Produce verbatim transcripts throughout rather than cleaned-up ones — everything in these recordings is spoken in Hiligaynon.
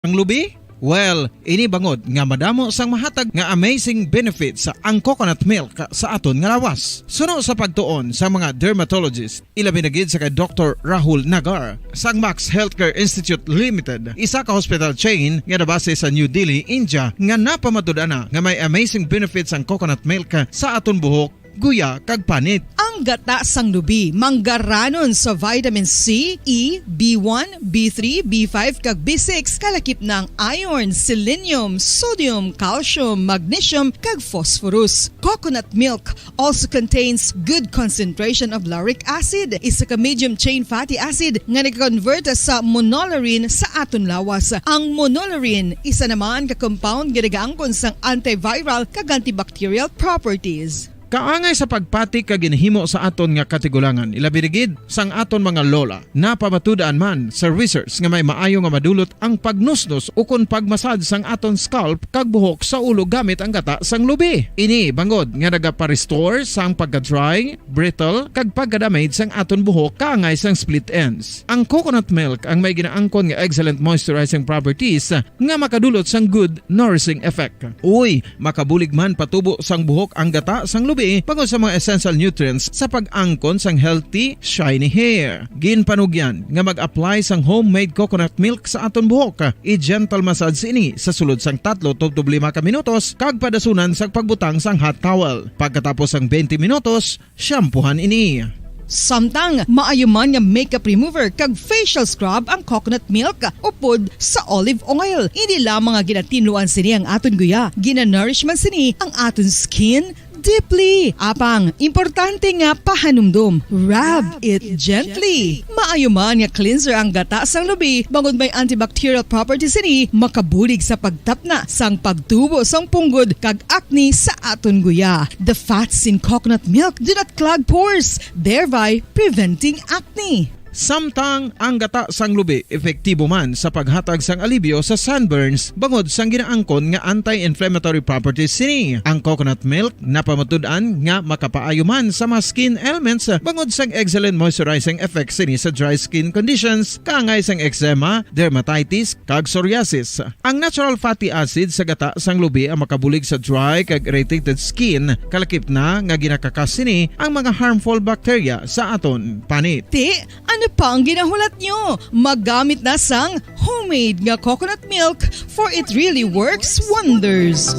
Ang lubi? Well, ini bangod nga madamo sang mahatag nga amazing benefits ang coconut milk sa aton nga lawas. Suno sa pagtuon sa mga dermatologist, ilabi na gid sa kay Doktor Rahul Nagar sang Max Healthcare Institute Limited, isa ka hospital chain nga nabase sa New Delhi, India, nga napamatud-an na nga may amazing benefits ang coconut milk sa aton buhok, guya, kag panit. Ang gata sang lubi manggaranon sa vitamin C, E, B one, B three, B five, kag B six, kalakip na ang iron, selenium, sodium, calcium, magnesium, kag phosphorus. Coconut milk also contains good concentration of lauric acid, isa ka medium chain fatty acid nga nag-convert sa monolaurin sa aton lawas. Ang monolaurin, isa naman ka compound nga nagaangkon sang antiviral kag antibacterial properties. Kaangay sa pagpati kag ginhimo sa aton nga katigulangan, ilabi na gid sang aton mga lola. Napamatud-an man sa research nga may maayo nga madulot ang pagnusnos ukon pagmasad sang aton scalp kag buhok sa ulo gamit ang gata sang lubi. Ini bangod nga nagapa-restore sang pagka-dry, brittle, kag pagka-damage sang aton buhok kaangay sang split ends. Ang coconut milk ang may ginaangkon nga excellent moisturizing properties nga makadulot sang good nourishing effect. Uy, makabulig man patubo sang buhok ang gata sang lubi bangod sa mga essential nutrients sa pag-angkon sang healthy, shiny hair. Ginpanugyan nga mag-apply sang homemade coconut milk sa aton buhok. I-gentle massage ini sa sulod sang tatlo tubtob lima ka minutos kag padasunan sang pagbutang sang hot towel. Pagkatapos sang twenty minutos, shampoohan ini. Samtang maayo man nga makeup remover kag facial scrub ang coconut milk upod sa olive oil. Hindi lamang nga ginatinluan sini ang aton guya, ginanourish man sini ang aton skin deeply. Apang, importante nga pahanumdom, rub it gently. Maayo man nga cleanser ang gata sang lubi bangod may antibacterial properties sini, makabulig sa pagtapna sang pagtubo sang punggod kag acne sa aton guya. The fats in coconut milk do not clog pores, thereby preventing acne. Samtang ang gata sang lubi epektibo man sa paghatag sang alibyo sa sunburns bangod sang ginaangkon nga anti-inflammatory properties sini. Ang coconut milk napamatud-an nga makapaayo man sa mga skin ailments bangod sang excellent moisturizing effects sini sa dry skin conditions, kaangay sang eczema, dermatitis, kag psoriasis. Ang natural fatty acid sa gata sang lubi ang makabulig sa dry kag irritated skin, kalakip na nga ginakakas sini ang mga harmful bacteria sa aton panit. Ti, ano pa ang ginahulat nyo? Maggamit na sang homemade nga coconut milk, for it really works wonders.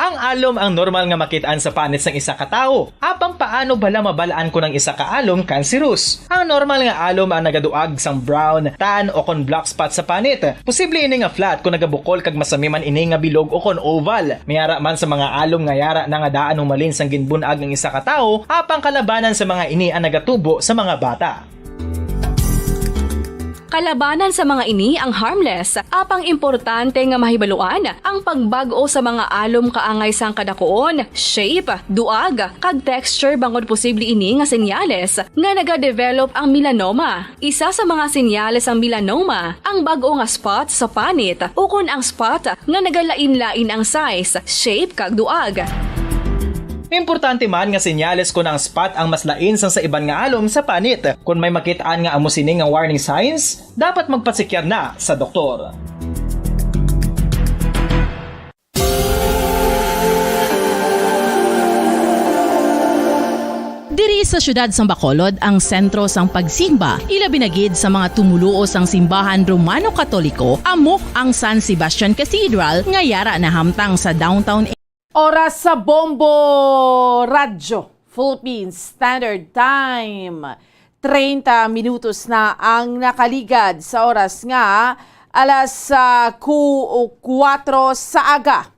Ang alom ang normal nga makit-an sa panit sang isa ka tawo. Apang paano bala mabal-an kon ang isa ka alom cancerous? Ang normal nga alom ang nagaduag sang brown, tan, o kon black spot sa panit. Posible ini nga flat kon nagabukol kag masami man ini nga bilog o kon oval. May ara man sa mga alom nga yara na nga daan humalin sang ginbun-ag ang isa ka tawo, apang kalabanan sa mga ini ang nagatubo sa mga bata. Kalabanan sa mga ini ang harmless, apang importante nga mahibaluan ang pagbag-o sa mga alom kaangay sang kadakuon, shape, duag, kag texture bangod posible ini nga senyales nga nagadevelop ang melanoma. Isa sa mga senyales sang melanoma ang bag-o nga spot sa panit ukon ang spot nga nagalain-lain ang size, shape, kag duag. Importante man nga senyales kon ang spot ang mas lain sang sa iban nga alom sa panit. Kon may makit-an nga amo sini nga warning signs, dapat magpatsikyar na sa doktor. Diri sa siyudad sang Bacolod ang sentro sang pagsimba, ilabi na gid sa mga tumoluo sang simbahan Romano-Katoliko, amo ang San Sebastian Cathedral nga yara nahamtang sa downtown. Oras sa Bombo Radyo Philippines Standard Time. Treinta minutos na ang nakaligad sa oras nga alas, ah, ku-, kuwatro sa aga.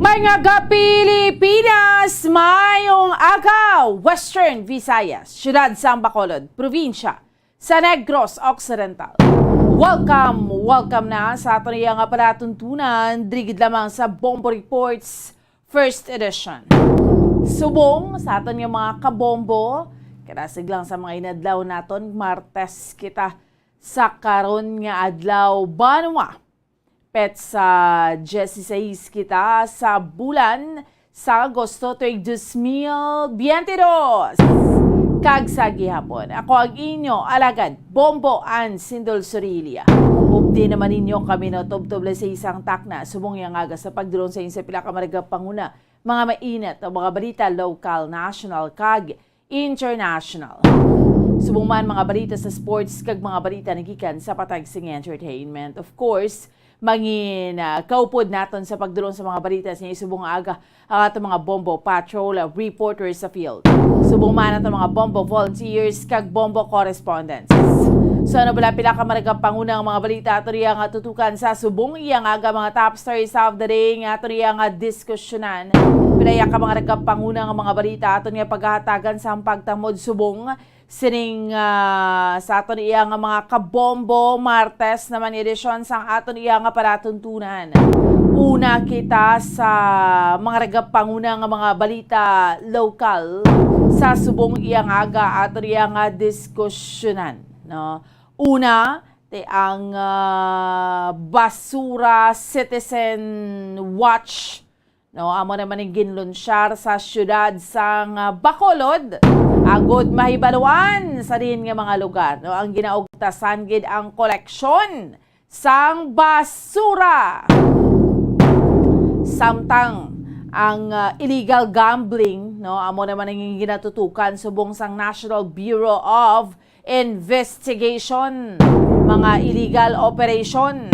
May nga aga, Pilipinas! Mayong aga, Western Visayas, siyudad sang Bacolod, probinsya sa Negros Occidental. Welcome, welcome na sa aton iya nga palatuntunan, diri gid lamang sa Bombo Reports First Edition. Subong sa aton nga mga kabombo, kadasig lang sa mga inadlaw naton, Martes kita. Sa karon nga adlaw, banwa, petsa dieciséis kita sa bulan sa Agosto tuig dos mil biyente dos. Kag sa gihapon, ako ang inyo alagad, Bombo Ann Sindol Sorilia. Updi naman ninyo kami no tubtob sa isang takna subong yang aga sa pagdulong sa inyo sa pila ka maragapanguna, mga mainit o mga balita, lokal, national, kag international. Subong man mga balita sa sports kag mga balita nagikan sa patag sing entertainment. Of course, mangin ah, kaupod naton sa pagdulong sa mga balita sa subong nga aga ang ato mga Bombo Patrol, ah, reporters sa field. Subong man ato mga Bombo volunteers kag Bombo correspondents. So ano bala pila ka maragapanguna nga mga balita ato riya nga tutukan sa subong iya nga aga, mga top stories of the day nga ato riya nga diskusyonan. Pila ya ka mga nagapanguna nga mga balita aton nga paghahatagan sa pagtamod subong sining ah, sa aton iya nga mga kabombo, Martes naman edisyon sang aton iya nga palatuntunan. Una kita sa mga nagapanguna nga mga balita lokal sa subong iya nga aga aton iya nga diskusyonan, no? Una, ti ang ah, Basura Citizen Watch, no, amo naman ang ginlunsyar sa siyudad sang ah, Bacolod, agod mahibaluan sa diin nga mga lugar, no, ang ginaugtasan gid ang koleksyon sang basura. Samtang ang ah, illegal gambling, no, amo naman ang ginatutukan subong sang National Bureau of Investigation, mga illegal operation.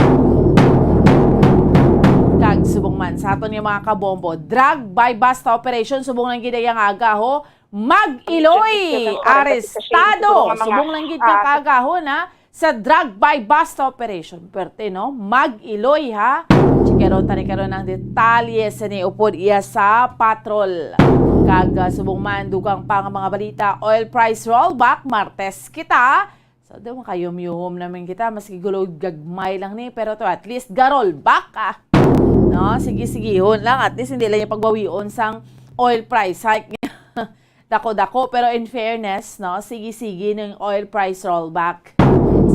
Kag subong man sa aton nga mga kabombo, drug buy-bust operation, subong lang gid ang agaho, mag-iloy, arestado, subong lang gid nga kaagaho na sa drug buy-bust operation. Perte, no? Mag-iloy, ha? Chikeron tani karon ang detalye sa ni upod iya sa patrol. Kag ah, subong man, dugang pa nga mga balita, oil price rollback, Martes kita. So, daw makayumyuhom naman kita, maski gulo gagmay lang ni, pero to at least ga-rollback, ah. No? Sige-sigihon lang, at least hindi lang yung pagbawion sang oil price hike. Dako-dako, pero in fairness, no, sige-sige ng oil price rollback.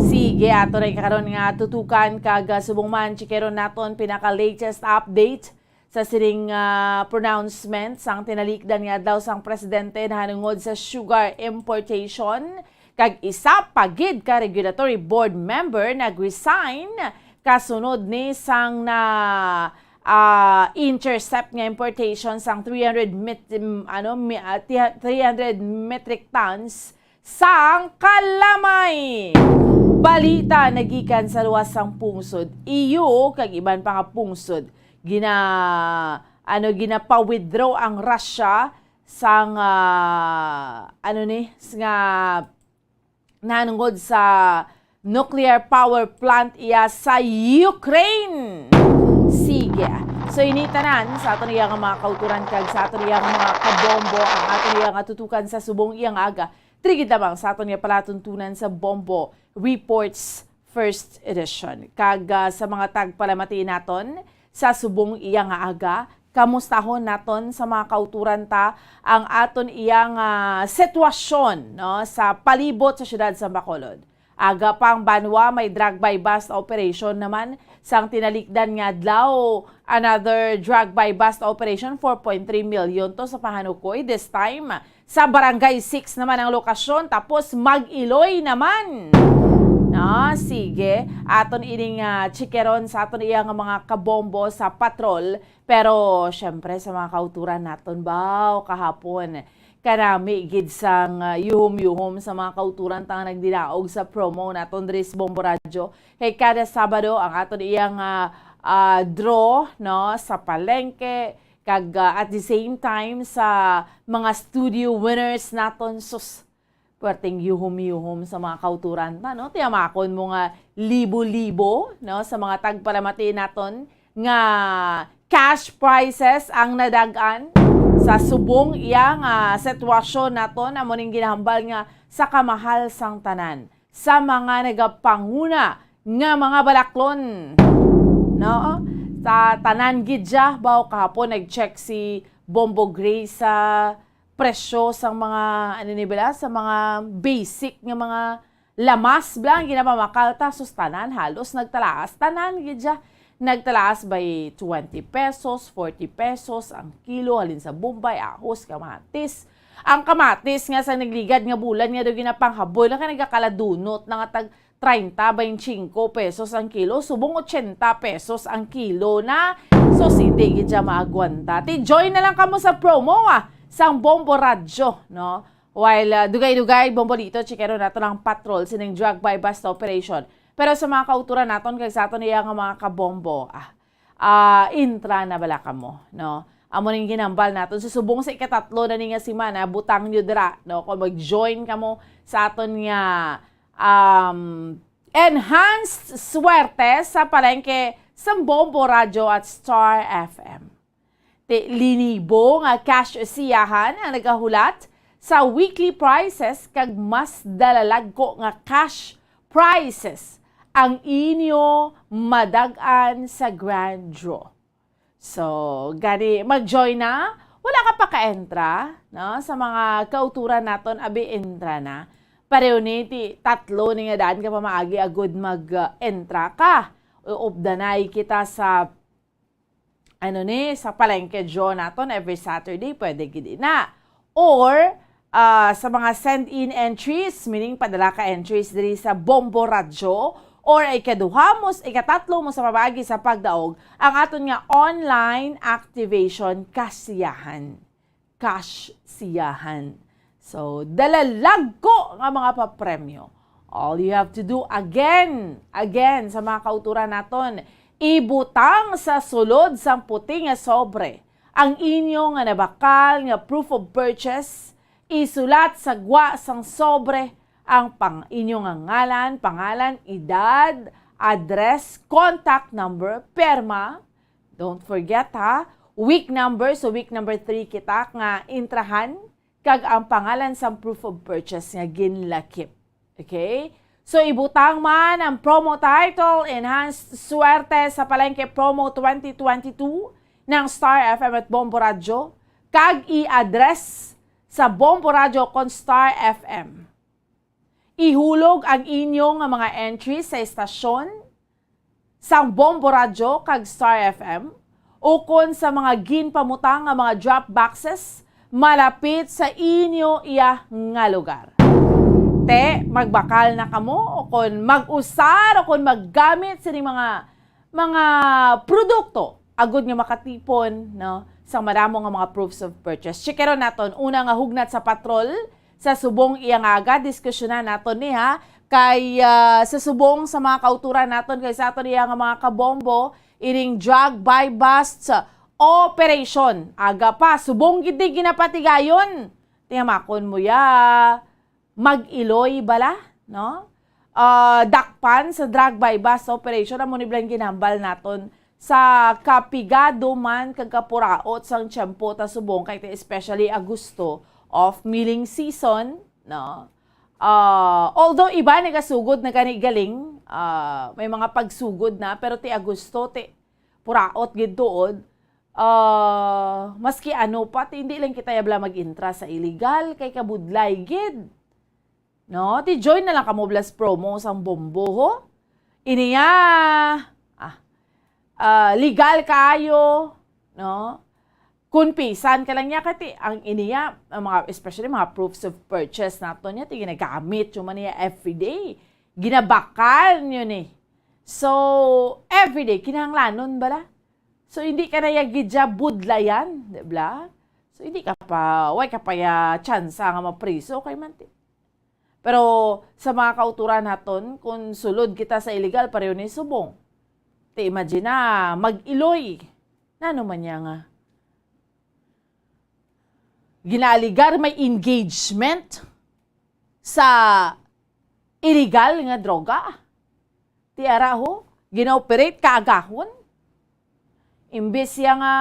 Sige, ato na karon nga tutukan kag ah, subong man, chikeron naton pinaka-latest update sa sining ah, pronouncement sang tinalikdan nga adlaw sang presidente nahanungod sa sugar importation, kag isa pa gid ka regulatory board member nag-resign kasunod ni sang na ah, intercept nga importation sang three hundred met-, mm, ano, mi-, ah, tiha-, three hundred metric tons sang kalamay. Balita nagikan sa luwas sang pungsod, E U kag iban pa nga pungsod gina-, ano, ginapa-withdraw ang Russia sang ah, ano ni, s-, nga nahanungod sa nuclear power plant iya sa Ukraine. Sige. So, ini tanan sa aton iya nga mga kauturan kag sa aton iya nga mga kabombo ang aton iya nga tutukan sa subong iya nga aga. Diri gid lamang sa aton nga palatuntunan sa Bombo Reports First Edition. Kag ah, sa mga tagpalamati naton sa subong iya nga aga, kamustahon naton sa mga kauturan ta ang aton iya nga sitwasyon, no, sa palibot sa siyudad sa Bacolod. Aga pang banwa, may drug buy-bust operation naman sang tinalikdan nga adlaw. Another drug buy-bust operation, four point three million to sa Pahanukoy. This time, sa Barangay six naman ang lokasyon, tapos mag-iloy naman. No, sige. Aton ining ah, chikeron sa aton iya nga mga kabombo sa patrol. Pero, syempre, sa mga kauturan naton, baw, kahapon, kanami gid sang ah, yuhom-yuhom sa mga kauturan ta nga nagdinaog sa promo naton diri sa Bombo Radyo. Kay kada Sabado ang aton iyang ah, ah, draw, no, sa palengke, kag ah, at the same time sa mga studio winners naton. Sus, perting yuhom-yuhom sa mga kauturan ta, no? Tiyamakon mo nga libo-libo, no, sa mga tagpalamati naton nga cash prizes ang nadag-an sa subong iya nga sitwasyon naton. Amo ning ginahambal nga sa kamahal sang tanan, sa mga nagapanguna nga mga balaklon, no? Sa tanan gid siya, baw, kahapon nag-check si Bombo Gray sa presyo sang mga, ano ni bala, sa mga basic nga mga lamas bala ang ginapamakal ta, sus, tanan halos nagtalaas, tanan gid siya. Nagtalaas by twenty pesos, forty pesos ang kilo, halin sa bombay, ahos, kamatis. Ang kamatis nga sa nagligad nga bulan nga daw ginapanghaboy lang kay nagakaladunot na nga tag treinta, veinticinco pesos ang kilo, subong ochenta pesos ang kilo na. So, hindi gid siya maagwanta. Ti, join na lang kamo sa promo, ah, sang Bombo Radyo, no? While, ah, dugay-dugay, Bombolito, chikero nato lang patrol sining drug buy-bust operation. Pero sa mga kauturan naton kag sa aton iya nga mga kabombo, ah, ah, intra na bala kamo, no? Amo ning ginambal naton sa subong sa ikatatlo na ni nga semana, butang nyo dira, no? Kung mag-join kamo sa aton nga, um, enhanced swerte sa palengke sa Bombo Radyo at Star F M. Ti linibo nga cash siyahan ang nagahulat sa weekly prizes kag mas dalalagko nga cash prizes ang inyo madag-an sa grand draw. So, gani, mag-join na. Wala ka pa ka-entra, no? Sa mga kauturan naton, abi, entra na. Pareho ni ti tatlo ni nga daan ka pamaagi agud mag-entra ka. Uupdanay kita sa, ano ni, sa palengke draw naton every Saturday, pwede gid na. Or, ah, sa mga send-in entries, meaning padala ka entries diri sa Bombo Radyo, or ikaduha mo, ikatatlo mo sa pamaagi sa pagdaog, ang aton nga online activation kasiyahan. Cash siyahan. So, dalalagko nga mga papremyo. All you have to do, again, again, sa mga kauturan naton, ibutang sa sulod sang puti nga sobre ang inyo nga nabakal nga proof of purchase, isulat sa gwa sang sobre ang pang-, inyo nga ngalan, pangalan, edad, address, contact number, perma. Don't forget, ha, week number. So, week number three kita nga intrahan, kag ang pangalan sang proof of purchase nga ginlakip. Okay? So, ibutang man ang promo title, Enhanced Swerte sa Palengke Promo twenty twenty-two ng Star F M at Bombo Radyo, kag i-address sa Bombo Radyo kon Star F M. Ihulog ang inyo nga mga entry sa estasyon sang Bombo Radyo kag Star F M, ukon sa mga ginpamutang nga mga drop boxes malapit sa inyo iya nga lugar. Te, magbakal na kamo, ukon mag-usar, ukon maggamit sining mga, mga produkto agud nga makatipon, no, sang madamo nga mga proofs of purchase. Checkeron naton. Una nga hugnat sa patrol sa subong iya nga aga, diskusyonan naton ni, ha, kay, ah, sa subong sa mga kauturan naton, kay sa aton iya nga mga kabombo, ining drug buy-bust operation. Aga pa, subong gid ni ginapatigayon. Tiyamakon mo ya, mag-iloy bala, no? Ah, dakpan sa drug buy-bust operation, amo ni bala ang ginambal naton sa kapigado man kag kapuraot sang tiyempo ta subong kay ti especially Agosto of milling season, no? Ah, although iba nagasugod na gani galing, ah, may mga pagsugod na, pero ti Agosto, ti puraot gid tuod. Ah, maski ano pa, ti hindi lang kita ya bala mag-intra sa illegal, kay kabudlay gid. No? Ti join na lang kamo bala sa promo sang bombo, ho? Iniya, ah, ah, legal kaayo, no? Kun pisan ka lang niya, kati, ang iniya, ang mga, especially mga proofs of purchase nato niya, ti ginagamit yung man niya everyday. Ginabakal nyo ni. So, everyday, kinahanglanon bala? So, hindi ka na ya gid siya budlayan, di ba? So, hindi ka pa, way ka pa ya tsansa nga mapriso kay man ti. Pero sa mga kauturan naton, kung sulod kita sa illegal, pareho ni subong. Ti imagine na, mag-iloy. Nano man niya nga? Ginaaligar may engagement sa illegal nga droga. Ti ara ho, gina-operate kaagahon. Imbis siya nga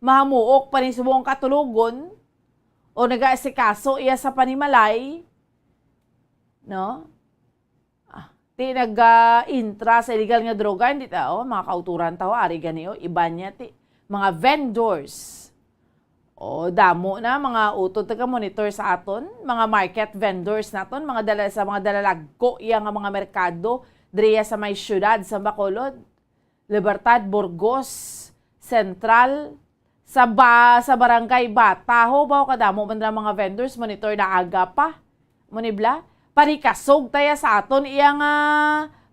mahamuok pa ni subong katulogon o nagaasikaso iya sa panimalay, no? Ah, ti nag-intra sa illegal nga droga, hindi ta, oh, mga kauturan ta, oh, ari gani, oh, iban niya, ti, mga vendors. O, damo na mga utod taga-monitor sa aton, mga market vendors naton, mga dala sa mga dalalagko iya nga mga merkado diriya sa may siyudad sa Bacolod, Libertad, Burgos, Central, sa ba, sa Barangay Bataho, baw kadamo man lang mga vendors, monitor na aga pa. Mo ni bla, parikasog taya sa aton iya nga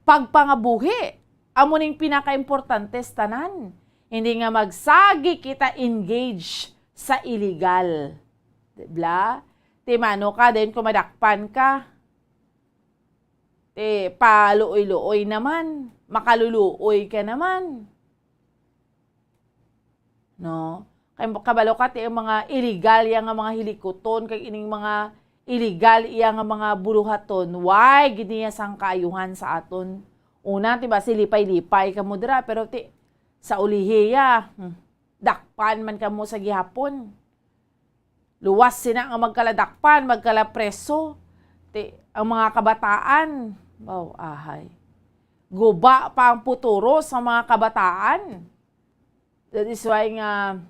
pagpangabuhi. Amo ning pinakaimportante sa tanan. Hindi nga magsagi kita engage sa illegal. Di bla? Ti mano ka din kung madakpan ka. Ti paluoy-luoy naman. Makaluluoy ka naman. No? Kay kabalo ka ti ang mga illegal iya nga mga hilikuton, kag ining mga illegal iya nga mga buluhaton, why gid niya sang kaayuhan sa aton? Una, ti ba, silipay-lipay kamo dira, pero ti, sa ulihi ya, hmm, dakpan man kamo sa gihapon. Luwas sina nga magkaladakpan, magkalapreso. Ti, ang mga kabataan, baw, ahay. Guba pa ang puturo sa mga kabataan. That is why nga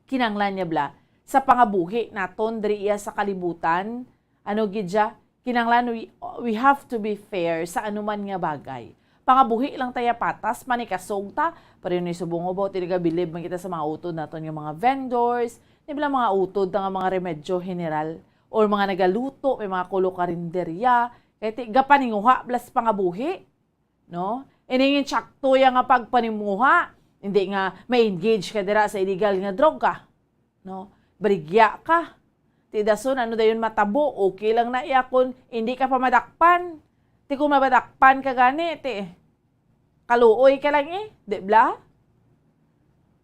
kinanglan niya bla sa pangabuhi naton diri iya sa kalibutan, ano gid siya, kinanglan we, we have to be fair sa anuman nga bagay. Pangabuhi lang taya patas, manikasog ta, pero ni subong ba, ti nagabilib man kita sa mga utod naton nga mga vendors, ni bla mga utod ta nga mga remedyo general, or mga nagaluto, may mga kulo karinderya, kay ti, gapaninguha bla sa pangabuhi. No? Ining insakto ya nga pagpanimuha, hindi nga ma-engage ka dira sa illegal nga droga. No? Baligya ka. Ti dason, ano dayon matabo? Okay lang na iya kung hindi ka pa madakpan. Ti kung madakpan ka gani, ti kaluoy ka lang eh, di bla?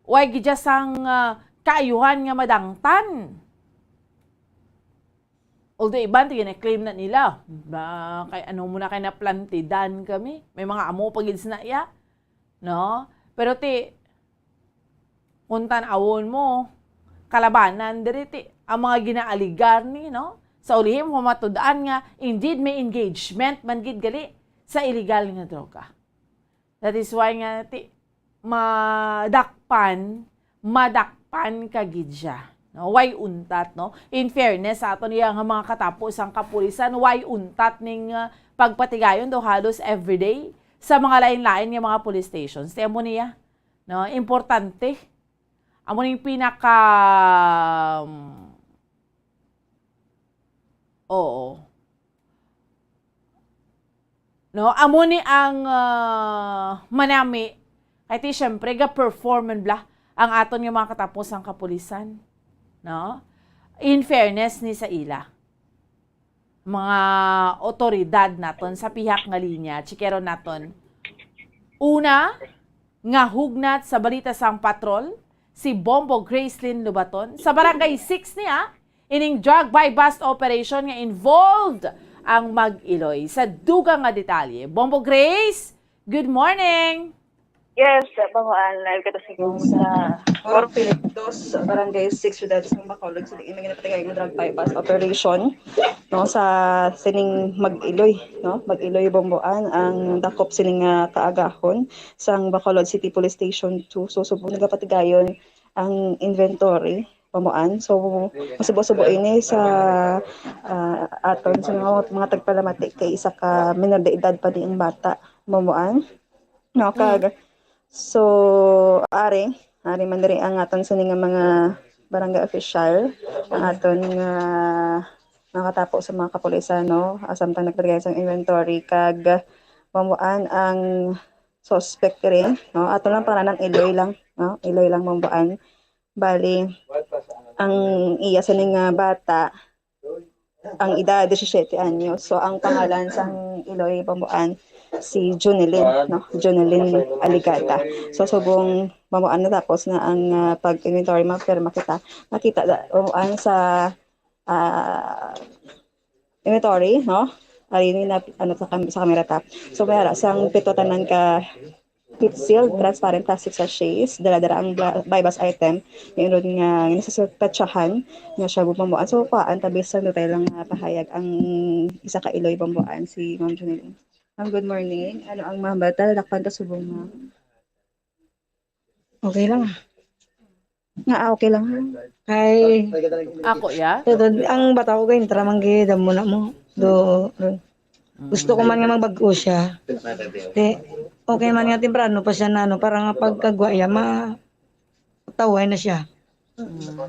Why gid sang, ah, kaayuhan nga madangtan? Although iban, ti gina-claim na nila, ba, kay ano mo na kay naplantidan kami? May mga amo pa gid sina iya, no? Pero ti, kung tan-awon mo, kalabanan diri ti, ang mga ginaaligar ni, no? Sa ulihim, humatud-an nga, indeed, may engagement man gid gali sa illegal nga droga. That is why nga ti, madakpan, madakpan ka gid siya. No? Why untat, no? In fairness sa aton iya nga mga katapo sang kapulisan, why untat ning, ah, pagpatigayon daw halos everyday sa mga lain-lain nga mga police stations. Ti amo niya, no? Importante. Amo ning pinaka, um, oo. No, amo ni ang, ah, manami. Kay ti, syempre, ga-perform man bla ang aton nga mga katapos ang kapulisan. No? In fairness ni sa ila, mga otoridad naton sa pihak nga linya, chikeron naton. Una, nga hugnat sa balita sang patrol, si Bombo Gracelyn Lubaton, sa Barangay six niya, ining drug buy-bust operation nga involved ang Mag-Iloy. Sa dugang nga detalye, Bombo Grace, good morning! Yes, Bangoan, live kita sa Yung sa Port Philip two, Barangay six, Siyudad sa Bacolod, sa diin may ginapatigayon nga drug buy-bust operation, no, sa sining Mag-Iloy, no? Mag-Iloy, Bomboan ang dakop sining, ah, kaagahon sang Bacolod City Police Station two. So, subong nagapatigayon ang inventory, Bomboan. So, masubo-subo ini sa, ah, aton sa mga, mga tagpalamati kay isa ka minor de edad pa ni ang bata, Bomboan. No, Mm. kag, so, ari, ari man diri ang aton sini nga mga barangay official, ang aton nga nakatapo sa mga kapulisan, no? Ah, samtang nagpatagay sa inventory kag mamuan ang suspect rin, no? Ato lang pangalan, Iloy lang, no? Iloy lang mamuan. Bali, ang iya sini nga bata, ang edad, disisiete anyos. So, ang pangalan sang Iloy Bambuan, si Junilin, no? Junilin Aligata. So, subong Bambuan, natapos na ang, ah, pag-inventory, mapirma kita. Nakita da, Bambuan sa, ah, inventory, no? Ari ni na, ano, sa kam-, sa camera ta. So, may ara sang pito tanan ka heat sealed, transparent plastic sachets, dala-dala ang bla-, buy-bust item. Mayroon nga ginasuspetsyahan nga shabu Bambuan. So, kuhaan ta, bisan dutay lang nga pahayag ang isa ka Iloy Bambuan, si Ma'am Junilin. Ma'am, good morning. Ano ang mahambal ta? Nadakpan ta subong, ma'am? Okay lang, ah. Nga, ah, okay lang, ha? Kay, Ako, ya? Tuod, ang bata ko kay intra man gid mo na mo. Do, gusto ko man nga magbag-o siya. Te, okay man nga temprano pa siya na ano, para nga pagkagwa iya, ma taway na siya.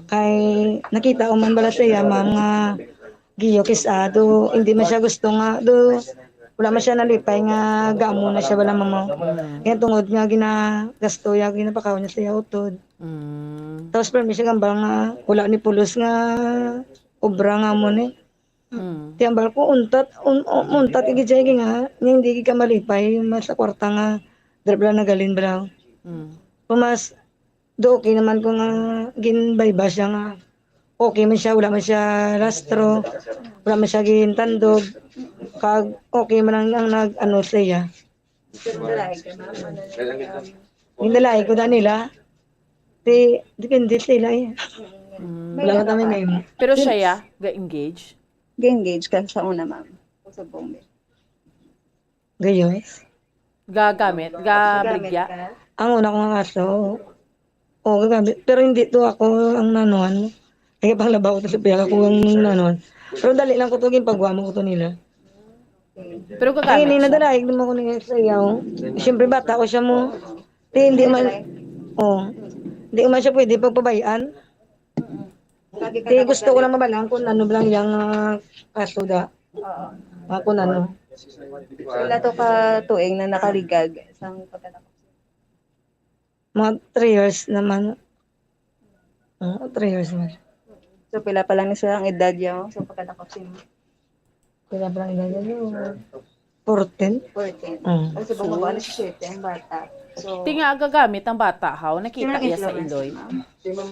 Kay nakita ko man bala sa iya, ma'am, nga giyo kis-a, do hindi man siya gusto nga, do wala man siya nalipay nga gamo na siya bala, mama. Kaya tungod nga ginagasto ya, ginapakaon niya sa iya utod. Mm. Tapos permi siya gambal nga wala ni pulos nga obra nga mo ni. Mm. Ti ambal ko untat, un, un, untat gid siya nga, nga hindi gid ka malipay mas sa kwarta nga dira bala nagalin bala. Mm. Pumas, do okay naman ko nga ginbayba siya nga okay man siya, wala man siya rastro, wala man siya gintandog, kag okay man ang, ang nag ano sa iya. Ginalahi ko na nila. Ti, depende sila eh. Mm. Wala ka kami name. Pero siya, ya, ga-engage? Ga-engage ka sa una, ma'am. Sa bombe. Gayon. Gagamit, gabaligya? ka? Ang una ko nga kaso, oo, gagamit. Pero hindi to ako ang nanuhan. Ay, panglabaw ko sa piyaka ko ang nanuhan. Pero dali lang ko to, ginpagwa mo ko to nila. Pero Ay, hindi gagamit siya? nadalaig naman ko niya sa iyaw. Siyempre, bata ko siya mo. Di, hindi man, oh, hindi man siya pwede pagpabayaan. Lagi ka Di, dapat gusto ko lang mabalaan kung ano lang yung ah, kaso da. Oo. Ah, kung ano. Pila to ka tuig na nakaligag sang pagkadakop? Mga three years naman. Ah, three years naman. So, pila pa lang ni siya ang edad niya, so pagkadakop siya? Pila pa lang edad niya? Fourteen? Fourteen. Mm. Kasi bang mabuha na si Shete ang bata. So, Ti nga gagamit ang bata, haw? Nakita sino iya sa nag-influence, iloy. Ma'am?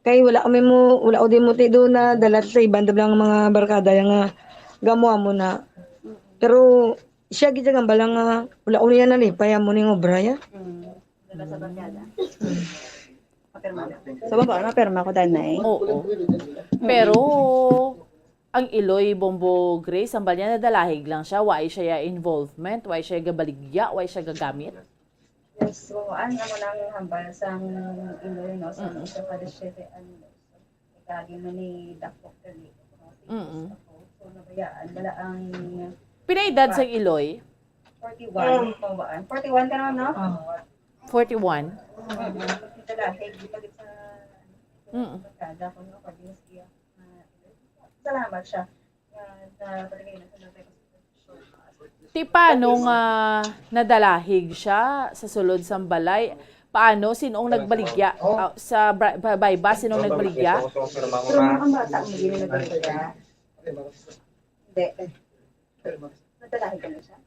Kay wala kami mo, wala ko di mo ti doon na dala sa iban lang mga barkada yang nga gamuha mo na. Pero siya gid ang balang nga wala ko niya nalipay amo ning obra ya. Mm. Dala sa barkada. Mapirma na. So, baba, mapirma ko, danay. Oo. Pero ang iloy, Bombo Grace, ang balya nadalahig lang siya, wa siya ya involvement, wa siya gabaligya, wa siya gagamit. Yes, so, ang amo nang hambal sang iloy, no, sa Mm. sa kadisete anyos. Ikagi man ni Dakpok kani. Mm. So, nabayaan, wala ang Pinaedad sa iloy? forty-one, mabaan. Forty-one ka naman, no? Ah. Forty-one? Mm. Ito dahil, di pa gid sa Mm. kada ko, no, pag sa iya. Ah, salamat siya. Ah, sa pagkakita sa mga Ti paano nga nadalahig siya sa sulod sang balay? Paano? Sinong nagbaligya? Ah, sa bra- ba- bayba, sinong nagbaligya? Pero ang bata, hindi na nagbaligya. Hindi. Nadalahig ka na siya?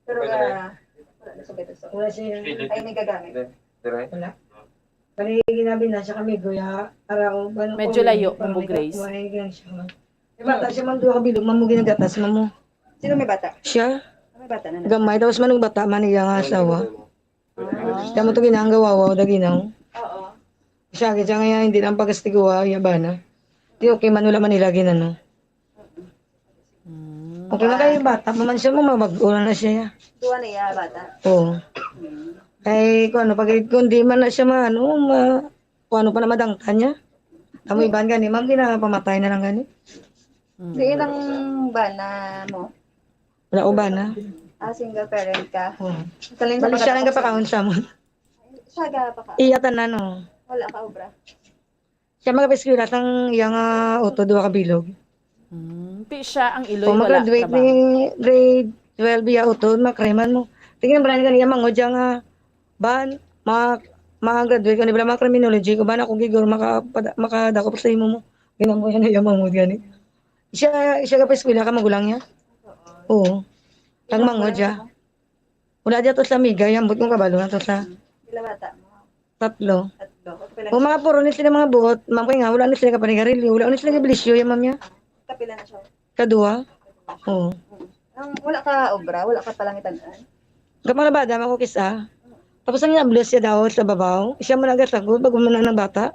Pero, ah, wala na sa beto. Wala siya. Ay, may gagamit. Wala. Kani ginabi na siya kami, guya, araw, ano, Medyo layo, Bombo Grace. Wala yung siya. Yung bata siya, ma'am, duha ka bilog, ma'am, mo ginagatas, ma'am, mo. Sino may bata? Siya, May bata na na. gamay, tapos man ang bata, man iya nga asawa. Siya mo to ginanggawawa, da ginaw. Oo. Siya, gid siya nga, hindi lang pagkastiguha, iya bana. Di okay man, wala man nila ginano. Mm. Okay man kayo, bata pa man siya, mamabag-o na siya. Duha na iya bata. Oo. Kay, kung ano, pag, kung di man na siya maano, ma, kung ano pa na madangtan niya. Amo iban gani, ma'am, ginapamatay na lang gani. Mm. Di ilang bana mo? Wala ko bana. Ah, single parent ka. Oo. Kalin Bali siya lang gapakaon sa mo. Siya ga pa ka. Iya tanan, oh. Wala ka obra. Siya magapiskwela sang iya nga utod, duha ka bilog. Mm. Ti siya ang iloy, Kung wala mag-graduate trabaho. ni grade twelve iya utod, makreman mo. Tingnan ba na niya mangod siya nga ban, ma, ma-graduate ko ni bala mga criminology ko ba na kung gigor maka, makadakop sa imo mo. Ginamo yan iya mangod gani. Siya, siya ka pa eskwela ka magulang niya? Oo. Nagmangod siya. Wala diya to sa Migay, ambot kong kabalo na to sa Pila bata mo? Tatlo. Tatlo. Kapila, O mga puro ni sila mga buot, ma'am, kay nga, wala ni sila kapanigarilyo, wala ni sila kabilisyo, yung ma'am niya. Kapila na siya? Kadua. Oo. Ang wala ka obra, wala ka palangitan-an. Kamalabada, mako kisa. Tapos ang nablos siya daw sa babaw, siya mo nagasagod, bago mo na ng bata.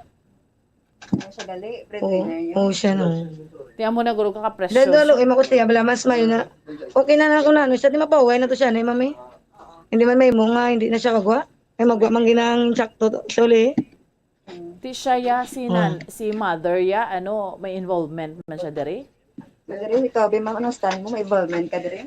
Ano siya gali? Oo, Breadwinner niya. Oo, siya no. Ti amo na guro ka kapresyo. Dahil dalo, eh, mako siya, bala mas mayo na. Okay na na kung ano, siya di mapauwi na to siya, na, mami. Hindi man may mo nga, hindi na siya kagwa. Ay, magwa man ginang sakto, to. Sorry. Di siya ya, si nan-, si mother ya, ano, may involvement man siya diri? Diri, ikaw, Bi, ma'am, anong stand mo? May involvement ka diri?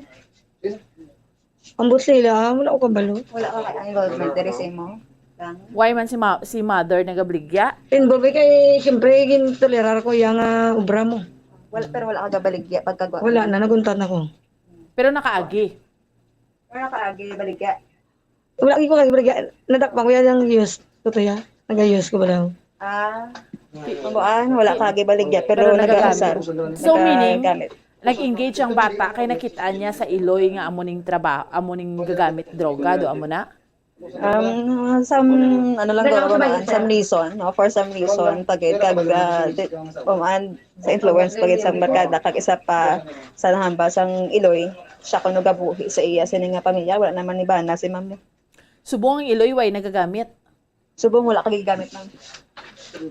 Ambot sila, wala ko kabalo. Wala ka kay involvement diri sa imo? Lang? Why man si, ma- si mother nagabaligya? Involve kay, siyempre, gintolerar ko yung ah, obra mo. Wala, pero wala ka gabaligya pagkagwa? Wala na, naguntat na ko. Pero nakaagi. Pero nakaagi, baligya. Wala ko kasi baligya. Nadakpan ko yan yung use. Totoo yan. Nag-use ko ba lang? Ah, Pambuan, wala ka agi baligya, pero, Pero nagagamit. nagausar. So, meaning, Nagagamit. Nag-engage ang bata kay nakit-an niya sa iloy nga amo ning trabaho, amo ning gagamit droga, do amo na? Um, some, ano lang guro ba, some reason, no? For some reason, pagid kag, ah, di, um, and sa influence pagid sa barkada, kag isa pa sa nahambal sang iloy, siya kuno gabuhi sa iya sini nga pamilya, wala naman ni bana si ma'am. Subong ang iloy way nagagamit. Subong wala ka gigamit, ma'am.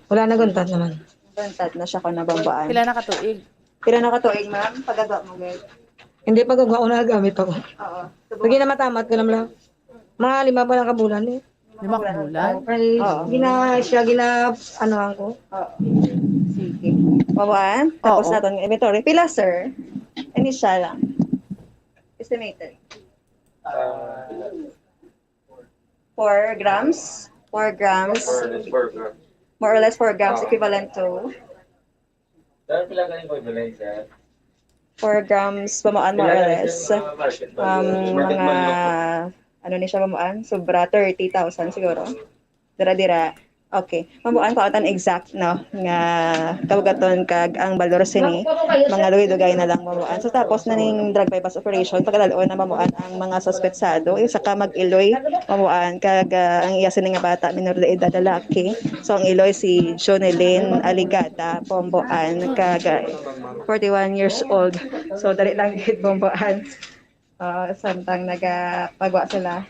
Wala, naguntat naman. Bantad na siya kuno, Pambuan. Pila na ka tuig? Pila na ka tuig, ma'am? Pagagwa mo, gid. Hindi pa gagawa na gamit ako. Oo. Subong. Lagi na matamat ko naman lang. Mga lima pa lang kabulan eh. Lima ka bulan? Ay, Oo. gina, siya gina, ano ko. Oo. Sige. Pambuan, tapos Oo. natin ang inventory. Pila, sir? Initial lang. Estimated. Four grams. Four grams. More or less four grams equivalent to Dahil pila galing ko bilay, sir? Four grams, Pambuan, more or less. Um, mga, ano ni siya, Pambuan? Sobra thirty thousand siguro. Dira-dira. Okay. Pambuan, pa ang exact, no? Nga kabugaton kag ang balor sini, mga dugay-dugay na lang, Pambuan. So, tapos na ning drug buy-bust operation, pagkadalon na, Pambuan, ang mga suspetsado. Isa ka mag-iloy, Pambuan, kag ah, ang iya sini nga bata, minor de edad, lalaki. So, ang iloy si Jonelyn Aligada, Pambuan, kag ah, forty-one years old. So, dali lang gid, Pambuan. Ah, samtang nagapagwa sila.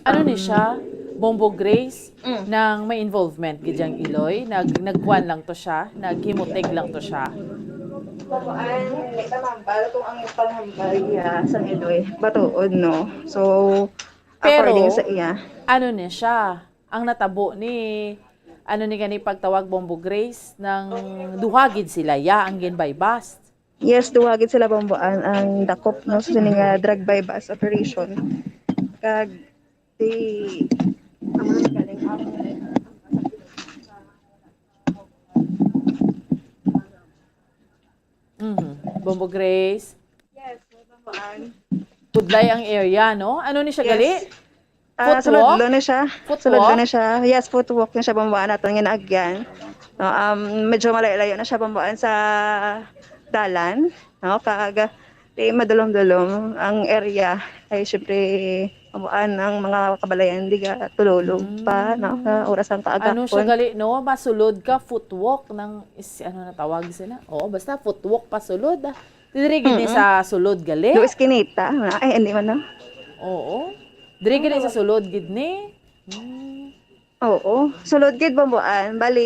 Ano ni siya? Bombo Grace, Mm. nang may involvement gid yang iloy, nag nagkuan lang to siya, naghimutig lang to siya. Pambuan, hindi ka mambal kung ang panghambal niya sa iloy, batuon, no? So, Pero, according sa iya. Ano ni siya? Ang natabo ni, ano ni gani pagtawag, Bombo Grace, nang duha gid sila ya ang gin-buy-bust. Yes, duha gid sila, Pambuan, ang dakop, no, sa sini nga drug buy-bust operation. Kag si, ang mga galing, ang Mhm. Bombo Grace. Yes, Pambuan. Budlay ang area, no? Ano ni siya gali? Ah, Footwalk? Sulod na siya. Footwalk? Sulod na siya. Yes, footwalk na siya, Pambuan, naton nga naagyan. No, um, medyo malayo-layo na siya, Pambuan, sa dalan, no? Kag di madulom-dulom ang area. Ay, syempre, Pambuan, ang mga kabalayan di ka tululog pa, no? Sa oras ang kaagapon. Ano siya gali, no? Masulod ka, footwalk ng, is, ano na tawag sila? Oo, basta footwalk pa sulod. Ah. Diri gid ni sa sulod gali. Do eskinita. Ay, hindi man, no? Oo. Diri gid ni sa sulod gid ni. Hmm. Oo. Sulod gid, Pambuan. Bali,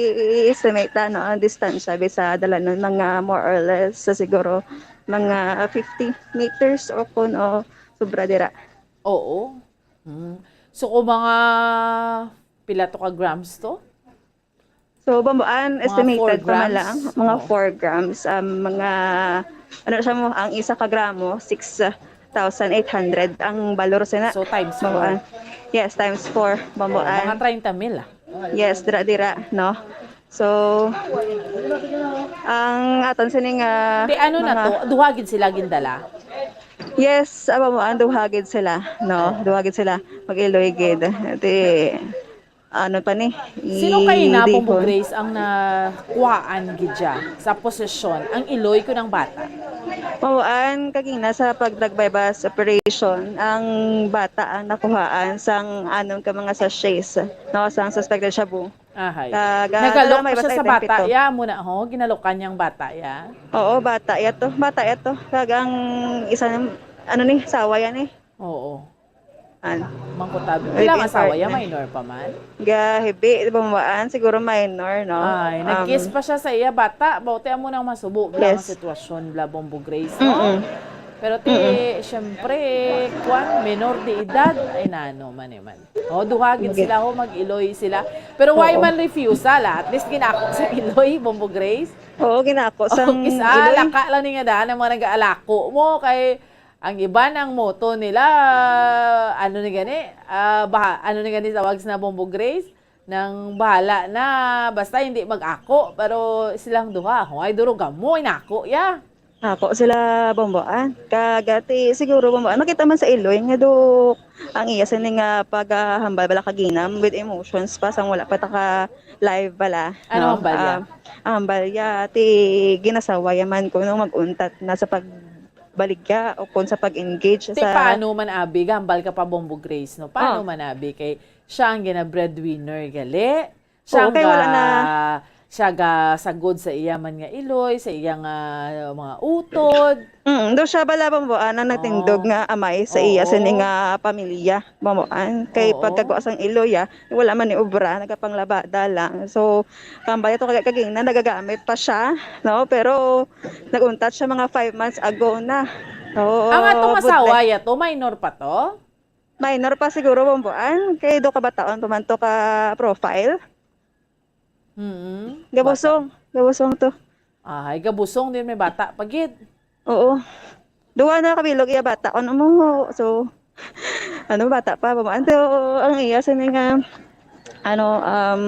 i-estimate na, no, ang distansya bisa dalanon, mga more or less sa siguro mga fifty meters o kun o sobra dira. Oo. Hmm. So, kung mga pila to ka grams to? So, Pambuan, Mga estimated four pa man grams? Lang, mga Oo. four grams, um, mga, ano siya mo, ang isa ka gramo, six thousand eight hundred ang balor sina. So, times Pambuan. four. Yes, times four, Pambuan. Mga treinta mil, ah. Yes, dira-dira, no? So, ang aton sini nga Di ano na mga to, duha gid sila gindala. Yes, aba mo, ang duha gid sila, no? Duha gid sila. Mag-iloy gid. Di, ano pa ni? Sino kay na, Bombo Idihon. Grace, ang nakuhaan gid siya sa posesyon? Ang iloy ko ng bata. Mawaan, kagina sa pag-drug buy-bust operation, ang bata ang nakuhaan sang anom ka mga sachets, no, sang suspected shabu. Ahay. Kag, ah, Nagalok dala may pa siya batay sa din bata, pito. Ya, muna, ho? Ginalukan niyang bata, ya? Oo, bata ya to. Bata ya to. Kag ang isa, ano ni, sawa yan eh. Oo. An. Mangkutabi. Ay, Pila ang di, asawa, ya? partner. Minor pa man? Gahibi, di ba mawaan? Siguro minor, no? Ay, Um, nag-kiss pa siya sa iya bata. Bauti amo nang masubo. Bla, Yes. Ang sitwasyon, bla, Bombo Grace, no? Mm-mm. Pero ti, Mm-mm. siyempre, kwan, menor de edad, ay nano man eh man. O, duha gid Okay. sila ho, mag-iloy sila. Pero why Oo. man refusal, ah? At least ginako sa iloy, Bombo Grace. Oo, ginako sang Kis-, ah, iloy. Laka lang ni nga daan ang mga nag-aalako mo. Kay ang iban ang moto nila, ano ni gani? Ah, baha-, ano ni gani tawag sa Bombo Grace? Nang bahala na, basta hindi mag-ako. Pero silang duha, huway duruga mo, inako, ya. Ako sila, Bombo, ah. Kagati, siguro, Bombo, ah, makita man sa iloy nga do ang iya sini nga paghahambal bala kaginam with emotions pa sang wala pa ta ka live bala, Ano no? hambal ya? Ah, ang hambal ya, ti ginasawa ya man kuno mag-untat na sa pagbaligya o kung sa pag-engage Ti sa paano man, abi, gambal ka pa, Bombo Grace, no? Paano Ah. man, abi, kay siya ang gina-breadwinner, gali? Siya Oo, kay wala na. ga-, siya gasagod sa iya man nga iloy, sa iya nga mga utod. Mm, do siya bala, Bombo, ah, na nagtindog Oo. nga amay sa iya Oo. sini nga pamilya, Bombo, ah. Kay Oo. pagkagwa sang iloy, ah, wala man ni obra, nagapanglabada lang. So, kambal to kag-, kagina, nagagamit pa siya, no? Pero nag-untat siya mga five months ago na. Oo, Ang atong budlay. asawa, ya to, minor pa to? Minor pa siguro, Bombo, ah. Kay do kabataon pa man to ka profile. Mm-mm. Gabusong. Gabusong to. Ay, gabusong din, may bata pa gid. Oo. Duwa na kabilog iya bata. Ano mo? So, ano, bata pa, Bombo. Anto, ang iya sa mga, ano, um,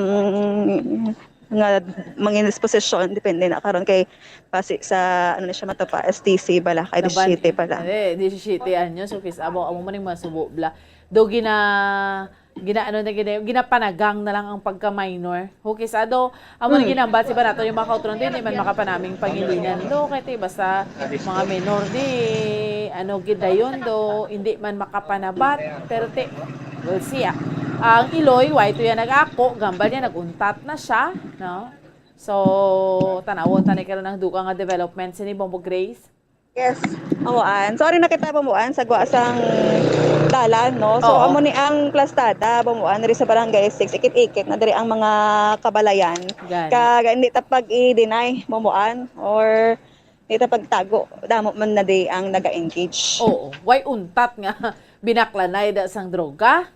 nga mangin disposisyon, depende na karon kay pasi sa, ano na siya, mato pa, S T C bala, kay Laban, disisiete pala. eh, disisiete anyo, so kis amo, amo man yung masubo bla. Do gina, gina, ano na gina, ginapanagang na lang ang pagka-minor. Hukis ado, amo ni Hmm. ginambal si banato yung mga kautron din, di man makapanaming pangilinan do, kay ti basta mga minor di, ano, gidayon do, hindi man makapanabat, pero ti, we'll see, ah. Ang iloy, why to yan nag-ako, gambal niya, nag-untat na siya, no? So, tanawon ta ni karon ang dugang nga development sini Bombo Grace. Yes, Bombo Ann. Sorry na kita, Bombo Ann, sa gwa sang dalan, no? So, Oo. amo ni ang plastada, Bombo Ann, diri sa Barangay six, ikit-ikit na diri ang mga kabalayan. Gani. Kag hindi ta pag-i-deny, Bombo Ann, or hindi ta pagtago, damo man na di ang naga-engage. Oo. Way untat nga binaklanay da sang droga?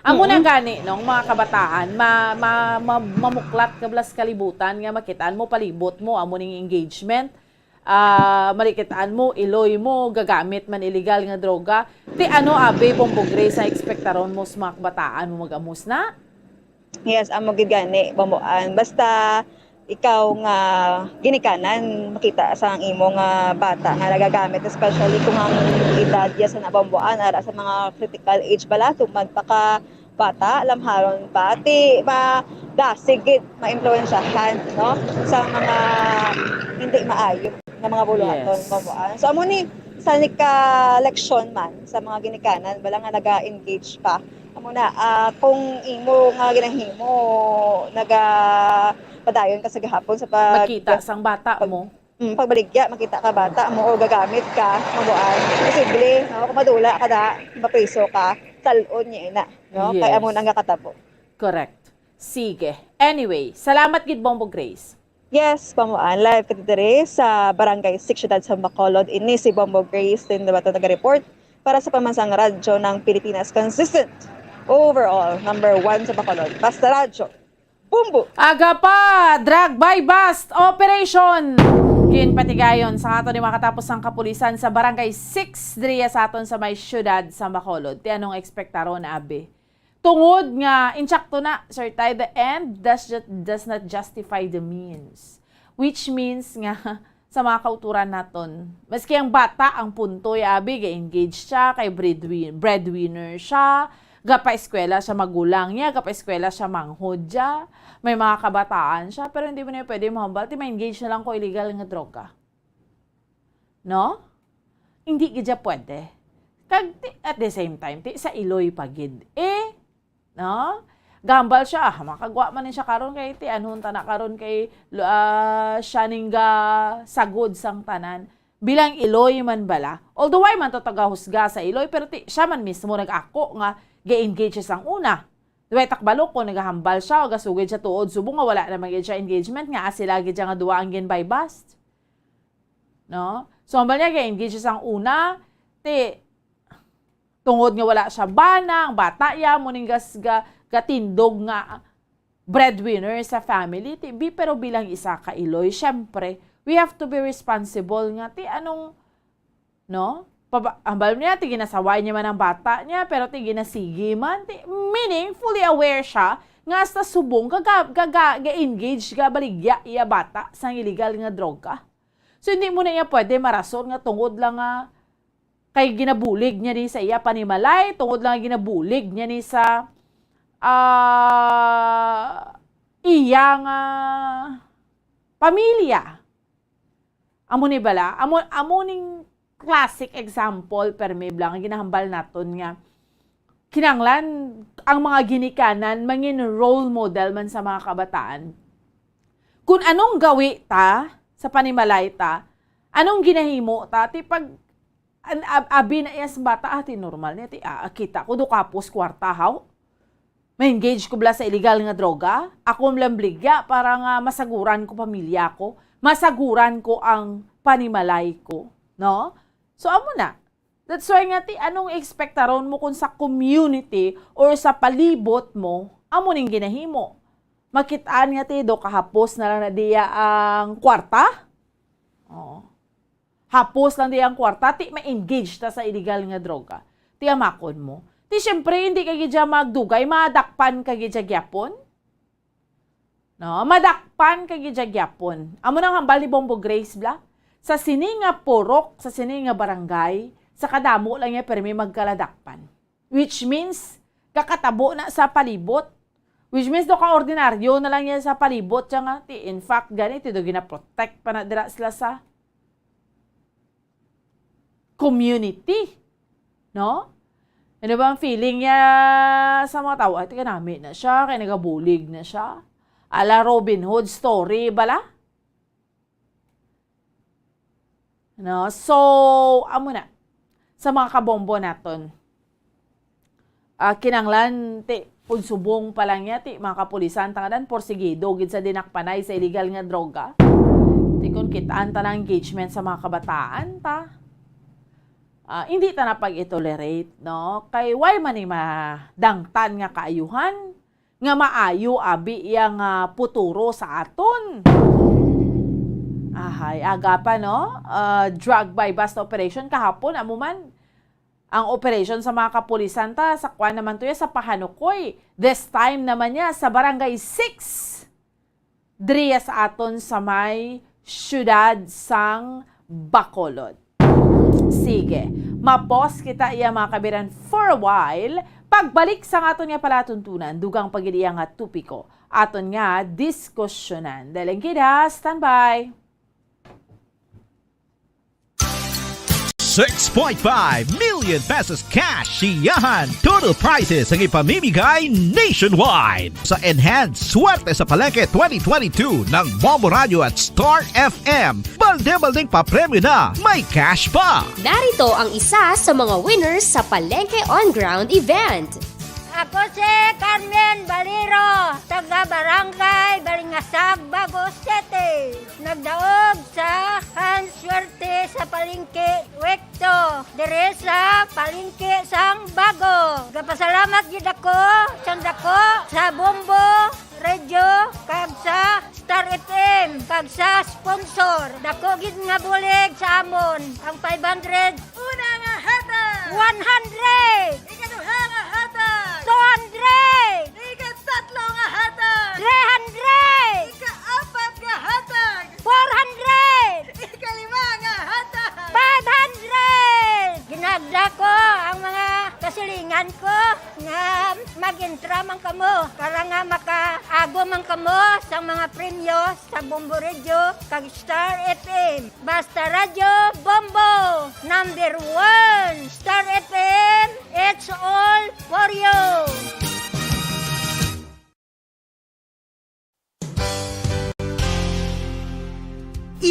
Amo na Mm. gani, no, ang mga kabataan, ma-, ma-, ma-, mamuklat ka blas kalibutan nga makitaan mo palibot mo, amo ning engagement. Ah, makitaan mo, iloy mo, gagamit man illegal nga droga. Ti ano, abi, Bombo Grace, ang ekspektaron mo sa mga kabataan mo mag-amos na? Yes, amo gid gani, Bombo Ann. Basta ikaw nga ginikanan, makita sa ang imo nga bata nga nagagamit, especially kung ang edad ya sa na, Bombo Ann, ara sa mga critical age bala, tuman pa ka bata, lamharon pa, ti madasig gid maimpluwensyahan, no, sa mga hindi maayo nga mga buluhaton, Yes. Bombo Ann. So, amo ni sa nika leksyon man sa mga ginikanan bala nga naga-engage pa. Amo na, ah, kung imo nga ginahimo, naga-, padayon ka sa gahapon sa pag-, Makita sang bata pag-, mo. mm, pagbaligya, makita ka bata mo o gagamit ka, Bombo Ann, posible, no? Kung madula ka na, mapriso ka, talon niya ina, no? Kay Yes. amo na nga katabo. Correct. Sige. Anyway, salamat gid, Bombo Grace. Yes, Bombo Ann, live ka diri sa Barangay six, Siyudad sa Bacolod. Ini si Bombo Grace, din naman ito nag-report para sa Pambansang Radyo ng Pilipinas. Consistent, overall, number one sa Bacolod. Basta Radyo, Bombo! Aga pa, drug buy-bust operation! Ginpatigayon sa ato ni makatapos ang kapulisan sa Barangay six, diriya sa aton sa may siyudad sa Bacolod. Ti anong ekspektaron, abi? Tungod nga, insakto na, Sir Ty, the end does, ju-, does not justify the means. Which means nga, sa mga kauturan naton, maski ang bata, ang punto, ya, abi, ga-engage siya, kay breadwi-, breadwinner siya, gapa-eskwela siya magulang niya, gapa-eskwela siya manghod siya, may mga kabataan siya, pero hindi mo na pwede mahambal, ti ma-engage na lang ko illegal nga droga. No? Hindi gid siya pwede. Kag ti-, at the same time, ti, sa iloy pa gid. Eh, no? Gambal siya, ah, makagwa man ni siya karon kay ti, anhon ta na karon kay, ah, siya ning ga sagod sang tanan. Bilang iloy man bala. Although way man to tagahusga sa iloy, pero ti, siya man mismo nag-ako nga ga-engage siya sang una. Di ba, takbalo ko, nagahambal siya o gasugid siya tuod, subong nga wala naman gid siya engagement, nga sila gid siya nga duwa ang gin-buy-bust. No? So, hambal niya, ga-engage siya sang una, Ti, tungod nga wala siya bana, ang bata iya, amo ning gas-, ga-, gatindog nga breadwinner sa family, ti, bi-, pero bilang isa ka iloy, syempre, we have to be responsible nga, ti, anong, no? Paba-, hambal niya, ti, ginasaway niya man ang bata niya, pero, ti, ginasigi man, ti, meaning, fully aware siya nga hasta subong gaga-, gaga-, ga-engage, gabaligya iya bata sa illegal nga droga. So, hindi mo na iya pwede marason nga tungod lang nga kay ginabulig niya ni sa iya panimalay, tungod lang ginabulig niya ni sa, ah, iya nga pamilya. Amo ni bala, amo, amo ning classic example, permi bala nga ginahambal naton nga kinahanglan ang mga ginikanan mangin role model man sa mga kabataan. Kung anong gawi ta sa panimalay ta, anong ginahimo ta, ti pag An-, ab-, abi na iya sa bata, ati, normal niya, ti, ah, kita ko do kapos kwarta, haw? Ma-engage ko bala sa illegal nga droga? Ako lang bligya para nga masaguran ko pamilya ko, masaguran ko ang panimalay ko, no? So, amo na. That's why nga, ti, anong ekspektaron mo kung sa community or sa palibot mo, amo ning ginahimo? Makitaan nga, ti, do kahapos na lang na diya ang kwarta? Oo. Hapos lang di ang kwarta, ti ma-engage ta sa illegal nga droga. Ti amakon mo. Ti siyempre, hindi ka gid siya magdugay, madakpan ka gid siya gyapon. No? Madakpan ka gid siya gyapon. Amo nang hambal ni Bombo Grace bala. Sa sini nga purok, sa sini nga barangay, sa kadamo lang niya, permi magkaladakpan. Which means, kakatabo na sa palibot. Which means, do ka ordinaryo na lang niya sa palibot siya nga. Ti, in fact, gani, ti do ginaprotect pa na dira sila sa community. No? Ano ba ang feeling niya sa mga tao? Ay, ti kanami na siya, kay nagabulig na siya. Ala Robin Hood story bala? No? So, amo na. Sa mga kabombo naton, ah, kinanglan, ti, kung subong pa lang niya, ti, mga kapulisan, tangadan, porsigido gid sa dinakpanay sa illegal nga droga. Ti, kung kitaan ta ng engagement sa mga kabataan, ta, ah, hindi ta na pag-itolerate, no? Kay why man ni madangtan nga kaayuhan? Nga maayo abi iya nga puturo sa aton. Ahay, aga pa, no? Ah, drug buy-bust operation kahapon, amo man ang operation sa mga kapulisan ta, sa kwan naman to ya, sa Pahanukoy. This time naman niya sa Barangay six. Diri sa aton sa may siyudad sang Bacolod. Sige, ma-pause kita iya, mga kabiran, for a while. Pagbalik sa aton nga palatuntunan, dugang pa gid iya nga topiko, aton nga diskusyonan. Dali lang gid ha, standby. Six point five million pesos cash siyahan. Total prizes ang ipamimigay nationwide. Sa Enhanced Swerte sa Palengke twenty twenty-two ng Bombo Radio at Star F M, balde-baldeng papremyo na, may cash pa. Narito ang isa sa mga winners sa Palengke On Ground event. Ako si Carmen Valero, taga Barangay Balingasag, Bago City. Nagdaog sa Hans Swerte sa Palengke Wekto, dire sa Palengke sang Bago. Gapasalamat gid ako sang dako sa Bombo Radio kag sa Star F M kag sa sponsor. Dako gid nga bulig sa amon ang five hundred. Una nga hatag. One hundred. Ikaduha nga hatag. Two hundred. Ikatatlo nga hatag. Three hundred. Ikaapat nga hatag. Four hundred. Ikalima nga hatag. Five hundred. Ginagda ko ang mga kasilingan ko nga mag-intra man kamo para nga makaagom man kamo sa mga premyo sa Bombo Radio kag Star F M. Basta Radyo Bombo, number one. Star F M, it's all for you.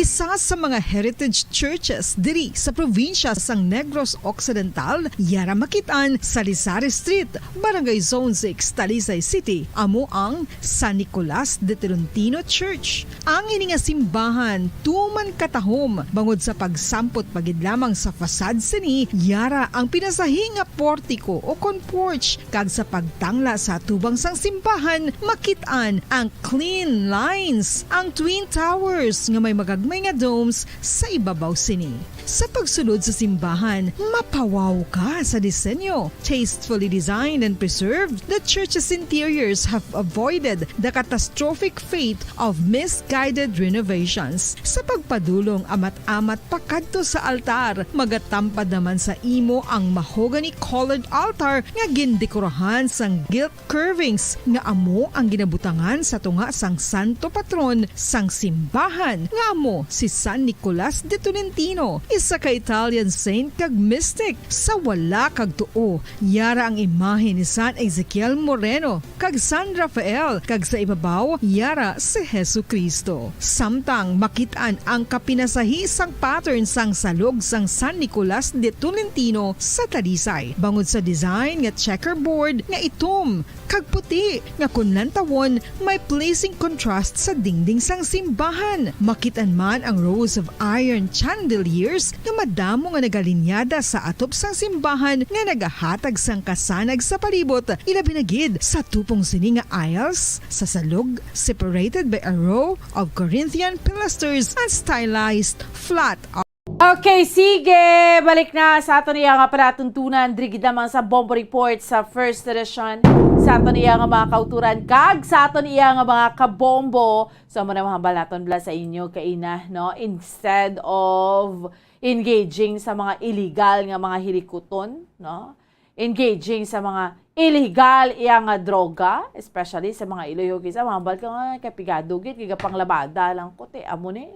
Isa sa mga heritage churches diri sa probinsya sang Negros Occidental, yara makit-an sa Lizares Street, Barangay Zone six, Talisay City, amo ang San Nicolas de Tolentino Church. Ang ini nga simbahan tuman katahom bangod sa pagsampot pa gid lamang sa facade sini, yara ang pinasahi nga portiko o kon porch, kag sa pagtangla sa atubang sang simbahan, makit-an ang clean lines, ang twin towers nga may magagmay nga domes sa ibabaw sini. Sa pagsulod sa simbahan, mapawaw ka sa disenyo. Tastefully designed and preserved, the church's interiors have avoided the catastrophic fate of misguided renovations. Sa pagpadulong amat-amat pakadto sa altar, magatampad naman sa imo ang mahogany-colored altar nga gindekorahan sang gilt curvings nga amo ang ginabutangan sa tunga sang santo patron sang simbahan, nga amo si San Nicolas de Tolentino, isa ka Italian saint kag mystic. Sa wala kag tuo, yara ang imahe ni San Ezekiel Moreno kag San Rafael, kag sa ibabaw, yara si Jesu-Cristo. Samtang makit-an ang kapinasahi sang pattern sang salog sang San Nicolas de Tolentino sa Talisay, bangod sa design nga checkerboard nga itom kag puti, nga kon lantawon, may pleasing contrast sa dingding sang simbahan. Makit-an man ang rows of iron chandeliers nga madamo nga nagalinyada sa atop sang simbahan nga nagahatag sang kasanag sa palibot, ilabi na gid sa tupong sini nga aisles sa salog, separated by a row of Corinthian pilasters and stylized flat. Okay, sige. Balik na sa aton iya nga palatuntunan diri gid lamang sa Bombo Report sa first edition, sa aton iya nga mga kauturan kag sa aton iya nga mga kabombo. So, amo na mahambal naton bala sa inyo kaina, no? Instead of engaging sa mga illegal nga mga hilikuton, no? Engaging sa mga illegal iya nga droga, especially sa mga iloy, okay, sa mahambal ka nga kay pigado gid, kay gapanglabada lang ko, ti, amo ni,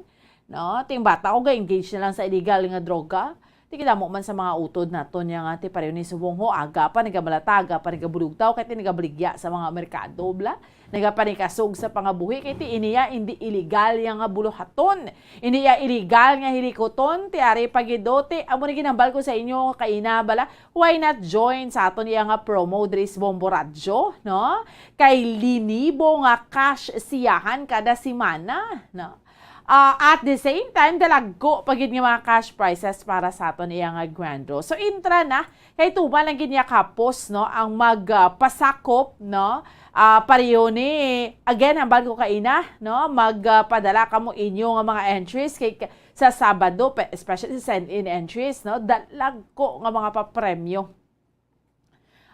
no? Ting bata ko ga-engage na lang sa illegal nga droga. Ti, kita mo man sa mga utod naton niya nga, ti, pareho ni subong ho, aga pa nagamalata, aga pa nagabulugtaw, kay ti nagabaligya sa mga merkado, bala. Nagapanikasog sa pangabuhi, kay ti iniya indi illegal ya nga buluhaton. Indi ya illegal nga hilikuton, ti ari pa gid, ti, amo ni ginhambal ko sa inyo kaina, bala. Why not join sa aton iya nga promo diri sa Bombo Radyo, no? Kay linibo nga cash siyahan kada semana, no? Ah, at the same time, dalagko pa gid nga mga cash prizes para sa aton iya nga grand draw. So, intra na, kay tuman lang gid niya kapos, no, ang mag, ah, pasakop, no? Ah, pareho ni, again, hambal ko kaina, no, mag, ah, padala kamo inyo nga mga entries kay, sa Sabado, pe-, especially sa send-in entries, no, dalagko nga mga papremyo.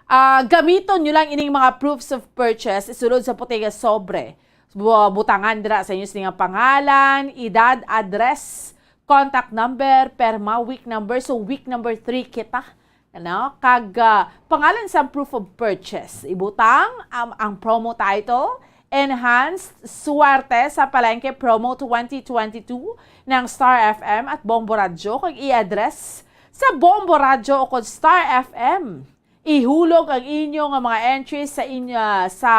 Ah, gamiton nyo lang ining mga proofs of purchase, isulod sa puti nga sobre. Bu-, butangan dira sa inyo sini nga pangalan, edad, address, contact number, perma, week number. So, week number three kita. Ano? Kag, ah, pangalan sa proof of purchase. Ibutang ang, ang promo title, Enhanced Swerte sa Palengke Promo twenty twenty-two ng Star F M at Bombo Radyo, kag i-address sa Bombo Radyo o kag Star F M. Ihulog ang inyo nga mga entries sa inyo, sa,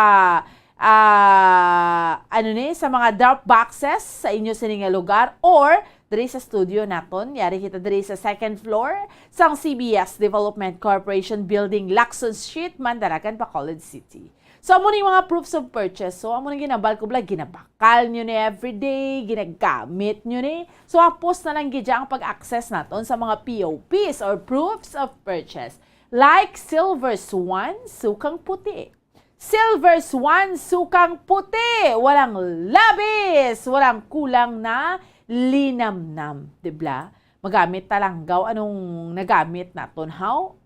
ah, ano ni, sa mga drop boxes sa inyo sini nga lugar or diri sa studio naton. Yari kita diri sa second floor sang C B S Development Corporation Building, Lacson Street, Mandalagan, Bacolod City. So, amo ni mga proofs of purchase. So, amo ni ginambal ko, bala, ginabakal nyo ni everyday, ginagamit nyo ni. So, hapos na lang gid ang pag-access naton sa mga P O Ps or proofs of purchase. Like Silver Swan, sukang puti. Silver Swan, sukang puti. Walang labis, walang kulang na linamnam. Di bala? Magamit talanggaw. Anong nagamit naton, haw?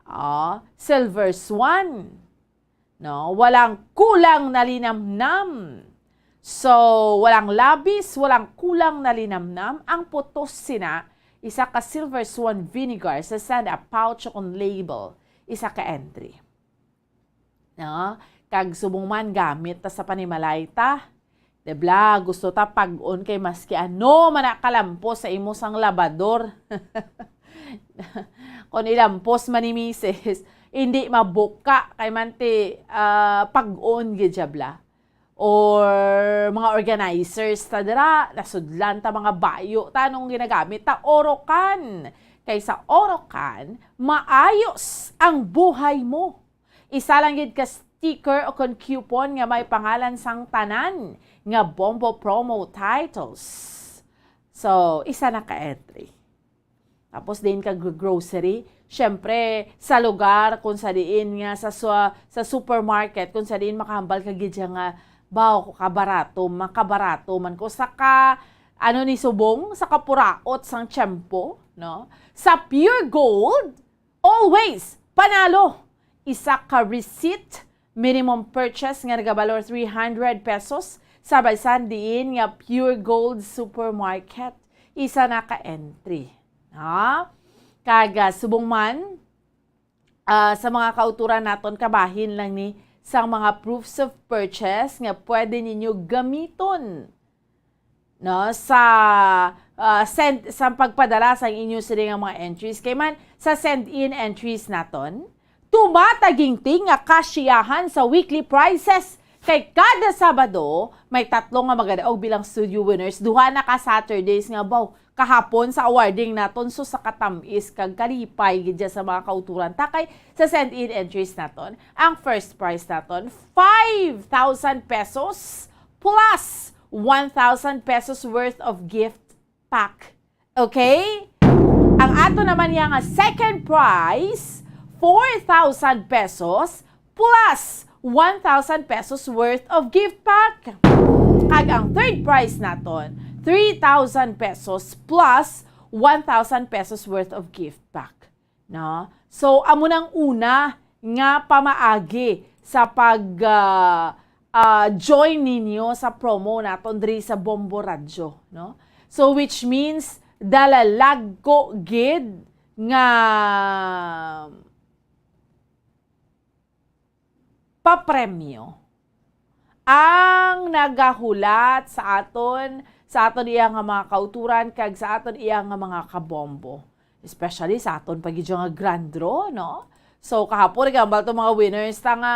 Ah, Silver Swan. No? Walang kulang na linamnam. So, walang labis, walang kulang na linamnam. Ang putos sina, isa ka Silver Swan vinegar sa send a pouch o kon label, isa ka entry. No? Kag subong man gamit ta sa panimalay ta. Di bala, gusto ta pag-on kay maski ano man na kalampos sa imo sang labador. Kon ilampos man ni misis, hindi mabuka kay man ti, ah, pag-on gid siya bala. or mga organizers ta dira, nasudlan ta mga bayo ta anong ginagamit ta, Orocan. Kay sa Orocan, maayos ang buhay mo. Isa lang gid ka sticker o kon coupon nga may pangalan sang tanan nga Bombo promo titles. So, isa na ka entry. Tapos din ka gro-, grocery, syempre sa lugar kung sa diin nga sa swa-, sa supermarket kung sa diin makahambal ka gid siya nga baw kabarato, makabarato man ko sa ka, ano ni subong, sa kapuraot sang tiyempo, no? Sa Pure Gold, always panalo. Isa ka receipt, minimum purchase nga nagabalor three hundred pesos, sa balsan diin nga Pure Gold Supermarket. Isa na ka entry. Ha? Kag, ah, subong man, ah, sa mga kauturan naton, kabahin lang ni sang mga proofs of purchase nga pwede ninyo gamiton, no, sa, ah, send, sa pagpadala sa inyo sini nga mga entries. Kay man, sa send-in entries naton, tumatagingting nga kasyahan sa weekly prizes. Kay kada Sabado, may tatlo nga magadaog bilang studio winners. Duha na ka Saturdays nga, baw, kahapon sa awarding naton, so sa katamis kag kalipay gid dyan sa mga kauturan. Ta kay sa send-in entries naton, ang first prize naton, five thousand pesos plus one thousand pesos worth of gift pack. Okay? Ang ato naman niya nga second prize, four thousand pesos plus one thousand pesos worth of gift pack. Kag ang third prize naton, three thousand pesos plus one thousand pesos worth of gift pack. No? So, amo nang una nga pamaagi sa pag, ah, ah, join ninyo sa promo naton diri sa Bombo Radyo, no? So, which means, dalalagko gid nga papremyo ang nagahulat sa aton, sa aton iya nga mga kauturan, kag sa aton iya nga mga kabombo. Especially sa aton pa gid nga grand draw, no? So, kahapon, nagambal to mga winners ta nga,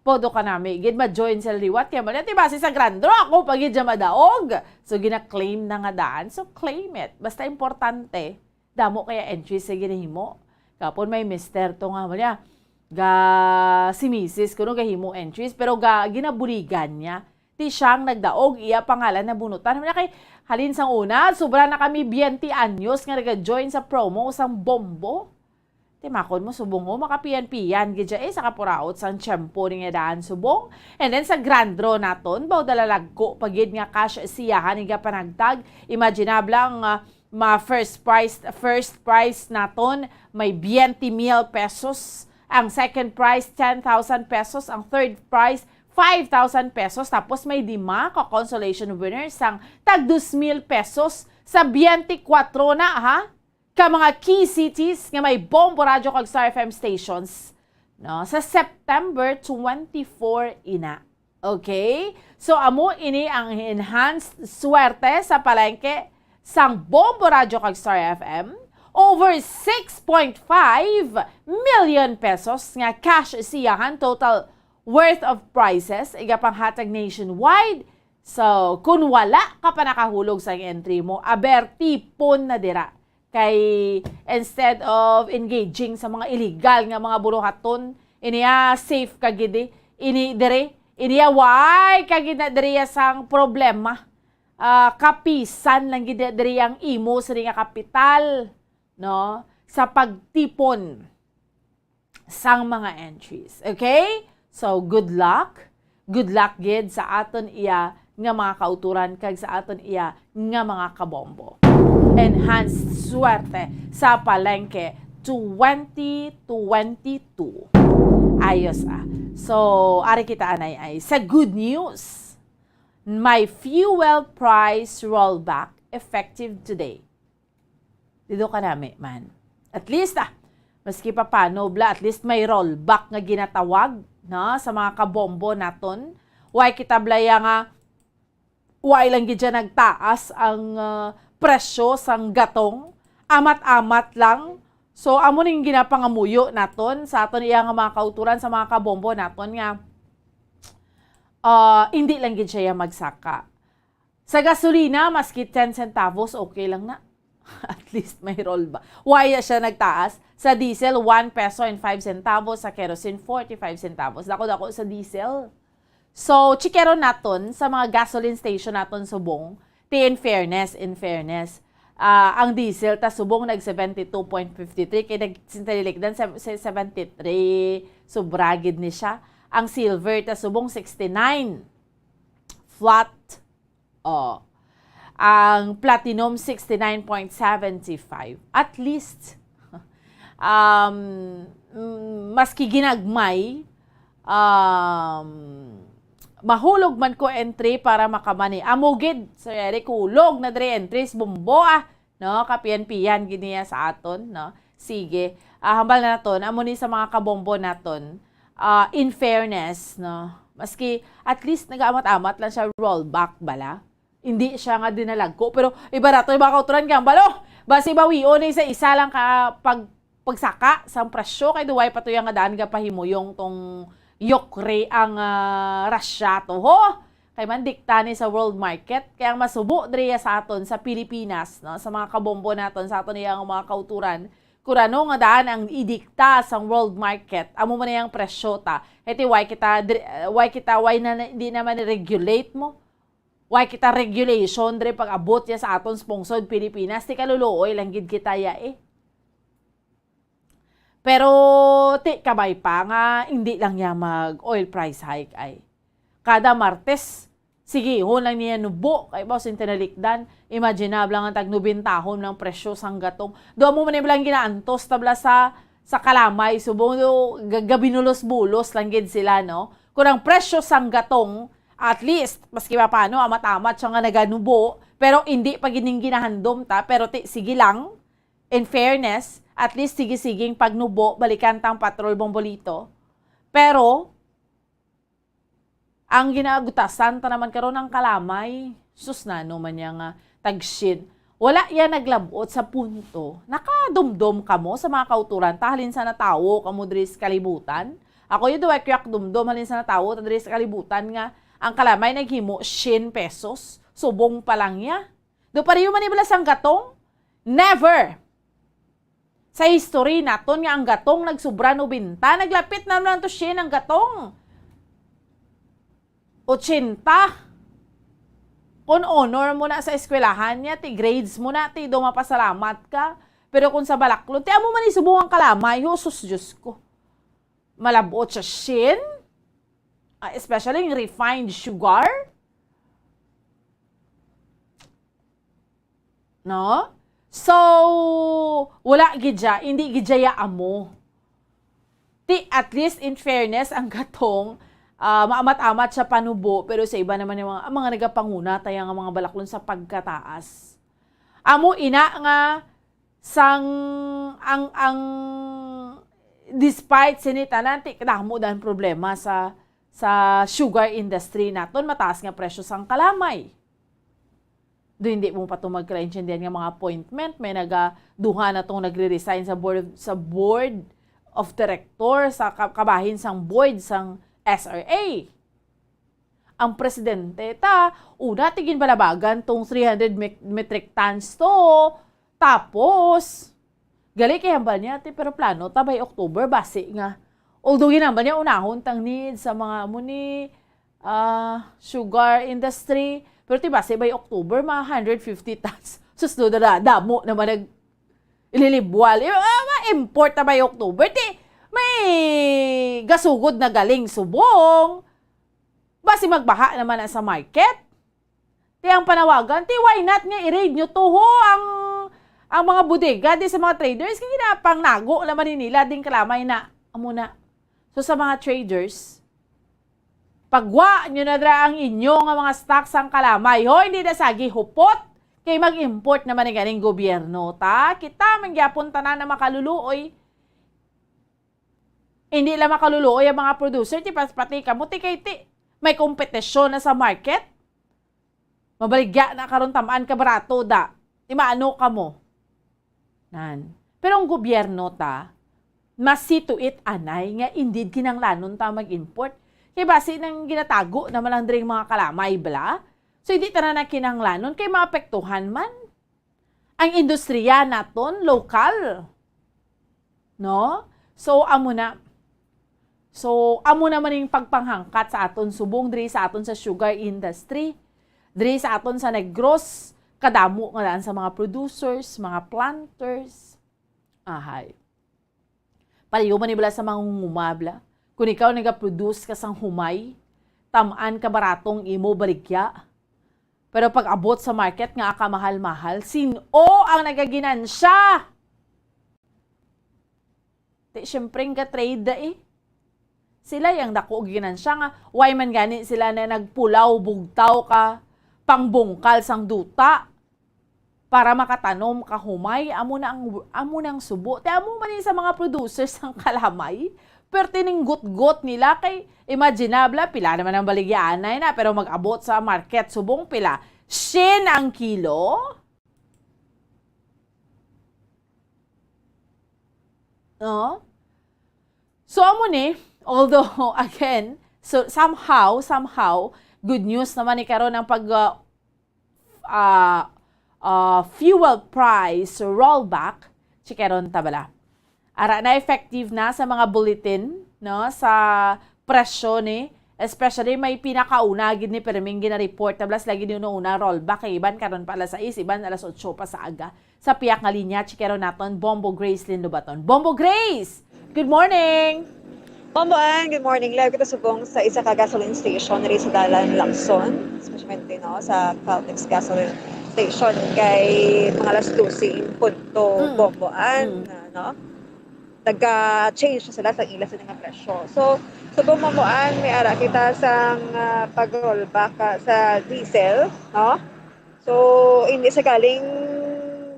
bodo ka nami gid, ma-join sila liwat. Kaya mali, ati, base sa grand draw, ako pa gid madaog. So, gina-claim na nga daan. So, claim it. Basta importante, damo kaya entries sa ginahimo. Kapon may mister to nga, wala, ga, si misis, kuno gahimo entries, pero ga, ginabuligan niya. Ti siyang nagdaog, iya pangalan na bunutan. Wala kay, halin sang una, sobra na kami twenty anyos nga naga-join sa promo sang Bombo. Timakon mo, subong mo, makapiyan-piyan gid siya, eh, sa kapuraot sang tiyempo ni nga daan subong. And then sa grand draw naton, baw dalalagko pa gid nga cash siyahan nga panagtag. Imaginable lang, ah, ma first prize, first prize naton may twenty mil pesos. Ang second prize, ten thousand pesos. Ang third prize, five thousand pesos. Tapos may lima ka consolation winners sang tag dos mil pesos sa twenty-four na, ha? Ka mga key cities nga may Bombo Radyo kag Star F M stations, no, sa September twenty-four ina. Okay? So, amo ini ang enhanced swerte sa palengke sang Bombo Radyo kag Star F M. Over six point five million pesos nga cash siyahan, total worth of prizes, igapanghatag nationwide. So, kung wala ka pa nakahulog sa entry mo, aber, tipon na dira. Kay instead of engaging sa mga illegal nga mga buruhaton, iniya safe ka gid, eh. Ini diri, iniya way ka gid na diri sang problema. Ah, kapisan lang gid diri ang imo sini nga kapital, no? Sa pagtipon sang mga entries. Okay? So, good luck. Good luck gid sa aton iya nga mga kauturan kag sa aton iya nga mga kabombo. Enhanced swerte sa palengke twenty twenty-two. Ayos, ah. So, ari kita, anay, ay. Sa good news, may fuel price rollback effective today. Dito ka nami man. At least, ah, maski pa paano, bla, at least may rollback nga ginatawag, no, sa mga kabombo naton. Way kita blaya nga, way lang gid siya nagtaas ang, ah, presyo sang gatong. Amat-amat lang. So, amo ning ginapangamuyo naton sa aton iya nga mga kauturan, sa mga kabombo naton nga Ah, hindi lang gid siya magsaka. Sa gasolina, maski ten centavos, okay lang na. At least may rollback. Why siya nagtaas? Sa diesel, one peso and five centavos. Sa kerosene, forty-five centavos. Dako-dako sa diesel. So, chikero naton sa mga gasoline station naton subong. Ti, in fairness, in fairness, ah, ang diesel ta subong nag seventy-two point fifty-three, kay nag-, sinalilikdan sa, sa seventy-three, sobra gid ni siya. Ang silver ta subong sixty-nine. Flat. Oh. Ang platinum, sixty-nine point seven five. At least, um, mm, maski ginagmay, um, mahulog man ko entry para makamani. Amo gid, Sir Eric, hulog na diri entries, bumbo, ah, no? Kapiyan-piyan gid niya sa aton, no? Sige. Ah, hambal naton, amo ni sa mga kabombo naton. Ah, in fairness, no? Maski at least nagaamat-amat lang siya, rollback bala. Hindi siya nga dinalagko, pero iba ra to, iba ka uturan kay hambal, oh, basi bawion ni sa isa lang ka pag-, pagsaka sang presyo, kay duway pa to yang nga daan gapahimuyong tong yukre ang, ah, Russia to, ho? Kay mandikta ni sa world market, kay ang masubo diri sa aton sa Pilipinas, no, sa mga kabombo naton, sa aton iyang mga kauturan, kung ano nga daan ang idikta sang world market, amo man ang presyo ta. Kay ti why kita diri, why kita, why na, di naman regulate mo? Why kita regulation diri pag-abot ya sa aton sponsored Pilipinas? Ti kaluluoy lang gid kita ya, eh. Pero ti kabay pa nga hindi lang niya mag oil price hike ay. Kada Martes, sigihon lang niya nubo kay baw sing tinalikdan. Imaginable lang ang tag nobentahon ng presyo sang gatong. Do mo man lang ginaantos tabla sa, sa kalamay, subong do ga-, gabinulos-bulos lang gid sila, no? Kung ang presyo sang gatong, at least, maski pa paano, amat-amat siya nga naganubo, pero hindi pa gid ning ginahandom ta, pero ti, sige lang, in fairness, at least sige-siging pagnubo, balikan tang patrol bombolito. Pero, ang ginagutasan ta naman karon ang kalamay. Sus, nano man niya nga tagsin. Wala ya naglabot sa punto. Nakadumdom kamo sa mga kauturan ta halin sa natawo kamo diri sa kalibutan? Ako yun, duwa kyak dumdom halin sa natawo ta diri sa kalibutan nga ang kalamay naghimo syen pesos. Subong pa lang ya. Do pareho man ni bala sang gatong? Never! Sa history naton nga ang gatong nagsubra nobenta, naglapit na man to syen ang gatong. Ochenta. Kung honor mo na sa eskwelahan niya, ti grades mo na, ti do mapasalamat ka. Pero kung sa balaklon, ti amo man ni subong ang kalamay, ho, sus, Diyos ko. Malabot siya syen, ah, especially yung refined sugar. No? So, wala gid siya, hindi gid siya ya amo. Ti, at least, in fairness, ang gatong, ah, maamat-amat siya panubo, pero sa iba naman yung mga, ang mga nagapanguna, taya nga mga balaklon sa pagkataas. Amo ina nga, sang, ang, ang, despite sini tanan, ti, kadamo dan problema sa, sa sugar industry naton, mataas nga presyo sang kalamay. Do hindi mo pa to magkaintindihan nga mga appointment, may naga, duha na tong nagre-resign sa board, sa board of director, sa ka-, kabahin sang board sang S R A. Ang presidente ta, una ti ginbalabagan tong three hundred mec-, metric tons to. Tapos, gali kay hambal niya, ti, pero plano ta by October, basi nga. Although ginhambal niya, unahon tang need sa mga amo ni, ah, sugar industry. Pero ti, basi by October, mga hundred fifty tons. Sus, do, da-, damo naman nag ililibwal. Eh, ah, ma-import na by October. Ti, may gasugod na galing subong. Basi magbaha naman na sa market. Ti ang panawagan, ti why not nga i-raid nyo to, ho, ang, ang mga bodega di sa mga traders, kay ginapangnago naman ni nila ding kalamay na, amo na. So sa mga traders, pagwa nyo na dira ang inyo nga mga stocks sang kalamay, ho, hindi na sagi hupot, kay mag-import naman ni ganing gobyerno, ta? Kita man gyapon tanan na makaluluoy. Hindi lang makaluluoy ang mga producer, ti pas-, pati kamo, ti kay ti, may kompetisyon na sa market. Mabaligya na karon, tam-an ka barato da. Imano kamo? Nan. Pero ang gobyerno ta, mas see to it anay nga indeed kinanglanon ta mag-import. Kay basi nang ginatago naman lang diri ang mga kalamay, bala. So, hindi tanan na kinahanglanon kay maapektuhan man ang industriya naton, lokal. No? So, amo na. So, amo naman yung pagpanghangkat sa aton subong diri sa aton sa sugar industry. Diri sa aton sa Negros, kadamo nga daan sa mga producers, mga planters. Ahay. Pareho man ni bala sa mangunguma, bala. Kung ikaw nagaproduce ka sang humay, tam-an ka baratong imo baligya. Pero pag abot sa market nga aka mahal-mahal, sin-o ang nagaginansya? Ti, siyempre, nga trade da eh. Sila yang dako ginansya nga, why man gani sila na nagpulaw, bugtaw ka, pangbungkal sang duta para makatanom ka humay, amo na ang, amo na ang subo. Ti amo man ni sa mga producers sang kalamay, perti ning gutgot nila kay imaginable, pila naman ang baligya anay na, pero mag-abot sa market subong pila? Shin ang kilo? No? So, amo ni, although, again, so, somehow, somehow, good news naman ni karon ang pag, uh, uh, uh, fuel price rollback, chikaron ta bala. Ara na, effective na sa mga bulletin, no, sa presyo ni, especially may pinakauna gid ni perming gina-report na bala sila gid ni una-una rollback kay iban karon pa alas sais, iban alas otso pa sa aga. Sa piyak nga linya, chikaron naton Bombo Grace Lindobaton. Bombo Grace! Good morning! Bombo Ann, good morning. Live kita subong sa isa ka gasoline station diri sa Dalan Lacson, especially, no, sa Caltex gasoline station kay mga alas dose in punto, Mm. Bombo Ann, Mm. no? Nagka-change na sila sa ila sa mga presyo. So, subong, Bombo Ann, may ara kita sang, ah, pag-rollback, ah, sa diesel, no? So, hindi siya galing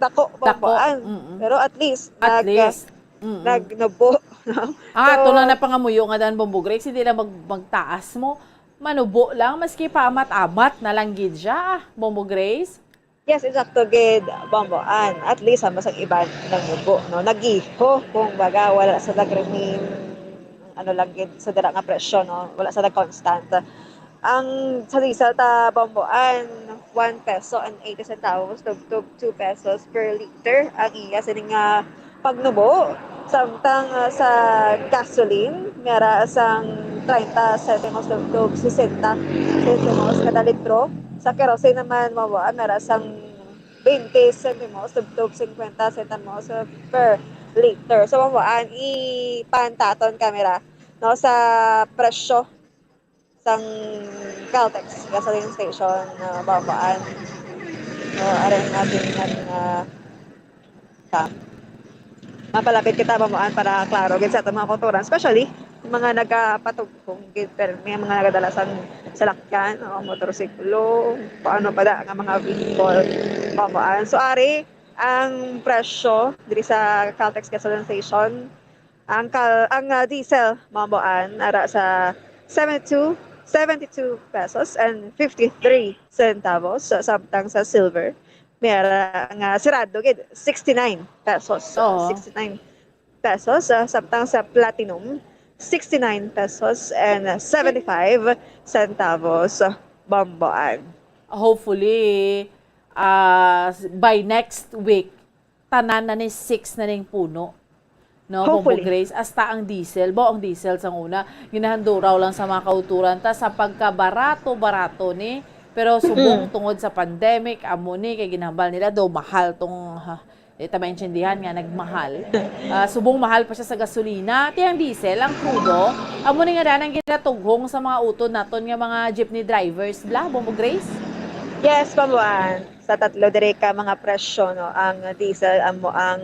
dako, Bombo Ann. Mm-mm. Pero at least, At nag-, least. Mm-mm. nagnubo, no? Ah, So, ito lang na pangamuyo nga dan, Bombo Grace, hindi lang mag-, magtaas mo. Manubo lang, maski paamat-amat na lang gid siya, ah, Bombo Grace. Yes, exacto gid, Bombo Ann. At least, ah, mas ang iban nagnubo, no? Nagiho, kung baga, wala sa nag-remain, ano lang gid, sa dira nga presyo, no? Wala sa nag-constant. Ang sa diesel ta, Bombo Ann, one peso and eighty centavos, tubtob two pesos per liter ang iya sining, ah, pagnubo. Samtang, ah, sa gasoline, may ara sang treinta centimos tubtob sesenta centimos kada litro. Sa kerosene naman, Bombo Ann, may ara sang twenty centimos tubtob cincuenta centimos per liter. So, Bombo Ann, ipantaton kami ra, no, sa presyo sang Caltex gasoline station, ah, Bombo Ann. So, aron nga din nga, ah, ka. Mapalapit kita, Bombo Ann, para klaro gid sa atong mga kautoran, especially yung mga nagapatughong gid, pero may mga nagadala sang salakyan o motorsiklo, paano pa da nga mga vehicle, Bombo Ann. So, ari ang presyo diri sa Caltex gasoline station. Ang kal-, ang, ah, diesel, Bombo Ann, ara sa seventy-two, seventy-two pesos and fifty-three centavos. Sa, samtang sa silver, may ara nga sirado gid, sixty-nine pesos. Oo. Sixty-nine pesos. Ah, samtang sa platinum, sixty-nine pesos and seventy-five centavos, Bombo Ann. Hopefully, ah, s-, by next week, tanan na ni six na ning puno. No, Bombo Hopefully. Grace, hasta ang diesel. Bo, ang diesel sang una, ginahanduraw lang sa mga kauturan ta sa pagkabarato-barato ni. Pero subong Mm. tungod sa pandemic, amo ni, kay ginahambal nila daw mahal tong, ha, di ta maintindihan nga nagmahal. Ah, subong mahal pa siya sa gasolina, ti ang diesel, ang krudo, amo ni nga daan ang ginatughong sa mga utod naton nga mga jeepney drivers, bla, Bombo Grace? Yes, Bombo Ann. Sa tatlo diri ka mga presyo, no, ang diesel amo ang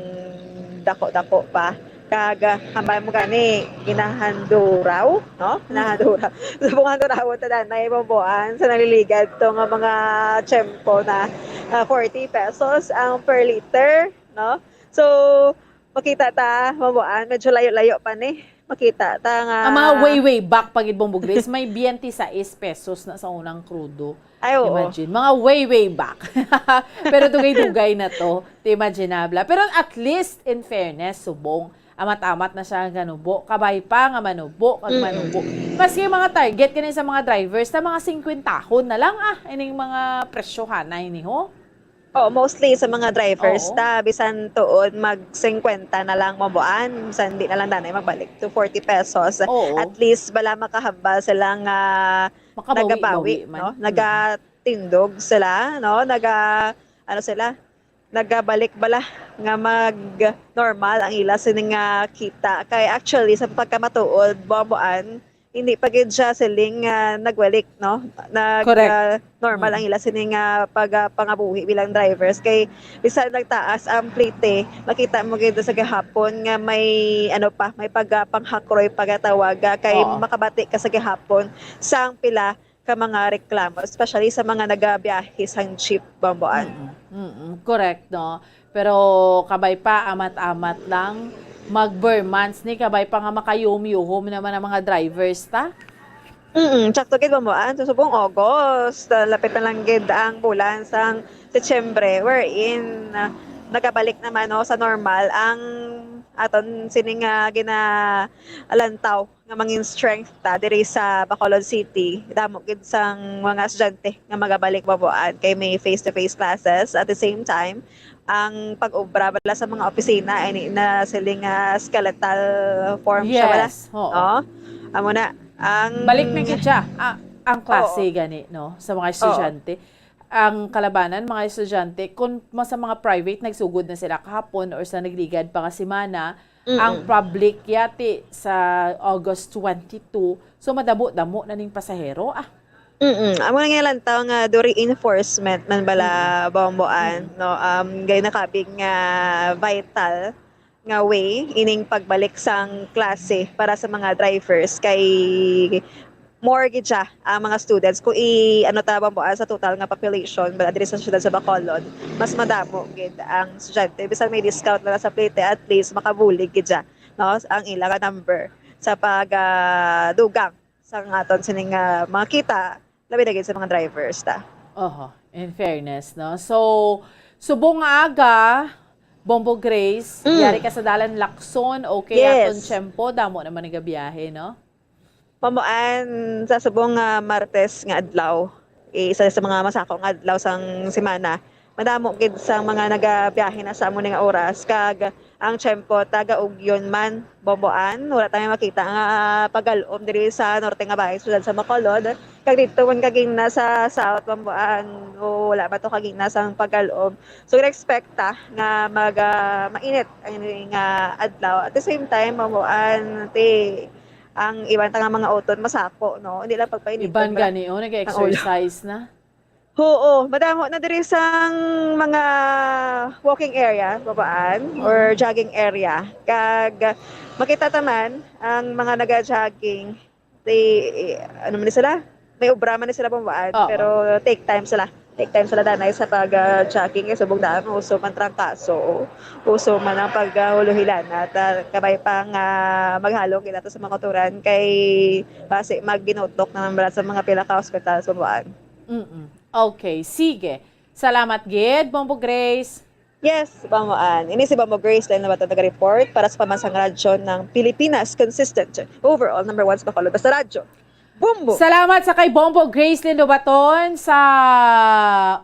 dako-dako pa. Kag, ah, hambal mo gani, ginahanduraw, no? Mm. Ginahanduraw. Subong handurawon ta danay, Bombo Ann, sa naliligad to nga mga tiyempo na, ah, forty pesos ang per liter, no? So, makita ta, Bombo Ann, medyo layo-layo pa ni. Makita ta nga Ang mga way, way back pa gid, Bombo Grace, may twenty-six pesos na sa unang krudo. Ay, oo. Imagine, mga way, way back. Pero dugay-dugay na to. Ti imaginable. Pero at least, in fairness, subong, Amat-amat na siya ganubo. Kabay pa nga manubo, kag Mm-mm. manubo. Maski mga target kini sa mga drivers, sa mga singkwentahon na lang, ah, ining mga presyohan na ini, ho? Oo, mostly sa mga drivers Oo. ta, bisan tuod mag singkwenta na lang mabuan, bisan di na lang danay magbalik to forty pesos. Oo. At least, bala makahambal sila nga Makabawi-bawi nagabawi, man. no? Mm. Nagatindog sila, no? Naga, ano sila? Nagabalik bala nga mag-normal ang ila sini nga kita. Kay actually, sa pagkamatuod, buang-buan, hindi pa gid siya siling, ah, nagbalik, no? Nag, Correct. ah, normal Mm. ang ila sini nga pag, ah, pangabuhi bilang drivers. Kay bisan nagtaas ang plite, makita mo gid sa gihapon nga may, ano pa, may pag, ah, panghakroy pagkatawag, ah, kay Oo. makabati ka sa gihapon sang pila ka mga reklamo, especially sa mga nagabiyahe sang jeep, buang-buan. Mm-mm. Mm-mm. Correct, no? Pero kabay pa, amat-amat lang, mag-ber months ni, kabay pa nga makayuhom-yuhom naman ang mga drivers, ta? Mm, sakto gid, buang-buan. So, subong August, ah, lapit na lang gid ang bulan sang Setyembre, wherein, ah, nagabalik naman, no, sa normal ang aton sining, ah, ginalantaw nga mangin strength ta diri sa Bacolod City. Damo gid sang mga estudyante nga magabalik, buang-buan, kay may face-to-face classes. At the same time, ang pag-obra bala sa mga opisina, ini na siling, ah, skeletal form siya bala. Yes, oo. No? Amo na, ang Balik na gid siya, ah, ang klase Oo. gani, no, sa mga Oo. estudyante. Ang kalabanan, mga estudyante, kung ma-, sa mga private, nagsugod na sila kahapon or sa nagligad pa nga semana, ang Mm-mm. public yati sa August twenty-two, so madamo-damo na ning pasahero, ah. Mm-mm. Amo na nga lang tao nga do reinforcement man bala, Mm-mm. buang-buan, Mm-mm. no? Um, gay nakabig nga vital nga way ining pagbalik sang klase para sa mga drivers kay more gid siya ang mga students. Kung i-, ano ta, buang-buan sa total nga population, bala diri sa siyudad sa Bacolod, mas madamo gid ang estudyante. Bisan may discount na lang sa plete, at least makabulig gid siya, no, ang ila nga number sa pag, ah, dugang sa aton sining, ah, mga kita, labi na gid sa mga drivers ta. Oho, in fairness, no? So, subong nga aga, Bombo Grace, Mm. yari ka sa dalan Lacson, okay Yes. aton tiyempo, damo naman nagabiyahe, no? Buang-buan, sa subong nga Martes nga adlaw, isa sa mga masako nga adlaw sang semana, madamo gid sang mga nagabiyahe na sa amo ni nga oras, kag ang tiyempo taga-ugyon man, buang-buan, wala tayo makita nga pagalom diri sa norte nga bahin, siyudad sa Bacolod, kag didto man kagina sa south, buang-buan, o wala ba to kagina sang pagalom. So, expect ta nga mag, ah, mainit ang ining, ah, adlaw. At the same time, buang-buan, ti, ang iban ta nga mga uton masako, no? Hindi lang pagpainiton Iban bala gani, oh, ang ulo. nag-exercise na. Oo, madamo na diri sang mga walking area, buang-buan, or Mm. jogging area. Kag makita ta man ang mga naga-jogging, they, ano man ni sila? May obra man ni sila, buang-buan, Oo. pero take time sila. Take time sila danay sa pag, ah, jogging kay subong daan uso man trangkaso, uso man ang pag, ah, huluhilanat. Ah, kabay pa nga maghalong kita sa mga kautoran kay basi magbinutok na man bala sa mga pila ka hospital, buang-buan. Mm-mm. Okay, sige. Salamat gid, Bombo Grace. Yes, buang-buan. Ini si Bombo Grace Len Lobaton, taga-report para sa Pambansang Radyo ng Pilipinas, consistent, overall, number one sa Bacolod. Basta Radyo. Bombo! Salamat sa kay Bombo Grace Len Lobaton sa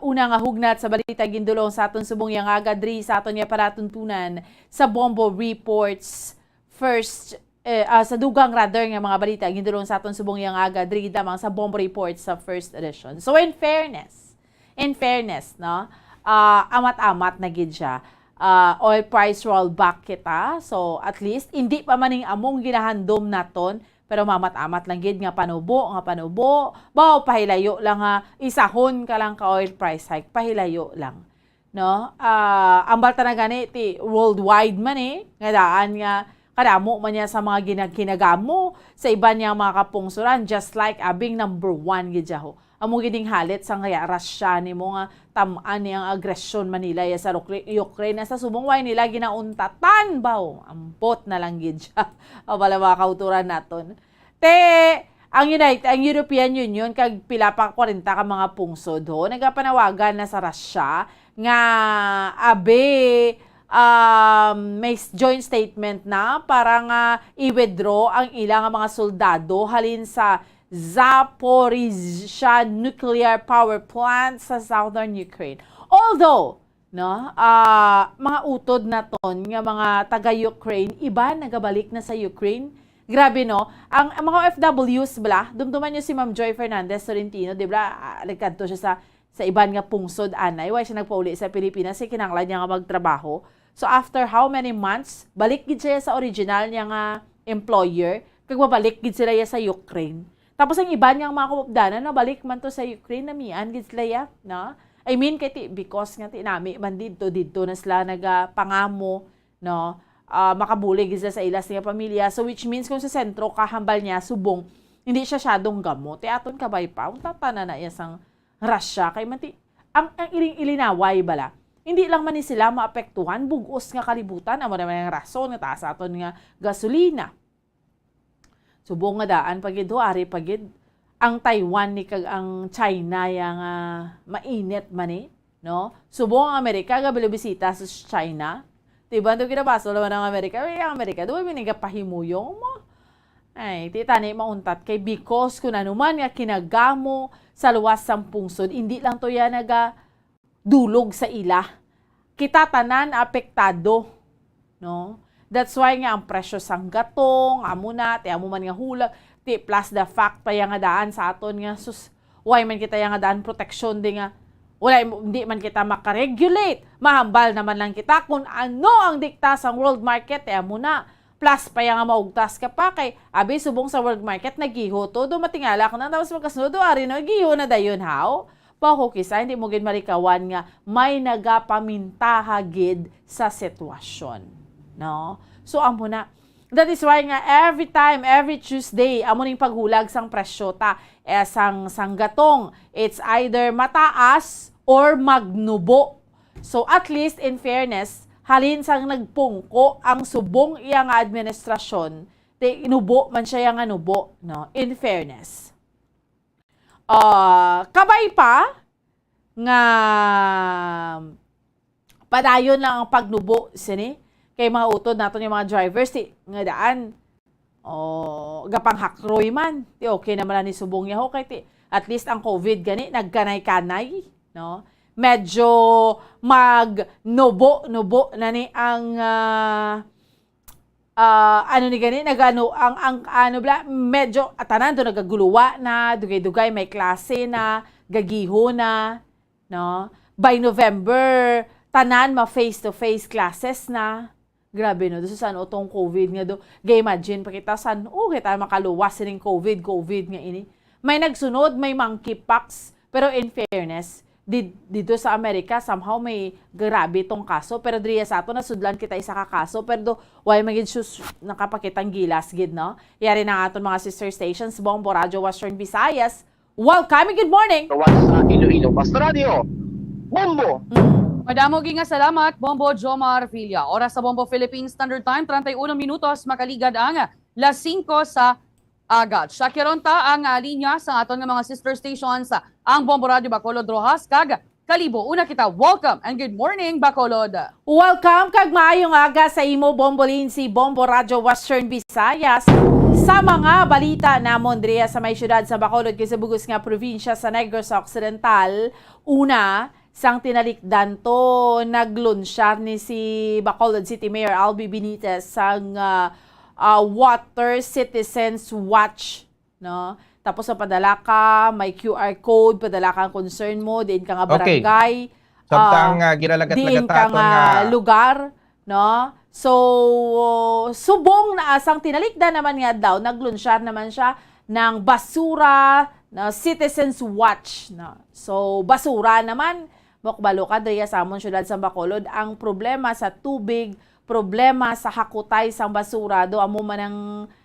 una nga hugnat sa balita gindulong sa aton subong nga aga diri sa aton nga palatuntunan sa Bombo Reports First, eh, ah, sa dugang, rather, nga mga balita gindulong sa aton subong nga aga diri lamang sa Bombo Report sa first edition. So, in fairness, in fairness, no, ah, amat-amat na gid siya. Ah, oil price rollback kita. So, at least, hindi pa man ning among ginahandom naton, pero mamat-amat lang gid nga panubo, nga panubo. Baw, pahilayo lang nga, isahon ka lang ka oil price hike, pahilayo lang. No? Ah, ang balta na gani, ti worldwide man eh, nga daan nga kadamo man niya sa mga ginaghinagamo sa iban niya mga kapungsuran, just like abing number one gid siya ho. Amo gid ning halit sa nga Russia nimo nga tam-an ni ang agresyon man nila ya sa Ukra-, Ukraine, na sa subong way nila ginauntatan baw. Ambot na lang gid siya. Abala mga kauturan naton. Te, ang United, ang European Union kag pila pa kwarenta ka mga pungsod ho nagapanawagan na sa Russia nga abi, um, may s- joint statement na para nga i-withdraw ang ila nga mga soldado halin sa Zaporizhia nuclear power plant sa southern Ukraine. Although, no, ah, mga utod naton nga mga taga-Ukraine, iban nagabalik na sa Ukraine. Grabe, no? Ang, ang mga O F Ws bala, dumduman niyo si Ma'am Joy Fernandez Tolentino, di ba? Ah, nagkadto siya sa sa iban nga pungsod anay, wala siya nagpauli sa Pilipinas kay kinahanglan niya nga magtrabaho. So after how many months, balik gid siya sa original niya nga employer, kag mabalik gid sila iya sa Ukraine. Tapos ang iban nga mga kaupdanan, nabalik man to sa Ukraine, namian gid sila iya, no? I mean, kay ti, because nga ti nami man didto, didto na sila nagapangamo, no? Ah, makabulig gid sila sa ila sa pamilya. So which means kung sa sentro ka, hambal niya, subong, hindi siya syadong gamot. Ti aton kabay pa, unta tanan na iya sang Russia, kay manti, ang, ang iling-ilinaway bala, hindi lang man ni sila maapektuhan, bug-os nga kalibutan, amo naman ang rason nga taas aton nga gasolina. Subong nga daan pa gid ho, ari pa gid ang Taiwan ni kag ang China ya nga mainit man ni, no? Subong ang Amerika gabilibisita sa China. Di ba, ito kinabasol naman ang Amerika. Ay, ang Amerika, di ba, minigapahimuyong mo? Ay, di tani mauntat kay because kun ano man nga kinagamo sa luwas sang pungsod, hindi lang to ya naga dulog sa ila. Kita tanan apektado, no? That's why nga ang presyo sang gatong, amo na, ti amo man nga hulag, ti plus the fact pa ya nga daan sa aton nga sus, why man kita ya nga daan proteksyon di nga wala, hindi man kita makaregulate. Mahambal naman lang kita kung ano ang dikta sang world market, ti amo na. Plus pa ya nga maugtas ka pa kay abi subong sa world market nagiho to, do matingala ko na tapos magkasunod do ari na giho na dayon haw. Pako kisa hindi mo gid malikawan nga may nagapamintaha gid sa sitwasyon, no? So amo na. That is why nga every time, every Tuesday, amo ning paghulag sang presyo ta, eh, sang, sang gatong, it's either mataas or magnubo. So at least in fairness, halin sang nagpungko ang subong iya nga administrasyon, ti nubo man siya nga nubo, no? In fairness. Ah, kabay pa nga padayon lang ang pagnubo sini kay mga utod naton yung mga drivers ti nga daan. O, gapanghakroy man. Ti okay naman lang ni subong niya ho kay ti at least ang covid gani nagkanay-kanay, no? Medyo magnubo-nubo na ni ang ah, ah, ano ni gani nagano ang, ang ano bla medyo ah, tanan do nagaguluwa na, dugay-dugay may klase na, gagiho na, no? By November, tanan ma face to face classes na. Grabe, no? Doon sa san-o tong covid nga do. Ga-imagine pa kita san-o kita makaluwas sining covid, covid nga ini. May nagsunod, may monkeypox. Pero in fairness, di, dito sa Amerika, somehow may grabe tong kaso. Pero diriya sa ato, nasudlan kita isa ka kaso. Pero do, why magid sus, nakapakitang gilas gid, no? Yari na ang aton mga sister stations, Bombo Radyo Western Visayas. Welcome and good morning! Gawas sa Iloilo Basta Radio, Bombo! Mm. Madamo gi nga salamat, Bombo Jomar Villa. Oras sa Bombo Philippine Standard Time, treinta y uno minutos, makaligad ang las singko sa aga. Check ron ta ang ah, linya sa aton nga mga sister stations, ang Bombo Radio Bacolod Roxas kag Kalibo. Una kita, welcome and good morning, Bacolod. Welcome kag maayong aga sa imo, Bombo Lindsay, Bombo Radyo Western Visayas. Sa mga balita namon diriya sa may siyudad sa Bacolod kay sa bugos nga probinsya sa Negros Occidental, una, sang tinalikdan to, naglunsyar ni si Bacolod City Mayor Albi Benitez sang ah, ah, Water Citizens Watch, no? Tapos sa padala ka, may Q R code, padala ka ang concern mo, diin ka nga Okay. barangay, Samtang ah, ah, ginalagat-lagata diin ka aton nga nga lugar, no? So, subong na asang tinalikdan naman nga adlaw, naglunsyar naman siya ng basura, na Citizens Watch, no? So, basura naman, mukbalo ka, diriya sa amon syudad sa Bacolod, ang problema sa tubig, problema sa hakutay sang basura, do amo man ang,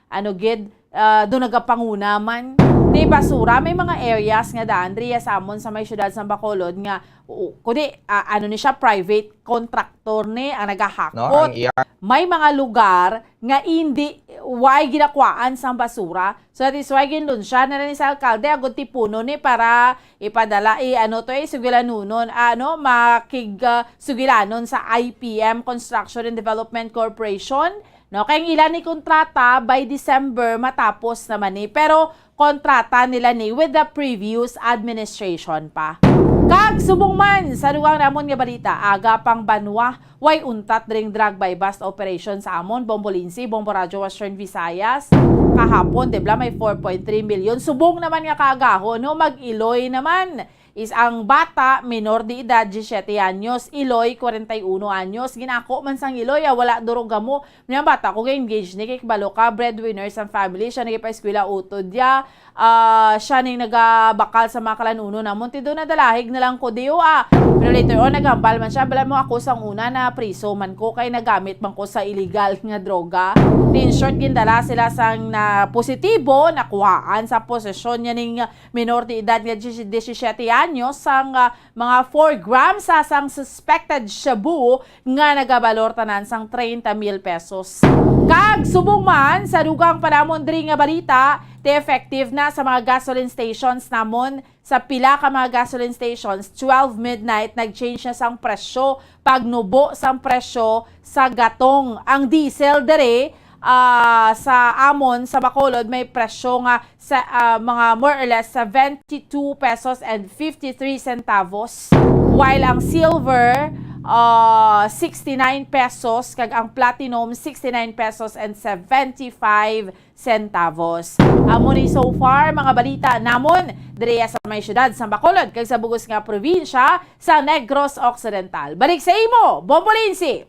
ano gid, ah, do nagapanguna man. Di basura, may mga areas nga daan diri sa amon sa may siyudad sa Bacolod nga, u-, kundi, ah, ano ni siya, private contractor ni ang nagahakot. No, ang iya. May mga lugar nga hindi, way ginakwaan sang basura. So that is why ginlunsya na ni sa alkalde agud tipunon ni para ipadala, i-, ano to, eh, sugilanonon, ano, makig, ah, sugilanon sa I P M, Construction and Development Corporation. No, kay ang ila ni kontrata by December matapos naman ni. Pero kontrata nila ni with the previous administration pa. Kag subong man sa dugang namon nga balita, aga pang banwa, way untat dring drug buy-bust operation sa amon, Bombo Lindsay, Bombo Radyo Western Visayas. Kahapon, di ba, may four point three million. Subong naman nga kaagahon, no? Mag-Iloy naman. Is ang bata, minor de edad, disisyete anyos, Iloy, kwarenta y uno anyos. Ginako man sang Iloy, ah, wala duro gamo. May bata ko ga-engage ni, kay kabalo ka, breadwinner sang family, siya nagpa-eskwela utod ya. Ah, siya ning nagabakal sa mga kalanuno namon, ti do nadalahig na lang ko diyo, ah. Pero later on, naghambal man siya, bala mo ako sang una na priso man ko, kay nagamit man ko sa illegal nga droga. Ti in short, gindala sila sang na positibo, nakuhaan sa posesyon niya ning minor de edad nga diyes-, disisyete anyos sang, ah, mga four grams sa sang suspected shabu nga nagabalor tanan sang treinta mil pesos. Kag subong man sa dugang pa namon diri nga balita, ti effective na sa mga gasoline stations namon. Sa pila ka mga gasoline stations, twelve midnight nag-change na sang presyo, pagnubo sang presyo sa gatong. Ang diesel diri, ah, sa amon sa Bacolod may presyo nga sa, ah, mga more or less seventy-two pesos and fifty-three centavos, while ang silver, ah, sixty-nine pesos, kag ang platinum, sixty-nine pesos and seventy-five centavos. Amo ni so far mga balita namon diri sa may siyudad sa Bacolod kag sa bugos nga probinsya sa Negros Occidental. Balik sa imo, Bombo Lindsay.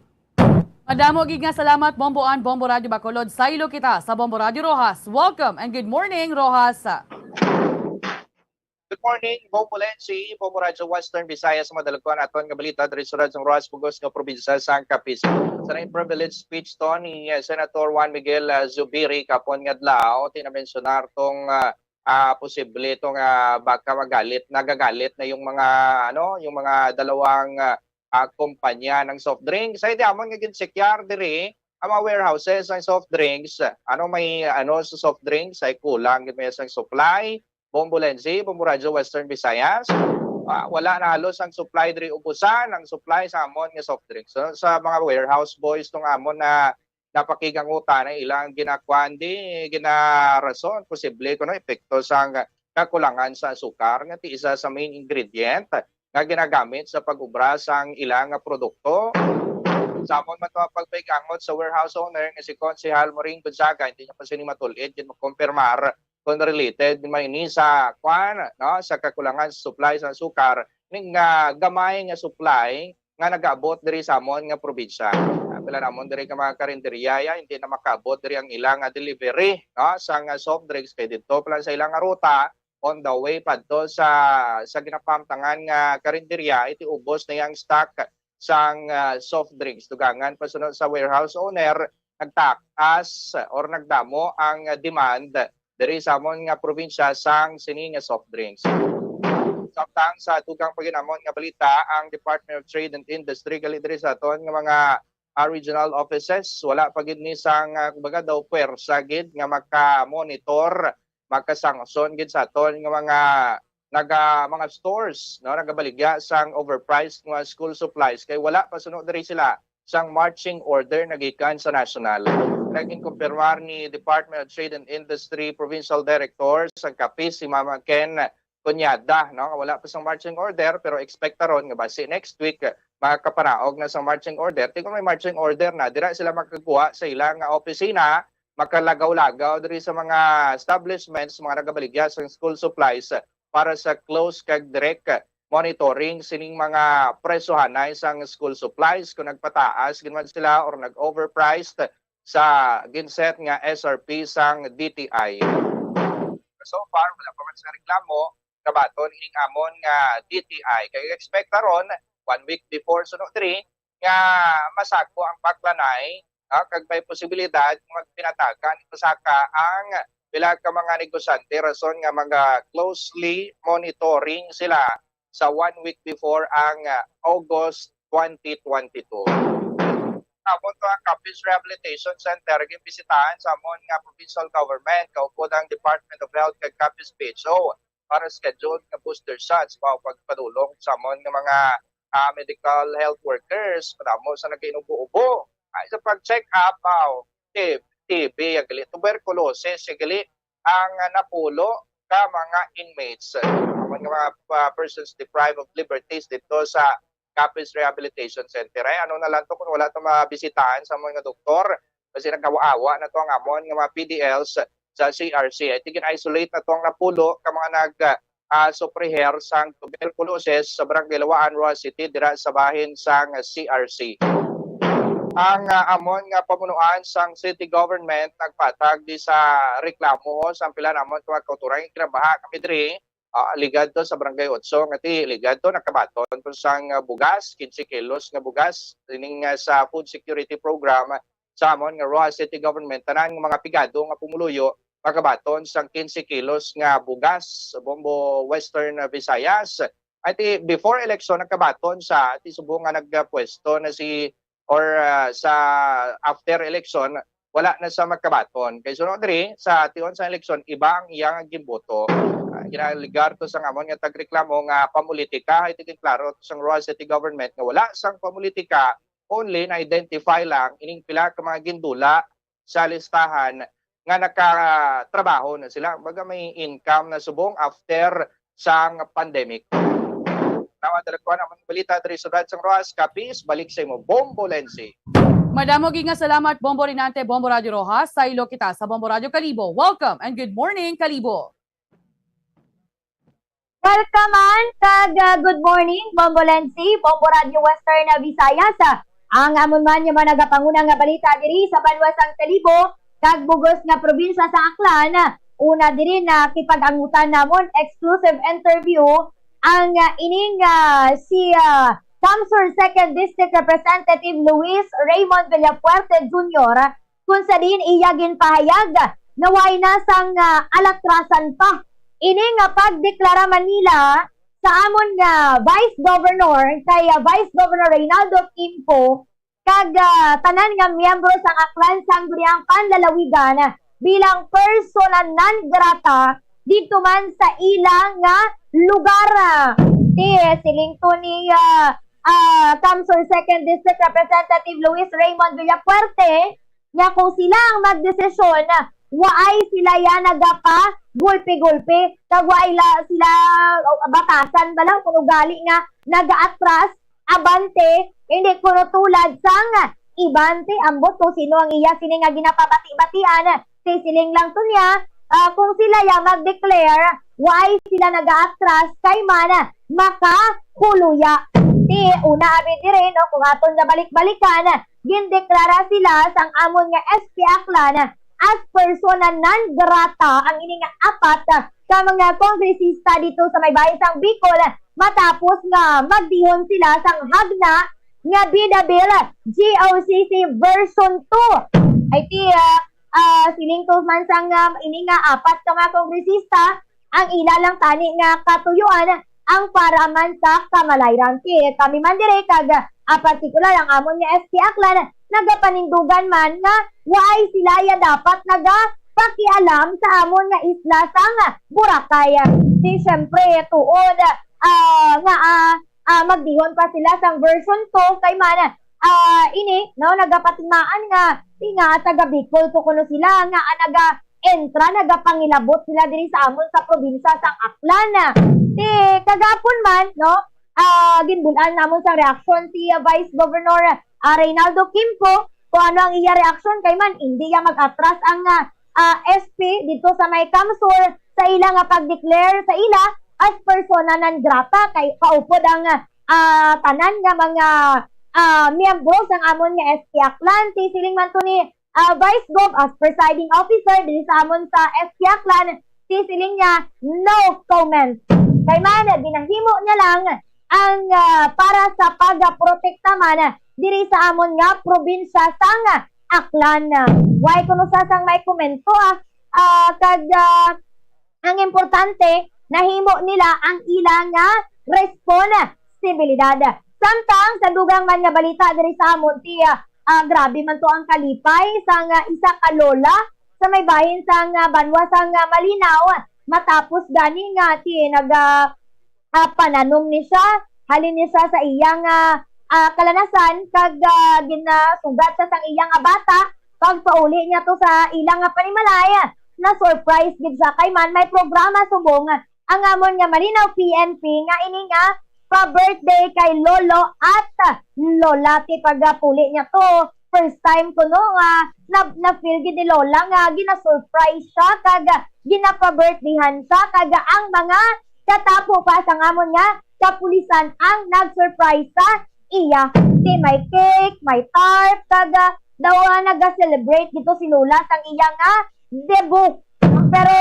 Madamo gid nga salamat, Bombo Ann, Bombo Radyo Bacolod. Saylo kita sa Bombo Radyo Roxas. Welcome and good morning, Roxas. Good morning, Bombo Lency, Bombo Radyo Western Visayas, madalagkuan aton nga balita diri sa Radyo Roxas, bugos nga probinsya sang Capiz. Sa naging privilege speech to ni, eh, Senator Juan Miguel, ah, Zubiri kapon nga adlaw, tinamensionar tong, ah, ah, posible tong, ah, baka magalit, nagagalit na yung mga, ano, yung mga dalawang, ah, ah, kumpanya ng soft drink. Sa hindi amon nga ginsekyar diri, ang mga warehouses ng soft drinks, ano may, ano, sa soft drinks ay kulang gid may sang supply. Bombo Lenzi, Bombo Radyo Western Visayas. Ah, wala na halos ang supply diri ubusan, ang supply sa amon nga soft drinks. So, sa mga warehouse boys tong amon na napakigangutan na ilang ginakuan di, ginarason, posible kuno epekto sang kakulangan sa asukar nga ti isa sa main ingredient nga ginagamit sa pag-ubra sang ila nga produkto. Sa amon man to ang pagpaigangot sa warehouse owner nga si Konsehal Maureen Gonzaga, hindi niya pa sini matul-id, gid makumpirmar kung related man ini sa kwan, no, sa kakulangan sa supply sa asukar, ning, ah, gamay nga supply nga nag-abot diri sa amon nga probinsya. Ah, pila namon diri ka mga karinderya, ya, hindi na makaabot diri ang ilang, ah, delivery, no, sang, ah, soft drinks kay didto pa lang sa ilang, ah, ruta, on the way padto sa, sa ginapahamtangan nga karinderya, iti ubos na yang stock sang, ah, soft drinks. Dugangan pa suno sa warehouse owner, nagtaas or nagdamo ang, ah, demand diri sa amon nga probinsya sang sini nga soft drinks. Samtang sa dugang pa gid namon nga balita, ang Department of Trade and Industry gali diri sa aton nga mga, ah, regional offices, wala pa gid ni sang, ah, kumbaga daw, puwersa gid nga maka-monitor, makasanksyon gid sa aton nga mga naga-, mga stores, no, nagabaligya sang overpriced nga school supplies kay wala pa suno diri sila sang marching order na gikan sa national. Naging kumpirmar ni Department of Trade and Industry Provincial Director sa Capiz, si Mama Ken Cuñada, no, nga wala pa sang marching order, pero expect ta ron nga basi next week makapanaog na sa marching order. Ti kon may marching order na, dira sila makakuha sa ilang opisina, makalagaw-lagaw diri sa mga establishments, mga nagabaligya sa school supplies para sa close kag direct monitoring sining mga presyohanay sang school supplies kung nagpataas gid man sila or nag-overpriced sa ginset nga S R P sang D T I. So far, wala pa man sa reklamo kabaton ining amon nga D T I. Kay expect ta ron, one week before suno diri, nga masagpo ang baklanay, ah, kag may posibilidad nga magpinatagan ni Pasaka ang pila ka mga negosyante, rason nga mga closely monitoring sila sa one week before ang, ah, August twenty twenty-two. Amon to ang Capiz Rehabilitation Center, gimbisitahan sa amon nga provincial government, kaupod ang Department of Health kag Capiz P H O para schedule nga booster shots mao pagpadulong sa amon nga mga, ah, medical health workers, madamo sa nagainubo-ubo. Ah, sa pag-check up, aw, T-, T B, ya gali, tuberculosis, ya gali, ang, ah, napulo ka mga inmates, amon nga mga, ah, persons deprived of liberties dito sa Capiz Rehabilitation Center. Ay, ano na lang to kung wala to mabisitahan sa mga doktor? Kasi nagkawa-awa na to ang amon nga mga P D Ls sa C R C. Ay, tigin-isolate na to ang napulo ka mga nag, ah, suffer sang tuberculosis sa Barangay Lawaan, Roxas City, dira sa bahin sang C R C. Ang, ah, amon nga pamunuan sang city government nagpatag di sa reklamo sang pila namon ka mga kautoran. Kinabaha kami diri, ah, ligad to sa Barangay Otso, nga ti ligad to nakabaton to sang, ah, bugas, quince kilos nga bugas, ining, ah, sa food security program sa amon nga Roxas City Government. Tanan nga mga pigado nga pumuluyo makabaton sang quince kilos nga bugas, Bombo, Western Visayas. Ay, ti before election nagkabaton sa, ti subong nga nagpwesto na si, or, ah, sa after election, wala na sa magkabaton. Kay sunod diri, sa tion sa eleksyon, iba ang iya nga ginboto. Ah, ginaligar to sang amon nga tagreklamo nga pamulitika. Ay, tigin klaro to sang Roxas City Government nga wala sang pamulitika, only na-identify lang ining pila ka mga gindula sa listahan nga nakatrabaho na sila. Baga may income na subong after sang pandemic. Tama, dala ko ang balita diri sa Brad sang Roxas, Capiz, balik sa imo, Bombo Lenzi. Madamo gid nga salamat, Bombo Rinante, Bombo Radyo Roxas. Saylo kita sa Bombo Radyo Kalibo. Welcome and good morning, Kalibo. Welcome man, kag, ah, good morning, Bombo Lenzi, Bombo Radyo Western, ah, Visayas. Ah, ang amon man nga mga nagapanguna nga balita diri sa banwa sang Kalibo kag bugos nga probinsya sa Aklan. Una diri, nakipag-angutan namon exclusive interview ang, ah, ining, ah, si, ah, CamSur Second District Representative Luis Raymond Villafuerte Junior, kung sa diin iya ginpahayag nga way na sang, ah, alatrasan pa ini nga pagdeklara man nila sa amon nga Vice Governor, kay, ah, Vice Governor Reynaldo Quimpo, kag, ah, tanan nga miyembro sang Aklan Sangguniang Panlalawigan bilang persona non grata didto man sa ila nga lugar. Ti, siling to ni, ah, ah, CamSur Second District Representative Luis Raymond Villafuerte, nga kung sila ang magdesisyon, waay sila ya nagapagulpi-gulpi, kag waay la sila batasan bala kung ugali nga nagaatras, abante, hindi kuno tulad sang iban ti ambot kung sino ang iya sini nga ginapabati-batian. Ti siling lang to niya, ah, kung sila ya mag-declare, waay sila nagaatras kay man makahuluya. Ti una abi diri, no, kung aton nga balik-balikan, gindeklara sila sang amon nga S P Aklan as persona non grata ang ini nga apat ka mga kongresista dito sa may bahin sang Bicol matapos nga magdihon sila sang hagna nga Bida Bill G O C C version two. Ay ti, ah, ah, siling to man sang, ah, ini nga apat ka mga kongresista, ang ila lang tani nga katuyuan ang para man sa kamalayran. Kay kami man dire kag, ah, partikular ang amon nga S P Aklan, nagapanindugan man nga waay sila ya dapat nagapakialam sa amon nga isla sang Boracay. Di syempre, tuod, ah, nga, ah, ah, magdihon pa sila sang version two kay man, ah, ini, no, nagapatimaan nga, di nga taga Bicol to kuno sila nga, ah, naga-entra, nagapangilabot sila diri sa amon sa probinsya sang Aklan. Di kagapon man, no, ah, ginbul-an namon sa reaksyon si, ah, Vice Governor, ah, Reynaldo Quimpo kung ano ang iya reaksyon kay man hindi ya mag-atras ang, ah, ah, S P dito sa may CamSur sa ila nga pag-declare sa ila as persona non grata kay kaupod ang, ah, tanan nga mga, ah, miyembro sang amon nga S P Aklan. Ti siling man to ni, ah, Vice Gov as presiding officer diri sa amon sa S P Aklan, ti siling niya, "No comment." Kay man, ginahimo niya lang ang, ah, para sa pagaprotekta man diri sa amon nga probinsya sang Aklan. Way kuno sa sang may komento, ah, ah, kag, ah, ang importante, nahimo nila ang ila nga responsibilidad. Samtang sa dugang man nga balita diri sa amon, ti, ah, ah, grabe man to ang kalipay sang isa ka lola sa may bahin sang banwa sang Malinaw, matapos gani nga ti nag, ah, ah, pananom ni siya, halin ni siya sa iyang, ah, ah, kalanasan, kag, ah, ginasugat siya sang iyang, ah, bata, pagpauli niya to sa ilang, ah, panimalay. Na-surprise gid siya kay man may programa subong ang amon nga Malinaw P N P nga ini nga pa-birthday kay Lolo at Lola. Ti pagpuli niya to, first time kuno nga na, na-feel gid ni Lola nga gina-surprise siya kag ginapa-birthdayhan siya, kag ang mga katapo pa sang amon nga kapulisan ang nag-surprise sa iya. Ti may cake, may tarp, kag, ah, daw, ah, naga-celebrate dito si Lola sang iya nga debut. Pero,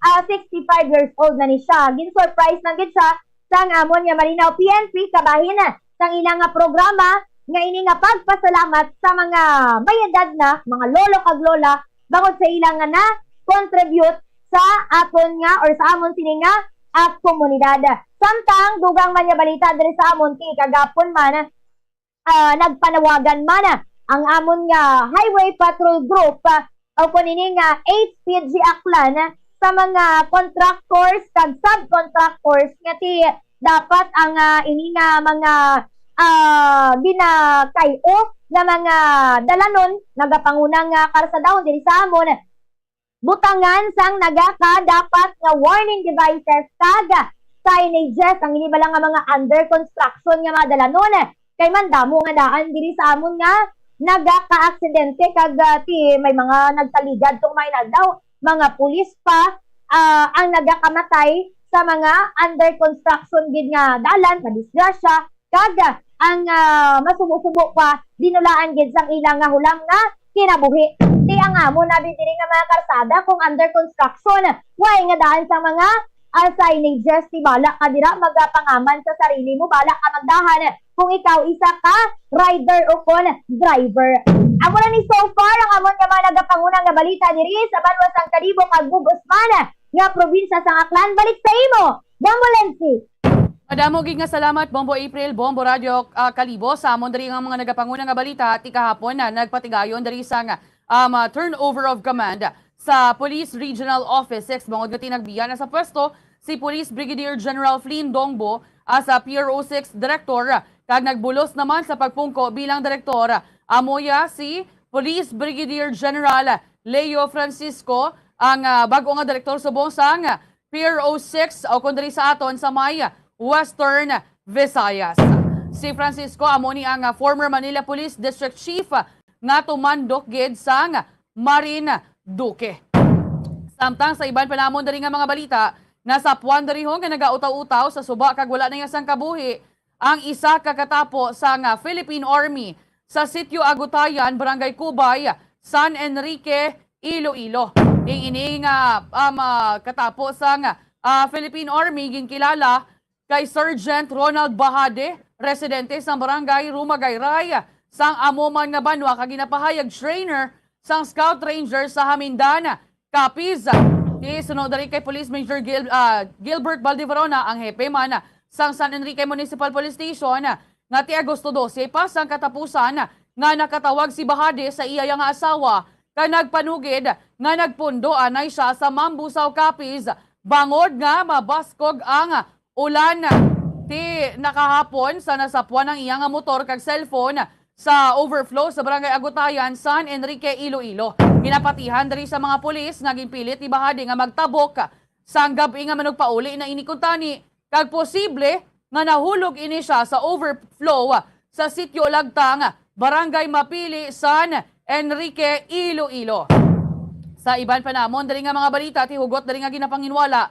ah, sixty-five years old na ni siya. Gin-surprise lang gid siya sang amon nga Malinaw P N P kabahin sang ila nga programa nga ini nga pagpasalamat sa mga may edad na, mga lolo kag lola, bangod sa ila nga na-contribute sa aton nga or sa amon sini nga, ah, komunidad. Samtang dugang man nga balita diri sa amon, ti kagapon man, ah, nagpanawagan man ang amon nga Highway Patrol Group, ah, o kun ini nga H P G Aklan, ah, sa mga contractors kag subcontractors nga ti dapat ang, ah, ini nga mga, ah, ginakay-o nga mga dalanon, nagapangunang, ah, karsadahon diri sa amon, butangan sang nagakadapat nga warning devices kag signages ang ini bala nga mga under construction nga mga dalanon. Kay man damo nga daan diri sa amon nga nagakaaksidente kag, ah, ti may mga nagsaligad tong may adlaw, mga pulis pa, ah, ang nagakamatay sa mga under construction gid nga dalan, madisgrasya, kag ang, ah, masubo-subo pa, dinulaan gid sang ila nga hulam nga kinabuhi. Ti ang amo na diri nga mga karsada kung under construction, way nga daan sa mga, ah, signages, ti bala ka dira magapangaman sa sarili mo, bala ka magdahan kung ikaw isa ka rider o kon driver. Amo na ni so far ang amon nga mga nagapanguna nga balita diri sa banwa sang Kalibo kag Bug-os man nga probinsya sang Aklan. Balik sa imo, Bombo Lensi. Madamo gid nga salamat, Bombo April, Bombo Radyo, ah, Kalibo, sa amon diri nga mga nagapanguna nga balita. Ti kahapon na nagpatigayon diri sang, um, ah, turnover of command sa Police Regional Office six, bangod nga tinagbian na sa pwesto si Police Brigadier General Flynn Dongbo as a P R O six Director, kag nagbulos naman sa pagpungko bilang Direktor. Amo ya si Police Brigadier General Leo Francisco, ang, ah, bag-o nga direktor subong sang P R O six, o kon diri sa aton sa may Western Visayas. Si Francisco amo ni ang, ah, former Manila Police District Chief, ah, nga tumandok gid sang Marinduque. Samtang sa iban pa namon diri nga mga balita, nasapuan diri ho nga nagautaw-utaw sa suba kag wala na iya sang kabuhi ang isa ka katapo sang, ah, Philippine Army sa Sitio Agutayan, Barangay Cubay, San Enrique, Iloilo. Ning ini nga, um, ah, katapo sang, ah, Philippine Army ginkilala kay Sergeant Ronald Bahade, residente sang Barangay Rumagayray, sang amo man nga banwa kag ginapahayag trainer sang Scout Ranger sa Hamindan, Capiz. Ti sunod diri kay Police Major Gil-, ah, Gilbert Baldivarona, ang hepe man sang San Enrique Municipal Police Station, nga ti Agosto dose pa sang katapusan nga nakatawag si Bahade sa iya nga asawa kag nagpanugid nga nagpundo anay siya sa Mambusao, Capiz, bangod nga mabaskog ang ulan. Ti nakahapon sa nasapuan ang iya nga motor kag cellphone sa overflow sa Barangay Agutayan, San Enrique, Iloilo. Ginapatihan diri sa mga pulis nga ginpilit ni Bahade nga magtabok sang gab-i nga manugpauli na ini kuntani, kag posible nga nahulog ini siya sa overflow sa Sitio Lagtang, Barangay Mapili, San Enrique, Iloilo. Sa iban pa namon diri nga mga balita, ti hugot diri nga ginapanginwala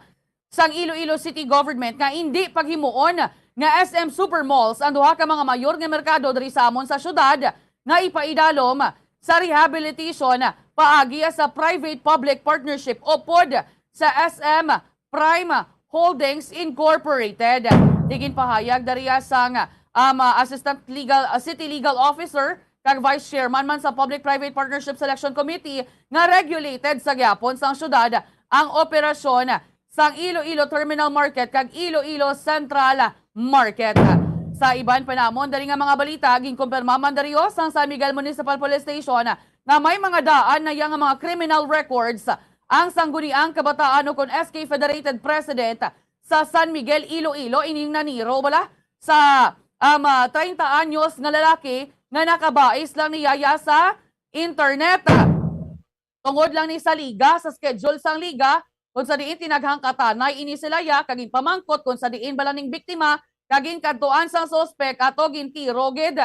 sang Iloilo City Government nga indi paghimuon nga S M Super Malls ang duha ka mga mayor nga merkado diri sa amon sa syudad nga ipaidalom sa rehabilitation paagi sa private-public partnership o pod sa S M Prime Holdings Incorporated. Ti ginpahayag diri sang, um, Assistant Legal, uh, City Legal Officer kag vice chairman man sa Public-Private Partnership Selection Committee nga regulated sa gihapon sang syudad ang operasyon sang Iloilo Terminal Market kag Iloilo Central Market. Sa iban pa namon dali nga mga balita, ginkumpirma man diri sang San Miguel Municipal Police Station nga may mga daan na iya nga mga criminal records ang sangguniang kabataan ukon S K Federated President sa San Miguel, Iloilo, ining naniro bala sa, um, ah, treinta anyos nga lalaki nga nakabais lang niya ya sa internet. Tungod lang ni sa liga, sa schedule sang liga, kung sa diin tinaghang katanay ini sila ya, kag ginpamangkot kung sa diin bala ning biktima, kag ginkadtuan sang suspek ato gintiro gid.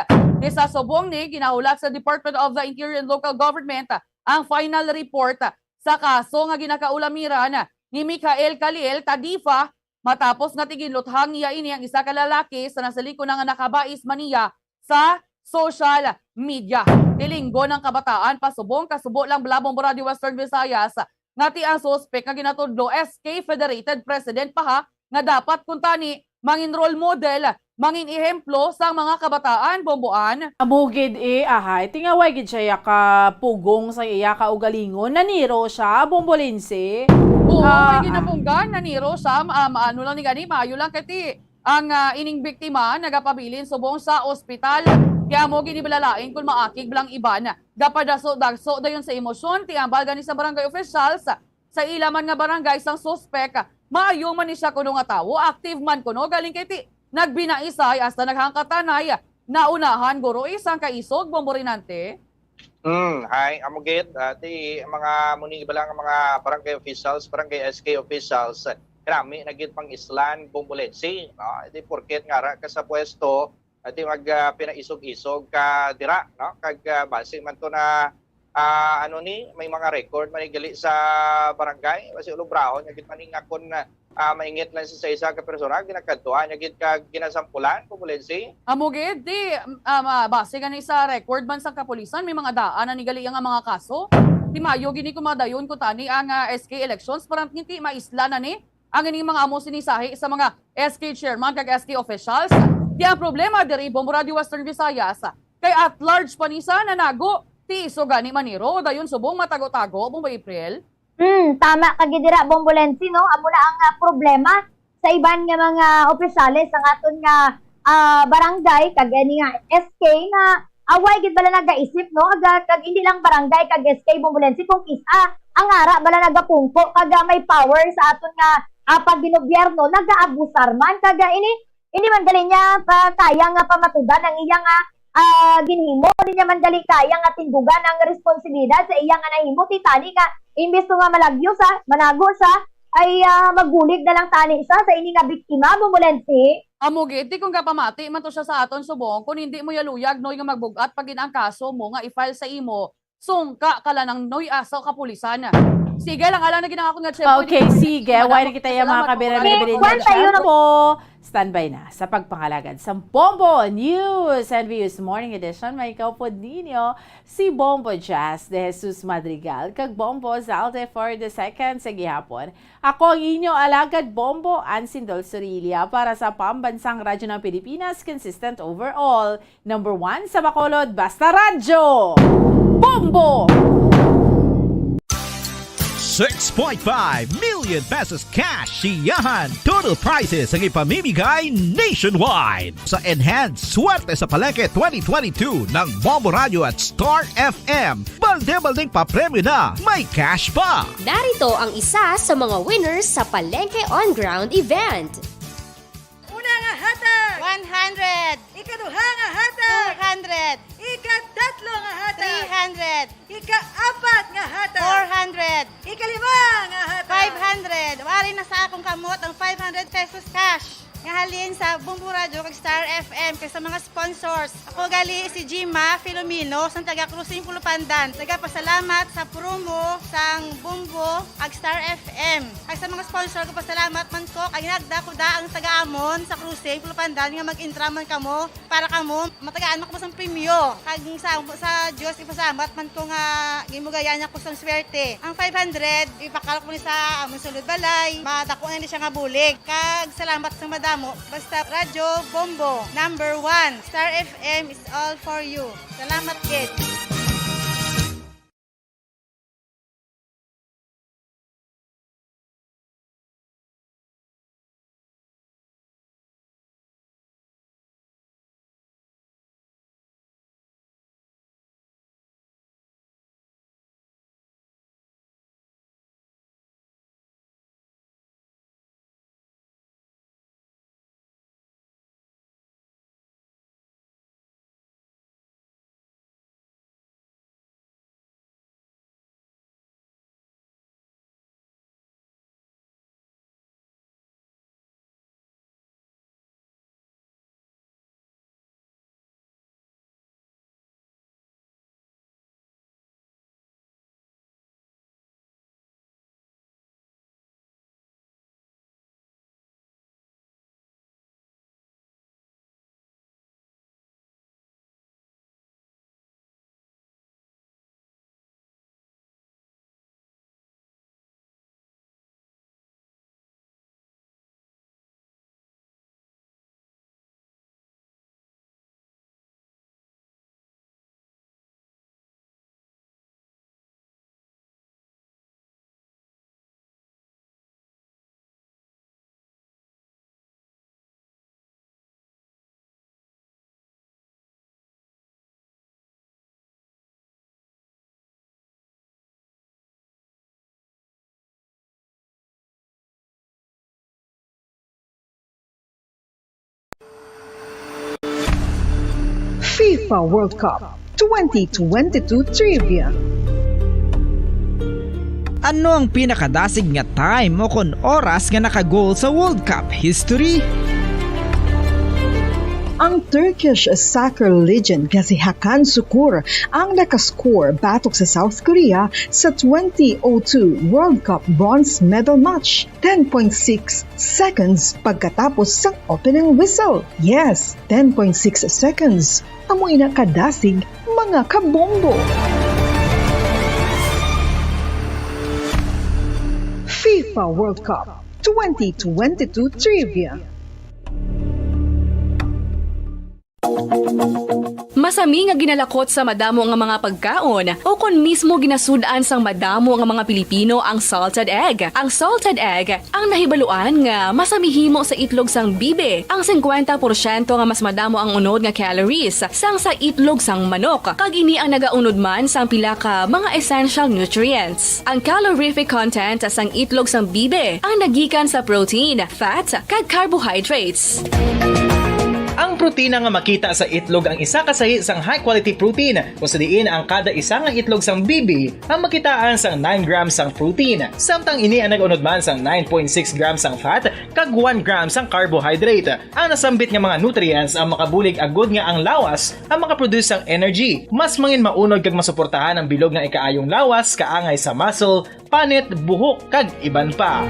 Ni sa subong ni, ginahulat sa Department of the Interior and Local Government ang final report sa kaso nga ginakaulamiran ni Michael Khalil Tadifa, matapos nga tiginluthang niya ini ang isa ka lalaki sa nasiling ko na nga nakabais man niya sa social media. Tilinggon ang kabataan, pasubong kasubo lang bala, Bombo Radio Western Visayas, nga ti ang suspek nga ginatudlo S K Federated President pa ha, nga dapat kuntani mangin role model, mangin ehemplo sang mga kabataan, Bomboan. Amo gid, eh, ahay. Ti nga way gid siya ya ka pugong sa iya kaugalingon. Naniro siya, Bombo Lindsay. Oo, Ah, may ah. ginapunggan, naniro siya. Ma-, maano lang ni gani, maayo lang kay ti ang, ah, ining biktima nagapabilin subong sa ospital. Kaya mo ginibalalain kung maakig lang iban. Gapadaso-daso dayon sa emosyon, ti ang balga ni sa barangay officials. Sa ila man nga barangay sang suspek, maayo man ni siya kuno nga tawo, active man kuno, galing kay ti nagbinaisay hasta naghangkatanay. Naunahan guro isang kaisog, Bombo Rinante. Hmm, ay, amo gid, ah, ti mga muni bala nga mga barangay officials, barangay S K officials, krami na gid pang islan, Bombo Lensi, no? Di porket nga ra ka sa pwesto, ati mag, ah, pinaisog-isog ka dira, no? Kag, ah, base man to na, ah, ano ni, may mga record man ni gali sa barangay, basi ulubrahon nga gid man ni nga kun, ah, maingit lang sa isa ka persona, ginakadtuan niya gid ka ginasampulan, Bombo Lensi. Amo gid, di, um, ah, base gani sa record man sa kapulisan, may mga daan na ni gali nga mga kaso. Di maayo gini kung madayon ko tani ang, ah, S K elections, parang hindi maisla na ni ang ining mga amo sinisahi sa mga S K chairman kag S K officials. Di ang problema diri, Bombo Radio Western Visayas, kay at large pa ni sa nanago, ti iso gani maniro, dayon subong matago-tago, Bombo April. Hmm, tama ka gid dira, Bombo Lensi, no? Amo na ang, ah, problema sa iban nga mga opisyales sang aton nga, ah, barangay kag ani nga S K nga away gid bala nagaisip, no? Aga, kag hindi lang barangay kag S K, Bombo Lensi, kung kis-a ang ara bala nagapungko kag, ah, may power sa aton nga, ah, pagginobierno, nagaabusar man kag, ah, ini, hindi man gali niya, ah, kaya nga pamatudan ang iya nga, ah, ginhimo, hindi niya man gali kaya nga tindugan ang responsibilidad sa iya nga nahimo. Ti tani nga imbis to nga malagyo sa, manago siya, ay, ah, magbulig na lang tani siya sa ini nga biktima, Bombo Lensi. Amo gid, ti kung gapamati man to siya sa aton subong, kung hindi mo yaluyag, Noy, nga magbug-at pa gid ang kaso mo nga i-file sa imo, sungka ka lang, Noy, asa kapulisan. Sige lang, alang na gid ang akon nga tiyempo. Okay, sige. Wala na kita yung mga kabira-bira sa Bombo. Standby na sa pagpangalagad sa Bombo News and Views Morning Edition. May kaupod ninyo si Bombo Jazz de Jesus Madrigal kag Bombo Zalde for the second sa gihapon. Ako ang inyo alagad Bombo, Ansindol Sorilia, para sa Pambansang Radyo ng Pilipinas, consistent overall. Number one sa Bacolod, basta radyo! Bombo! Six point five million pesos cash siyahan. Total prizes ang ipamimigay nationwide. Sa Enhanced Swerte sa Palengke twenty twenty-two ng Bombo Radio at Star F M, balde-baldeng papremyo na, may cash pa! Narito ang isa sa mga winners sa Palengke On Ground event. Una nga hatag, one hundred. Ikaduha nga hatag, two hundred. Ikatatlo nga hatag, three hundred. Ikaapat nga hatag, four hundred. Ikalima nga hatag, five hundred. Wari na sa akong kamot ang five hundred pesos cash nga halin sa Bombo Radio kag Star F M kag sa mga sponsors. Ako gali si Gima Filomeno, sang taga Cruising Pulupandan. Nagapasalamat sa promo sang Bombo ag Star F M. Ag sa mga sponsor ko, pasalamat man ko kay nagda ko da ang taga-amon sa Cruising Pulupandan nga mag-intra man kamo Para kamo, matagaan ako sang premyo. Kag sa, sa Dios, ipasalamat man ko nga ginbugayan ako sang swerte. Ang five hundred, ipakal ko ni sa amon sulod balay. Madako na ni siya nga bulig. Kag salamat sa madamo. Basta Radyo Bombo, number one. Star F M is all for you. Salamat gid. FIFA World Cup twenty twenty-two Trivia. Ano ang pinakadasig nga time o kon oras nga naka-goal sa World Cup history? Ang Turkish soccer legend nga si Hakan Sukur ang nakascore batok sa South Korea sa twenty oh two World Cup bronze medal match, ten point six seconds pagkatapos sang opening whistle. Yes, ten point six seconds. Amo ina kadasig, mga kabombo. FIFA World Cup twenty twenty-two Trivia. Masami nga ginalakot sa madamo nga mga pagkaon o kon mismo ginasud-an sang madamo nga mga Pilipino ang salted egg. Ang salted egg ang nahibaluan nga masami himo sa itlog sang bibi. Ang singkwenta porsyento nga mas madamo ang unod nga calories sang sa itlog sang manok, kag ini ang nagaunod man sang pila ka mga essential nutrients. Ang calorific content sang itlog sang bibi ang nagikan sa protein, fat, kag carbohydrates. Ang protina nga makita sa itlog ang isa ka sahi sang high-quality protein, kung sa diin ang kada isa nga itlog sang bibi ang makitaan sang nine grams sang protein, samtang ini ang nag-unod man sang nine point six grams sang fat kag one gram sang carbohydrate. Ang nasambit nga mga nutrients ang makabulig agud nga ang lawas ang makaproduce sang energy. Mas mangin maunod kag masuportahan ang bilog nga ikaayong lawas, kaangay sa muscle, panit, buhok, kag iban pa.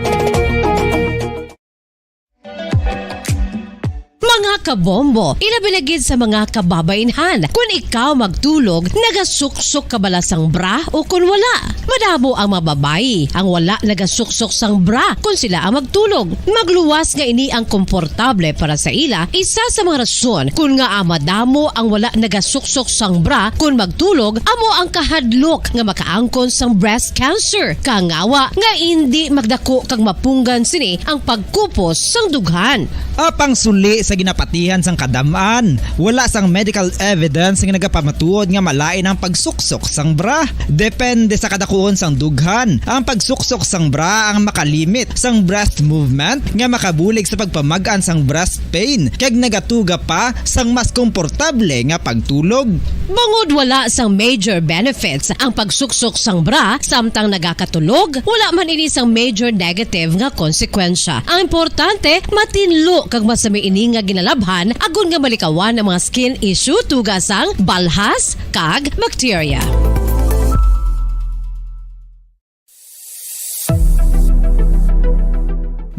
Mga kabombo, ilabi na gid sa mga kababainhan. Kun ikaw magtulog, nagasuksok ka bala sang bra o kun wala? Madamo ang mga babayi ang wala nagasuksok sang bra kun sila ang magtulog. Magluwas nga ini ang komportable para sa ila, isa sa mga rason kun ngaa madamo ang wala nagasuksok sang bra kun magtulog amo ang kahadlok nga makaangkon sang breast cancer. Kangawa nga indi magdako kag mapunggan sini ang pagkupos sang dughan. Apang suli sa ginapatihan sang kadam-an, wala sang medical evidence nga nagapamatuod nga malain ang pagsuksok sang bra. Depende sa kadakuon sang dughan, ang pagsuksok sang bra ang makalimit sang breast movement nga makabulig sa pagpamag-an sang breast pain kag nagatuga pa sang mas komportable nga pagtulog. Bangod wala sang major benefits ang pagsuksok sang bra samtang nagakatulog, wala man ini sang major negative nga konsekwensya. Ang importante, matinlo kag masami ini nga ginalabhan agod nga malikawan ang mga skin issue tuga sang balhas kag bakterya.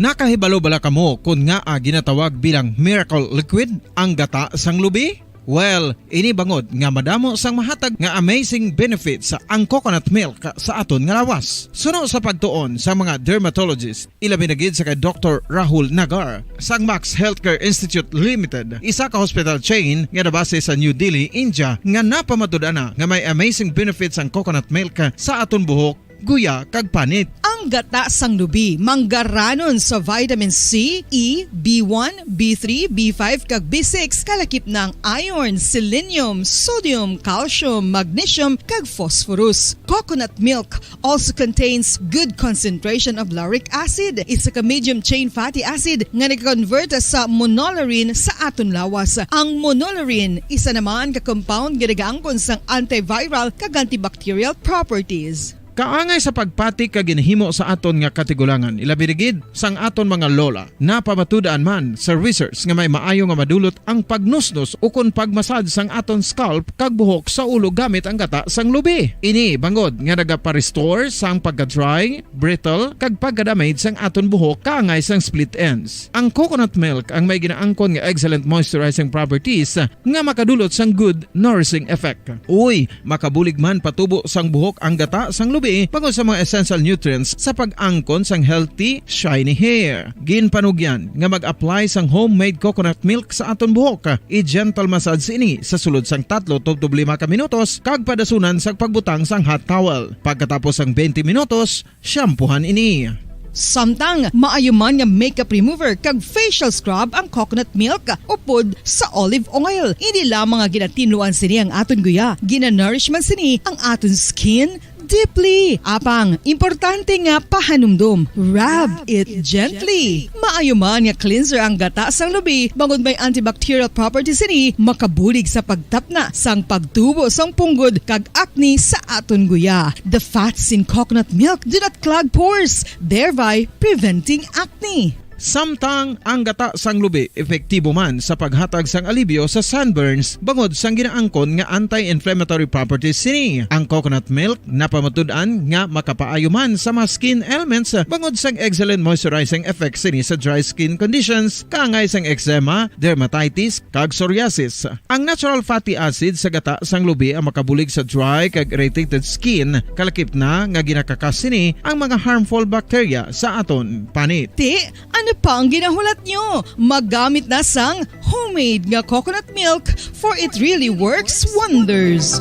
Nakahibalo bala kamo kon ngaa ginatawag bilang miracle liquid ang gata sang lubi? Well, ini bangod nga madamo sang mahatag nga amazing benefits ang coconut milk sa aton nga lawas. Suno sa pagtuon sa mga dermatologist, ilabi na gid sa kay Doktor Rahul Nagar sang Max Healthcare Institute Limited, isa ka hospital chain nga nabase sa New Delhi, India, nga napamatud-an na nga may amazing benefits ang coconut milk sa aton buhok, guya, kag panit. Ang gata sang lubi manggaranon sa vitamin C, E, B one, B three, B five, kag B six, kalakip na ang iron, selenium, sodium, calcium, magnesium, kag phosphorus. Coconut milk also contains good concentration of lauric acid, isa ka medium chain fatty acid nga nag-convert sa monolaurin sa aton lawas. Ang monolaurin isa naman ka compound nga nagaangkon sang antiviral kag antibacterial properties. Kaangay sa pagpati kag ginhimo sa aton nga katigulangan, ilabi na gid sang aton mga lola. Napamatud-an man sa research nga may maayo nga madulot ang pagnusnos ukon pagmasad sang aton scalp kag buhok sa ulo gamit ang gata sang lubi. Ini bangod nga nagapa-restore sang pagka-dry, brittle, kag pagka-damage sang aton buhok kaangay sang split ends. Ang coconut milk ang may ginaangkon nga excellent moisturizing properties nga makadulot sang good nourishing effect. Uy, makabulig man patubo sang buhok ang gata sang lubi bangod sa mga essential nutrients sa pag-angkon sang healthy, shiny hair. Ginpanugyan nga mag-apply sang homemade coconut milk sa aton buhok. I-gentle massage ini sa sulod sang tatlo tubtob lima ka minutos kag padasunan sang pagbutang sang hot towel. Pagkatapos sang twenty minutos, shampoohan ini. Samtang maayo man nga makeup remover kag facial scrub ang coconut milk upod sa olive oil. Hindi lamang nga ginatinluan sini ang aton guya, ginanourish man sini ang aton skin deeply. Apang, importante nga pahanumdom, rub it gently. Maayo man nga cleanser ang gata sang lubi, bangod may antibacterial properties sini, makabulig sa pagtapna sang pagtubo sang punggod kag acne sa aton guya. The fats in coconut milk do not clog pores, thereby preventing acne. Samtang ang gata sang lubi epektibo man sa paghatag sang alibyo sa sunburns bangod sang ginaangkon nga anti-inflammatory properties sini. Ang coconut milk napamatud-an nga makapaayo man sa mga skin ailments bangod sang excellent moisturizing effects sini sa dry skin conditions, kaangay sang eczema, dermatitis, kag psoriasis. Ang natural fatty acid sa gata sang lubi ang makabulig sa dry kag irritated skin, kalakip na nga ginakakas sini ang mga harmful bacteria sa aton panit. Ti, ano pa ang ginahulat nyo? Magamit na sang homemade nga coconut milk, for it really works wonders.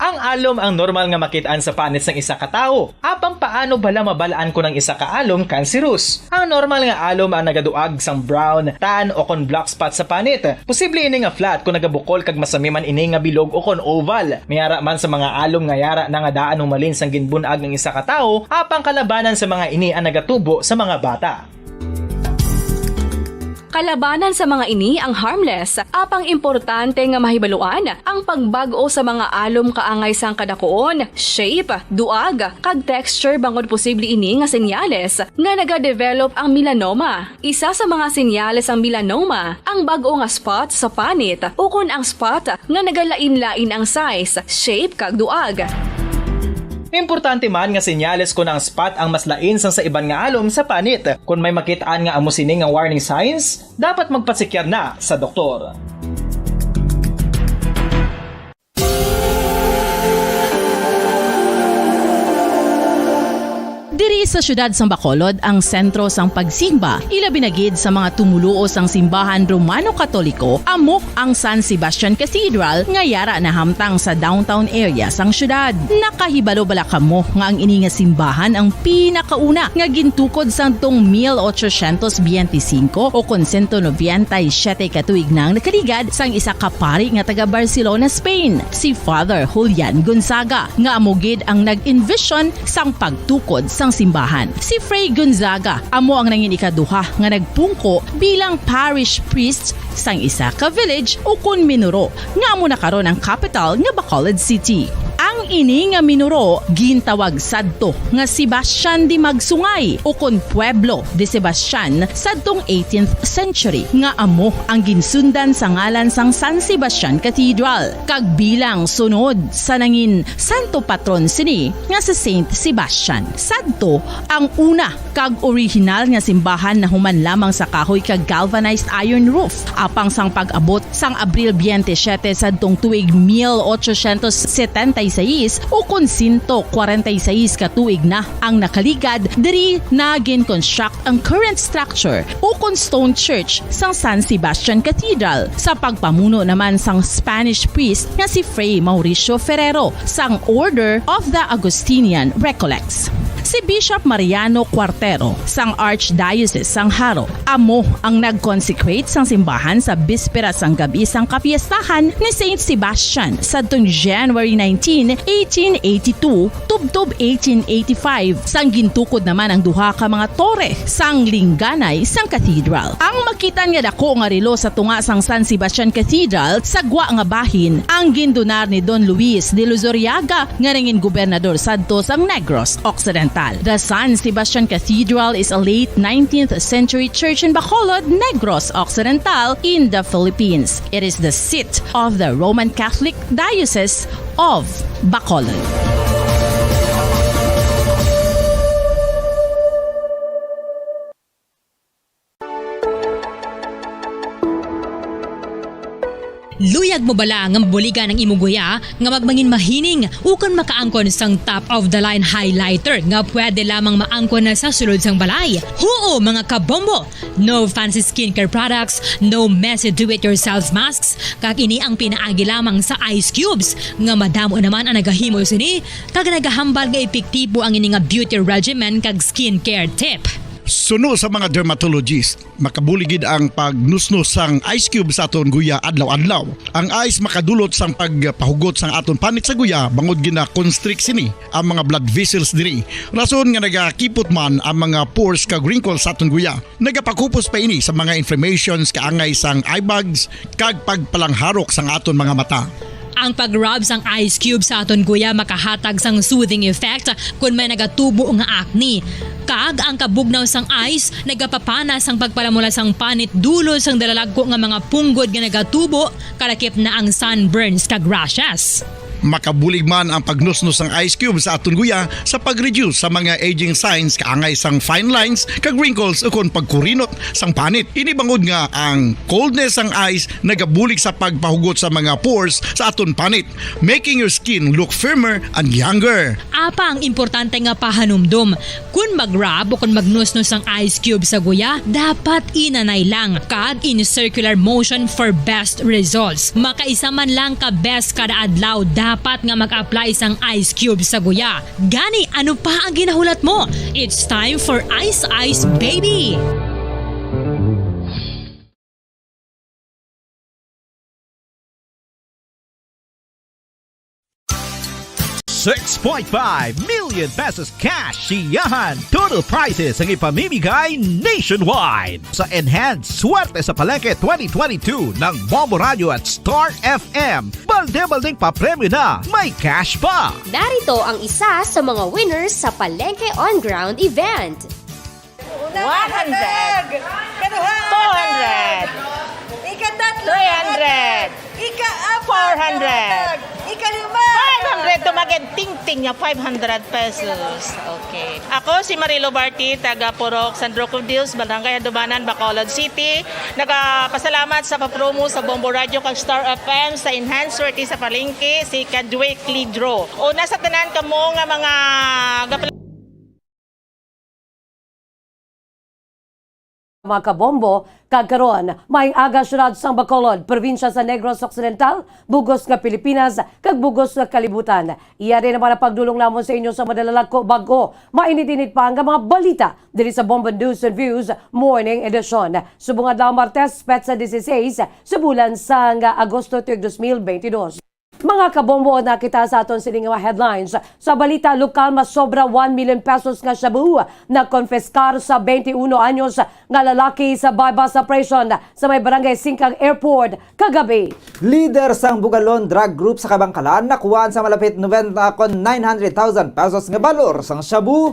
Ang alom ang normal nga makit-an sa panit sang isa ka tawo. Apang paano bala mabal-an kon ang isa ka alom kanserus? Ang normal nga alom ang nagaduag sang brown, tan, o kon black spot sa panit. Posible ini nga flat kon nagabukol kag masami man ini nga bilog o kon oval. May ara man sa mga alom nga yara na nga daan humalin sang ginbun-ag ang isa ka tawo, apang kalabanan sa mga ini ang nagatubo sa mga bata. Kalabanan sa mga ini ang harmless, apang importante nga mahibaluan ang pagbag-o sa mga alom kaangay sang kadakuon, shape, duag, kag texture, bangod posible ini nga senyales nga nagadevelop ang melanoma. Isa sa mga senyales sang melanoma ang bag-o nga spot sa panit ukon ang spot nga nagalain-lain ang size, shape, kag duag. Importante man nga senyales kon ang spot ang mas lain sang sa iban nga alom sa panit. Kon may makit-an nga amo sini nga warning signs, dapat magpasekyar na sa doktor. Diri sa siyudad sang Bacolod ang sentro sang pagsimba, ilabi na gid sa mga tumoluo sang simbahan Romano-Katoliko, amo ang San Sebastian Cathedral nga yara nahamtang sa downtown area sang siyudad. Nakahibalo bala kamo nga ang ini nga simbahan ang pinakauna nga gintukod sang tong mil ochocientos biyente singko o kon sento nobenta y siyete ka tuig na ang nakaligad sang isa ka pari nga taga Barcelona, Spain, si Father Julian Gonzaga, nga amo gid ang nag-envision sang pagtukod sang simbahan. Si Fray Gonzaga amo ang nangin ikaduha nga nagpungko bilang parish priest sang isa ka village o kon minuro, nga amo na karon ang kapital nga Bacolod City. Ang Ini nga minuro gintawag sadto nga Sebastian de Magsungay ukon Pueblo de Sebastian sadtong eighteenth century, nga amo ang ginsundan sa ngalan sang San Sebastian Cathedral, kag bilang sunod sa nangin santo patron sini nga si Saint Sebastian. Sadto ang una kag orihinal nga simbahan nahuman lamang sa kahoy kag galvanized iron roof, apang sang pag-abot sang Abril twenty-seven sadtong tuig mil ochocientos setenta y seis, ukon sento kwarenta y seis ka tuig na ang nakaligad, diri na gin-construct ang current structure ukon stone church sang San Sebastian Cathedral, sa pagpamuno naman sang Spanish priest nga si Fray Mauricio Ferrero sang Order of the Augustinian Recollects. Si Bishop Mariano Cuartero sang Archdiocese sang Jaro amo ang nag-consecrate sang simbahan sa bispera sang gab-i sang kapiestahan ni Saint Sebastian sadtong January nineteen, eighteen eighty-two, tubtob eighteen eighty-five, sang gintukod naman ang duha ka mga tore sang lingganay sang cathedral. Ang makitan nga dako nga relo sa tunga sang San Sebastian Cathedral sa gwa nga bahin ang gindonar ni Don Luis de Luzuriaga, nga nangin gobernador sadto sang Negros Occidental. The San Sebastian Cathedral is a late nineteenth century church in Bacolod, Negros Occidental, in the Philippines. It is the seat of the Roman Catholic Diocese of Bacolod. Luyag mo bala nga mabuligan ang imo guya nga magmangin mahining ukon makaangkon sang top of the line highlighter nga pwede lamang maangkon na sa sulod sang balay? Huo, mga kabombo! No fancy skincare products, no messy do-it-yourself masks, kag ini ang pinaagi lamang sa ice cubes nga madamo naman ang nagahimo sini kag nagahambal nga epektibo ang ini nga beauty regimen kag skincare tip. Suno sa mga dermatologist, makabulig gid ang pagnusnos sang ice cube sa aton guya adlaw-adlaw. Ang ice makadulot sang pagpahugot sang aton panit sa guya bangod gina-constrict sini ang mga blood vessels diri, rason nga nagakipot man ang mga pores kag wrinkles sa aton guya. Nagapakupos pa ini sa mga inflammations kaangay sang eye bags kag pagpalangharok sang aton mga mata. Ang pag-rub sang ice cube sa aton guya makahatag sang soothing effect kon may nagatubo nga acne. Kag ang kabugnaw sang ice nagapapana sang pagpalamula sang panit dulot sang dalalagko nga mga punggod nga nagatubo, kalakip na ang sunburns kag rashes. Makabulig man ang pagnusnos sang ice cube sa aton guya sa pag-reduce sa mga aging signs kaangay sang fine lines kag wrinkles ukon pagkurinot sang panit. Ini bangod nga ang coldness sang ice nagabulig sa pagpahugot sa mga pores sa aton panit, making your skin look firmer and younger. Apang importante nga pahanumdom, kon mag-rub o kon magnusnos ang ice cube sa guya, dapat inanay lang kag in circular motion for best results. Makaisa man lang ka beses kada adlaw dapat nga mag-apply sang ice cube sa guya. Gani, ano pa ang ginahulat mo? It's time for Ice Ice Baby! Six point five million pesos cash siyahan total prizes ang ipamimigay nationwide sa Enhanced Swerte sa Palengke twenty twenty-two ng Bombo Radio at Star F M. Balde-baldeng papremyo na, may cash pa! Narito ang isa sa mga winners sa Palengke On Ground event. One hundred. Kaduha. Two hundred. Ikatatlo. Three hundred. Ika-apat. Four hundred. Ikalima. Five hundred. Tumagin tingting niya, five hundred pesos. Okay. Ako si Marilo Barti, taga Purok San Roque of Dios, Barangay Handumanan, Bacolod City. Nagapasalamat sa papromo sa Bombo Radio kag Star F M sa Enhanced Swerte sa Palengke, second weekly draw. Una sa tanan kamo nga mga gapla- Mga kabombo, kag karon, maayong aga, siyudad sang Bacolod, probinsya sa Negros Occidental, bug-os nga Pilipinas, kag bug-os nga kalibutan. Iya rin naman ang pagdulong namon sa inyo sa madalalagko bag-o, mainit-init pa nga mga balita diri sa Bombo News and Views Morning Edition. Subong adlaw Martes, petsa dieciséis sa bulan sang Agosto tuig dos mil beintidos. Mga kabombo, na kita sa aton sining mga headlines. Sa balita lokal, masobra one million pesos nga shabu na konfiskar sa twenty-one anyos nga lalaki sa buy-bust operation sa may barangay Singkang Airport kagabi. Lider sang Bugalon Drug Group sa Kabankalan nakuhaan sa malapit noventa kon nine hundred thousand pesos nga balor sang shabu.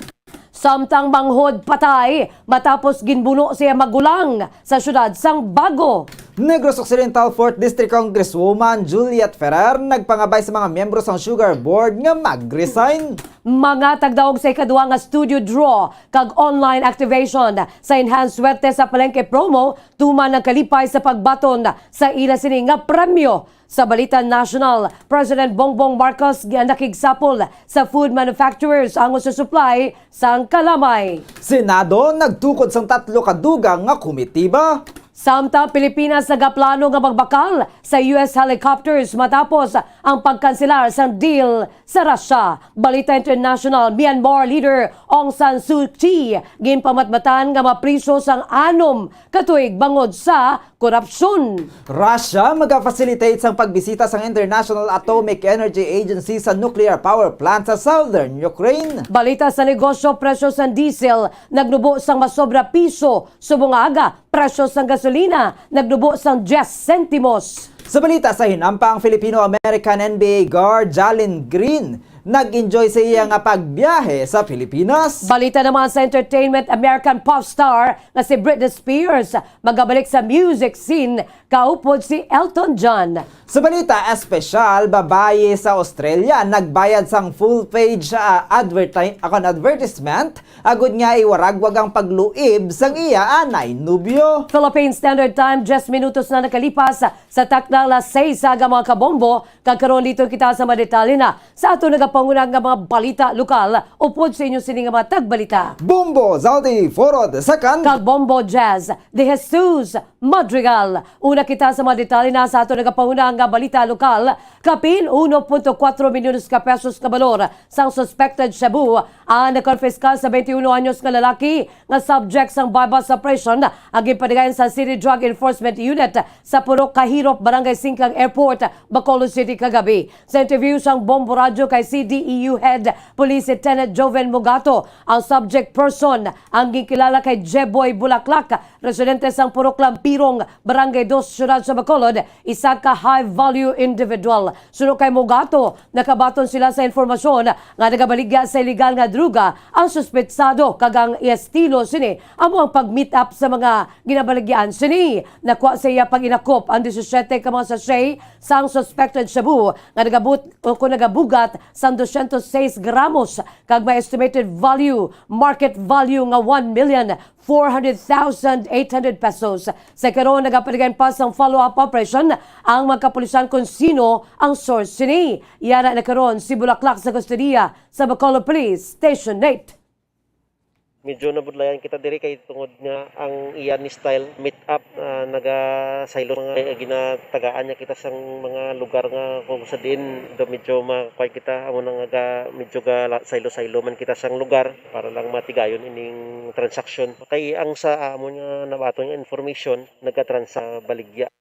Samtang manghod patay matapos ginbuno siya magulang sa siyudad sang Bago. Negros Occidental Fourth District Congresswoman Juliet Ferrer nagpangabay sa mga miyembro sang Sugar Board nga mag-resign. Mga tagdaog sa ikaduha nga studio draw kag online activation sa Enhanced Suerte sa Palengke Promo tuman ang kalipay sa pagbaton sa ila sini nga premyo. Sa balita national, President Bongbong Marcos nga nakigsapol sa food manufacturers ang susuplay sang kalamay. Senado nagtukod sang tatlo ka dugang nga komitiba. Samtang Pilipinas nagaplano nga magbakal sa U S helicopters matapos ang pagkanselar sang deal sa Russia. Balita international, Myanmar leader Aung San Suu Kyi ginpamatmatan nga mapriso sang anom ka tuig bangod sa korupsyon. Russia maga-facilitate sang pagbisita sang International Atomic Energy Agency sa nuclear power plant sa southern Ukraine. Balita sa negosyo, presyo sang diesel nagnubo sang masobra piso subong nga aga. Presyo sang gasolina nagnubo sang diyes sentimos. Sa balita sa hinampang, Filipino-American N B A guard Jalen Green nag-enjoy sa iya nga pagbiyahe sa Pilipinas. Balita naman sa entertainment, American pop star nga si Britney Spears magabalik sa music scene kaupod si Elton John. Sa balita espesyal, babayi sa Australia nagbayad sang full page, ah, adverti-, akon, advertisement agud nga iwaragwag ang pagluib sang iya anay nobyo. Philippine Standard Time, diyes minutos na nakalipas sa takna alas seis sa aga, mga kabombo, kag karon didto kita sa mga detalye na sa aton nagapanguna nga mga balita lokal upod sa inyo sini nga mga tagbalita. Bombo Zaldi Foro de Second. Kag Bombo Jazz de Jesus Madrigal. Una kita sa mga detalye na sa aton nagapanguna nga balita lokal. Kapin uno punto kuwatro milyones ka pesos ka balor sang suspected shabu ang nakonfiskar sa twenty-one anyos nga lalaki nga subject sang buy-bust operation ang ginpatigayon sa City Drug Enforcement Unit sa Purok Kahirop, Barangay Singkang Airport, Bacolod City kagabi. Sa interview sang Bombo Radyo kay C D E U Head Police Lieutenant Joven Mugato, ang subject person ang ginkilala kay Jeboy Bulaklak, residente sang Purok Lampirong, Barangay Dos, Siyudad sa Bacolod, isa ka high-value individual. Suno kay Mugato, nakabaton sila sa informasyon nga nagabaligya sa iligal nga druga ang suspetsado, kag ang estilo sini amo ang pag-meet up sa mga ginabaligyaan sini. Nakuha sa iya pag-inakop ang disisiete ka mga sachet sang suspected shabu nga nagabut-, o kung nagabugat sang dosyentos seis gramos kag may estimated value, market value nga one million four hundred thousand eight hundred pesos. Sa karon, nagapatigayon pa sang follow-up operation ang mga kapulisan kung sino ang source sini. Yara na karon si Bulaklak sa kustodiya sa Bacolod Police Station eight. Medyo nabudlayan kita diri kay tungod nga ang iya ni style meet up, ah, nagasaylo mga ginatagaan niya kita sang mga lugar nga kung sa diin do medyo makuha kita, amo na nga ga-, medyo ga-, saylo-saylo man kita sang lugar para lang matigayon ining transaksyon. Kay ang sa amon nga nabaton nga information, nagkatransa baligya.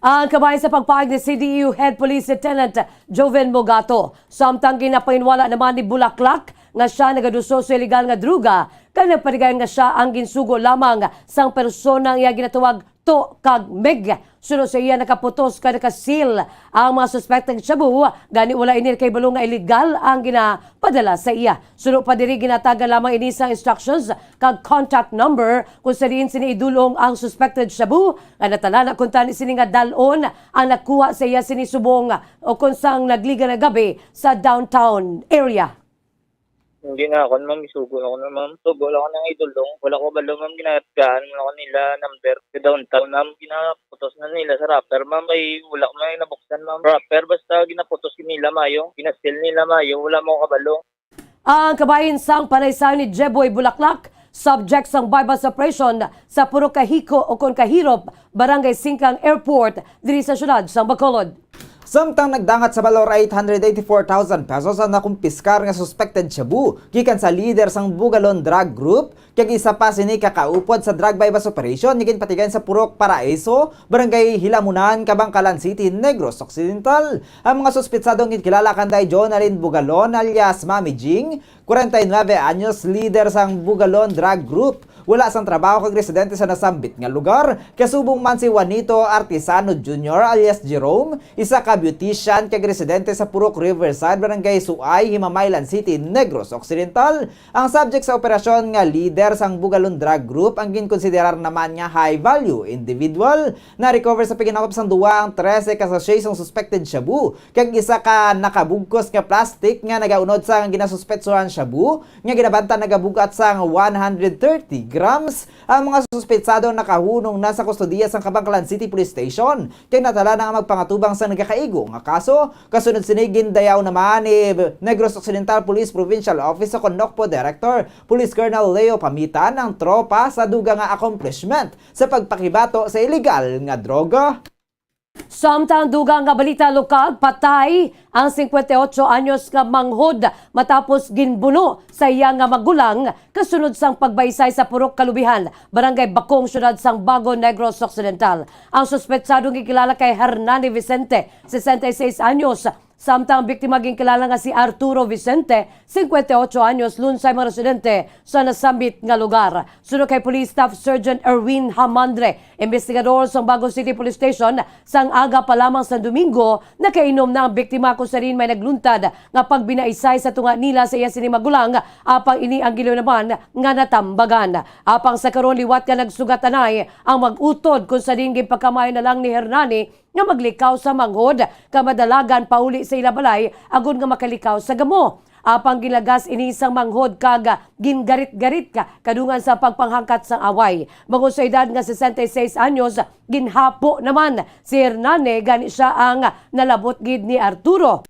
Ang kabahin sa pagpahayag ni C D E U Head Police Lieutenant Joven Mogato, samtang ginapahinwala naman ni Bulaklak nga siya nagaduso sa iligal nga druga, kag nagpatigayon nga siya ang ginsugo lamang sang persona nga iya ginatawag To kag Mig. Suno sa iya, nakaputos kag nakasil ang mga suspect nga shabu, gani wala ini nakahibalo nga iligal ang ginapadala sa iya. Suno pa diri, ginatagan lamang ini sang instructions kag contact number kung sa diin sini idul-ong ang suspected shabu, nga natalana kuntani sini nga dal-on ang nakuha sa iya sini subong o kung sang nagliga nga gabi sa downtown area. Hindi na ako, ma'am. Isugo ako na, ma'am. Sugo lang ako ng idulong. Wala ko balo, ma'am. Ginatgaan mo ako nila number sa downtown, ma'am. Ginaputos na nila sa wrapper, ma'am. Ay, wala ko may nabuksan, ma'am. Wrapper, basta ginaputos nila mayo. Ginasil nila mayo. Wala mo kabalo. Ang kabahin sang panaysayon ni Jeboy Bulaklak, subject sang buy-bust operation sa Purok Kahiko o kon Kahirop, Barangay Singkang Airport, diri sa siyudad sang Bacolod. Samtang nagdangat sa balor eight hundred eighty-four thousand pesos ang nakumpiskar nga suspected shabu gikan sa lider sang Bugalon Drug Group, kag isa pa sini ka kaupod sa drug buy-bust operation nga ginpatigayon sa Purok Paraiso, Barangay Hilamunan, Kabangkalan City, Negros Occidental. Ang mga suspetsado ang ginkilala kanday Jonalyn Bugalon alias Mami Jing, kwarenta y nuebe anyos, lider sang Bugalon Drug Group, wala sang trabaho kag residente sa nasambit nga lugar, kasubong man si Juanito Artisano Junior alias Jerome, isa ka beautician kag residente sa Purok Riverside, Barangay Suay, Himamaylan City, Negros Occidental. Ang subject sa operasyon nga lider sang Bugalon Drug Group ang ginkonsiderar naman nga high value individual. Na-recover sa paghinakop sang duwa ang trese ka sachet sang suspected shabu kag isa ka nakabugkos nga plastic nga nagaunod sa ginasuspetsuhan shabu nga ginabanta nagabug-at sang one hundred thirty grams. Ang mga suspetsado nakahunong na sa kustodiya sang Kabangkalan City Police Station kay natala na nga magpangatubang sa nagakaigo nga kaso. Kasunod sini, gindayaw naman ni Negros Occidental Police Provincial Office sa Conocpo Director, Police Colonel Leo Pamitan, ang tropa sa dugang nga accomplishment sa pagpakibato sa iligal nga droga. Samtang dugang nga balita lokal, patay ang singkwenta y ocho anyos nga manghod matapos ginbuno sa iya nga magulang kasunod sang pagbaysay sa Purok Kalubihan, Barangay Bacong, Siyudad sang Bago, Negros Occidental. Ang suspetsado gikilala kay Hernani Vicente, sesenta y seis anyos, samtang ang biktima ginkilala nga si Arturo Vicente, singkwenta y ocho anyos, lunsay mga residente sa nasambit nga lugar. Suno kay Police Staff Sergeant Erwin Hamandre, investigador sa Bago City Police Station, sang aga pa lamang sa Domingo, nakainom na ang biktima kung sa diin may nagluntad nga pagbinaisay sa tunga nila sa iya sini magulang, apang ini ang gilunaban nga natambagan. Apang sa karon, liwat nga nagsugat anay ang mag-utod kung sa diin ginpakamayo na lang ni Hernani nga maglikaw sa manghod ka madalagan pauli sa ila balay agod nga makalikaw sa gamo. Apang ginlagas ini sang manghod kag gingarit-garit ka kadungan sa pagpanghangkat sang away. Bangod sa edad nga sesenta y seis anyos, ginhapo naman si Hernane, gani sia ang nalabot gid ni Arturo.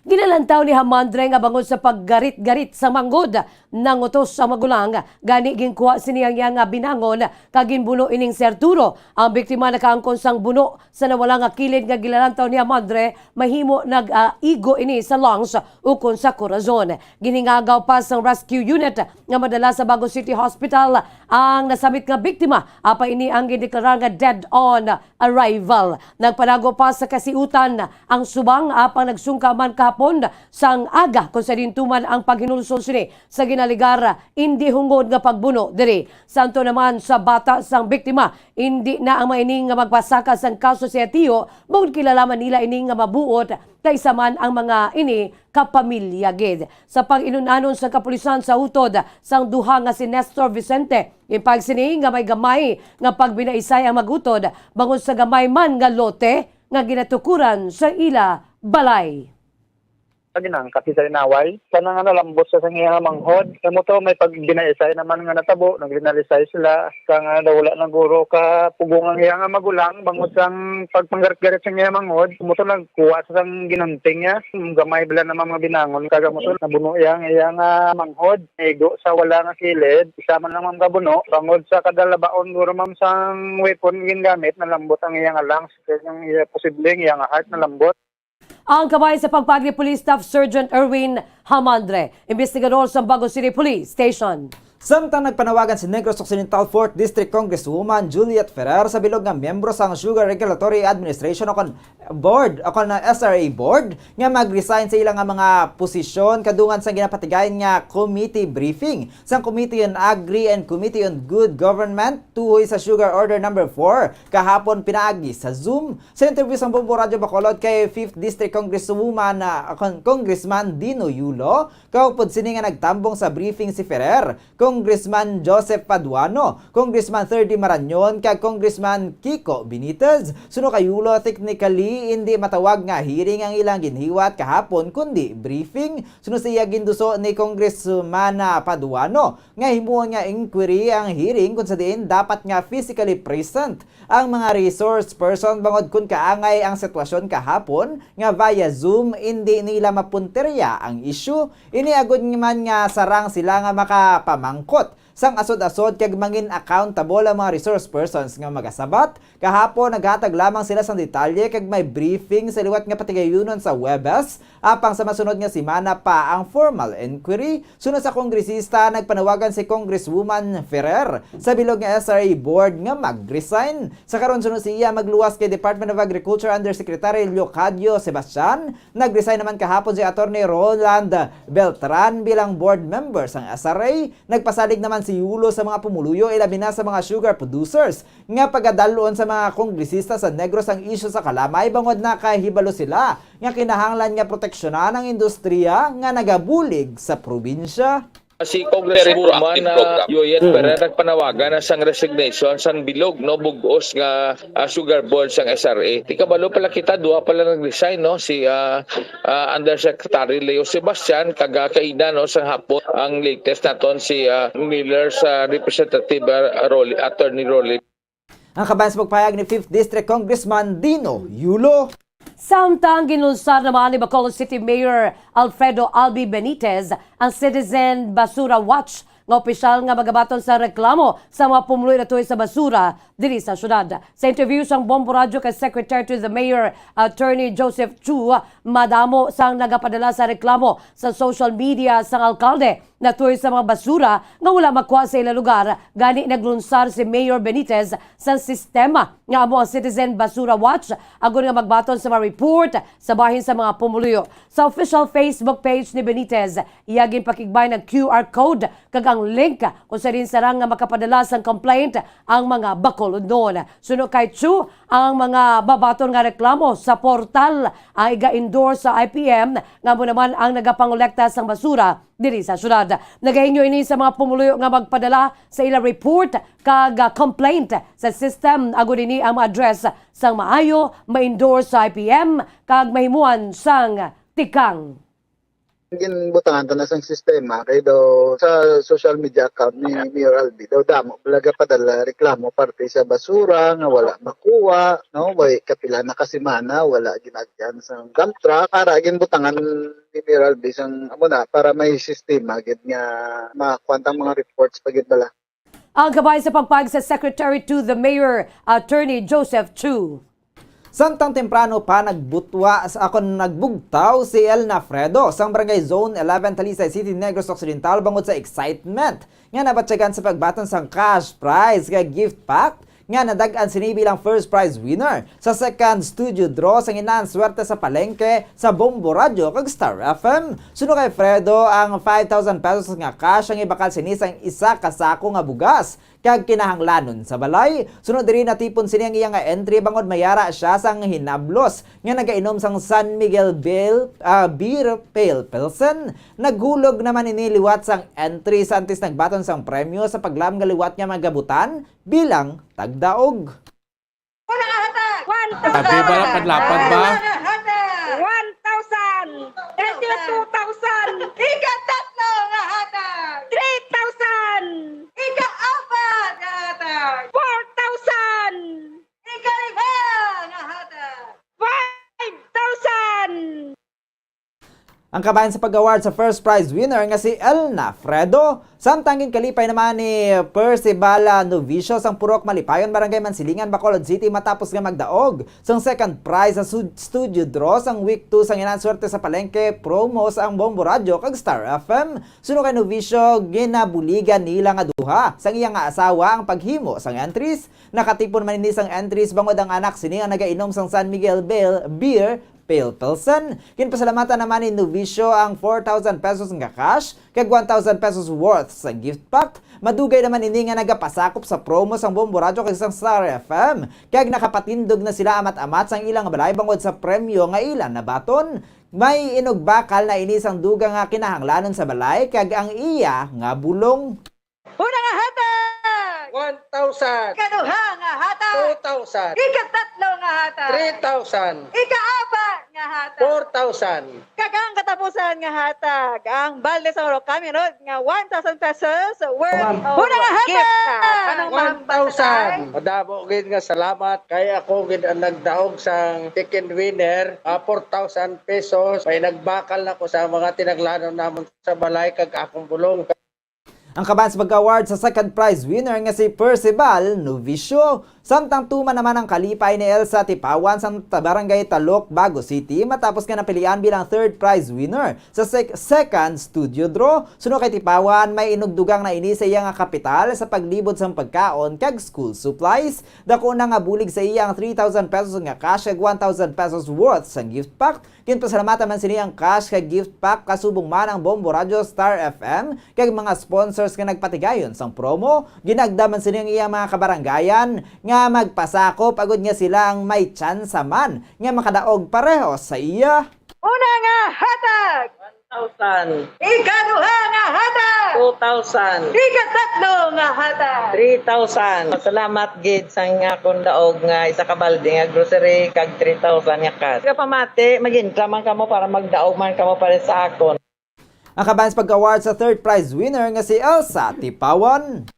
Ginalantaw ni Hamandre nga bangod sa paggarit-garit sa manghod, nangutos ang magulang, gani ginkuha sini ang iya nga binangon kag ginbuno ining si Arturo. Ang biktima nakaangkon sang buno sa nawala nga kilid nga ginalantaw ni Hamandre, mahimo nag-igo ini sa lungs ukon sa korason. Ginhingagaw pa sang rescue unit nga madala sa Bago City Hospital ang nasambit nga biktima, apang ini ang gindeklarar nga dead on arrival. Nagpalago pa sa kasiutan ang subang, apang nagsungka man kahapon sang aga kung sa diin tuman ang paghinulsol sini sa ginalegar indi hungod nga pagbuno diri. Sa anto naman sa bata sang biktima, indi na ang mga ini nga magpasaka sang kaso sa iya tiyo, bangod kilala man nila ini nga mabuot, kaysa man ang mga ini kapamilya gid. Sa pag-inunanon sang kapulisan sa utod sang duha nga si Nestor Vicente, ginpahayag sini nga may gamay nga pagbinaisay ang mag-utod bangod sa gamay man nga lote nga ginatukuran sa ila balay. Sa ginangkat sa inaway, sana nga nalambot sa sang iya nga manghod. Kamo to, may pagbinaisay naman nga natabo, naglinalisay sila. Sa nga daw wala na guro ka pugong ang iya nga magulang, bangod sang pagpanggarit-garit sa iya manghod, kamo to nagkuha sa sang ginunting niya. Gamay bala naman mga binangon, kag kamo to nabuno iya ang iya nga manghod. Naigo sa wala nga kilid, isa man lang ang kabuno, bangod sa kadalabaon guro, ma'am, sang weapon gingamit, nalambot ang iya nga lungs, kag ang iya posibleng iya nga heart nalambot. Ang kabay sa pagpag ni Police Staff Sergeant Erwin Hamandre, investigador sa Bago City Police Station. Samtang nagpanawagan si Negros Occidental fourth District Congresswoman Juliet Ferrer sa bilog nga miyembro sang Sugar Regulatory Administration o kon board o kon S R A board nga mag-resign sa ila nga mga posisyon kadungan sa ginapatigayon nga committee briefing sang Committee on Agri and Committee on Good Government tuhoy sa Sugar Order Number four kahapon pinaagi sa Zoom. Sa interview sang Bombo Radyo Bacolod kay fifth District Congresswoman, ah, Con-, Congressman Dino Yulo, kaupod sini nga nagtambong sa briefing si Ferrer, Congressman Joseph Paduano, Congressman Thirdy Marañon, kag Congressman Kiko Benitez. Suno kay Yulo, technically, indi matawag nga hearing ang ilang ginhiwat kahapon, kundi briefing. Suno sa iya, ginduso ni Congressman, ah, Paduano nga himuon nga inquiry ang hearing, kung sa diin dapat nga physically present ang mga resource person, bangod kun kaangay ang sitwasyon kahapon nga via Zoom, indi nila mapuntirya ang issue. Ini agud man nga sarang sila nga makapamang- sangkot sang asod-asod kag mangin accountable ang mga resource persons nga magasabat. Kahapon, naghatag lamang sila sang detalye kag may briefing sa liwat nga patigayunon sa Huwebes. Apang sa masunod nga semana pa ang formal inquiry. Sunod sa kongresista, nagpanawagan si Congresswoman Ferrer sa bilog nga S R A board nga mag-resign. Sa karon, sunod sa iya magluwas kay Department of Agriculture Undersecretary Leocadio Sebastian, nag-resign naman kahapon si Attorney Roland Beltran bilang board member sang S R A. Nagpasalig naman si Yulo sa mga pumuluyo, ilabi na sa mga sugar producers, nga pagadal-on sa mga kongresista sa Negros ang isyu sa kalamay, bangod nakahibalo sila nga kinahanglan nga proteksyonan ang industriya nga nagabulig sa probinsya. Si Congresswoman, ah, Yoyet Ferrer nagpanawagan na sang resignation sang bilog, no, bug-os nga, ah, sugar board sang S R A. Di kabalo pala kita, duha pala nag-resign, no, si, ah, ah, Undersecretary Leo Sebastian, kag, ah, kaina, no, sang hapon ang latest naton si, ah, Miller sa Representative, ah, Rolly, Attorney Rolly. Ang kabayan sa pagpahayag ni Fifth District Congressman Dino Yulo. Samtang ginlunsad naman ni Bacolod City Mayor Alfredo Albi Benitez ang Citizen Basura Watch nga opisyal nga magabaton sa reklamo sa mga pumuluyo natuyo sa basura diri sa syudad. Sa interview sang Bombo Radyo kay Secretary to the Mayor Attorney Joseph Chu, madamo sang nagapadala sa reklamo sa social media sang alkalde natuyo sa mga basura nga wala makuha sa ila lugar, gani naglunsar si Mayor Benitez sa sistema nga amo ang Citizen Basura Watch, agod nga magbaton sa mga report sa bahin sa mga pumuluyo. Sa official Facebook page ni Benitez, iya ginpakigbahin ang Q R code kag ang link kung sa diin sarang nga makapadala sang complaint ang mga Bacolodnon. Suno kay Chu, ang mga mabaton nga reklamo sa portal ang iga-endorse sa I P M, nga amo naman ang nagapangolekta sang basura diri sa syudad. Nagahingyo ini sa mga pumuluyo nga magpadala sa ila report kag, ah, complaint sa system, agod ini ang ma-address sang maayo, ma-endorse sa I P M, kag mahimuan sang tikang. Ginbutangan ta na sang sistema kay daw sa social media account ni Mayor Albi daw damo talaga padala reklamo parte sa basura nga wala makuha, no? Way kapila na ka semana wala ginagyan sang dump truck. Ara ginbutangan ni Mayor Albi sang amo na para may sistema gid nga makuha ang mga reports pa gid bala. Ang kabahin sa pagpahayag sa Secretary to the Mayor, Attorney Joseph Chu. Samtang temprano pa, nagbutwa sa, akon nagbugtaw si Elna Fredo sang Barangay Zone eleven, Talisay City, Negros Occidental, bangod sa excitement nga nabatyagan sa pagbaton sang cash prize nga gift pack nga nadag-an sini bilang first prize winner sa second studio draw sang Inaan Swerte sa Palengke sa Bombo Radyo kag Star F M. Suno kay Fredo, ang five thousand pesos nga cash ang ibakal sini sang isa ka sako nga bugas kag kinahanglanon sa balay. Sunod diri, natipon sini ang iya nga entry bangod mayara sia sang hinablos nga nagainom sang San Miguel Bale, ah, Beer Pale Pilsen. Naghulog naman ini liwat sang entry sa antes nagbaton sang premyo sa paglaom nga liwat nga magabutan bilang tagdaog. Una nga hatag, one thousand. Abi ba, panlapag ba? Ikaduha nga hatag, one thousand. Ika-two thousand. Ikatatlo nga hatag, three thousand. Ikaapat nga hatag, four thousand. Ikalima nga hatag, five thousand. Ang kabahin sa pag-award sa first prize winner nga si Elna Fredo, samtang ginkalipay naman ni Percibala Novicio sang Purok Malipayon, Barangay Mansilingan, Bacolod City, matapos nga magdaog sang second prize sa sud-, studio draw sang week two sang Inaan Swerte sa Palengke promo sa ang Bombo Radyo kag Star F M. Suno kay Novicio, ginabuligan nila nga duha sang iya nga asawa ang paghimo sang entries. Nakatipon man ini sang entries bangod ang anak sini ang nagainom sang San Miguel Bel-, Beer Pale Pilsen. Ginpasalamatan naman ni Novicio ang four thousand pesos nga cash kag one thousand pesos worth sa gift pack. Madugay naman ini nga nagapasakop sa promo sang Bombo Radyo kag sang Star F M, kag nakapatindog na sila amat-amat sang ilang balay bangod sa premyo nga ila nabaton. May inugbakal na ini sang dugang nga kinahanglanon sa balay kag ang iya nga bulong. Una nga hatag, one thousand. Ikaduha nga hatag, two thousand. Ikatatlo nga hatag, three thousand. Ikaapat nga hatag, four thousand. Kag ang katapusan nga hatag, ang balde sa Oro Cameron nga one thousand pesos worth of gift. Una nga hatag, one thousand. Madamo gid nga salamat kay ako gid ang nagdaog sang chicken winner, ah, four thousand pesos. May nagbakal na ko sa mga tinaglanon namon sa balay kag akong bulong. Ang kabahin sa pagka-award sa second prize winner nga si Percival Novicio. Samtang tuman naman ang kalipay ni Elsa Tipawan sa ta-, Barangay Talok, Bago City, matapos nga napilian bilang third prize winner sa sec-, second studio draw. Suno kay Tipawan, may inugdugang na ini sa iya nga kapital sa paglibot sang pagkaon kag school supplies. Dako na nga bulig sa iya ang three thousand pesos nga cash kag one thousand pesos worth sang gift pack. Ginpasalamatan man sini ang cash kag gift pack, kasubong man ang Bombo Radyo, Star F M, kag mga sponsors nga nagpatigayon sang promo. Ginagda man sini ang iyang mga kabaranggayan nga magpasakop agud nga sila ang may tsansa man nga makadaog pareho sa iya. Una nga hatag! One thousand. Ikaduha nga hatag! Two thousand. Ikatatlo nga hatag! Three thousand. Salamat gid sa akon daog nga isa ka balde nga grocery kag three thousand nga cash. Kapamati, mag-income man kamo para magdaog man kamo para sa akon. Ang kabahin sa pagka-award sa third prize winner nga si Elsa Tipawan.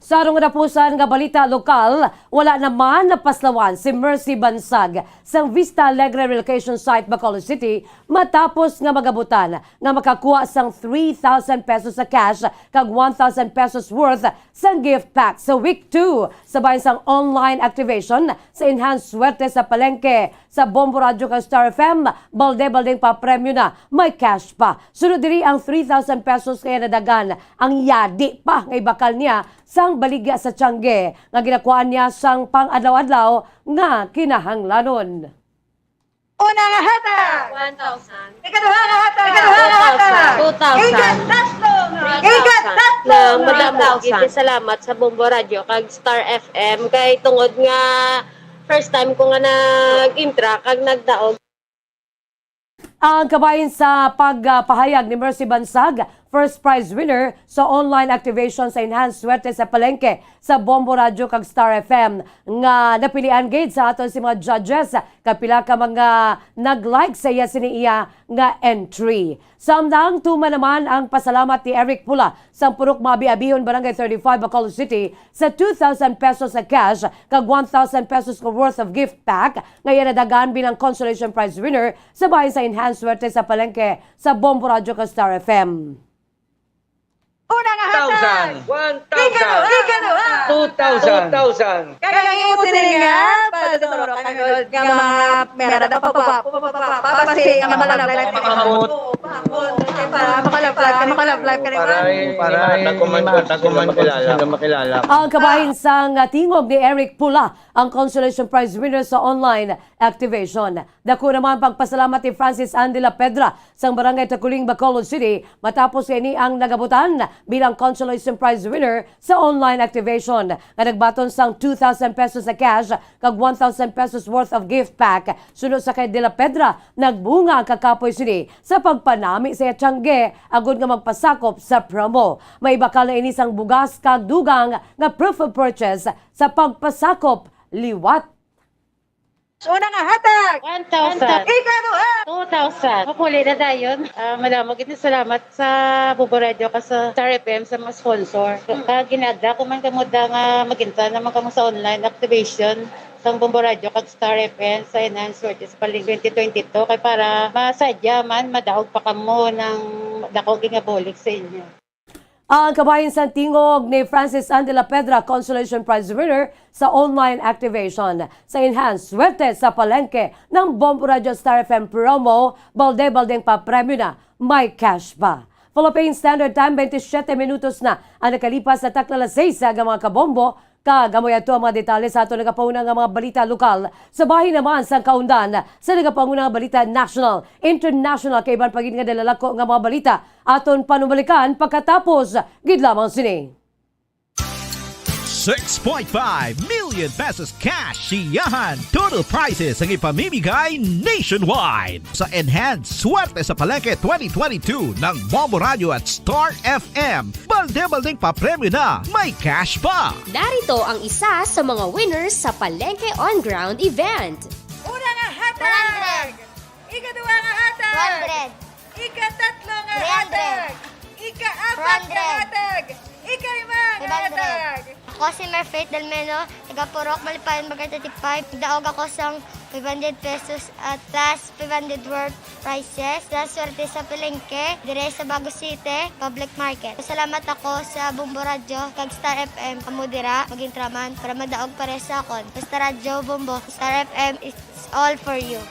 Sa rong katapusan nga balita lokal, wala naman napaslawan si Mercy Bansag sang Vista Alegre Relocation Site, Bacolod City, matapos nga magabutan nga makakuha sang three thousand pesos sa cash kag one thousand pesos worth sang gift pack sa week two sa bahin sang online activation sa Enhanced Suerte sa Palengke sa Bombo Radyo kag Star F M. Balde-baldeng papremyo na, may cash pa. Sunod diri ang three thousand pesos kay nadagan ang yadi pa nga ibakal niya sang baligya sa tiyangge nga ginakuhaan niya sang pang-adlaw-adlaw nga kinahanglanon. Una nga hatag! One thousand. Ikaduha nga hatag! Ikaduha nga hatag! Two thousand. Ikatatlo nga hatag! Ikatatlo nga hatag! Madamo gid salamat sa Bombo Radyo kag Star F M kay tungod nga first time ko nga nag-intra kag nagdaog. Ang kabahin sa pagpahayag ni Mercy Bansag, first prize winner sa online activation sa Enhanced Suerte sa Palengke sa Bombo Radyo kag Star F M, nga napilian gid sa aton si mga judges, kapila ka mga nag-like sa iya sini iya nga entry. Samtang tuman naman ang pasalamat ni Eric Pula sang Purok Maabi-abihon, Barangay thirty-five, Bacolod City, sa two thousand pesos sa cash kag one thousand pesos ka worth of gift pack nga iya nadagan bilang consolation prize winner sa bahin sa Enhanced Suerte sa Palengke sa Bombo Radyo kag Star F M. Una nga hatag! One thousand. Ikaduha! Ikaduha! Two thousand. Two thousand. Kag ang imo siling nga pagtuturo ka nga mga mera daw pa, pa, pa, pa, pa, pa, pa, si, ang mga love life. Makamot. Oo, makamot. Para makalove life ka, makalove life ka, di ba? Paray, paray, dagko man ko, dagko man ko sila makilala. Ang kabahin sang tingog ni Eric Pula, ang consolation prize winner sa online activation. Dako naman pagpasalamat ni Francis Ann de la Pedra sang Barangay Taculing, Bacolod City, matapos nga ini ang nagabutan bilang consolation prize winner sa online activation nga nagbaton sang two thousand pesos sa cash kag one thousand pesos worth of gift pack. Suno sa kay De La Pedra, nagbunga ang kakapoy sini sa pagpanami sa iya tiyangge agod nga magpasakop sa promo. May bakal na ini sang bugas kag dugang nga proof of purchase sa pagpasakop liwat. Una nga hatag! One thousand. Ikaduha! Two thousand. Mapuli na dayon. Ah, madamo gid nga salamat sa Bombo Radyo kag sa Star F M sa mga sponsor. Kag ginaagda ko man kamo da nga mag-intra naman kamo sa online activation sang Bombo Radyo kag Star F M sa Enhanced Suerte sa Palengke twenty twenty-two kay para masadya man madaog pa kamo sang dako gid nga bulig sa inyo. Ang kabahin sang tingog ni Francis Ann de la Pedra, consolation prize winner sa online activation sa Enhanced Suerte sa Palengke ng Bombo Radyo Star F M promo, balde-baldeng papremyo na, may cash pa. Philippine Standard Time, twenty-seven minutos na ang nakalipas sa takna alas sais nga mga kabombo. Kag amo yadto ang mga detalye sa aton nagapauna nga mga balita lokal. Sa bahin naman sang kaundan sa nagapauna nga balita national, international, kag iban pa gid nga dalalako nga mga balita, aton panumalikan pagkatapos gid lamang sini. Six point five million pesos cash siyahan. Total prizes ang ipamimigay nationwide sa Enhanced Suerte sa Palengke twenty twenty-two ng Bombo Radyo at Star F M. Balde-baldeng papremyo na, may cash pa! Narito ang isa sa mga winners sa Palengke On Ground event. Una nga hatag! One hundred. Ikaduha nga hatag! Two hundred. Ikatatlo nga hatag! Three hundred. Ikaapat nga hatag! Ikalima nga hatag! Ako si Merfaith Delmeno, taga Purok Malipayon, Barangay thirty-five. Daog ako sang Five hundred pesos at plus five hundred worth prices. Sa swerte sa palengke, dire sa Bago City Public Market. Salamat ako sa Bombo Radyo kag Star F M. Amo dira, maging traman para madaog pares sa akon. Basta Radyo Bombo, Star F M, it's all for you.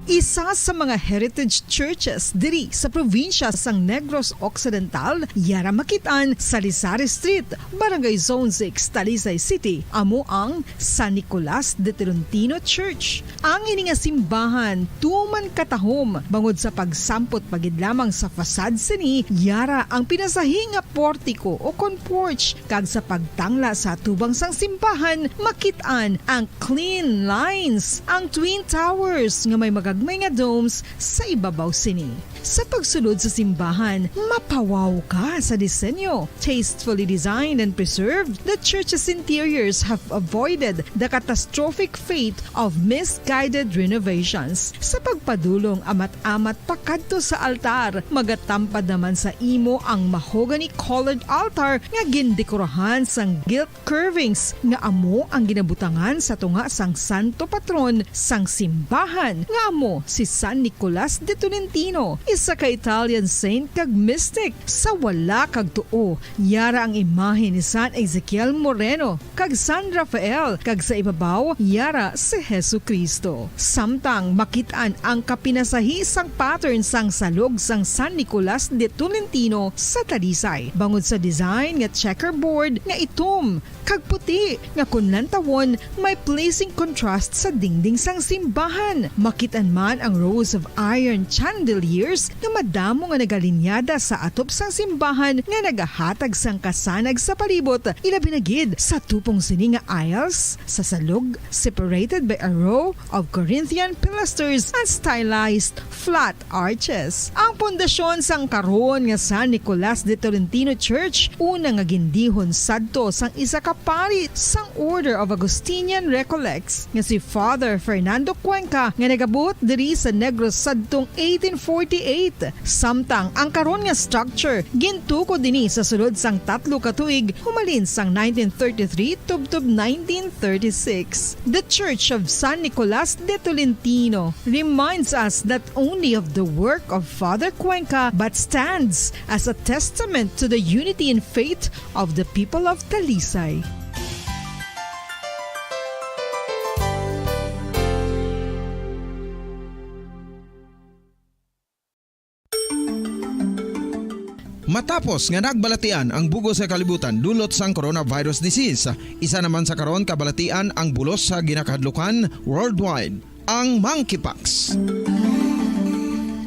Isa sa mga heritage churches diri sa probinsya sang Negros Occidental, yara makit-an sa Lisari Street, Barangay Zone six, Talisay City, amo ang San Nicolas de Tolentino Church. Ang ini nga simbahan tuman katahom bangod sa pagsampot pa gid lamang sa facade sini, yara ang pinasahi nga portiko o kon porch, kag sa pagtangla sa atubang sang simbahan, makit-an ang clean lines, ang twin towers nga may magagmay nga domes sa ibabaw sini. Sa pagsulod sa simbahan, mapawaw ka sa disenyo. Tastefully designed and preserved, the church's interiors have avoided the catastrophic fate of misguided renovations. Sa pagpadulong amat-amat pakadto sa altar, magatampad naman sa imo ang mahogany-colored altar nga gindekorahan sang gilt curvings nga amo ang ginabutangan sa tunga sang santo patron sang simbahan, nga amo si San Nicolas de Tolentino, isa ka Italian saint kag mystic. Sa wala kag tuo, yara ang imahe ni San Ezekiel Moreno kag San Rafael, kag sa ibabaw, yara si Jesu-Cristo. Samtang makit-an ang kapinasahi sang pattern sang salog sang San Nicolas de Tolentino sa Talisay, bangod sa design nga checkerboard nga itom kag puti nga kon lantawon may pleasing contrast sa dingding sang simbahan. Makit-an man ang rows of iron chandeliers nga madamo nga nagalinyada sa atop sang simbahan nga nagahatag sang kasanag sa palibot, ilabi na gid sa tupong sini nga aisles sa salog, separated by a row of Corinthian pilasters and stylized flat arches. Ang pundasyon sang karon nga San Nicolas de Tolentino Church, una nga gindihon sadto sang isa ka pari sang Order of Augustinian Recollects nga si Father Fernando Cuenca, nga nagabuot diri sa Negros sadtong eighteen forty-eight. Samtang ang karon nga structure gintukod ini sa sulod sang tatlo ka tuig humalin sang nineteen thirty-three tubtob nineteen thirty-six. The Church of San Nicolas de Tolentino reminds us not only of the work of Father Cuenca but stands as a testament to the unity in faith of the people of Talisay. Matapos nga nagbalatian ang bug-os nga kalibutan dulot sang coronavirus disease, isa naman sa karon kabalatian ang bulos sa ginakahadlukan worldwide, ang monkeypox.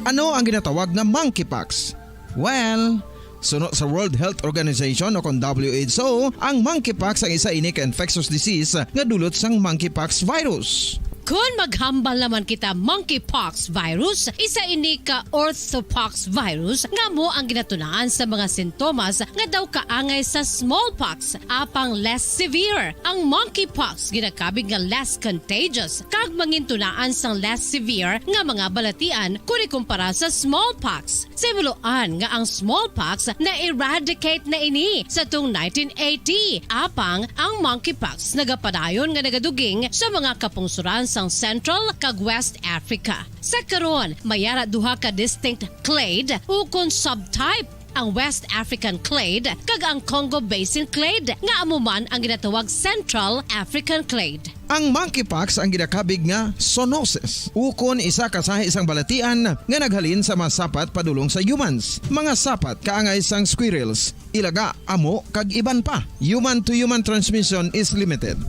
Ano ang ginatawag nga monkeypox? Well, suno sa World Health Organization o kon W H O, ang monkeypox ang isa ini ka infectious disease nga dulot sang monkeypox virus. Kon maghambal naman kita monkeypox virus, isa ini ka orthopox virus nga amo ang ginatunaan sa mga sintomas nga daw kaangay sa smallpox, apang less severe. Ang monkeypox ginakabig nga less contagious kag mangintunaan sang less severe nga mga balatian kon ikumpara sa smallpox. Simuloan nga ang smallpox na-eradicate na ini sa tung nineteen eighty, apang ang monkeypox nagapadayon nga nagaduging sa mga kapungsuran sang Central kag West Africa. Sa karon, may ara duha ka distinct clade ukon subtype, ang West African clade kag ang Congo Basin clade, nga amo man ang ginatawag Central African clade. Ang monkeypox ang ginakabig nga zoonosis, ukon isa ka sahi sang balatian nga naghalin sa mga sapat padulong sa humans, mga sapat kaangay sang squirrels, ilaga, amo, kag iban pa. Human-to-human transmission is limited.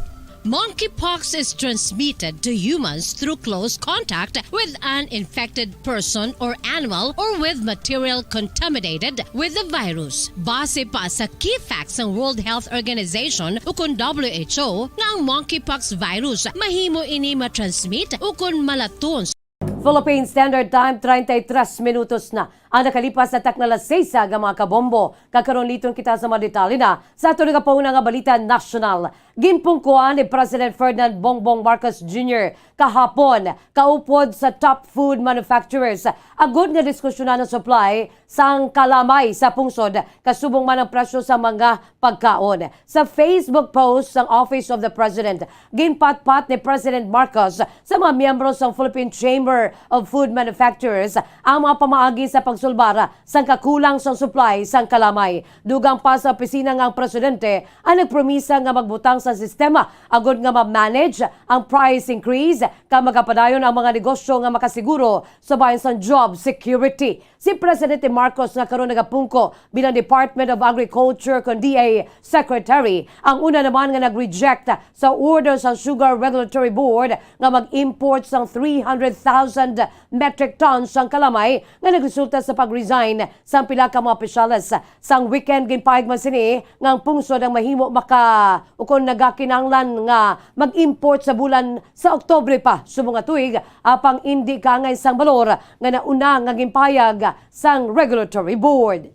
Monkeypox is transmitted to humans through close contact with an infected person or animal or with material contaminated with the virus. Base pa sa key facts sang World Health Organization ukon W H O nga ang monkeypox virus mahimo ini matransmit ukon malaton. Philippine Standard Time, treinta y tres minutos na ang nakalipas sa takna alas seis nga mga kabombo. Kag karon liton kita sa mga detalye na sa aton nga pauna nga balita nasyonal. Ginpungkuan ni President Ferdinand Bongbong Marcos Junior kahapon kaupod sa top food manufacturers agud nga diskusyonan ang supply sang kalamay sa pungsod, kasubong man ang presyo sa mga pagkaon. Sa Facebook post sang Office of the President, ginpatpat ni President Marcos sa mga miyembro sang Philippine Chamber of Food Manufacturers ang mga pamaagi sa pagsulbar sang kakulang sang supply sang kalamay. Dugang pa sa opisina nga ang presidente ang nagpromisa nga magbutang sa sistema agud nga ma-manage ang price increase kag magapadayon ang mga negosyo nga makasiguro sa bahin sang job security. Si Presidente Marcos nga karon nagapungko bilang Department of Agriculture kon D A Secretary ang una naman nga nag-reject sa order sang Sugar Regulatory Board nga mag-import sang three hundred thousand metric tons sang kalamay nga nagresulta sa pag-resign sang pila ka mga opisyales. Sang weekend, ginpahayag man sini nga ang pungsod ang mahimo maka ukon nagakinahanglan nga mag-import sa bulan sa Oktubre pa subong nga tuig, apang indi kaangay sang balor nga nauna nga ginpahayag sang Regulatory Board.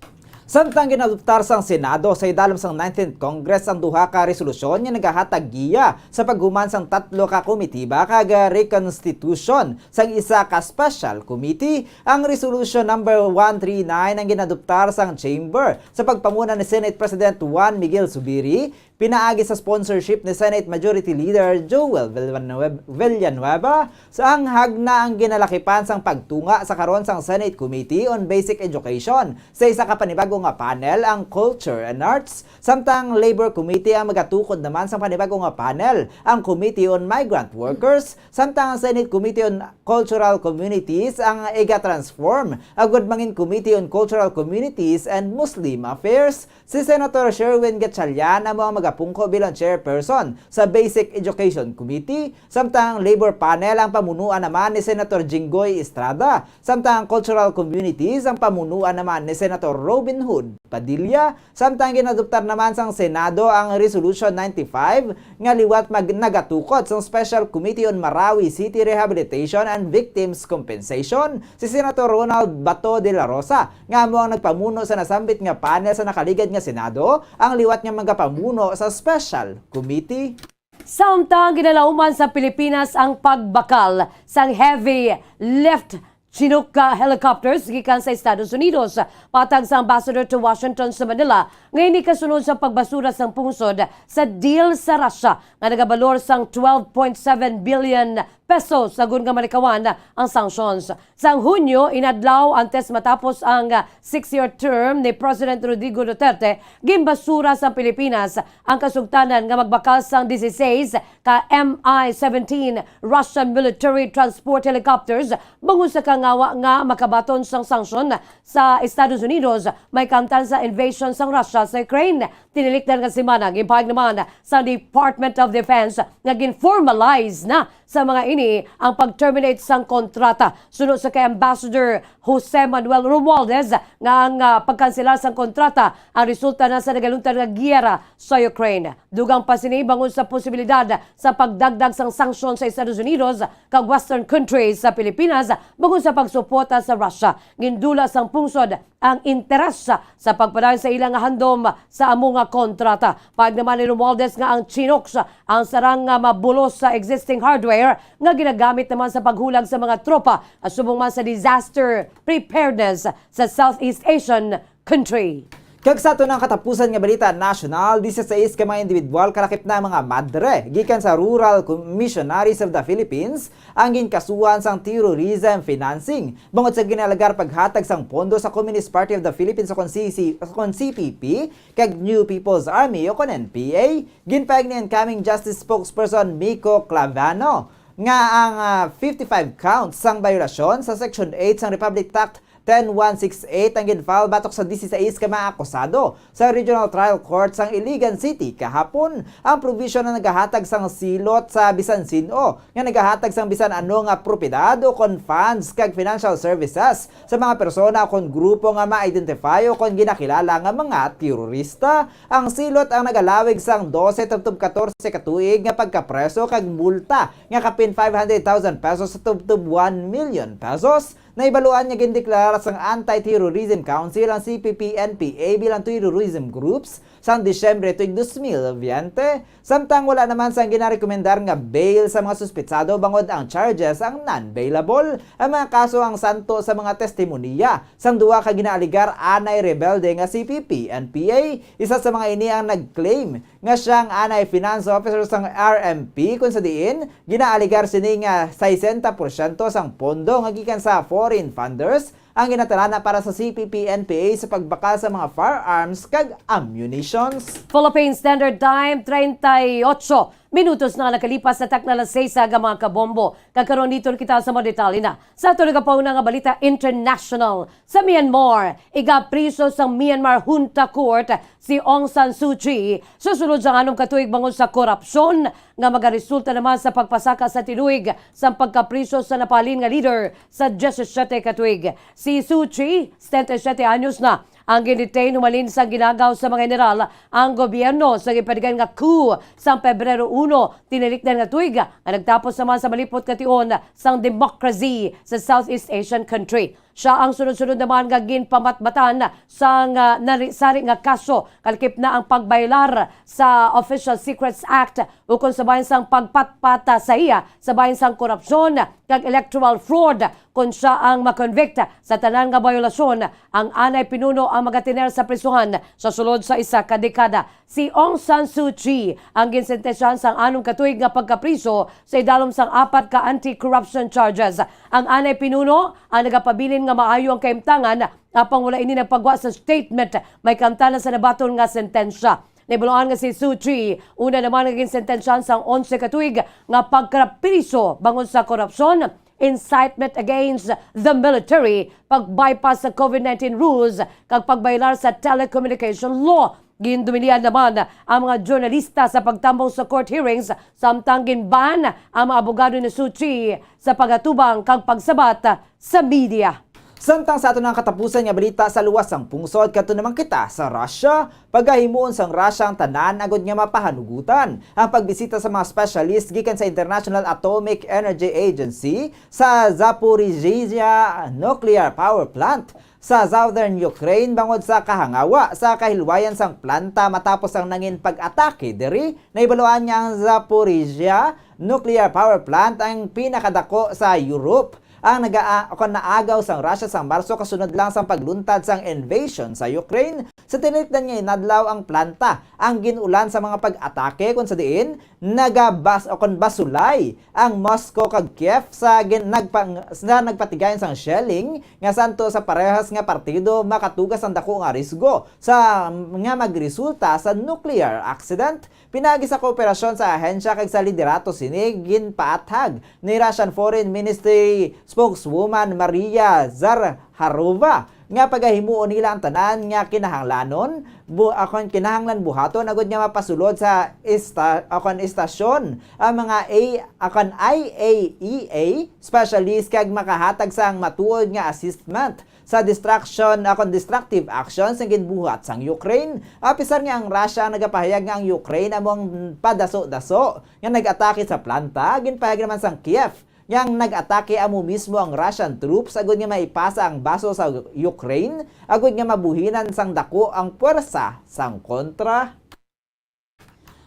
Samtang ginadoptar sang Senado sa idalom sang nineteenth Congress ang duha ka resolusyon nga nagahatag giya sa paghuman sang tatlo ka komitiba kag reconstitution sang isa ka special committee, ang Resolution Number one three nine ang ginadoptar sang Chamber sa pagpanguna ni Senate President Juan Miguel Zubiri, pinaagi sa sponsorship ni Senate Majority Leader Joel Villanueva, Villanueva. Sa ang hagna ang ginalakipan sang pagtunga sa karon sang Senate Committee on Basic Education sa isa ka panibago nga panel, ang Culture and Arts, samtang Labor Committee ang magatukod naman sang panibago nga panel, ang Committee on Migrant Workers, samtang ang Senate Committee on Cultural Communities ang iga-transform agud mangin Committee on Cultural Communities and Muslim Affairs. Si Senator Sherwin Gatchalian amo ang magapungko bilang chairperson sa Basic Education Committee, samtang ang Labor Panel ang pamunuan naman ni Senator Jinggoy Estrada, samtang ang Cultural Communities ang pamunuan naman ni Senator Robin Hood Padilla, samtang ginadoptar naman sang Senado ang Resolution ninety-five nga liwat mag-, nagatukod sang Special Committee on Marawi City Rehabilitation and Victims Compensation, si Senator Ronald Bato de la Rosa, nga amo ang nagpamuno sa nasambit nga panel sa nakaligad nga Senado, ang liwat nga magapamuno sa special committee. Samtang ginalauman sa Pilipinas ang pagbakal sang heavy lift Chinook helicopters gikan sa Estados Unidos, matag sa ambassador to Washington sa Manila, nga ini kasunod sa pagbasura sang pungsod sa deal sa Russia nga nagabalor sang twelve point seven billion pesos, agod nga malikawan ang sanctions. Sang Hunyo, inadlaw antes matapos ang six-year term ni President Rodrigo Duterte, ginbasura sa Pilipinas ang kasugtanan nga magbakal sang dieciséis ka M I seventeen Russian military transport helicopters bangod sa kangawa nga makabaton sang sanksyon sa Estados Unidos may kamtan sa invasion sang Russia sa Ukraine. Tinilikdan nga semana, ginpahayag naman sa Department of Defense nga gin-formalize na sa mga ini ang pag-terminate sang kontrata. Suno sa kay Ambassador Jose Manuel Romualdez nga ang, ah, pagkanselar sang kontrata ang resulta na sa nagaluntad nga giyera sa Ukraine. Dugang pa sini bangod sa posibilidad sa pagdagdag sang sanksyon sa Estados Unidos kag Western countries sa Pilipinas bangod sa pagsuporta sa Russia. Gindula sang pungsod ang interes sa pagpadayon sa ila nga handom sa amo nga kontrata. Pahayag naman ni Romualdez nga ang Chinooks ang sarang nga mabulos sa existing hardware nga ginagamit naman sa paghulag sa mga tropa, subong man sa disaster preparedness sa Southeast Asian country. Kag sa aton ang katapusan nga balita nasyonal, dieciséis ka mga individual kalakip na mga madre gikan sa Rural Com-, Missionaries of the Philippines ang ginkasuhan sang terrorism financing bangod sa ginalagar paghatag sang pondo sa Communist Party of the Philippines o kon C C, o kon C P P, kag New People's Army o kon N P A. Ginpahayag ni incoming Justice Spokesperson Miko Clavano nga ang, ah, fifty-five counts sang bayolasyon sa Section eight sang Republic Act ten one six eight ang gin-file batok sa dieciséis ka mga akusado sa Regional Trial Court sang Iligan City kahapon. Ang provision na nagahatag sang silot sa bisan sin-o nga nagahatag sang bisan ano nga propiedad o kon funds kag financial services sa mga persona o kon grupo nga ma-identify o kon ginakilala nga mga terorista. Ang silot ang nagalawig sang dose tubtob katorse ka tuig nga pagkapreso kag multa nga kapin five hundred thousand pesos sa tubtob one million pesos. Naibaluan nga gindeklara sang Anti-Terrorism Council ang C P P N P A bilang terrorism groups sang Disyembre tuig dos mil biyente, samtang wala naman sang ginarekomendar nga bail sa mga suspitsado bangod ang charges ang non-bailable. Ang mga kaso ang santo sa mga testimonya sang duwa ka ginaaligar anay rebelde nga C P P N P A. Isa sa mga ini ang nag-claim nga siya ang anay finance officer sang R M P, kung sa diin ginaaligar sini nga sesenta porsyento sang pondo nga gikan sa foreign funders ang ginatalana para sa C P P N P A sa pagbakal sa mga firearms kag ammunitions. Philippine Standard Time, treinta y ocho minutos na nakalipas sa takna alas seis, mga kabombo. Kag karon, dito kita sa mga detalye na sa aton nagapauna nga balita international. Sa Myanmar, igapriso sang Myanmar Junta Court si Aung San Suu Kyi sa sulod sang anom ka tuig bangod sa korupsyon nga magaresulta naman sa pagpasaka sa tinuig sang pagkapriso sa napahalin nga leader sa diyesisete ka tuig. Si Suu Kyi, setenta y siyete anyos na, ang gin-detain humalin sang ginagaw sa mga general ang gobyerno sa ginpadigan nga coup sang Pebrero uno. Tinalikdan nga tuig nga nagtapos naman sa malipot nga tion sang democracy sa Southeast Asian country. Siya ang sunod-sunod naman nga ginpamatbatan sang, ah, nari-, sari nga kaso, kalakip na ang pagbayolar sa Official Secrets Act ukon sa bahin sang pagpatpata sa iya sa bahin sang korupsyon kag electoral fraud, kon siya ang makonvict sa tanan nga bayolasyon. Ang anay pinuno ang magatiner sa prisuhan sa sulod sa isa ka dekada. Si Aung San Suu Kyi ang ginsentensyahan sang anom ka tuig nga pagkapriso sa idalom sang apat ka anti-corruption charges. Ang anay pinuno ang nagapabilin nga maayo ang kahimtangan, apang wala ini nagpagwa sa statement. May kamtanan sa nabaton nga sentensya. Nahibaluan nga si Suu Kyi, una naman nga ginsentensyahan sang onse ka tuig nga pagkapriso bangod sa korupsyon, incitement against the military, pag-bypass sa COVID nineteen rules, kag pagbayolar sa telecommunication law. Gindumilyar naman ang mga journalista sa pagtambong sa court hearings, samtang ginban ang mga abogado ni Suu Kyi sa pagatubang kag pagsabat sa media. Samtang sa aton ang katapusan nga balita sa luwas sang pungsod, kadto naman kita sa Russia. Pagahimuon sang Russia ang tanan agud nga mapahanugutan ang pagbisita sa mga specialist gikan sa International Atomic Energy Agency sa Zaporizhzhia Nuclear Power Plant sa southern Ukraine bangod sa kahangawa sa kahilwayan sang planta matapos ang nangin pag-atake diri. Nahibaluan nga ang Zaporizhzhia Nuclear Power Plant ang pinakadako sa Europe ang naga-, kon naagaw sang Russia sang Marso kasunod lang sang pagluntad sang invasion sa Ukraine. Sa tinalikdan nga inadlaw, ang planta ang gin-ulan sa mga pag-atake, kon sa diin nagabas-, o kon basulay ang Moscow kag Kiev sa gin-, nagpang-, sa nagpatigayon sang shelling, nga santo sa parehas nga partido makatuga sang dako nga risgo sa, nga magresulta sa nuclear accident. Pinaagi sa kooperasyon sa ahensya kag sa liderato sini, ginpaathag ni Russian Foreign Ministry spokeswoman Maria Zakharova nga pagahimuon nila ang tanan nga kinahanglanon, bu-, akon kinahanglan buhaton agud nga mapasulod sa ista-, akon istasyon ang mga A-, akon I A E A specialist kag makahatag sang matuod nga assessment sa destruction, akon destructive actions nga ginbuhat sang Ukraine. Apisar nga ang Russia ang nagapahayag nga ang Ukraine amo ang padaso-daso nga nag-atake sa planta, ginpahayag naman sang Kiev nga ang nag-atake amo mismo ang Russian troops agud nga maipasa ang baso sa Ukraine, agud nga mabuhinan sang dako ang puwersa sang kontra.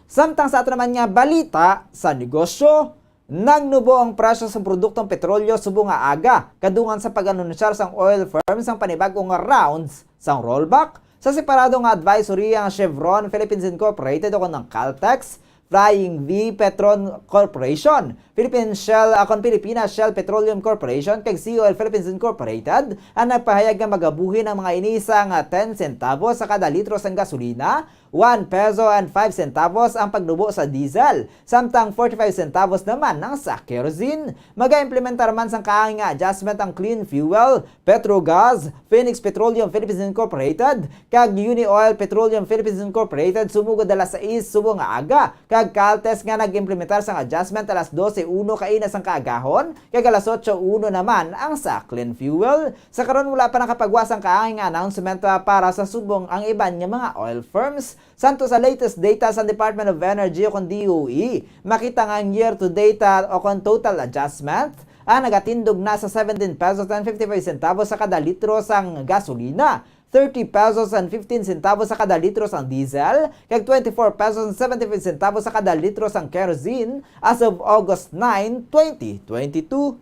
Samtang sa ato naman nga balita sa negosyo, nagnubo ang presyo sa produktong petrolyo subong nga aga, kadungan sa pag-anunsyar sang oil firms sang panibag-o nga rounds sang rollback. Sa separado nga advisory ang Chevron Philippines Incorporated o ang Caltex, Flying V Petron Corporation, Philippine Shell, akon Pilipinas Shell Petroleum Corporation, kag C O L Philippines Incorporated ang nagpahayag nga magabuhi ang mga ini sang ten centavos sa kada litro sang gasolina, one peso and five centavos ang pagnubo sa diesel, samtang forty-five centavos naman ang sa kerosene. Mag-implementar man sang kaangay nga adjustment ang Clean Fuel, Petrogas, Phoenix Petroleum Philippines Incorporated, kag Unioil Petroleum Philippines Incorporated sumugod alas sais subong nga aga, kag Caltex nga nag-implementar sang adjustment alas dose uno kaina sang kaagahon, kag alas otso uno naman ang sa Clean Fuel. Sa karon, wala pa nakapagwa sang kaangay nga announcement, ah, para sa subong ang iban nga mga oil firms. Santo sa latest data sa Department of Energy o kon D O E, makita nga ang year-to-date, ah, o kon total adjustment ang nagatindog na sa seventeen pesos and fifty-five centavos sa kada litro sang gasolina, thirty pesos and fifteen centavos sa kada litro sang diesel, kag twenty-four pesos and seventy-five centavos sa kada litro sang kerosene as of August nine, twenty twenty-two.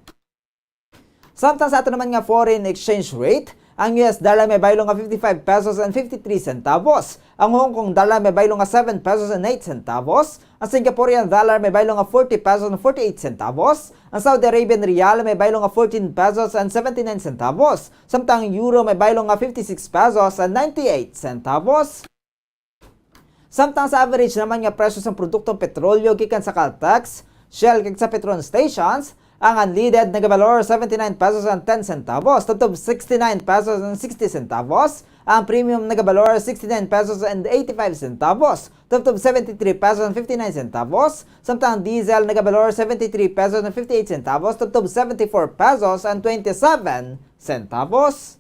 Samtang sa ato naman nga foreign exchange rate, ang U S dollar may baylo nga fifty-five pesos and fifty-three centavos. Ang Hong Kong dollar may baylo nga seven pesos and eight centavos. Ang Singaporean dollar may baylo nga forty pesos and forty-eight centavos. Ang Saudi Arabian riyal may baylo nga fourteen pesos and seventy-nine centavos. Samtang ang euro may baylo nga fifty-six pesos and ninety-eight centavos. Samtang sa average naman nga presyo sang produktong petrolyo gikan sa Caltex, Shell kag sa Petron stations, ang unleaded nagabalor seventy-nine pesos and ten centavos tubtob sixty-nine pesos and sixty centavos, ang premium nagabalor sixty-nine pesos and eighty-five centavos tubtob seventy-three pesos and fifty-nine centavos, samtang ang diesel nagabalor seventy-three pesos and fifty-eight centavos tubtob seventy-four pesos and twenty-seven centavos.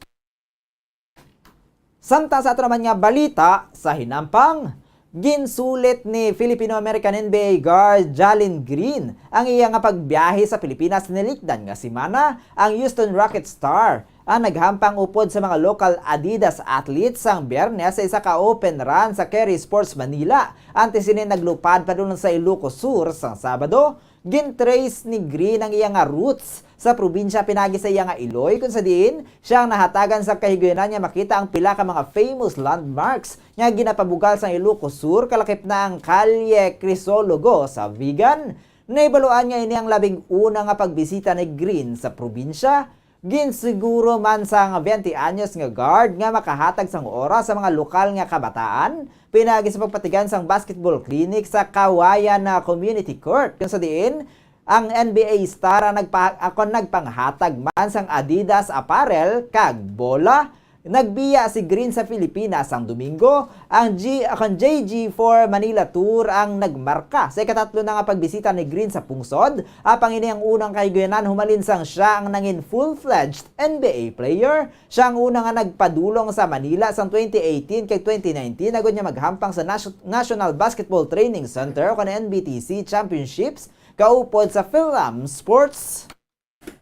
Samtang sa ato naman nga balita sa hinampang, ginsulit ni Filipino-American N B A guard Jalen Green ang iya nga pagbiyahe sa Pilipinas nilikdan nga semana. Ang Houston Rockets star ang naghampang upod sa mga local Adidas athletes sang Biyernes sa isa ka open run sa Kerry Sports Manila. Antes sini naglupad padulong sa Ilocos Sur sang Sabado. Gin-trace ni Green ang iya nga roots sa probinsya pinagi sa iya nga iloy, kung sa diin siya ang nahatagan sa kahigayunan nga makita ang pila ka mga famous landmarks nga ginapabugal sang Ilocos Sur, kalakip na ang Calle Crisologo sa Vigan. Nahibaluan nga ini ang labing una nga pagbisita ni Green sa probinsya. Ginsiguro man sang twenty anyos nga guard nga makahatag sang oras sa mga lokal nga kabataan, pinagi sa pagpatigan sang basketball clinic sa Kawayan na Community Court, kung sa diin ang N B A star ang nagpa-, ako nagpanghatag man sang Adidas apparel kag bola. Nagbiya si Green sa Pilipinas sang Domingo. Ang G-, ang J G four Manila Tour ang nagmarka sa ikatatlo na nga pagbisita ni Green sa pungsod. Apang ini ang unang kahigayunan humalin sang siya ang nangin full-fledged N B A player. Siya ang una nga nagpadulong sa Manila sang twenty eighteen kag twenty nineteen agod niya maghampang sa Nas-, National Basketball Training Center o kon N B T C Championships kaupod sa Fil-Am Sports.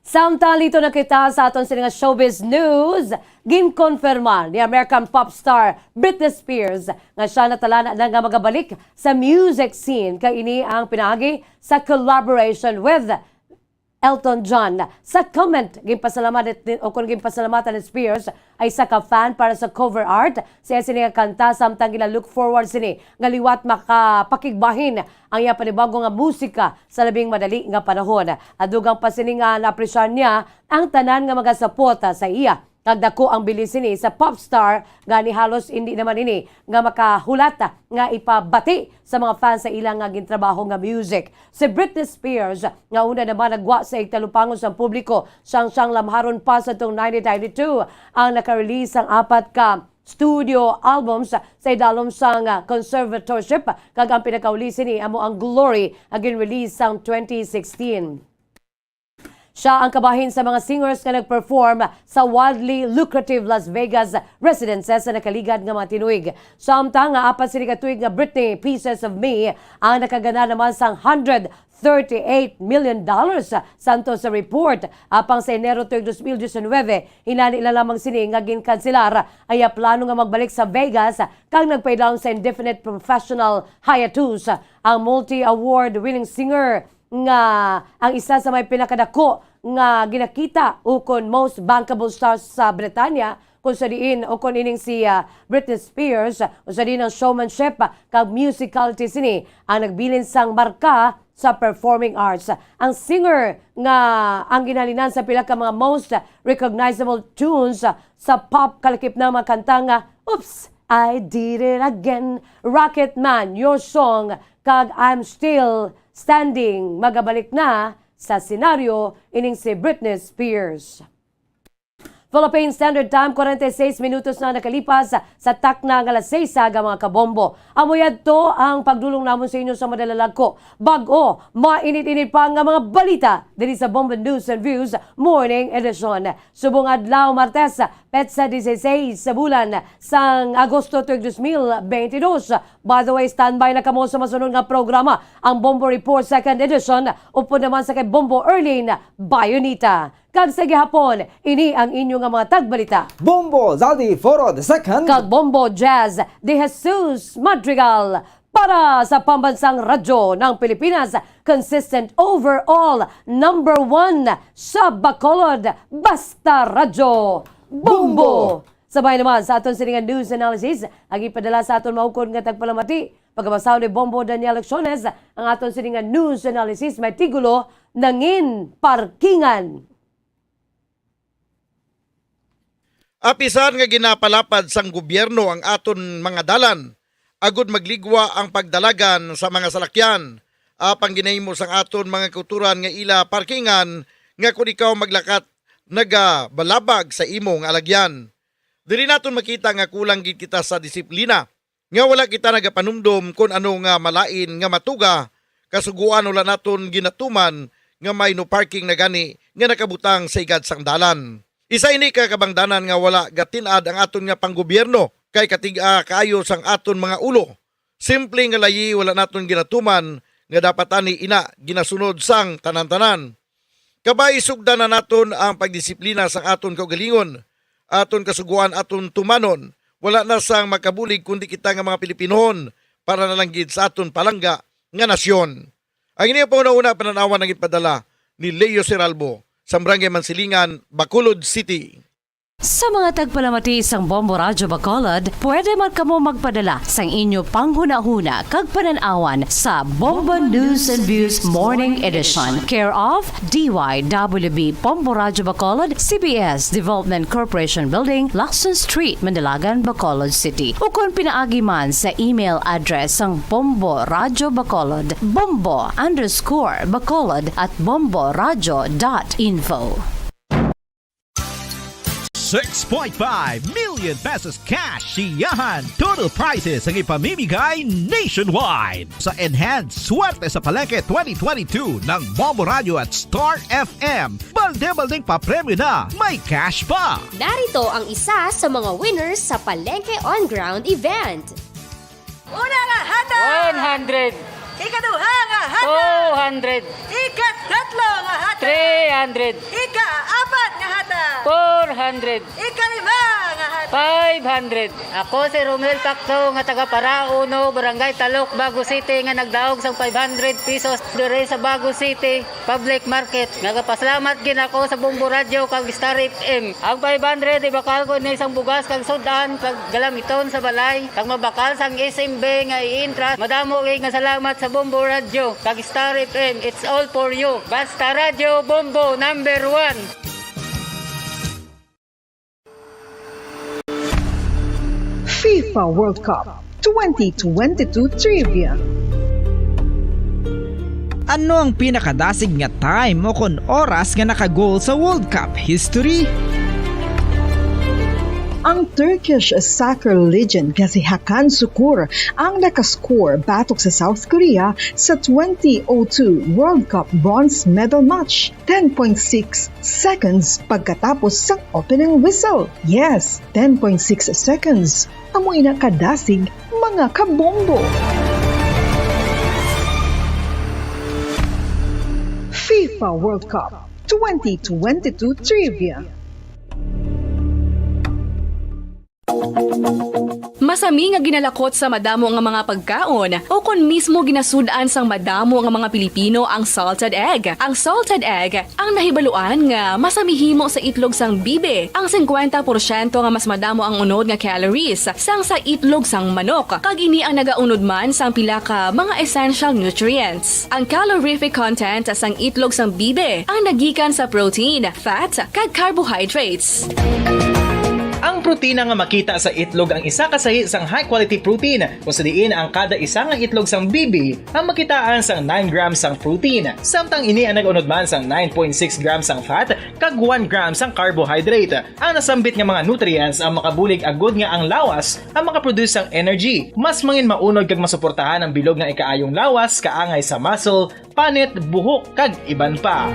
Samtang dito na kita sa aton sini nga showbiz news, ginkonfirma ni American pop star Britney Spears nga siya na tala na nga magabalik sa music scene, kay ini ang pinaagi sa collaboration with Elton John. Sa comment, ginpasalamat ni, o kon ginpasalamatan ni Spears ay isa ka fan para sa cover art sa iya sini nga kanta, samtang gina-look forward sini nga liwat makapakigbahin ang iya panibago nga musika sa labing madali nga panahon. Ang dugang pa sini nga naapresyahan niya ang tanan nga mga sapot sa iya, kag dako ang bili sini sa pop star, gani halos indi naman ini nga makahulat nga ipabati sa mga fans sa ila nga gintrabaho nga music. Si Britney Spears, nga una naman nagwa sa igtalupangon sang publiko sang siyang lamharon pa sa tong nineteen ninety-two, ang naka-release sang apat ka studio albums sa idalom sang, ah, conservatorship, kag ang pinakauli sini amo ang Glory, nga gin-release sang twenty sixteen. Siya ang kabahin sa mga singers nga nag-perform sa wildly lucrative Las Vegas residences sa nakaligad nga mga tinuig. Samtang nga apat sini ka tuig nga Britney Pieces of Me ang nakagana naman sang hundred thirty-eight million dollars, santo sa report. Apang sa Enero tuig dos mil diecinuebe, hinani na lamang sini nga ginkanselar ang iya plano nga magbalik sa Vegas kag nagpaidalom sa indefinite professional hiatus. Ang multi-award-winning singer nga ang isa sa may pinakadako nga ginakita ukon most bankable stars sa Britanya, kung sa diin ukon ining si, ah, Britney Spears, kung sa diin ang showmanship, ah, kag musicality sini ang nagbilin sang marka sa performing arts. Ang singer nga ang ginhalinan sa pila ka mga most recognizable tunes sa pop, kalakip na mga kanta nga Oops, I Did It Again, Rocket Man, Your Song, kag I'm Still Standing, magabalik na sa senaryo ining si Britney Spears. Philippine Standard Time, kwarenta y seis minutos na nakalipas sa takna nga alas seis aga, mga kabombo. Amo yadto ang pagdulong namon sa inyo sa madalalagko. Bag-o, mainit-init pa nga mga balita diri sa Bombo News and Views Morning Edition. Subong adlaw, Martes, petsa dieciséis sa bulan sang Agosto tuig dos mil beintidos. By the way, standby na kamo sa masunod nga programa, ang Bombo Report Second Edition, upod naman sa kay Bombo Erlin Bayonita. Kag sa gihapon, ini ang inyo nga mga tagbalita. Bombo Zaldi Foro the second. Kag Bombo Jazz de Jesus Madrigal. Para sa Pambansang Radyo ng Pilipinas, consistent overall, number one sa Bacolod, basta radyo, Bombo! Bombo! Sabay naman sa aton sini nga news analysis, ang ipadala sa aton maukod nga tagpalamati. Pagkabasa ni Bombo Daniel Lecciones, ang aton sini nga news analysis may titulo, Nangin Parkingan. Apisan nga ginapalapad sang gobyerno ang aton mga dalan, agud magligwa ang pagdalagan sa mga salakyan, apang ginahimo sang aton mga kautoran nga ila parkingan, nga kon ikaw maglakat, nagabalabag sa imo nga alagyan. Diri naton makita nga kulang gid kita sa disiplina, nga wala kita nagapanumdom kon ano nga malain nga matuga, kasugoan wala naton ginatuman nga may no parking na gani nga nakabutang sa igad sang dalan. Isa ini ka kabangdanan nga wala gatin-ad ang aton nga panggobyerno, kay katig-a kaayo sang aton mga ulo. Simple nga layi wala naton ginatuman nga dapat ani ina ginasunod sang tanan-tanan. Kabay, sugdan na naton ang pagdisiplina sang aton kaugalingon, aton kasugoan, aton tumanon. Wala na sang makabulig kundi kita nga mga Pilipinohon, para na lang gid sa aton palangga nga nasyon. Ang inyo panghunahuna, panan-awan ang ipadala ni Leo Seralbo sa Barangay Mansilingan, Bacolod City. Sa mga tagpalamati sang Bombo Radyo Bacolod, pwede man kamo magpadala sang inyo panghunahuna kag panan-awan sa Bombo News and Views Morning Edition, care of D Y W B Bombo Radyo Bacolod, C B S Development Corporation Building, Lacson Street, Manalagan, Bacolod City. Ukon pinaagi man sa email address sang Bombo Radyo Bacolod, bombo underscore bacolod at bombo radyo dot info. Six point five million pesos cash siyahan total prizes ang ipamimigay nationwide sa Enhanced Swerte sa Palengke twenty twenty-two ng Bombo Radyo at Star F M. Balde-baldeng papremyo na, may cash pa! Narito ang isa sa mga winners sa Palengke On Ground event. Una nga hatag! One hundred. Ikaduha nga hatag! Two hundred. Ikatatlo nga hatag! Three hundred. Ikaapat nga hatag! Four hundred. Ikalima nga hatag! Five hundred. Ako si Romel Pacto nga taga Parao Uno, Barangay Talok, Bago City, nga nagdaog sang five hundred pesos diri sa Bago City Public Market. Nagapasalamat gid ako sa Bombo Radyo kag Star F M. Ang five hundred, ibakal ko ni sang bugas kag sud-an kag galamiton sa balay, kag mabakal sang S M B nga i-entrust. Madamo gid nga salamat sa Bombo Radyo kag Star F M. It's all for you. Basta Radyo Bombo, number one. FIFA World Cup twenty twenty-two Trivia. Ano ang pinakadasig nga time o kon oras nga naka-goal sa World Cup history? Ang Turkish soccer legend nga si Hakan Sukur ang nakascore batok sa South Korea sa twenty oh two World Cup bronze medal match. Ten point six seconds pagkatapos sang opening whistle. Yes, ten point six seconds. Amo ina kadasig, mga kabombo. FIFA World Cup twenty twenty-two Trivia. Masami nga ginalakot sa madamo nga mga pagkaon, o kon mismo ginasud-an sang madamo nga mga Pilipino ang salted egg. Ang salted egg ang nahibaluan nga masami himo sa itlog sang bibe. Ang singkwenta porsyento nga mas madamo ang unod nga calories sang sa itlog sang manok, kag ini ang nagaunod man sang pila ka mga essential nutrients. Ang calorific content sang itlog sang bibe ang nagikan sa protein, fat, kag carbohydrates. Ang Protina nga makita sa itlog ang isa ka sahi sang high-quality protein, kung sa diin ang kada isa nga itlog sang bibi ang makitaan sang nine grams sang protein, samtang ini ang nag-unod man sang nine point six grams sang fat kag one gram sang carbohydrate. Ang nasambit nga mga nutrients ang makabulig agud nga ang lawas ang makaproduce sang energy, mas mangin maunod kag masuportahan ang bilog nga ikaayong lawas kaangay sa muscle, panit, buhok, kag iban pa.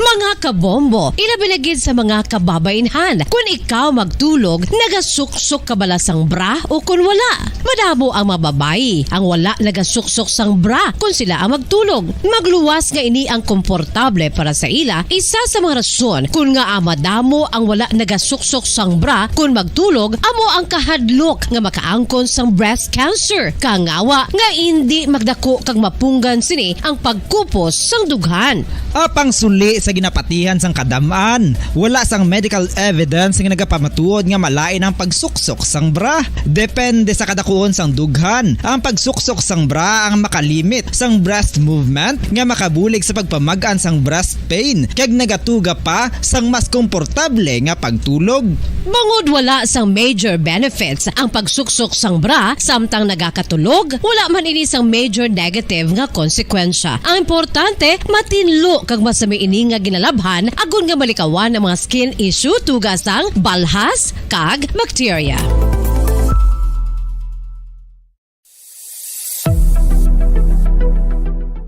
Mga kabombo, ilabi na gid sa mga kababainhan, kun ikaw magtulog, nagasuksok ka bala sang bra o kun wala? Madamo ang mga babayi ang wala nagasuksok sang bra kun sila ang magtulog. Magluwas nga ini ang komportable para sa ila, isa sa mga rason kun ngaa madamo ang wala nagasuksok sang bra kun magtulog amo ang kahadlok nga makaangkon sang breast cancer, kangawa nga indi magdako kag mapunggan sini ang pagkupos sang dughan. Apang suli sa ginapatihan sang kadam-an, wala sang medical evidence nga nagapamatuod nga malain ang pagsuksok sang bra. Depende sa kadakuon sang dughan, ang pagsuksok sang bra ang makalimit sang breast movement nga makabulig sa pagpamag-an sang breast pain kag nagatuga pa sang mas komportable nga pagtulog. Bangod wala sang major benefits ang pagsuksok sang bra samtang nagakatulog, wala man ini sang major negative nga konsekwensya. Ang importante, matinlo kag masami ini nga ginalabhan agod nga malikawan ang mga skin issue, tuga sang balhas kag bacteria.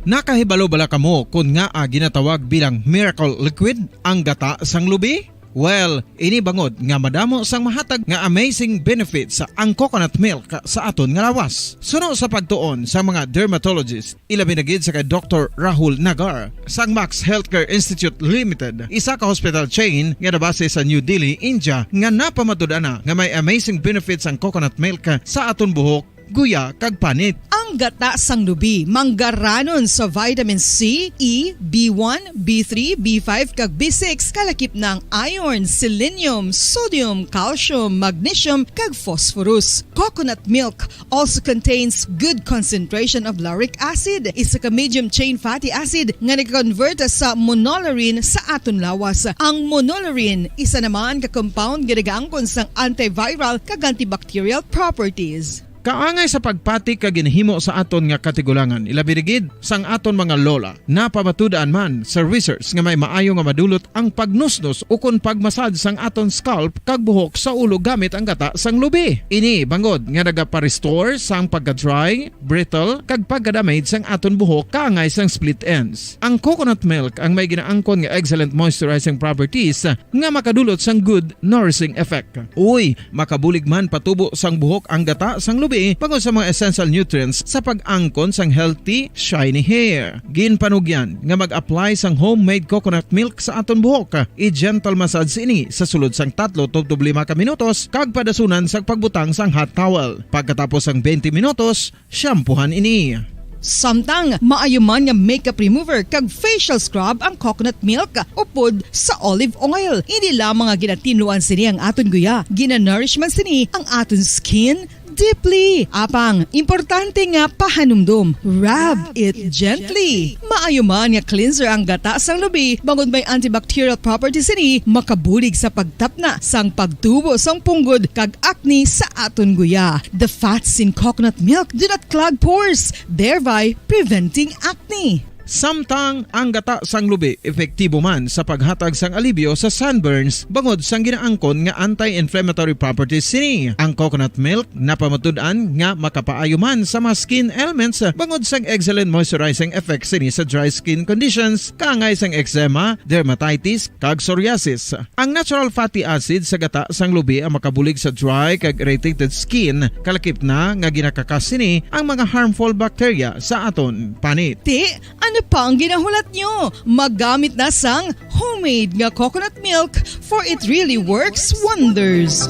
Nakahibalo bala kamo kon ngaa ginatawag bilang miracle liquid ang gata sang lubi? Well, ini bangod nga madamo sang mahatag nga amazing benefits ang coconut milk sa aton nga lawas. Suno sa pagtuon sa mga dermatologist, ilabi na gid sa kay Doktor Rahul Nagar sang Max Healthcare Institute Limited, isa ka hospital chain nga nabase sa New Delhi, India, nga napamatud-an na nga may amazing benefits ang coconut milk sa aton buhok, guya, kag panit. Ang gata sang lubi manggaranon sa vitamin C, E, B one, B three, B five, kag B six, kalakip na ang iron, selenium, sodium, calcium, magnesium, kag phosphorus. Coconut milk also contains good concentration of lauric acid, isa ka medium chain fatty acid nga nag-convert sa monolaurin sa aton lawas. Ang monolaurin, isa naman ka compound nga nagaangkon sang antiviral kag antibacterial properties. Kaangay sa pagpati kag ginhimo sa aton nga katigulangan, ilabi na gid sang aton mga lola. Napamatud-an man sa research nga may maayo nga madulot ang pagnusnos ukon pagmasad sang aton scalp kag buhok sa ulo gamit ang gata sang lubi. Ini bangod nga nagapa-restore sang pagka-dry, brittle, kag pagka-damage sang aton buhok kaangay sang split ends. Ang coconut milk ang may ginaangkon nga excellent moisturizing properties nga makadulot sang good nourishing effect. Uy, makabulig man patubo sang buhok ang gata sang lubi bangod sa mga essential nutrients sa pag-angkon sang healthy, shiny hair. Ginpanugyan nga mag-apply sang homemade coconut milk sa aton buhok. I-gentle massage ini sa sulod sang tatlo tubtob lima ka minutos kag padasunan sang pagbutang sang hot towel. Pagkatapos sang twenty minutos, shampoohan ini. Samtang maayo man nga makeup remover kag facial scrub ang coconut milk upod sa olive oil. Hindi lamang nga ginatinluan sini ang aton guya, ginanourish man sini ang aton skin deeply. Apang, importante nga pahanumdom, rub it gently. Maayo man nga cleanser ang gata sang lubi, bangod may antibacterial properties sini, makabulig sa pagtapna sang pagtubo sang punggod kag acne sa aton guya. The fats in coconut milk do not clog pores, thereby preventing acne. Samtang ang gata sang lubi epektibo man sa paghatag sang alibyo sa sunburns bangod sang ginaangkon nga anti-inflammatory properties sini. Ang coconut milk napamatud-an nga makapaayo man sa mga skin ailments bangod sang excellent moisturizing effect sini sa dry skin conditions, kaangay sang eczema, dermatitis, kag psoriasis. Ang natural fatty acid sa gata sang lubi ang makabulig sa dry kag irritated skin, kalakip na nga ginakakas sini ang mga harmful bacteria sa aton panit. Ti, ano pa ang ginahulat nyo? Magamit na sang homemade nga coconut milk, for it really works wonders.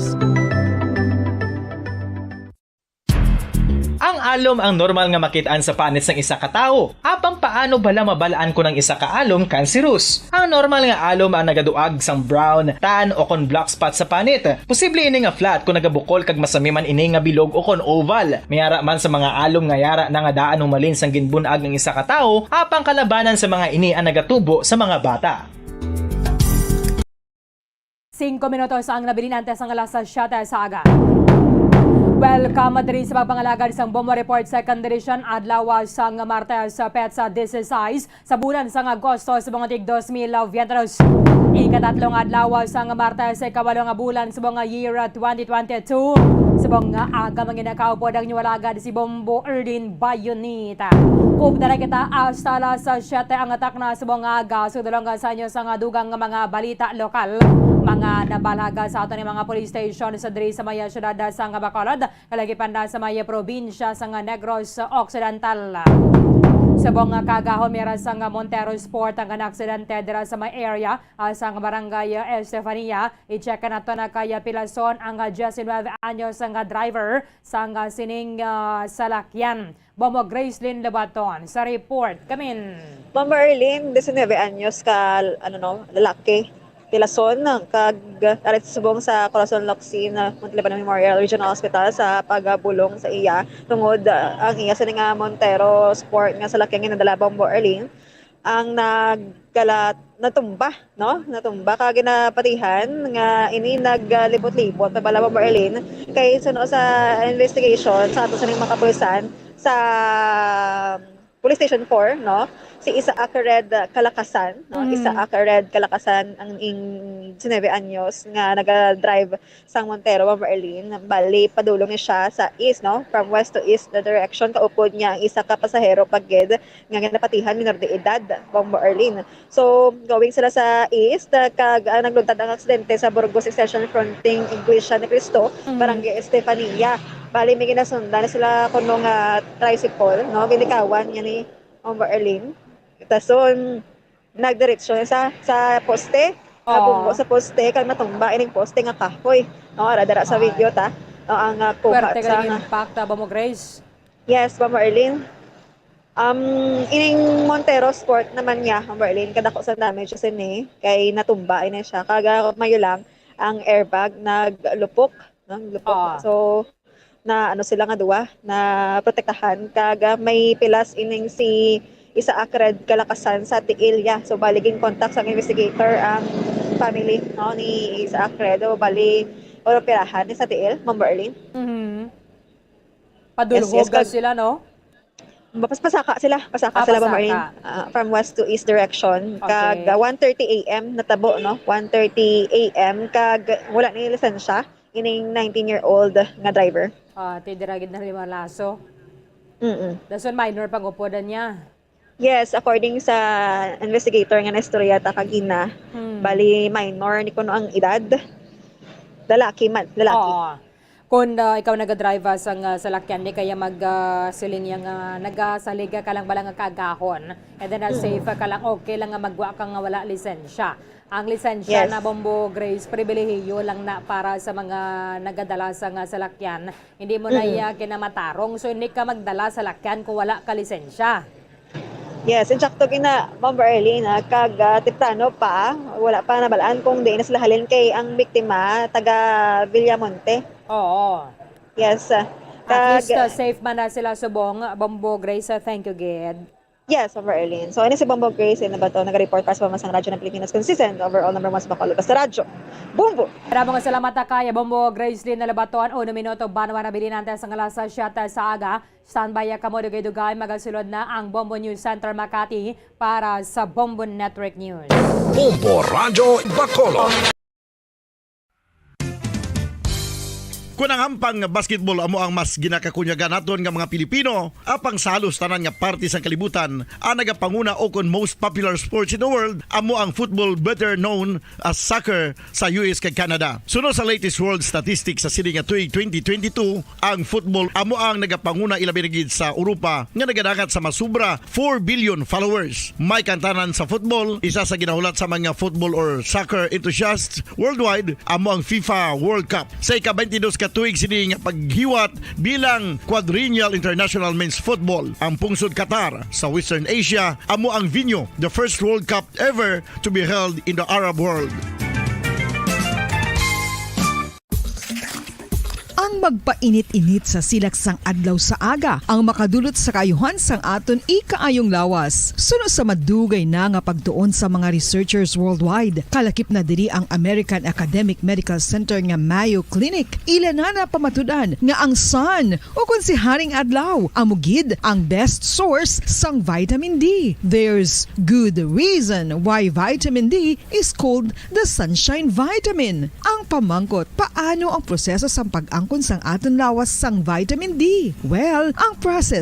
Ang alom ang normal nga makit-an sa panit sang isa ka tawo. Apang paano bala mabal-an kon ang isa ka alom kanseros? Ang normal nga alom ang nagaduag sang brown, tan, o kon black spot sa panit. Posible ini nga flat kon nagabukol kag masami man ini nga bilog o kon oval. May ara man sa mga alom nga yara na nga daan humalin sang ginbun-ag ang isa ka tawo, apang kalabanan sa mga ini ang nagatubo sa mga bata. Singko minutos ang nabilin antes ang alas siyete sa aga. Welcome diri sa pagpangalagad sang Bombo Report Second Edition, adlaw sang Martes, petsa dieciséis sa bulan sang Agosto sa mga tig dos mil veintidos. Ikatatlong adlaw sang Martes sa ikawalo nga bulan sa mga year twenty twenty-two. Sa mga aga, manginakaupod ang inyong alagad si Bombo Erlin Bayonita. Updara kita hasta alas siyete ang atak na sa mga aga. Sudulong sa inyo sa nga dugang nga mga balita lokal. Mga nabalaga sa aton nga mga police station sa diri sa maya syudad sa nga Bacolod, kalagipan na sa maya probinsya sa nga Negros Occidental. Subong nga kagahon, mira sa nga Montero Sport ang aksidente dira sa may area, ah, sa nga barangay, ah, Estefania. I-check nato na kaya pilason ang, ah, diecinuebe anyos nga driver sa nga sining, ah, salakyan. Bombo Gracelyn Lebaton sa report. Kamin. Ma'am Marlene, diecinuebe anyos ka, ano, no, lalaki. Pilason, kag arit subong sa Corazon Locsin, ah, Montalban Memorial Regional Hospital sa pagabulong sa iya tungod, ah, ang iya sini nga Montero Sport nga salakyan nga nadala, Bombo Erling, ang nagkalat, natumba, no? Natumba, kag ginapatihan nga ini naglibot-libot pa bala, Bombo Erlin, kay suno sa investigation sa ato sa mga kapulisan sa Police Station four, no? Si Isaac Red Kalakasan, no? Mm. Isaac Red Kalakasan ang ing diecinuebe anyos nga naga-drive sang Montero, Bombo Erlin. Bali, padulong ni siya sa east, no? From west to east na direction. Kaupod niya ang isa ka pasahero pa gid nga ginapatihan, minor de edad, Bombo Erlin. So, going sila sa east, ah, kag, ah, nagluntad ang aksidente sa Burgos Extension fronting Iglesia ni Cristo, Mm. Barangay Estefania. Bali, may ginasundan na sila kuno nga tricycle, no? Ginlikawan niya ni Bombo Erlin. Dason, nagdiretso sa, sa poste. Oo. Nabunggo sa poste, kag natumba ining poste nga kahoy. No, ara dira sa Ay. video ta. No, ang, ah, kuha Pwerte sa kay nga impact, ah, Bombo Grace. Yes, Bombo Erlin. Um, ining Montero Sport naman niya, Bombo Erlin, kadako sa damage sini, kay natumba ini siya. Kag, ah, mayo lang, ang airbag naglupok, no? Lupok. Oo. So, na ano sila nga duwa, na protektahan. Kag, ah, may pilas ining si Isaac Red Kalakasan sa tiil niya. So, bali, gin-contact sang investigator ang family, no, ni Isaac Red. O, bali, oroperahan ni sa tiil, Bombo Erlin. Mhm. Padulhog Yes, yes, kag- sila, no? Pas-, pasaka sila, pasaka Ah, sila, Bombo Erlin. pasaka. Ah, from west to east direction. Okay. Kag, ah, one thirty A M natabo, no? One thirty A M. Kag wala ni lisensya ining nineteen-year-old nga driver. Ah, ti dira gid na limalaso. Mm-mm. Dason minor pag-upodan niya. Yes, according sa investigator nga naistorya ta kagina, Hmm. bali minor ni kuno ang edad. Lalaki man, lalaki. Oo. Kung, ah, ikaw nagadrive, ah, sang, ah, salakyan, di kaya mag, ah, siling niya nga nagasalig ka lang bala nga kaagahon. And then, ah, Mm. safe ka lang, okay lang nga magwa ka nga wala lisensya. Ang lisensya Yes. na, Bombo Grace, pribilehiyo lang na para sa mga nagadala sa nga salakyan. Hindi mo na Mm. iya kinamatarong. So, hindi ka magdala salakyan kung wala ka lisensya. Yes, insakto gina, Bombo Erlin, ah, kag, ah, temprano pa, wala pa nabalaan kung diin na sila halin kay ang biktima taga Villamonte. Oo. Yes, ah, At kag least, uh, safe man na sila subong, Bombo Grace, uh, thank you gid. Yes, Bombo Erlin. So, ini si Bombo Grace, ano ba to? Naga-report para sa Pamamasang Radyo ng Pilipinas, consistent, overall number one sa Bacolod. Basta Radyo, Bombo! Maraming salamat, uh, kay Bombo Grace Lynn Nalabaton. Uno minuto, banwa na bilinante sa alas siyete sa aga. Standby, uh, kamo, dugay-dugay, magasulod na ang Bombo News Center Makati para sa Bombo Network News. Bombo Radyo Bacolod. Kun ang hampang nga basketball amo ang mas ginakakunyagan naton nga mga Pilipino, apang sa halos tanan nga parte sang kalibutan, ang nagapanguna ukon most popular sports in the world amo ang football, better known as soccer, sa U S kag Canada. Suno sa latest world statistics sa sini nga tuig twenty twenty-two, ang football amo ang nagapanguna, ilabi na gid sa Europa, nga nagadangat sa masubra four billion followers. May kantanan sa football, isa sa ginahulat sa mga football or soccer enthusiasts worldwide, amo ang FIFA World Cup. Sa ika-twenty-dos ka tuig sini nga paghiwat bilang Quadrennial International Men's Football, ang pungsod Qatar sa Western Asia amo ang venue, the first World Cup ever to be held in the Arab world. Ang Magpainit-init sa silak sang adlaw sa aga ang makadulot sa kaayuhan sang aton ikaayong lawas. Suno sa madugay na nga pagtuon sa mga researchers worldwide, kalakip na diri ang American Academic Medical Center nga Mayo Clinic. Ila na napamatud-an nga ang sun, o kon si Haring Adlaw, amo gid ang best source sang vitamin D. There's good reason why vitamin D is called the sunshine vitamin. Ang pamangkot, paano ang proseso sang pag-angkon sang aton lawas sang vitamin D? Well, ang process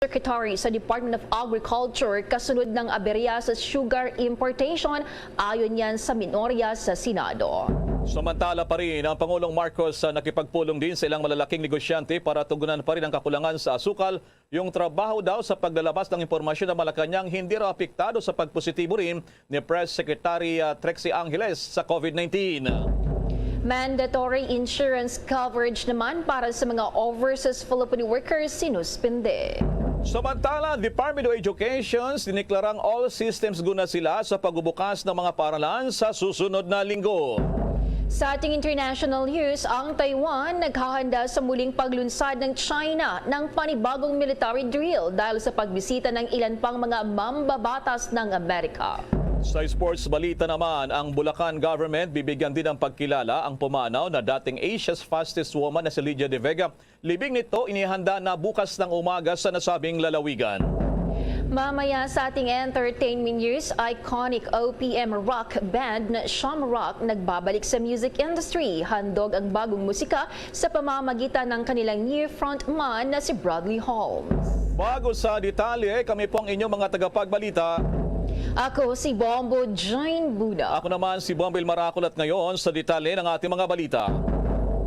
Secretary sa Department of Agriculture kasunod ng aberya sa sugar importation, ayon yan sa minorya sa Senado. Samantala pa rin, ang Pangulong Marcos, ah, nakipagpulong din sa ilang malalaking negosyante para tugunan pa rin ang kakulangan sa asukal. Yung trabaho daw sa paglalabas ng impormasyon ng Malacañang hindi raw apektado sa pagpositibo rin ni Press Secretary, ah, Trixie Angeles sa COVID nineteen. Mandatory insurance coverage naman para sa mga overseas Filipino workers sinuspende. Samantala, Department of Education diniklarang all systems go na sila sa pagbubukas ng mga paaralan sa susunod na linggo. Sa ating international news, ang Taiwan naghahanda sa muling paglunsad ng China ng panibagong military drill dahil sa pagbisita ng ilan pang mga mambabatas ng Amerika. Sa sports balita naman, ang Bulacan government bibigyan din ng pagkilala ang pumanaw na dating Asia's Fastest Woman na si Lydia De Vega. Libing nito, inihanda na bukas ng umaga sa nasabing lalawigan. Mamaya sa ating entertainment news, iconic O P M rock band na Shamrock nagbabalik sa music industry. Handog ang bagong musika sa pamamagitan ng kanilang new frontman na si Bradley Holmes. Bago sa detalye, kami po ang inyong mga tagapagbalita. Ako si Bombo Jane Buna. Ako naman si Bombil Marakol at ngayon sa detalye ng ating mga balita.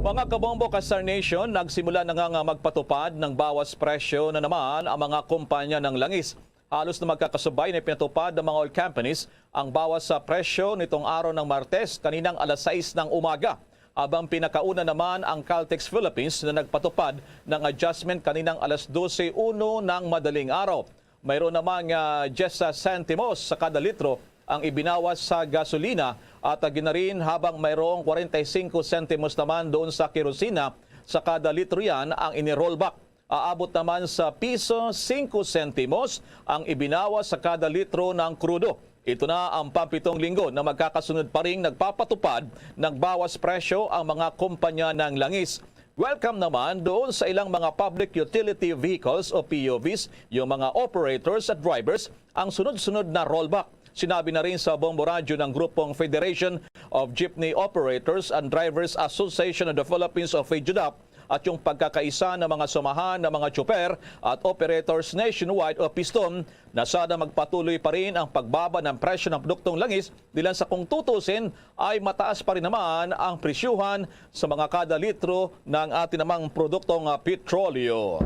Mga kabombo, ka-Star Nation, nagsimula na nga, nga magpatupad ng bawas presyo na naman ang mga kumpanya ng langis. Halos na magkakasabay na pinatupad ng mga oil companies ang bawas sa presyo nitong araw ng Martes, kaninang alas sais ng umaga. Habang pinakauna naman ang Caltex Philippines na nagpatupad ng adjustment kaninang alas dose uno ng madaling araw. Mayroon naman nga diyes sentimos sa kada litro ang ibinawas sa gasolina at, ah, ginarin, habang mayroong kwarenta y singko sentimos naman doon sa kerosina sa kada litro yan ang ini-rollback. Aabot naman sa piso singko sentimos ang ibinawas sa kada litro ng krudo. Ito na ang pampitong linggo na magkakasunod pa ring nagpapatupad ng bawas presyo ang mga kumpanya ng langis. Welcome naman doon sa ilang mga public utility vehicles o P U Vs, yung mga operators at drivers, ang sunod-sunod na rollback. Sinabi na rin sa Bombo Radyo ng grupong Federation of Jeepney Operators and Drivers Association of the Philippines o FEJUDAP at yung pagkakaisa ng mga samahan ng mga tsuper at operators nationwide o PISTOM na sana magpatuloy pa rin ang pagbaba ng presyo ng produktong langis, dilan sa kung tutusin ay mataas pa rin naman ang presyuhan sa mga kada litro ng atin namang produktong, ah, petrolyo.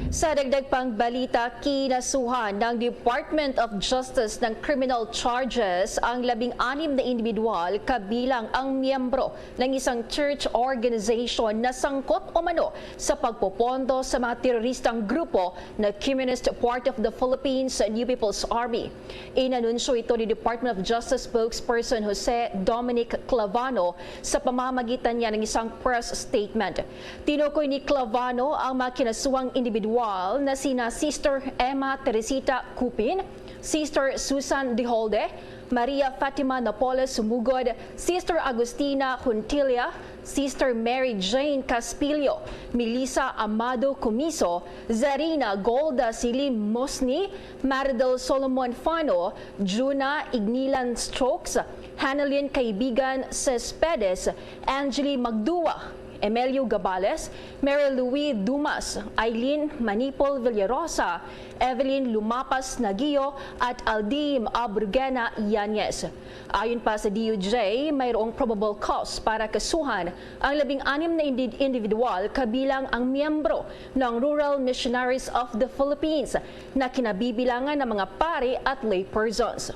Sa dagdag pang balita, kinasuhan ng Department of Justice ng criminal charges ang labing anim na individual, kabilang ang miyembro ng isang church organization na sangkot umano sa pagpopondo sa mga teroristang grupo na Communist Party of the Philippines, New People's Army. Inanunsyo ito ni Department of Justice spokesperson Jose Dominic Clavano sa pamamagitan niya ng isang press statement. Tinukoy ni Clavano ang mga kinasuhang individual na sina Sister Emma Teresita Cupin, Sister Susan Diholde, Maria Fatima Napoles Sumugod, Sister Agustina Huntilla, Sister Mary Jane Caspillo, Melissa Amado Comiso, Zarina Golda Silim Mosni, Maridel Solomon Fano, Juna Ignilan Strokes, Hanalin Kaibigan Cespedes, Angeli Magdua, Emilio Gabales, Mary Louie Dumas, Eileen Manipol Villarosa, Evelyn Lumapas Nagio, at Aldim Abrugena Yanez. Ayon pa sa D O J, mayroong probable cause para kasuhan ang labing anim na indi-, individual, kabilang ang miyembro ng Rural Missionaries of the Philippines na kinabibilangan ng mga pari at lay persons.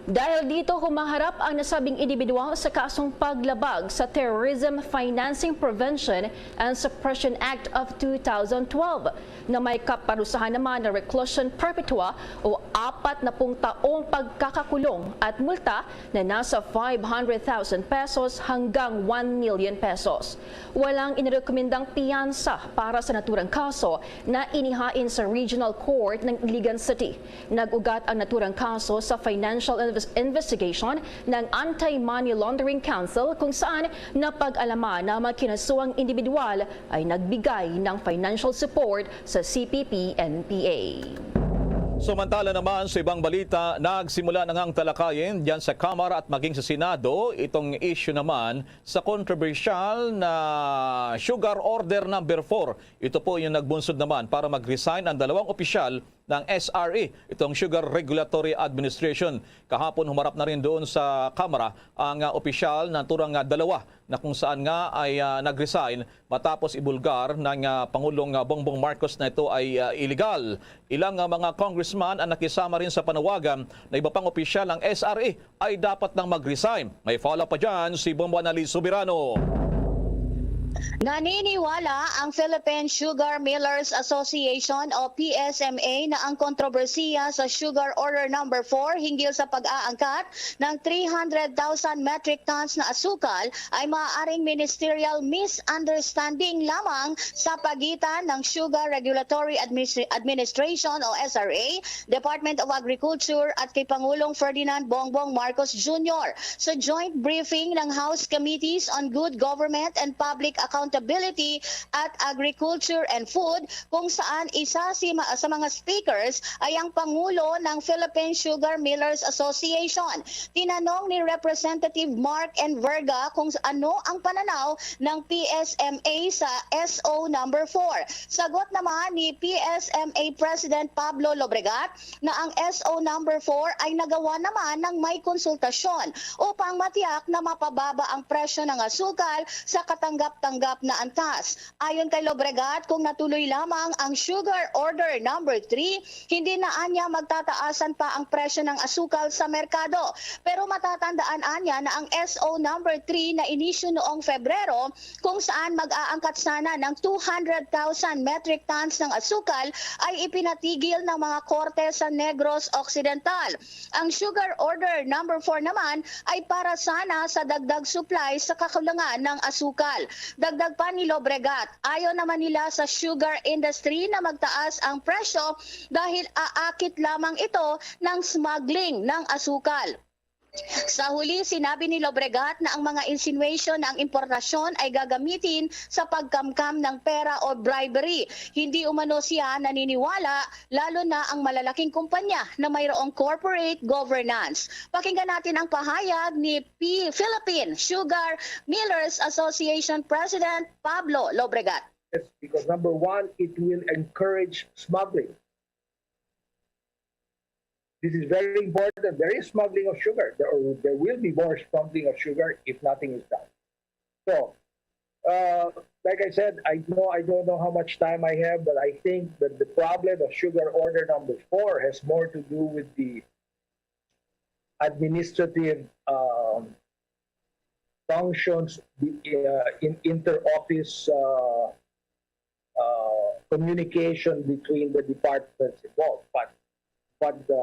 Dahil dito, humaharap ang nasabing individual sa kasong paglabag sa Terrorism Financing Prevention and Suppression Act of two thousand twelve, na may kaparusahan naman na reclusion perpetua o apat na pung taong pagkakakulong at multa na nasa five hundred thousand pesos hanggang one million pesos. Walang inirekomendang piyansa para sa naturang kaso na inihain sa Regional Court ng Iligan City. Nag-ugat ang naturang kaso sa financial inves-, investigation ng Anti-Money Laundering Council, kung saan napag-alaman na ang mga kinasuhang individual ay nagbigay ng financial support sa C P P N P A. Samantala naman, sa ibang balita, nagsimula na nga ang talakayin diyan sa Kamara at maging sa Senado itong issue naman sa kontrobersyal na Sugar Order Number Four. Ito po yung nagbunsod naman para mag-resign ang dalawang opisyal ng S R A, itong Sugar Regulatory Administration. Kahapon, humarap na rin doon sa Kamara ang, ah, opisyal, naturang, ah, dalawa na kung saan nga ay, ah, nag-resign matapos ibulgar ng, ah, Pangulong, ah, Bongbong Marcos na ito ay, ah, illegal. Ilang, ah, mga congressman ang nakisama rin sa panawagan na iba pang opisyal ng S R A ay dapat nang mag-resign. May follow-up pa dyan si Bombo Annalise Soberano. Naniniwala ang Philippine Sugar Millers Association o P S M A na ang kontrobersiya sa Sugar Order Number Four hinggil sa pag-aangkat ng three hundred thousand metric tons na asukal ay maaaring ministerial misunderstanding lamang sa pagitan ng Sugar Regulatory Adminis-, Administration o S R A, Department of Agriculture at kay Pangulong Ferdinand Bongbong Marcos Junior sa joint briefing ng House Committees on Good Government and Public Accountability at Agriculture and Food, kung saan isa si ma-, sa mga speakers ay ang Pangulo ng Philippine Sugar Millers Association. Tinanong ni Representative Mark N. Verga kung ano ang pananaw ng P S M A sa S O number four. Sagot naman ni P S M A President Pablo Lobregat na ang S O number four ay nagawa naman ng may konsultasyon upang matiyak na mapababa ang presyo ng asukal sa katanggap-tanggap na antas. Ayon kay Lobregat, kung natuloy lamang ang Sugar Order Number Three, hindi na anya magtataasan pa ang presyo ng asukal sa merkado. Pero matatandaan anya na ang S O Number Three na inisyu noong Febrero, kung saan mag-aangkat sana ng two hundred thousand metric tons ng asukal, ay ipinatigil ng mga korte sa Negros Occidental. Ang Sugar Order Number Four naman ay para sana sa dagdag supply sa kakulangan ng asukal. Dagdag pa ni Lobregat, ayaw naman nila sa sugar industry na magtaas ang presyo dahil aakit lamang ito ng smuggling ng asukal. Sa huli, sinabi ni Lobregat na ang mga insinuation na ang importasyon ay gagamitin sa pagkamkam ng pera o bribery. Hindi umano siya naniniwala, lalo na ang malalaking kumpanya na mayroong corporate governance. Pakinggan natin ang pahayag ni P-, Philippine Sugar Millers Association President Pablo Lobregat. Yes, because number one, it will encourage smuggling. This is very important. There is smuggling of sugar. There, there will be more smuggling of sugar if nothing is done. So, uh, like I said, I know I don't know how much time I have, but I think that the problem of sugar order number four has more to do with the administrative um, functions uh, in inter-office uh, uh, communication between the departments involved. But but the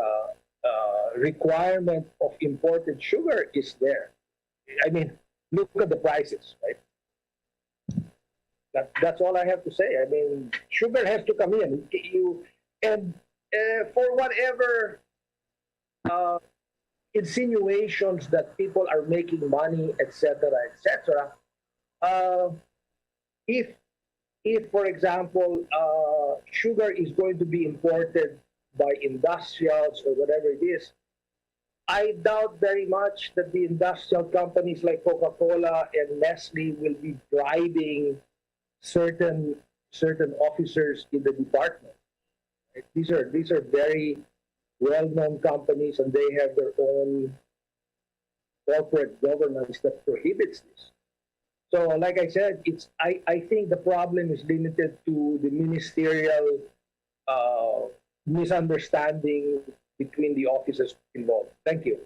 uh, requirement of imported sugar is there. I mean, look at the prices, right? That, that's all I have to say. I mean, sugar has to come in. You and uh, for whatever uh, insinuations that people are making money, et cetera, et cetera. Uh, if, if, for example, uh, sugar is going to be imported by industrials or whatever it is, I doubt very much that the industrial companies like Coca-Cola and Nestle will be bribing certain certain officers in the department. These are these are very well-known companies, and they have their own corporate governance that prohibits this. So, like I said, it's I, I think the problem is limited to the ministerial uh, misunderstanding between the offices involved. Thank you.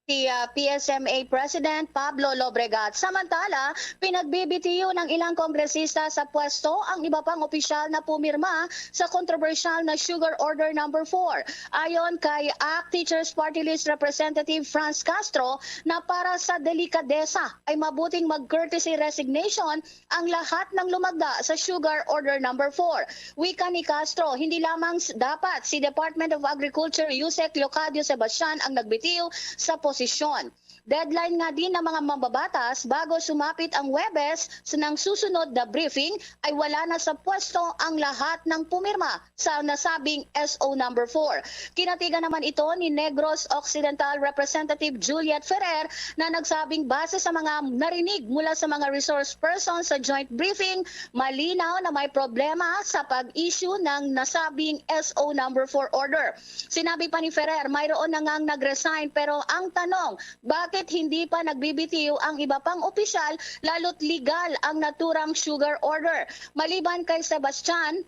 si, ah, P S M A President Pablo Lobregat. Samantala, pinagbibitiyo ng ilang kongresista sa pwesto ang iba pang opisyal na pumirma sa kontrobersyal na Sugar Order Number Four. Ayon kay ACT Teachers Party List Representative Franz Castro, na para sa delikadesa ay mabuting mag-courtesy resignation ang lahat ng lumagda sa Sugar Order Number Four. Wika ni Castro, hindi lamang s- dapat si Department of Agriculture Usec Leocadio Sebastian ang nagbitiw sa posisyon. Deadline nga din ng mga mambabatas bago sumapit ang Huwebes sa nang susunod na briefing ay wala na sa pwesto ang lahat ng pumirma sa nasabing S O number four. Kinatigan naman ito ni Negros Occidental Representative Juliet Ferrer na nagsabing base sa mga narinig mula sa mga resource person sa joint briefing, malinaw na may problema sa pag-issue ng nasabing S O number four order. Sinabi pa ni Ferrer, mayroon na ngang nag-resign pero ang tanong, bakit hindi pa nagbibitiw ang iba pang opisyal lalo't legal ang naturang sugar order? Maliban kay Sebastian,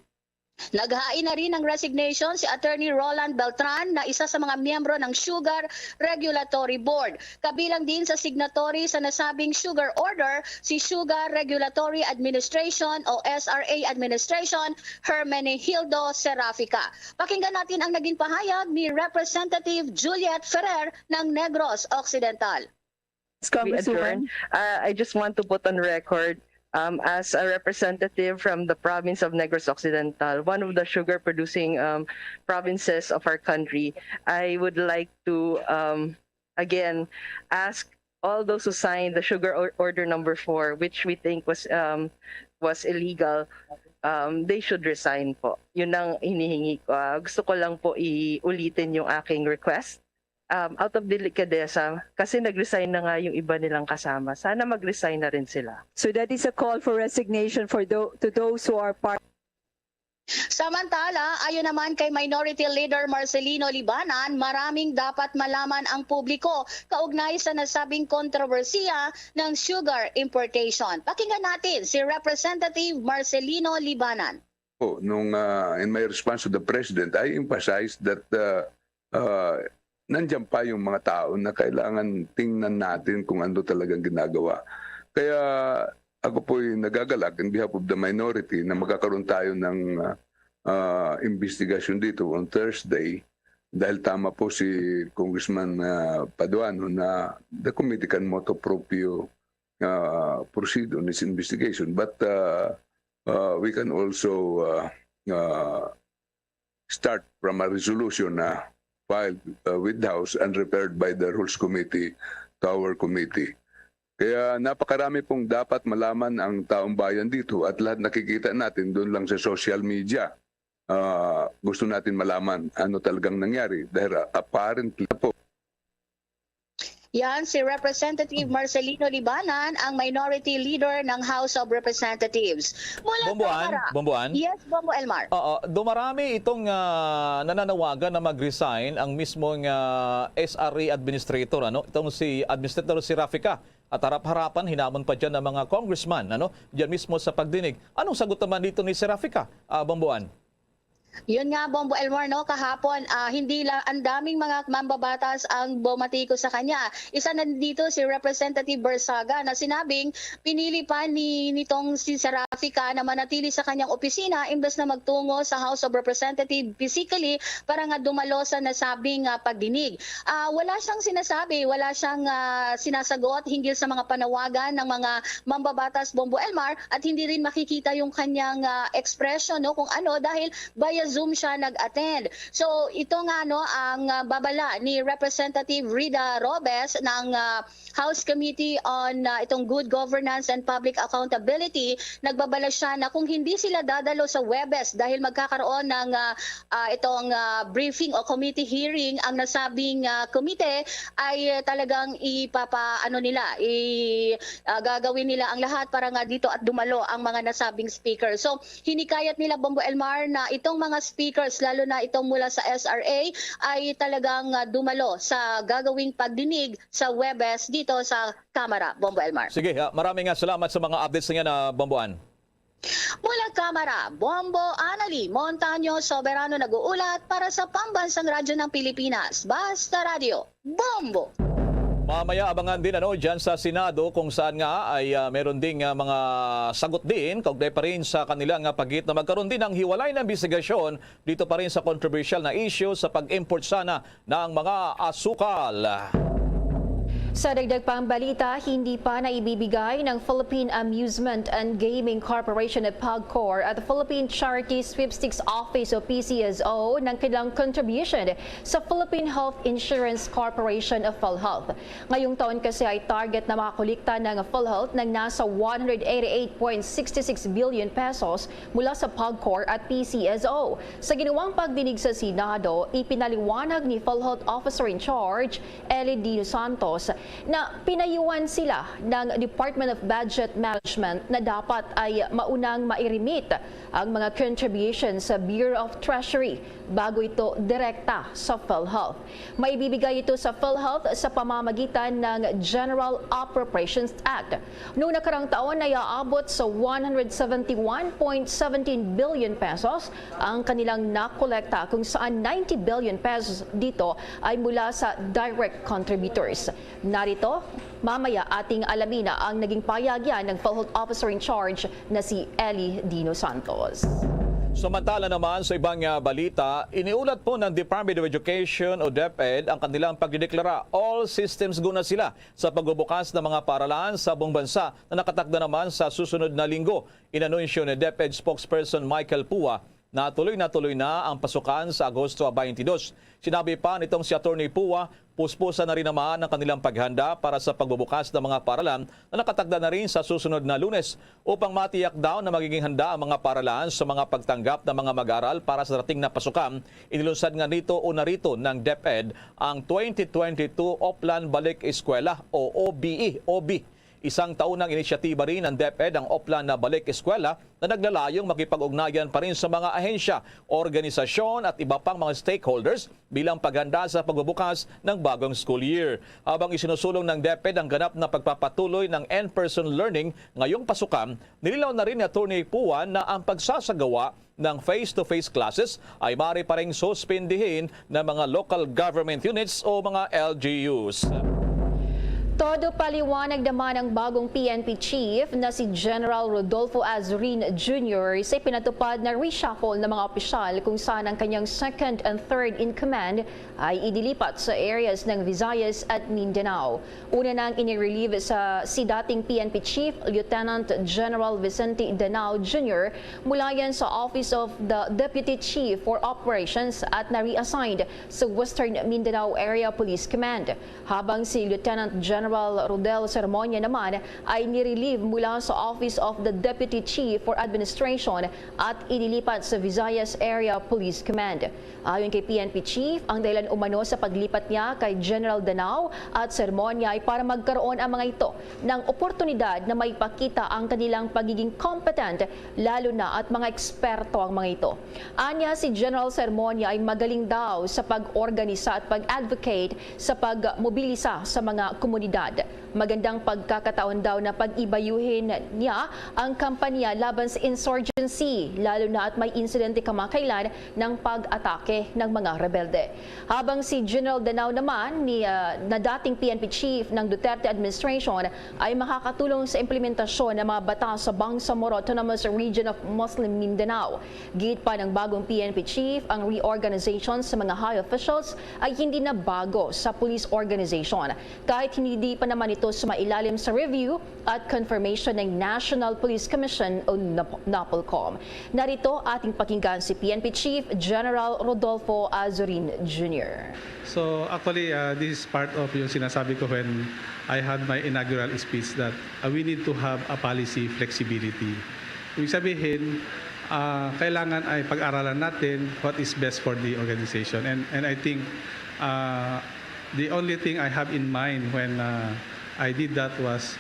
naghain na rin ng resignation si Attorney Roland Beltran na isa sa mga miyembro ng Sugar Regulatory Board. Kabilang din sa signatory sa nasabing sugar order si Sugar Regulatory Administration o S R A Administration Hermenegildo Serafica. Pakinggan natin ang naging pahayag ni Representative Juliet Ferrer ng Negros Occidental. Congresswoman. Uh, I just want to put on record, um, as a representative from the province of Negros Occidental, one of the sugar producing um, provinces of our country, I would like to um, again ask all those who signed the sugar or- order number four, which we think was um, was illegal, um, they should resign po. Yun ang hinihingi ko. Ah, gusto ko lang po iulitin yung aking request. Um, out of delicadeza, kasi nag-resign na nga yung iba nilang kasama. Sana mag-resign na rin sila. So that is a call for resignation for tho- to those who are part Samantala, ayon naman kay Minority Leader Marcelino Libanan, maraming dapat malaman ang publiko kaugnay sa nasabing kontrobersiya ng sugar importation. Pakinggan natin si Representative Marcelino Libanan. Po, nung uh, in my response to the President, I emphasized that uh, uh, nandiyan pa yung mga tao na kailangan tingnan natin kung ano talagang ginagawa. Kaya ako po'y nagagalak in behalf of the minority na magkakaroon tayo ng uh, uh, investigasyon dito on Thursday dahil tama po si Congressman uh, Paduano na the committee can motu proprio uh, proceed on its investigation. But uh, uh, we can also uh, uh, start from a resolution na filed uh, with the House and referred by the Rules Committee to our committee. Kaya napakarami pong dapat malaman ang taong bayan dito at lahat nakikita natin doon lang sa social media. Uh, gusto natin malaman ano talagang nangyari dahil uh, apparently po Yan si Representative Marcelino Libanan, ang Minority Leader ng House of Representatives. Mula Bomboan, Kamara. Bomboan. Yes, Bombo Elmar. Oo, dumarami itong ah, nananawagan na mag-resign ang mismong ah, S R A administrator, ano? Itong si Administrator Serafica. At harap-harapan, hinamon pa dyan ang mga congressman, ano? Dyan mismo sa pagdinig. Anong sagot naman dito ni Serafica, ah, Bomboan? Yun nga, Bombo Elmar, no, kahapon, ah, hindi lang, ang daming mga mambabatas ang bumati ko sa kanya. Isa na dito si Representative Bersaga na sinabing pinili pa ni nitong si Serafica na manatili sa kanyang opisina imbes na magtungo sa House of Representatives physically para nga dumalo sa nasabing ah, pagdinig. Ah, wala siyang sinasabi, wala siyang ah, sinasagot hinggil sa mga panawagan ng mga mambabatas, Bombo Elmar, at hindi rin makikita yung kanyang ah, expression, no, kung ano, dahil via Zoom siya nag-attend. So ito nga, no, ang ah, babala ni Representative Rida Robes ng ah, House Committee on ah, itong Good Governance and Public Accountability. Nagbabala siya na kung hindi sila dadalo sa Huwebes dahil magkakaroon ng ah, ah, itong ah, briefing o committee hearing, ang nasabing ah, komite ay ah, talagang ipapa ano nila, i ah, gagawin nila ang lahat para nga dito at dumalo ang mga nasabing speaker. So hinikayat nila, Bombo Elmar, na itong mga speakers, lalo na itong mula sa S R A, ay talagang ah, dumalo sa gagawing pagdinig sa Huwebes dito sa Kamara, Bombo Elmar. Sige, ah, maraming ah, salamat sa mga updates niya na Bomboan. Mula Kamara, Bombo Anali Montaño Soberano nag-uulat para sa Pambansang Radyo ng Pilipinas, Basta Radyo, Bombo! Mamaya abangan din, ano, dyan sa Senado kung saan nga ay, ah, meron ding, ah, mga sagot din kaugnay pa rin sa kanilang, ah, pagit na magkaroon din ng hiwalay na imbestigasyon dito pa rin sa kontrobersyal na issue sa pag-import sana ng mga asukal. Sa dagdag pang balita, hindi pa naibibigay ng Philippine Amusement and Gaming Corporation o PAGCOR at Philippine Charity Sweepstakes Office o P C S O ng kanilang contribution sa Philippine Health Insurance Corporation o PhilHealth. Ngayong taon kasi ay target na makakolekta ng PhilHealth ng nasa one hundred eighty-eight point six six billion pesos mula sa PAGCOR at P C S O. Sa ginawang pagdinig sa Senado, ipinaliwanag ni PhilHealth Officer in Charge Eli Dino Santos na pinayuhan sila ng Department of Budget Management na dapat ay maunang mairimit ang mga contributions sa Bureau of Treasury bago ito direkta sa PhilHealth. Maibibigay ito sa PhilHealth sa pamamagitan ng General Appropriations Act. Noong nakarang taon, nayaabot sa one hundred seventy-one point seventeen billion pesos ang kanilang nakolekta, kung saan ninety billion pesos dito ay mula sa direct contributors. Narito, mamaya ating alamin na ang naging pahayag yan ng PhilHealth Officer in Charge na si Eli Dino Santos. Samantala naman sa ibang, ah, balita, iniulat po ng Department of Education o DepEd ang kanilang pagdideklara all systems go na sila sa pagbubukas ng mga paaralan sa buong bansa na nakatakda naman sa susunod na linggo. Inanunsyo ni DepEd spokesperson Michael Pua na tuloy na tuloy na ang pasukan sa Agosto twenty-two. Sinabi pa nitong si Attorney Pua, puspusan na rin naman ang kanilang paghanda para sa pagbubukas ng mga paaralan na nakatakda na rin sa susunod na Lunes. Upang matiyak daw na magiging handa ang mga paaralan sa mga pagtanggap ng mga mag-aaral para sa dating na pasukan, inilunsad nga nito o narito ng DepEd ang twenty twenty-two Oplan Balik Eskwela o O B E, O B. Isang taunang inisyatiba rin ng DepEd ang Oplan na Balik Eskwela na naglalayong makipag-ugnayan pa rin sa mga ahensya, organisasyon at iba pang mga stakeholders bilang paghanda sa pagbubukas ng bagong school year. Habang isinusulong ng DepEd ang ganap na pagpapatuloy ng in-person learning ngayong pasukan, nilinaw na rin ni Attorney Puan na ang pagsasagawa ng face-to-face classes ay maaari pa ring suspindihin ng mga local government units o mga L G Us. Todo paliwanag naman ang bagong P N P chief na si General Rodolfo Azurin Junior sa ipinatupad na reshuffle ng mga opisyal, kung saan ang kanyang second and third in command ay idilipat sa areas ng Visayas at Mindanao. Una nang inirelieve sa si dating P N P Chief Lieutenant General Vicente Danao Junior mula yan sa Office of the Deputy Chief for Operations at na-reassigned sa Western Mindanao Area Police Command. Habang si Lieutenant General Rodel Sermonia naman ay nirelieve mula sa Office of the Deputy Chief for Administration at inilipat sa Visayas Area Police Command. Ayon kay P N P Chief, ang dahilan umano sa paglipat niya kay General Danao at Sermonia ay para magkaroon ang mga ito ng oportunidad na maipakita ang kanilang pagiging competent, lalo na at mga eksperto ang mga ito. Anya, si General Sermonia ay magaling daw sa pag-organisa at pag-advocate sa pagmobilisa sa mga komunidad. Magandang pagkakataon daw na pag-ibayuhin niya ang kampanya laban sa insurgency, lalo na at may insidente kamakailan ng pag-atake ng mga rebelde. Habang si General Danao naman ni, ah, na dating P N P chief ng Duterte administration ay makakatulong sa implementasyon ng mga batas sa Bangsamoro Autonomous Region of Muslim Mindanao. Giit pa ng bagong P N P chief, ang reorganization sa mga high officials ay hindi na bago sa police organization, kahit hindi pa naman ito sumailalim sa review at confirmation ng National Police Commission o Nap-, NAPOLCOM. Narito ating pakinggan si P N P Chief General Rodolfo Azurin Junior. So actually, uh, this is part of yung sinasabi ko when I had my inaugural speech that, uh, we need to have a policy flexibility. Ibig sabihin, uh, kailangan ay pag-aralan natin what is best for the organization. And, and I think, uh, the only thing I have in mind when, uh, I did that was,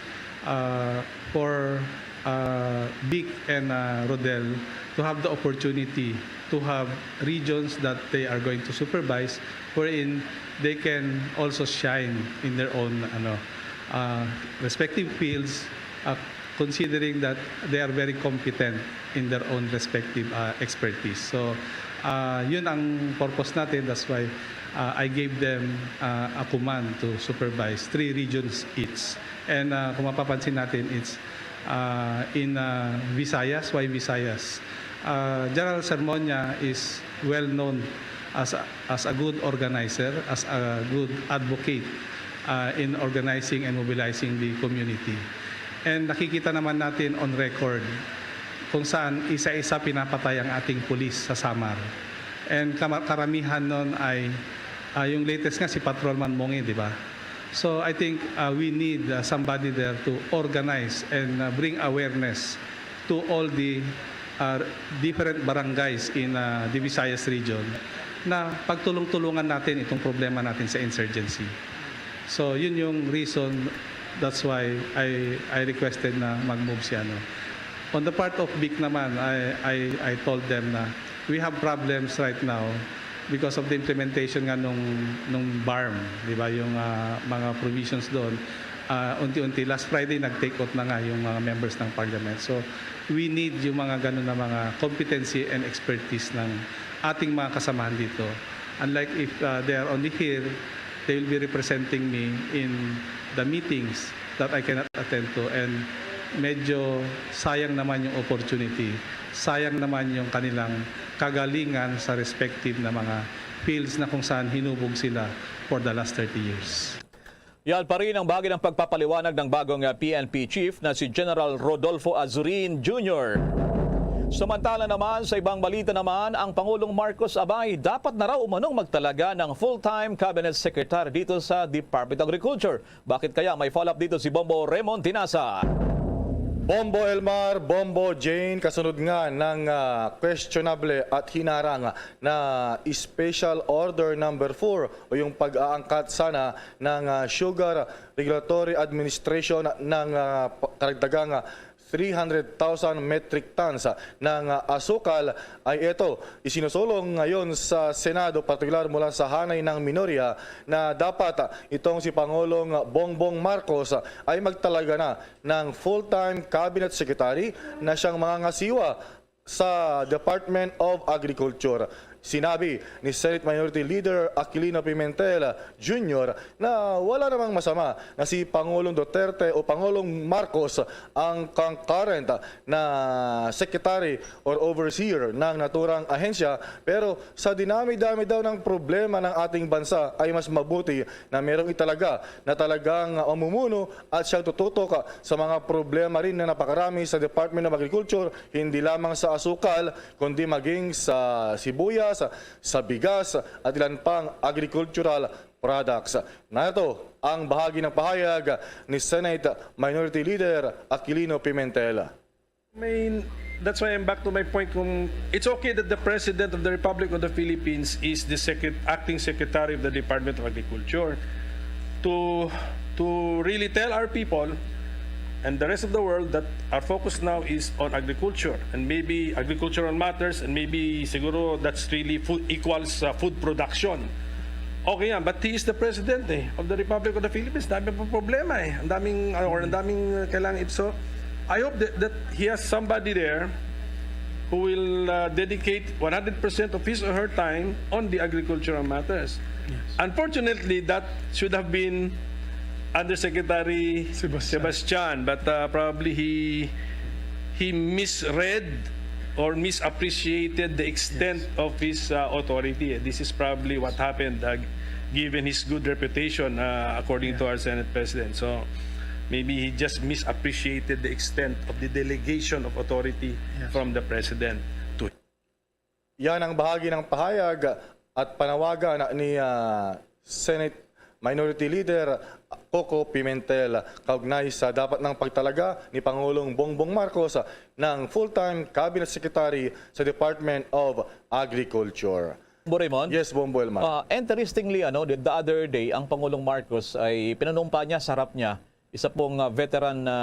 uh, for, uh, Vic and, uh, Rodel to have the opportunity to have regions that they are going to supervise, wherein they can also shine in their own, ano, uh, respective fields, uh, considering that they are very competent in their own respective, uh, expertise. So, Ah, yun ang purpose natin. That's why, ah, I gave them, ah, a command to supervise three regions each. And, ah, kung mapapansin natin, it's, ah, in, ah, Visayas. Why Visayas? Ah, General Sermonia is well known as a, as a good organizer, as a good advocate, ah, in organizing and mobilizing the community. And nakikita naman natin on record kung saan isa-isa pinapatay ang ating pulis sa Samar. And kama-, karamihan nun ay, ah, yung latest nga si Patrolman Mongi, di ba? So I think, ah, we need, ah, somebody there to organize and, ah, bring awareness to all the, ah, different barangays in, ah, the Visayas region na pagtulong-tulungan natin itong problema natin sa insurgency. So yun yung reason, that's why I, I requested na mag-move si ano. On the part of Vic naman, I, I, I told them na we have problems right now because of the implementation nga nung, nung BARMM, di ba, yung, ah, mga provisions doon. Ah, unti-unti, last Friday, nag-take out na nga yung mga members ng parliament. So, we need yung mga ganun na mga competency and expertise ng ating mga kasamahan dito. Unlike if, ah, they are only here, they will be representing me in the meetings that I cannot attend to. And medyo sayang naman yung opportunity, sayang naman yung kanilang kagalingan sa respective na mga fields na kung saan hinubog sila for the last thirty years. Yan pa rin ang bahagi ng pagpapaliwanag ng bagong, ah, P N P chief na si General Rodolfo Azurin Junior. Samantala naman, sa ibang balita naman, ang Pangulong Marcos Abay dapat na raw umanong magtalaga ng full-time cabinet secretary dito sa Department of Agriculture. Bakit kaya? May follow-up dito si Bombo Raymond Tinasa. Bombo Elmar, Bombo Jane, kasunod nga ng, ah, questionable at hinarang na Special Order Number four o yung pag-aangkat sana ng, ah, Sugar Regulatory Administration ng, ah, pa-, karagdagang, ah, three hundred thousand metric tons ng, ah, asukal ay ito isinusulong ngayon sa Senado, partikular mula sa hanay ng minorya, na dapat, ah, itong si Pangulong Bongbong Marcos, ah, ay magtalaga na ng full-time cabinet secretary na siyang mangangasiwa sa Department of Agriculture. Sinabi ni Senate Minority Leader Aquilino Pimentel Junior na wala namang masama na si Pangulong Duterte o Pangulong Marcos ang kang current na secretary or overseer ng naturang ahensya, pero sa dinami-dami daw ng problema ng ating bansa ay mas mabuti na merong italaga na talagang mamumuno at siyang tututok sa mga problema rin na napakarami sa Department of Agriculture, hindi lamang sa asukal, kundi maging sa sibuyas, sa bigas, at ilan pang agricultural products. Narito ang bahagi ng pahayag ni Senate Minority Leader Aquilino Pimentel. May, that's why I'm back to my point kung it's okay that the President of the Republic of the Philippines is the secret-, acting secretary of the Department of Agriculture. To, to really tell our people and the rest of the world that our focus now is on agriculture and maybe agricultural matters and maybe siguro that's really food, equals uh, food production. Okay yan, but he is the president eh, of the Republic of the Philippines. Dami pa problema eh. Ang daming, uh, or ang daming uh, kailangan ipso. I hope that, that he has somebody there who will uh, dedicate one hundred percent of his or her time on the agricultural matters. Unfortunately, that should have been Undersecretary Sebastian. Sebastian, but uh, probably he he misread or misappreciated the extent of his uh, authority. This is probably what happened, uh, given his good reputation, uh, according to our Senate President. So maybe he just misappreciated the extent of the delegation of authority Yes. from the President to Yan ang bahagi ng pahayag at panawagan ni ah, Senate Minority Leader Coco Pimentel kaugnay sa dapat ng pagtalaga ni Pangulong Bongbong Marcos ng full-time cabinet secretary sa Department of Agriculture. Bo Raymond? Yes, Bombo Elmar. Ah, interestingly, ano, the, the other day, ang Pangulong Marcos ay pinanumpa niya sa harap niya isa pong ah, veteran na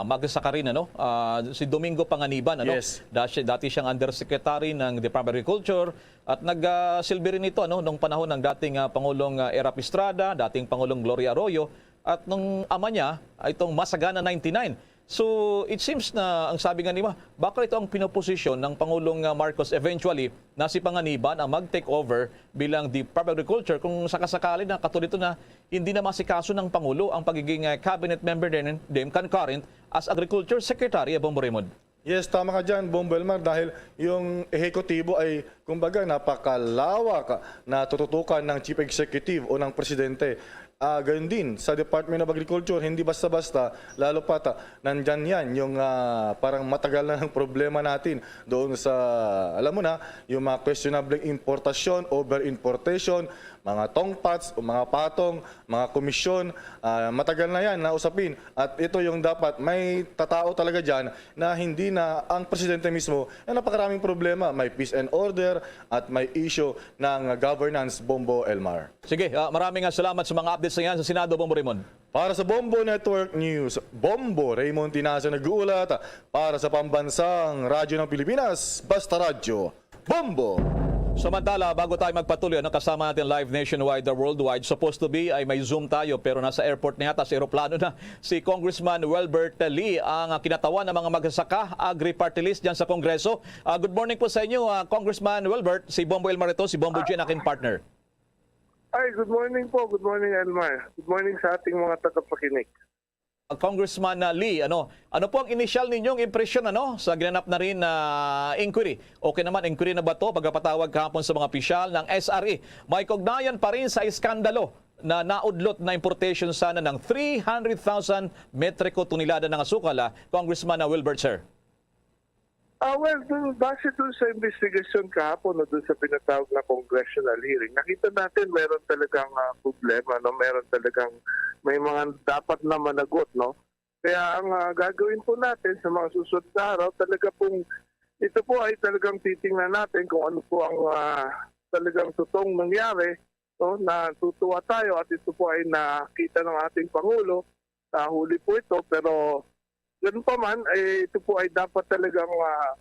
magsasaka rin, ano, ah, si Domingo Panganiban, ano. Yes. Dati, dati siyang undersecretary ng Department of Agriculture at nagsilbi rin ito, ano, nung panahon ng dating ah, Pangulong ah, Erap Estrada, dating Pangulong Gloria Arroyo, at nung ama niya, ay itong Masagana ninety-nine. So, it seems na ang sabi nga nimo, baka ito ang pinoposisyon ng Pangulong, ah, Marcos eventually na si Panganiban ang mag-take over bilang Department of Agriculture kung sakasakali na katulad ito na hindi na masikaso ng Pangulo ang pagiging, ah, cabinet member din, din kan current as Agriculture Secretary, ah, Bombo Raymond. Yes, tama ka dyan, Bombo Elmar, dahil yung ehekutibo ay, kumbaga, napakalawak na tututukan ng Chief Executive o ng Presidente. Ah, gayon din, sa Department of Agriculture, hindi basta-basta, lalo pa ta, nandyan yan, yung, ah, parang matagal na ng problema natin doon sa, alam mo na, yung mga questionable importasyon, over-importation, mga tongpats o mga patong, mga komisyon, ah, matagal na yan na usapin. At ito yung dapat, may tatao talaga dyan na hindi na ang presidente mismo na napakaraming problema. May peace and order at may issue ng governance, Bombo Elmar. Sige, ah, maraming, ah, salamat sa mga updates na yan sa Senado, Bombo Raymond. Para sa Bombo Network News, Bombo Raymond Tinaza nag-uulat para sa Pambansang Radyo ng Pilipinas, Basta Radyo, Bombo! Samantala, bago tayo magpatuloy, ano, kasama natin live nationwide or worldwide, supposed to be ay may Zoom tayo pero nasa airport na yata, sa eroplano na si Congressman Welbert Lee, ang, ah, kinatawan ng mga magsasaka, Agri-Party List dyan sa Kongreso. Ah, good morning po sa inyo, ah, Congressman Welbert. Si Bombo Elmar ito, si Bombo Jen, aking partner. Ay, good morning po. Good morning, Elmar. Good morning sa ating mga tagapakinig. Congressman, ah, Lee, ano, ano po ang inisyal ninyong impresyon, ano, sa ginanap na rin na inquiry? Okay naman, inquiry na ba to? Pagkapatawag kahapon sa mga opisyal ng S R A, may kaugnayan pa rin sa iskandalo na naudlot na importation sana ng three hundred thousand metriko tonelada ng asukal, ah, Congressman, ah, Wilbert, sir. Ah, well, dun, base dun sa investigasyon kahapon o dun sa pinatawag na congressional hearing, nakita natin meron talagang, ah, problema, no? Meron talagang, may mga dapat na managot, no? Kaya ang, ah, gagawin po natin sa mga susunod na araw, talaga pong, ito po ay talagang titingnan natin kung ano po ang, ah, talagang totoong nangyari, no? Natutuwa tayo at ito po ay nakita ng ating Pangulo. Nahuli po ito, pero ganun pa man, eh, ito po ay dapat talagang, ah,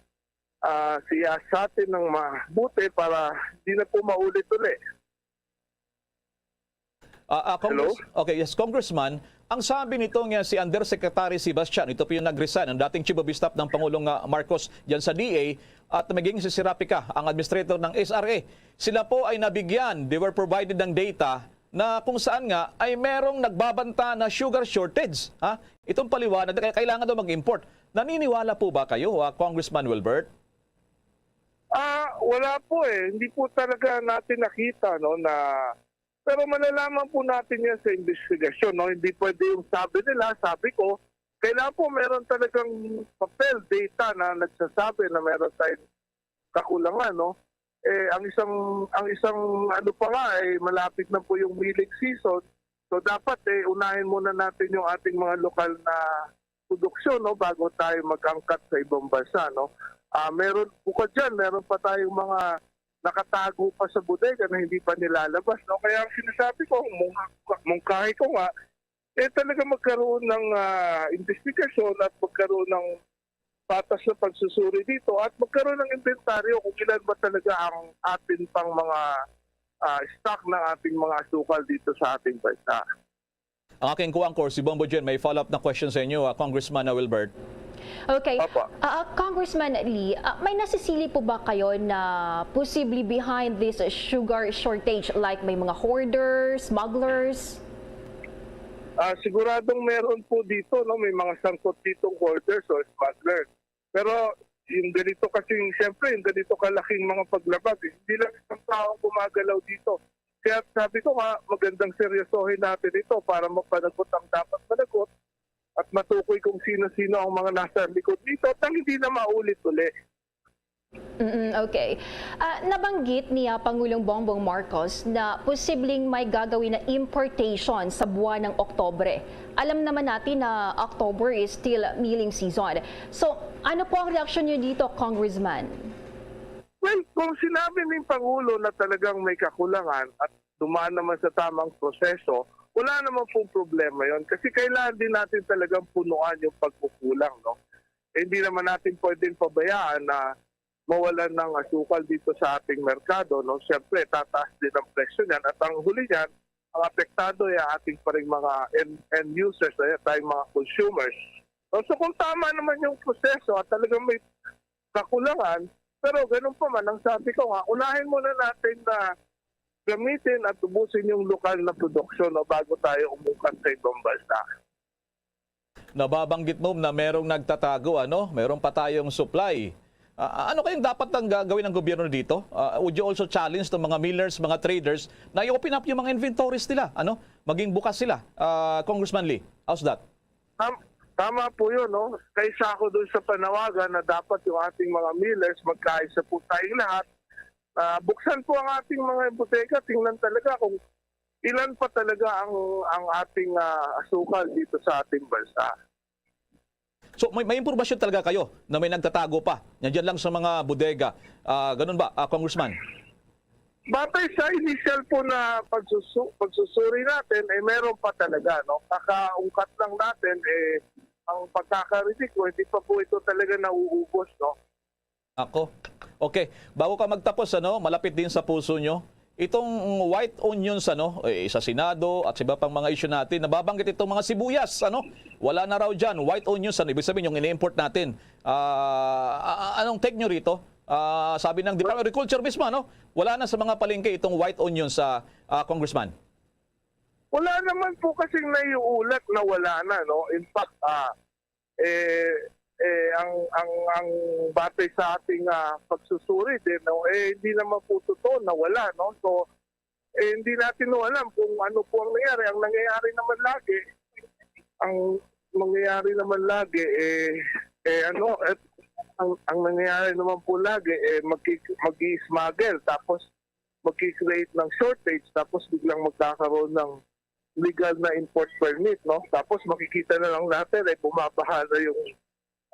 ah, siyasatin ng mabuti para di na po maulit uli. Ah, ah, Congress-, Hello? Okay, yes, Congressman, ang sabi nito nga si Undersecretary Sebastian, ito po yung nag-resign, ang dating Chief of Staff ng Pangulong, ah, Marcos, dyan sa D A, at maging si Serapika, ang administrator ng S R A. Sila po ay nabigyan, they were provided ng data na kung saan nga ay merong nagbabanta na sugar shortage, ha? Itong paliwanag na kaya kailangan daw mag-import. Naniniwala po ba kayo, ah, Congressman Wilbert? Ah, wala po eh. Hindi po talaga natin nakita, no, na, pero malalaman po natin yan sa investigasyon, no? Hindi pwede yung sabi nila, sabi ko, kailangan po meron talagang papel, data na nagsasabi na meron tayong kakulangan, no? Eh, ang isang, ang isang ano pa nga, eh, malapit na po yung milling season. So, dapat, eh, unahin muna natin yung ating mga lokal na produksyon, no, bago tayo mag-angkat sa ibang bansa, no? Ah, meron, bukod dyan, meron pa tayong mga nakatago pa sa bodega na hindi pa nilalabas, no? Kaya ang sinasabi ko, mung-, mungkahi ko nga, eh, talaga magkaroon ng, ah, investigasyon at magkaroon ng patas na pagsusuri dito at magkaroon ng inventaryo kung ilan ba talaga ang atin pang mga, ah, stock ng ating mga asukal dito sa ating bansa. Ang aking co-anchor, si Bombo Jen, may follow-up na question sa inyo, ah, Congressman, ah, Wilbert. Okay. Opo. Ah, ah, Congressman Lee, ah, may nasisili po ba kayo na possibly behind this sugar shortage, like may mga hoarders, smugglers? Ah, siguradong meron po dito, no? May mga sangkot ditong hoarders o smugglers. Pero yung ganito kasing, siyempre, yung ganito kalaking mga paglabag, eh, hindi lang isang tao ang gumagalaw dito. Kaya sabi ko nga, magandang seryosohin natin ito para mapanagot ang dapat managot at matukoy kung sino-sino ang mga nasa likod nito at nang hindi na maulit uli. Mm, okay. Ah, nabanggit ni, ah, Pangulong Bongbong Marcos na posibleng may gagawin na importation sa buwan ng Oktobre. Alam naman natin na October is still milling season. So, ano po ang reaksyon niyo dito, Congressman? Well, kung sinabi ng Pangulo na talagang may kakulangan at dumaan naman sa tamang proseso, wala naman pong problema yon. Kasi kailangan din natin talagang punuan yung pagkukulang, no? Eh, hindi naman natin pwedeng pabayaan na mawalan ng asukal dito sa ating merkado, no? Siyempre, tataas din ang presyo niyan at ang huli niyan, ang apektado ay ang ating pa ring mga end, end users, ay tayong mga consumers. So, so kung tama naman yung proseso at talagang may kakulangan, pero ganun pa man, ang sabi ko nga, unahin muna natin na gamitin at ubusin yung lokal na produksyon, no, bago tayo umungkat sa ibang bansa. Nababanggit mo na merong nagtatago, ano? Meron pa tayong supply. Ah, ano kayang dapat nang gagawin ng gobyerno dito? Ah, would you also challenge ng mga millers, mga traders na i-open up yung mga inventories nila, ano? Maging bukas sila, ah, Congressman Lee. How's that? Tam- tama po yun, no? Kaysa ako doon sa panawagan na dapat yung ating mga millers, magkaisa po tayong lahat. Ah, buksan po ang ating mga bodega, tingnan talaga kung ilan pa talaga ang, ang ating ah, asukal dito sa ating bansa. So may, may impormasyon talaga kayo na may nagtatago pa? Nandiyan lang sa mga bodega. Ah, ganun ba, ah, Congressman? Batay sa initial po na pagsusu- pagsusuri natin, eh meron pa talaga, no? Kakaungkat lang natin, eh ang pagkakarinig ko, hindi pa po ito talaga nauubos, no? Ako. Okay, bago ka magtapos, ano, malapit din sa puso nyo, itong white onions, ano, eh, sa Senado at sa iba pang mga issue natin, nababanggit itong mga sibuyas, ano, wala na raw dyan, white onions, ano, ibig sabihin yung ini-import natin. Ah, a- a- anong take nyo rito? Ah, sabi ng Department of Agriculture mismo, ano, wala na sa mga palengke itong white onions, sa ah, Congressman. Wala naman po kasing naiulat na wala na, no? In fact, ah, eh, eh, ang, ang, ang batay sa ating ah, pagsusuri din, no? Eh, hindi naman po totoo na wala, no? So, eh, hindi natin alam kung ano po ang nangyari. Ang nangyayari naman lagi, ang nangyayari naman lagi, eh, eh ano, eh, ang, ang nangyayari naman po lagi, eh, mag-, mag-i-smuggle, tapos mag-create ng shortage, tapos biglang magkakaroon ng legal na import permit, no? Tapos makikita na lang natin ay bumabaha na yung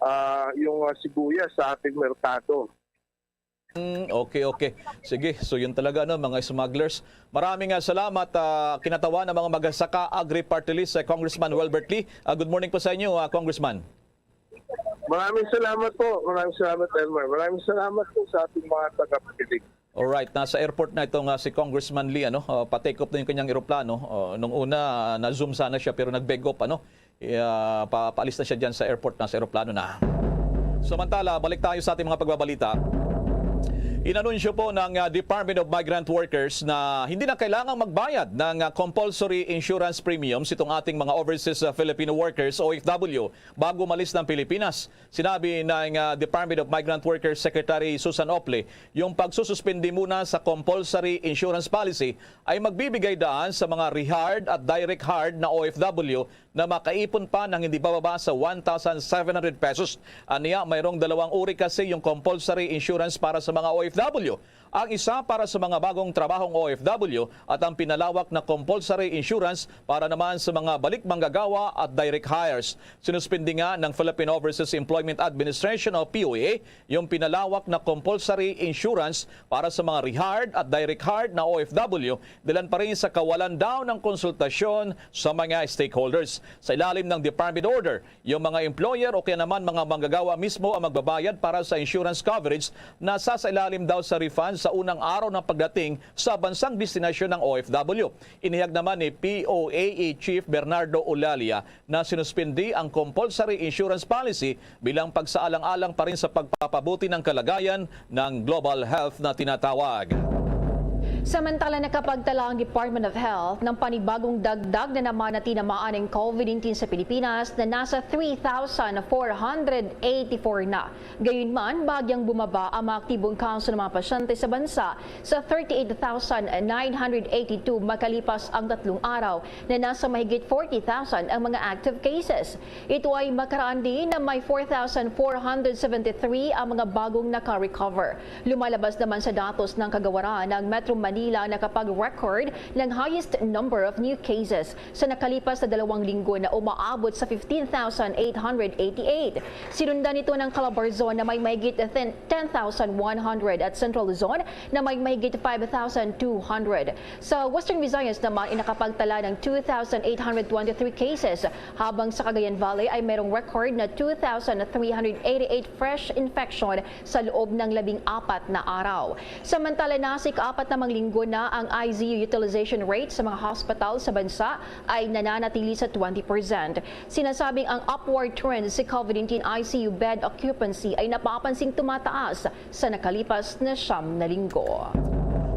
ah, yung ah, sibuyas sa ating merkado. Mm, okay, okay. Sige, so yun talaga, no, mga smugglers. Maraming ah, salamat, ah, kinatawan ng mga magasaka Agri Party List, eh, Congressman Welbert Lee. Ah, good morning po sa inyo, ah, Congressman. Maraming salamat po. Maraming salamat, Elmer. Maraming salamat po sa ating mga tagapakinig. Alright, nasa airport na itong ah, si Congressman Lee, ano, ah, pa-take off na yung kanyang eroplano. Ah, nung una, ah, na-zoom sana siya pero nag-beg off, ano. Ah, pa paalis na siya diyan sa airport, nasa eroplano na. Samantala, balik tayo sa ating mga pagbabalita. Inanunsyo po ng ah, Department of Migrant Workers na hindi na kailangang magbayad ng ah, compulsory insurance premiums itong ating mga overseas ah, Filipino workers, O F W, bago umalis ng Pilipinas. Sinabi ng ah, Department of Migrant Workers Secretary Susan Ople, yung pagsususpindi muna sa compulsory insurance policy ay magbibigay daan sa mga rehired at direct hired na O F W na makaipon pa ng hindi bababa sa one thousand seven hundred pesos. Aniya, mayroong dalawang uri kasi yung compulsory insurance para sa mga O F W. Ang isa para sa mga bagong trabahong O F W at ang pinalawak na compulsory insurance para naman sa mga balik manggagawa at direct hires. Sinuspindi nga ng Philippine Overseas Employment Administration o P O A yung pinalawak na compulsory insurance para sa mga rehired at direct hired na O F W, dahilan pa rin sa kawalan daw ng konsultasyon sa mga stakeholders. Sa ilalim ng department order, yung mga employer o kaya naman mga manggagawa mismo ang magbabayad para sa insurance coverage na sasailalim daw sa refund sa unang araw ng pagdating sa bansang destinasyon ng O F W. Inihayag naman ni P O A Chief Bernardo Olalia na sinuspindi ang compulsory insurance policy bilang pagsaalang-alang pa rin sa pagpapabuti ng kalagayan ng global health na tinatawag. Samantala, nakapagtala ang Department of Health ng panibagong dagdag na naman na tinamaan ng COVID nineteen sa Pilipinas na nasa three thousand four hundred eighty-four na. Gayunman, bagyang bumaba ang mga aktibong kaso ng mga pasyente sa bansa sa thirty-eight thousand nine hundred eighty-two makalipas ang tatlong araw na nasa mahigit forty thousand ang mga active cases. Ito ay makaraan din na may four thousand four hundred seventy-three ang mga bagong naka-recover. Lumalabas naman sa datos ng kagawaran na ang Metro Manila ang nakapag-record ng highest number of new cases sa nakalipas na dalawang linggo na umaabot sa fifteen thousand eight hundred eighty-eight. Sinundan nito ng Calabarzon na may mahigit ten thousand one hundred at Central Luzon na may mahigit five thousand two hundred. Sa Western Visayas naman ay nakapagtala ng two thousand eight hundred twenty-three cases, habang sa Cagayan Valley ay mayroong record na two thousand three hundred eighty-eight fresh infection sa loob ng labing apat na araw. Samantala, nasa ikaapat namang linggo na, ang I C U utilization rate sa mga hospital sa bansa ay nananatili sa twenty percent. Sinasabing ang upward trend sa COVID nineteen I C U bed occupancy ay napapansing tumataas sa nakalipas na siyam na linggo.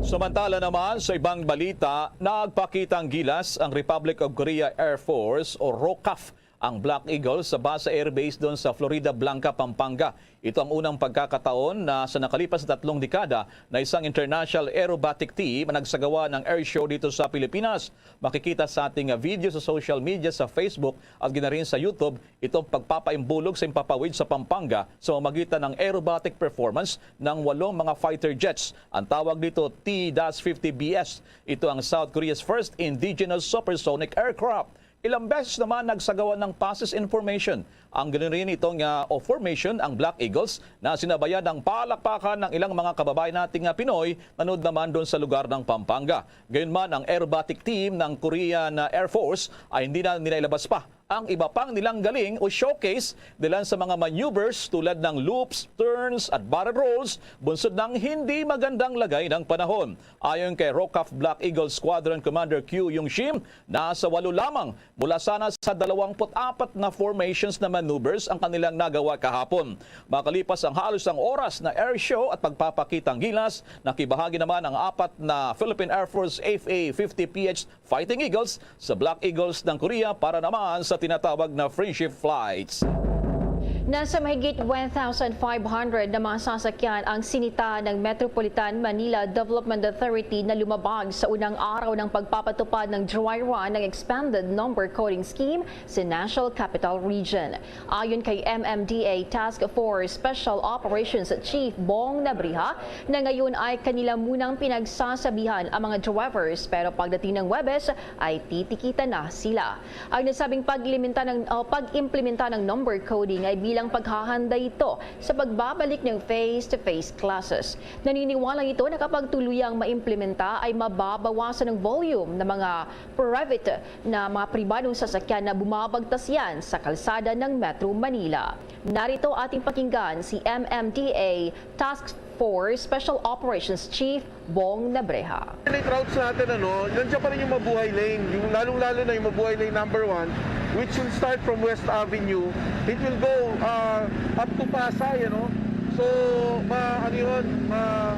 Samantala naman, sa ibang balita, nagpakitang gilas ang Republic of Korea Air Force o ROCAF, ang Black Eagle, sa Basa Air Base doon sa Floridablanca, Pampanga. Ito ang unang pagkakataon na sa nakalipas na tatlong dekada na isang international aerobatic team ang nagsagawa ng air show dito sa Pilipinas. Makikita sa ating, ah, video sa social media, sa Facebook at gina rin sa YouTube, itong pagpapaimbulog sa impapawid sa Pampanga sa pamamagitan ng aerobatic performance ng walong mga fighter jets. Ang tawag dito, T dash fifty B S. Ito ang South Korea's first indigenous supersonic aircraft. Ilang beses naman nagsagawa ng passes in formation ang giniriin itong, ah, o formation ang Black Eagles na sinabayan ng palakpakan ng ilang mga kababayan nating, ah, Pinoy nanood naman doon sa lugar ng Pampanga. Gayunman, ang aerobatic team ng Korean, ah, Air Force ay hindi na nila ilabas pa ang iba pang nilang galing o showcase dilan sa mga maneuvers tulad ng loops, turns at barrel rolls bunsod ng hindi magandang lagay ng panahon. Ayon kay ROCAF Black Eagle Squadron Commander Q Yung Shim, nasa walo lamang mula sana sa dalawampu't apat na formations na maneuvers ang kanilang nagawa kahapon. Makalipas ang halos ang oras na air show at pagpapakitang gilas, nakibahagi naman ang apat na Philippine Air Force F A fifty P H Fighting Eagles sa Black Eagles ng Korea para naman sa tinatawag na friendship flights. Nasa mahigit one thousand five hundred na mga sasakyan ang sinita ng Metropolitan Manila Development Authority na lumabag sa unang araw ng pagpapatupad ng dry run ng expanded number coding scheme sa National Capital Region. Ayon kay M M D A Task Force Special Operations Chief Bong Nabriha, na ngayon ay kanila munang pinagsasabihan ang mga drivers, pero pagdating ng Huwebes ay titikitan na sila. Ang nasabing pag-implementa ng, o pag-implementa ng number coding ay bilang paghahanda ito sa pagbabalik ng face-to-face classes. Naniniwala ito na kapag tuluyang maimplementa ay mababawasan ang volume ng mga private na mga pribadong sasakyan na bumabagtas yan sa kalsada ng Metro Manila. Narito ating pakinggan si M M D A Task Force Special Operations Chief Bong Nabreha. Late routes natin, ano, nandiyan pa rin yung Mabuhay Lane, yung lalong-lalo na yung Mabuhay Lane number one, which will start from West Avenue. It will go, ah, up to Pasay, ano. So, ma-, ano yun, ma-,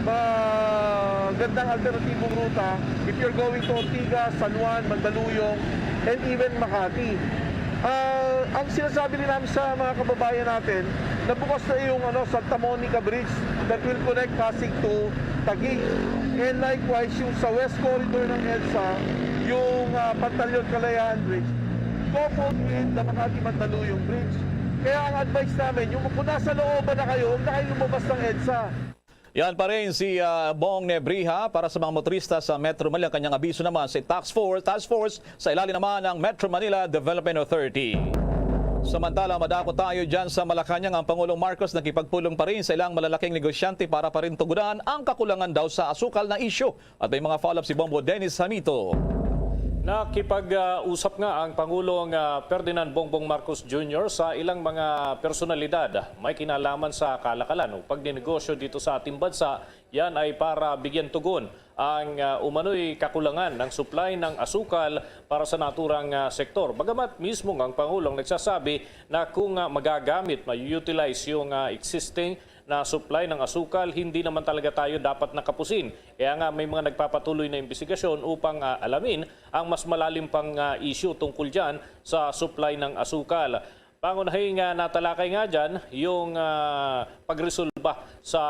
magandang alternatibong ruta if you're going to Ortigas, San Juan, Mandaluyong, and even Makati. Ah, ang sinasabi rin namin sa mga kababayan natin na bukas na yung, ano, Santa Monica Bridge that will connect Pasig to Taguig. And likewise, yung sa West Corridor ng EDSA, yung, ah, Pantaleon Kalayaan Bridge, coupled with the Makati Mandaluyong Bridge. Kaya ang advice namin, yung kung nasa looban na kayo, huwag na kayo lumabas ng EDSA. Yan pa rin si, ah, Bong Nebriha para sa mga motorista sa Metro Manila. Kanyang abiso naman si Task Force, Task Force sa ilalim naman ng Metro Manila Development Authority. Samantala, madako tayo dyan sa Malacañang. Ang Pangulong Marcos nakipagpulong pa rin sa ilang malalaking negosyante para pa rin tugunan ang kakulangan daw sa asukal na isyu. At may mga follow-up si Bombo Dennis Hamito. Nakipag-usap nga ang Pangulong, ah, Ferdinand Bongbong Marcos Junior sa ilang mga personalidad may kinalaman sa kalakalan o pagninegosyo dito sa ating bansa. Yan ay para bigyan tugon ang, ah, umano'y kakulangan ng supply ng asukal para sa naturang, ah, sektor. Bagamat mismo nga ang Pangulong nagsasabi na kung, ah, magagamit, ma-utilize yung, ah, existing na supply ng asukal, hindi naman talaga tayo dapat nakapusin. Kaya nga may mga nagpapatuloy na imbestigasyon upang, ah, alamin ang mas malalim pang, ah, issue tungkol dyan sa supply ng asukal. Pangunahing, ah, natalakay nga dyan yung, ah, pagresolba sa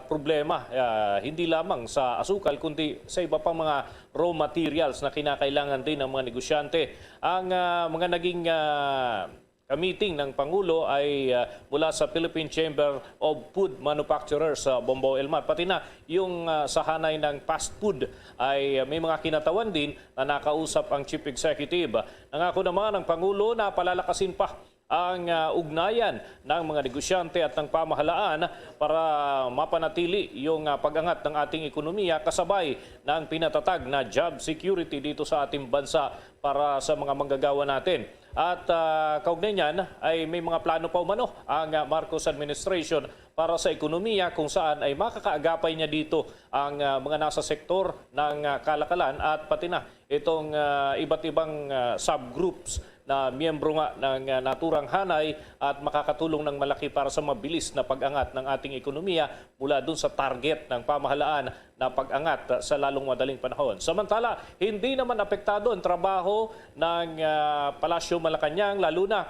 problema, ah, hindi lamang sa asukal kundi sa iba pang mga raw materials na kinakailangan din ng mga negosyante. Ang, ah, mga naging, ah, ka-meeting ng Pangulo ay, ah, mula sa Philippine Chamber of Food Manufacturers sa Bombo Elmar, pati na yung, ah, sa hanay ng fast food ay, ah, may mga kinatawan din na nakausap ang Chief Executive. Nangako naman ang Pangulo na palalakasin pa ang, ah, ugnayan ng mga negosyante at ng pamahalaan para mapanatili yung, ah, pag-angat ng ating ekonomiya kasabay ng pinatatag na job security dito sa ating bansa para sa mga manggagawa natin. At, ah, kaugnay niyan ay may mga plano pa umano ang, ah, Marcos administration para sa ekonomiya, kung saan ay makakaagapay niya dito ang, ah, mga nasa sektor ng, ah, kalakalan at pati na itong, ah, iba't ibang, ah, subgroups na miyembro nga ng, ah, naturang hanay at makakatulong ng malaki para sa mabilis na pag-angat ng ating ekonomiya mula dun sa target ng pamahalaan na pag-angat sa lalong madaling panahon. Samantala, hindi naman apektado ang trabaho ng, ah, Palasyo Malacañang, lalo na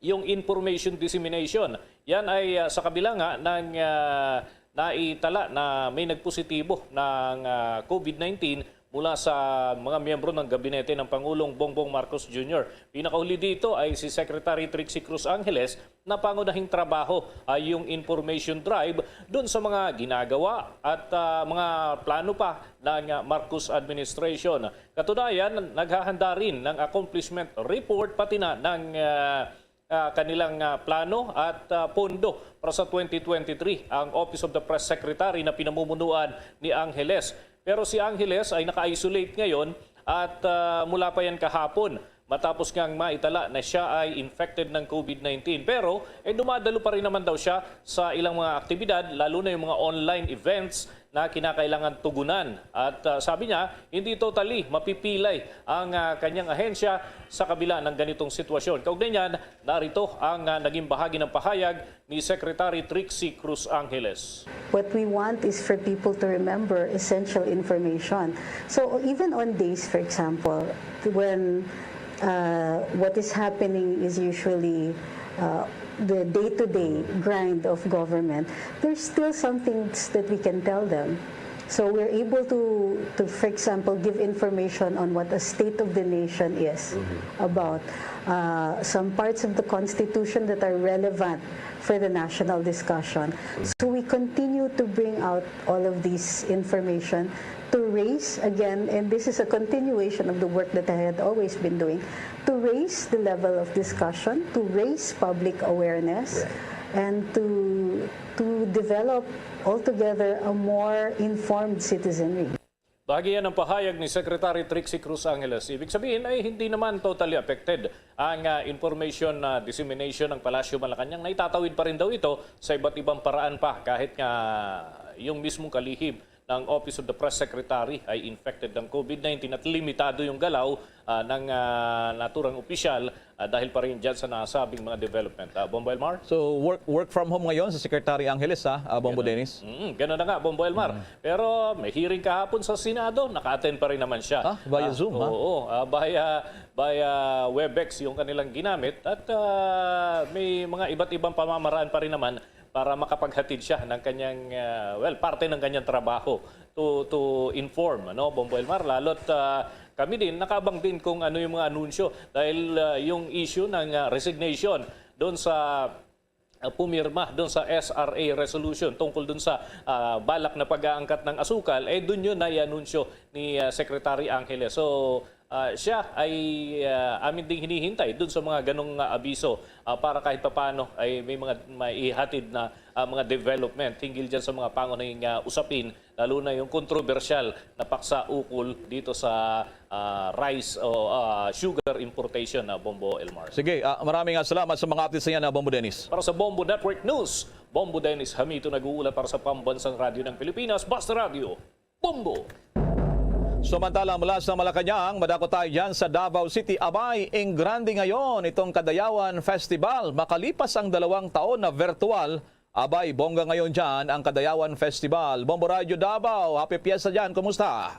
yung information dissemination. Yan ay, ah, sa kabila nga ng, ah, naitala na may nagpositibo ng, ah, covid nineteen mula sa mga miyembro ng gabinete ng Pangulong Bongbong Marcos Junior. Pinakahuli dito ay si Secretary Trixie Cruz Angeles na pangunahing trabaho ay yung information drive doon sa mga ginagawa at, ah, mga plano pa ng, ah, Marcos administration. Katunayan, naghahanda rin ng accomplishment report pati na ng, ah, ah, kanilang, ah, plano at, ah, pondo para sa twenty twenty-three ang Office of the Press Secretary na pinamumunuan ni Angeles. Pero si Angeles ay naka-isolate ngayon at, ah, mula pa yan kahapon matapos ngang maitala na siya ay infected ng covid nineteen. Pero, eh, dumadalo pa rin naman daw siya sa ilang mga aktibidad, lalo na yung mga online events na kinakailangan tugunan. At, ah, sabi niya, hindi totally mapipilay ang, ah, kanyang ahensya sa kabila ng ganitong sitwasyon. Kaugnay niyan, narito ang, ah, naging bahagi ng pahayag ni Secretary Trixie Cruz Angeles. What we want is for people to remember essential information. So even on days, for example, when uh, what is happening is usually uh, the day-to-day grind of government, there's still some things that we can tell them. So we're able to, to, for example, give information on what a state of the nation is about uh, some parts of the Constitution that are relevant for the national discussion. So we continue to bring out all of this information to raise, again, and this is a continuation of the work that I had always been doing, to raise the level of discussion, to raise public awareness, and to, to develop altogether a more informed citizenry. Bahagi yan ng pahayag ni Secretary Trixie Cruz Angeles. Ibig sabihin ay hindi naman totally affected ang, ah, information na dissemination ng Palasyo Malacañang. Naitatawid pa rin daw ito sa iba't ibang paraan pa, kahit nga yung mismong kalihim ng Office of the Press Secretary ay infected ng covid nineteen at limitado yung galaw, ah, ng, ah, naturang opisyal, ah, dahil pa rin dyan sa nasabing mga development. Ah, Bombo Elmar? So, work work from home ngayon sa Secretary Angeles, ha, ah, Bombo Dennis? Mm, ganun na nga, Bombo Elmar. Pero may hearing kahapon sa Senado, naka-attend pa rin naman siya. Ah, via Zoom, ha? Oo, ah, via, via Webex yung kanilang ginamit at, ah, may mga iba't ibang pamamaraan pa rin naman para makapaghatid siya ng kanyang, ah, well, parte ng kanyang trabaho to, to inform, ano, Bombo Elmar. Lalo't, ah, kami din, nakaabang din kung ano yung mga anunsyo dahil, ah, yung issue ng, ah, resignation doon sa, ah, pumirma doon sa S R A resolution tungkol doon sa, ah, balak na pag-aangkat ng asukal, eh doon yun na i-anunsyo ni, ah, Secretary Angeles. So, ah, siya ay, ah, amin ding hinihintay doon sa mga ganong, ah, abiso, ah, para kahit papaano ay may mga maihatid na, ah, mga development hinggil dyan sa mga pangunahing, ah, usapin, lalo na yung kontrobersyal na paksa ukol dito sa, ah, rice o, ah, sugar importation na, Bombo Elmar. Sige, ah, maraming, ah, salamat sa mga updates na yan, ah, Bombo Dennis. Para sa Bombo Network News, Bombo Dennis Hamito nag-uulat para sa Pambansang Radyo ng Pilipinas, Basta Radyo, Bombo! Samantala, mula sa Malacañang, madako tayo dyan sa Davao City. Abay, enggrande ngayon itong Kadayawan Festival. Makalipas ang dalawang taon na virtual, abay, bongga ngayon dyan ang Kadayawan Festival. Bombo Radyo Davao, happy fiesta dyan. Kumusta?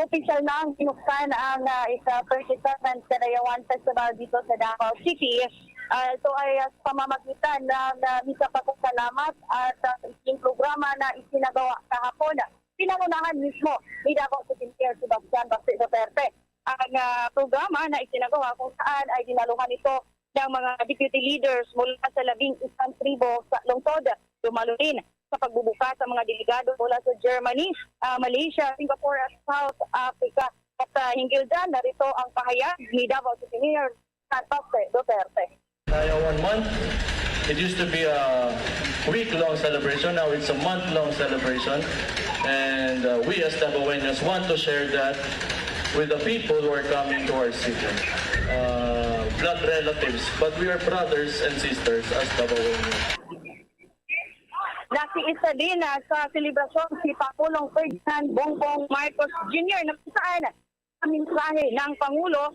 Opisyal na ang binuksan ang, ah, ika-thirty-seventh Kadayawan Festival dito sa Davao City. Ah, ito ay, ah, sa pamamagitan ng, ah, misa pasasalamat at, ah, sa isang programa na isinagawa kahapon. Pinangunahan mismo ni Davao City Mayor Sebastian Baste Duterte. Ang, ah, programa na isinagawa kung saan ay dinaluhan ito ng mga deputy leaders mula sa labing isang tribo sa lungsod. Dumalo rin sa pagbubukas ang mga delegado mula sa Germany, ah, Malaysia, Singapore at South Africa. At, ah, hinggil dyan, narito ang pahayag ni Davao City Mayor Sebastian Duterte. Kaya one month, it used to be a week-long celebration. Now it's a month-long celebration. And uh, we as Dabaweños want to share that with the people who are coming to our city. Uh, blood relatives, but we are brothers and sisters as Davaoeños. Nakiisa din, ah, sa selebrasyon si Pangulong Ferdinand Bongbong Marcos Junior, na kung saan sa mensahe ng Pangulo,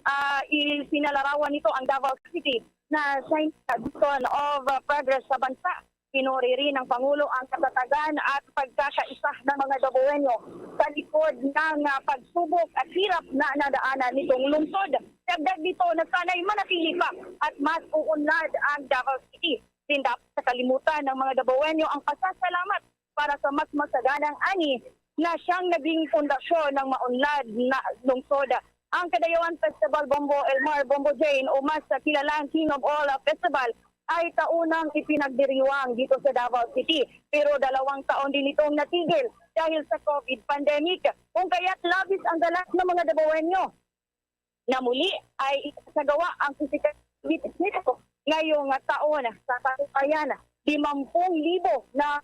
ah, isinalarawan nito ang Davao City na sign of, ah, progress sa bansa. Pinuri rin ng Pangulo ang katatagan at pagkakaisa ng mga Davaoeño sa likod ng, ah, pagsubok at hirap na nadaanan nitong lungsod. Dagdag dito na sana'y manatili pa at mas uunlad ang Davao City. Hindi dapat sa kalimutan ng mga Davaoeño ang pasasalamat para sa mas masaganang ani na siyang naging pundasyon ng maunlad na lungsod. Ang Kadayawan Festival, Bombo Elmar, Bombo Jane, o mas kilalang King of All Festival, ay taunang ipinagdiriwang dito sa Davao City. Pero dalawang taon din itong natigil dahil sa COVID pandemic, kung kaya't labis ang galas ng mga Davaoeño na muli ay isagawa ang pisikal activities nito ngayong taon sa katupayan. Limampung libo na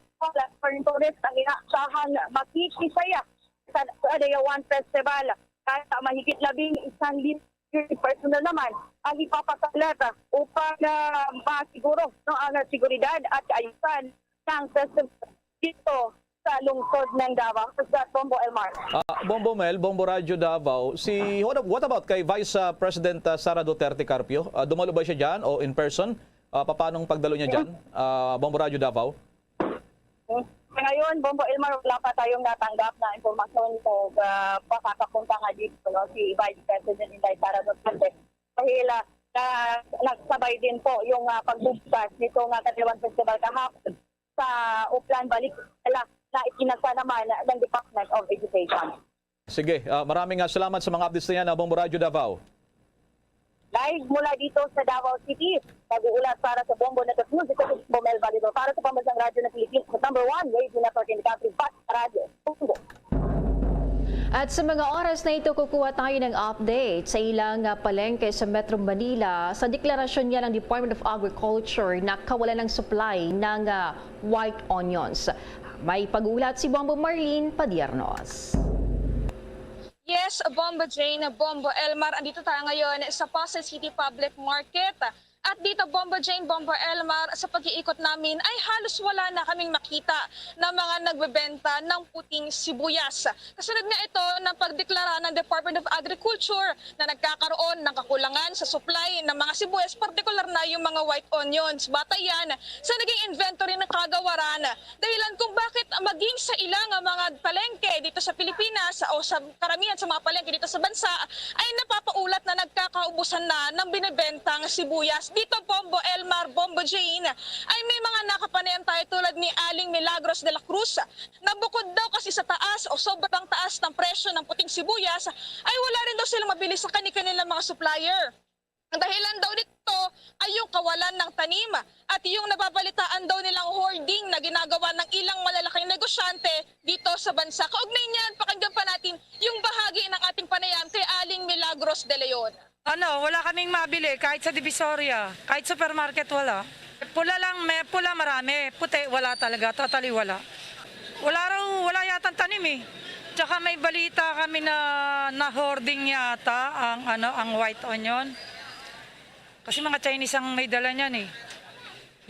foreign tourists ang inaasahang makikisaya sa Kadayawan Festival. Kaya mahigit labing isang libo personal naman ang ipapakalat upang, ah, masiguro, no, ang seguridad at kaayusan ng festival dito sa lungsod ng Davao. Sa Bombo Elmar. Ah, Bombo Mel, Bombo Radyo Davao, si, what, what about kay Vice, ah, President, ah, Sara Duterte Carpio? Ah, dumalo ba siya dyan o in person? Ah, papanong pagdalo niya dyan? Ah, Bombo Radyo Davao? Sa ngayon, Bombo Elmar, wala pa tayong natanggap na impormasyon o, ah, makakapunta nga dito, no, si Vice President Inday Sara Duterte. Dahil, ah, na, nagsabay din po yung, ah, pagbubukas nito nga Kadayawan Festival kahapon sa Oplan, Valenzuela, na ikinasa naman ng Department of Education. Sige, ah, maraming, ah, salamat sa mga updates na yan, ah, Bombo Radyo Davao. Live mula dito sa Davao City, nag-uulat para sa Bombo Network News, ito si Bomel Validor. Para sa Pambansang Radyo ng Pilipinas, number one radio network in the country, Basta Radyo. Bombo. At sa mga oras na ito, kukuha tayo ng update sa ilang, ah, palengke sa Metro Manila sa deklarasyon niya ng Department of Agriculture na kawalan ng supply ng, ah, white onions. May pag-uulat si Bombo Marlene Padiernos. Yes, Bombo Jane, Bombo Elmar, andito tayo ngayon sa Pasay City Public Market. At dito, Bombo Jane, Bombo Elmar, sa pag-iikot namin ay halos wala na kaming makita na mga nagbebenta ng puting sibuyas. Kasunod nga ito ng pagdeklara ng Department of Agriculture na nagkakaroon ng kakulangan sa supply ng mga sibuyas, partikular na yung mga white onions. Batay yan sa naging inventory ng kagawaran, dahilan kung bakit maging sa ilang mga palengke dito sa Pilipinas o sa karamihan sa mga palengke dito sa bansa ay napapaulat na nagkakaubusan na ng binibentang sibuyas. Dito, Bombo Elmar, Bombo Jane, ay may mga nakapanayam tayo tulad ni Aling Milagros de la Cruz, na bukod daw kasi sa taas o sobrang taas ng presyo ng puting sibuyas, ay wala rin daw silang mabili sa kani-kanilang mga supplier. Ang dahilan daw nito ay yung kawalan ng tanim at yung nababalitaan daw nilang hoarding na ginagawa ng ilang malalaking negosyante dito sa bansa. Kaugnay niyan, pakinggan pa natin yung bahagi ng ating panayam kay Aling Milagros de Leon. Ano, wala kaming mabili kahit sa Divisoria, kahit supermarket wala. Pula lang, may pula marami, puti wala talaga, totally wala. Wala raw, wala yatang tanim eh. Tsaka may balita kami na na-hoarding yata ang, ano, ang white onion. Kasi mga Chinese ang may dala niyan eh.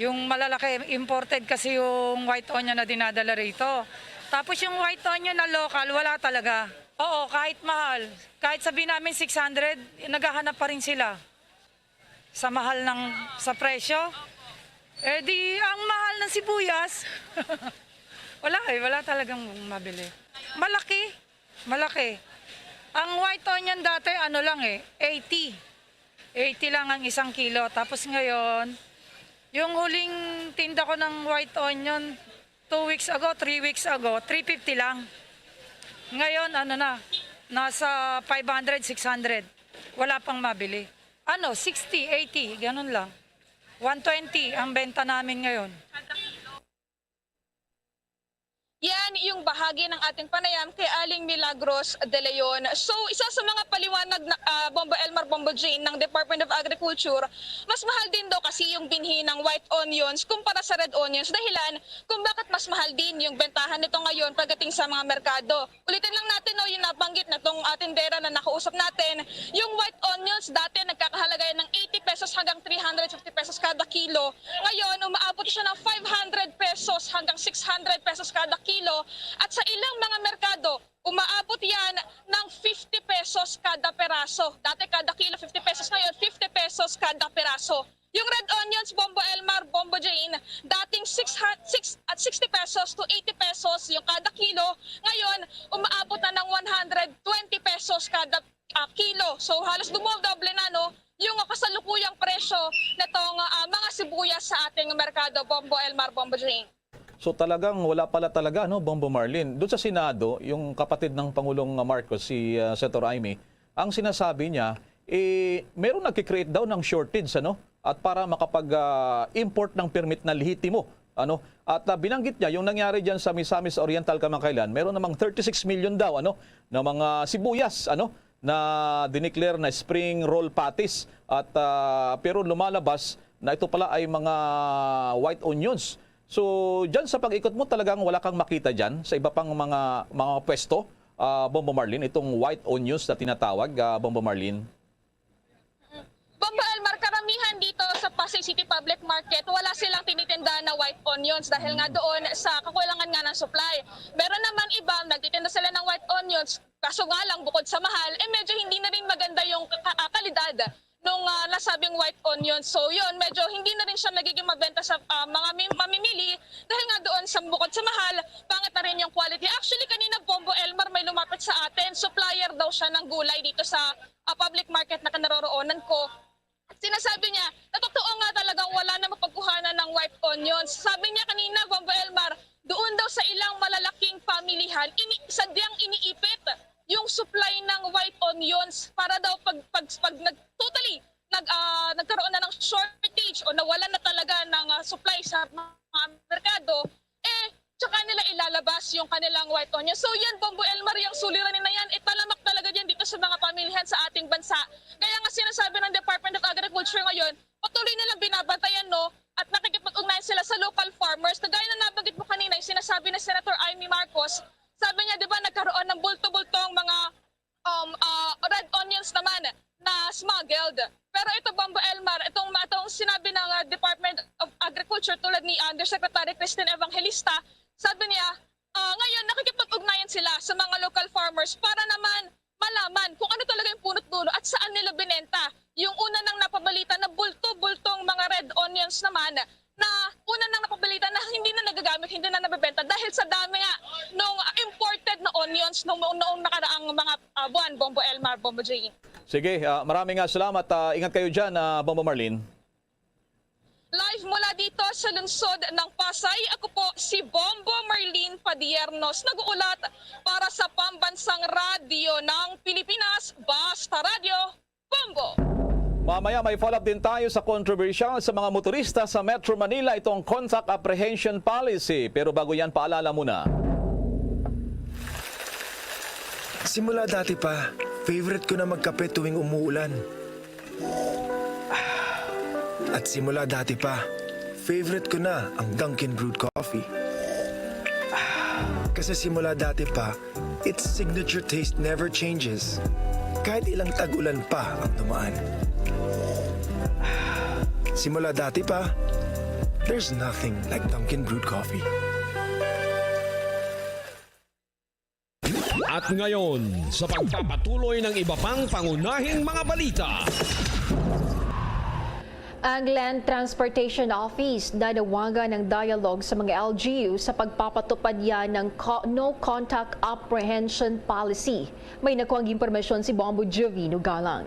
Yung malalaki, imported kasi yung white onion na dinadala rito. Tapos yung white onion na local, wala talaga. Oo, kahit mahal. Kahit sabihin namin six hundred, naghahanap pa rin sila sa mahal ng, sa presyo. Eh di, ang mahal ng sibuyas. Wala eh, wala talagang mabili. Malaki, malaki. Ang white onion dati, ano lang eh, eighty. Eighty lang ang isang kilo. Tapos ngayon, yung huling tinda ko ng white onion, two weeks ago, three weeks ago, three fifty lang. Ngayon, ano na, nasa five hundred, six hundred. Wala pang mabili. Ano, sixty, eighty, ganun lang. One twenty ang benta namin ngayon. Yan yung bahagi ng ating panayam kay Aling Milagros de Leon. So, isa sa mga paliwanag na, ah, Bombo Elmar, Bombo Jane, ng Department of Agriculture, mas mahal din daw kasi yung binhi ng white onions kumpara sa red onions. Dahilan kung bakit mas mahal din yung bentahan nito ngayon pagdating sa mga merkado. Ulitin lang natin, no, yung nabanggit na tong, ah, tindera na nakausap natin. Yung white onions dati nagkakahalaga yan ng eighty pesos hanggang three hundred fifty pesos kada kilo. Ngayon, umaabot siya ng five hundred pesos hanggang six hundred pesos kada kilo. At sa ilang mga merkado, umaabot yan ng fifty pesos kada peraso. Dati kada kilo, fifty pesos. Ngayon, fifty pesos kada peraso. Yung red onions, Bombo Elmar, Bombo Jane, dating six, six at sixty pesos to eighty pesos yung kada kilo. Ngayon, umaabot na ng one hundred twenty pesos kada, ah, kilo. So, halos dumoble na, no, yung kasalukuyang presyo nitong, ah, mga sibuyas sa ating merkado, Bombo Elmar, Bombo Jane. So, talagang wala pala talaga, no, Bombo Marlene. Doon sa Senado, yung kapatid ng Pangulong Marcos, si, ah, Senator Imee, ang sinasabi niya, eh, meron nagki-create daw ng shortage, ano? At para makapag, ah, import ng permit na lehitimo, ano? At, ah, binanggit niya yung nangyari diyan sa Misamis Oriental kamakailan, meron namang thirty-six million daw, ano, na mga sibuyas, ano, na dineclare na spring roll patties. At, ah, pero lumalabas na ito pala ay mga white onions. So, diyan sa pag-ikot mo, talagang wala kang makita diyan sa iba pang mga, mga pwesto, ah, Bombo Marlene, itong white onions na tinatawag, ah, Bombo Marlene? Bombo Elmar, karamihan dito sa Pasay City Public Market, wala silang tinitinda na white onions dahil nga doon sa kakulangan nga ng supply. Meron naman iba, nagtitinda sila ng white onions, kaso nga lang, bukod sa mahal, eh, medyo hindi na rin maganda yung ka-, ah, kalidad nung, ah, nasabing white onions. So, yun, medyo hindi na rin siya nagiging mabenta sa, ah, mga mi-, mamimili dahil nga doon sa, bukod sa mahal, pangit na rin yung quality. Actually, kanina, Bombo Elmar, may lumapit sa atin, supplier daw siya ng gulay dito sa, ah, public market na kinaroroonan ko. Sinasabi niya na totoo nga talagang wala na mapagkuhanan ng white onions. Sabi niya kanina, Bombo Elmar, doon daw sa ilang malalaking pamilihan, ini, sadyang iniipit yung supply ng white onions para daw pag, pag, pag nag, totally nag, ah, nagkaroon na ng shortage o nawalan na talaga ng, ah, supply sa mga merkado, eh, tsaka nila ilalabas yung kanilang white onion. So yan, Bombo Elmar, yung suliranin na yan, italamak talaga yan dito sa mga pamilihan sa ating bansa. Kaya nga sinasabi ng Department of Agriculture ngayon, patuloy nilang binabantayan, no? At nakikipag-ugnayan sila sa local farmers. Kagaya na nabanggit mo kanina, yung sinasabi ni Senator Imee Marcos, sabi niya, di ba, nagkaroon ng bulto-bultong mga, um, ah, red onions naman na smuggled. Pero ito, Bombo Elmar, itong, itong sinabi ng, ah, Department of Agriculture, tulad ni Undersecretary Christine Evangelista, sabi niya, ah, ngayon, nakikipag-ugnayan sila sa mga local farmers para naman malaman kung ano talaga yung punot dulo at saan nila binenta yung una nang napabalita na bulto-bultong mga red onions naman na una nang napabalita na hindi na nagagamit, hindi na nabebenta dahil sa dami nga nung, ah, imported na onions nung, noong nakaraang mga, ah, buwan, Bombo Elmar, Bombo Jane. Sige, ah, maraming, ah, salamat. Ah, ingat kayo dyan, ah, Bombo Marlene. Live mula dito sa lungsod ng Pasay, ako po si Bombo Marlene Padiernos, nag-uulat para sa Pambansang Radyo ng Pilipinas, Basta Radyo, Bombo! Mamaya may follow-up din tayo sa kontrobersyal sa mga motorista sa Metro Manila, itong contact apprehension policy. Pero bago yan, paalala muna. Simula dati pa, favorite ko na magkape tuwing umuulan. At simula dati pa, favorite ko na ang Dunkin' Brewed Coffee. Kasi simula dati pa, its signature taste never changes. Kahit ilang tag-ulan pa ang dumaan. Simula dati pa, there's nothing like Dunkin' Brewed Coffee. At ngayon, sa pagpapatuloy ng iba pang pangunahing mga balita. Ang Land Transportation Office nanawagan ng dialogue sa mga L G U sa pagpapatupad yan ng co-, No Contact Apprehension Policy. May nakuhang impormasyon si Bombo Jovino Galang.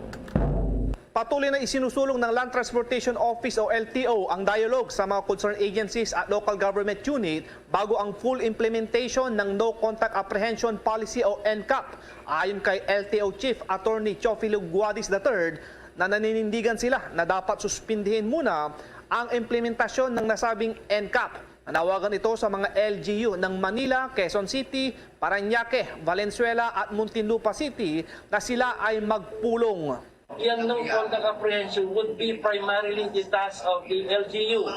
Patuloy na isinusulong ng Land Transportation Office o L T O ang dialogue sa mga concerned agencies at local government unit bago ang full implementation ng No Contact Apprehension Policy o N CAP. Ayon kay L T O Chief Attorney Teofilo Guadis the third, na naninindigan sila na dapat suspindihin muna ang implementasyon ng nasabing N CAP. Nanawagan ito sa mga L G U ng Manila, Quezon City, Parañaque, Valenzuela at Muntinlupa City na sila ay magpulong. Yang no contact apprehension would be primarily the task of the L G U.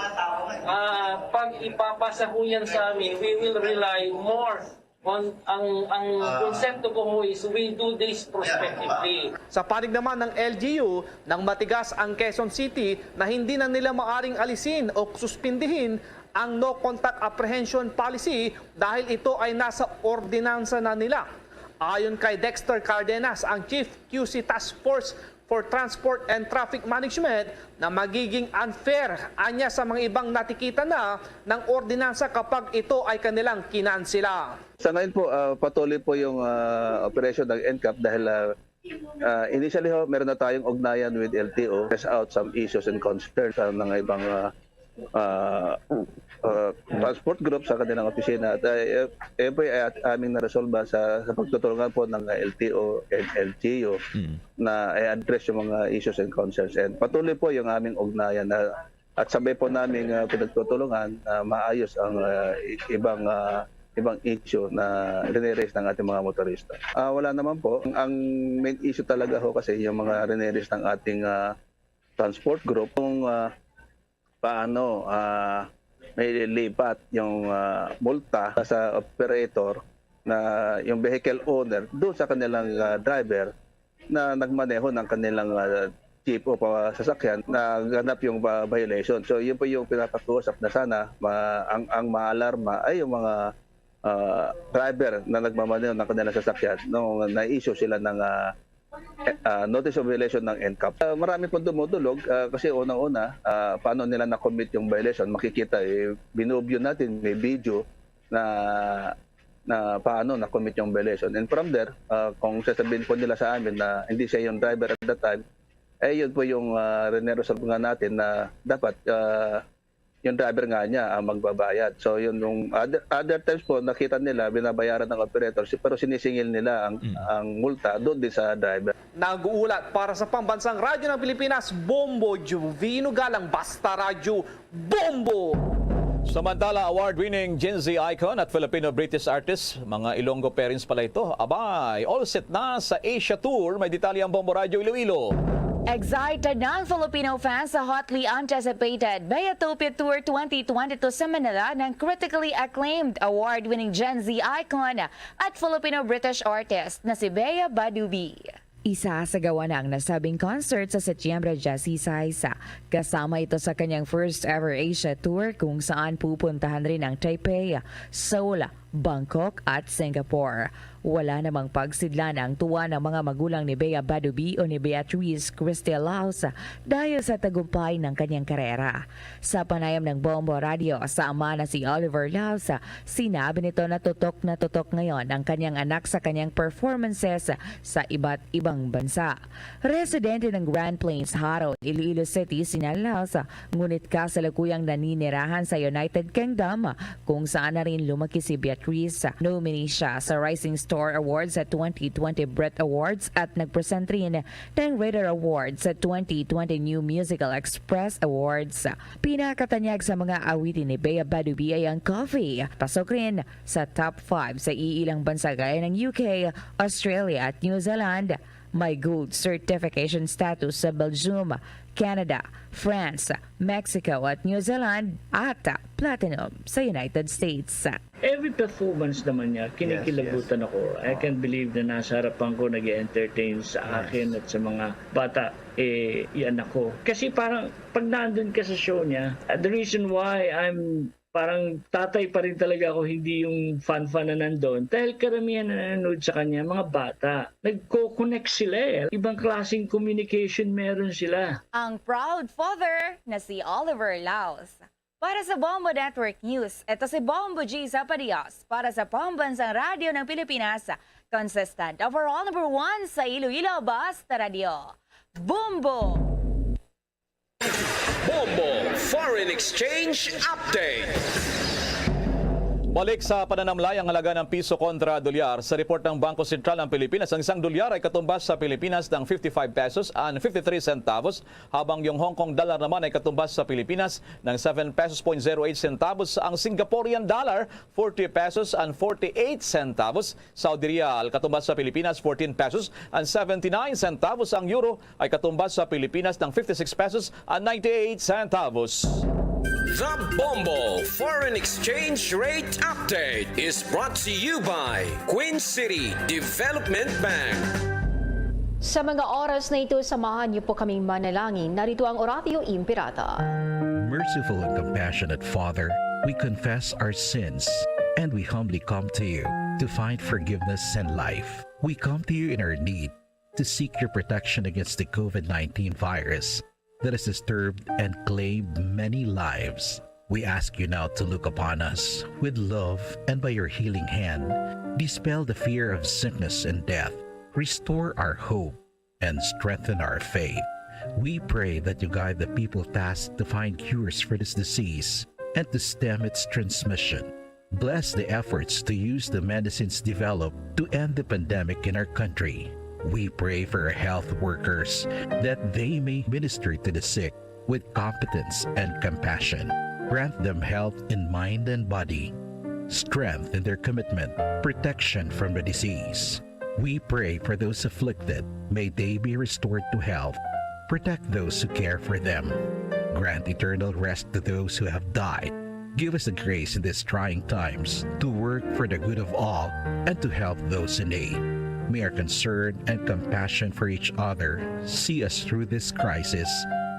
Ah, pag ipapasa ho yan sa amin, we will rely more on ang, ang konsepto ko ho is we do this prospectively. Sa panig naman ng L G U, nang matigas ang Quezon City na hindi na nila maaring alisin o suspindihin ang no contact apprehension policy dahil ito ay nasa ordinansa na nila. Ayon kay Dexter Cardenas, ang Chief Q C Task Force for Transport and Traffic Management, na magiging unfair anya sa mga ibang natikita na ng ordinansa kapag ito ay kanilang kinansela. Sa ngayon po, ah, patuloy po yung, ah, operasyon ng N C A P dahil, ah, ah, initially ho, meron na tayong ugnayan with L T O, address out some issues and concerns sa mga ibang, ah, ah, ah, transport group sa kanilang opisina. At, ah, eh, eh po, eh, at aming naresolba sa, sa pagtutulungan po ng, ah, L T O and L G U Mm. na i-address yung mga issues and concerns. And patuloy po yung aming ugnayan na, at sabay po namin, ah, pinagtutulungan na maayos ang, ah, i-, ibang, ah, ibang issue na riniraise ng ating mga motorista. Ah, wala naman po. Ang, ang main issue talaga ho kasi yung mga riniraise ng ating, ah, transport group, kung, ah, paano, ah, may lipat yung, ah, multa sa operator na yung vehicle owner doon sa kanilang, ah, driver na nagmaneho ng kanilang, ah, jeep o pa sasakyan na ganap yung, ah, violation. So, yun po yung pinapakiusap na sana ma-, ang, ang maalarma ay yung mga, ah, driver na nagmamaneho ng kanilang sasakyan nung na-issue sila ng, ah, eh, ah, notice of violation ng N C A P. Ah, marami pong dumudulog, ah, kasi unang-una, ah, paano nila na-commit yung violation? Makikita, eh, binubyo natin, may video na, na paano na-commit yung violation. And from there, ah, kung sasabihin po nila sa amin na hindi siya yung driver at that time, eh, yun po yung, ah, rineresolve nga natin na dapat, ah, yung driver nga niya ang magbabayad. So, yun, nung other, other times po, nakita nila, binabayaran ng operator, si-, pero sinisingil nila ang, Mm. ang multa doon din sa driver. Nag-uulat para sa Pambansang Radyo ng Pilipinas, Bombo Juvino Galang, Basta Radyo, Bombo! Samantala, award-winning Gen Z icon at Filipino-British artist, mga Ilonggo parents pala ito. Abay, all set na sa Asia Tour. May detalye ang Bombo Radyo Iloilo. Excited na ang Filipino fans sa hotly anticipated Beatopia Tour twenty twenty-two sa Manila ng critically acclaimed award-winning Gen Z icon at Filipino-British artist na si Bea Badubi. Isasagawa na ang nasabing concert sa Setyembre diyasisais. Kasama ito sa kanyang first ever Asia tour, kung saan pupuntahan rin ang Taipei, Seoul, Bangkok at Singapore. Wala namang pagsidlan ang tuwa ng mga magulang ni Bea Badubi o ni Beatrice Christie Laos dahil sa tagumpay ng kanyang karera. Sa panayam ng Bombo Radio sa ama na si Oliver Laos, sinabi nito na tutok na tutok ngayon ang kanyang anak sa kanyang performances sa iba't ibang bansa. Residente ng Grand Plains, Jaro, Iloilo City, si Laos, ngunit kasalukuyang naninirahan sa United Kingdom, kung saan na rin lumaki si Beatrice. Nominee siya sa Rising Star Awards sa twenty twenty Brit Awards at nag-present rin ng Radar Awards sa twenty twenty New Musical Express Awards. Pinakatanyag sa mga awitin ni Bea Badubi ay ang Coffee. Pasok rin sa top five sa iilang bansa gaya ng U K, Australia at New Zealand. May gold certification status sa Belgium, Canada, France, Mexico at New Zealand at platinum sa United States. Every performance naman niya, kinikilabutan ako. I can't believe na nasa harapan ko, nag-entertain sa akin at sa mga bata, eh, i-anak ko. Kasi parang pag nandun ka sa show niya, uh, the reason why I'm parang tatay pa rin talaga ako, hindi yung fan-fan na nandun. Dahil karamihan na nanonood sa kanya, mga bata. Nagko-connect sila eh. Ibang klaseng communication meron sila. Ang proud father na si Oliver Laos. Para sa Bombo Network News, ito si Bombo G Zapadias para sa Pambansang Radyo ng Pilipinas, consistent overall number one sa Iloilo, Basta Radyo. Bombo! Bombo Foreign Exchange Update. Balik sa pananamlay ang halaga ng piso kontra dolyar. Sa report ng Bangko Sentral ng Pilipinas, ang isang dolyar ay katumbas sa Pilipinas ng fifty-five pesos and fifty-three centavos, habang yung Hong Kong dollar naman ay katumbas sa Pilipinas ng seven pesos point zero eight centavos, ang Singaporean dollar, forty pesos and forty-eight centavos, Saudi riyal, katumbas sa Pilipinas, fourteen pesos and seventy-nine centavos, ang euro ay katumbas sa Pilipinas ng fifty-six pesos and ninety-eight centavos. The Bombo Foreign Exchange Rate Update is brought to you by Queen City Development Bank. Sa mga oras na ito, samahan niyo po kaming manalangin. Narito ang Oratio Imperata. Merciful and compassionate Father, we confess our sins and we humbly come to you to find forgiveness and life. We come to you in our need to seek your protection against the COVID nineteen virus that has disturbed and claimed many lives. We ask you now to look upon us with love and by your healing hand, dispel the fear of sickness and death, restore our hope, and strengthen our faith. We pray that you guide the people tasked to find cures for this disease and to stem its transmission. Bless the efforts to use the medicines developed to end the pandemic in our country. We pray for our health workers that they may minister to the sick with competence and compassion. Grant them health in mind and body, strength in their commitment, protection from the disease. We pray for those afflicted. May they be restored to health. Protect those who care for them. Grant eternal rest to those who have died. Give us the grace in these trying times to work for the good of all and to help those in need. May our concern and compassion for each other see us through this crisis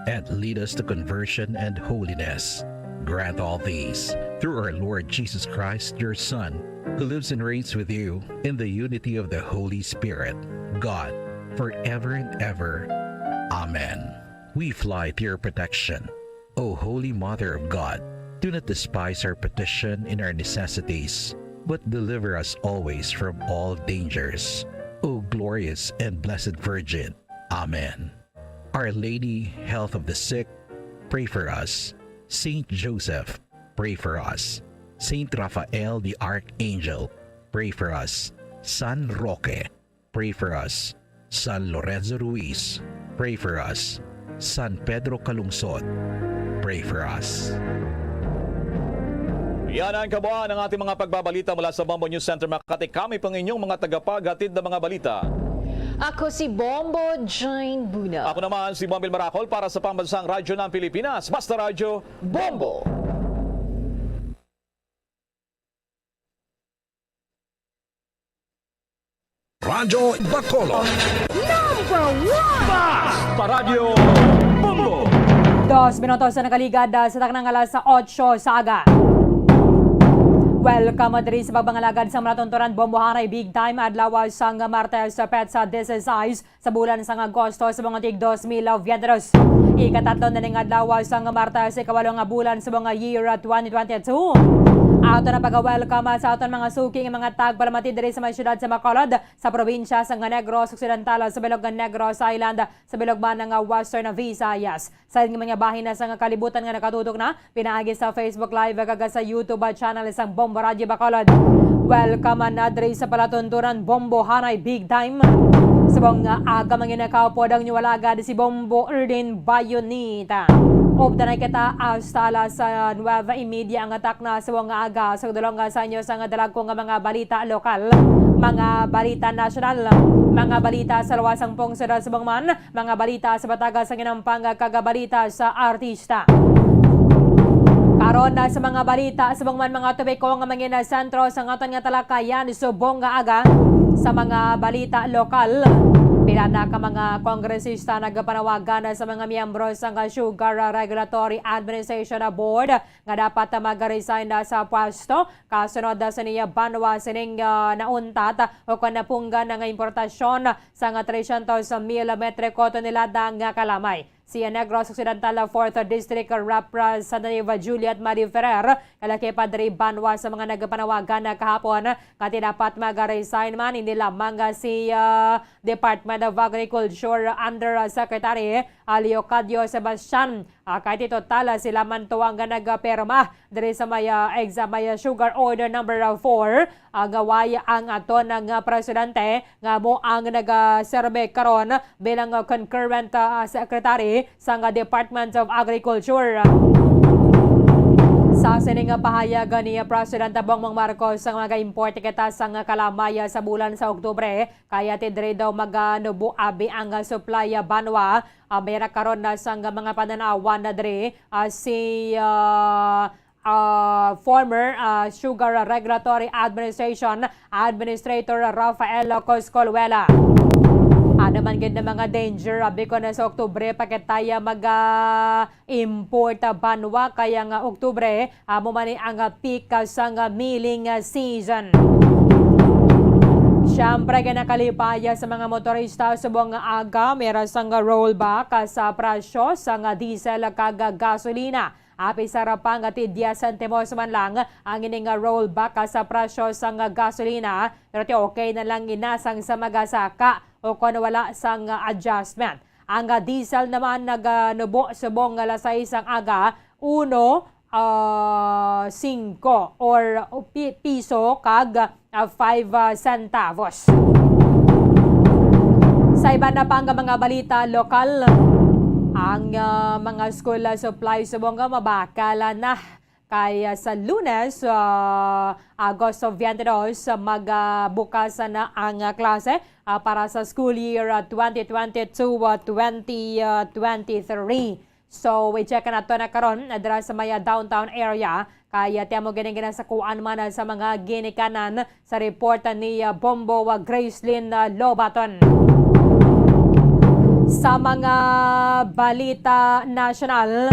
and lead us to conversion and holiness. Grant all these through our Lord Jesus Christ, your Son, who lives and reigns with you in the unity of the Holy Spirit, God, forever and ever. Amen. We fly to your protection, O Holy Mother of God. Do not despise our petition in our necessities, but deliver us always from all dangers, O glorious and blessed Virgin. Amen. Our Lady, Health of the Sick, pray for us. Saint Joseph, pray for us. Saint Raphael the Archangel, pray for us. San Roque, pray for us. San Lorenzo Ruiz, pray for us. San Pedro Calungsod, pray for us. Yan ang kabuuan ng ating mga pagbabalita mula sa Bombo News Center Makati. Kami pang inyong mga tagapaghatid ng mga balita. Ako si Bombo Jane Buna. Ako naman si Bombil Maracol para sa Pambansang Radyo ng Pilipinas, Basta Radyo, Bombo! Radyo Bacolod. Number one! Basta Radyo Bombo! Dos minutos na nakaligad, ah, sa taknang alas otso sa aga. Welcome diri sa pagpangalagad sa malatuntunan bombohanay Big Time adlaw sang Martes, petsa dieciséis sa bulan sang Agosto sa mga tig dos mil veintidos. Ikatatlo na ning adlaw sang Martes, ikawalo nga bulan sa mga year twenty twenty-two. Ato na pag-welcome sa aton mga suki nga mga tagpalamati diri sa mga syudad sa Bacolod, sa probinsya sang Negros Occidental, sa bilog nga Negros Island, sa bilog man nga Western Visayas. Sa mga bahin na sa nga kalibutan nga nakatutok na pinaagi sa Facebook Live kag sa YouTube channel sang Bombo Radyo Bacolod. Welcome na diri sa palatuntunan Bombohanay Big Time. Subong nga aga, mga nakaupod ang inyong alagad, si Bombo Erdin Bayonita. Updanay kita hasta alas, ah, nuebe y media ang atak na subong nga aga. Sa dulong nga sa inyo sa nga dalagko nga mga balita lokal, mga balita nasyonal, mga balita sa luwas sang pungsod, subong man mga balita sa bataga sa ginampang kag balita sa artista. Karon na sa mga balita, subong man mga topiko nga mangin sentro sa aton nga talakayan subong nga aga. Sa mga balita lokal, pila na ka mga kongresista nagapanawagan sa mga miyembro sa Sugar Regulatory Administration Board nga dapat mag-resign na sa pwesto kasunod sa niya banwa sining, ah, nauntat o kon napunggan na nga importasyon sa nga tresyentos mil metriko tonelada nga kalamay. Si Negros Occidental Fourth District Representative Juliet Marie Ferrer kalaki pa diri banwa sa mga nagpanawagan na kahapon nga ti dapat mag-resign man, hindi lamang si, ah, Department of Agriculture Undersecretary ah, Leocadio Sebastian. Ah, kay ti total, ah, sila man to ang nagapirma diri sa may, ah, exam, may, ah, sugar order number, ah, four, ah, nga way ang aton nga presidente nga mo ang nagaserbe karon bilang, ah, concurrent, ah, secretary sang, ah, Department of Agriculture. Sa sining, ah, pahayag ni, ah, President Bongbong Marcos, ang mag-import kita sang, ah, kalamay, ah, sa bulan sa Oktubre, kaya ti diri daw maganubo abi ang, ah, supply, ah, banwa. Ah, may ra karon na sang mga panan-awan na diri, ah, si, ah, ah, former, ah, Sugar Regulatory Administration Administrator Rafael Coscolwela. Ano man gid na mga danger, abi ko na sa Oktubre pa kitaya mag, ah, import, ah, banwa, kaya nga Oktubre, amo man ni ang, ah, peak, ah, sang, ah, milling, ah, season. Siyempre, ginakalipaya sa mga motorista subong nga aga, mera sang, ah, rollback, ah, sa presyo sang, ah, diesel kag, ah, gasolina. Api sa rapang nga ti diyes sentimos man lang ang ini nga rollback, ah, sa presyo sang, ah, gasolina, pero ti okay na lang inasang sa magasaka o kon wala sang, ah, adjustment. Ang, ah, diesel naman naganubo subong nga alas sais sang aga, uno, ah, singko or pi-, piso kag, ah, five, ah, centavos. Sa iban na pa nga mga balita lokal, ang, ah, mga school, ah, supply subong nga mabakal na kay, ah, sa Lunes, ah, Agosto twenty-two, magbukas na ang, ah, klase, ah, para sa school year, ah, twenty twenty-two, ah, twenty twenty-three. So, i-check nato na karon, ah, dira sa may, ah, downtown area, kaya ti amo gini ginasakuan man, ah, sa mga ginikanan sa report, ah, ni, ah, Bombo, ah, Gracelyn, ah, Lobaton. Sa mga balita nasyonal,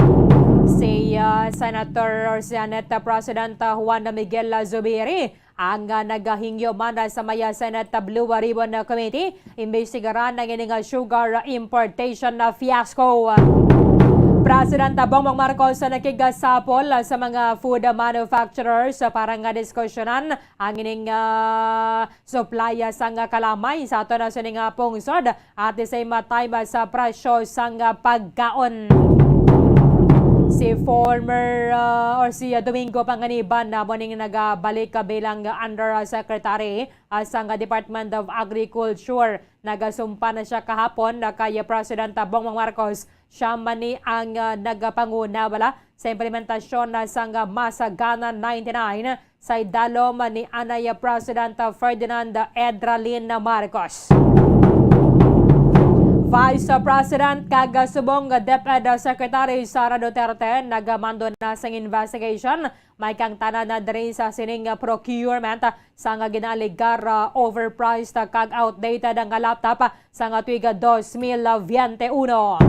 si, ah, Senator or Senate President, ah, Juan Miguel, ah, Zubiri ang, ah, nagahingyo man sa may, ah, Senate Blue Ribbon Committee, imbestigaran ang ini nga sugar importation na fiasco. President Bongbong Marcos ang nakigasapol, ah, sa mga food manufacturers, ah, para nga diskusyonan ang ining, ah, supply, ah, sang, ah, kalamay sa aton na sini nga pungsod. At the same time, ah, sa presyo sang, ah, pagkaon. Si former, ah, or si, ah, Domingo Panganiban na mo ning nagabalik, ah, bilang, ah, undersecretary, ah, sang, ah, Department of Agriculture. Nagasumpa na siya kahapon na kay, ah, President, ah, Bongbong Marcos. Siya man ni ang, ah, nagapanguna, wala, sa implementasyon na sang, ah, Masagana ninety-nine sa idalom ni anay President Ferdinand Edralin Marcos. Vice President kag subong DepEd Secretary Sara Duterte nagamando na sang investigation may kang tanan na diri sa sining procurement sang ginaaligar, ah, overpriced kag outdated nga laptop sang tuig dos mil biyente uno.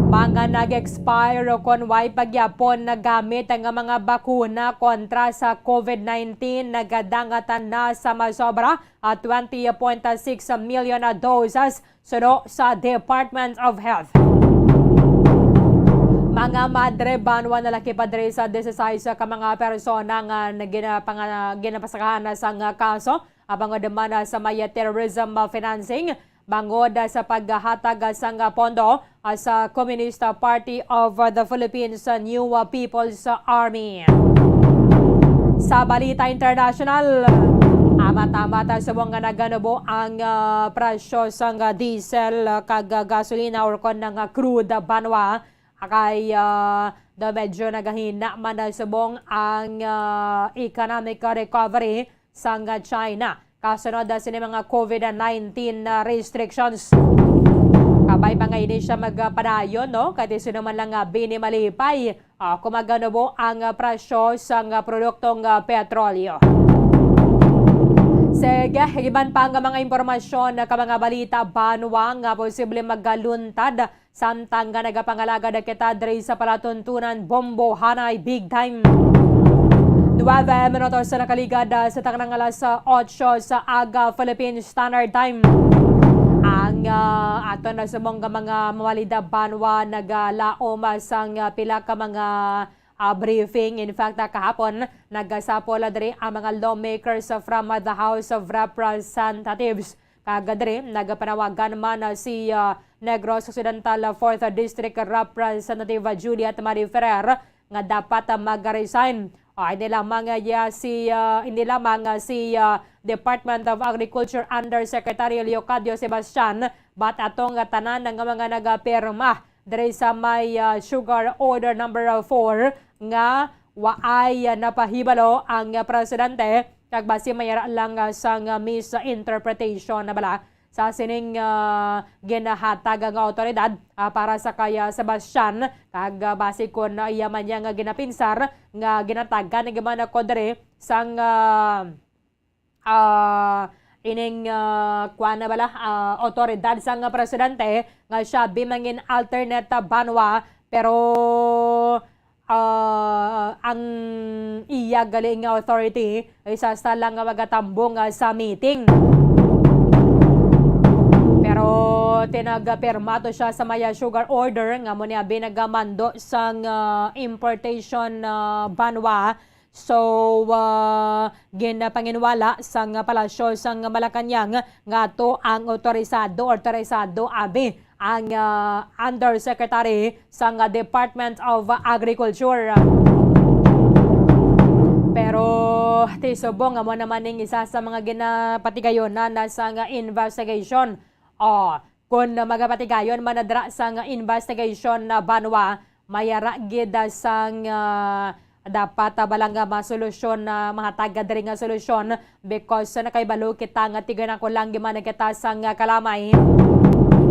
Mga nag-expire o kon way pagyapon nagamit nga mga bakuna kontra sa COVID nineteen nagadangatan na sa masobra, ah, twenty point six million doses suno sa Department of Health. Mga madre banwa nalaki pa diri sa disisais ka mga persona nga nagina-, panga-, ginapasakahan na sang kaso Abang demanda sa may terrorism financing bangod sa paghatag sang pondo sa Communist Party of the Philippines New People's Army. Sa balita international, amat-amat subong nga naganubo ang, ah, presyo sang diesel kag gasolina or kon nga crude banwa kay, ah, daw medyo nagahina man subong ang, ah, economic recovery sang China kasunod, ah, sini mga COVID nineteen na restrictions. Kabay pa nga ini siya magpadayon, no? Kay ti sino man lang nga bini malipay, ah, kung maganubo ang, ah, presyo sang, ah, produktong, ah, petrolyo. Sige, iban pa nga mga impormasyon na ka mga balita banwa nga posible magaluntad Samtang nga nagapangalagad kita diri sa palatuntunan, bombohanay big time. Nuebe minutos sa nakaligad, ah, sa tanang alas otso sa aga Philippine Standard Time. Ang, ah, aton na sumong nga mga mawalida banwa nagalaom, ah, sang, ah, pila ka mga, ah, briefing. In fact, ah, kahapon, nagasapol, ah, diri ang mga lawmakers, ah, from, ah, the House of Representatives. Kag diri, nagapanawagan man, ah, si, ah, Negros Occidental, ah, Fourth District Representative, ah, Juliet Marie Ferrer nga dapat, ah, mag-resign. Ah, hindi lamang, ah, iya si, ah, hindi lamang, ah, si, ah, Department of Agriculture Undersecretary Leocadio Sebastian, but atong, ah, tanan nga mga nagapirma diri sa may, ah, Sugar Order number four nga waay, ah, napahibalo ang, ah, presidente, kag basi may ara lang, ah, sang, ah, misinterpretation na bala sa sining, ah, ginahatag nga awtoridad, ah, para sa kay, ah, Sebastian, kag, ah, basi kon, ah, iya man niya nga ginapinsar nga ginatagan nga man ako diri sang, ah, ah, ining, ah, kuwan na bala, ah, awtoridad sang presidente nga siya bi mangin alternate, ah, banwa, pero, ah, ang iya gali nga authority isa sa lang nga magatambong, ah, sa meeting. Pero tinagpirma to siya sa maya sugar order nga mo niya binagamando sang, ah, importation, ah, banwa. So, ah, ginapanginwala sang palasyo sang Malacañang nga ato ang otorisado, otorisado abi ang, ah, undersecretary sang Department of Agriculture. Pero ti subong amo naman ning isa sa mga ginapatigayonan na sang investigation. Oh, Kon magapatigayon man na dira sang investigation na banwa, may ara gid, ah, sang, ah, dapat, ah, bala nga masolusyon na mahatag diri nga solusyon because, ah, nakahibalo kita nga tiga na ko lang man kita sang, ah, kalamay.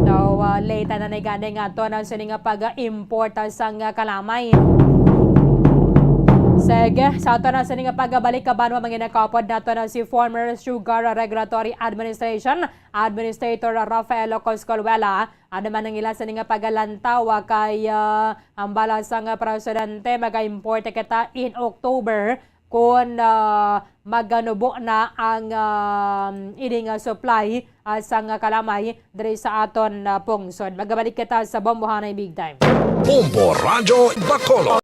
Daw, ah, late na ni gani nga ato na sini nga pag-import, ah, sang, ah, kalamay. Sige, sa ato na sini nga pagbalik ka banwa, manginakapod nato na si former Sugar Regulatory Administration Administrator Rafael Coscolwela. Ano man ang ila sini nga pagalantaw, ah, kay, ah, ang bala sang presidente, mag-import kita in October kung, ah, maganubo na ang, ah, ini nga supply, ah, sang kalamay diri sa aton, ah, pungsod. Magabalik kita sa Bombohanay Big Time. Bombo Radyo Bacolod.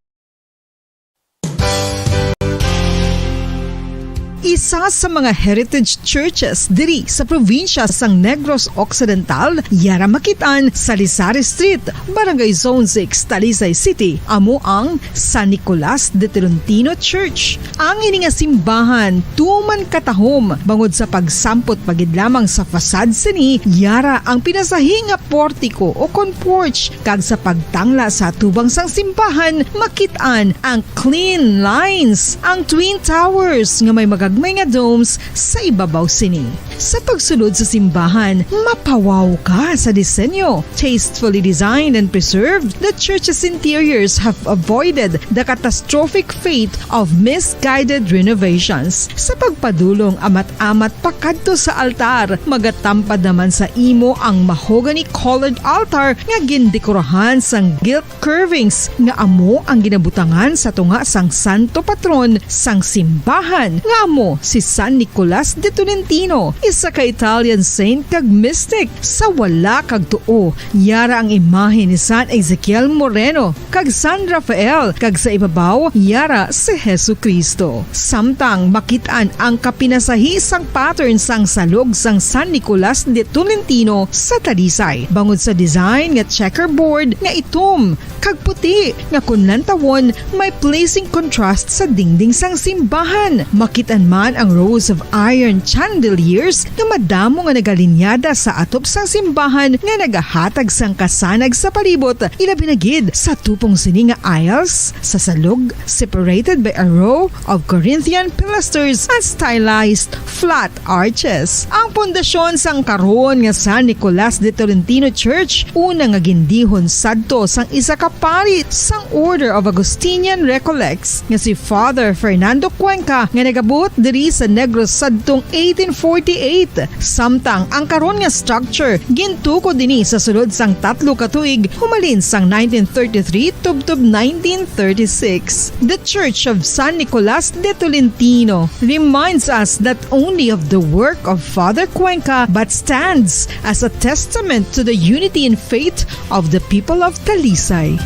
Isa sa mga heritage churches diri sa probinsya sang Negros Occidental, yara makit-an sa Lisari Street, Barangay Zone six, Talisay City, amo ang San Nicolas de Tolentino Church. Ang ini nga simbahan tuman katahom bangod sa pagsampot pa gid lamang sa facade sini, yara ang pinasahi nga portiko o kon porch, kag sa pagtangla sa atubang sang simbahan, makit-an ang clean lines, ang twin towers nga may magagmay nga domes sa ibabaw sini. Sa pagsulod sa simbahan, mapawaw ka sa disenyo. Tastefully designed and preserved, the church's interiors have avoided the catastrophic fate of misguided renovations. Sa pagpadulong amat-amat pakadto sa altar, magatampad naman sa imo ang mahogany-colored altar nga gindekorahan sang gilt curvings nga amo ang ginabutangan sa tunga sang santo patron sang simbahan, nga amo si San Nicolas de Tolentino, isa ka Italian saint kag mystic. Sa wala kag tuo, yara ang imahe ni San Ezekiel Moreno kag San Rafael, kag sa ibabaw, yara si Jesu-Cristo. Samtang makit-an ang kapinasahi sang pattern sang salog sang San Nicolas de Tolentino sa Talisay, bangod sa design nga checkerboard nga itom kag puti, nga kon lantawon, may pleasing contrast sa dingding sang simbahan. Makit-an man ang rows of iron chandeliers nga madamo nga nagalinyada sa atop sang simbahan nga nagahatag sang kasanag sa palibot, ilabi na gid sa tupong sini nga aisles sa salog, separated by a row of Corinthian pilasters and stylized flat arches. Ang pundasyon sang karon nga San Nicolas de Tolentino Church, una nga gindihon sadto sang isa ka pari sang Order of Augustinian Recollects nga si Father Fernando Cuenca, nga nagabot diri sa Negros sadtong eighteen forty-eight. Samtang ang karon nga structure gintukod ini sa sulod sang tatlo ka tuig, humalin sang nineteen thirty-three tubtob nineteen thirty-six. The Church of San Nicolas de Tolentino reminds us not only of the work of Father Cuenca, but stands as a testament to the unity in faith of the people of Talisay.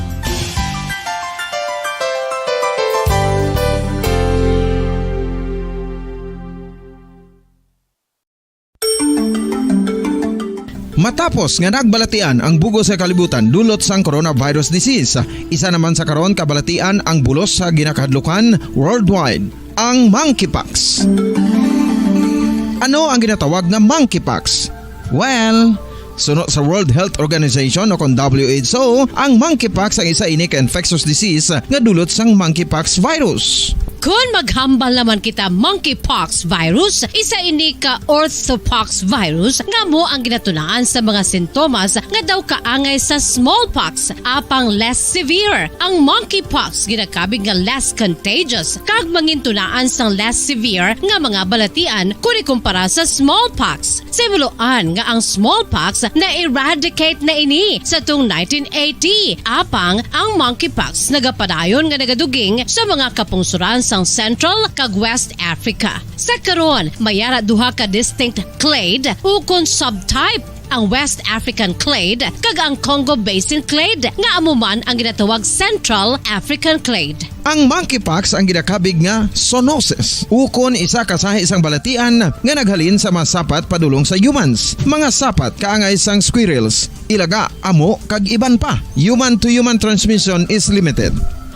Matapos nga nagbalatian ang bug-os nga kalibutan dulot sang coronavirus disease, isa naman sa karon kabalatian ang bulos sa ginakahadlukan worldwide, ang monkeypox. Ano ang ginatawag nga monkeypox? Well, suno sa World Health Organization o kon W H O, ang monkeypox ang isa ini ka infectious disease nga dulot sang monkeypox virus. Kon maghambal naman kita, monkeypox virus, isa ini ka orthopox virus nga amo ang ginatunaan sa mga sintomas nga daw kaangay sa smallpox, apang less severe. Ang monkeypox ginakabig nga less contagious kag mangintunaan sang less severe nga mga balatian kon ikumpara sa smallpox. Simuloan nga ang smallpox na-eradicate na ini sa tung nineteen eighty, apang ang monkeypox nagapadayon nga nagaduging sa mga kapungsoran sang Central kag West Africa. Sa karon, may ara duha ka distinct clade ukon subtype, ang West African clade kag ang Congo Basin clade, nga amo man ang ginatawag Central African clade. Ang monkeypox ang ginakabig nga zoonosis, ukon isa ka sahi sang balatian nga naghalin sa mga sapat padulong sa humans, mga sapat kaangay sang squirrels, ilaga, amo, kag iban pa. Human-to-human transmission is limited.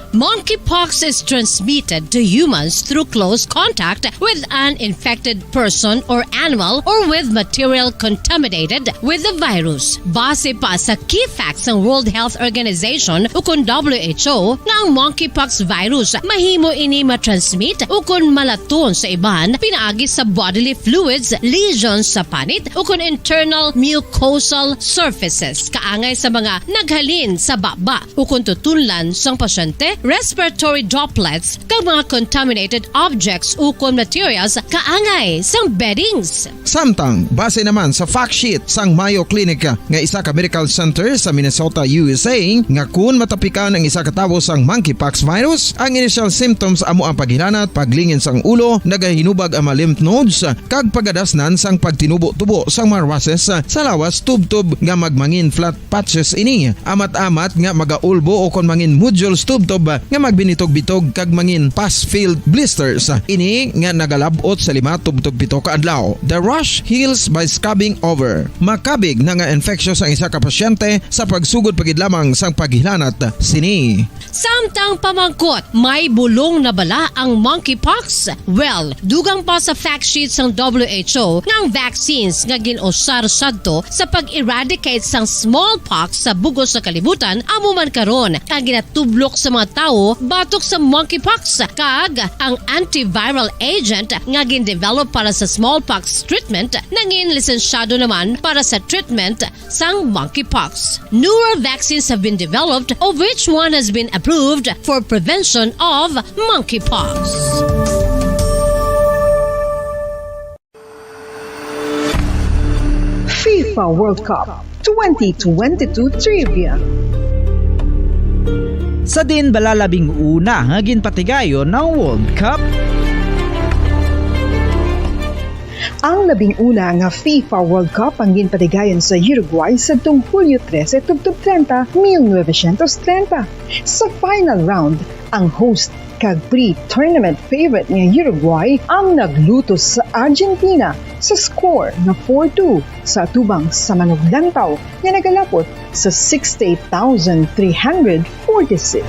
Monkeypox is transmitted to humans through close contact with an infected person or animal or with material contaminated with the virus. Base pa sa key facts sang World Health Organization ukon W H O, nga ang monkeypox virus mahimo ini matransmit ukon malaton sa iban pinaagi sa bodily fluids, lesions sa panit, ukon internal mucosal surfaces, kaangay sa mga naghalin sa baba ukon tutunlan sang pasyente, respiratory droplets, kag mga contaminated objects ukon materials kaangay sang beddings. Samtang, base naman sa fact sheet sang Mayo Clinic nga isa ka medical center sa Minnesota, U S A, nga kun matapikan ang isa ka tawo sang monkeypox virus, ang initial symptoms amo ang paghilanat, paglingin sang ulo, nagahinubag ang mga lymph nodes, kag pagadasnan sang pagtinubo-tubo sang mga rushes sa lawas tubtob nga magmangin flat patches ini, amat-amat nga magaulbo o kon mangin nodules tubtob nga magbinitog-bitog kag mangin pus-filled blisters. Ini nga nagalab-ot sa lima tubtob pito ka adlaw. The rash heals by scabbing over. Makabig na nga infectious ang isa ka pasyente sa pagsugod pa gid lamang sang paghilanat sini. Samtang pamangkot, may bulong na bala ang monkeypox? Well, dugang pa sa fact sheet sang W H O nga ang vaccines nga gin-usar sadto sa pag-eradicate sang smallpox sa bug-os nga kalibutan amo man karon ang ginatublok sa mga tawo batok sa monkeypox, kag ang antiviral agent nga gin-develop para sa smallpox treatment nangin lisensyado naman para sa treatment sang monkeypox. Newer vaccines have been developed, of which one has been approved for prevention of monkeypox. FIFA World Cup twenty twenty-two Trivia. Sa diin bala labing una nga ginpatigayon ang World Cup? Ang labing una nga FIFA World Cup ang ginpatigayon sa Uruguay sadtong Hulyo trese tubtob treinta, mil novecientos treinta. Sa final round, ang host kag pre-tournament favorite nga Uruguay ang naglutos sa Argentina sa score nga four two sa atubang sa manuglantaw nga nagalapot sa sixty-eight thousand three hundred forty-six.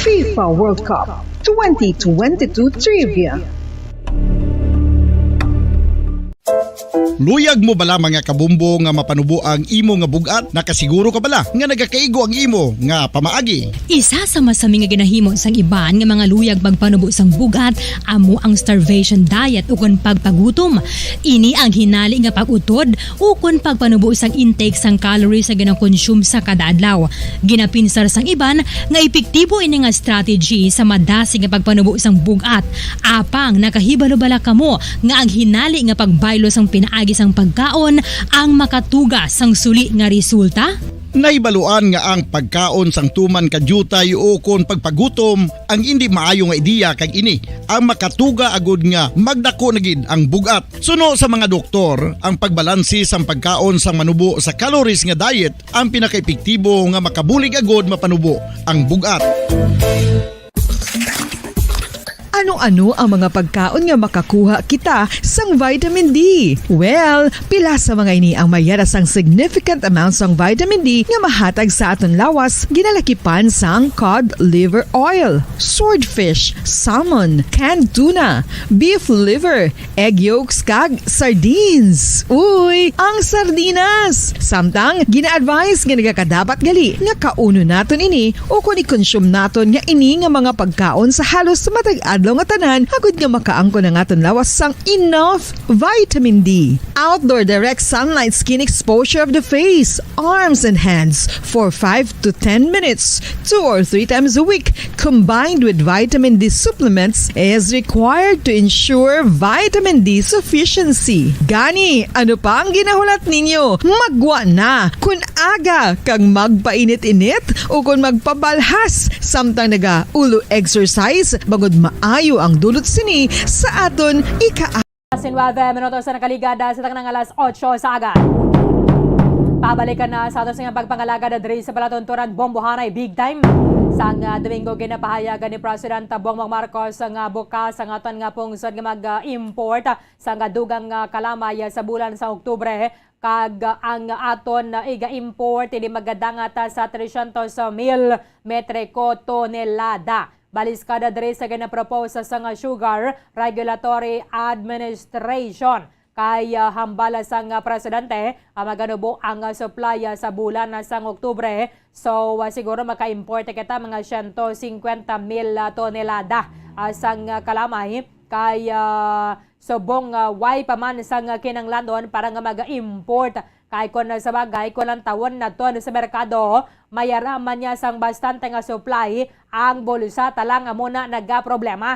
FIFA World Cup twenty twenty-two Trivia. Luyag mo bala, mga kabombo, nga mapanubo ang imo nga bug-at? Nakasiguro ka bala nga nagakaigo ang imo nga pamaagi? Isa sa masami nga ginahimo sang iban nga mga luyag magpanubo sang bug-at amo ang starvation diet ukon pagpagutom. Ini ang hinali nga pag-utod ukon pagpanubo sang intake sang calories nga ginakonsume sa kada adlaw. Ginapinsar sang iban nga epektibo ini nga strategy sa madasig nga pagpanubo sang bug-at. Apang nakahibalo bala kamo nga ang hinali nga pagbaylo sang pinaagi sang pagkaon ang makatuga sang suli nga resulta? Nahibaluan nga ang pagkaon sang tuman ka diutay ukon pagpagutom ang indi maayo nga ideya, kag ini ang makatuga agud nga magdako na gid ang bug-at. Suno sa mga doktor, ang pagbalanse sang pagkaon sang manubo sa calories nga diet ang pinakaepektibo nga makabulig agud mapanubo ang bug-at. Ano Ano ang mga pagkaon nga makakuha kita sang vitamin D? Well, pila sa mga ini ang mayara sang significant amount sang vitamin D nga mahatag sa aton lawas, ginalakipan sang cod liver oil, swordfish, salmon, canned tuna, beef liver, egg yolks, kag sardines. Uy, ang sardinas! Samtang, gina-advise nga nagakadapat gali nga kaunon naton ini o kon i-consume naton nga ini nga mga pagkaon sa halos matag adlaw nga tanan, agud nga makaangkon ang aton lawas sang enough vitamin D. Outdoor direct sunlight skin exposure of the face, arms, and hands for five to ten minutes, two or three times a week, combined with vitamin D supplements, is required to ensure vitamin D sufficiency. Gani, ano pa ang ginahulat ninyo? Maggwa na! Kun aga kag magpainit-init o kon magpabalhas samtang naga-ulo exercise, bangod maayo ang dulot sini sa aton ika Las nuebe minutos na nakaligad sa tanang alas otso sa aga. Pabalikan na sa ato sa inyong pagpangalagad diri sa palatuntunan Bombohanay Big Time. Sang, ah, Domingo, ginapahayagan ni President Bongbong Marcos nga bukas ang aton nga pungsod nga mag-import sang dugang nga kalamay sa bulan sa Oktubre, kag ang aton iga-import ini magadangat sa tresyentos mil metriko tonelada. Balis kada diri sa ginapropose sang Sugar Regulatory Administration, kay, ah, hambal sang, ah, presidente, ah, maganubo ang, ah, supply, ah, sa bulan, ah, sang Oktubre. So, ah, siguro maka-import kita mga siyento singkwenta mil, ah, tonelada, ah, sang, ah, kalamay, kay, ah, subong, ah, way pa man sang, ah, kinahanglanon para nga mag-import. Kay kon sa bagay, kon lantawon naton sa merkado, mayara man niya sang bastante nga supply, ang bulsa ta lang amo na nagaproblema.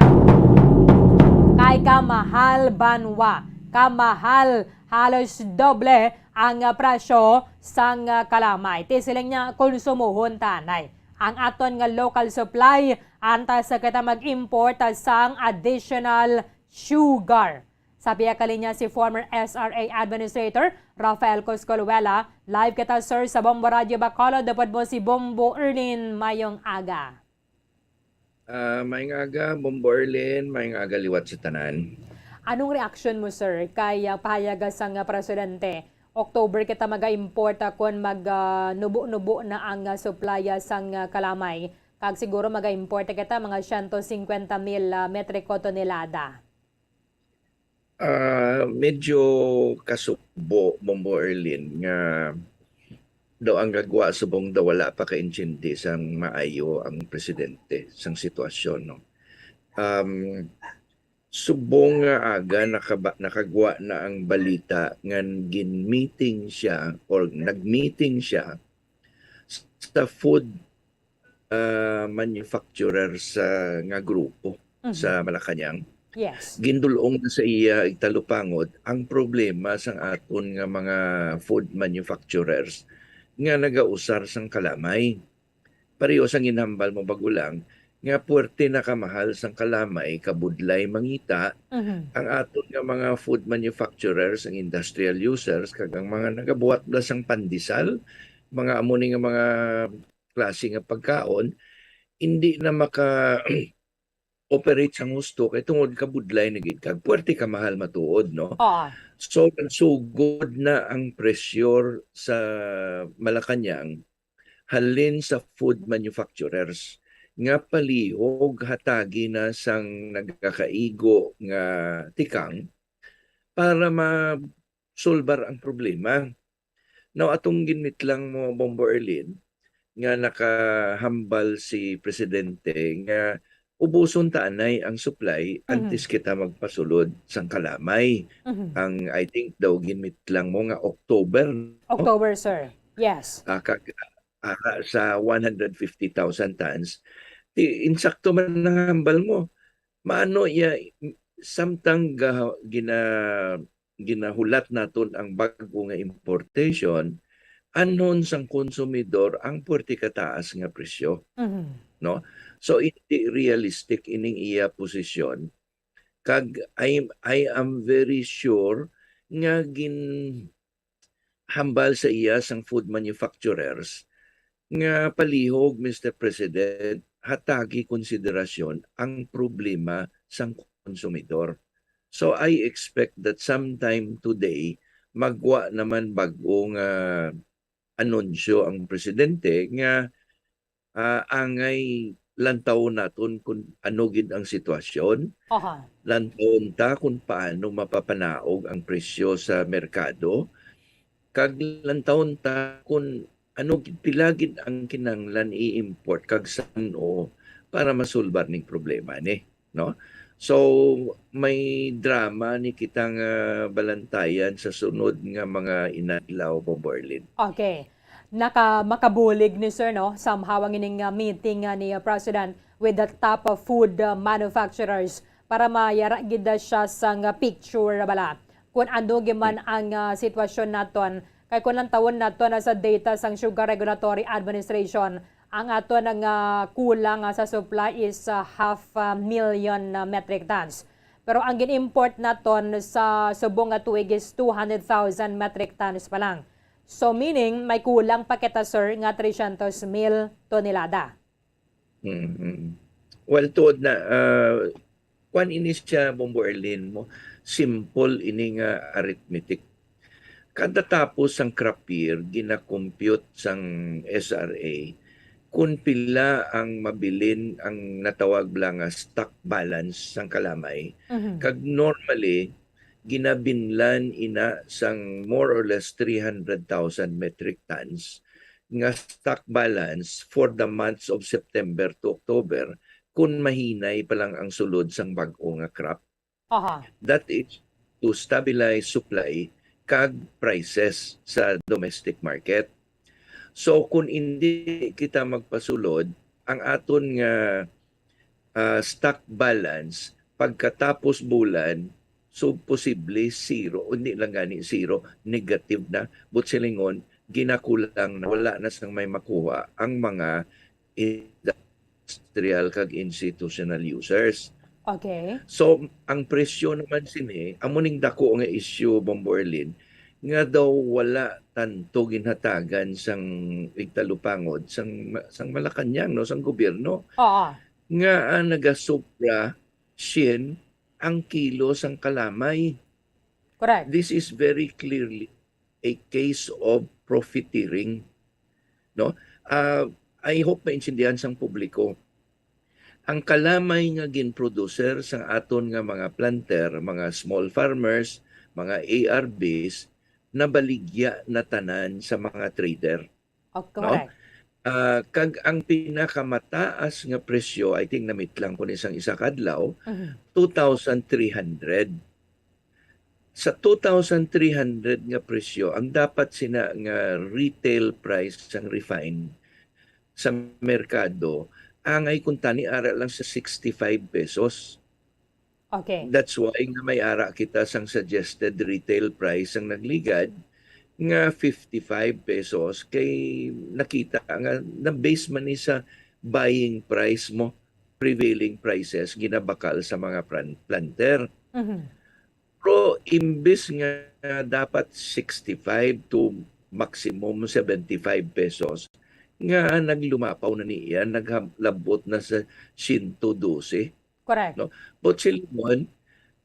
Kay kamahal banwa, kamahal, halos doble ang, ah, presyo sang, ah, kalamay. Ti siling niya, konsumohon ta anay ang aton nga local supply, antes sa kita mag-import sang additional sugar. Sa pihak ka linya si former S R A Administrator Rafael Coscoluela. Live kita, sir, sa Bombo Radyo Bacolod. Upod mo si Bombo Erlin. Mayong aga. Ah, mayong aga, Bombo Erlin. Mayong aga liwat sa tanan. Anong reaksyon mo, sir, kay, ah, pahayag sang, ah, presidente? October kita maga-import, ah, kon mag, ah, nubo-nubo na ang, ah, supply, ah, sang, ah, kalamay. Kag siguro maga-import kita mga siyento singkwenta mil, ah, metriko tonelada. Ah, medyo kasubo, Bombo Erlin, nga daw ang gagwa subong daw wala pa kaintindi sang maayo ang presidente sang sitwasyon, no? Um, subong nga aga nakaba-, nakagwa na ang balita nga gin-meeting siya or nag-meeting siya sa food, ah, manufacturer sa, nga grupo Mhm. sa Malacañang. Yes. Gindul-ong na sa iya igtalupangod ang problema sang aton nga mga food manufacturers nga nagausar sang kalamay. Pareho sang ginhambal mo bago lang nga puwerte na kamahal sang kalamay, kabudlay mangita, Mhm. ang aton nga mga food manufacturers, ang industrial users, kag ang mga nagabuhat bala sang pandesal, mga amo ni nga mga klase nga pagkaon, hindi na maka-operate sang husto kay tungod kabudlay na gid kag puwerte kamahal matuod, no? Oo. So, nagsugod na ang pressure sa Malacañang halin sa food manufacturers nga palihog hatagi na sang nagakaigo nga tikang para masulbar ang problema. Now, atong ginmitlang mo, Bombo Erlin, nga nakahambal si Presidente nga ubuson ta anay ang supply Mhm. antes kita magpasulod sang kalamay. Mhm. Ang, I think daw, ginmitlang mo nga October, no? October, sir. Yes. Ah, kag, ah, sa one hundred fifty thousand tons. Ti, insakto man ang hambal mo. Maano iya, samtang ga-, gina-, ginahulat naton ang bag-o nga importation, anhon sang konsumidor ang puwerte kataas nga presyo, Mhm. no? So, hindi realistic ining iya posisyon. Kag I, I am very sure nga ginhambal sa iya sang food manufacturers nga palihog, Mister President, hatagi konsiderasyon ang problema sang konsumidor. So, I expect that sometime today, magwa naman bag-o nga anunsyo ang presidente nga, ah, angay lantawon naton kung ano gid ang sitwasyon. Aha. Lantawon ta kung paano mapapanaog ang presyo sa merkado. Kag lantawon ta kung ano gid, pila gid ang kinahanglan i-import kag san-o para masulbar ning problema ni, no? So, may drama ni kita nga balantayan sa sunod nga mga inadlaw, Bombo Erlin. Okay. Naka-, makabulig ni sir, no? Somehow ang ining, uh, meeting, uh, ni, uh, President with the top, uh, food, uh, manufacturers para mayara gid, uh, siya sang, uh, picture bala. Kung ano gid man ang, uh, sitwasyon naton, kay kung lantawon naton na sa data sang Sugar Regulatory Administration, ang aton nga kulang, ah, sa supply is, ah, half, ah, million, ah, metric tons. Pero ang gin-import naton sa subong nga tuig is two hundred thousand metric tons pa lang. So, meaning, may kulang pa kita, sir, nga three hundred mil tonelada. Mm-mm. Well, tuod na, ah, kuan ini siya, Bombo Erlin, mo, simple ini nga arithmetic. Kada tapos sang crop year, gina-compute sang S R A kung pila ang mabilin, ang natawag bala nga stock balance sang kalamay. Mhm. Kag normally, ginabinlan ina sang more or less three hundred thousand metric tons nga stock balance for the months of September to October, kung mahinay pa lang ang sulod sang bag-o nga crop. Aha. That is to stabilize supply kag prices sa domestic market. So, kung hindi kita magpasulod, ang aton nga, ah, stock balance pagkatapos bulan, so posible zero, hindi lang gani zero, negative na. But silingon, ginakulang na, wala na sang may makuha ang mga industrial kag institutional users. Okay. So, ang presyo naman sini, amo ning dako nga issue, Bombo Erlin, nga daw wala tanto ginhatagan sang igtalupangod sang, sang Malacañang, no, sang gobyerno. Oo. Nga, ah, nagasobra siyen ang kilo sang kalamay. Correct. This is very clearly a case of profiteering, no? Ah, I hope maintindihan sang publiko. Ang kalamay nga ginproducer sang aton nga mga planter, mga small farmers, mga A R Bs, nabaligya na tanan sa mga trader. Oh, no? Correct. Ah, kag ang pinakamataas nga presyo, I think, na-meet lang ko ni sang isa ka adlaw, Mhm. two thousand three hundred. Sa two thousand three hundred nga presyo, ang dapat sina nga retail price sang refine sa merkado, angay kuntani ara lang sa sixty-five pesos. Okay. That's why nga may ara kita sang suggested retail price ang nagligad nga fifty-five pesos, kay nakita nga na-base man ni sa buying price mo, prevailing prices ginabakal sa mga pran-, planter. Mhm. Pero imbis nga dapat sixty-five to maximum seventy-five pesos, nga naglumapaw na niya, naglabot na sa siyento dose. Correct. No? But silingon,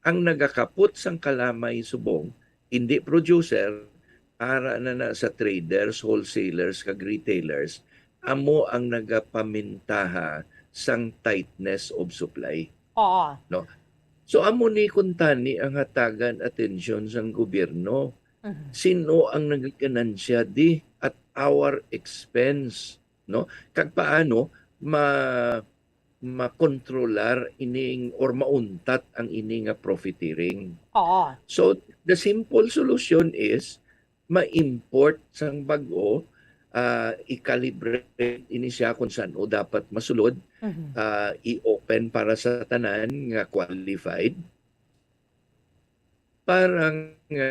ang nagakapot sang kalamay subong, hindi producer, ara na na sa traders, wholesalers, kag retailers, amo ang nagapamintaha sang tightness of supply. Oo. No? So, amo ni kuntani ang hatagan atensyon sang gobyerno. Mhm. Sino ang nagaganansya di at our expense, no? Kag paano ma-, makontrolar ining or mauntat ang ini nga profiteering? Oo. So, the simple solution is ma-import sang bag-o, ah, i-calibrate ini siya kung san-o dapat masulod, Mhm. ah, i-open para sa tanan nga qualified para nga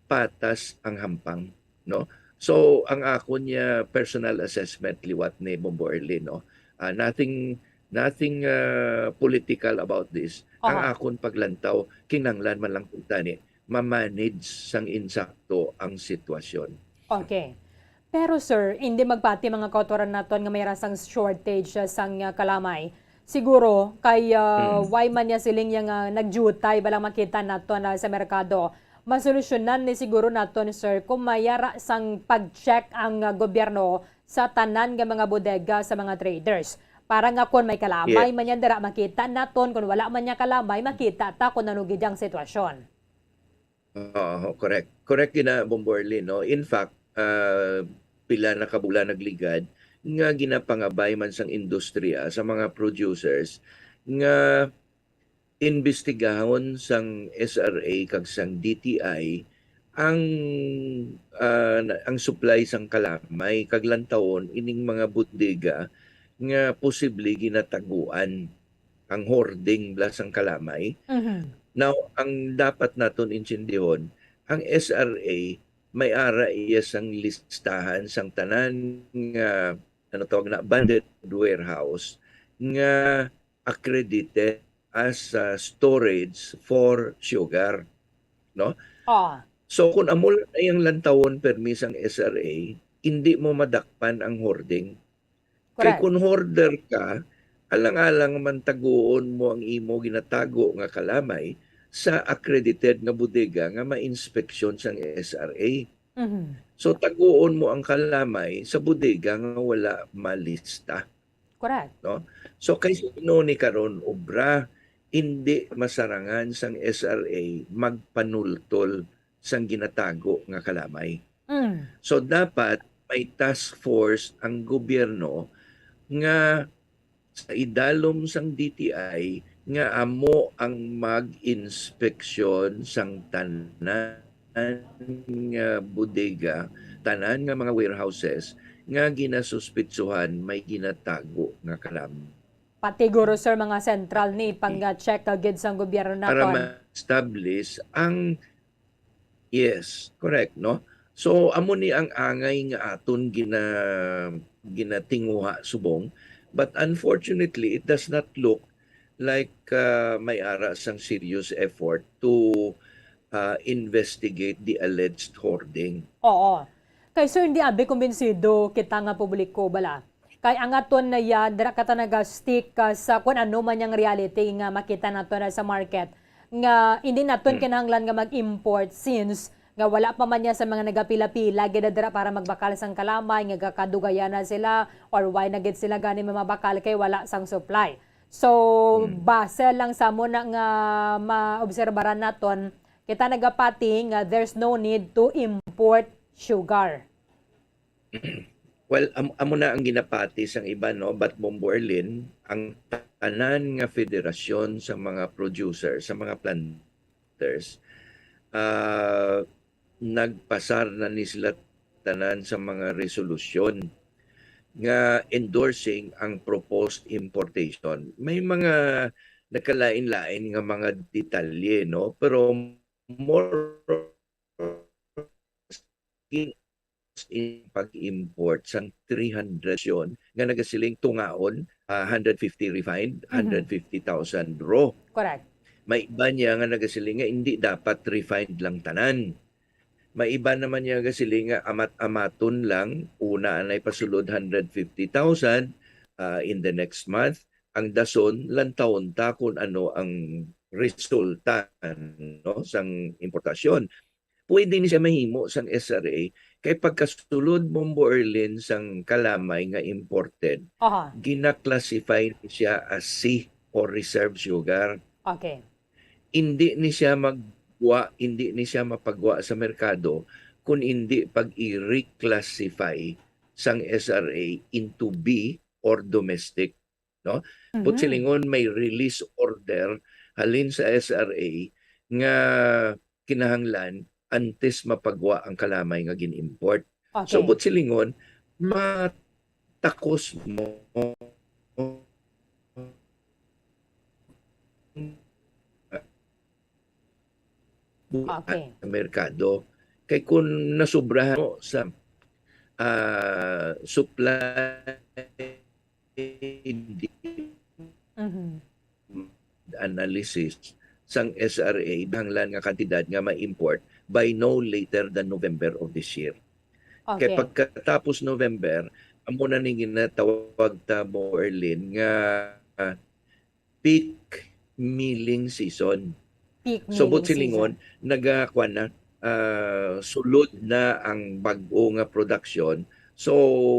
patas ang hampang, no? So, ang akon nga personal assessment liwat ni Bombo Erlin, no? Ah, nothing, nothing, ah, political about this. Ang Aha. akon paglantaw, kinahanglan man lang kuntani ma-manage sang insakto ang sitwasyon. Okay. Pero sir, hindi magpati mga kautoran naton nga may rasang shortage, ah, sang, ah, kalamay. Siguro kay, ah, Mm. why man niya siling niya nga nagjutay bala makita naton, ah, sa merkado. Masolusyonan ni siguro naton, sir, kung may ara sang pag-check ang, ah, gobyerno sa tanan nga mga bodega sa mga traders. Para nga kung may kalamay Yes. man niya dira, makita naton. Kung wala man niya kalamay, makita ta kung ano gid ang sitwasyon. Oo, correct. Correct gid na, Bombo Arlene, no? In fact, ah, pila na ka bulan nagligad nga ginapangabay man sang industriya sa mga producers nga imbestigahon sang S R A kag sang D T I ang, ah, na-, ang supply sang kalamay kag lantawon ining mga bodega nga posible ginataguan ang hoarding bala sang kalamay. Mhm. Now, ang dapat naton intindihon, ang S R A may ara iya sang listahan sang tanan nga, ano tawag na, abandoned warehouse nga accredited as, ah, storage for sugar, no? Ah. So, kung amo lang na iyang lantawon permi sang S R A, hindi mo madakpan ang hoarding. Kay Correct. Kung hoarder ka, alang-alang man taguon mo ang imo ginatago nga kalamay sa accredited nga bodega nga ma-inspeksyon sang S R A. Mhm. So, taguon mo ang kalamay sa bodega nga wala malista. Correct. No? So, kay sino ni karon obra, hindi masarangan sang S R A magpanultol sang ginatago nga kalamay. Mm. So, dapat may task force ang gobyerno nga sa idalom sang D T I nga amo ang mag-inspeksyon sang tanan nga bodega, tanan nga mga warehouses nga ginasuspitsuhan may ginatago nga kalamay. Pati guro, sir, mga sentral ni pang-check, ah, gid sang gobyerno Para naton. Ma-establish ang, yes, correct, no? So, amo ni ang angay nga aton gina-, ginatinguha subong. But unfortunately, it does not look like, ah, may ara sang serious effort to, ah, investigate the alleged hoarding. Oo. Kay, sir, hindi abi kumbinsido kita nga publiko, bala. Kay ang aton na ya, dira ka ta naga-stick, ah, sa kung ano man yang reality nga makita nato na sa market, nga hindi naton Hmm. kinahanglan nga mag-import since nga wala pa man niya sa mga nagapila-pila gid dira para magbakal sang kalamay, nga gakadugayan na sila or why na gid sila gani mamabakal kay wala sang supply. So, Hmm. base lang sa mo na nga maobserbaran naton, kita nagapati nga there's no need to import sugar. Well, am-, amo na ang ginapati sang iban, no? But, Bombo Erlin, ang tanan nga federasyon sa mga producer, sa mga planters, ah, nagpasar na ni sila tanan sa mga resolusyon nga endorsing ang proposed importation. May mga nagkalain-lain nga mga detalye, no? Pero more in pag-import sang three hundred yon nga nagasiling tungaon, ah, hundred fifty refined, Mhm. hundred fifty thousand raw. Correct. May iba niya nga nagasiling nga hindi dapat refined lang tanan. May iba naman niya gasiling nga amat-amaton lang, una anay pasulod hundred fifty thousand, ah, in the next month, ang dason, lantawon ta kung ano ang resulta, no, sang importasyon. Pwede ni siya mahimo sang S R A, kay pagkasulod, Bombo Erlin, sang kalamay nga imported, Aha. gina-classify ni siya as C or reserve sugar. Okay. Hindi ni siya magwa, hindi ni siya mapagwa sa merkado kung hindi pag i-reclassify sang S R A into B or domestic, no? Mhm. Buot silingon, may release order halin sa S R A nga kinahanglan antes mapagwa ang kalamay nga gin-import. So, Okay. buot silingon, matakos mo Okay. sa merkado. Kay kung nasubrahan mo sa, ah, supply Mhm. analysis sang S R A, kinahanglan nga kantidad nga ma-import by no later than November of this year. Kay Okay. pagkatapos November, amo na ning ginatawag ta, Mo Erlin, nga, ah, peak milling season. Peak So, milling buot silingon, season. naga-, kuwan na, ah, sulod na ang bag-o nga production. So,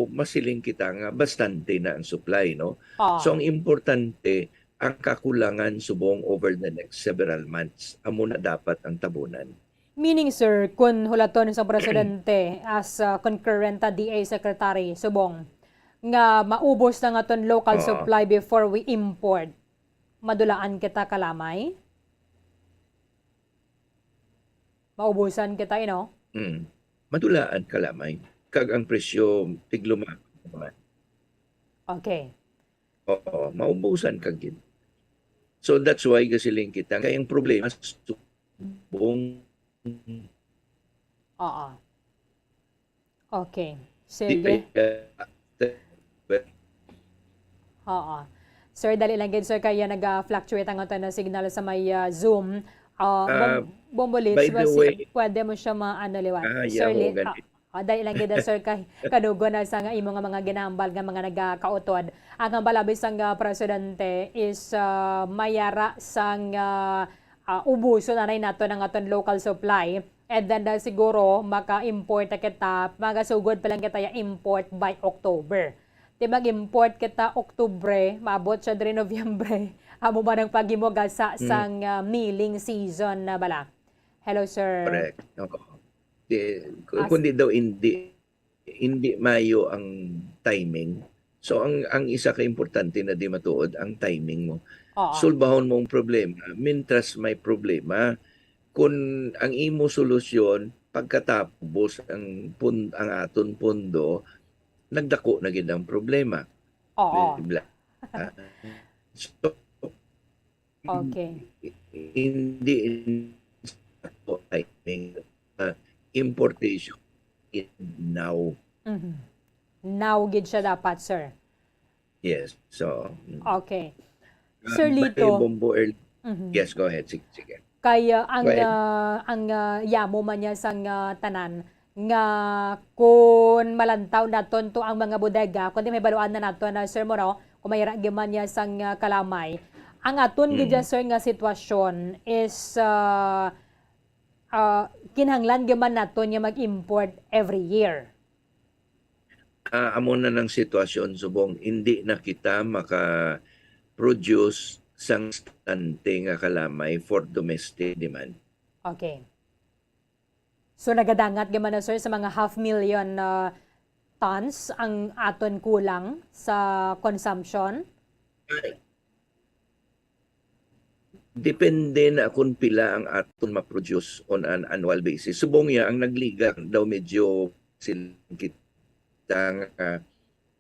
masiling kita nga bastante na ang supply, no? Oo. So, ang importante, ang kakulangan subong over the next several months. Amo na dapat ang tabunan. Meaning, sir, kun hulaton sa presidente as, uh, concurrent, uh, D A secretary, subong nga maubos na nga ton local Oo. supply before we import, madulaan kita kalamay? Maubusan kita, you know? Mm. Madulaan kalamay. Kag ang presyo tigluma naman. Okay. Oo, maubusan kag gid. So, that's why gasiling kita kay ang problema subong Oo. Okay. Di Sige. pa, Oo. Sir, dali lang gid, sir, kaya naga-fluctuate ang aton na signal sa may, ah, Zoom. Ah, Ah, Bom-, Bombolits, by the basi-, way, pwede mo siya ma-, ano, liwat. Ah, Sir yamo Li-, gani. ah, ah, dali lang gid, ah, sir, kay kanugon na sa nga imo nga mga ginahambal nga mga nagakautod. Ang hambal abi sang, ah, presidente is, ah, mayara sang, ah, ah, ubuson anay nato ang aton local supply. And then, ah, siguro, maka-import na kita, magasugod pa lang kita ya import by October. Di mag-import kita Oktubre, maabot siya diri Nobyembre. Amo ba nang paghimo gasa Hmm. sang, ah, milling season na bala? Hello, sir. Correct. Oo. Di, ku-, As- kundi daw hindi, hindi mayo ang timing. So, ang, ang isa ka importante na di matuod, ang timing mo. Oo. Sulbahon mo ang problema, mintras may problema. Kun ang imo solusyon, pagkatapos ang pun-, ang aton pondo, nagdako na gid ang problema. Oo. Di ba? So, Okay. hindi in-, I mean, uh, importation is now. Mhm. Now gid siya dapat, sir. Yes. So, mm. Okay. Ah, Sir by Lito. Bombo early. Mhm. Yes, go ahead. Sige, sige. Kay, uh, ang, Go ahead. uh, ang, uh, yamo man niya sang, uh, tanan nga kun malantaw naton to ang mga bodega, kundi may baluan na nato na, Sir Moro, kung may ra-, man niya sang, uh, kalamay. Ang aton gid Mm. dyan, sir, nga sitwasyon is, uh, uh, kinahanglan gyud man naton nga mag-import every year. Ah, amo na nang sitwasyon subong hindi na kita maka-produce sang bastante nga kalamay for domestic demand. Okay. So, nagadangat gyud man na, sir, sa mga half million, ah, tons ang aton kulang sa consumption? Depende na kung pila ang aton ma-produce on an annual basis. Subong niya, ang nagligak daw medyo siling kita nga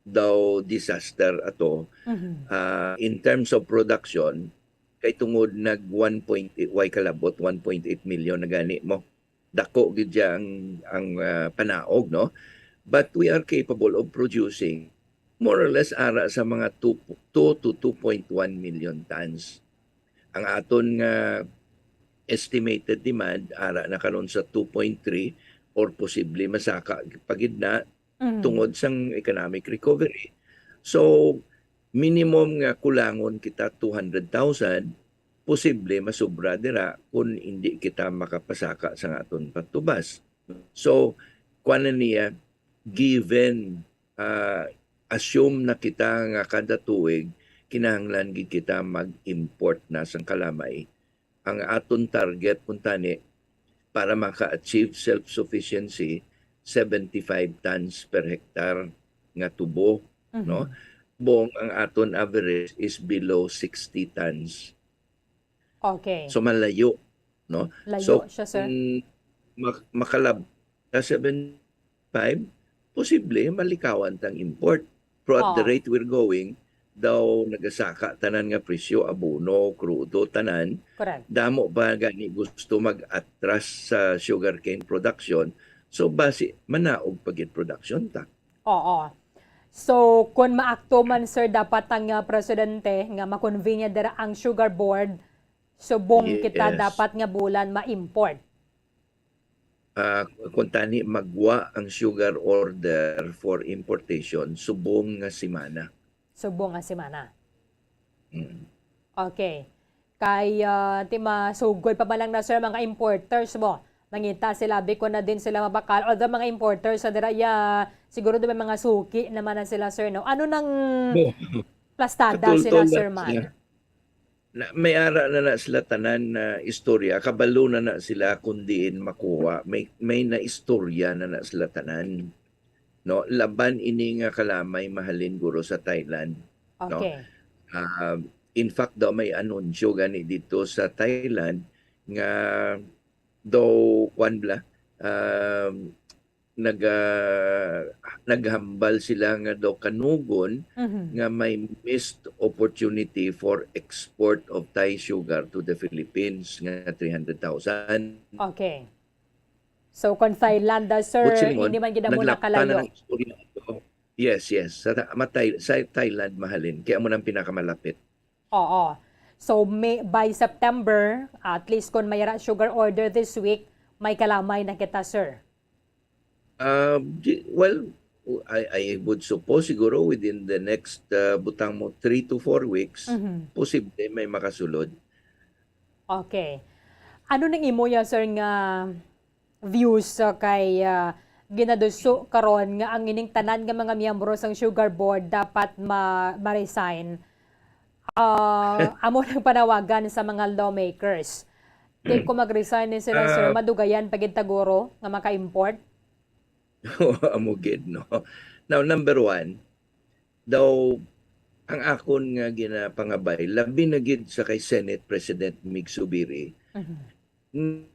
daw disaster ato, Mhm. ah, in terms of production, kay tungod nag one point eight, way kalabot, one point eight million na gani mo. Dako gid siya ang, ang, ah, panaog, no? But we are capable of producing more or less ara sa mga two, two to two point one million tons. Ang aton nga estimated demand ara na karon sa two point three or posible masaka pa gid na Mhm. tungod sang economic recovery. So, minimum nga kulangon kita two hundred thousand, posible masubra dira kung hindi kita makapasaka sa aton patubas. So, kuwan na niya, given, ah, assume na kita nga kada tuig kinahanglan gid kita mag-import na sang kalamay. Ang aton target kuntani para maka-achieve self-sufficiency, seventy-five tons per hectare nga tubo, Mhm. no? Bong ang aton average is below sixty tons. Okay. So, malayo, no? Layo So, siya, sir. kung mak-, makalab-, sa seven five, posible malikawan tang import. Pero at the Oo. rate we're going, daw nagasaka tanan nga presyo, abono, krudo, tanan. Correct. Damo pa gani gusto mag-atras sa sugarcane production. So, basi, manaog pa gid production ta. Oo. So, kung maakto man, sir, dapat ang, ah, presidente nga makonvene dira ang Sugar Board, subong kita Yes. dapat nga bulan ma-import. ah, kung tani magwa ang sugar order for importation subong nga semana. Subong nga semana. Mm. Okay. Kay ah, ti masugod pa man lang na, sir, mga importers mo. Mangita sila, biko na din sila mabakal. Although mga importers sa dira, ya, siguro do may mga suki naman na sila, sir, no? Ano nang Bo, plastada sila, katultol Sir lang Man? Sila. Na, may ara na na sila tanan na istorya, kabalo na na sila kung diin makuha. May, may naistorya na na sila tanan. No, laban ini nga kalamay mahalin guro sa Thailand. No? Okay. Ah, in fact daw may anunsyo gani dito sa Thailand nga daw kwan bla um, naga naghambal sila nga daw kanugon Mhm. nga may missed opportunity for export of Thai sugar to the Philippines nga three hundred thousand. Okay. So, kung Thailand, ah, sir, Butchilingon, hindi man gid amo naglapta na nakalayo. Ng istorya ito. Yes, yes. Sa, ta- matay, sa Thailand, mahalin. Kaya mo nang pinakamalapit. Oo. So, may, by September, at least kung may ra sugar order this week, may kalamay na kita, sir. Uh, well, I, I would suppose siguro within the next uh, butang mo three to four weeks, Mhm. posible may makasulod. Okay. Ano nang imo ya, sir, nga views sa kay ah, ginaduso karon nga ang ining tanan nga mga miyembro sang Sugar Board dapat ma ma-resign? Ah, amo nang panawagan sa mga lawmakers. Kay kung mag-resign ni sila, sir, Ah, madugayan pa gid taguro nga maka-import? Amo gid, no? Now, number one, daw ang akon nga ginapangabay, labi na gid sa kay Senate President Mig Subiri, Mhm. n-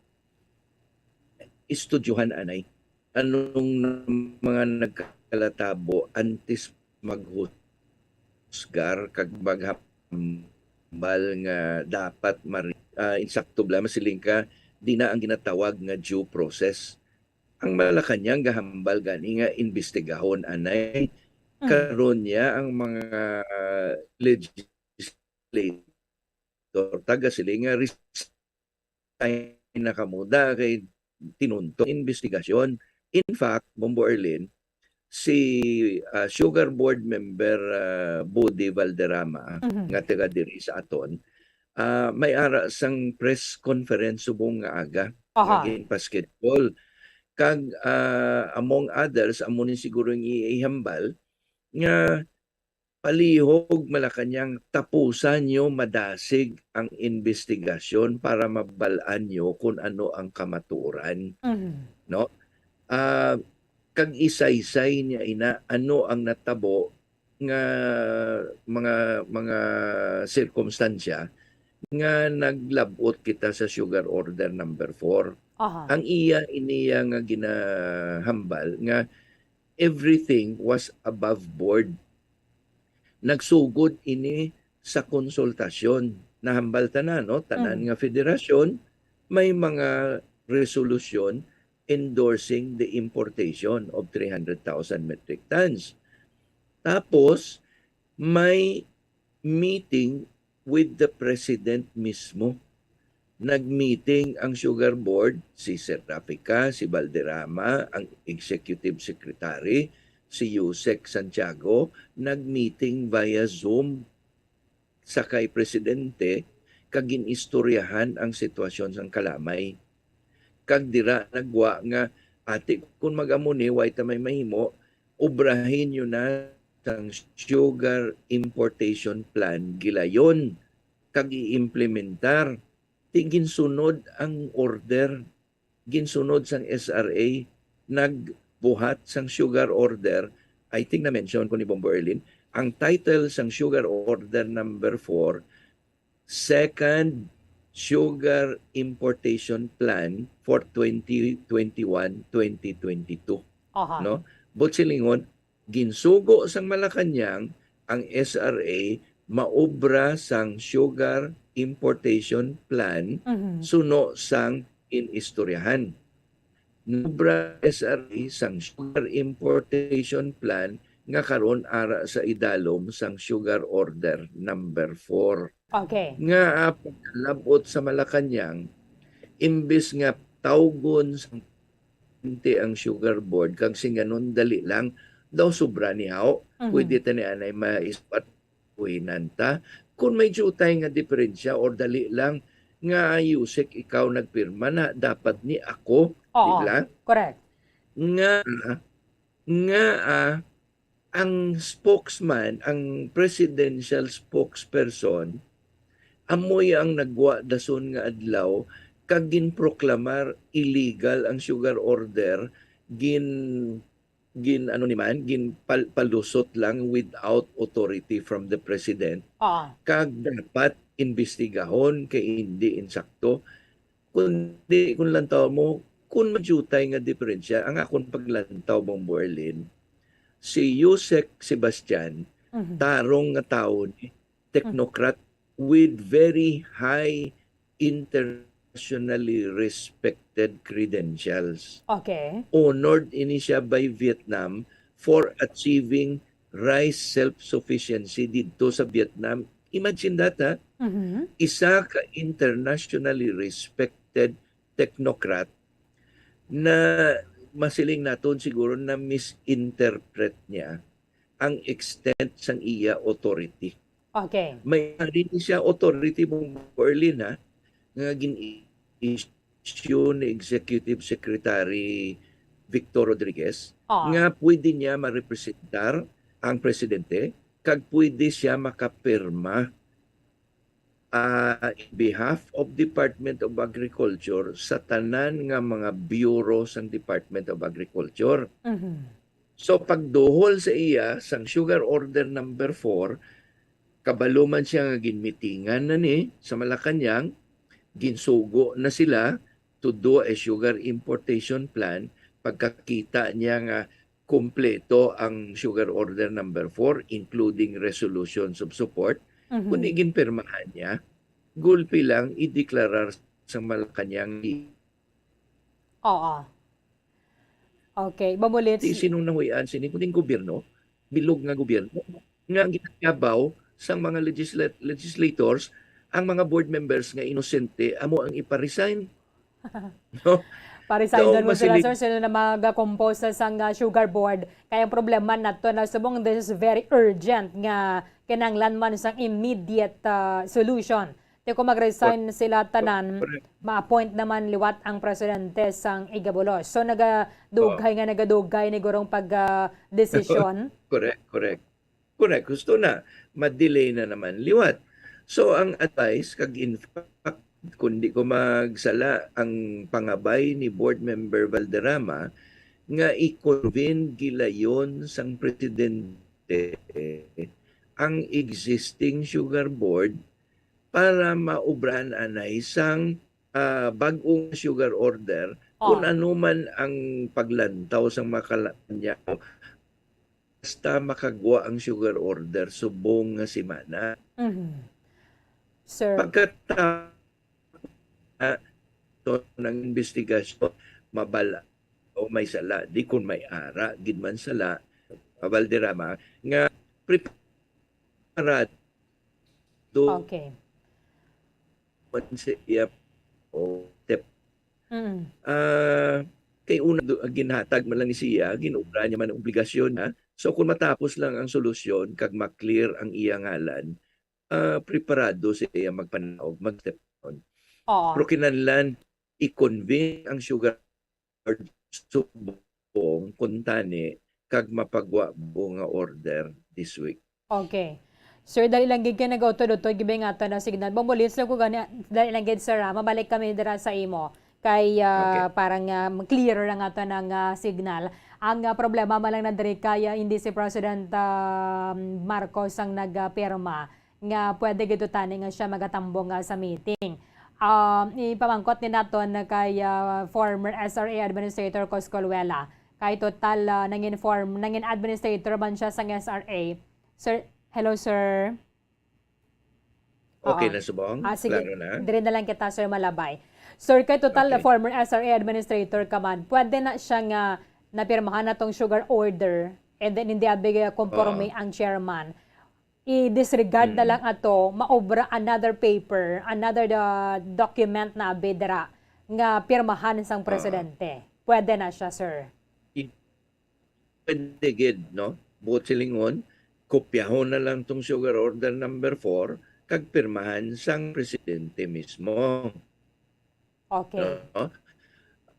istudyuhan anay anong mga nagkalatabo antes maghusgar kag maghambal nga dapat mari, ah, insakto bala masiling ka, di na ang ginatawag nga due process. Ang Malacañang gahambal gani nga imbestigahon anay Mm. Karon niya ang mga legislator taga sila nga resign na kamo da kay tinunto investigasyon. In fact, Bombo Erlin, si ah, Sugar Board member ah, Body Valderrama Mhm. nga taga diri sa aton, ah, may ara sang press conference subong nga aga nga Aha. ginpa-schedule. Kag ah, among others, amo ni siguro ang ihambal nga palihog Malacañang tapusan nyo madasig ang investigasyon para mabal-an nyo kung ano ang kamatuoran, Mhm. no? Ah, kag isaysay niya ina ano ang natabo nga mga mga sirkumstansya nga naglab-ot kita sa sugar order number four. Aha. Ang iya iniya nga ginahambal nga everything was above board. Nagsugod ini sa konsultasyon. Nahambal tanan, no? Tanan Mm. nga federasyon may mga resolusyon endorsing the importation of three hundred thousand metric tons. Tapos may meeting with the president mismo. Nag-meeting ang Sugar Board, si Sir Rafica, si Valderrama, ang executive secretary, si Yusek Santiago, nag-meeting via Zoom sa kay presidente kag gin-istoryahan ang sitwasyon sang kalamay. Kag dira nagwa nga, ati, kung mag-amo ni, way ta may mahimo, obrahin nyo na sang sugar importation plan gilayon kag i-implementar. Ti ginsunod ang order, ginsunod sang S R A, nagbuhat sang sugar order. I think na-mention ko ni Bombo Erlin, ang title sang sugar order number four, Second Sugar Importation Plan for twenty twenty-one, twenty twenty-two. Aha. No? But silingon, ginsugo sang Malacañang ang S R A maobra sang sugar importation plan Mhm. suno sang inistoryahan. Nobra S R A sang sugar importation plan nga karon ara sa idalom sang sugar order number four. Okay. Nga ah, pagkalabot sa Malacañang, imbis nga tawgon sang presidente ang Sugar Board, kag singanon dali lang, daw sobra ni haw. Mhm. Pwede ta ni anay maispat, kuhinan ta. Kung may diutay nga diferensya or dali lang nga, "Usec, ikaw nagpirma na, dapat ni ako," di Oo, ba? Correct. Nga, nga, ah, ang spokesman, ang presidential spokesperson, amoy ang nagwa dason nga adlaw kag ginproklamar illegal ang sugar order, gin-, gin-, ano ni man, ginpal-, palusot lang without authority from the president. Ah. Kag dapat imbestigahon kay hindi insakto. Kundi kung lantaw mo, kung may diutay nga diferensya, ang akon paglantaw, Bong Berlin, si Usec Sebastian, Mhm. tarong nga tawo ni, technocrat with very high internationally respected credentials. Okay. Honored ini siya by Vietnam for achieving rice self-sufficiency didto sa Vietnam. Imagine that, ha? Mhm. Isa ka internationally respected technocrat na masiling naton siguro na misinterpret niya ang extent sang iya authority. Okay. May ari ni siya authority, Bong Berlin, ha, nga gin-issue ni Executive Secretary Victor Rodriguez Ah. nga pwede niya marepresentar ang presidente kag pwede siya makapirma, ah, in behalf of Department of Agriculture sa tanan nga mga bureau sang Department of Agriculture. Mhm. So, pagduhol sa iya sang Sugar Order number four, kabalo man siya nga ginmitingan na ni sa Malacañang, ginsugo na sila to do a sugar importation plan pagkakita niya nga kumpleto ang Sugar Order number four, including resolutions of support. Mhm. Kundi ginpirmahan niya, gulpi lang ideklarar sa Malacañang Oo. Okay, mamulit. Di sinong nahuy-an sini, kuning gobyerno, bilog nga gobyerno, nga ang ginayabaw sang mga legislat-, legislators, ang mga board members nga inosente, amo ang ipa-resign. No? Parisayon mo sila, masiling sir, sino na magakompose sa sang, ah, sugar board. Kaya ang problema nato na subong, this is very urgent nga kinahanglan man sang immediate, ah, solution. Ti kung mag-resign Cor-, sila tanan, correct. Ma-appoint naman liwat ang presidente sang Igabulos. So, nagadugay Oh. nga nagadugay ni gurong pag, ah, desisyon. Correct, correct. Correct. Gusto na, ma-delay na naman liwat. So, ang advice, kag in fact, kung di ko magsala, ang pangabay ni Board Member Valderrama nga i-convene gilayon sang presidente ang existing sugar board para maubrahan anay sang, ah, bag-ong sugar order, kung Oh. ano man ang paglantaw sang Malacañang, basta makagwa ang sugar order subong nga semana. Mhm. Sir. Pagkatapos na, so, ng investigasyon, mabal-, o may sala, di kun may ara gid man sala, Valderrama, nga preparado Okay. man siya o tep-, Mm. ah, kay una do-, ginhatag man lang ni siya, ginobra niya man ang obligasyon niya. So, kung matapos lang ang solusyon kag ma-clear ang iya ngalan, ah, preparado siya magpanaog, mag-step down. Oo. Pero kinahanglan i-convene ang sugar board subong kuntani kag mapagwa bag-o nga order this week. Okay. Sir, dali lang gid kay nagautod-utod gid ang aton nga signal. Mamulit lang ko gani, dali lang gid, sir, ha. Mabalik kami dira sa imo. Kay, ah, Okay. parang, ah, clearer ang aton nga, ah, signal. Ang, ah, problema man lang na diri kay, ah, hindi si President, ah, Marcos ang nagpirma nga pwede gid tani nga siya magatambong, ah, sa meeting. Um, ipamangkot ni naton kay, ah, former S R A Administrator Coscoluela. Kay total, ah, nangin form-, nangin administrator man siya sang S R A. Sir, hello, sir. Okay Oo. na, subong? Ah, sige. Klaro na? Diri na lang kita, Sir Malabay. Sir, kay total, Okay. former S R A administrator ka man, pwede na siya nga napirmahan na tong sugar order and then hindi abi konporme Oo. ang chairman. I-disregard na Mm. lang ato, maobra another paper, another, uh, document na abi dira nga pirmahan sang Oo. presidente. pwede na siya, sir? Pwede gid, no? Buot silingon, kopyahon na lang tong sugar order number four kag pirmahan sang presidente mismo. Okay. No?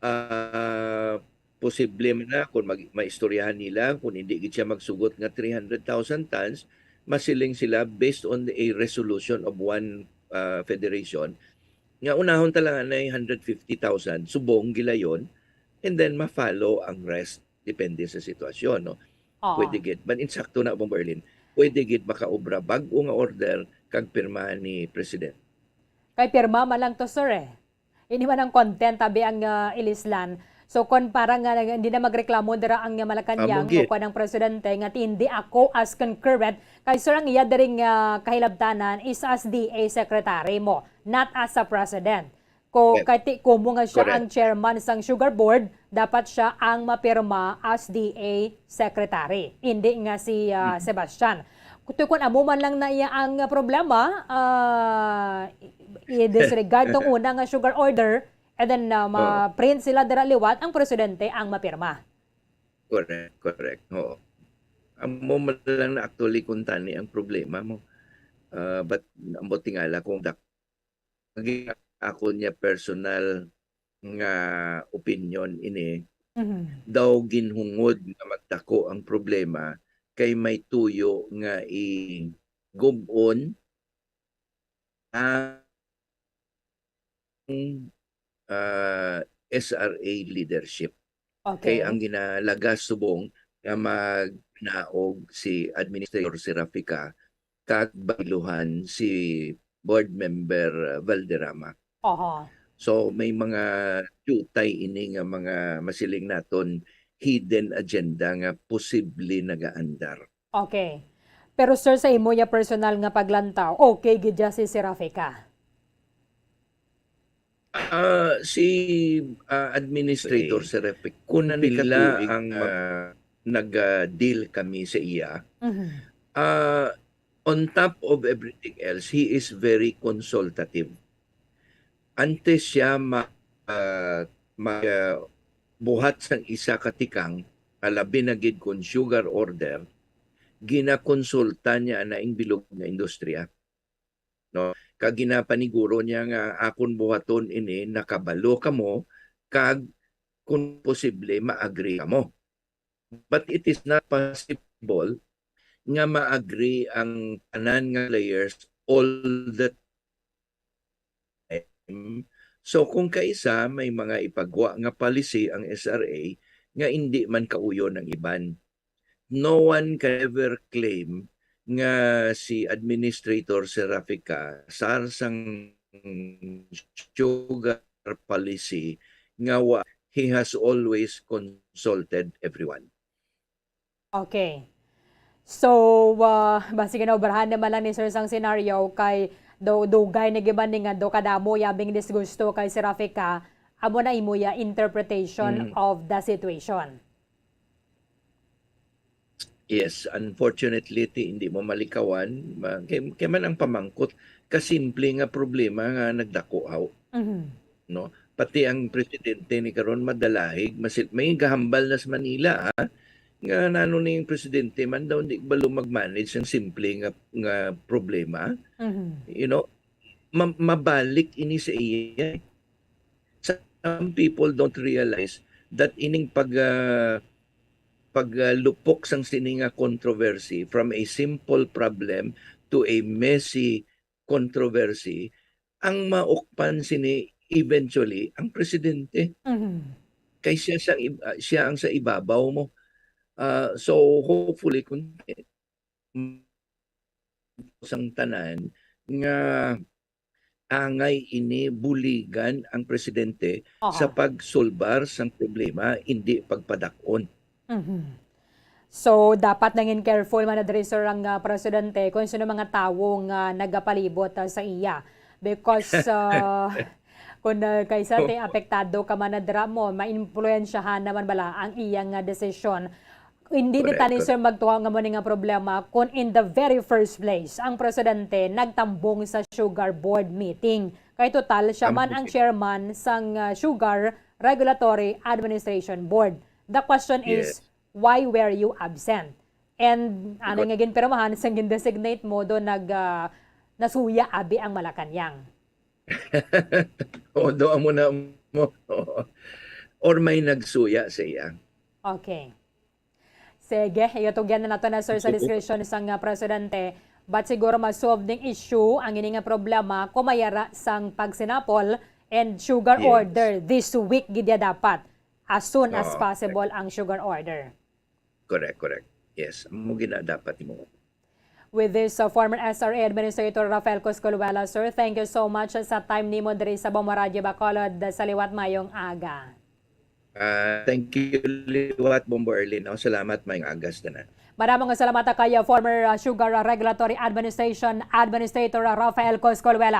Ah, posible man na kung mag, maistoryahan nila kung hindi gid siya magsugot nga three hundred thousand tons, masiling sila based on a resolution of one ah, federation nga unahon ta lang anay hundred fifty thousand, subong gilayon, and then ma-follow ang rest depende sa sitwasyon, no? Oo. Pwede gid. But insakto na, Bombo Erlin, pwede gid makaobra bag-o nga order kag pirma ni President. Kay pirma man lang to, sir, eh. Ini man ang content, abi ang ah, Ilislan. So, kon parang nga nag- hindi na magreklamo dira ang ah, Malacañang Amo gid. O kon ang presidente nga hindi ako as concurrent, kay sir ang iya diri nga kahilabtanan is as D A secretary mo, not as a president. Ko Correct. Kay ti kumo nga siya Correct. ang chairman sang sugar board, dapat siya ang mapirma as D A secretary, hindi nga si ah, Sebastian. Kutoy kun amo man lang na iya ang ah, problema, ah, i-disregard tong una nga sugar order, and then ah, ma-print sila dira liwat, ang presidente ang mapirma. Correct, correct. Oo. Amo man lang na actually kung tani ang problema mo. Ah, but ambot tingala kung dak agi ako niya personal nga opinion ini, Mhm. daw ginhungod nga magdako ang problema kay may tuyo nga igub-on ang ah, S R A leadership. Kay Okay. Ang ginalagas subong nga magnaog si Administrator Serrafica kag bailuhan si Board Member ah, Valderrama. Oho. So may mga jutay ini nga mga masiling naton hidden agenda nga posible nagaandar. Okay. Pero sir, sa imo ya personal nga paglantaw, okay gid ya si Serrafica? Ah, si ah, Administrator Okay. Serrafica, kung Pila pila tuig ang mag- ah, nag-deal kami sa iya, Mhm. ah, on top of everything else, he is very consultative. Antes siya ma, ah, ma, ah, buhat sang isa ka tikang, ah, labi na gid kon sugar order, ginakonsulta niya na ing bilog nga industriya. No? Kag ginapaniguro niya nga akon buhaton ini, nakabalo kamo, kag kung posible, ma-agree kamo. But it is not possible nga ma-agree ang tanan nga players all the time. So kung kaisa may mga ipagwa nga policy ang S R A nga indi man kauyon ang iban, no one can ever claim nga si Administrator Serrafica, sar sang sugar policy, nga wa, he has always consulted everyone. Okay. So, ah, basi ginaobrahan naman lang ni Sir sang scenario kay do dugay na giban ni nga do kadamo yabing disgusto kay Serrafica, amo na imo ya interpretation Mm. of the situation. Yes, unfortunately, ti hindi mo malikawan, ma- kay, kay man ang pamangkot, kasimple nga problema nga nagdako haw, Mhm. no? Pati ang presidente ni karon madalahig, masil may gahambal na sa Manila, ha? Nga nano ning presidente man daw hindi balo mag-manage ang simple nga nga problema, Mhm. you know, ma- mabalik ini sa iya. Some people don't realize that ining pag ah, paglupok sang sini nga controversy from a simple problem to a messy controversy, ang maukpan sini eventually ang presidente. Mhm. Kay siya sang ib- ah, siya ang sa ibabaw mo. Ah, so hopefully kung sang tanan nga angay ini buligan ang presidente sa Aha. pagsulbar sang problema, indi pagpadak-on. Mhm. So, dapat nangin careful man na diri, sir, ang ah, presidente kung sino mga tawo nga nagapalibot ah, sa iya. Because ah, kung ah, kaysa ti apektado ka man na dira mo, maimpluwensyahan naman bala ang iyang ah, desisyon. Hindi ni Correct, tani, correct. Sir, magtuhaw nga mo ni nga problema kung in the very first place ang presidente nagtambong sa sugar board meeting. Kay total siya man Tambong. Ang chairman sang ah, sugar Regulatory Administration Board. The question is, Yes. Why were you absent? And ano Good. nga ginpirmahan sang gin-designate mo do nag ah, nasuya abi ang Malacañang? O, do amo na mo. Or may nagsuya sa iya. Okay. Sige, iatugyan na nato na, sir, sa Sige. Discretion sang ah, presidente. But siguro ma-solve ning issue ang ini nga problema kung mayara sang pagsinapol and sugar Yes. Order this week gid ya dapat, as soon as Oo. Possible ang sugar order. Correct, correct. Yes, mo gina dapat mo. With this, uh, former S R A Administrator Rafael Coscoluela, sir, thank you so much sa time nimo diri sa Bombo Radyo Bacolod. Sa liwat, mayong aga. Ah, thank you liwat, Bombo Early. No? Salamat, mayong agas na. Madamo nga salamat kay, uh, former, uh, Sugar Regulatory Administration Administrator, uh, Rafael Coscoluela.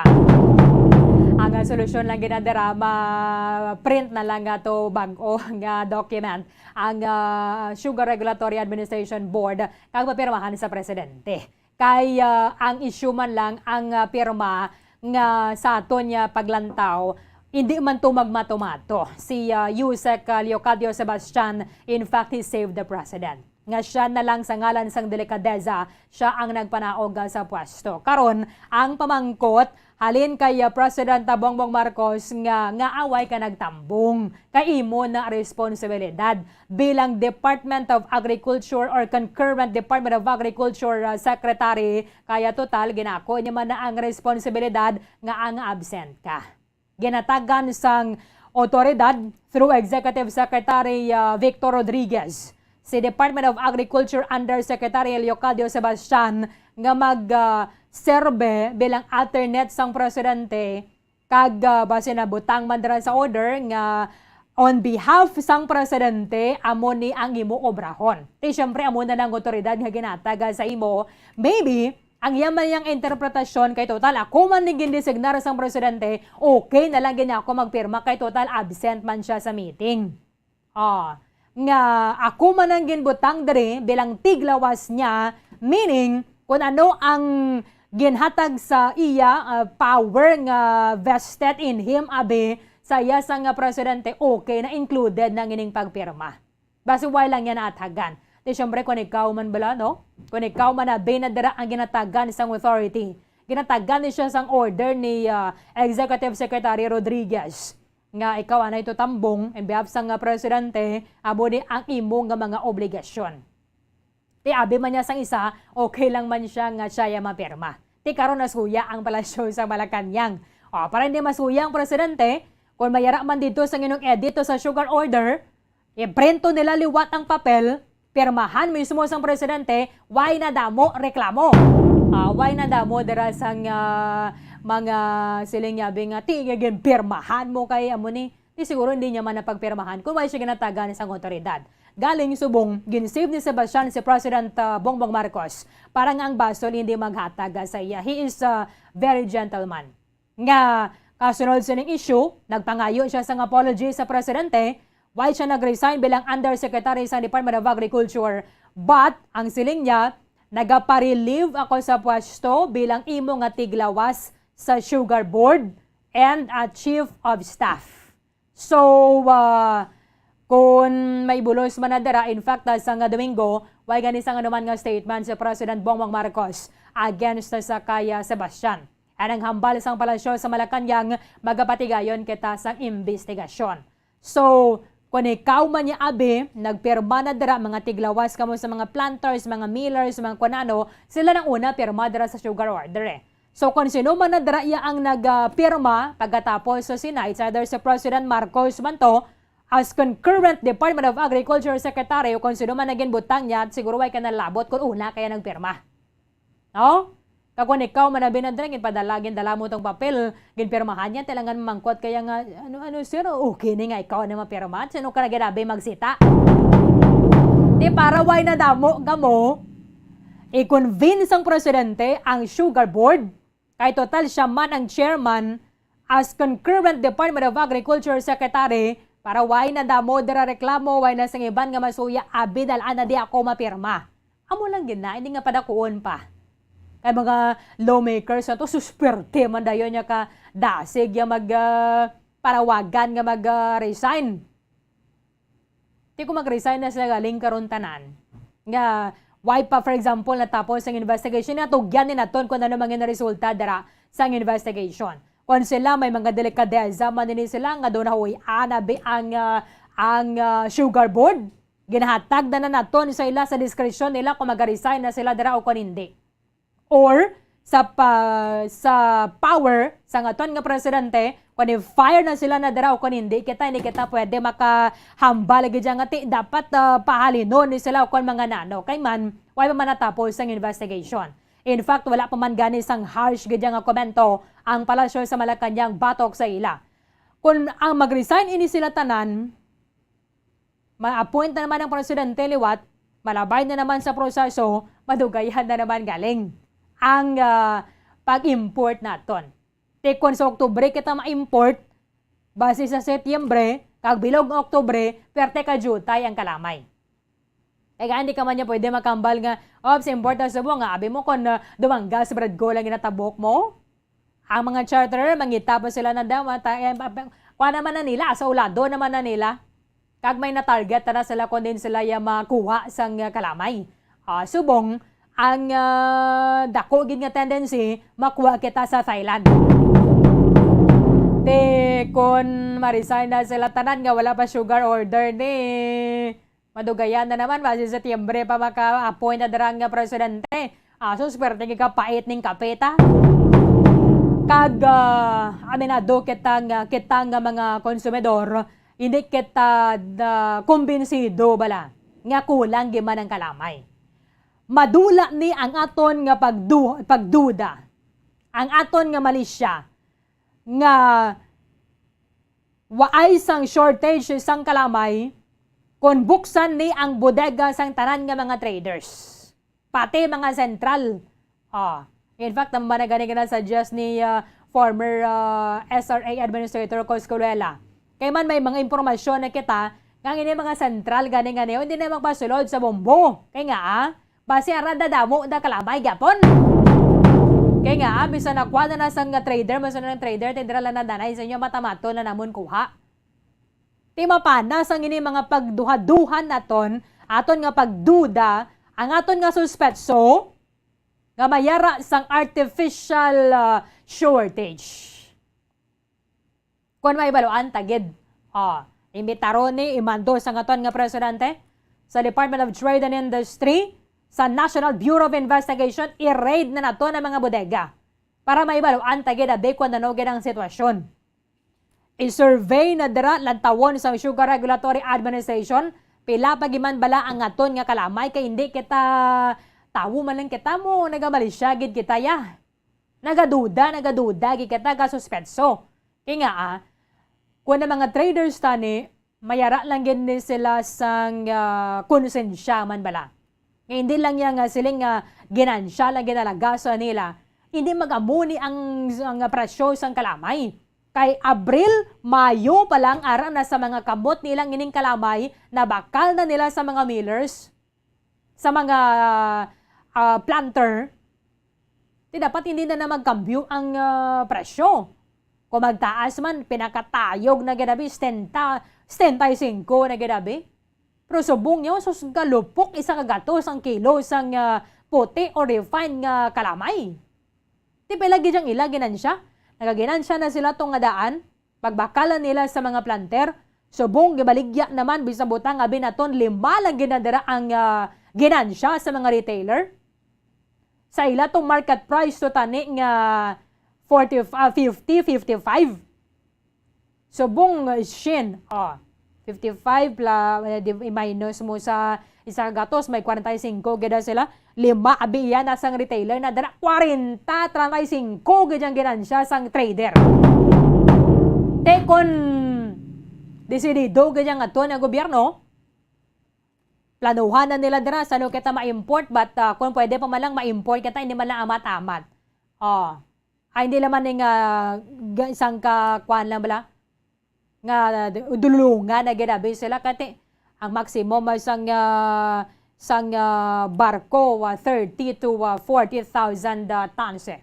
Ang, uh, solusyon lang ginadira, ma-print na lang nga to bag-o nga document ang, uh, Sugar Regulatory Administration Board kag papirmahan sa presidente. Kay, ah, ang issue man lang ang, ah, pirma nga sa aton nga paglantaw, hindi man to magmatumato. Si, ah, Usec, ah, Leocadio Sebastian, in fact, he saved the president. Nga siya na lang sa ngalan sang delikadeza, siya ang nagpanaog, ah, sa pwesto. Karon, ang pamangkot, halin kay, ah, President Bongbong Marcos nga, nga away ka nagtambong, kay imo na responsibilidad bilang Department of Agriculture or concurrent Department of Agriculture, ah, Secretary, kaya total ginako niya man na ang responsibilidad nga ang absent ka. Ginatagan sang otoridad through Executive Secretary, ah, Victor Rodriguez si Department of Agriculture Undersecretary Leocadio Sebastian nga mag, ah, serbe bilang alternate sang presidente kag, ah, basi nabutang man dira sa order nga on behalf sang presidente, amo ni ang imo obrahon. Ti, siyempre, amo na lang otoridad nga ginatag, ah, sa imo. Maybe, ang iya man yang interpretasyon kay total, ako man ni gindesignar sang presidente, okay na lang gid ako magpirma kay total absent man siya sa meeting. Ah, nga ako man ang ginbutang diri bilang tiglawas niya, meaning kung ano ang ginhatag sa iya, ah, power nga vested in him, abi, sa iya sang, ah, presidente, okay na, included na ang ining pagpirma. Basi wala lang yan naatagan. Di syempre, kung ikaw man bala, no? Kung ikaw man, abi, na dira ang ginatagan sang authority. Ginatagan ni siya sang order ni, ah, Executive Secretary Rodriguez. Nga ikaw anay to tambong in behalf sang, ah, presidente, amo ni ang imo nga mga obligasyon. Ti abi man niya sang isa, okay lang man siya nga siya ya mapirma. Ti karon nasuya ang palasyo sa Malacañang. O, para hindi masuya ang presidente, kung mayara man dito sa inyong edit o sa sugar order, iprento nila liwat ang papel, pirmahan mismo sang presidente, way na damo reklamo. Ah, way na damo dira sang, ah, mga siling yabi nga, "Ti, ginpirmahan mo kay amo ni." Di siguro hindi niya man napagpirmahan kung way siya ginatagan sang otoridad. Galing subong, gin-save ni Sebastian si President, ah, Bongbong Marcos para nga ang basol hindi maghatag, ah, sa iya. He is, ah, very gentleman. Nga, kasunod sining issue, nagpangayo siya sang apology sa presidente, why siya nag-resign bilang undersecretary sa Department of Agriculture. But, ang siling niya, "Nagapa-relieve ako sa pwesto bilang imo nga tiglawas sa Sugar Board and a chief of staff." So, ah, kung may bulos man na dira, in fact, ah, sa nga Domingo, way gani sang anuman nga statement si President Bongbong Marcos against sa kay, ah, Sebastian. Ang hambal sang palasyo sa Malacañang, magapatigayon kita sang imbestigasyon. So, kung ikaw man niya abi, nagpirma na dira, mga tiglawas kamo sa mga planters, mga millers, mga kung ano, sila nang una pirma dira sa sugar order eh. So, kung sino man na dira iya ang nagpirma, pagkatapos sa Senate, either si President Marcos man to, as concurrent Department of Agriculture Secretary, o kung sino man naging butang niya, siguro way ka nalabot kung una kaya nagpirma. No? Kag kung ikaw man na binadre, ginpadala, gindala mo tong papel, ginpirmahan niya, talangan mangkot kaya nga, "Ano, ano, sir, okay ni nga ikaw na mapirma? Sino ka na ginabi magsita?" Di para way na damo kamo, i-convince ang presidente ang sugar board, kay total siya man ang chairman, as concurrent Department of Agriculture Secretary, para way na damo dira reklamo, way na sang iban nga masuya, abi dal-an na di ako mapirma. Amo lang gid na, hindi nga padakuon pa. Kay mga lawmakers na to, susperte man dayon niya ka dasig ya mag, ah, parawagan nga mag-resign. Ti kung mag-resign na sila galing karon tanan, nga wala pa, for example, natapos ang investigation, natugyan ni naton kung ano man ang resulta dira sang investigation. Kung sila may mga delikadesa man ini sila nga doon nahuy-an abi ang, ah, ang, ah, Sugar Board, ginahatag na na naton sa ila sa diskresyon nila kung mag-resign na sila dira o kung hindi. Or sa pa, sa power sa aton nga presidente, kung i-fire na sila na dira o kung hindi, kita, hindi kita pwede makahambal lagi dyan nga ti, dapat, ah, pahalinon ni sila o kung mga nano. Kay man, wala pa man natapos ang investigation. In fact, wala pa man gani sang harsh gid nga komento ang palasyo sa Malacañang batok sa ila. Kung ang mag-resign ini sila tanan, ma-appoint na naman ang presidente liwat, malabay na naman sa proseso, madugayan na naman galing ang, ah, pag-import naton. Ti kon sa Oktubre kita ma-import, base sa Setyembre, kag bilog nga Oktubre, perte ka jutay ang kalamay. Kaya hindi ka man niya pwede makambal nga, "Ops, import na subong nga, abi mo kon, ah, dumangga sa bread ko lang ginatabok mo." Ang mga charterer, mangita pa sila na daw, mata-, eh, pa-, pa-, kuha naman na nila, sa ulado naman na nila. Kag may na-target na sila kung din sila ya makuha sang, ah, kalamay. Ah, subong, ang, ah, dako gid nga tendency, makuha kita sa Thailand. Ti, kung ma-resign na sila tanan nga wala pa sugar order ni, madugayan na naman, basi Setyembre pa maka-appoint na dira nga presidente. Aso, swerte kay kapait ning kape ta. Kag, ah, aminado kita nga, kita nga mga konsumidor, hindi kita na kumbinsido bala nga kulang gid man ang kalamay. Madula ni ang aton nga pagdu-, pagduda, ang aton nga malisya nga waay sang shortage sang kalamay kon buksan ni ang bodega sang tanan nga mga traders, pati mga sentral. Ah, in fact, ang mga gani nga na-suggest ni, ah, former, ah, S R A Administrator Coscolella. Kay man may mga impormasyon na kita nga ini mga sentral gani nga niyo, hindi na magpasulod sa bombo. Kay nga, ah, basi ara dadamo da kalamay gyapon. Kay nga, ah, bisan nakuha na na sang trader, mas na ng trader, tindira lang na danay sa inyo, matamato na namon kuha. Ti mapana sang ini mga pagduha-duha naton, aton nga pagduda, ang aton nga suspetso nga mayara sang artificial, ah, shortage. Kung may baluan, tagid. Ah, imbitaron ni, imando sa aton nga presidente sa Department of Trade and Industry, sa National Bureau of Investigation, i-raid na nato ang mga bodega para may baluan, tagid, abi kung ano gid ang sitwasyon. I-survey na dira, lantawon sa Sugar Regulatory Administration, pila pa gid man bala ang aton nga kalamay, kay hindi kita, tawo man lang kita mo, nagamalisya gid kita ya. Nagaduda, nagaduda gid kita, nagasuspetso. Kay nga, ah, kung ang mga traders tani, mayara lang gid ni sila sang, ah, konsensya man bala. Nga hindi lang yang, ah, siling nga ginansya lang ginalagasan nila, hindi mag-amo ni ang, ang presyo sang kalamay. Kay Abril, Mayo pa lang, ara na sa mga kamot nilang ining kalamay, nabakal na nila sa mga millers, sa mga, ah, planter. Ti dapat hindi na, na magkambyo ang, ah, presyo. Kung magtaas man, pinakatayog na gid abi, setenta, setenta y cinco na gid abi. Pero subong niyo, sus, galupok, isa ka gatos ang kilo sang, ah, puti o refined nga kalamay. Ti pila gid ang ila ginansya? Nagaginansya na sila tong nga daan. Pagbakalan nila sa mga planter, subong gibaligya naman bisan butang abi naton lima lang gid na dira ang, ah, ginansya sa mga retailer. Sa ila tong market price to tani nga forty, ah, fifty, fifty-five. Subong, ah, shin, oh, fifty-five pla-, eh, di, i-minus mo sa isa ka gatos, may kwarenta y singko gid sila. Lima abi iya na sang retailer na dala kwarenta, treinta y singko gid ang ginansya sang trader. Te kon desidido gid ang aton nga gobyerno, planuhan na nila dira sa ano kita ma-import, but, ah, kung pwede pa man lang ma-import kita, hindi man lang amat-amat. Oh. Ay, hindi naman ni nga ga-, isang ka, kuan lang bala? Nga, uh, dulungan na ginabi sila. Kati, ang maximum ay sang, ah, sang, ah, barko, ah, thirty to, ah, forty thousand, ah, tons, eh.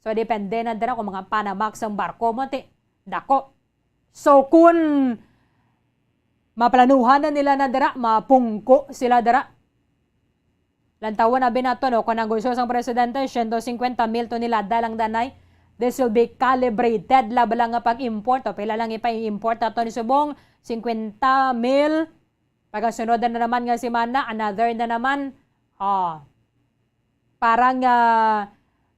So, depende na dira kung mga Panamax ang barko mo, ti, dako. So, kun maplanuhan na nila na dira, mapungko sila dira. Lantawon abi nato, no, kung ang gusto sang presidente, siyento singkwenta mil tonelada lang danay. This will be calibrated, laba lang nga pag-import. O, pila lang ipa-import nato ni subong? Singkwenta mil. Pagkasunod na naman nga semana, another na naman. O, para nga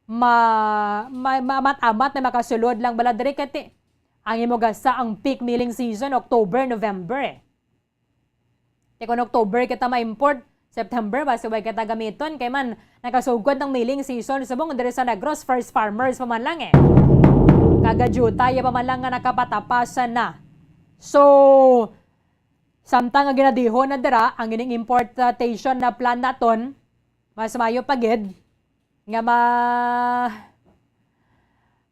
ma-, ma-, maamat-amat na makasulod lang bala diri kay ti-, ang imo gasa ang peak milling season, October, November, eh. Ti kon October kita ma-import, September, basi way kita gamiton. Kay man, nakasugod ang milling season subong diri sa Negros, first farmers pa man lang, eh. Kag diyutay pa man lang nga nakapatapasan na. So, samtang nga ginadihon na dira ang ining importation na plan naton, mas maayo pa gid nga ma-,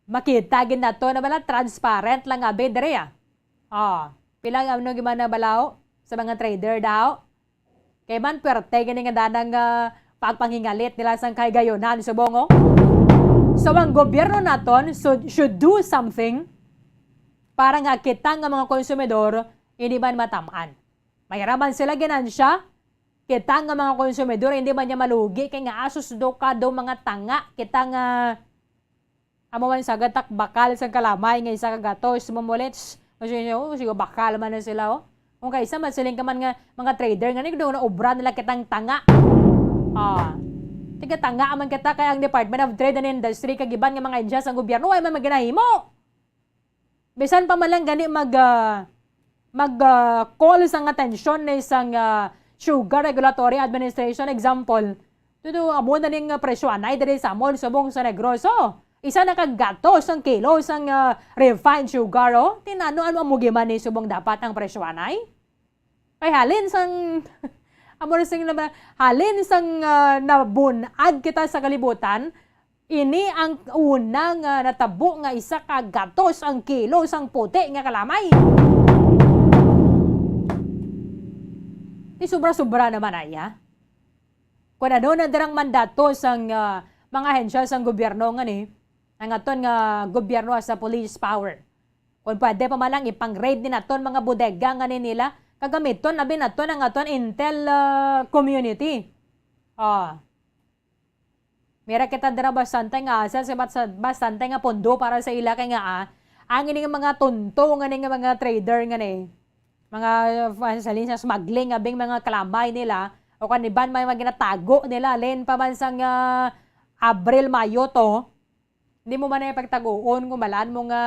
makita gid nato na bala transparent lang abi diri, ah. Ah, pila ang ano gid man na balaw sa mga trader daw? Kay man, pwerte gani nga danang, ah, pagpanghingalit nila sang kahigayunan subong, oh. So, ang gobyerno naton should, should do something para nga kita nga mga konsumidor hindi man matam-an. Mayra man sila ginansya, kita nga mga konsumidor hindi man niya malugi kay nga asus do ka do mga tanga kita nga amo man sa gatak bakal sang kalamay nga isa ka gatos, mamulits. Mas yun, oh, sige, bakal man na sila, oh. Kung kaisa, masiling ka man nga mga trader nga ni, doon na obra nila kitang tanga. Ah, tiga tanga man kita kay ang Department of Trade and Industry kag iban nga mga ahensya sang gobyerno, ay man maginahimo. Bisan pa man lang gani mag, ah, mag, ah, call sang atensyon ni sang, ah, Sugar Regulatory Administration, example, tudo amo na ning, ah, presyo anay diri sa amon subong sa Negros. Isa na ka gatos ang kilo sang, ah, refined sugar, oh. Tinano, ano amo giman ni subong dapat ang presyo anay? Kay halin sang, amo na sing naba-, halin sang, ah, nabun-ag kita sa kalibutan, ini ang una nga natabo nga isa ka gatos ang kilo sang puti nga kalamay. Di sobra-sobra naman, ay, ah. Kung ano na dirang mandato sang, ah, mga ahensya sang gobyerno nga ni, ang aton nga gobyerno as a police power. Kung pwede pa man lang, ipang-raid ni naton mga bodega nga ni nila, kagamiton abi naton ang aton intel, ah, community. Ah. Mira kita dira bastante nga asa sa bat-, sa bastante nga pondo para sa ila kay nga, ah, ang ini nga mga tonto nga ni nga mga trader nga ni, mga, ah, sa linya smuggling, abing mga kalamay nila, o kaniban may mga ginatago nila, halin pa man sang, ah, Abril, Mayo to, hindi mo man na pagtaguon kung balaan mo nga,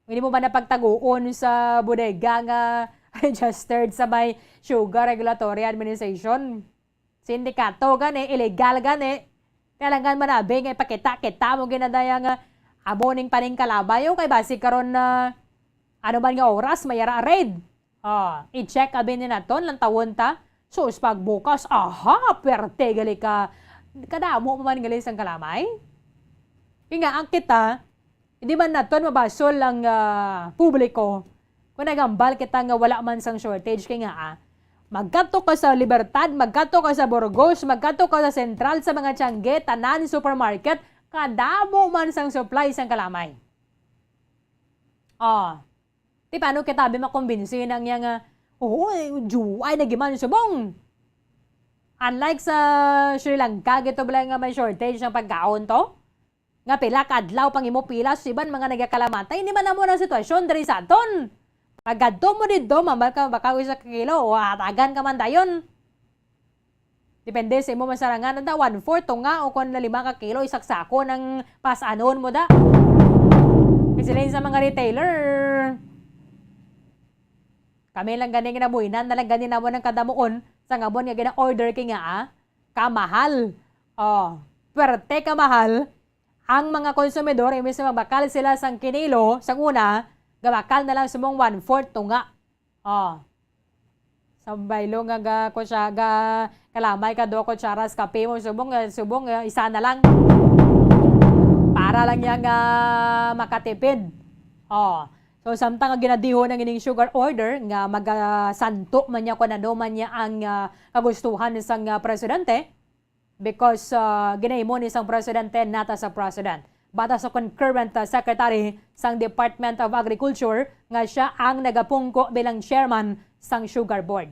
hindi mo man na pagtaguon sa bodega nga registered sa may Sugar Regulatory Administration. Sindikato gani, illegal gani. Kailangan manabi nga ipakita-kita mo ginadaya nga amo ning paningkalamay, o kay basi karon na ano man nga oras, may ara raid. Ah, i-check abi ni naton, lantawon ta. Sus, pagbukas, aha, pwerte gali ka. Kadamo pa man gali sang kalamay. Kaya nga, ang kita, hindi man naton mabasol ang, ah, publiko kung nagambal kita nga wala man sang shortage. Kay nga, ah, magkadto ka sa Libertad, magkadto ka sa Burgos, magkadto ka sa Central, sa mga tiangge, tanan, supermarket, kadamo man sang supply sang kalamay. Ah, ti paano kita abi makumbinsi na niya nga, "Oo, eh, juay na giman subong." Unlike sa Sri Lanka, gito bala nga may shortage ng pagkaon to. Nga pila ka adlaw pang imo pila sa iban mga nagakalamatay, hindi man amo ang sitwasyon diri sa aton. Pagkadto mo didto, mambal ka, baka isa ka kilo, o hatagan ka man dayon. Depende sa imo masarangan, anda, one-fourth to nga, o kung na lima ka kilo, isaksako ng pas-anon mo da. Kasi lang sa mga retailer, kami lang gani, ginabuhinan na lang gani naman ang kadamuon sa ngabon nga gina-order kay nga, ah, kamahal. Oh, pwerte kamahal. Ang mga konsumidor, imbis na magbakal sila sang kinilo, sang una, gabakal na lang sumong one-fourth to nga. Oh. Sa baylo nga ga, ko siya, ga, kalamay ka do kutsaras kape mo, subong, eh, subong, eh, isa na lang. Para lang niya nga makatipid. Oh. So, samtang nga ginadihon ang ining sugar order, nga magasanto man niya kung ano man niya ang, ah, kagustuhan sang, ah, presidente, because, ah, ginahimo ni sang presidente, not as a president, batok sa kon current, ah, secretary sang Department of Agriculture nga sia ang nagapungko bilang chairman sang Sugar Board.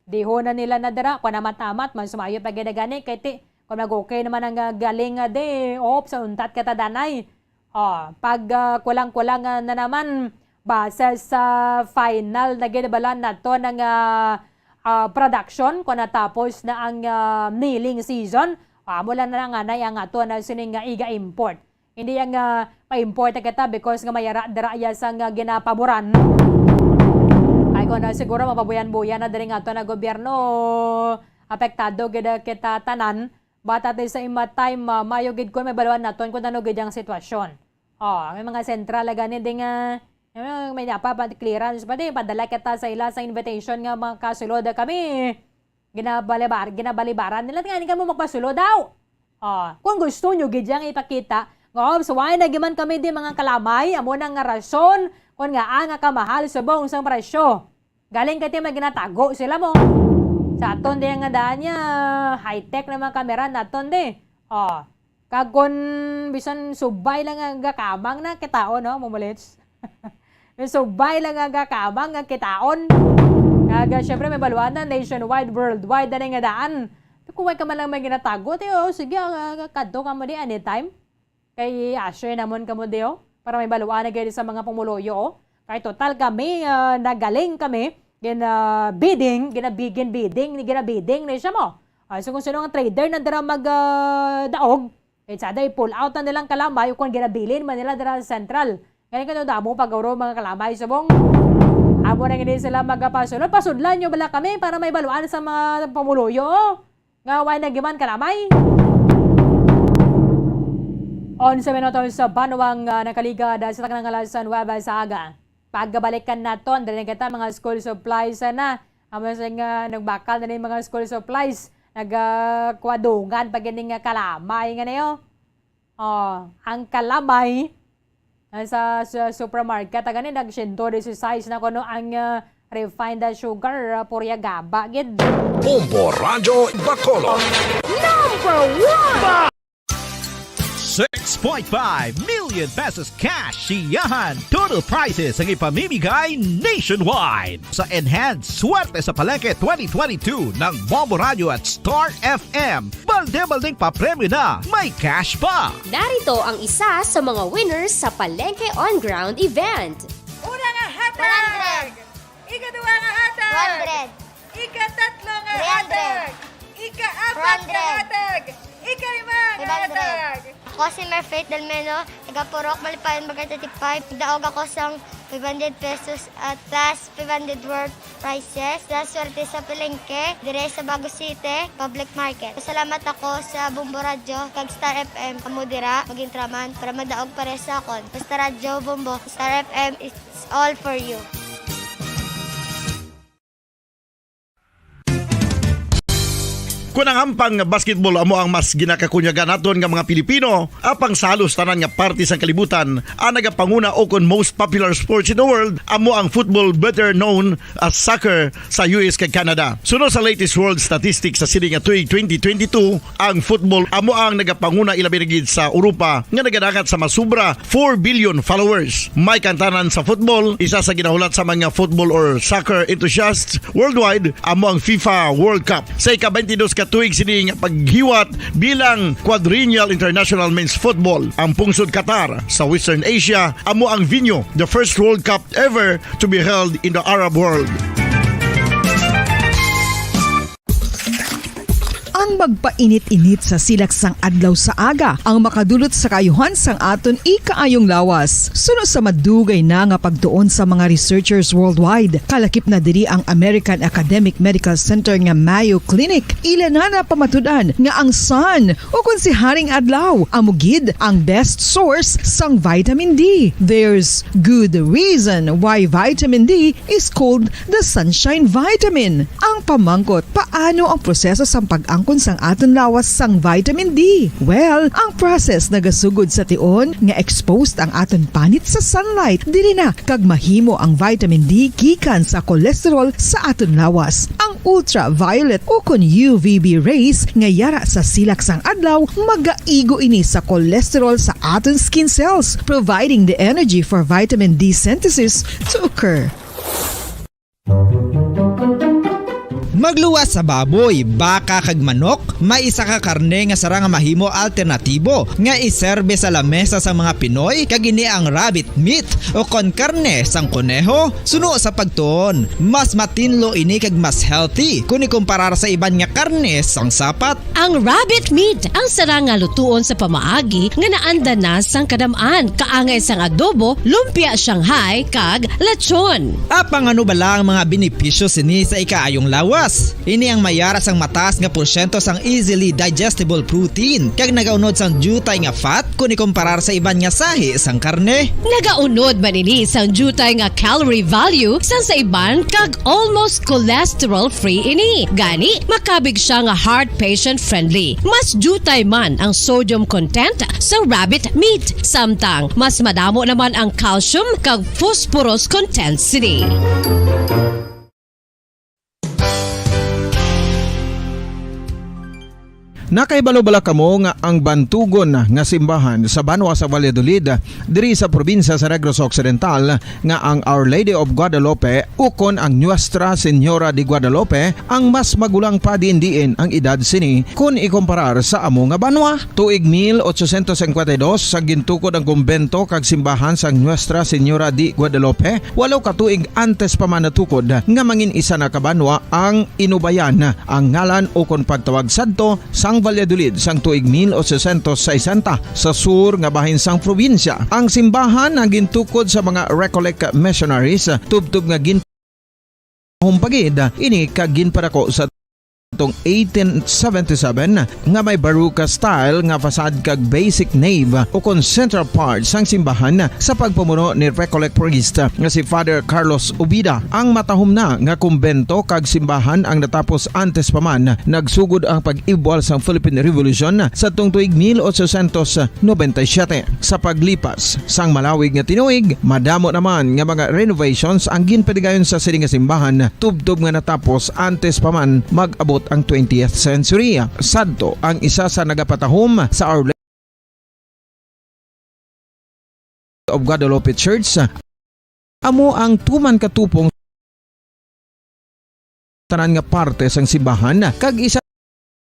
Dihon na nila na dira, kung amat-amat, mas maayo pa gid na gani, kay ti, kung mag-okay naman ang, ah, galing, ah, di, op, sa untat kita danay. Oh, pag, ah, kulang-kulang, ah, na naman, base sa final na ginabalan nato ng, ah, ah, production, kung natapos na ang, ah, milling season, amo lang na nga na ang ato na sining, ah, iga-import. Hindi yang, ah, pa-import kita because nga may ara dira iya sang, ah, ginapaboran. Ay, kung na siguro mapabuyan-buyan na diri nga ato na gobyerno, apektado gid kita tanan. But at the same time, ah, mayo gid kon may baluan naton kung ano gid ang sitwasyon. Oh, may mga sentral na gani din nga, may, may napa, pa clearance pa din, padala kita sa ila sa invitation nga mga kasulod kami. Ginabalibar, ginabalibaran nila nga, "Hindi ka mo magpasulo daw." Ah, kung gusto nyo gid yang ipakita, nga, "Oh, so why na giman kami di mga kalamay?" Amo na nga rason, kung nga ang kamahal subong sang presyo. Galing kay may ginatago sila mo. Sa aton di nga daan niya, high-tech na mga kamera naton di. Oh, kag kun bisan subay lang ang gakamang na kitaon, no, mumulits. Subay lang nga gakamang nga kitaon. Kag, ah, syempre, may baluan na nationwide, worldwide na nga daan. Kung may ka man lang may ginatago, ti, oh, sige, ah, ah, kadto ka mo di anytime. Kay assure namon kamo di, oh, para may baluan na gid sa mga pumuluyo, oh. Kay total kami, ah, nagaling kami, gina-bidding, ginabi-, ginabidding, ginabidding na siya mo. Ah, so kung sino ang trader na dira mag, ah, daog, it's either i-pull out na nilang kalamay o kung ginabilin man nila dira sa sentral. Kaya ka damo pag mga kalamay subong. Amo na gini sila magapasulod. Pasudlan nyo bala kami para may baluan sa mga pumuluyo, oh. Nga wala na giman kalamay. Onse minutos sa banwang, ah, nakaligad, ah, sa taknang alas nuwebe sa aga. Pagkabalikan naton, dali na kita mga school supplies, ah, na. Amo sa nga nagbakal na ning mga school supplies. Nagkwadungan pa gini nga kalamay nga niyo. Oh, ang kalamay, ah, sa, sa supermarket, ang gani nag-siyento dieciséis na kuno ang, ah, refined sugar, ah, purya gaba gid. Bombo Radyo Bacolod. Number one! Six point five million pesos cash siyahan. Total prizes ang ipamimigay nationwide. Sa Enhanced Swerte sa Palengke twenty twenty-two ng Bombo Radyo at Star F M, balde-baldeng papremyo na, may cash pa! Narito ang isa sa mga winners sa Palengke On Ground event. Una nga hatag! One hundred. Ikaduha nga hatag! Two hundred. Ikatatlo nga hatag! Three hundred. Ikaapat nga hatag! Ikalima nga hatag! Five hundred. Ako si Merfaith Delmeno, taga Purok, Malipayon, Barangay thirty-five. Daog ako sang five hundred pesos at plus five hundred worth prizes. Sa Swerte sa Palengke, dire sa Bago City Public Market. Salamat ako sa Bombo Radyo kag Star F M. Amo dira, mag-intraman para madaog pares sa akon. Basta Radyo Bombo, Star F M is all for you. Kung ang ampang basketball amo ang mas ginakakunyagan naton nga mga Pilipino, apang sa halos tanan nga parte sang kalibutan, ang nagapanguna o kon most popular sports in the world amo ang football, better known as soccer, sa U S kag Canada. Suno sa latest world statistics sa sini nga tuig twenty twenty-two, ang football amo ang nagapanguna, ilabi na gid sa Europa nga nagadangat sa masubra four billion followers. May kantanan sa football, isa sa ginahulat sa mga football or soccer enthusiasts worldwide amo ang FIFA World Cup. Sa ika-twenty-dos ka tuig sini nga paghiwat bilang quadrennial international men's football, ang pungsod Qatar sa Western Asia amo ang venue, the first World Cup ever to be held in the Arab world. Ang magpainit-init sa silak sang adlaw sa aga ang makadulot sa kaayuhan sang aton ikaayong lawas. Suno sa madugay na nga pagtuon sa mga researchers worldwide, kalakip na diri ang American Academic Medical Center nga Mayo Clinic. Ila na napamatud-an nga ang sun, o kon si Haring Adlaw, amo gid ang best source sang vitamin D. There's good reason why vitamin D is called the sunshine vitamin. Ang pamangkot, paano ang proseso sang pag-angkon sang aton lawas sang vitamin D? Well, ang process nagasugod sa tion nga exposed ang aton panit sa sunlight. Diri na kag mahimo ang vitamin D gikan sa cholesterol sa aton lawas. Ang ultraviolet, ukon U V B rays nga yara sa silak sang adlaw, magaigo ini sa cholesterol sa aton skin cells, providing the energy for vitamin D synthesis to occur. Magluwas sa baboy, baka, kag manok, may isa ka karne nga sarang nga mahimo alternatibo nga iserbe sa lamesa sang mga Pinoy, kag ini ang rabbit meat, ukon karne sang koneho. Suno sa pagtuon, mas matinlo ini kag mas healthy kon ikumparar sa iban nga karne sang sapat. Ang rabbit meat ang sarang nga lutuon sa pamaagi nga naanda na sang kadam-an, kaangay sang adobo, lumpia Shanghai, kag lechon. Apang ano bala ang mga benepisyo sini sa ikaayong lawas? Ini ang mayara sang mataas nga porsyento sang easily digestible protein, kag nagaunod sang diutay nga fat kon ikumparar sa iban nga sahi sang karne. Nagaunod man ini sang diutay nga calorie value sang sa iban kag almost cholesterol-free ini. Gani, makabig siya nga heart patient-friendly. Mas diutay man ang sodium content sa rabbit meat, samtang mas madamo naman ang calcium kag phosphorus content sini. Nakahibalo bala kamo nga ang bantugon nga simbahan sa banwa sa Valladolid, diri sa probinsya sa Negros Occidental, nga ang Our Lady of Guadalupe ukon ang Nuestra Señora de Guadalupe ang mas magulang pa diin-diin ang edad sini kon ikumparar sa amo nga banwa? Tuig mil ochocientos cincuenta y dos, sa gintukod ang kumbento kag simbahan sang Nuestra Señora de Guadalupe, walo ka tuig antes pa man natukod nga mangin isa na ka banwa ang Inubayan, ang ngalan ukon pagtawag sadto sang Valladolid sang tuig mil ochocientos sesenta sa sur nga bahin sang probinsya. Ang simbahan ang gintukod sa mga Recollect missionaries, tubtob nga gin-, humpagid ini kag ginpadako sa tong eighteen seventy-seven nga may Baroque style nga facade kag basic nave ukon central part sang simbahan sa pagpamuno ni Recollect priest nga si Father Carlos Ubida. Ang matahom na nga kumbento kag simbahan ang natapos antes pa man nagsugod ang pag-ibwal sang Philippine Revolution sadtong tuig mil ochocientos noventa y siete. Sa paglipas sang malawig nga tinuig, madamo naman nga mga renovations ang ginpadigayon sa sini nga simbahan, tubtob nga natapos antes pa man mag-abot ang twentieth century. Sadto ang isa sa nagapatahom sa Our Lady of Guadalupe Church, amo ang tuman ka tupong tanan nga parte sang simbahan, kag isa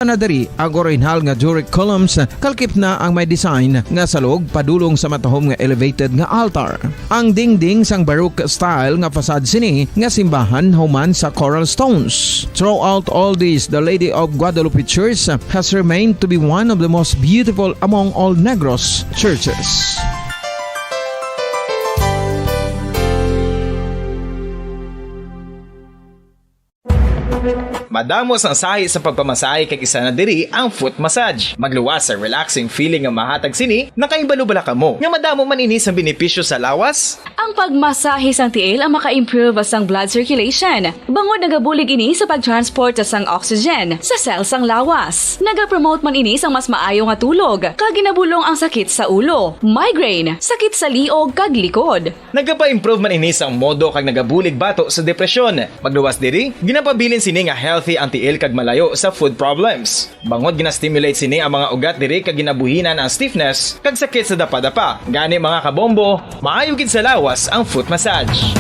na diri ang orihinal nga Doric columns, kalkip na ang may design nga salog padulong sa matahom nga elevated nga altar. Ang dingding sang Baroque style nga facade sini nga simbahan human sa coral stones. Throughout all this, the Lady of Guadalupe Church has remained to be one of the most beautiful among all Negros churches. Madamo sang sahi sa pagpamasahe, kag isa na diri ang foot massage. Magluwas sa relaxing feeling nga mahatag sini. Nakahibalo bala kamo nga madamo man ini sang benepisyo sa lawas? Ang pagmasahe sang tiil ang maka-improve sang blood circulation, bangod nagabulig ini sa pag-transport sang oxygen sa cell sang lawas. Nagapromote man ini sang mas maayo nga tulog, kag ginabulong ang sakit sa ulo, migraine, sakit sa liog, kag likod. Nagapa-improve man ini sang modo kag nagabulig bato sa depresyon. Magluwas diri, ginapabilin sini nga healthy ang tiil kag malayo sa food problems. Bangod gina-stimulate sini ang mga ugat diri kag ginabuhinan ang stiffness kag sakit sa dapadapa. Gani, mga kabombo, maayo gid sa lawas ang foot massage.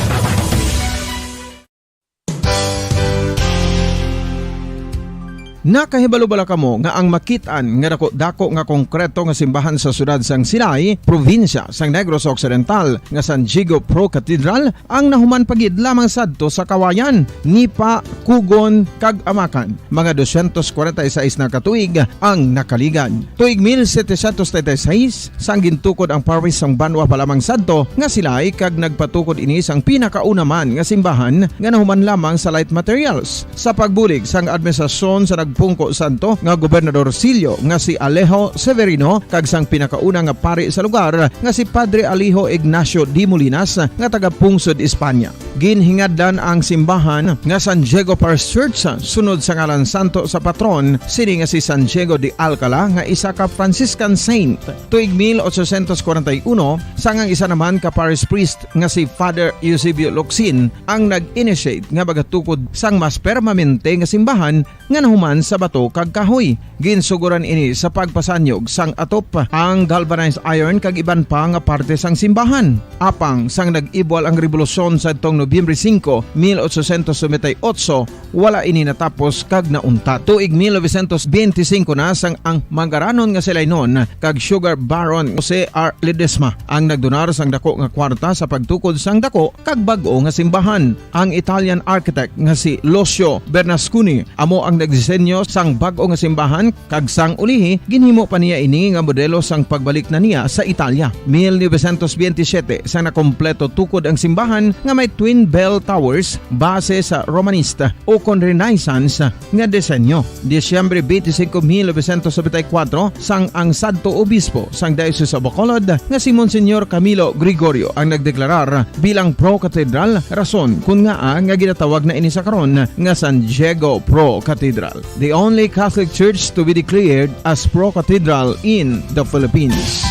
Nakahibalo bala kamo nga ang makit-an nga dako-dako nga konkreto nga simbahan sa siyudad sang Silay, probinsya sang Negros Occidental, nga San Diego Pro Cathedral, ang nahuman pa gid lamang sadto sa Kawayan, Nipa, Kugon, kag Amacan? Mga dosyentos kwarenta y seis na ka tuig ang nakaligad. Tuig mil setecientos treinta y seis, sang gintukod ang parish sang banwa pa lamang sadto nga Silay, kag nagpatukod ini sang pinakauna man nga simbahan nga nahuman lamang sa light materials. Sa pagbulig sang administrasyon sa nagpungko sadto nga Gobernador Silio nga si Alejo Severino kag sang pinakauna nga pari sa lugar nga si Padre Alejo Ignacio de Molinas nga taga Pungsod, Espanya. Ginhingadlan ang simbahan nga San Diego Parish Church sunod sa ngalan santo sa patron sini nga si San Diego de Alcala, nga isa ka Franciscan saint. Tuig mil ochocientos kwarenta y uno, sang ang isa naman ka parish priest nga si Father Eusebio Locsin ang nag-initiate nga magatukod sang mas permanente nga simbahan nga nahuman sa bato kag kahoy. Ginsugoran ini sa pagpasanyog sang atop, ang galvanized iron kag iban pa nga parte sang simbahan. Apang sang nag-ibwal ang rebolusyon sadtong Nobyembre singko, mil ochocientos noventa y ocho, wala ini natapos kag nauntat. Tuig mil novecientos benti singko na sang ang mangaranon nga si Lainon kag sugar baron Jose R. Ledesma ang nagdonar sang dako nga kwarta sa pagtukod sang dako kag bag-o nga simbahan. Ang Italian architect nga si Lucio Bernasconi amo ang nagdisenyo sang bag-o nga simbahan, kag sang ulihi ginhimo pa niya ini nga modelo sang pagbalik na niya sa Italia. Mil novecientos benti siyete, sa nakompleto tukod ang simbahan nga may twin bell towers base sa Romanista o kon Renaissance nga disenyo. Disyembre twenty-five, mil novecientos noventa y cuatro, sang ang sadto obispo sang Diocese of Bacolod nga si Monsignor Camilo Gregorio ang nagdeklarar bilang pro-cathedral, rason kun ngaa nga ginatawag na ini sa karon nga San Diego Pro Cathedral, the only Catholic church to be declared as pro-cathedral in the Philippines.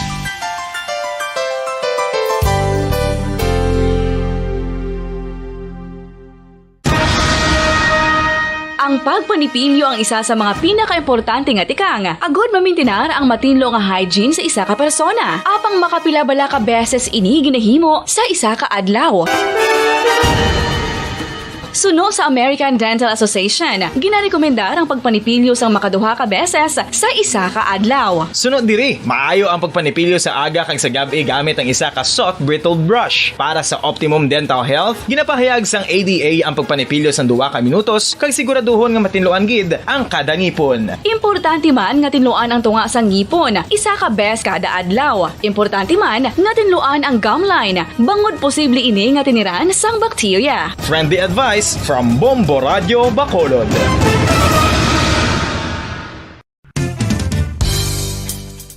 Ang pagpanipilyo ang isa sa mga pinakaimportante nga tikang agud mamintinar ang matinlo nga hygiene sa isa ka persona. Apang makapila bala ka beses ini ginahimo sa isa ka adlaw? Suno sa American Dental Association, ginarekomendar ang pagpanipilyo sang makaduha ka beses sa isa ka adlaw. Sunod diri, maayo ang pagpanipilyo sa aga kag sa gab-i gamit ang isa ka soft bristled brush. Para sa optimum dental health, ginapahayag sang A D A ang pagpanipilyo sang duha ka minutos kag siguraduhon nga matinluan gid ang kada ngipon. Importante man nga tinluan ang tunga sang ngipon isa ka bes kada adlaw. Importante man nga tinluan ang gum line, bangod posible ini nga tiniran sang bakterya. Friendly advice from Bombo Radio Bacolod.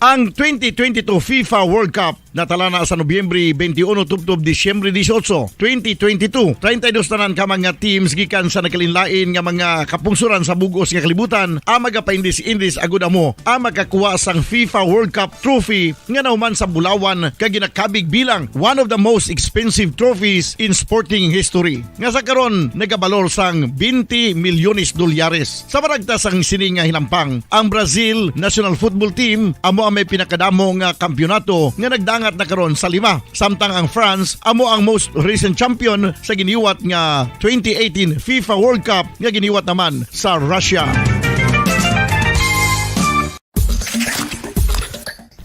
Ang twenty twenty-two FIFA World Cup natala na sa Nobyembre twenty-one tubtob Disyembre dieciocho, twenty twenty-two. Treinta y dos tanan ka mga teams gikan sa nagkalainlain nga mga kapungsoran sa bug-os nga kalibutan ang magapaindis-indis agud amo ang makakuha sang FIFA World Cup trophy nga nahuman sa bulawan kag ginakabig bilang one of the most expensive trophies in sporting history, nga sa karon nagabalor sang twenty milyones dolyares. Sa maragta sang sini nga hinampang, ang Brazil national football team amo ang may pinakadamo nga kampiyonato nga nagdangat na karon sa lima, samtang ang France amo ang most recent champion sa giniwat nga twenty eighteen FIFA World Cup nga giniwat naman sa Russia.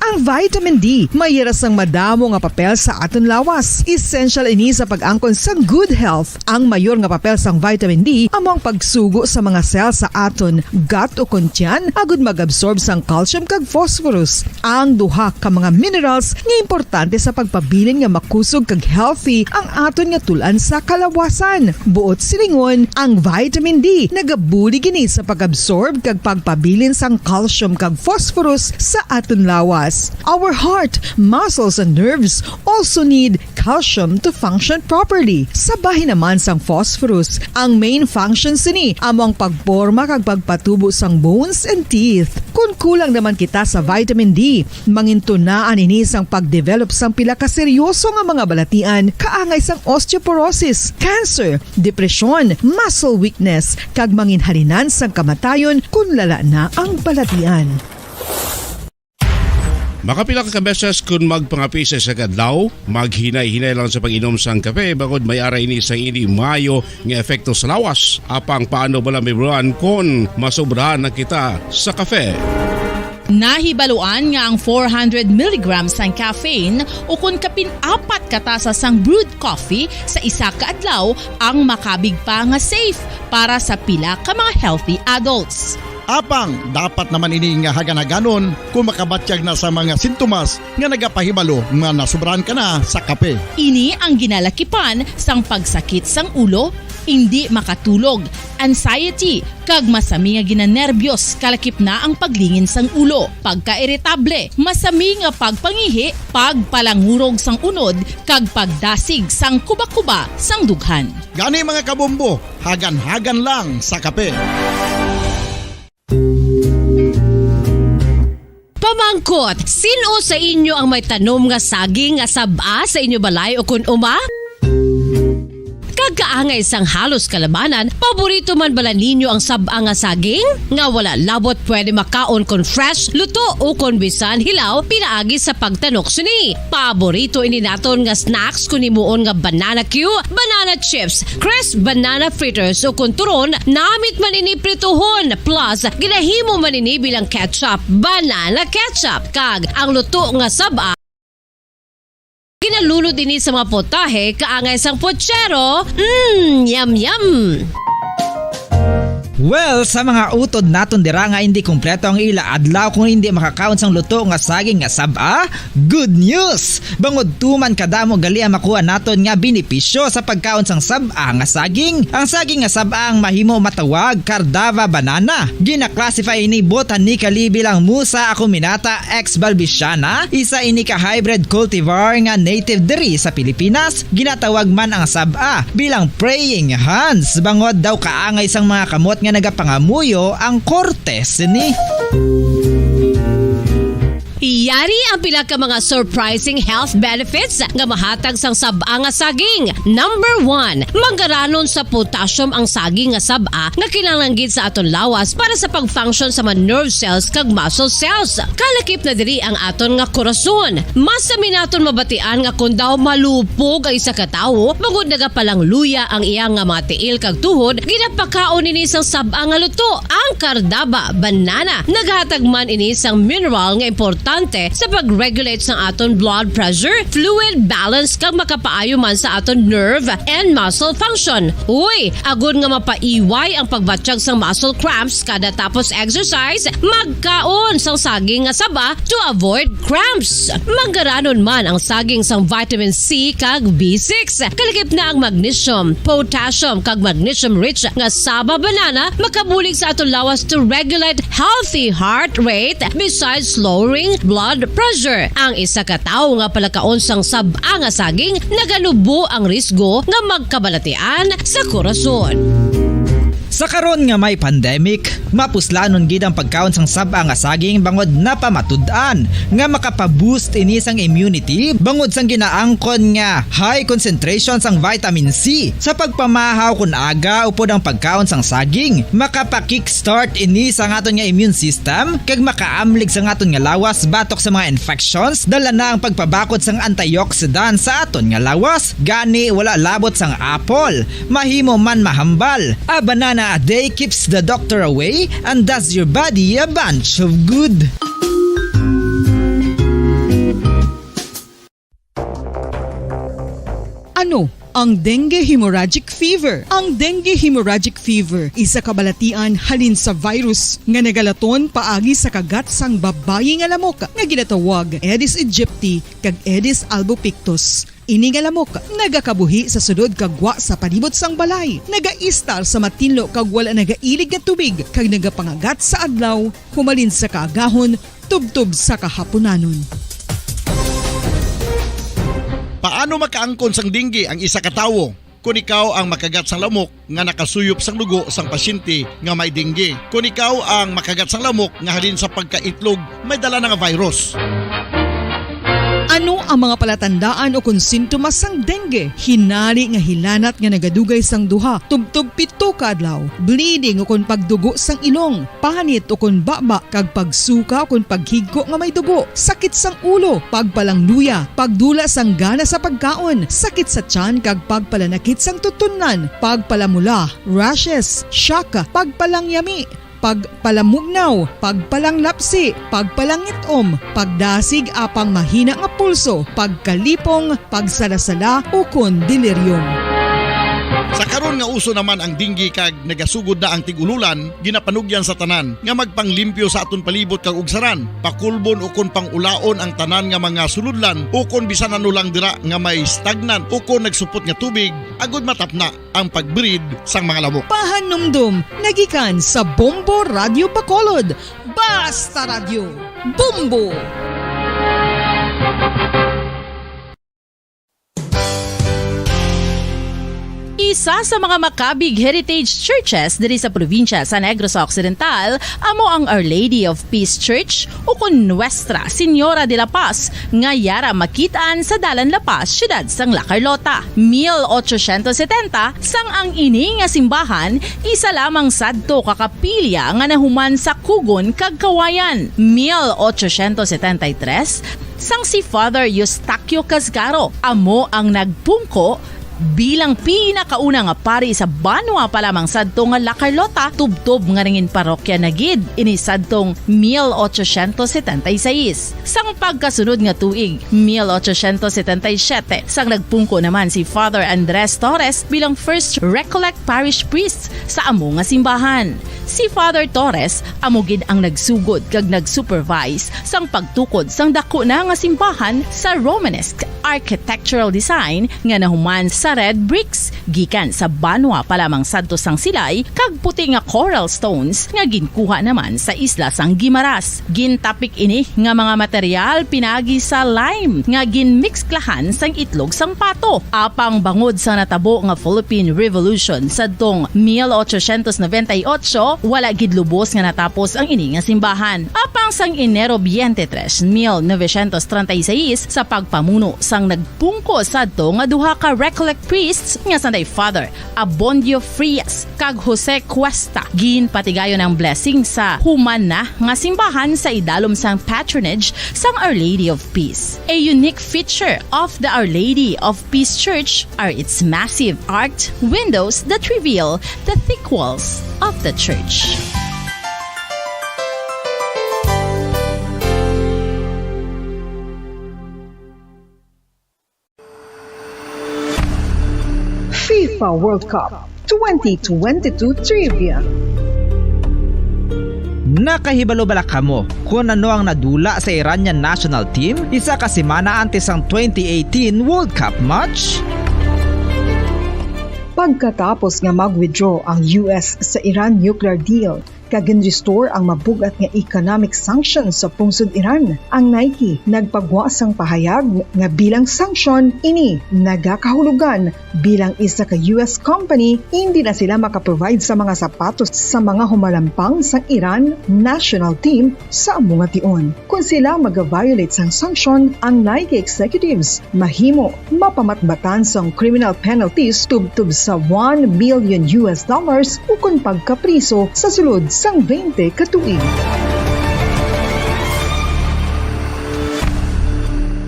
Ang vitamin D may hira sang madamo nga papel sa aton lawas. Essential ini sa pag-angkon sang good health. Ang mayor nga papel sang vitamin D amo ang pagsugo sa mga cell sa aton gut o kon tiyan agud mag-absorb sang calcium kag phosphorus, ang duha ka mga minerals nga importante sa pagpabilin nga makusog kag healthy ang aton nga tul-an sa kalawasan. Buot silingon, ang vitamin D nagabulig ini sa pag-absorb kag pagpabilin sang calcium kag phosphorus sa aton lawas. Our heart, muscles, and nerves also need calcium to function properly. Sa bahin naman sang phosphorus, ang main function sini amo ang pagporma kag pagpatubo sang bones and teeth. Kon kulang naman kita sa vitamin D, mangintunaan ini sang pag-develop sang pila ka seryoso nga mga balatian, kaangay sang osteoporosis, cancer, depresyon, muscle weakness, kag manginhalinan sang kamatayon kon lala na ang balatian. Makapila ka beses kon magpangape sa isa ka adlaw, maghinay-hinay lang sa pag-inom sang kape, bangod may ara ini sang hindi maayo nga epekto sa lawas. Apang paano bala maibaloan kon masobrahan na kita sa kape? Nahibaluan nga ang four hundred milligrams sang caffeine, o kon kapin apat ka tasa sang brewed coffee sa isa ka adlaw, ang makabig pa nga safe para sa pila ka mga healthy adults. Apang dapat naman ini nga hagan-haganon kon makabatyag na sa mga sintomas nga nagapahibalo nga nasobrahan ka na sa kape. Ini ang ginalakipan sang pagsakit sang ulo, indi makatulog, anxiety, kag masami nga ginanerbyos, kalakip na ang paglingin sang ulo, pagkairitable, masami nga pagpangihi, pagpalangurog sang unod, kag pagdasig sang kuba-kuba sang dughan. Gani, mga kabombo, hagan-hagan lang sa kape. Pamangkot, sin-o sa inyo ang may tanom nga saging nga sab-a sa inyo balay ukon uma? Kag kaangay sang halos kalabanan, paborito man bala ninyo ang sab-a nga saging? Nga wala labot pwede makaon kon fresh, luto, ukon bisan hilaw pinaagi sa pagtanok sini. Paborito ini naton nga snacks kon himuon nga banana cue, banana chips, crisp banana fritters, ukon turon, namit man ini prituhon, plus ginahimo man ini bilang ketchup, banana ketchup, kag ang luto nga sab-a ginalunod ini sa mga potahe kaangay sang pochero. Mm, yum, yum! Well, sa mga utod naton dira nga indi kompleto ang ila adlaw kung indi makakaon sang luto nga saging nga sab-a, good news! Bangod tuman kadamo gali ang makuha naton nga benepisyo sa pagkaon sang sab-a nga saging. Ang saging nga sab-a ang mahimo matawag Cardava banana. Gina-classify ini botanically bilang Musa acuminata ex balbisiana, isa ini ka hybrid cultivar nga native diri sa Pilipinas. Ginatawag man ang sab-a bilang praying hands, bangod daw kaangay sang mga kamot nga nagapangamuyo ang korte sini. Yari ang pila ka mga surprising health benefits nga mahatag sang sab-a nga saging. Number one, manggaranon sa potassium ang saging nga sab-a nga kinahanglan gid sa aton lawas para sa pag-function sa mga nerve cells kag muscle cells. Kalakip na diri ang aton nga korason. Masami naton mabatian nga kon daw malupog ang isa ka tawo, bangod nagapalangluya ang iya nga mga tiil kag tuhod, ginapakaon ini sang sab-a nga luto, ang Cardava banana. Naghatag man ini sang mineral nga importante sa pag-regulate sang aton blood pressure, fluid balance, kag makapaayo man sa aton nerve and muscle function. Uy, agod nga mapaiway ang pagbatyag sang muscle cramps kada tapos exercise, magkaon sang saging nga saba to avoid cramps. Manggaranon man ang saging sang vitamin C kag B six. Kalakip na ang magnesium, potassium, kag magnesium-rich nga saba banana makabulig sa aton lawas to regulate healthy heart rate besides lowering blood pressure. Ang isa ka tawo nga palakaon sang sab-a nga saging naganubo ang risgo nga magkabalatian sa korason. Sa karon nga may pandemic, mapuslanon gid ang pagkaon sang sab-a nga saging bangod napamatud-an nga makapa-boost ini sang immunity bangod sang ginaangkon nga high concentration sang vitamin C. Sa pagpamahaw kon aga upod ang pagkaon sang saging, makapa-kickstart ini sang aton nga immune system kag makaamlig sang aton nga lawas batok sa mga infections. Dala na ang pagpabakod sang antioxidant sa aton nga lawas. Gani, wala labot sang apple, mahimo man mahambal. A banana a day keeps the doctor away and does your body a bunch of good. Ano ang dengue hemorrhagic fever? Ang dengue hemorrhagic fever isa ka balatian halin sa virus nga nagalaton paagi sa kagat sang babayi nga lamok nga ginatawag Aedes aegypti kag Aedes albopictus. Ini nga lamok nagakabuhi sa sulod kag gwa sa palibot sang balay, nagaistar sa matinlo kag wala nagailig nga tubig, kag nagapangagat sa adlaw humalin sa kaagahon tubtob sa kahaponanon. Paano makaangkon sang dengue ang isa ka tawo? Kon ikaw ang makagat sang lamok nga nakasuyop sang dugo sang pasyente nga may dengue. Kon ikaw ang makagat sang lamok nga halin sa pagkaitlog may dala na nga virus. Ano ang mga palatandaan ukon sintomas sang dengue? Hinari nga hilanat nga nagadugay sang duha tubtob pito ka adlaw, bleeding ukon pagdugo sang ilong, panit ukon baba, kag pagsuka ukon paghigko nga may dugo, sakit sang ulo, pagpalangluya, pagdula sang gana sa pagkaon, sakit sa tiyan kag pagpalanakit sang tutunlan, pagpalamula, rashes, shock, pagpalangyami, pagpalamugnaw, pagpalanglapsi, pagpalangit-om, pagdasig apang mahina nga pulso, pagkalipong, pagsala-sala, ukon delirium. Sa karon nga uso naman ang dengue kag nagasugod na ang tig-ululan, ginapanugyan sa tanan nga magpanglimpyo sa aton palibot kag ugsaran, pakulbon ukon pangulaon ang tanan nga mga sulodlan ukon bisan ano lang dira nga may stagnant ukon nagsupot nga tubig, agud matapna ang pag-breed sang mga lamok. Pahanumdom nagikan sa Bombo Radio Bacolod. Basta Radio, Bombo! Isa sa mga makabig heritage churches diri sa probinsya sa Negros Occidental amo ang Our Lady of Peace Church, ukon Nuestra Señora de la Paz, nga yara makit-an sa Dalan La Paz, siyudad sang La Carlota. Mil ochocientos setenta, sang ang ini nga simbahan isa lamang sadto ka kapilya nga nahuman sa kugon kag kawayan. Mil ochocientos setenta y tres, sang si Father Eustaquio Casgaro amo ang nagpungko bilang pinakauna nga pari sa banwa pa lamang sadto nga La Carlota, tubtob nga nangin parokya na gid ini sadtong mil ochocientos setenta y seis. Sang pagkasunod nga tuig, mil ochocientos setenta y siete, sang nagpungko naman si Father Andres Torres bilang First Recollect Parish Priest sa amo nga simbahan. Si Father Torres amo gid ang nagsugod kag nag-supervise sang pagtukod sang daku na nga simbahan sa Romanesque architectural design nga nahuman sa red bricks gikan sa banwa pa lamang sadto sang Silay kag puti nga coral stones nga ginkuha naman sa isla sang Guimaras. Gintapik ini nga mga material pinagi sa lime nga ginmiksklahan sang itlog sang pato. Apang bangod sa natabo nga Philippine Revolution sadtong mil ochocientos noventa y ocho, wala gid lubos nga natapos ang ini nga simbahan. Apang sang Enero twenty-three, mil novecientos treinta y seis, sa pagpamuno sang nagpungko sadto nga duha ka Recollect priests nga sanday Father Abondio Frias kag Jose Cuesta, ginpatigayon ang blessing sa human na nga simbahan sa idalom sang patronage sang Our Lady of Peace. A unique feature of the Our Lady of Peace Church are its massive arched windows that reveal the thick walls of the church. FIFA World Cup twenty twenty-two Trivia. Nakahibalo bala kamo kon ano ang nadula sa Iranian national team isa ka semana antes sang twenty eighteen World Cup match? Pagkatapos nga mag-withdraw ang U S sa Iran nuclear deal, kag gin-restore ang mabug-at nga economic sanctions sa pungsod Iran. Ang Nike nagpagwa sang pahayag nga bilang sanction ini nagakahulugan bilang isa ka U S company, hindi na sila makaprovide sa mga sapatos sa mga humalampang sang Iran national team sa amo nga tion. Kon sila mag-violate sang sanction, ang Nike executives mahimo mapamatbatan sang criminal penalties tubtob sa one million U S dollars ukon pagkapriso sa sulod sang twenty ka tuig.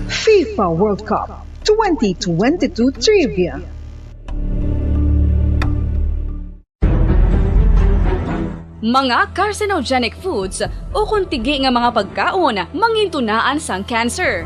FIFA World Cup twenty twenty-two Trivia. Mga carcinogenic foods ukon tigi nga mga pagkaon mangintunaan sang cancer.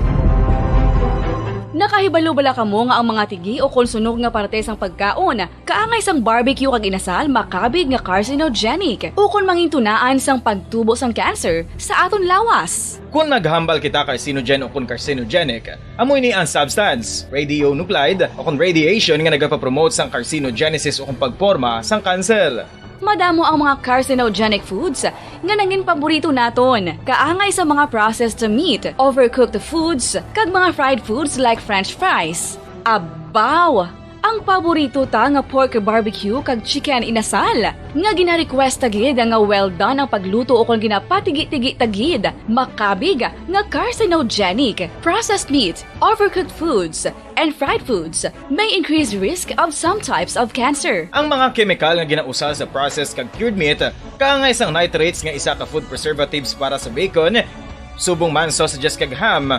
Nakahibalo bala kamo nga ang mga tigi ukon sunog nga parte sang pagkaon, kaangay sang barbecue kag inasal, makabig nga carcinogenic ukon mangintunaan sang pagtubo sang cancer sa aton lawas? Kon naghambal kita carcinogen ukon carcinogenic, amo ini ang substance, radionuclide, ukon radiation nga nagapapromote sang carcinogenesis ukon pagporma sang kanser. Madamo ang mga carcinogenic foods nga nangin paborito naton, kaangay sa mga processed meat, overcooked foods, kag mga fried foods like French fries. Abaw! Ang paborito ta nga pork barbecue kag chicken inasal, nga gina-request ta gid nga well done ang pagluto ukon ginapatigi-tigi ta gid, makabig nga carcinogenic. Processed meat, overcooked foods, and fried foods may increase risk of some types of cancer. Ang mga kemikal nga ginausa sa processed kag cured meat, kaangay sang nitrates nga isa ka food preservatives para sa bacon, subong man sausages kag ham,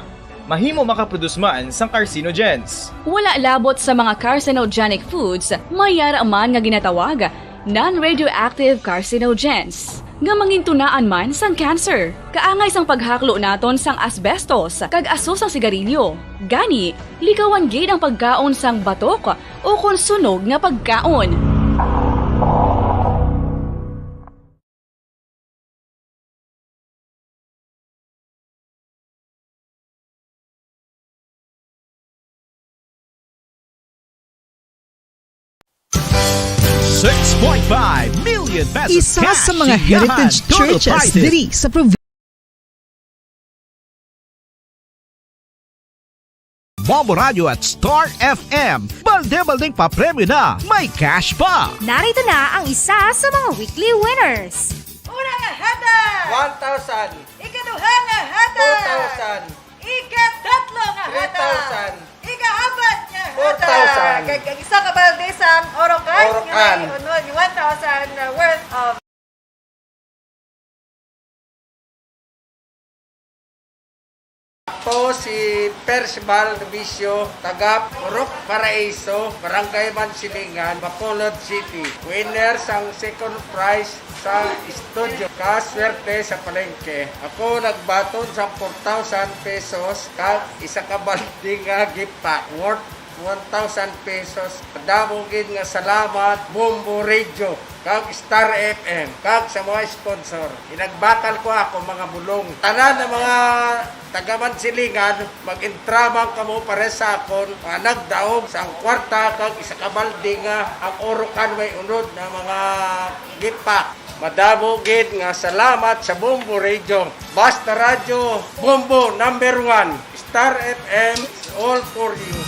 mahimo makaproduce man sang carcinogens. Wala labot sa mga carcinogenic foods, may yara man nga ginatawag non-radioactive carcinogens. nga mangintunaan man sang cancer. Kaangay sang paghaklo naton sang asbestos kag aso sang sigarilyo. Gani, likawan gid ang pagkaon sang batok ukon sunog nga pagkaon. Six point five million pesos. Isa cash sa mga siyahan, heritage total churches prizes diri sa probinsya. Bombo Radio at Star F M. Balde-balding papremyo na, may cash pa. Narito na ang isa sa mga weekly winners. Una nga hatag, one thousand. Ikaduha nga hatag, two thousand. Ikatatlo nga hatag, three thousand. Ikaapat nga hatag, four thousand. Kag ang isa ka balde sang Orocan, Orocan, nga may unod, one thousand worth of. Ako si Percival Novicio, taga Purok Paraiso, Barangay Mansilingan, Bacolod City. Winner sang second prize sa studio, kaswerte sa palengke. Ako nagbaton sa four thousand pesos kag isa ka balde nga gift pack worth one thousand pesos. Madamo gid nga salamat, Bombo Radio, kag Star F M, kag sa mga sponsor. Inagbakal ko ako, mga bulong. Tanan nga mga taga Mansilingan, mag-entraman kamo pares sa akon, nga nagdaog sang kwarta kag isa ka balde nga ang Orocan may unod na mga gipak. Madamo gid nga salamat sa Bombo Radio. Basta Radyo, Bombo number one. Star F M is all for you.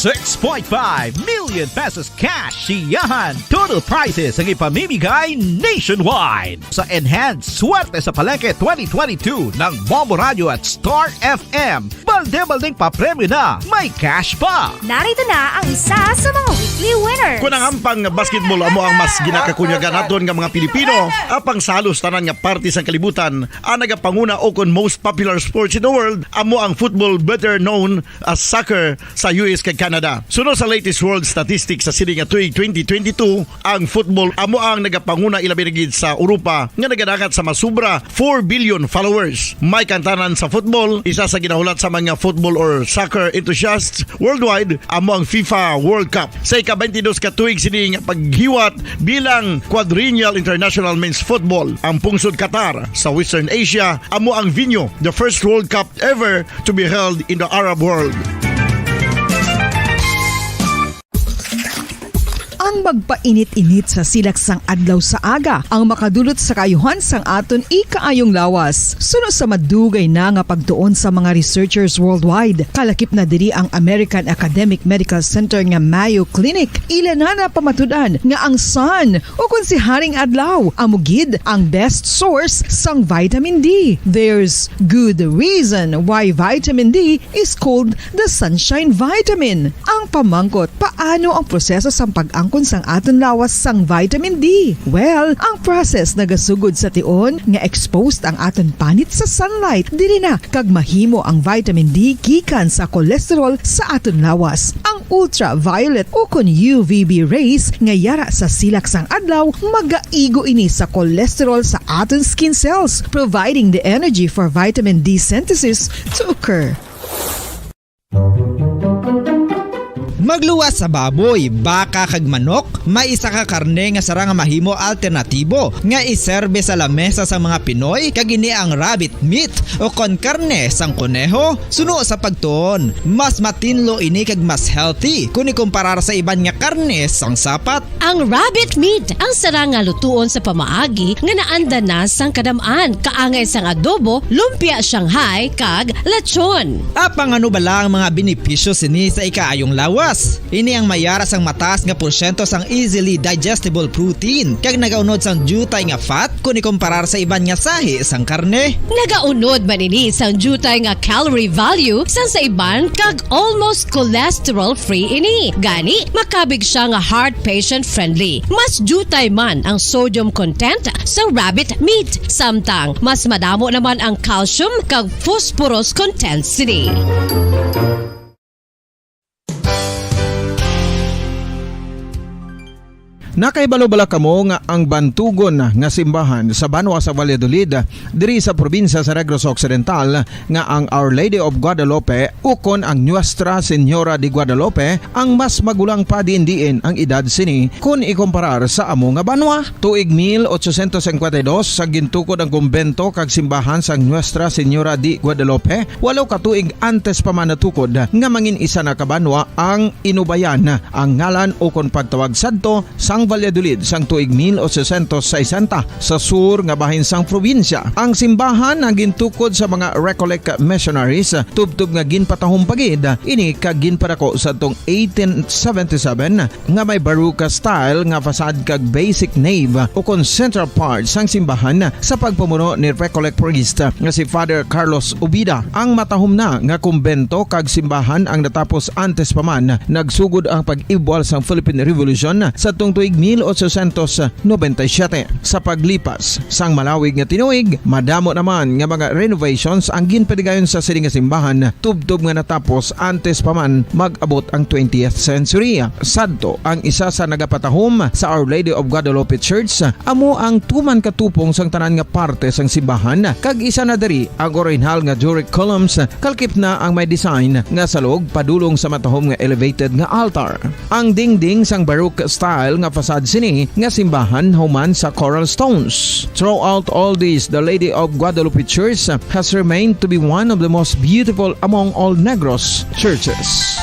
Six point five million pesos cash siyahan, total prizes ang ipamimigay nationwide. Sa Enhance Swerte sa Palengke twenty twenty-two ng Bombo Radio at Star F M, balde-baldeng papremyo na, may cash pa. Narito na ang isa sa mga weekly winners. Kun ang ampang basketball amo ang mas ginakakunyagan naton nga mga Pilipino, apang sa halos tanan nga parte sang kalibutan, ang nagapanguna o kon most popular sports in the world amo ang football, better known as soccer, sa U S kag Canada. Suno sa latest world statistics sa sini nga tuig twenty twenty-two, ang football amo ang nagapanguna, ilabi na gid sa Europa nga nagadangat sa masubra four billion followers. May kantanan sa football, isa sa ginahulat sa mga football or soccer enthusiasts worldwide, amo ang FIFA World Cup. Sa ika-twenty-dos ka tuig sini nga paghiwat bilang Quadrennial International Men's Football, ang pungsod Qatar sa Western Asia amo ang venue, the first World Cup ever to be held in the Arab world. Ang magpainit-init sa silak sang adlaw sa aga ang makadulot sa kaayuhan sang aton ikaayong lawas. Suno sa madugay na nga pagtuon sa mga researchers worldwide, kalakip na diri ang American Academic Medical Center nga Mayo Clinic. Ila na napamatud-an nga ang sun, ukon si Haring Adlaw, amo gid ang best source sang vitamin D. There's good reason why vitamin D is called the sunshine vitamin. Ang pamangkot, paano ang proseso sang pag-angkon sang aton lawas sang vitamin D? Well, ang process nagasugod sa tion nga exposed ang aton panit sa sunlight. Diri na kag mahimo ang vitamin D gikan sa cholesterol sa aton lawas. Ang ultraviolet ukon U V B rays nga yara sa silak sang adlaw magaigo ini sa cholesterol sa aton skin cells, providing the energy for vitamin D synthesis to occur. Magluwas sa baboy, baka, kag manok, may isa ka karne nga sarang nga mahimo alternatibo nga iserbe sa lamesa sang mga Pinoy, kag ini ang rabbit meat, ukon karne sang koneho. Suno sa pagtuon, mas matinlo ini kag mas healthy kon ikumparar sa iban nga karne sang sapat. Ang rabbit meat ang sarang nga lutuon sa pamaagi nga naanda na sang kadam-an, kaangay sang adobo, lumpia Shanghai, kag lechon. Apang ano bala ang mga benepisyo sini sa ikaayong lawas? Ini ang mayara sang mataas nga porsyento sang easily digestible protein, kag nagaunod sang diutay nga fat kon ikumparar sa iban nga sahi sang karne. Nagaunod man ini sang diutay nga calorie value sang sa iban kag almost cholesterol-free ini. Gani, makabig siya nga heart patient-friendly. Mas diutay man ang sodium content sa rabbit meat, samtang mas madamo naman ang calcium kag phosphorus content sini. Nakahibalo bala kamo nga ang bantugon nga simbahan sa banwa sa Valladolid, diri sa probinsya sa Negros Occidental, nga ang Our Lady of Guadalupe ukon ang Nuestra Señora de Guadalupe ang mas magulang pa diin-diin ang edad sini kon ikumparar sa amo nga banwa? Tuig mil ochocientos cincuenta y dos, sa gintukod ang kumbento kag simbahan sang Nuestra Señora de Guadalupe, walo ka tuig antes pa man natukod nga mangin isa na ka banwa ang Inubayan, ang ngalan ukon pagtawag sadto sang Valladolid sang tuig mil ochocientos sesenta, sa sur nga bahin sang probinsya. Ang simbahan ang gintukod sa mga Recollect missionaries, tubtob nga ginpatahom pa gid ini kag ginpadako sadtong eighteen seventy-seven, nga may Baroque style nga facade kag basic nave ukon central part sang simbahan sa pagpamuno ni Recollect priest nga si Father Carlos Ubida. Ang matahom na nga kumbento kag simbahan ang natapos antes pa man nagsugod ang pag-ibwal sang Philippine Revolution sadtong tuig mil ochocientos noventa y siete. Sa paglipas sang malawig nga tinuig, madamo naman nga mga renovations ang ginpadigayon sa sini nga simbahan, tubtob nga natapos antes pa man mag-abot ang twentieth century. Sadto, ang isa sa nagapatahom sa Our Lady of Guadalupe Church amo ang tuman katupong sang tanan nga parte sang simbahan, kag isa na diri ang orihinal nga Doric columns, kalkip na ang may design nga salog padulong sa matahom nga elevated nga altar. Ang dingding sang Baroque style nga facade sini nga simbahan human sa coral stones. Throughout all this, the Lady of Guadalupe Church has remained to be one of the most beautiful among all Negros churches.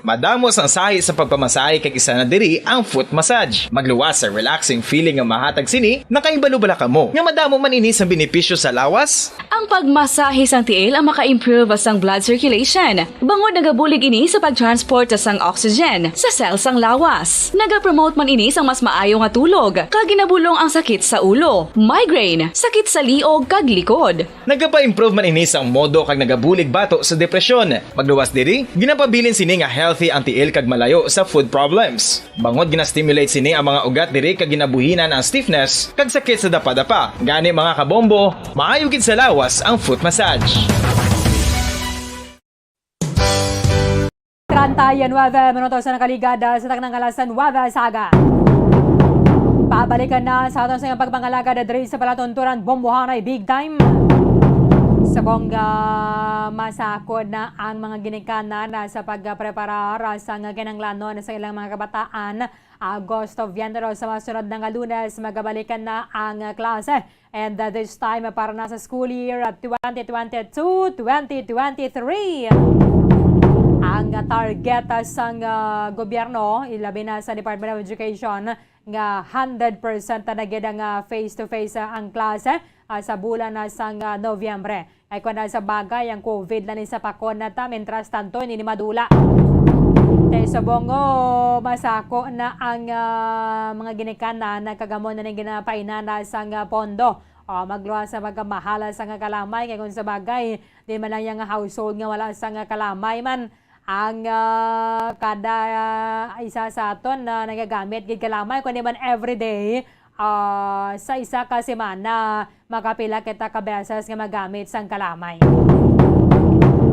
Madamo sang sahi sa pagpamasahe kag isa na diri ang foot massage. Magluwas sa relaxing feeling nga mahatag sini, nakahibalo bala kamo nga madamo man ini sang benepisyo sa lawas? Ang pagmasahe sang tiil ang maka-improve sang blood circulation, bangod nagabulig ini sa pag-transport sang oxygen sa cell sang lawas. Nagapromote man ini sang mas maayo nga tulog, kag ginabulong ang sakit sa ulo, migraine, sakit sa liog, kag likod. Nagapa-improve man ini sang modo kag nagabulig bato sa depresyon. Magluwas diri, ginapabilin sini nga healthy ang tiil kag malayo sa foot problems. Bangod gina-stimulate sini ang mga ugat diri kag ginabuhinan ang stiffness kag sakit sa dapadapa. Gani, mga kabombo, maayo gid sa lawas ang foot massage. Treinta y nueve minutos na nakaligad, ah, sa taknang alas nuebe sa aga. Pabalikan na sa aton sa iyang pagpangalagad diri sa palatuntunan, Bombohanay Big Time. Subong, ah, masakod na ang mga ginikanan, ah, sa pagpreparar, ah, sa nga kinahanglanon sa ilang mga kabataan. Agosto veinte dos, sa masunod na nga Lunes, magabalikan na ang, ah, klase. And, uh, this time, uh, para na sa school year, uh, twenty twenty-two, twenty twenty-three. Ang, uh, target, uh, sang, uh, gobyerno, ilabi na sa Department of Education, nga hundred percent na gid ang, uh, face-to-face, uh, ang klase, uh, sa bulan na sang, uh, Nobyembre. Ay, kung sa bagay, ang covid na ni sa pakon na ta, mientras tanto, hindi ni madula. Te, subong, oh, masako na ang, ah, mga ginikanan, nagkagamo na ning ginapainana sang, ah, pondo. Oh, magluwas sa pagkamahala sa nga kalamay, kay kung sa bagay, di man lang yang household nga wala sa nga kalamay man. Ang, ah, kada, ah, isa sa aton na nagagamit gid kalamay, kundi man everyday, ah, sa isa ka semana, makapila kita ka beses nga magamit sang kalamay.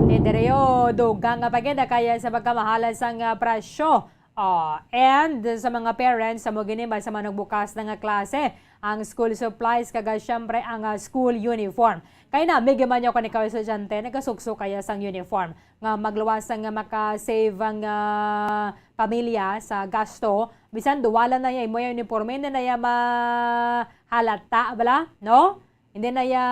Ti diri, oh, dugang nga pa gid kaya sa pagkamahalan sang, ah, presyo. Oh, and sa mga parents, amo gini, basta man nagbukas na nga klase, ang school supplies, kag, ah, syempre, ang, ah, school uniform. Kay nami gid man, kung ikaw estudyante, nagasuksok kaya sang uniform. Nga magluwas nga maka-save ang, ah, pamilya sa gasto, bisan duha lang na iya imo yung uniforme, hindi na iya mahalata, bala, no? Hindi na iya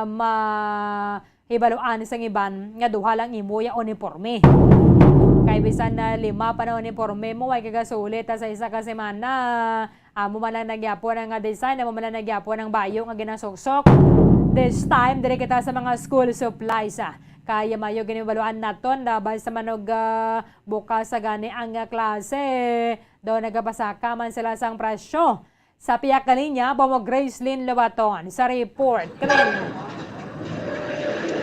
mahibaluan sang iban nga duha lang imo ya uniforme. Kay bisan na lima pa na uniforme mo, ay kagasulit, ah, sa isa ka semana. Amo man lang nagyapon ang, ah, design, amo man lang nagyapon ang bayo nga ginasuksok. This time, diri kita sa mga school supplies, ah. Kaya mayo ginibaluan naton, ah, basta man og, ah, bukas sa gani ang, ah, klase. Daw nagapasaka man sila sang presyo. Sa pihak nga linya, Bombo Gracelyn Lobaton sa report. Come in.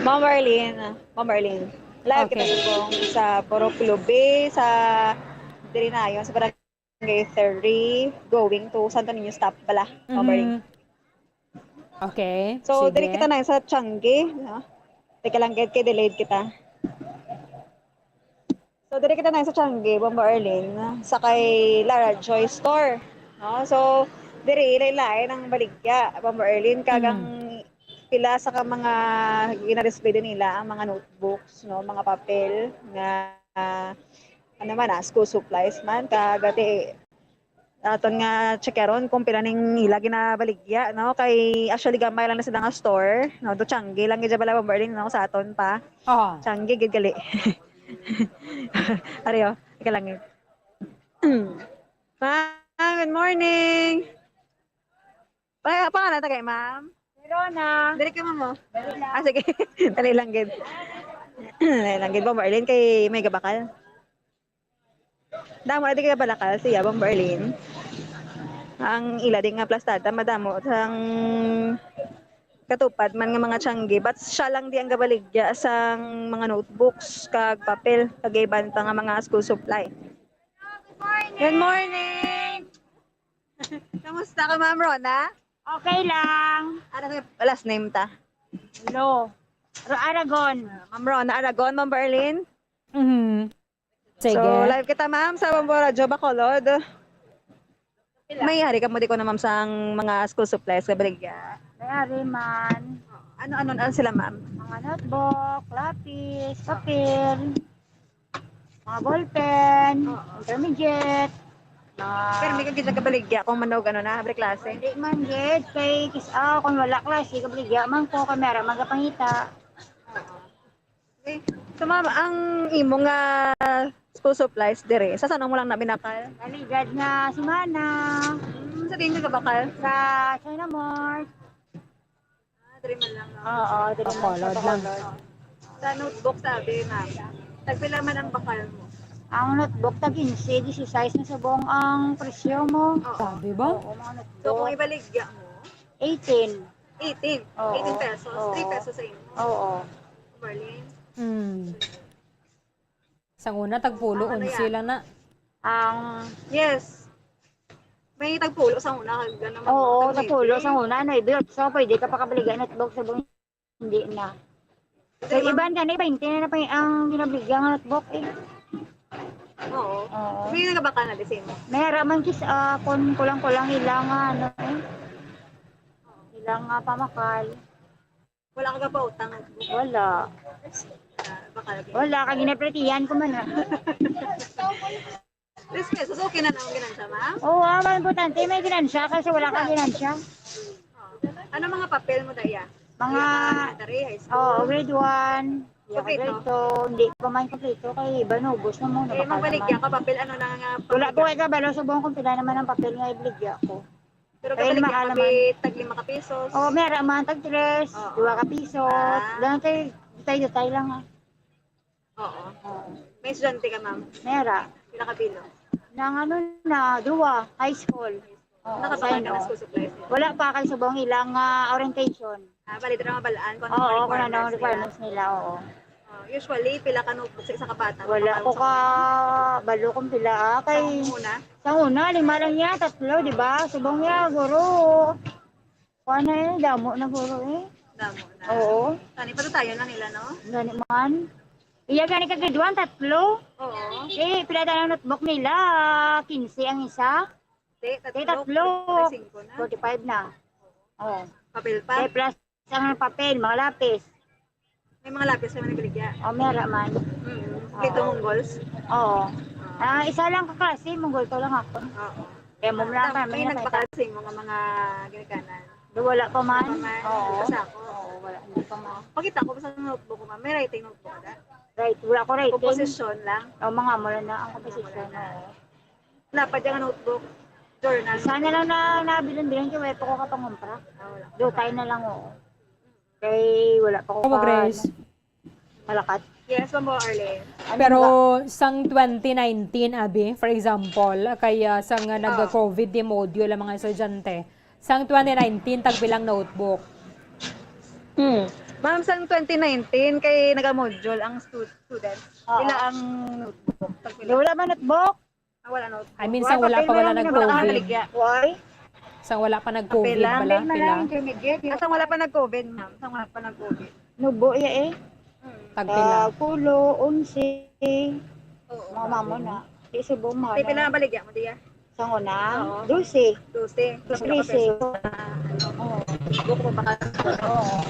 Ma'am Marlene, Ma'am Marlene, live kita Okay. sa Purok Lube, sa diri na yun, sa Barangay three, going to Santo Niño stop pala, Ma'am Marlene. Mhm. Okay, So, diri sige. kita na sa Tiangge, no? Teka lang, gid, kay delayed kita. So, diri kita na sa Changi, Bombo Arlene, sa kay Lara Joy Store. No? So, diri, lain-lain ang baligya, Bombo Arlene, kag ang pila sa ka mga gina-display din nila, ang mga notebooks, no, mga papel nga, ano man, ah, school supplies man, kag ati, aton nga checkeron kung pila ning ila ginabaligya, no? Kay actually gamay lang na sila nga store, no? Do Changi lang gid bala, Bombo Arlene, no, sa aton pa. Oo. Changi gid gali. Ari, oh. Teka lang, eh. Ma'am, good morning. Pa, pangalan ta kay ma'am? Rona. Diri ka, ma'am, oh. Ah, sige. Dali lang gid. Dali lang gid, Bombo Arlene, kay may gabakal. Damo na di kay balakal siya, Bombo Arlene. Ang ila di nga plastada, madamo sang katupad man nga mga Changi. But siya lang di ang gabaligya sang mga notebooks, kag papel, kag iban pa nga mga school supply. Good morning! Kamusta ka, Ma'am Rona? Okay lang. Ano yung last name ta? Lo. Ro-, Aragon. Ah, Ma'am Rona Aragon, Ma'am Berlin? Mhm. Sige. So, live kita, ma'am, sa Bombo Radyo Bacolod. May hari ka mo di ko na, ma'am, sang mga school supplies ka baligya? May hari man. Ano, ano, ano sila, ma'am? Mga notebook, lapis, papel, mga ballpen, Oo. intermediate, mga Pero may kagid nagkabaligya kung manog ano na, every klase. Hindi man gid, kay kis-, ah, kung wala klase, kabaligya man ko, kay meron magapangita. Okay. So, ma'am, ang imo nga school supplies dire, sa saan mo lang na binakal? Naligad nga semana. Hmm, sa diin ka gabakal? Sa China Mart. Ah, diri man lang, no? Oo, diri man sa Bacolod lang. Bacolod. Sa notebook, sabi, ma'am. Tagpila man ang bakal mo? Ang notebook, tag quince, dieciséis na subong ang presyo mo. Oo. Sabi ba? Oo, mga notebook. So, kung ibaligya mo? Eighteen. Eighteen? Oo. Eighteen pesos? Oo. Three pesos sa inyo? Oo. Marlene? Hmm. Sang una, tagpulo, Ano onse yan? lang na. Ang Yes. May tagpulo sa una, kag ano, Oo, tag-, tagpulo sa una, ano, ibig, so, pwede ka pakabaligyan notebook sa bung-, hindi na. So, Pero iban ka na, bainte na, na pa ang ginabaligyan nga notebook, eh. Oo. Oo. May nagabakal na di sa imo? May haraman kis, ah, kun kulang-kulang ilang, ano, eh. Ilang, ah, pamakal. Wala ka gapautang? Wala. Ah, baka lagi. Wala, kag ginapretihan ko man, ah. Tres pesos, okay na na ang ginansya, ma'am? Oo, ah, ang importante, may ginansya kasi wala ka ginansya. Oh. Ano mga papel mo, daya? Mga Elementary, high school? Oo, grade one. Kompleto? Grade two, hindi pa man kompleto, kay iba, naubos na mo, Eh, nabakal magbaligya naman. ka, papel, ano na nga Wala ko, papel? Ay, kabalo, subong kung pila naman ang papel nga ibaligya ko. Pero Kaya kabaligya mahal ka, naman. May tag lima ka pesos. Oo, may ara man, tag tres, Oo. dua ka piso. Ah. Dahil tayo, tayo, tayo lang, ah. Oo. Oo. May estudyante ka, ma'am? May ara. Pila ka bilo? Nang ano na, dua, high school. Oo, Nakabakal sa ka inyo. na school supplies? Wala pa, kay subong ilang, ah, orientation. Ah, bali, dira mabalaan kung anong Oo, kung anong requirements nila. requirements nila, oo. Ah, usually, pila ka notebook sa isa ka bata? Wala Kapag ko sa ka balo kung pila, ah, kay Sa una? sa una, lima lang niya, tatlo, di ba? Subong niya, guro. Kuha na eh, damo na guro eh. Damo na. Oo. Tani pa tayo na nila, no? Gani man. Iya gani ka grade one, tatlo. Oo. Eh, pila tayo ang notebook nila? Quince ang isa? Di, Eh, tatlo, tatlo. forty-five na. Oo. Papel pa? Eh, plus ang papel, mga lapis. May mga lapis naman nagbaligya. Oh, meron man. Mm. Kompleto Oo. mong goals? Oo. Ah, isa lang ka klase, mong goal to lang ako. Oo. Kaya mo lang Tam-, kami may na nagbakal sa imo nga mga ginikanan? Do, wala pa man. Wala pa man. Oo. Basta ako. Oo, wala. Hindi pa man. Pakita ko sa notebook ko, ma'am. May writing notebook ka? Right, wala ko writing. Composition lang? O, mga mo lang na ang Mga composition, wala na. oo. Wala pa dyan ang notebook, journal. Sana lang na nabilin-bilin kay wala pa ko kapangumpra. Ah, wala. Do, tayo na lang, oo. Kay wala pa ko Ako, ka-, Grace. malakat. Yes, Ma'am Arlene. Ano Pero ba? sang twenty nineteen, abi, for example, kay, ah, sang, ah, Ah. nag-COVID di module ang mga estudyante, sang twenty nineteen, tagpilang notebook? Hmm. Ma'am, sang twenty nineteen, kay naga-module ang stu-, students. Oo. Pila ang notebook? Tagpila? Di, wala man notebook. Ah, wala na. I mean, Wala sang wala pa pa, pila wala lang nag-COVID. ginabaligya. Why? Sang wala pa nag-COVID, Pila? bala, Pila pila? lang, intermediate. Ah, sang wala pa nag-COVID, ma'am. Sang wala pa nag-COVID. Nubo iya eh. Tagpila? Sa Kulo, onse. Oo. Mga mamo na. Di subong mo. May pila Ano? ang baligya mo diya? Sa una, Oo. dose. Doce. Doce ka Trece. pesos sa ano. Oo. Buko pa baka. Oo.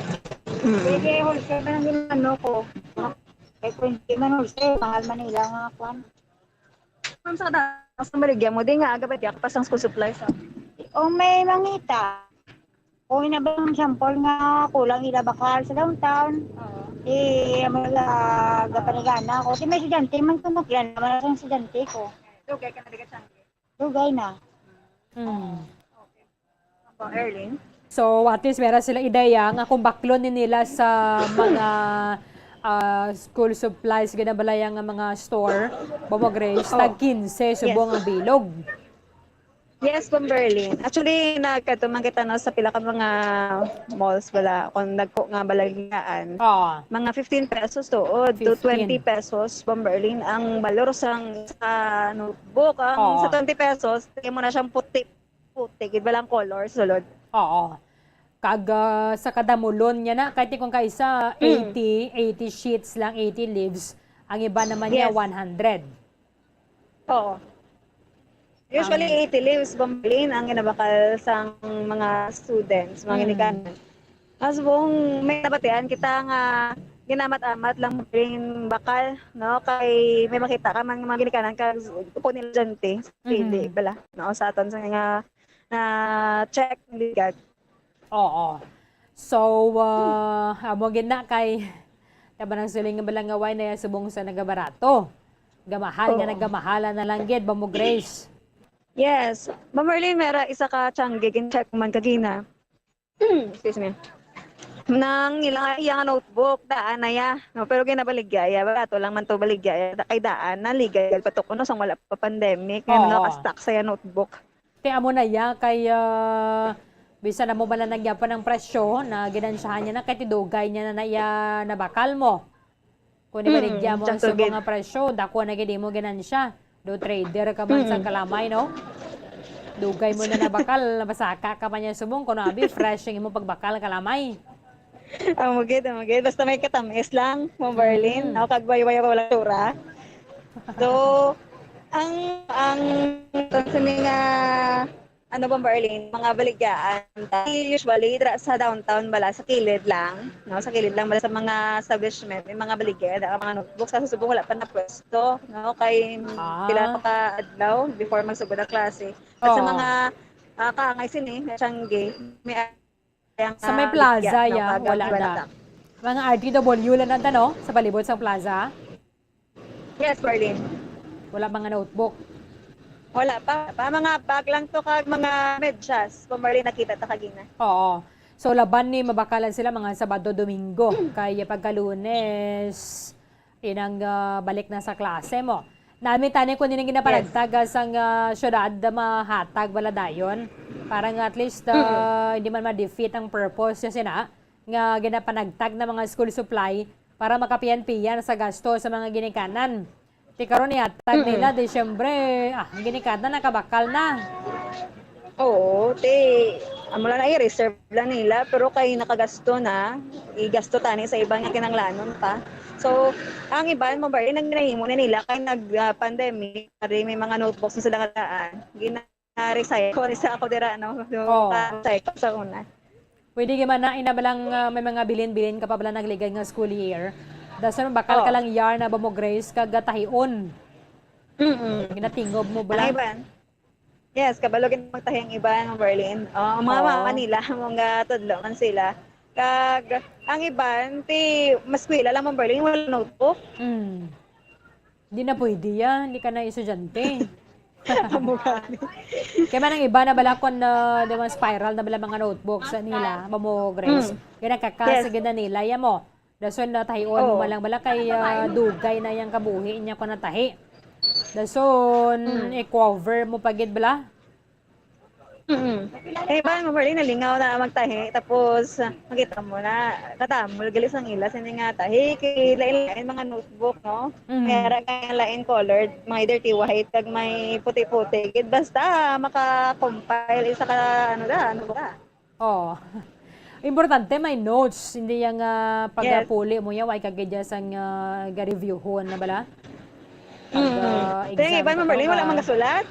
Pwede wholesale na lang yung ano ko. Kaya kung hindi man wholesale, mahal Manila nga kwan. Ma'am, sa kada sa baligya mo, di nga aga ba diya pa sang school supplies? Ah? O may mangita. Kung inabang sample nga kulang ila bakal sa downtown, Oo. eh, ang mga gapanigana ko. Di may estudyante man ko, makilan naman ang estudyante ko. Dugay ka na di ka tiyangge. Dugay na. Mm. Okay. Ang Erling? So, at least meron sila ideya nga kung baklon ni nila sa mga ah, school supplies, ginabalaya nga mga store, Bomo Grace, Oh. tag quince subong ang bilog. Yes, Bomberlin. Actually, nagkadto man kita no, sa pila ka mga malls bala, kung dagko nga balagiaan. Ah, Mga fifteen pesos tuod to Fifteen. twenty pesos, Bomberlin, ang balor sang sa notebook. Ang Oo. Sa twenty pesos, tingin mo na siyang puti. Puti, gid ba lang color, sulod? Oo. Kag ah, sa kadamulon niya na, kahit kung kaisa, Mm. eighty, eighty sheets lang, eighty leaves. Ang iba naman niya, Yes. one hundred. Oo. Usually, Ang- eighty leaves, Bomberlin, ang ginabakal sang mga students, mga Mm. ginikanan. Mas buong may nabatian kita nga ginamat-amat lang rin bakal, no? Kay may makita ka man mga ginikanan ka kunin dyan, te. Pili Mhm. bala, no? Sa aton sa nga na check ligad. Oo. So, ah, amo gid na kay tabanang siling nga balangaway na subong sa nagabarato. Gamahal nga Oo. nagamahalan na lang gid, Bomo Grace. Yes. Ma'am Marlene, mera isa ka tiyangge, gin-check man kagina. Excuse me. Nang ilang iya nga notebook, daan na ya. No? Pero ginabaligya ya, barato lang man to baligya ya. Kay daan na, legal pa to kuno sang wala pa pandemic. Kaya Oo. Naka-stock sa ya notebook. Te amo na ya kay ah, bisan na mo bala nagyapan ang presyo na ginansyahan niya na kay tidugay niya na, na iya nabakal mo. Kung Mm, ibaligya mo ang sakto subong gid. Nga presyo, dako na gid mo ginansya. Do trader ka man sa Mm. Kalamay, no? Dugay mo na nabakal, nabasaka ka pa niya subong, kuno abi fresh ang imo pagbakal Kalamay. Amo gid, amo gid. Basta may katamis lang, Ma'am Marlene. Mm. No? Kag wayway wala tura. So, ang, ang, ang sa mga, ano, Ma'am Marlene, mga baligyaan, usually, dira sa downtown bala, sa kilid lang, no? Sa kilid lang bala sa mga establishment, may mga baligya, ang mga notebook, sa subong wala pa na pwesto, no? Kay Ah. pila pa ka adlaw before magsugod ang klase. At sa Oo. Mga, ah, kaangay sini, may tiyangge, may Sa may plaza, ya, wala na. Mga R T W lang na, no? Sa palibot sa plaza. Yes, Marlene. Wala mga notebook. Wala pa. Pa mga bag lang to kag mga medyas. Kung Marlene, nakita ta kagina. Oo. So, laban ni mabakalan sila mga Sabado, Domingo. Kaya pagka Lunes, inang ah, balik na sa klase mo. Nami tani kung nining ginapanagtag ah, sang ah, syudad ah, mahatag wala dayon. Para nga at least ah, hindi man ma-defeat ang purpose niya sina nga ginapanagtag na mga school supply para makapiyan-piyan sa gasto sa mga ginikanan. Ti karon ihatag Mm-mm. nila, di syempre, ah, ang ginikanan nakabakal na. Oo, ti, amo lang na i-reserve lang nila, pero kay nakagasto na, igasto tani sa iba nga kinanglanon pa. So, ang iban mo ba, ang ginahimo na nila kay nag ah, pandemic, ari may mga notebooks na sila nga daan. Gina-recycle ni sa ako dira, no? So, Oo. Pa-recycle sa una. Pwede gyud man na inabalang ah, may mga bilin-bilin ka pa bala nagligad nga school year. Dason bakal ka Oo. lang yar na ba mo Grace kag gatahion. Mm-mm. Ginatingob mo Ang bala. iban. Yes, kabalo gid magtahi ang iban, Ma'am Berlin. Oh, ang mga Oo. Manila, mga tudlo man sila. Kag ang iban, ti maskwela lang, Ma'am Berlin, wala notebook. Mm. Di na pwede yan. Di ka na estudyante. Amo gani. Kaya man ang iba na bala kung na, di ba, spiral na bala mga notebook sa nila, mamo Grace. Mm. Kaya nakakasa Yes. gid na nila, yan mo. Dason na tahion mo Oo. man lang bala kay ah, dugay na yang kabuhi niya kung natahi. Dason, Mm. i-cover mo pa gid bala. Mm. Eh, ba, Ma'am Berlin, nalingaw na magtahi. Tapos, ah, makita mo na, katamol, gali sang ila, sini nga tahi, kay lain-lain mga notebook, no? Mm. May ara kay lain colored, may dirty white, kag may puti-puti. Gid basta, maka-compile, isa ka, ano da, ano ba? Oh. Importante may notes, hindi yang, ah, Yes. pagapuli mo yan, why ka gid sang, ah, ga-reviewhon na bala? Pag, Mm. ah, Kaya yung exam iba, ka Ma'am Marlene, wala pa. mang gasulat.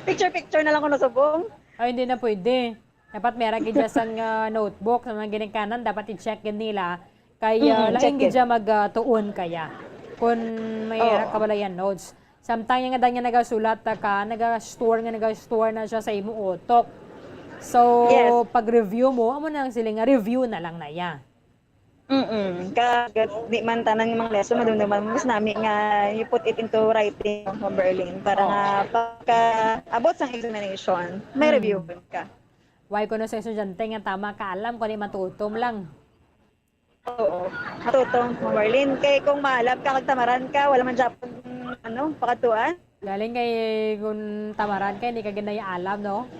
Picture-picture na lang kung nasubong. Ay, hindi na pwede. Dapat may ara gid dyan sang, ah, notebook, sa mga ginikanan, dapat i-check gid nila. Kay, ah, Mm, lain check gid it. dyan mag, ah, tuon kaya. Kung may Oo. ara ka bala yan notes. Samtang yung nga dahil nga nagasulat na ka, nag-store nga nagastore na siya sa imo utok. So, Yes. pag-review mo, amo na ang siling nga review na lang na ya. Mm-mm. Ka, di man tanan yung mga lesson, madumduman mo, mas nami nga you put it into writing, no, Berlin, para Oo. nga pagka-abot sang examination, may Mm. review ka. Why kuno sa estudyante nga tama ka alam kung di matutom lang? Oo. Matutom, Ma'am Marlene. Kay kung maalam ka, kag tamaran ka, wala man dyan, ano, pakatuan. Galing kay kung tamaran ka, hindi ka ginaya alam, no?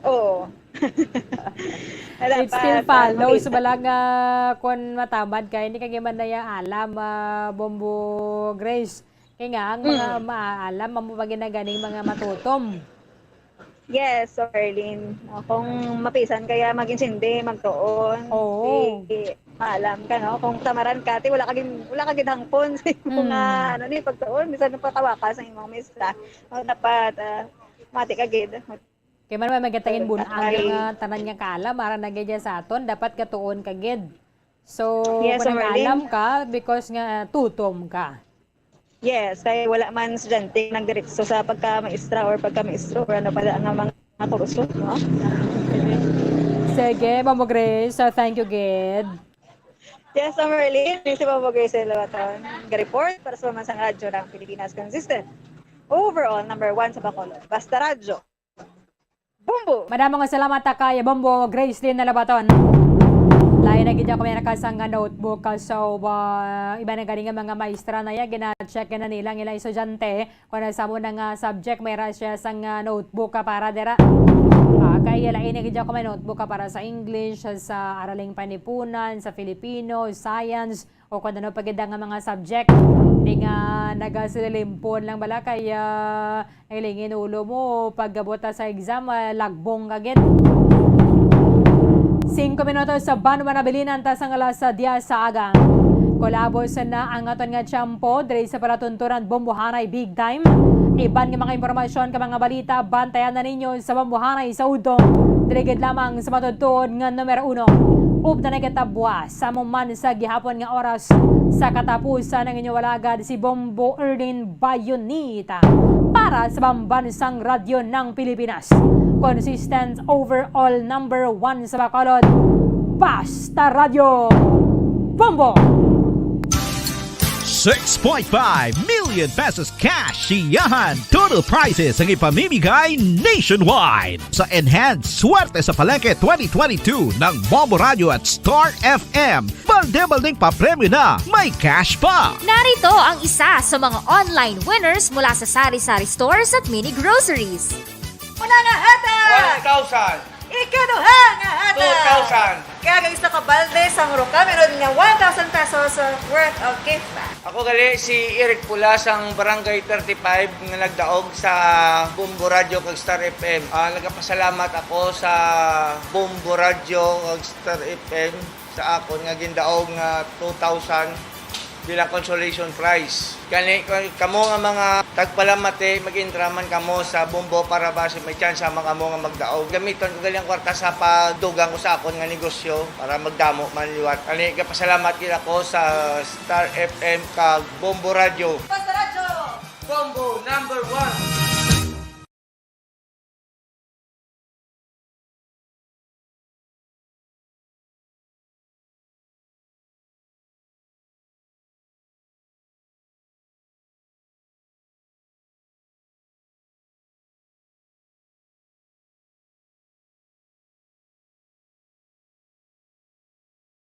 Oo. Wala It pa, still pa, follows, makita. Bala nga kung matamad ka, hindi ka ginaya alam, ah, Bombo Grace. Kaya nga, ang mga Mm. maalam, amo pa ginaganing mga matutom. Yes, Arlene. Ah, kung mapisan kaya mag-insindi, magtuon, Oo. di maalam ka, no? Kung tamaran ka, ti wala ka gin-, wala ka gid hangpon sa imo nga, Mm. ano ni, pagtuon, bisan pa kawaka sa imong misa. O, dapat, ah, mati ka gid. Kaya man, may magatangin Ay. bun-ang yung, ah, tanan nga kaalam, ara na gid sa aton, dapat gatuon ka gid. So, Yes, kung Ma'am Arlene. nag-alam ka, because nga, ah, tutom ka. Yes, kay wala man estudyante nagdiretso sa pagka-maestra or pagka-maestro or ano pala nga mga kurso, no? Sige, Ma'am Grace, so thank you, gid. Yes, Ma'am Merlin, si Ma'am Grace Labaton, nag-report para sa Pambansang Radyo ng Pilipinas, consistent. Overall, number one sa Bacolod. Basta Radyo. Bombo! Madamo nga salamat ta kay Bombo Gracelyn Nalabaton. Lain na gid ako may nakasang nga notebook, ah, so, ah, iba na gani nga mga maestra na ya, gina-check na nila ang ilang estudyante kung ano sa mo na nga subject, may ra siya sang, ah, notebook, ah, para dira. Ah, kay lain na gid ako may notebook, ah, para sa English, sa Araling Panlipunan, sa Filipino, Science, o kung ano pa gid nga mga subject. Di nga nagasilimpon lang bala kay, ah, nailingin ulo mo, pag-abot na sa exam, ah, lagbong ka gid. Singko minutos sa banwa nabilinan ta sang alas diyes sa aga. Kulabos na ang aton nga tiyempo diri sa palatuntunan Bombohanay Big Time. Iban nga mga impormasyon ka mga balita, bantayan na ninyo sa Bombohanay sa udto. Diri gid lamang sa matuod-tuod nga numero uno. Ub na nagatabwa sa mo man sa gihapon nga oras sa katapusan ng inyong alagad si Bombo Erlin Bayonita para sa Pambansang Radyo ng Pilipinas. Consistent overall number one sa Bacolod. Basta Radyo Bombo! Six point five million pesos cash siyahan. Total prizes ang ipamimigay nationwide. Sa Enhance Swerte sa Palengke twenty twenty-two ng Bombo Radio at Star F M, balde-baldeng papremyo na, may cash pa! Narito ang isa sa mga online winners mula sa Sari-Sari Stores at Mini Groceries. Una nga hatag! One thousand. Ikaduha nga hatag! Two thousand. Kag ang isa ka balde sang Roca Menor nga one thousand pesos worth of gift bag. Ako gali si Eric Pula sang Barangay thirty-five nga nagdaog sa Bombo Radio kag Star F M. Ah, nagapasalamat ako sa Bombo Radio kag Star F M sa akon nga gindaog nga two thousand bilang consolation prize. Gani, kamo nga mga tagpalamati, mag-intra man kamo sa Bombo para basi may tsansa man kamo nga magdaog. Gamiton ko gali ang kwarta sa pagdugang ko sa akon nga negosyo para magdamo man liwat. Gani, gapasalamat gid ako sa Star F M kag Bombo Radio. Basta Radyo! Bombo number one!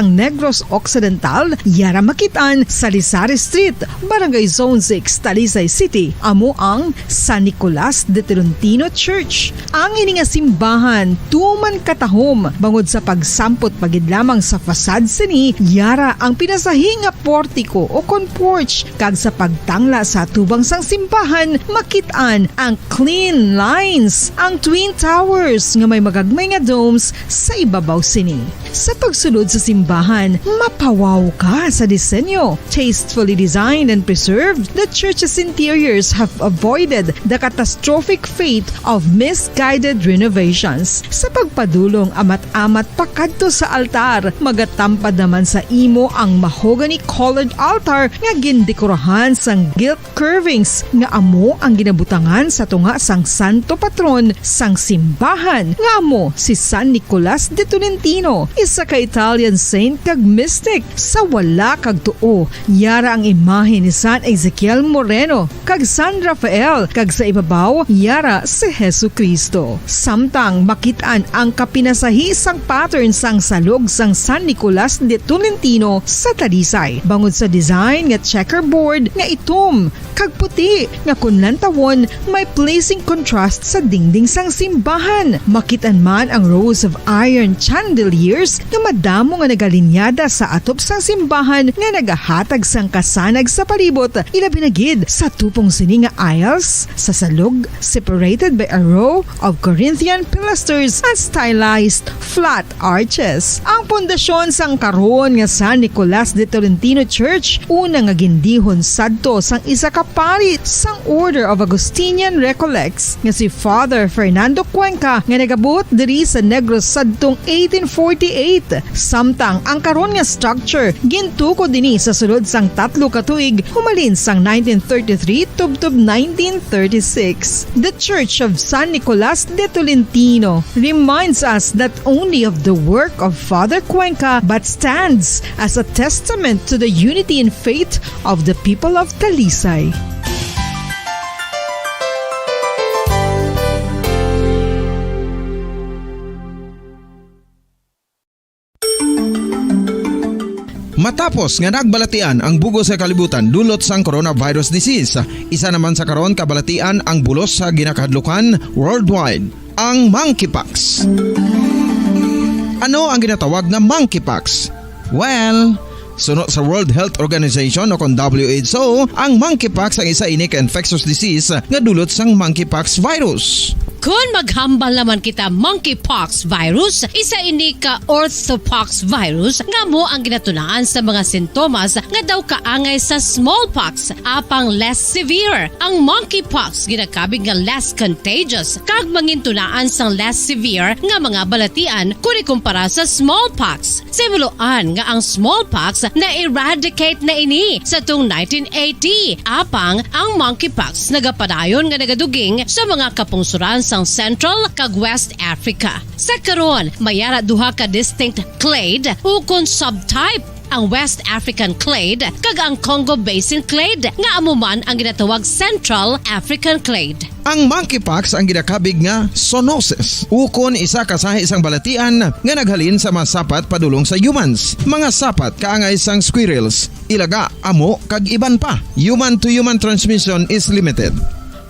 Ang Negros Occidental, yara makit-an sa Lizares Street, Barangay Zone six, Talisay City, amo ang San Nicolas de Tolentino Church. Ang ini nga simbahan tuman katahom bangod sa pagsampot pa gid lamang sa facade sini, yara ang pinasahi nga portiko o kon porch, kag sa pagtangla sa atubang sang simbahan makit-an ang clean lines, ang twin towers nga may magagmay nga domes sa ibabaw sini. Sa pagsulod sa simbahan, mapawaw ka sa disenyo. Tastefully designed and preserved, the church's interiors have avoided the catastrophic fate of misguided renovations. Sa pagpadulong amat-amat pakadto sa altar, magatampad naman sa imo ang mahogany-colored altar nga gindekorahan sang gilt curvings nga amo ang ginabutangan sa tunga sang santo patron sang simbahan, nga amo si San Nicolas de Tolentino, isa ka Italian saint kag mystic. Sa wala kag tuo, yara ang imahe ni San Ezekiel Moreno kag San Rafael, kag sa ibabaw, yara si Jesu-Cristo. Samtang makit-an ang kapinasahi sang pattern sang salog sang San Nicolas de Tolentino sa Talisay, bangod sa design nga checkerboard nga itom kag puti, nga kon lantawon, may pleasing contrast sa dingding sang simbahan. Makit-an man ang rows of iron chandeliers nga madamo nga nagalinyada sa atop sang simbahan nga nagahatag sang kasanag sa palibot, ilabi na gid sa tupong sini nga aisles sa salog, separated by a row of Corinthian pilasters and stylized flat arches. Ang pundasyon sang karon nga San Nicolas de Tolentino Church, una nga gindihon sadto sang isa ka pari sang Order of Augustinian Recollects nga si Father Fernando Cuenca, nga nagabuot diri sa Negros sadtong eighteen forty-eight. Samtang ang karon nga structure gintukod ini sa sulod sang tatlo ka tuig, humalin sang nineteen thirty-three tubtob nineteen thirty-six. The Church of San Nicolas de Tolentino reminds us not only of the work of Father Cuenca, but stands as a testament to the unity in faith of the people of Talisay. Matapos nga nagbalatian ang bug-os nga kalibutan dulot sang coronavirus disease, isa naman sa karon kabalatian ang bulos sa ginakahadlukan worldwide, ang monkeypox. Ano ang ginatawag nga monkeypox? Well, suno sa World Health Organization o kon W H O, ang monkeypox ang isa ini ka infectious disease nga dulot sang monkeypox virus. Kon maghambal naman kita, monkeypox virus, isa ini ka orthopox virus nga amo ang ginatunaan sa mga sintomas nga daw kaangay sa smallpox, apang less severe. Ang monkeypox ginakabig nga less contagious kag mangintunaan sang less severe nga mga balatian kon ikumpara sa smallpox. Sa himuloan nga ang smallpox na-eradicate na ini sa tong nineteen eighty, apang ang monkeypox nagapadayon nga nagaduging sa mga kapungsoran sang Central kag West Africa. Sa karon, may ara duha ka distinct clade ukon subtype, ang West African clade kag ang Congo Basin clade, nga amo man ang ginatawag Central African clade. Ang monkeypox ang ginakabig nga zoonosis, ukon isa ka sahi sang balatian nga naghalin sa mga sapat padulong sa humans, mga sapat kaangay sang squirrels, ilaga, amo, kag iban pa. Human-to-human transmission is limited.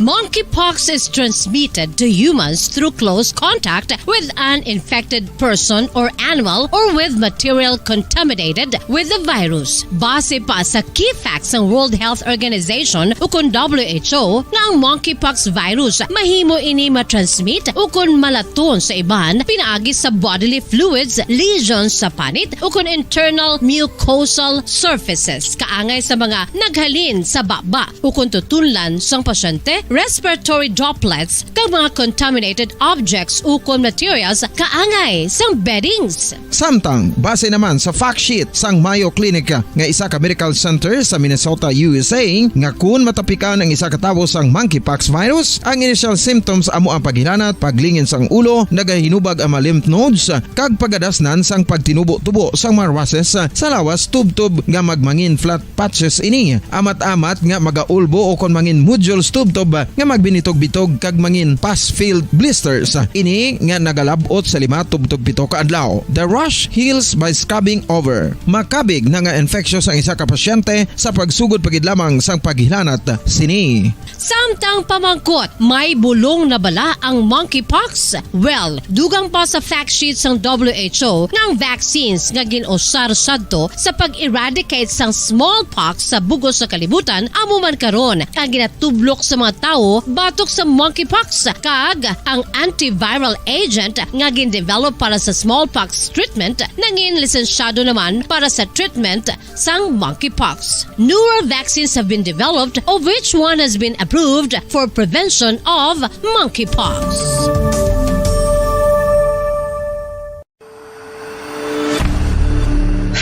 Monkeypox is transmitted to humans through close contact with an infected person or animal or with material contaminated with the virus. Base pa sa key facts sang World Health Organization ukon W H O, nga ang monkeypox virus mahimo ini matransmit ukon malaton sa iban pinaagi sa bodily fluids, lesions sa panit, ukon internal mucosal surfaces, kaangay sa mga naghalin sa baba, ukon tutunlan sang pasyente, respiratory droplets, kag mga contaminated objects ukon materials kaangay sang beddings. Samtang, base naman sa fact sheet sang Mayo Clinic nga isa ka medical center sa Minnesota, U S A, nga kun matapikan ang isa ka tawo sang monkeypox virus, ang initial symptoms amo ang paghilanat, paglingin sang ulo, nagahinubag ang mga lymph nodes, kag pagadasnan sang pagtinubo-tubo sang mga rushes sa lawas tubtob nga magmangin flat patches ini. Amat-amat nga magaulbo ukon mangin nodules tubtob nga magbinitog-bitog kag mangin pus-filled blisters. Ini nga nagalab-ot sa lima tubtob pito ka adlaw. The rash heals by scrubbing over. Makabig na nga infectious ang isa ka pasyente sa pagsugod pa gid lamang sang paghilanat sini. Samtang pamangkot, may bulong na bala ang monkeypox? Well, dugang pa sa fact sheet sang W H O nga ang vaccines nga gin-usar sadto sa pag-eradicate sang smallpox sa bug-os nga kalibutan amo man karon ang ginatublok sa mga tawo batok sa monkeypox, kag ang antiviral agent nga gin-develop para sa smallpox treatment nangin lisensyado naman para sa treatment sang monkeypox. Newer vaccines have been developed, of which one has been approved for prevention of monkeypox.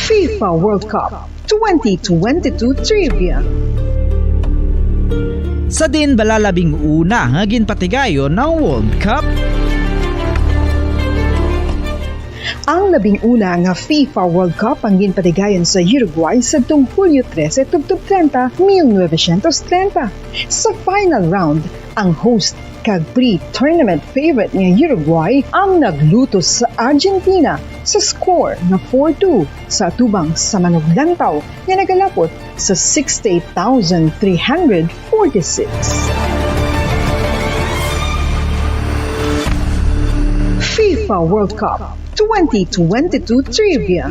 FIFA World Cup twenty twenty-two Trivia. Sa diin bala labing una nga ginpatigayon ang World Cup? Ang labing una nga FIFA World Cup ang ginpatigayon sa Uruguay sadtong Hulyo trese tubtob treinta, mil novecientos treinta. Sa final round, ang host kag pre-tournament favorite nga Uruguay ang naglutos sa Argentina sa score nga four two sa atubang sa manuglantaw nga nagalapot sa sixty-eight thousand three hundred forty-six. FIFA World Cup twenty twenty-two Trivia.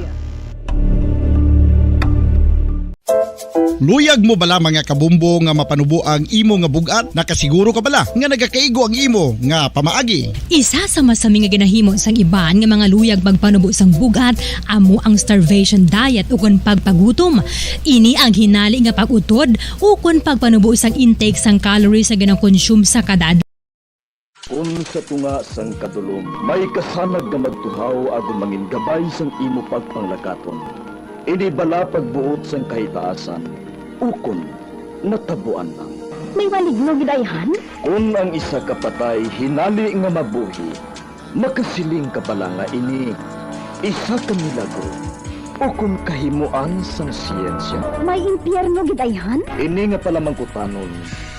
Luyag mo bala, mga kabombo, nga mapanubo ang imo nga bug-at? Nakasiguro ka bala nga nagakaigo ang imo nga pamaagi? Isa sa masami nga ginahimo sang iban nga mga luyag pagpanubo sang bug-at amo ang starvation diet ukon pagpagutom. Ini ang hinali nga pag-utod ukon pagpanubo sang intake sang calories nga ginakonsume sa kada adlaw. Kon sa tunga sang kadulom may kasanag nga magtuhaw agod mangin gabay sang imo pagpanglakaton, ini bala pagbuot sang kahitaasan ukon natabuan lang? May maligno gid ayhan? Kon ang isa ka patay hinali nga mabuhi, makasiling ka bala nga ini isa ka milagro ukon kahimoan sang siyensya? May impyerno gid ayhan? Ini nga palamangkutanon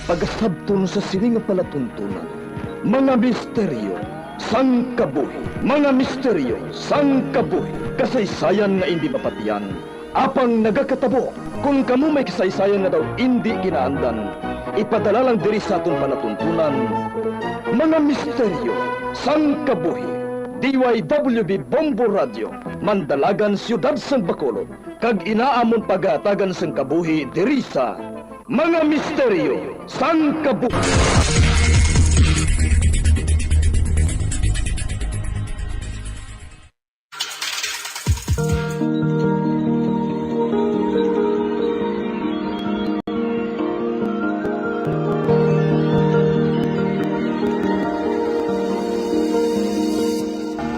pagasabton sa sini nga palatuntunan. Mga misteryo sang kabuhi. Mga misteryo sang kabuhi. Kasaysayan nga indi mapatian, apang nagakatabo. Kon kamo may kasaysayan nga daw indi kinaandan, ipadala lang diri sa aton palatuntunan, Mga Misteryo sang Kabuhi. D Y W B Bombo Radio, Mandalagan, Siyudad sang Bacolod, kag ina amon pagahatagan sang kabuhi diri sa Mga Misteryo sang Kabuhi.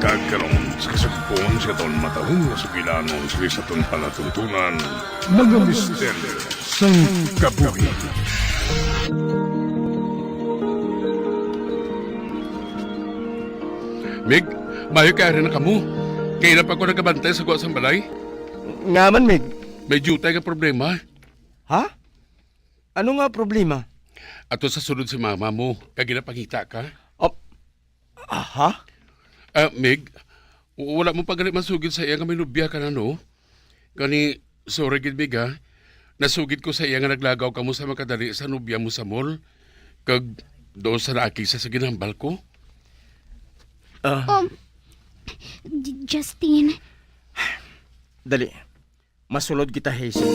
Kag karon, sa kasugpon sa aton matahong nga sugilanon sa aton palatuntunan, Mga Misteryo sang Kabuhi. Mig, maayo kay ari na kamo. Kay ina pa ko nagabantay sa gwa sang balay. Nga man, Mig? May diutay nga problema. Ha? Ano nga problema? Ato sa sulod si mama mo, kag ginapangita ka. Oh, aha? Ah, Mig, w-, wala mo pa gali masugid sa iya nga may nobya ka na, no? Gani, sorry gid, Mig, ha? Nasugid ko sa iya nga naglagaw kamo sa makadali sa nobya mo sa mall, kag daw sa naakig sa, sa ginhambal ko. Ah. Um, J-, Justin. Dali. Masulod kita, Hazel.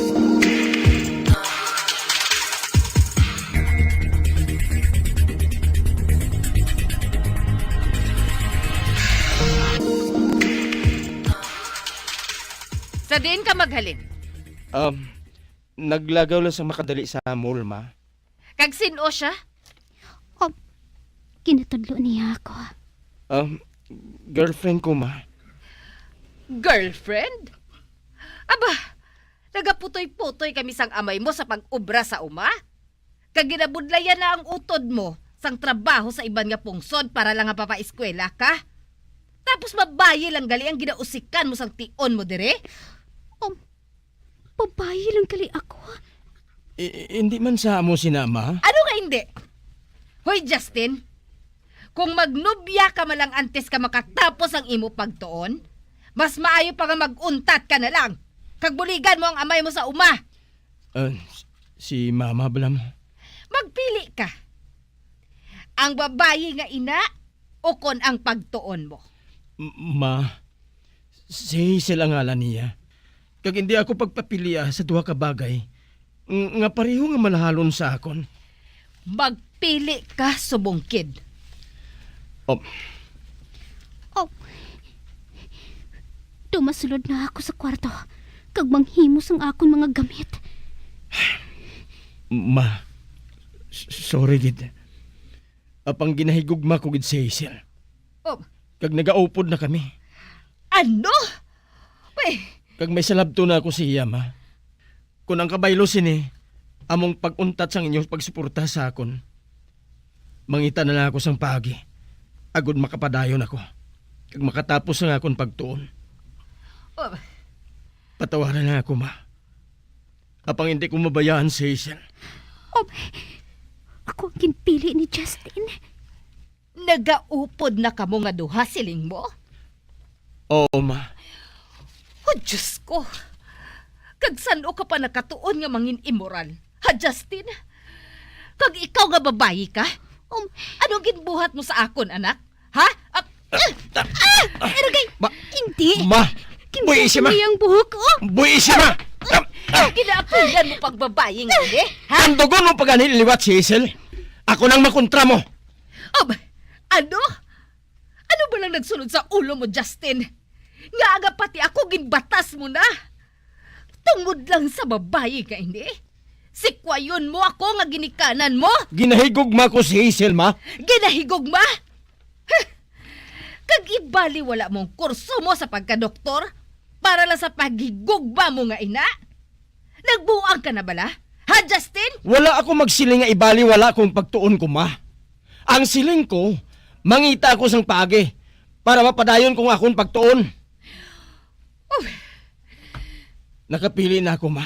Sa diin ka maghalin? Um, naglagaw lang sa makadali sa mall, ma. Kag sin-o siya? Oh, ginatudlo niya ako. Um, girlfriend ko, ma. Girlfriend? Aba, nagaputoy-putoy kami sang amay mo sa pag-obra sa uma. Kag ginabudlayan na ang utod mo sang trabaho sa iban nga pungsod para lang nga papaeskwela ka. Tapos mabayi lang gali ang ginausikan mo sang tion mo diri? Um, Babayi lang gali ako. I-, i-, hindi man sa amo sina, ma? Ano nga hindi? Hoy, Justin, kung magnobya ka man lang antes ka makatapos ang imo pagtuon, mas maayo pa nga mag-untat ka na lang, kag buligan mo ang amay mo sa uma. Ah, s-, si Mama bala, Ma. Magpili ka. Ang babayi nga ina, ukon ang pagtuon mo? M-, Ma, si Hazel ang ngalan niya. Kag hindi ako pagpapilia sa duha ka bagay ng-, nga pareho nga malahalon sa akon. Magpili ka, subong kid. Oh. Oh. Tumasulod na ako sa kwarto, kag manghimo sang akon mga gamit. Ma, s-, sorry gid. Apang ginahigugma ko gid si Hazel. Oh. Kag nagaupod na kami. Ano? Uy. Kag may salabton na ako sa iya, Ma. Kon ang kabaylo sini, among pag-untat sang inyong pagsuporta sa akon, mangita na lang ako sang paagi, agod makapadayon ako, kag makatapos ang akon pagtuon. Oh. Patawaran lang ako, Ma. Apang hindi ko mabayaan si Hazel. Oh, ako ang ginpili ni Justin. Nagaupod na kamo nga duha, siling mo? Oo, Ma. Oh, Diyos ko. Kag san-o ka pa nakatuon nga mangin-imoral, ha, Justin? Kag ikaw nga babayi ka? Um, anong ginbuhat mo sa akon, anak? Ha? Ah, ah, ah, Ergay! Ma-, hindi! Ma! Buhisi, Ma! Ginbuhat niya ang buhok, oh! Buhisi, Ma! Ah, ah, ginaapilan mo pag babayi nga ini, ha? Ang dugon mo pa gani liwat si Hazel. Ako nang makontra mo. Ab-, ano? Ano ba lang nagsunod sa ulo mo, Justin? Nga aga pati ako ginbatas mo na. Tungod lang sa babayi nga ini, sikwayon mo ako nga ginikanan mo. Ginahigugma ko si Hazel, Ma. Ginahigugma? Huh! Kag ibaliwala mo ang kurso mo sa pagkadoktor para lang sa paghigugma mo nga ina? Nagbuang ka na bala? Ha, Justin? Wala ako magsiling nga ibaliwala kung pagtuon ko, Ma. Ang siling ko, mangita ako sang paagi para mapadayon kong akon pagtuon. Uy. Nakapili na ako, Ma.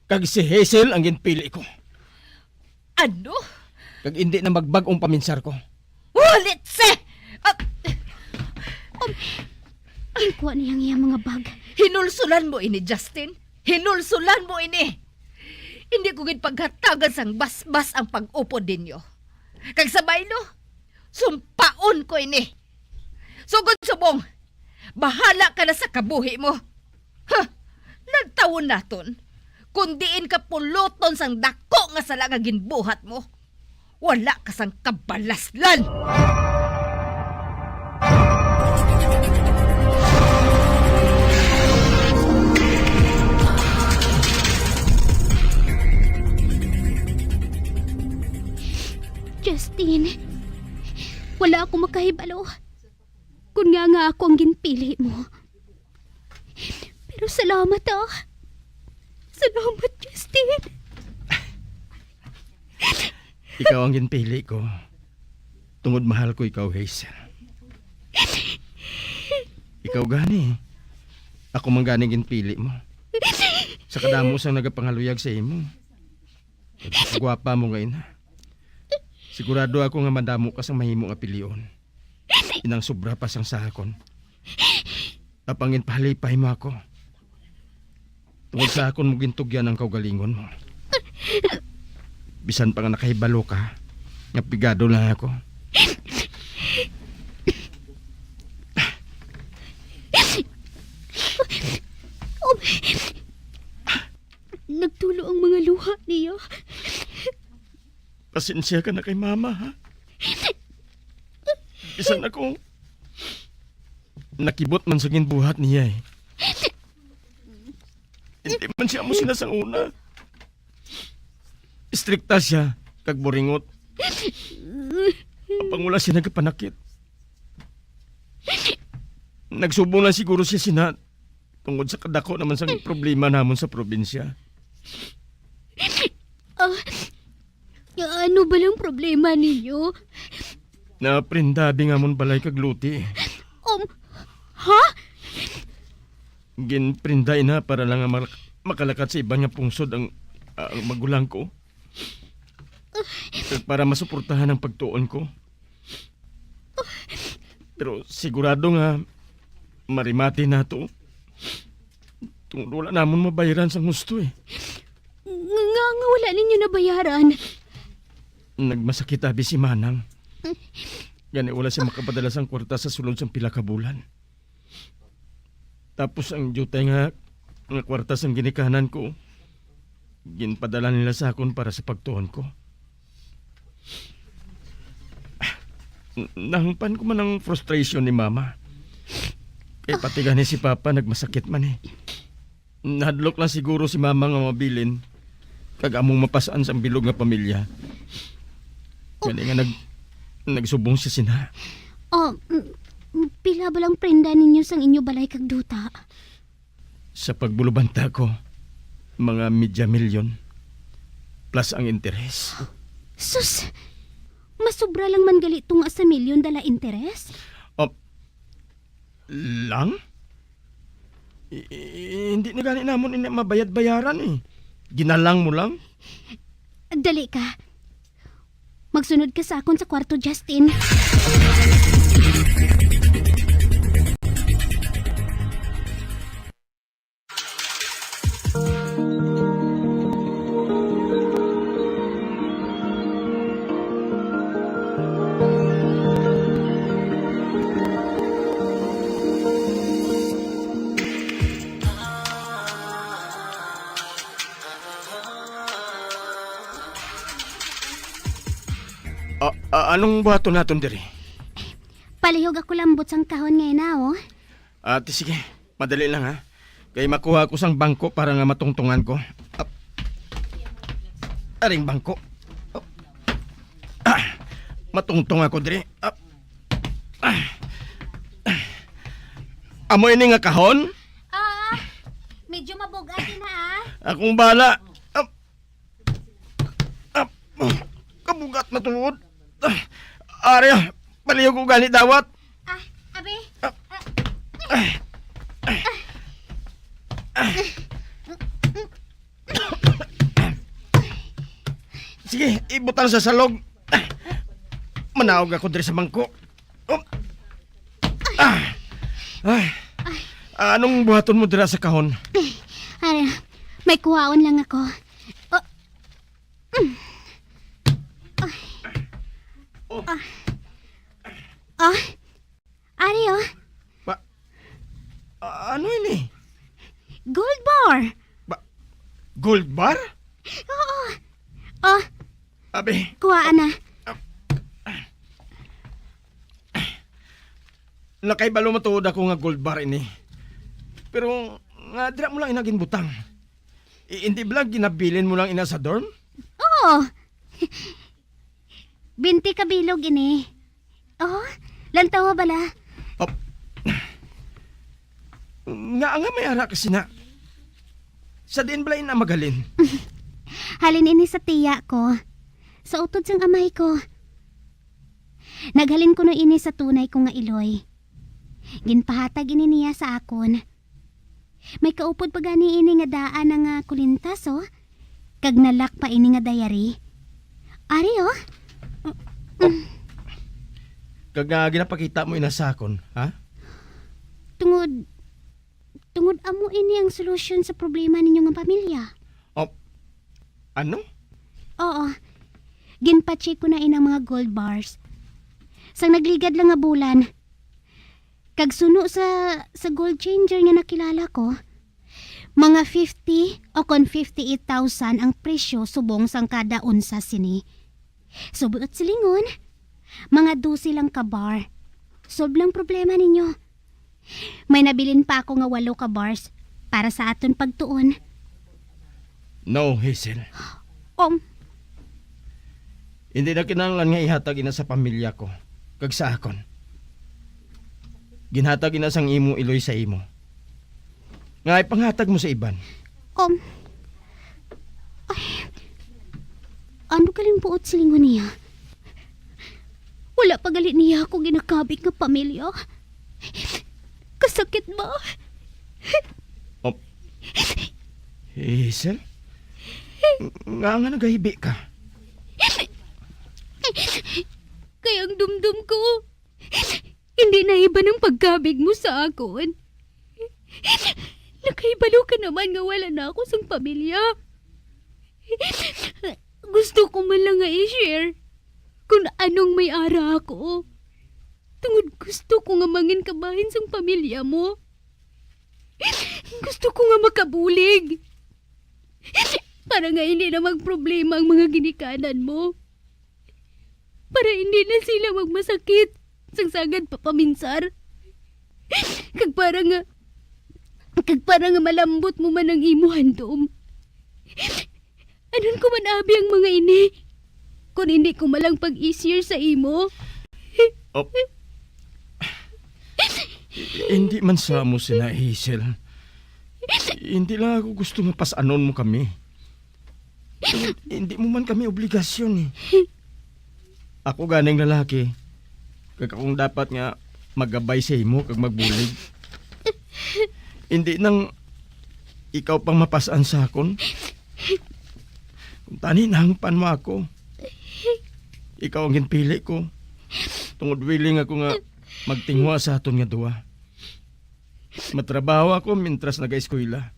Kag si Hazel ang ginpili ko. Ano? Kag indi na magbag-ong paminsar ko. Ulit si! Ah! Um, ginkuha niya ang iyang mga bag. Hinulsulan mo ini, Justin. Hinulsulan mo ini. Hindi ko gid paghatagan sang basbas ang pag-upod ninyo. Kag sa baylo, sumpaon ko ini. Sugod subong, bahala ka na sa kabuhi mo. Huh! Lantawon naton, kung diin ka puluton sang dako nga sala nga ginbuhat mo, wala ka sang kabalaslan. Justin, wala ako makahibalo. Kun nga nga ako ang ginpili mo. Pero salamat, ah. Salamat, Justin. Ikaw ang ginpili ko. Tungod mahal ko ikaw, Hazel. Ikaw gani. Ako man gani ginpili mo. Sa kadamo sang nagapangaluyag sa imo. Kag sa kagwapa mo nga ina. Sigurado ako nga madamo ka sang mahimo nga pilion. Inang sobra pa sang sa akon. Apang ginpahalipay mo ako. Tungod sa akon mo gintugyan ang kaugalingon mo. Bisan pa nga nakahibalo ka nga pigado lang ako. Nagtulo ang mga luha niya. Pasensya ka na kay Mama, ha? Bisan ako, nakibot man sa ginbuhat niya, eh. Hindi man siya amo sina sang una. Istrikta siya, kag buringot. Apang wala siya nagapanakit. Nagsubong lang siguro siya sina tungod sa kadako naman sang problema namon sa probinsya. Ah, ano ba lang problema ninyo? Naprenda abi nga amon balay kag lote. Um, ha? Ginprenda ina para lang nga malak-, makalakat sa iban nga pungsod ang, ang magulang ko. kag para masuportahan ang pagtuon ko. Pero sigurado nga marimati nato. Tungod wala namon mabayaran sang husto, eh. Nga, nga wala ninyo nabayaran? Nagmasakit abi si Manang. Gani wala siya makapadala sang kwarta sa sulod sang pila ka bulan. Tapos ang diutay nga, nga kwarta sang ginikanan ko, ginpadala nila sa akon para sa pagtuon ko. N-, nahangpan ko man ang frustration ni Mama. Kay pati gani si Papa nagmasakit man, eh. Nahadlok lang siguro si Mama nga mabilin kag among mapas-an sang bilog nga pamilya. Gani nga nag-, nagsubong siya sina. Oh, mm, mm, pila ba lang prenda ninyo sang inyo balay kag duta? Sa pagbulubanta ko, mga media milyon, plus ang interes. Sus! Masobra lang man gali tunga sa milyon dala interes? Oh, lang? I-, i-, hindi na gani namon ini mabayad-bayaran, eh. Ginalang mo lang? Dali ka. Magsunod ka sa akon sa kwarto, Justin. Ah, ah, anong buhaton naton diri? Palihog ako lambot sang kahon nga ina, oh. Ah, ti sige, madali lang, ha. Kay makuha ako sang bangko para nga matungtungan ko. Ap-, aring bangko. Ap-, ah, matungtong ako diri. Ap-, ah, ah. Amo ini nga kahon? Ah, medyo mabugat na, ah. Akong bala. Ap-, Ah, kabugat na tuod. Ah, ari, palihog ko gani dawat. Ah, abi. Ah, ah, ah. Sige, ibutang sa salog. Manaog ako diri sa bangko. Oh. Ah. Ay. Anong buhaton mo dira sa kahon? Ay, may kuhaon lang ako. Oh. Mm. Ay. Oh. Ah. Ah. Ari, oh. Ba, ano ini? Gold bar. Ba, gold bar? Oo. Oh. Abi. Kuha na. Nakahibalo matuod ako nga gold bar ini. Pero nga dira mo lang ina ginbutang. I-, hindi bala ginabilin mo lang ina sa dorm? Oo. Binti ka bilog ini. Oh, lantawa bala. Ap-, nga, nga may ara ka sina. Sa diin bala ina maghalin? Halin ini sa tiya ko. Sa utod sang amay ko. Naghalin kuno ini sa tunay ko nga iloy. Ginpahatag ini niya sa akon. May kaupod pa gani ini nga daan na nga kulintas, oh. Kag nalak pa ini nga diary. Ari, oh. Kag nga ginapakita mo ina sa akon, ha? Tungod, tungod amo ini ang solusyon sa problema ninyo nga pamilya. Oh, ano? Oo. Ginpa-check ko na inang mga gold bars. Sang nagligad lang nga bulan, kag suno sa, sa gold changer nga nakilala ko, mga fifty o kon fifty-eight thousand ang presyo subong sang kada onsa sini. Sa buot silingon, mga dose lang ka bar. Solve lang problema ninyo. May nabilin pa ako nga walo ka bars para sa aton pagtuon. No, Hazel. Um. Hindi na kinahanglan nga ihatag ina sa pamilya ko kag sa akon. Ginhatag ina sang imo iloy sa imo. Nga ipanghatag mo sa iban. Um. Ay. Ano galing buot silingon niya? Wala pa gali niya ako ginakabig nga pamilya. Kasakit ba? Oh. Hazel? Nga nga nagahibi ka? Ang dumdom ko, hindi na iba ng pagkabig mo sa akon. Nakahibalo ka naman nga wala na ako sang pamilya. Gusto ko man lang nga i-share kung anong may ara ako. Tungod gusto ko nga mangin kabahin sang pamilya mo. Gusto ko nga makabulig. Para nga hindi na magproblema ang mga ginikanan mo. Para hindi na sila magmasakit sang sagad pa paminsar. Kag para nga, kag para nga malambot mo man ang imo handom. Anon ko man abi ang mga ini? Kung hindi ko malang pag-easier sa imo. Oh. Hindi man sa amo sina Hazel. Hindi lang ako gusto nga pas-anon mo kami. Hindi mo man kami obligasyon eh. Ako ganing lalaki, kag akong dapat nga magabay sa imo kag magbulig. Hindi nang ikaw pang mapas-an sa akon. Kung tani nahangpan mo ako, ikaw ang ginpili ko. Tungod willing ako nga magtinguha sa aton nga duwa. Matrabaho ako mintras nagaeskwela.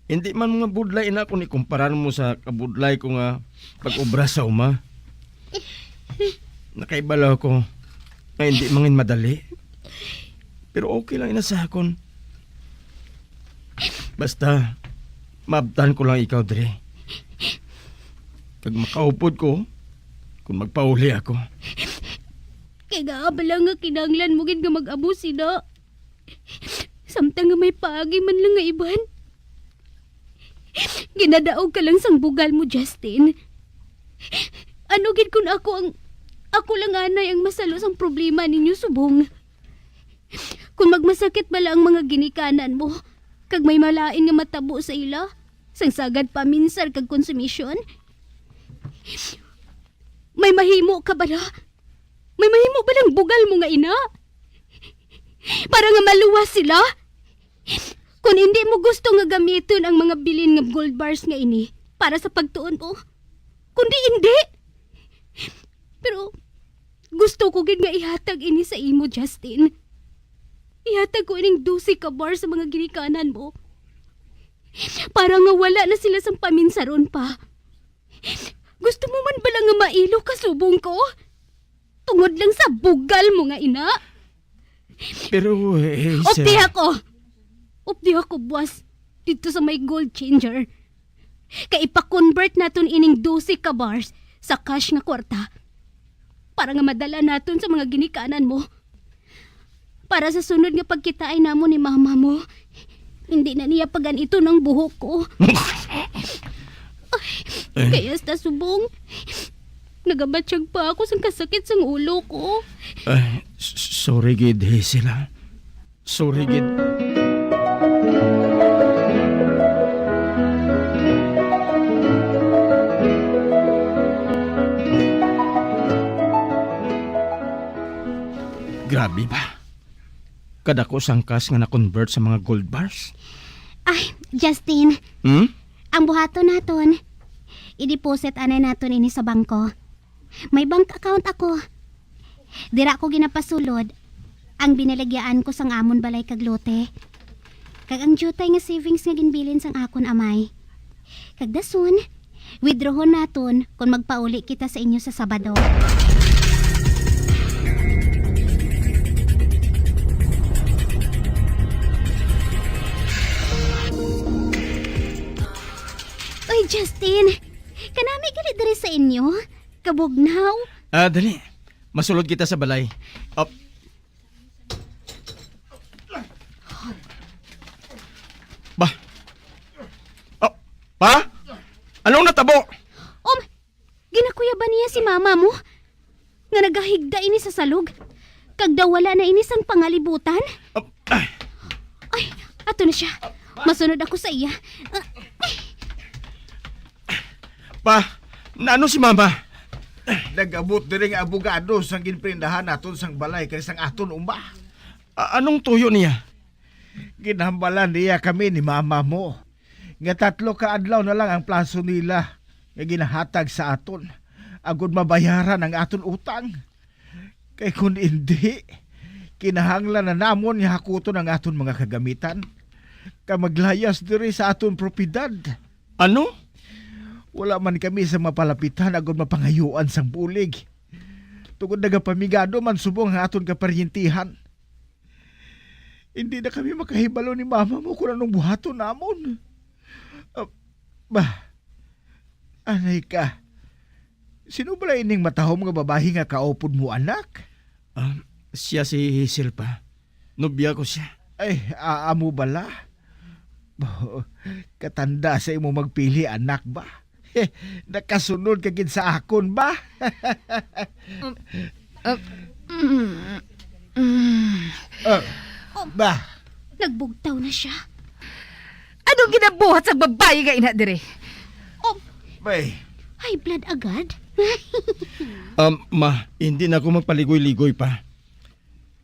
Hindi man mga budlay ina kung ikumparar mo sa kabudlay ko nga pag-obra sa uma. Nakaibalo ko nga hindi mangin madali. Pero okay lang ina sa akon. Basta, maabtan ko lang ikaw diri. Kag makaupod ko kung magpauli ako. Kay gaabala nga kinahanglan mo gid nga mag-amo sina. Samtang nga may paagi man lang nga iban. Ginadaog ka lang sang bugal mo, Justin. Ano gid kun ako ang, ako lang anay ang masalo sang problema ninyo subong? Kung magmasakit bala ang mga ginikanan mo, kag may malain nga matabo sa ila, sang sagad paminsar kag konsumisyon, may mahimo ka bala? May mahimo ba lang bugal mo nga ina? Para nga maluwas sila? Kung hindi mo gusto nga gamiton ang mga bilin nga gold bars nga ini para sa pagtuon mo, kundi hindi. Pero gusto ko gid nga ihatag ini sa imo, Justin. Ihatag ko ining dose ka bar sa mga ginikanan mo. Para nga wala na sila sang paminsaron pa. Gusto mo man bala nga mailo ka subong ko? Tungod lang sa bugal mo nga ina? Pero, eh, sir. Updi ako! Updi ako, boss. Dito sa may gold changer. Kay ipa-convert naton ining dose ka bars sa cash nga kwarta. Para nga madala naton sa mga ginikanan mo. Para sa sunod nga pagkitaay namon ni mama mo, hindi na niya pagan-iton ang buhok ko. Ay, eh? Kay hasta subong, nagabatyag pa ako sang kasakit sang ulo ko. Ay, s-, s-, sorry gid, Hazel, ha? Sorry gid. Grabe ba? Kadako sang cash nga na-convert sa mga gold bars? Ay, Justin. Hmm? Ang buhaton naton, i-deposit anay naton ini sa bangko. May bank account ako. Dira ko ginapasulod ang binaligyaan ko sang amon balay kag lote, kag ang diutay nga savings nga ginbilin sang akon amay. Kag dason, withdrawon naton kon magpauli kita sa inyo sa Sabado. Uy, Justin! Kanami gali diri sa inyo? Kabugnaw? Ah, dali. Masulod kita sa balay. Op. Ba? Oh, pa? Anong natabo? Um, ginakuyaban niya si mama mo nga nagahigda ini sa salog. Kag daw wala na ini sang pangalibutan. Ah, ah. Ay, ato na siya. Masunod ako sa iya. Ah, Pa, naano si Mama? Nag-abot diri nga abogado sang ginprendahan naton sang balay kay sang aton uma. A-, anong tuyo niya? Ginhambalan niya kami ni Mama mo nga tatlo ka adlaw na lang ang plaso nila nga ginahatag sa aton agod mabayaran ang aton utang. Kay kun indi, kinahanglan na namon nga hakuton ang aton mga kagamitan, kag maglayas diri sa aton propiedad. Ano? Wala man kami sa mapalapitan agud mapangayuan sang bulig, tungod nagapamigado man subong ang aton kaparyentihan. Hindi na kami makahibalo ni mama mo kung anong buhaton namon. Ah, bah, anay ka. Sino bala ining matahom nga babayi nga kaupod mo, anak? Ah, siya si Hazel, Pa. Nobya ko siya. Ay, a-, amo bala? Katanda sa imo magpili, anak ba? Nakasunod ka gid sa akon ba? Uh, mm, mm. Ah, Oh, ba? Nagbugtaw na siya. Anong ginabuhat sang babayi nga ina diri? Oh, Bay. High blood agad? Um, ma, hindi na ako magpaligoy-ligoy pa.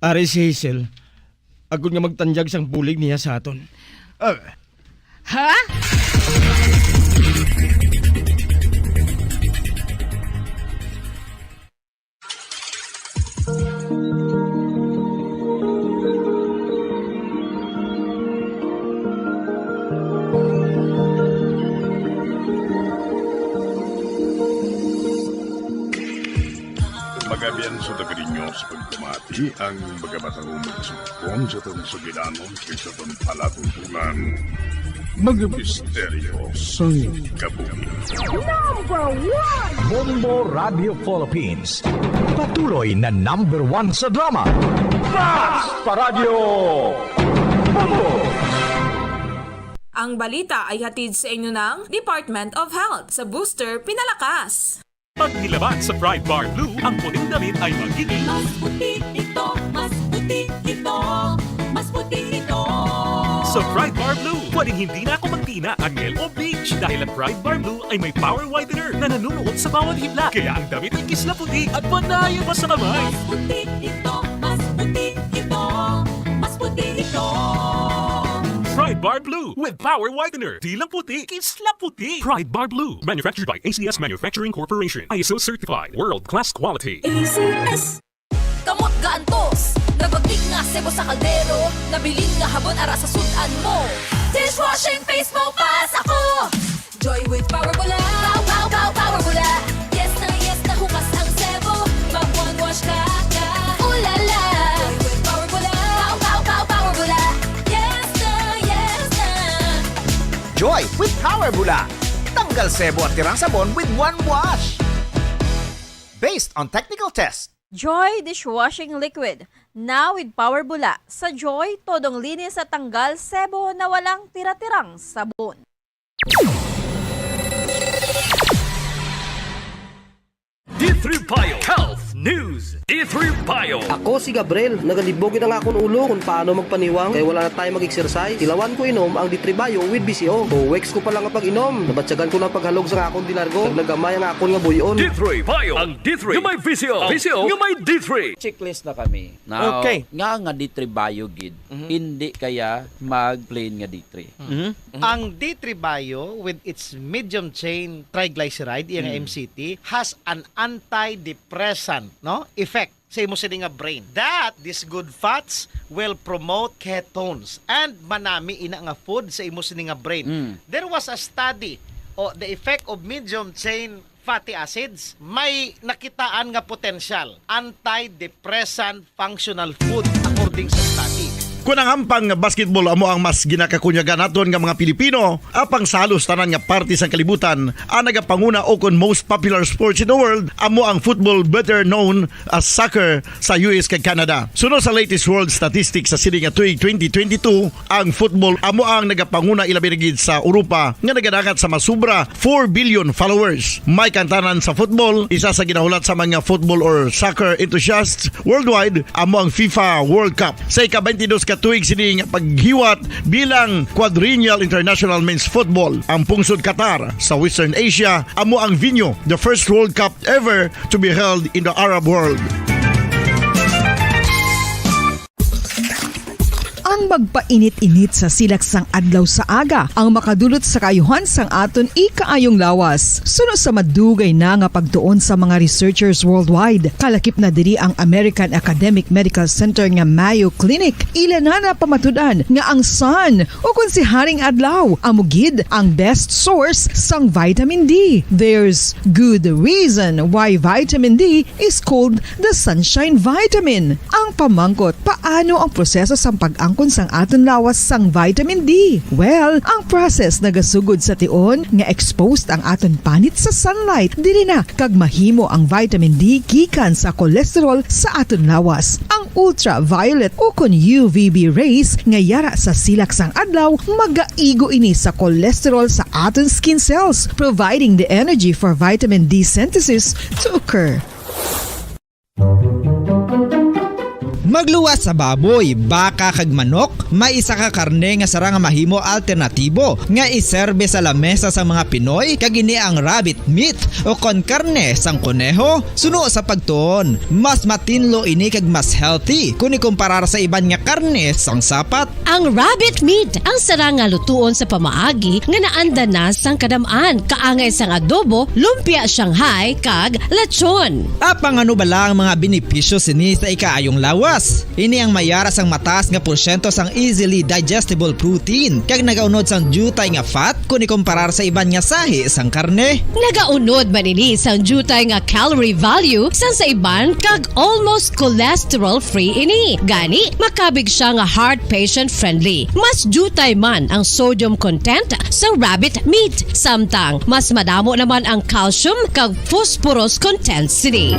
Ari si Hazel, agod nga magtanyag sang bulig niya sa aton. Ah. Ha? Magabian sa taga ninyo sa pagpamati ang mga matahong magsugpon sa aton sugilanon kag sa aton palatuntunan. Mga misteryo sang kabuhi. Number one! Bombo Radio Philippines. Patuloy na number one sa drama. Mas pa Radyo Bombo! Ang balita ay hatid sa inyo ng Department of Health. Sa booster, pinalakas. Pag nilaban sa Pride Bar Blue, ang puting damit ay magiging Mas puti ito, mas puti ito, mas puti ito. Sa Pride Bar Blue, pwedeng hindi na ako magtina, angel o beach, dahil ang Pride Bar Blue ay may power whitener na nanunuot sa bawat hibla. Kaya ang damit ay kisla puti at panayon pa sa kamay. Mas puti ito, mas puti ito, mas puti ito. Pride Bar Blue with power whitener. Di lang puti, kisla puti. Pride Bar Blue. Manufactured by A C S Manufacturing Corporation. I S O certified. World class quality. A C S. Kamot gaantos, nagbagbig nga sebo sa kaldero, nabilin nga habon ara sa sud-an mo. Dishwashing face mo pa sa ko. Joy with Power Bula. Pow, pow, pow, Power Bula. Yes na yes na hukas ang sebo. Mag one wash ka ka. Ulala. Joy with Power Bula. Pow, pow, pow, Power Bula. Yes na yes na. Joy with Power Bula. Tanggal sebo at tirang sabon with one wash. Based on technical test. Joy Dishwashing Liquid. Now with Power Bula. Sa Joy, todong linis at tanggal sebo na walang tira-tirang sabon. D three Bio Health News. D three Bio. Ako si Gabriel. Nagalibog gid ang akon ulo kung paano magpaniwang kay wala na tayo mag-exercise. Tilawan ko inom ang D three Bio with V C O. Two weeks ko pa lang ang pag-inom, nabatyagan ko na ang paghalog sa akon dilargo. Naglagamay ang akon nga buy-on. D three Bio. Ang D three nga may V C O. V C O nga may D three. Checklist na kami. Now, Okay. nga nga D three Bio gid, Mhm. hindi kaya mag-plain nga D three. Mhm. Ang D three Bio with its medium chain triglyceride, iya nga Mm. M C T, has an antidepressant, no, effect sa imo sini nga brain. That these good fats will promote ketones and manami ina nga food sa imo sini nga brain. Mm. There was a study, o the effect of medium chain fatty acids, may nakitaan nga potensyal antidepressant functional food, according sa study. Kon ang hampang nga basketball amo ang mas ginakakunyagan naton nga mga Pilipino, apang sa halos tanan nga parte sang kalibutan, ang nagapanguna o kon most popular sports in the world amo ang football, better known as soccer, sa U S kag Canada. Suno sa latest world statistics sa sini nga tuig twenty twenty-two, ang football amo ang nagapanguna, ilabi na gid sa Europa nga nagadangat sa masubra four billion followers. May kantanan sa football, isa sa ginahulat sa mga football or soccer enthusiasts worldwide, amo ang FIFA World Cup. Sa ika-twenty-dos ka tuig sini nga paghiwat bilang Quadrennial International Men's Football, ang pungsod Qatar sa Western Asia amo ang venue, the first World Cup ever to be held in the Arab world. Ang magpainit-init sa silak sang adlaw sa aga ang makadulot sa kaayuhan sang aton ikaayong lawas. Suno sa madugay na nga pagtuon sa mga researchers worldwide, kalakip na diri ang American Academic Medical Center nga Mayo Clinic, ila na napamatud-an nga ang sun, o kon si Haring Adlaw, amo gid ang best source sang vitamin D. There's good reason why vitamin D is called the sunshine vitamin. Ang pamangkot, paano ang proseso sang pag-angkon sang aton lawas sang vitamin D? Well, ang process nagasugod sa tion nga exposed ang aton panit sa sunlight. Diri na kag mahimo ang vitamin D gikan sa cholesterol sa aton lawas. Ang ultraviolet o kon U V B rays nga yara sa silak sang adlaw magaigo ini sa cholesterol sa aton skin cells, providing the energy for vitamin D synthesis to occur. Magluwas sa baboy, baka, kag manok, may isa ka karne nga sarang nga mahimo alternatibo nga iserbe sa lamesa sang mga Pinoy, kag ini ang rabbit meat o kon karne sang koneho. Suno sa pagtuon, mas matinlo ini kag mas healthy kon ikumparar sa iban nga karne sang sapat. Ang rabbit meat ang sarang nga lutuon sa pamaagi nga naanda na sang kadam-an, kaangay sang adobo, lumpia Shanghai, kag lechon. Apang ano bala ang mga benepisyo sini sa ikaayong lawas? Ini ang mayara sang mataas nga porsyento sang easily digestible protein, kag nagaunod sang diutay nga fat kon ikumparar sa iban nga sahi sang karne. Nagaunod man ini sang diutay nga calorie value sang sa iban, kag almost cholesterol-free ini. Gani, makabig siya nga heart patient-friendly. Mas diutay man ang sodium content sa rabbit meat, samtang mas madamo naman ang calcium kag phosphorus content sini.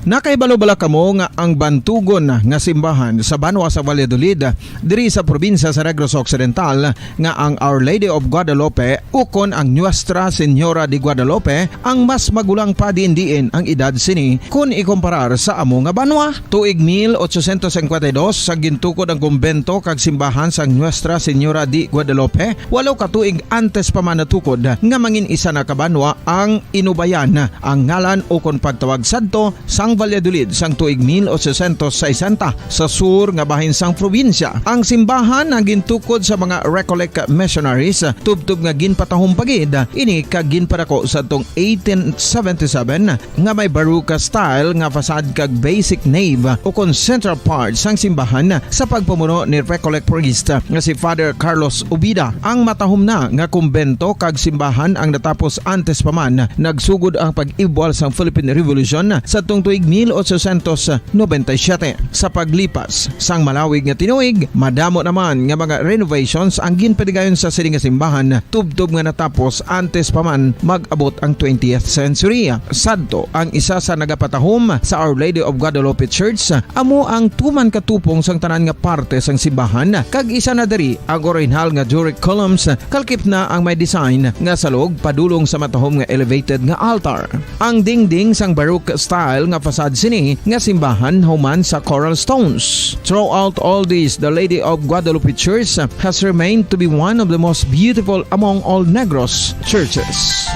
Nakahibalo bala kamo nga ang bantugon nga simbahan sa banwa sa Valladolid, diri sa probinsya sa Negros Occidental, nga ang Our Lady of Guadalupe ukon ang Nuestra Señora de Guadalupe ang mas magulang pa diin-diin ang edad sini kon ikumparar sa amo nga banwa? Tuig mil ochocientos cincuenta y dos, sa gintukod ang kumbento kag simbahan sang Nuestra Señora de Guadalupe, walo ka tuig antes pa man natukod nga mangin isa na ka banwa ang Inubayan, ang ngalan ukon pagtawag sadto sang Valladolid sang tuig mil ochocientos sesenta, sa sur nga bahin sang probinsya. Ang simbahan ang gintukod sa mga Recollect missionaries, tubtob nga ginpatahom pa gid ini kag ginpadako sadtong eighteen seventy-seven, nga may Baroque style nga facade kag basic nave ukon central part sang simbahan sa pagpamuno ni Recollect priest nga si Father Carlos Ubida. Ang matahom na nga kumbento kag simbahan ang natapos antes pa man nagsugod ang pag-ibwal sang Philippine Revolution sadtong tuig mil ochocientos noventa y siete. Sa paglipas sang malawig nga tinuig, madamo naman nga mga renovations ang ginpadigayon sa sini nga simbahan, tubtob nga natapos antes pa man mag-abot ang twentieth century. Sadto, ang isa sa nagapatahom sa Our Lady of Guadalupe Church amo ang tuman katupong sang tanan nga parte sang simbahan, kag isa na diri ang orihinal nga Doric columns, kalkip na ang may design nga salog padulong sa matahom nga elevated nga altar. Ang dingding sang Baroque style nga facade sini nga simbahan human sa coral stones. Throughout all this, the Lady of Guadalupe Church has remained to be one of the most beautiful among all Negros churches.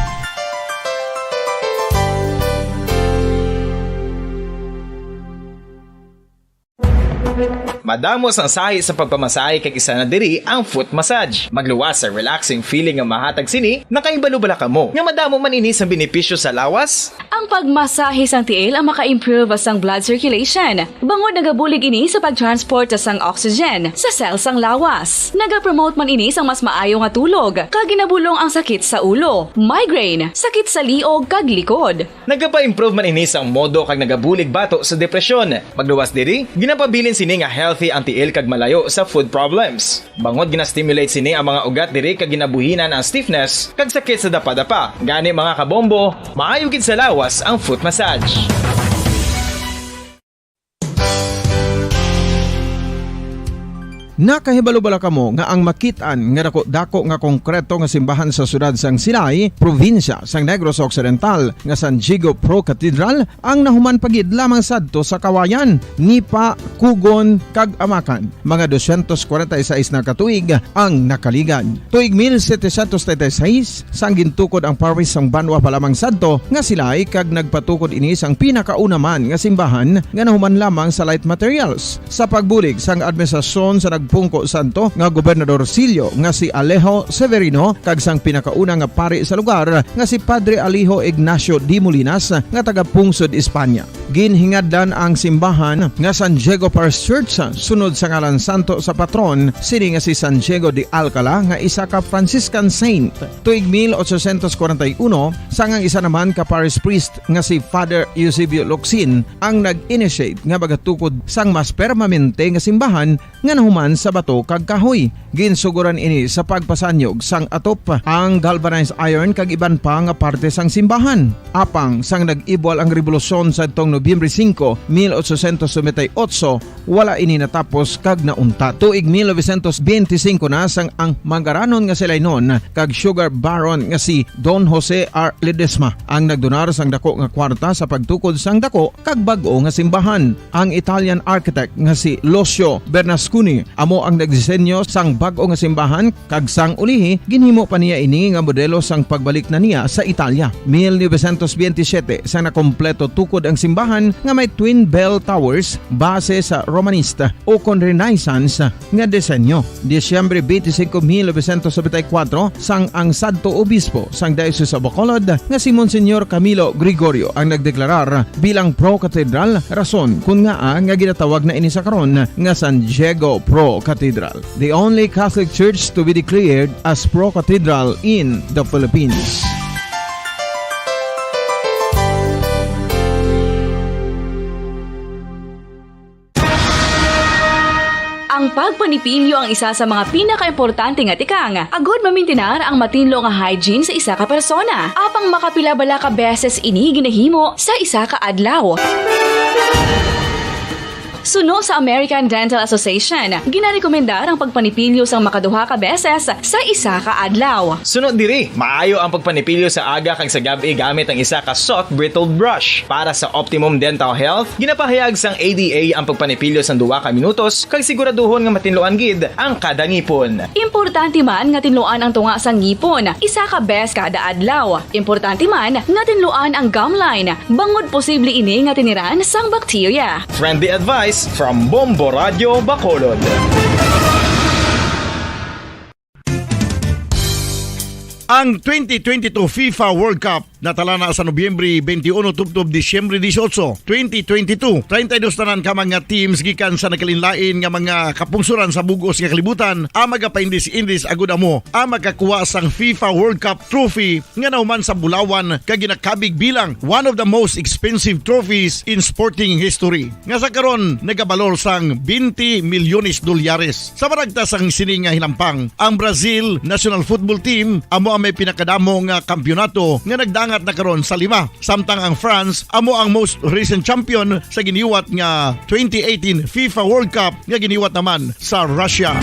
Madamo sang sahi sa pagpamasahe, kag isa na diri ang foot massage. Magluwas sa relaxing feeling nga mahatag sini. Nakahibalo bala kamo nga madamo man ini sang benepisyo sa lawas? Ang pagmasahe sang tiil ang maka-improve sang blood circulation, bangod nagabulig ini sa pag-transport sang oxygen sa cell sang lawas. Nagapromote man ini sang mas maayo nga tulog, kag ginabulong ang sakit sa ulo, migraine, sakit sa liog, kag likod. Nagapa-improve man ini sang modo kag nagabulig bato sa depresyon. Magluwas diri, ginapabilin sini nga healthy ang tiil kag malayo sa foot problems. Bangod gina-stimulate sini ang mga ugat diri kag ginabuhinan ang stiffness kag sakit sa dapadapa. Gani, mga kabombo, maayo gid sa lawas ang foot massage. Nakahibalo bala kamo nga ang makit-an nga dako-dako nga konkreto nga simbahan sa siyudad sang Silay, probinsya sang Negros Occidental, nga San Diego Pro Cathedral, ang nahuman pa gid lamang sadto sa kawayan, nipa, kugon, kag amakan? Mga dosyentos kwarenta y seis na ka tuig ang nakaligad. Tuig mil setecientos treinta y seis, sang gintukod ang parish sang banwa pa lamang sadto nga Silay, kag nagpatukod ini sang pinakauna man nga simbahan nga nahuman lamang sa light materials. Sa pagbulig sang administrasyon sa nagpungko sadto nga gobernadorcillo nga si Alejo Severino kag sang pinakauna nga pari sa lugar nga si Padre Alejo Ignacio de Molinas nga taga-pungsod Espanya. Ginhingadlan ang simbahan nga San Diego Parish Church sunod sa ngalan santo sa patron sini nga si San Diego de Alcala nga isa ka Franciscan saint. Tuig mil ochocientos kwarenta y uno, sang ang isa naman ka parish priest nga si Father Eusebio Locsin ang nag-initiate nga magatukod sang mas permanente nga simbahan nga nahuman sa bato kag kahoy. Ginsugoran ini sa pagpasanyog sang atop, ang galvanized iron kag iban pa nga parte sang simbahan. Apang sang nag-ibwal ang rebolusyon sadtong Nobyembre singko, mil ochocientos noventa y ocho, wala ini natapos kag nauntat. Tuig mil novecientos benti singko na sang ang mangaranon nga Silaynon kag sugar baron nga si Don Jose R. Ledesma ang nagdonar sang dako nga kwarta sa pagtukod sang dako kag bag-o nga simbahan. Ang Italian architect nga si Lucio Bernasconi amo ang nagdisenyo sang bag-o nga simbahan, kag sang ulihi ginhimo pa niya ini nga modelo sang pagbalik na niya sa Italia. Mil novecientos benti siyete, sang nakompleto tukod ang simbahan nga may twin bell towers base sa Romanista o kon Renaissance nga disenyo. Disyembre benti singko, mil novecientos nobenta y kuwatro, sang ang sadto obispo sang Diocese of Bacolod nga si Monsignor Camilo Gregorio ang nagdeklarar bilang Pro Cathedral, rason kon ngaa nga ginatawag na ini sa karon nga San Diego Pro Cathedral, the only Catholic Church to be declared as Pro Cathedral in the Philippines. Ang pagpanipilyo ang isa sa mga pinakaimportante nga tikang agud mamintinar ang matinlo nga hygiene sa isa ka persona. Apang makapila bala ka beses ini ginahimo sa isa ka adlaw? Suno sa American Dental Association, ginarekomendar ang pagpanipilyo sang makaduha ka beses sa isa ka adlaw. Suno diri, maayo ang pagpanipilyo sa aga kag sa gab-i gamit ang isa ka soft bristled brush. Para sa optimum dental health, ginapahayag sang A D A ang pagpanipilyo sang duha ka minutos kag siguraduhon nga matinluan gid ang kada ngipon. Importante man nga tinluan ang tunga sang ngipon isa ka bes kada adlaw. Importante man nga tinluan ang gum line, bangod posible ini nga tiniran sang bakterya. Friendly advice from Bombo Radio Bacolod. Ang twenty twenty-two FIFA World Cup natala na sa Nobyembre twenty-one tubtob Disyembre dieciocho, twenty twenty-two. Treinta y dos tanan ka mga teams gikan sa nagkalainlain nga mga kapungsoran sa bug-os nga kalibutan ang magapaindis-indis agud amo ang makakuha sang FIFA World Cup trophy nga nahuman sa bulawan kag ginakabig bilang one of the most expensive trophies in sporting history, nga sa karon nagabalor sang twenty milyones dolyares. Sa maragta sang sini nga hinampang, ang Brazil national football team amo ang may pinakadamo nga kampiyonato nga nagdangat na karon sa lima, samtang ang France amo ang most recent champion sa giniwat nga twenty eighteen FIFA World Cup nga giniwat naman sa Russia.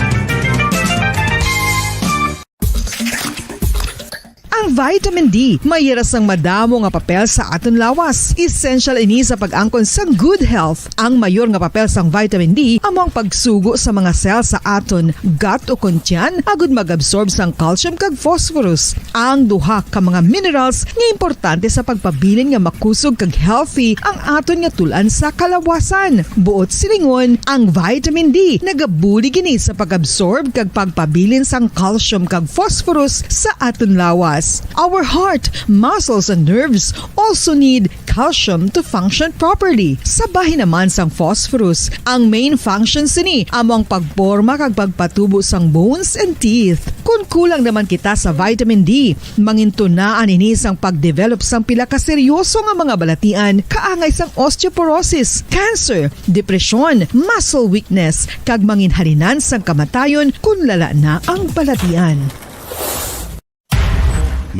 Ang vitamin D may hira sang madamo nga papel sa aton lawas. Essential ini sa pag-angkon sang good health. Ang mayor nga papel sang vitamin D amo ang pagsugo sa mga cell sa aton gut o kon tiyan agud mag-absorb sang calcium kag phosphorus, ang duha ka mga minerals nga importante sa pagpabilin nga makusog kag healthy ang aton nga tul-an sa kalawasan. Buot silingon, ang vitamin D nagabulig ini sa pag-absorb kag pagpabilin sang calcium kag phosphorus sa aton lawas. Our heart, muscles, and nerves also need calcium to function properly. Sa bahin naman sang phosphorus, ang main function sini amo ang pagporma kag pagpatubo sang bones and teeth. Kon kulang naman kita sa vitamin D, mangintunaan ini sang pag-develop sang pila ka seryoso nga mga balatian, kaangay sang osteoporosis, cancer, depresyon, muscle weakness, kag manginhalinan sang kamatayon kon lala na ang balatian.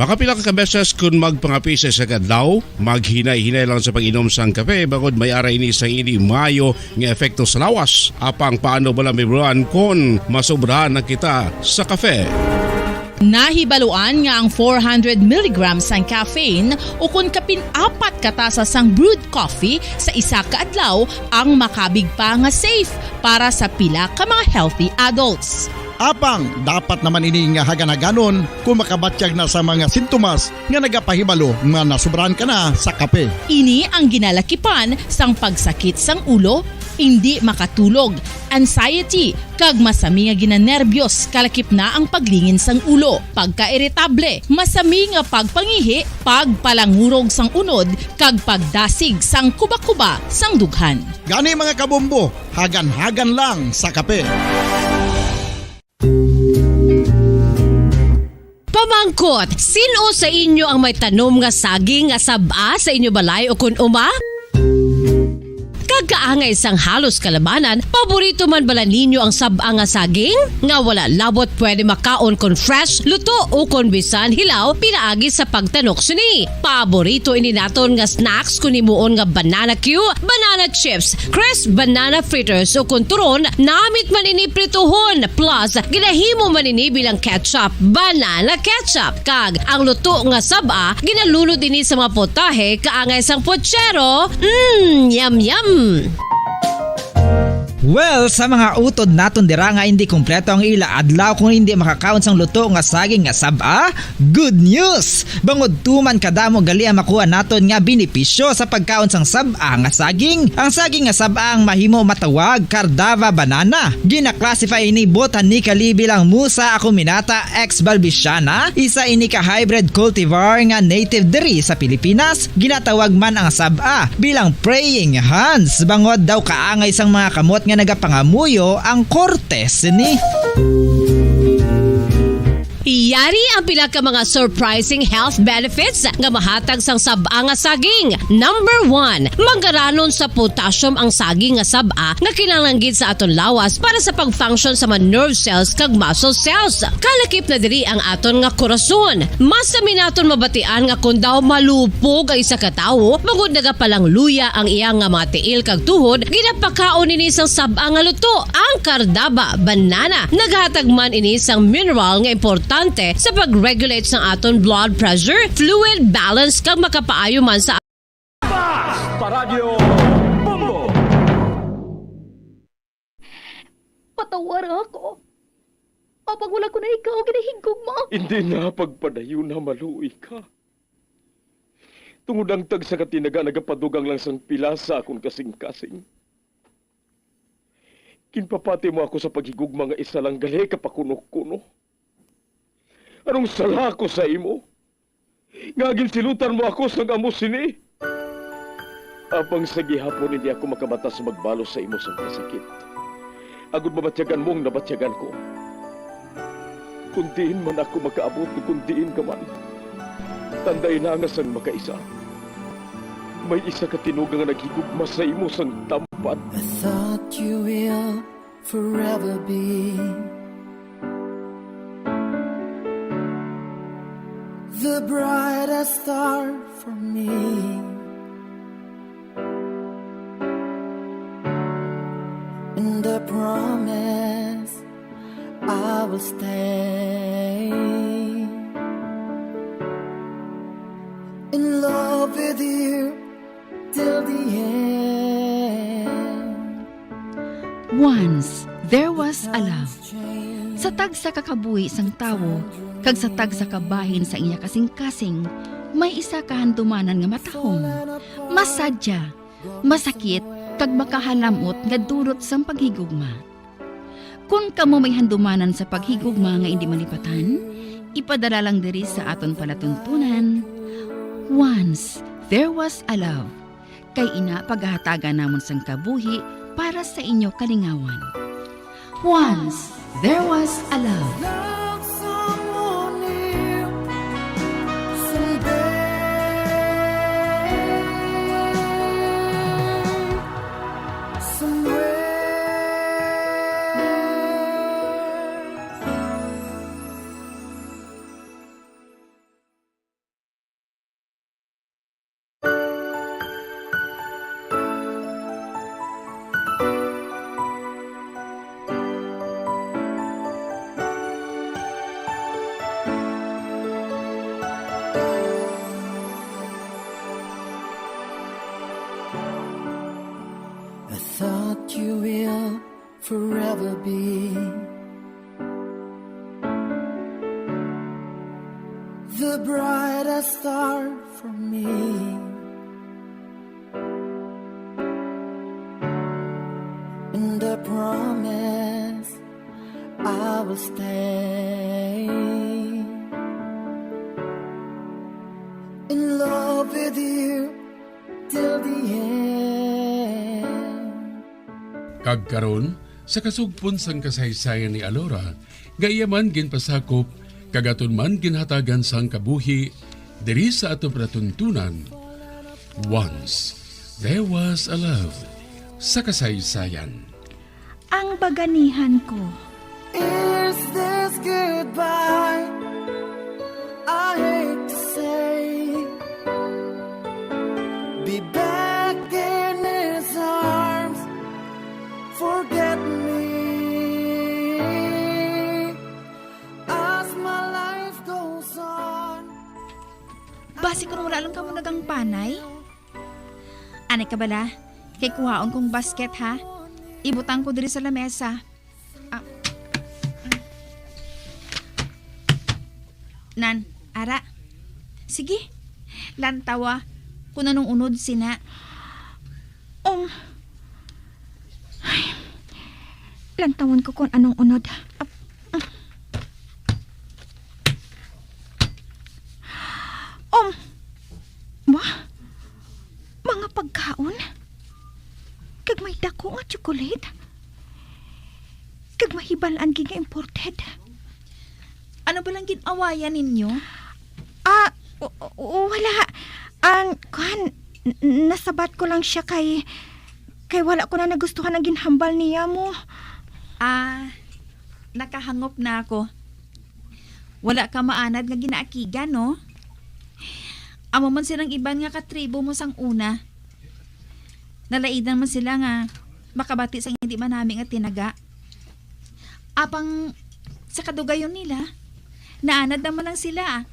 Makapila ka beses kun magpangape sa isa ka adlaw, maghinay-hinay lang sa pag-inom sang kape, bangod may ara ini sang ini maayo nga epekto sa lawas. Apang paano bala mahibaluan kon masobrahan na kita sa kape? Nahibaluan nga ang four hundred milligrams sang caffeine, o kon kapin apat ka tasa sang brewed coffee sa isa ka adlaw, ang makabig pa nga safe para sa pila ka mga healthy adults. Apang dapat naman ini nga hagan-haganon kung makabatyag na sa mga sintomas nga nagapahibalo nga nasubrahan ka na sa kape. Ini ang ginalakipan sang pagsakit sang ulo, indi makatulog, anxiety, kag masami nga ginanerbyos, kalakip na ang paglingin sang ulo, pagkairitable, masami nga pagpangihi, pagpalangurog sang unod, kag pagdasig sang kuba-kuba sang dughan. Gani, mga kabombo, hagan-hagan lang sa kape. Pamangkot, sin-o sa inyo ang may tanom nga saging nga sab-a sa inyo balay o kon uma? Kag kaangay sang halos kalabanan, paborito man bala ninyo ang sab-a nga saging? Nga wala labot pwede makaon kon fresh, luto, o kon bisan hilaw pinaagi sa pagtanok sini. Paborito ini naton nga snacks kon himuon nga banana cue, banana chips, crisp banana fritters, o kon turon, namit man ini prituhon, plus ginahimo man ini bilang ketchup, banana ketchup. Kag ang luto nga sab-a, ginalunod ini sa mga putahe kaangay sang puchero. Mm, yum, yum! Well, sa mga utod naton dira nga hindi kompleto ang ila adlaw kung hindi makakaon sang luto nga saging nga sab-a, good news! Bangod tuman kadamo gali ang makuha naton nga benepisyo sa pagkaon sang sab-a nga saging. Ang saging nga sab-a ang mahimo matawag Cardava banana. Gina-classify ini botanically bilang Musa acuminata ex balbisiana, isa ini ka hybrid cultivar nga native diri sa Pilipinas. Ginatawag man ang sab-a bilang praying hands, bangod daw kaangay sang mga kamot nga nagapangamuyo ang korte sini. Yari ang pila ka mga surprising health benefits nga mahatag sang sab-a nga saging. Number one, mangaranon sa potassium ang saging nga sab-a nga kinahanglan gid sa aton lawas para sa pag-function sa mga nerve cells kag muscle cells. Kalakip na diri ang aton nga korason. Masami naton mabatian nga kon daw malupog ang isa ka tawo, bangod nagapalangluya ang iya nga mga tiil kag tuhod, ginapakaon ini sang sab-a nga luto. Ang Cardaba banana nagahatag man ini sang mineral nga importante sa pag-regulate sang aton blood pressure, fluid balance, kag makapaayo man sa Fast Paradyo Bombo! Patawara ako. Apang wala ko na ikaw ginahigugma. Hindi na pagpadayon na maluoy ka. Tungod ang tagsa ka tinaga nagapadugang lang sang pila sa akon kasing-kasing. Ginpapati mo ako sa paghigugma nga isa lang gali ka pakuno-kuno. Anong sala ako sa imo? Nga ginsilutan mo ako sang amo sini? Apang sa gihapon hindi ako makabata sa magbalos sa imo sang kasakit, agod mabatyagan mo ang nabatyagan ko. Kung diin man ako makaabot o kung diin ka man, tandai na nga sang makaisa, may isa ka tinuga nga naghigugma sa imo sang tampan. I thought you will forever be the brightest star for me. And I promise I will stay in love with you till the end. Once there was a love. Sa tagsa ka kabuhi sang tawo kag sa tagsa ka bahin sa iya kasing-kasing, may isa ka handumanan nga matahom, masadya, masakit, kag makahalam-ot nga dulot sang paghigugma. Kon kamo may handumanan sa paghigugma nga indi malipatan, ipadala lang diri sa aton palatuntunan, Once There Was a Love. Kay ina pagahatagan namon sang kabuhi para sa inyo kalingawan. Once there was a love. Love someone new someday. Somewhere. The brightest star for me, and I promise I will stay in love with you till the end. Kag karon, sa kasugpon sang kasaysayan ni Alora, nga iya man ginpasakop, kag aton man ginhatagan sang kabuhi diri sa aton palatuntunan, Once There Was a Love sa kasaysayan. Ang baganihan ko. Is this goodbye? I hate to say. Be back in his arms. Forget me as my life goes on. Basi kun wala lang kamo nagangpanay? Anay ka bala, kay kuhaon kong basket, ha? Ibutang ko diri sa lamesa. Ah. Nan, ara. Sige, lantawa kung anong unod sina. Um, ay, lantawon ko kung anong unod. Ap-, um, wa? Mga pagkaon? Kag may dako nga tsokolate? Kag mahibal-an gid nga imported? Ano ba lang gin-awayan ninyo? Ah, w-, w-, wala. Ang, kuwan, n-, nasabat ko lang siya kay, kay wala ko na nagustuhan ang ginhambal niya mo. Ah, nakahangop na ako. Wala ka maanad nga ginaakigan, no? Amo man silang iban nga katribo mo sang una. Nalaidan man sila nga makabati sang hindi manami nga tinaga. Apang sa kadugayon nila, naanad naman lang sila.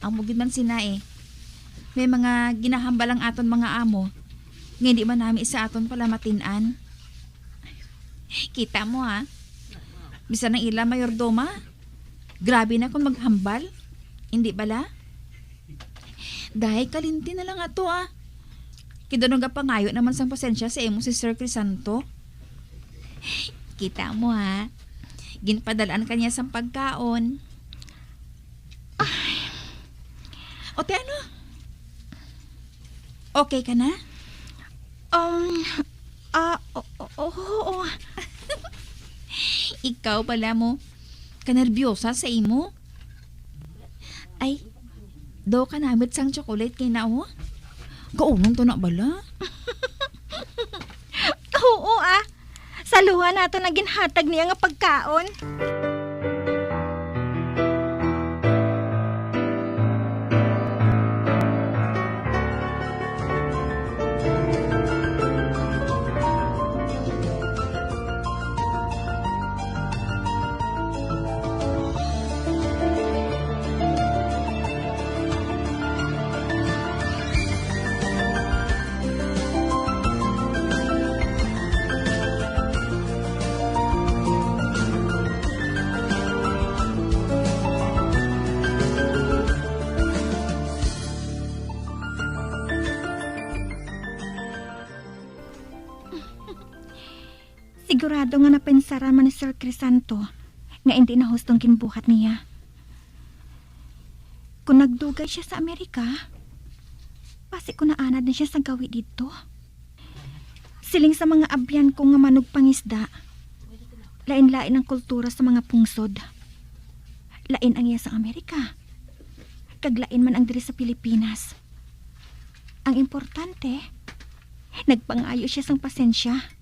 Amo gid man sina, eh. May mga ginahambal ang aton mga amo nga hindi manami sa aton palamatin-an. Kita mo, ha? Bisan ang ila mayordoma, grabe na kon maghambal. Hindi bala? Dahay kalinti na lang ato, ah. Kay daw nagapangayo naman sang pasensya sa imo si Sir Crisanto. Kita mo, ha? Ginpadalaan ka niya sang pagkaon. Ay. O, te, ano? Okay ka na? Um, ah, o-, o-, oo. Ikaw pala mo, kanerbyosa sa imo? Ay, do ka namit sang chocolate kay na, oh. Kaunon to na bala? Oo, ah. Saluhan nato na ginhatag niya nga pagkaon. Sigurado nga napensaran man ni Sir Crisanto nga indi na husto ang ginbuhat niya. Kung nagdugay siya sa Amerika, basi ko naanad na siya sa gawi didto. Siling sa mga abyan ko nga manugpangisda, lain-lain ang kultura sa mga pungsod. Lain ang iya sa Amerika, kag lain man ang diri sa Pilipinas. Ang importante, nagpangayo siya sang pasensya.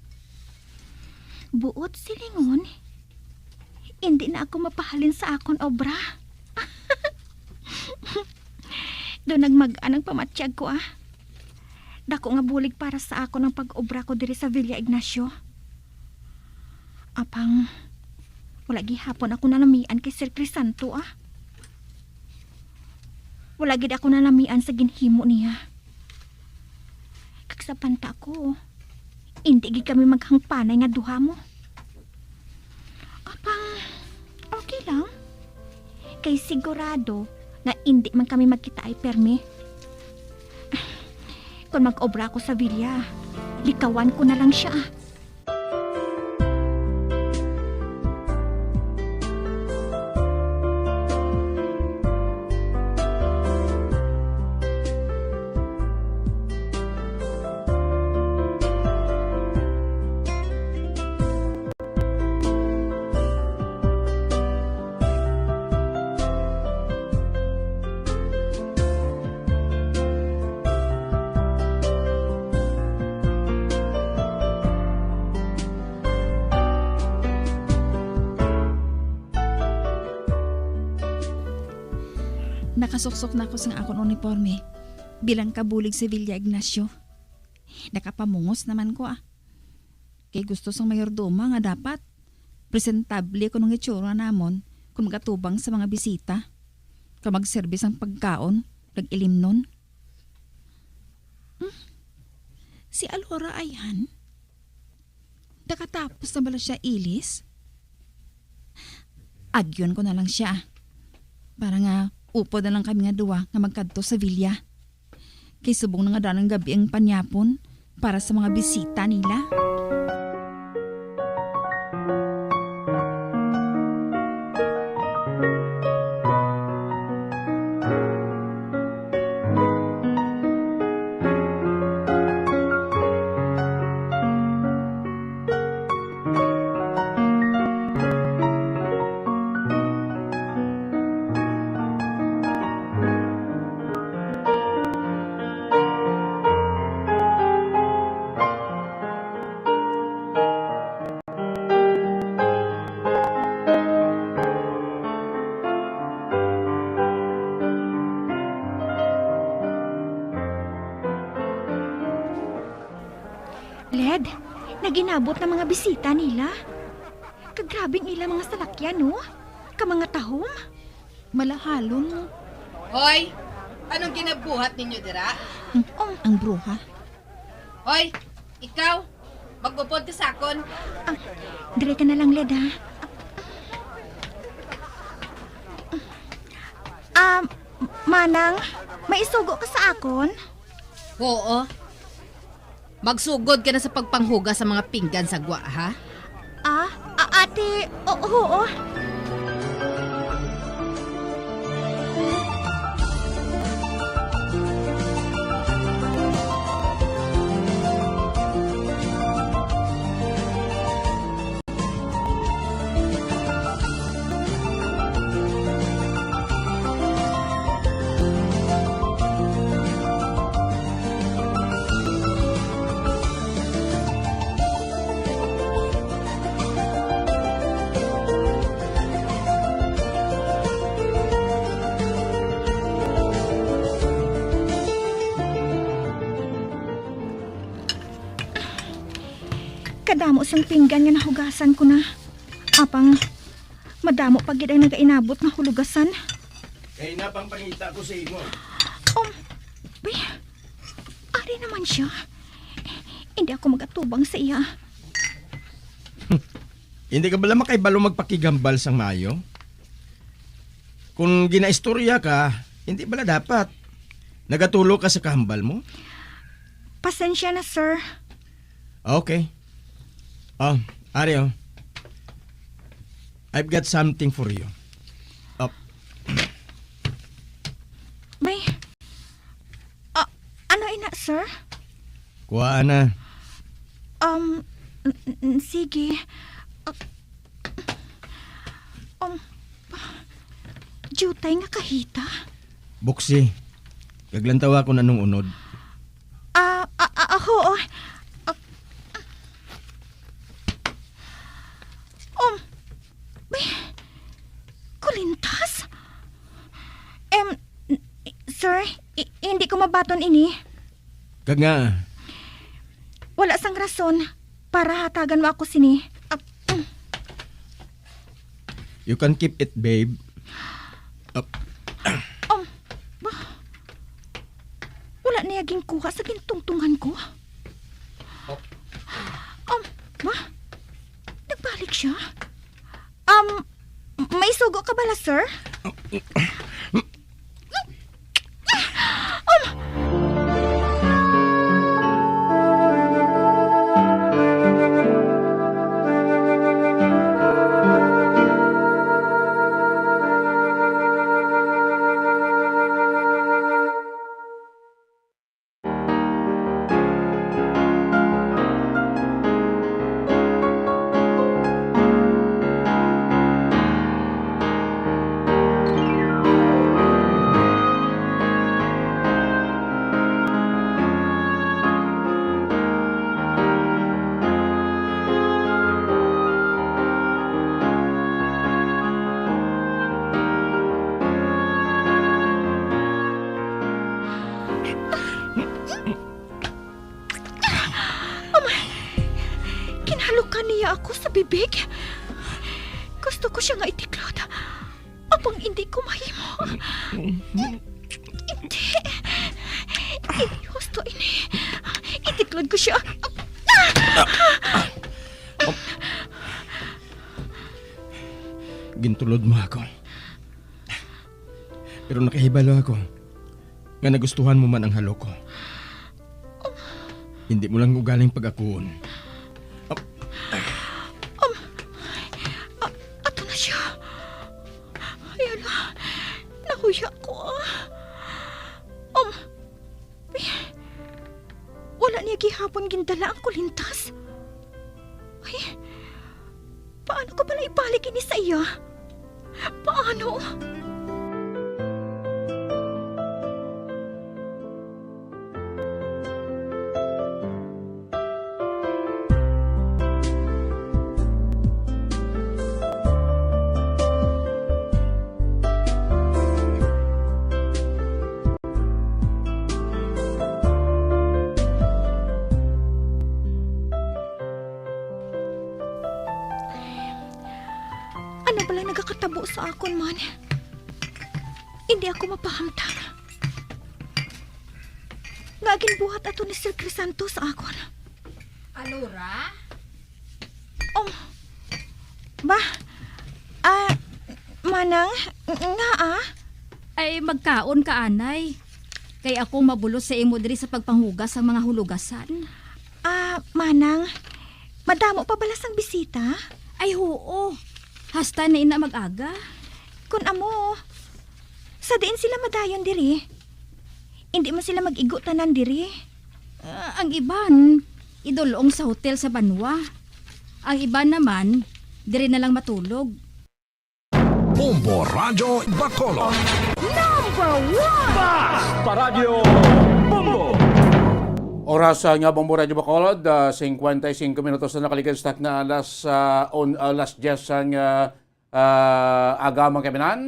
Buot silingon, indi na ako mapahalin sa akon obra. Do nagmag-an ang pamatyag ko, ah. Dako nga bulig para sa akon ang pag-obra ko diri sa Villa Ignacio. Apang, wala gihapon ako nalamian kay Sir Crisanto, ah. Wala gid ako nalamian sa ginhimo niya. Kag sa panta ko, indi gid kami maghangpanay nga duha mo. Apang, okay lang. Kay sigurado, nga indi man kami magkitaay permi. Kon mag-obra ako sa Villa, likawan ko na lang sia. Nakasuksok na ako sang akon uniporme bilang kabulig sa Villa Ignacio. Nakapamungos naman ko, ah. Kay gusto sang mayordoma nga dapat presentable kuno ang itsura namon kon magatubang sa mga bisita, kag magserbi sang pagkaon kag ilimnon. Hmm? Si Alora, ayhan? Nakatapos na bala sia ilis? Agyon ko na lang sia, para nga upod na lang kami nga duwa nga magkadto sa Villa. Kay subong na nga danang gab-i ang panyapon para sa mga bisita nila. Led, nag-inabot na mga bisita nila. Kagrabe ang ila mga salakyan, no? Ka mga tahom. Malahalon, no? Hoy! Anong ginabuhat ninyo dira? Hmm, ang bruha. Hoy! Ikaw! Mag-upod ka sa akon. Ah, dire ka na lang, Led, ha? Ah, Manang, may isugo ka sa akon? Oo. Magsugod ka na sa pagpanghugas sa mga pinggan sa gwa, ha? Ah, a- ate, o- oo. Kadamo sang pinggan nga nahugasan ko na. Apang madamo pa gid ang nagainabot nga hulugasan. Kay na pang pangita ko sa imo. Um, bay, ari naman siya. Hindi ako magatubang sa iya. Hindi ka bala makahibalo magpakighambal sang maayo? Kung ginaistorya ka, hindi bala dapat nagatulo ka sa kahambal mo? Pasensya na, sir. Okay. Oh, ari, oh. I've got something for you. Oh. May, ah, ano ina, sir? Kuha na. Um, n- n- sige. Ah, um, jutay nga kahita? Buksi. Kag lantawa ko na nung unod. Ah, ah, ah, ah, oo. Ah, um, may kulintas? Em, n- sir, i- hindi ko mabaton ini. Kag nga, Wala sang rason para hatagan mo ako sini. Ah, mm. You can keep it, babe. Up. Um, ba? Wala niya ginkuha sa gintungtungan ko. Oh. Um, ba? Nagbalik siya? Um, may sugo ka bala, sir? ako sa bibig? Gusto ko siya nga itiklod. Apang hindi ko mahimo. Hindi. Hindi husto ini. Itiklod ko siya. Gintulod mo ako. Pero nakahibalo ako nga nagustuhan mo man ang halo ko. Hindi mo lang ugaling pag-akuon. A- ato na siya. Ay, ala. Nahuya ko, ah. Um, eh, wala niya gihapon gindala ang kulintas? Ay, paano ko bala ibalik ini sa iya? Paano? Ano bala nagakatabo sa akon man? Hindi ako mapahamtang. Nga ginbuhat ato ni Sir Crisanto sa akon. Alora? Oh. Ba? Ah, Manang, nga ah? Ay, magkaon ka, anay. Kay ako mabulos sa imo diri sa pagpanghugas sang mga hulugasan. Ah, Manang, madamo pa bala sang bisita? Ay, huo. Hasta na ina mag-aga. Kun amo, sa diin sila madayon diri? Indi man sila mag-igo tanan diri. Ah, ang iban, idulong sa hotel sa banwa. Ang iban naman, diri na lang matulog. Bombo Radyo Bacolod. Basta Radyo Bombo! Oras ah, nga Bombo Radyo Bacolod, ah, singkwenta y singko minutos na nakalikas tak na alas ah, on, alas diyes sang ah, ah, aga, mga kaibinan.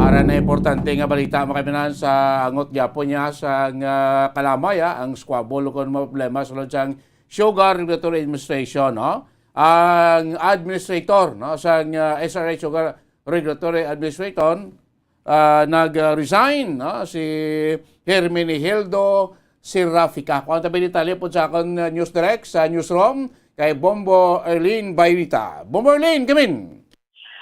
Ara na importante nga balita, mga kaibinan, sa angot gyapon niya sa nga kalamay, ah, ang squabble kon mga problema sulod sang Sugar Regulatory Administration, no? Ang administrator, no, sang ah, S R A Sugar Regulatory Administration, ah, nag-resign, no, si Herminihildo Serrafica. Kuan tabi detalye pod sa akon ah, news direct sa newsroom kay Bombo Erlene Bayrita. Bombo Erlene, come in!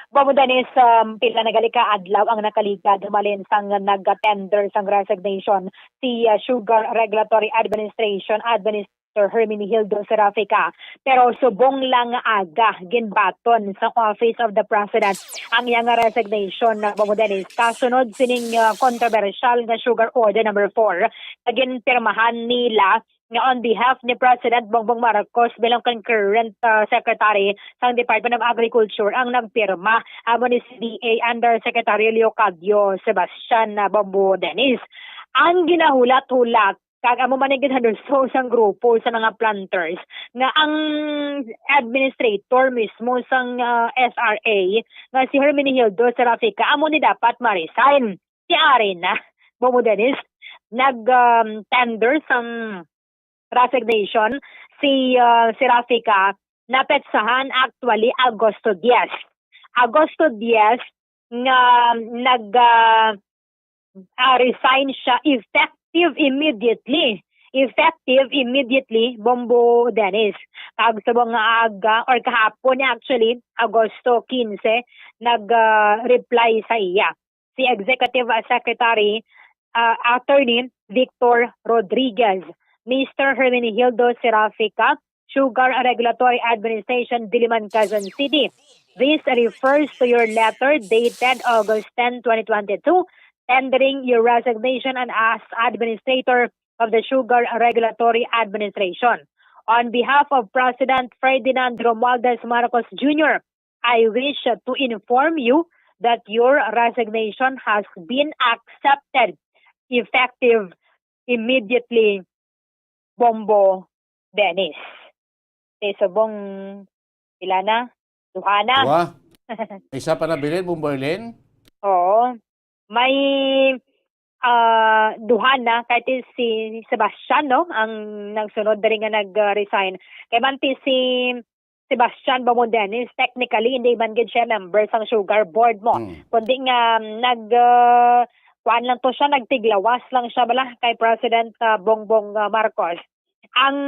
Bobo Dennis, um, pila na gali ka adlaw ang nakaligad humalin sang nag-tender sang resignation si uh, Sugar Regulatory Administration Administrator Herminihildo Serrafica. Pero subong lang nga aga, ginbaton sa Office of the President ang iya nga resignation, Bobo Dennis, kasunod sining uh, kontrobersyal nga Sugar Order number four nga ginpirmahan nila nga on behalf ni President Bongbong Marcos bilang concurrent uh, secretary sang Department of Agriculture ang nagpirma, amo ni C D A Undersecretary Leocadio Sebastian uh, Bombo Dennis. Ang ginahulat-hulat kag amo man ang ginhanuso sang grupo sa mga planters nga ang administrator mismo sang uh, S R A nga si Herminihildo Serrafica amo ni dapat ma-resign. Si Ari na, Bobo Dennis, nag um, tender sang resignation si uh, si Rafika napetsahan actually Agosto diyes. Agosto diyes nga nag uh, uh, resign siya effective immediately. Effective immediately, Bombo Dennis. Kag sa mga aga, or kahapon actually, Agosto kinse, nag-reply sa iya si Executive Secretary uh, Attorney Victor Rodriguez. Mister Herminihildo Serafica, Sugar Regulatory Administration, Diliman, Quezon City. This refers to your letter dated August ten, twenty twenty-two, tendering your resignation and as administrator of the Sugar Regulatory Administration. On behalf of President Ferdinand Romualdez Marcos Junior, I wish to inform you that your resignation has been accepted effective immediately, Bombo Dennis. Kay subong, pila na? Duha na. Duha. Isa pa na bilin, Bombo Erlene? Oo. May ah, duha na, kay ti si Sebastian, no, ang nagsunod diri nga nag-resign. Kay man ti si Sebastian Bomodenis, technically, hindi man gid siya member sang Sugar Board mo. Mm. Kundi nga, um, nag, uh, kuan lang to siya, nagtiglawas lang siya bala kay President, uh, Bongbong, uh, Marcos. Ang,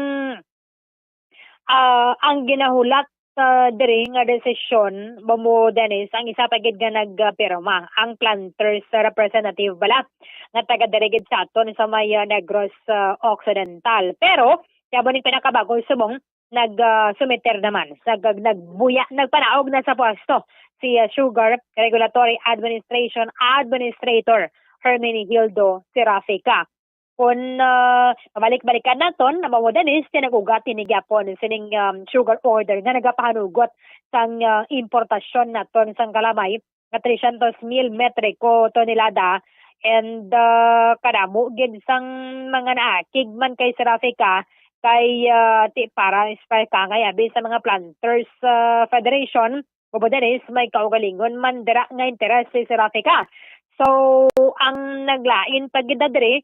uh, ang ginahulat, uh, diri nga desisyon, Bombo Dennis, ang isa pa gid nga nagpirma, ang planters representative bala, nga taga diri gid sa aton sa may, uh, Negros, uh, Occidental. Pero, kaya mo ning pinakabagong subong, nag, ah, sumiter naman, nag-, nagbuya, nagpanaog na sa pwesto si, ah, Sugar Regulatory Administration Administrator Herminihildo Serafica. Kung, ah, mabalik-balikan naton, ang mga Dennis, kaya nag-ugat ini gyapon sining, um, sugar order nga nagapahanugot sang, ah, importasyon naton sang kalamay nga three hundred mil metriko tonelada, and, ah, kadamo gid sang mga naakig man kay Serafica kay, ah, ti para, para kangay abi sa mga planters, ah, federation, Bobo Dennis, may kaugalingon man dira nga interes si Serafica. So, ang naglain pa gid na diri,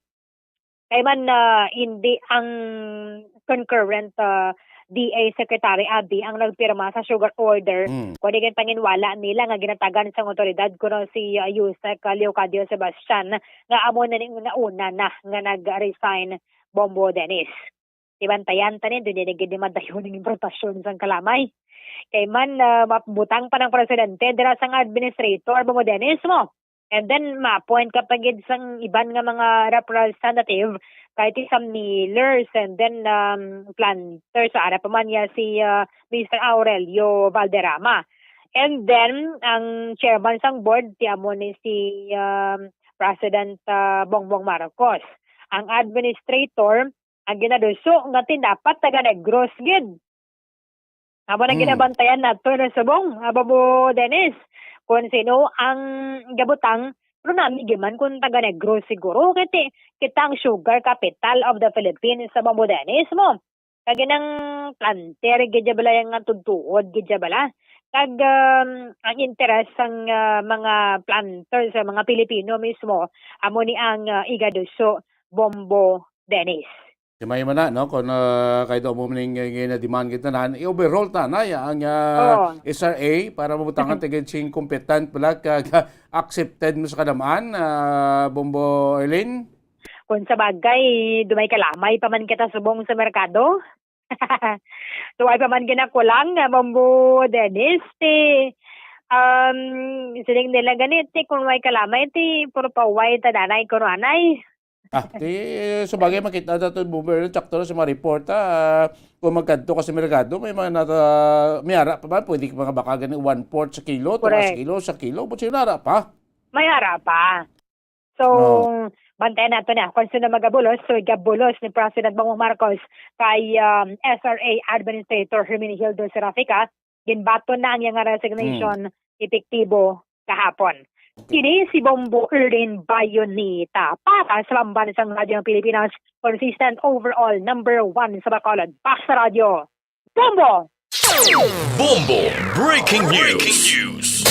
kay man, ah, hindi ang concurrent, ah, D A Secretary Abi ang nagpirma sa sugar order, Mm. kundi gid panginwala nila nga ginatagan sang awtoridad kuno si, ah, Usec, ah, Leocadio Sebastian, nga amo na ning nauna na nga nag-resign, Bombo Dennis. Di bantayan ta ni, dili na gid ni madayon ang importasyon sang kalamay. Kay man, ah, mabutang pa ng presidente dira sang administrator, Bombo Dennis mo. And then, ma-appoint ka pa gid sang iban nga mga representative, kay ti sa millers, and then, um, planters, ara pa man niya si, uh, Mister Aurelio Valderrama. And then, ang chairman sang board, ti amo ni si, um, President, uh, Bongbong Marcos. Ang administrator, ang ginaduso nga ti dapat taga Negros gid. Amo na Hmm. ginabantayan nato na subong, ah, Babo Dennis, kung sino ang gabutang, pero nami giman kung taga Negros siguro, kay ti-, kita ang sugar capital of the Philippines sa Babo Dennis mo. Kag nang planter, gidya bala yang nga tudtuod, gidya bala. Kag, um, ang interes sang, ah, mga planters, sa mga Pilipino mismo, amo ni ang, ah, igaduso, Bombo Dennis. Si may man na, no? Kung, ah, kay do mo ning, eh, na-demand kita na, i-overhaul ta na ya ang, ah, Oo. S R A para mabutangan tigid sing competent pala ka, ka accepted mo sa kadamaan, ah, Bombo Erlin? Kung sa bagay, dumay kalamay pa man kita subong sa merkado. Duway pa man ginakulang nga Bombo Dennis, ti, um, siling nila ganit, ti, kung may kalamay, ti, puro pa way ta danay, kuro anay. Ah, ti, sa bagay, makita na to, Bombo Erlin, tsakto na sa mga report, ah, kung magkadto ka sa merkado, may mga nata-, may ara pa ba? Pwede ka mga baka gani one fourth sa kilo, two Correct. Sa kilo, sa kilo, but sila ara pa. May ara pa. So, No. bantayan nato na kung sino magabulos. So, igabulos ni President Bongbong Marcos kay, um, S R A Administrator Herminihildo Serafica, ginbaton na ang iyang resignation Hmm. epektibo kahapon. Okay. Kini si Bombo Erlin Bayonita para sa Lamban sa Radyo ng Pilipinas, consistent overall number one sa Bacolod. Pak sa radyo, Bombo! Bombo Breaking News.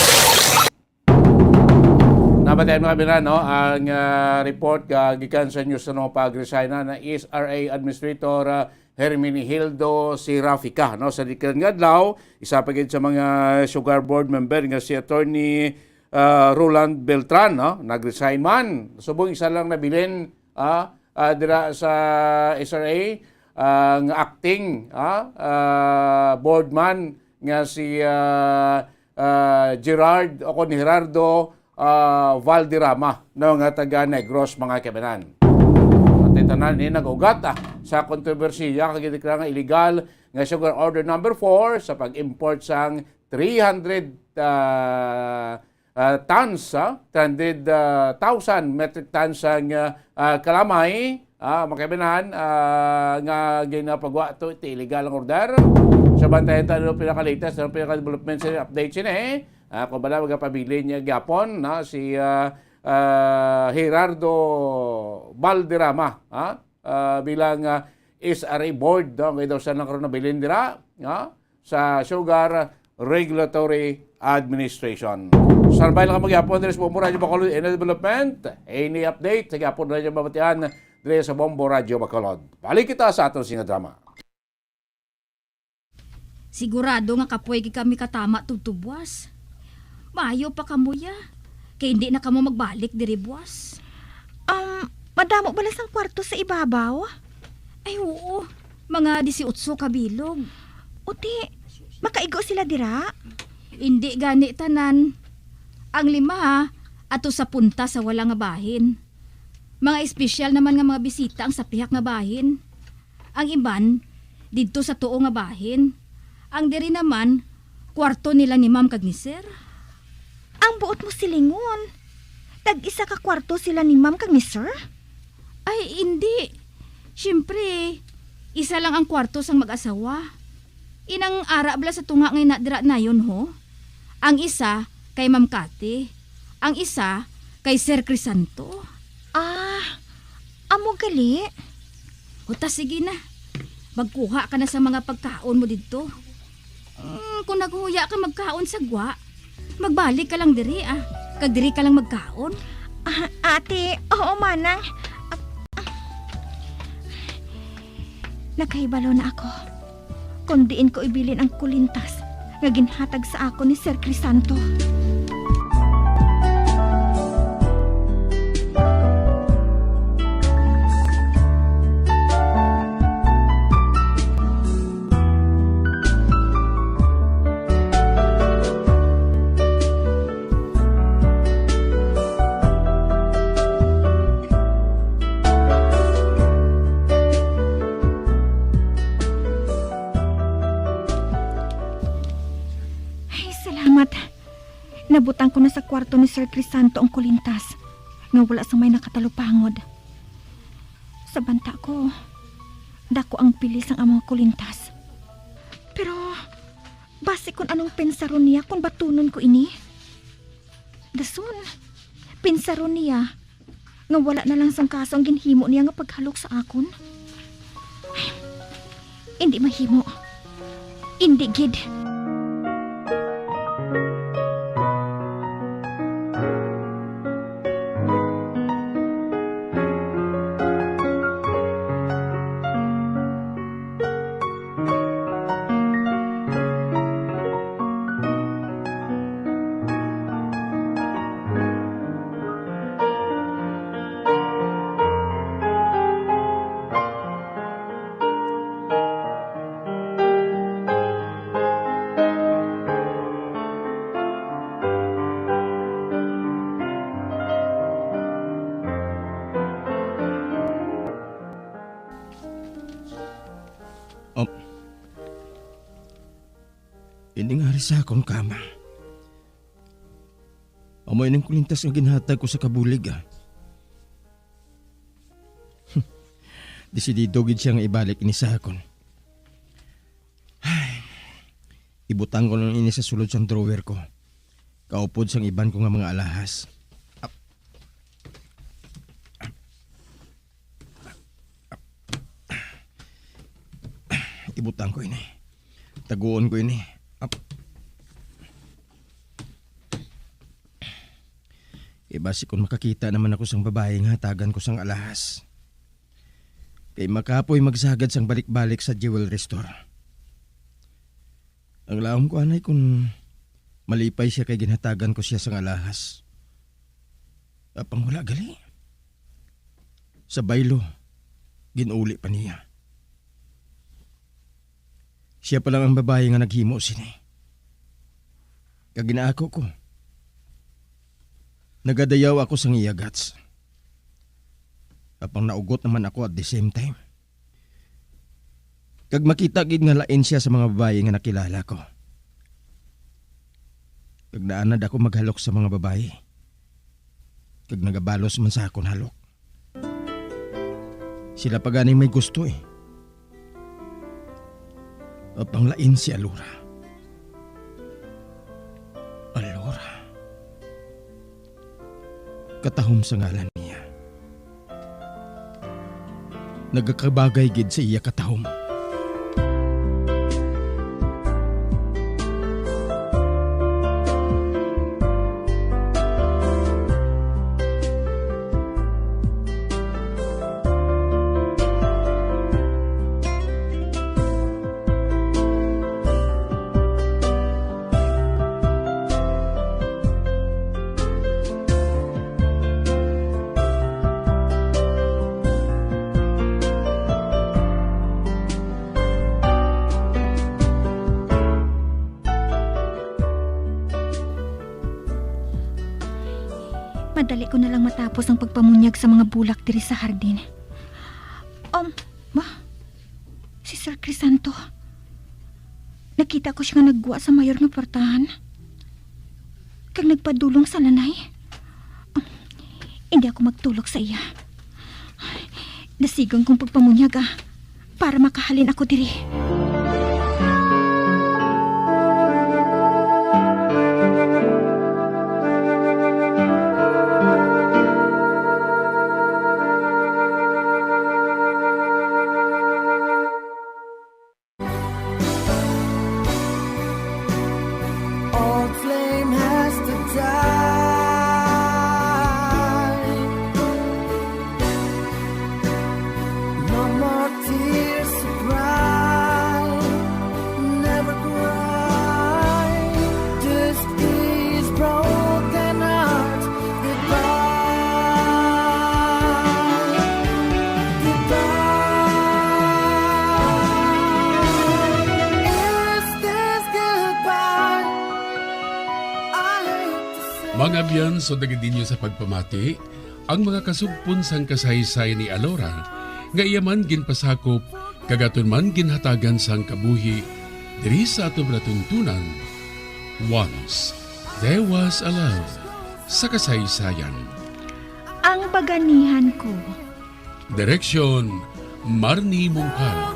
Nabatian mo kami na, no? Ang, ah, report, ah, gikan sa News, ano, pag-resign na, na S R A Administrator, ah, Herminihildo Serafica, no? Sa gikan nga adlaw, isa pa gid sa mga Sugar Board member nga si Attorney, ah, Roland Beltran, no? Nag-resign man. Subong isa lang nabilin, ah, ah, dira sa S R A, ah, nga acting, ah, ah, board man nga si, ah, ah, Gerard o kon Gerardo, ah, Valderrama, no, nga taga Negros, mga kaibigan. At tanan ni nag-ugat, ah, sa kontrobersiya kag gideklara nga illegal nga Sugar Order number four sa pag-import sang three hundred, ah, ah, tons, ah, three hundred, ah, thousand metric tons ang, ah, ah, kalamay, ah, mga kaibigan, ah, nga ginapagwa to, iti illegal ang order. So, bantayan ta ano pinaka-latest, ano pinaka-development sa update sini, eh. Ah, kung bala, magapabilin niya gyapon, na si, ah, ah, Gerardo Valderrama, ah, ah, bilang, ah, S R A board, no? Kaya daw siya nang karon nabilin dira, no? Sa Sugar Regulatory Administration. Sarabay lang kamo gyapon diri sa Bombo Radyo Bacolod, any development, any update, sa gyapon radyo mabatian diri sa Bombo Radyo Bacolod. Balik kita sa aton sing drama. Sigurado nga kapoy gid kami katama tubtob buas. Maayo pa kamo, ya, kay hindi na kamo magbalik diri buas. Um, madamo bala sang kwarto sa ibabaw? Ay, oo. Mga disiotso ka bilog. Uti, makaigo sila dira? Hindi gani tanan. Ang lima, ato sa punta sa wala nga bahin. Mga espesyal naman nga mga bisita ang sa pihak nga bahin. Ang iban, didto sa tuo nga bahin. Ang diri naman, kwarto nila ni Ma'am kag ni Sir. Ang buot mo silingon, tag-isa ka kwarto sila ni Ma'am kag ni Sir? Ay, indi. Siyempre, isa lang ang kwarto sang mag-asawa. Inang ara bala sa tunga nga ina dira nayon, ho. Ang isa kay Ma'am Cathy, ang isa kay Sir Crisanto. Ah, amo gali? O ta, sige na. Magkuha ka na sa mga pagkaon mo didto. Mm, kung naghuya ka magkaon sa gwa, magbalik ka lang diri, ah. Kag diri ka lang magkaon. Ah, ate, oo, manang. Ah, ah. Nakahibalo na ako kon diin ko ibilin ang kulintas nga ginhatag sa akon ni Sir Crisanto. Ay, salamat. Nabutang ko na sa kwarto ni Sir Crisanto ang kulintas nga wala sa may nakatalupangod. Sa banta ko, dako ang bili sang among kulintas. Pero basi kon anong pensaron niya kon batunon ko ini. Dason, pensaron niya nga wala na lang sang kaso ang ginhimo niya nga paghalok sa akon. Ay, indi mahimo. Indi gid. Oh. Ini nga ari sa akon kama. Amo ining kulintas nga ginhatag ko sa kabulig, ah. Desidido gid siya nga ibalik ini sa akon. Ay, ibutang ko lang ini sa sulod sang drawer ko, kaupod sang iban ko nga mga alahas. Ap-, Ibutang ko ini. Taguon ko ini. Ap-, Ibasi kon makakita naman ako sang babayi nga hatagan ko sang alahas. Kay makapoy magsagad sang balik-balik sa jewelry store. Ang laom ko anay kon malipay siya kay ginhatagan ko siya sang alahas. Apang wala gali. Sa baylo, gin-uli pa niya. Siya pa lang ang babayi nga naghimo sini. Kag ginaako ko. Nagadayaw ako sang iya guts. Apang naugot naman ako at the same time. Kag makita gid nga lain siya sa mga babayi nga nakilala ko. Kag naanad ako maghalok sa mga babayi. Kag nagabalos man sa akon halok. Sila pa gani may gusto, eh. Apang lain si Alora. Alora. Katahom sa ngalan niya. Nagakabagay gid sa iya katahom. Tapos ang pagpamunyag sa mga bulak diri sa hardin. Um, ma, si Sir Crisanto. Nakita ko sia nga naggwa sa mayor nga puwertahan. Kag nagpadulong sa lanay. Um, hindi ako magtulok sa iya. Dasigon kong pagpamunyag, ah, para makahalin ako diri. Old flame has to die. No more tears to cry. Never cry. This is broken heart. Goodbye. Goodbye. Is this goodbye? I hate to say. Mga abyan, so dagad ninyo sa pagpamati, ang mga kasugpon sang kasaysayan ni Alora, nga iya man ginpasakop kag aton man ginhatagan sang kabuhi diri sa aton palatuntunan, Once There Was a Love sa Kasaysayan. Ang Baganihan Ko. Direksyon, Marnie Mungkal.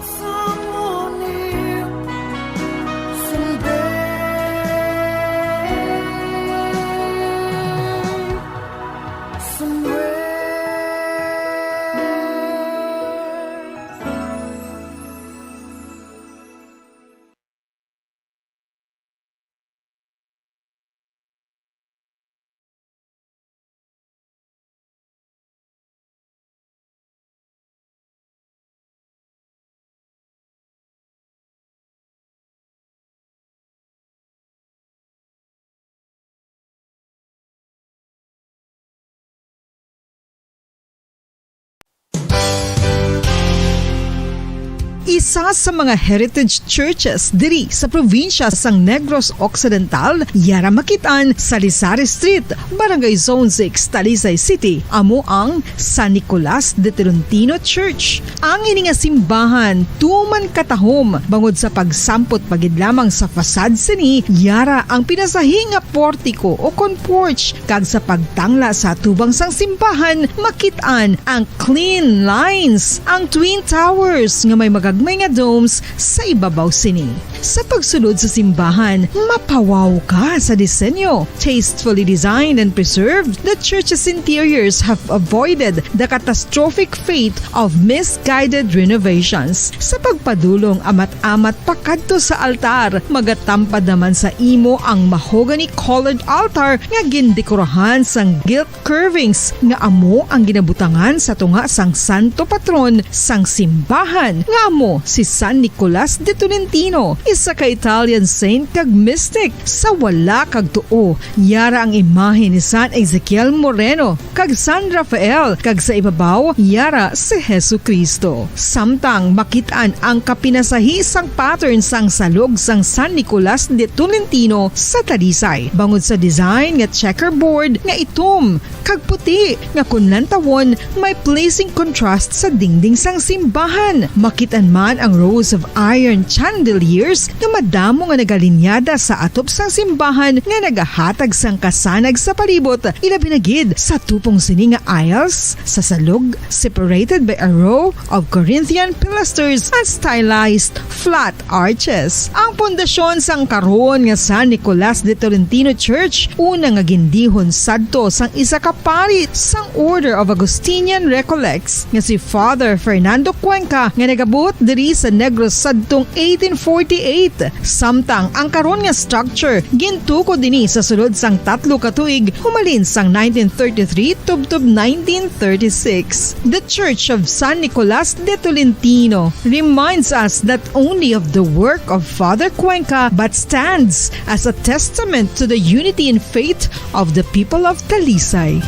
Isa sa mga heritage churches diri sa probinsya sang Negros Occidental, yara makit-an sa Lisari Street, Barangay Zone six, Talisay City, amo ang San Nicolas de Tolentino Church. Ang ini nga simbahan tuman katahom bangod sa pagsampot pa gid lamang sa facade sini, yara ang pinasahi nga portiko o kon porch, kag sa pagtangla sa atubang sang simbahan, makit-an ang clean lines, ang twin towers nga may magagmay nga domes sa ibabaw sini. Sa pagsulod sa simbahan, mapawaw ka sa disenyo. Tastefully designed and preserved, the church's interiors have avoided the catastrophic fate of misguided renovations. Sa pagpadulong amat-amat pakadto sa altar, magatampad naman sa imo ang mahogany-colored altar nga gindekorahan sang gilt curvings nga amo ang ginabutangan sa tunga sang santo patron sang simbahan, nga amo si San Nicolas de Tolentino, isa ka Italian saint kag mystic. Sa wala kag tuo, yara ang imahe ni San Ezekiel Moreno kag San Rafael, kag sa ibabaw, yara si Jesu-Cristo. Samtang makit-an ang kapinasahi sang pattern sang salog sang San Nicolas de Tolentino sa Talisay, bangod sa design nga checkerboard nga itom kag puti nga kon lantawon may pleasing contrast sa dingding sang simbahan. Makit-an man ang rows of iron chandeliers nga madamo nga nagalinyada sa atop sang simbahan nga nagahatag sang kasanag sa palibot, ilabi na gid sa tupong sini nga aisles sa salog, separated by a row of Corinthian pilasters and stylized flat arches. Ang pundasyon sang karon nga San Nicolas de Tolentino Church, una nga gindihon sadto sang isa ka pari sang Order of Augustinian Recollects nga si Father Fernando Cuenca, nga nagabuot diri sa Negros sadtong eighteen forty-eight. Samtang ang karon nga structure gintukod ini sa sulod sang tatlo ka tuig, humalin sang nineteen thirty-three tubtob nineteen thirty-six. The Church of San Nicolas de Tolentino reminds us not only of the work of Father Cuenca, but stands as a testament to the unity in faith of the people of Talisay.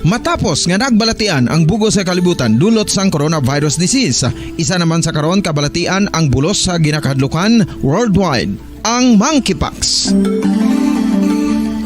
Matapos nga nagbalatian ang bug-os nga kalibutan dulot sang coronavirus disease, isa naman sa karon ka balatian ang bulos sa ginakahadlukan worldwide, ang monkeypox.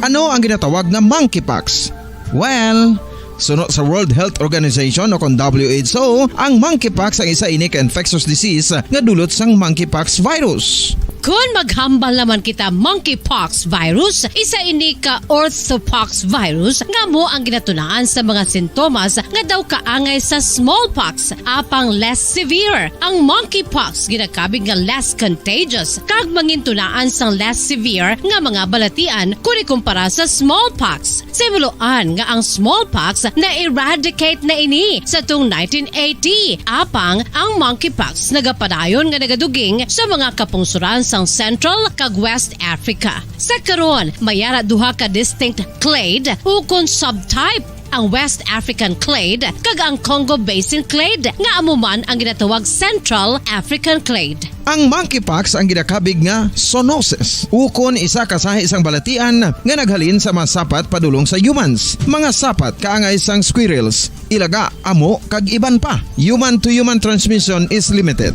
Ano ang ginatawag nga monkeypox? Well, suno sa World Health Organization o kon W H O, ang monkeypox ang isa ini ka infectious disease nga dulot sang monkeypox virus. Kon maghambal naman kita, monkeypox virus, isa ini ka orthopox virus nga amo ang ginatunaan sa mga sintomas nga daw kaangay sa smallpox, apang less severe. Ang monkeypox ginakabig nga less contagious kag mangintunaan sang less severe nga mga balatian kon ikumpara sa smallpox. Sa himuloan nga ang smallpox na-eradicate na ini sa tung nineteen eighty, apang ang monkeypox nagapadayon nga nagaduging sa mga kapungsoran sang Central kag West Africa. Sa karon, may ara duha ka distinct clade ukon subtype, ang West African clade kag ang Congo Basin clade, nga amo man ang ginatawag Central African clade. Ang monkeypox ang ginakabig nga zoonosis, ukon isa ka sahi sang balatian nga naghalin sa mga sapat padulong sa humans, mga sapat kaangay sang squirrels, ilaga, amo, kag iban pa. Human to human transmission is limited.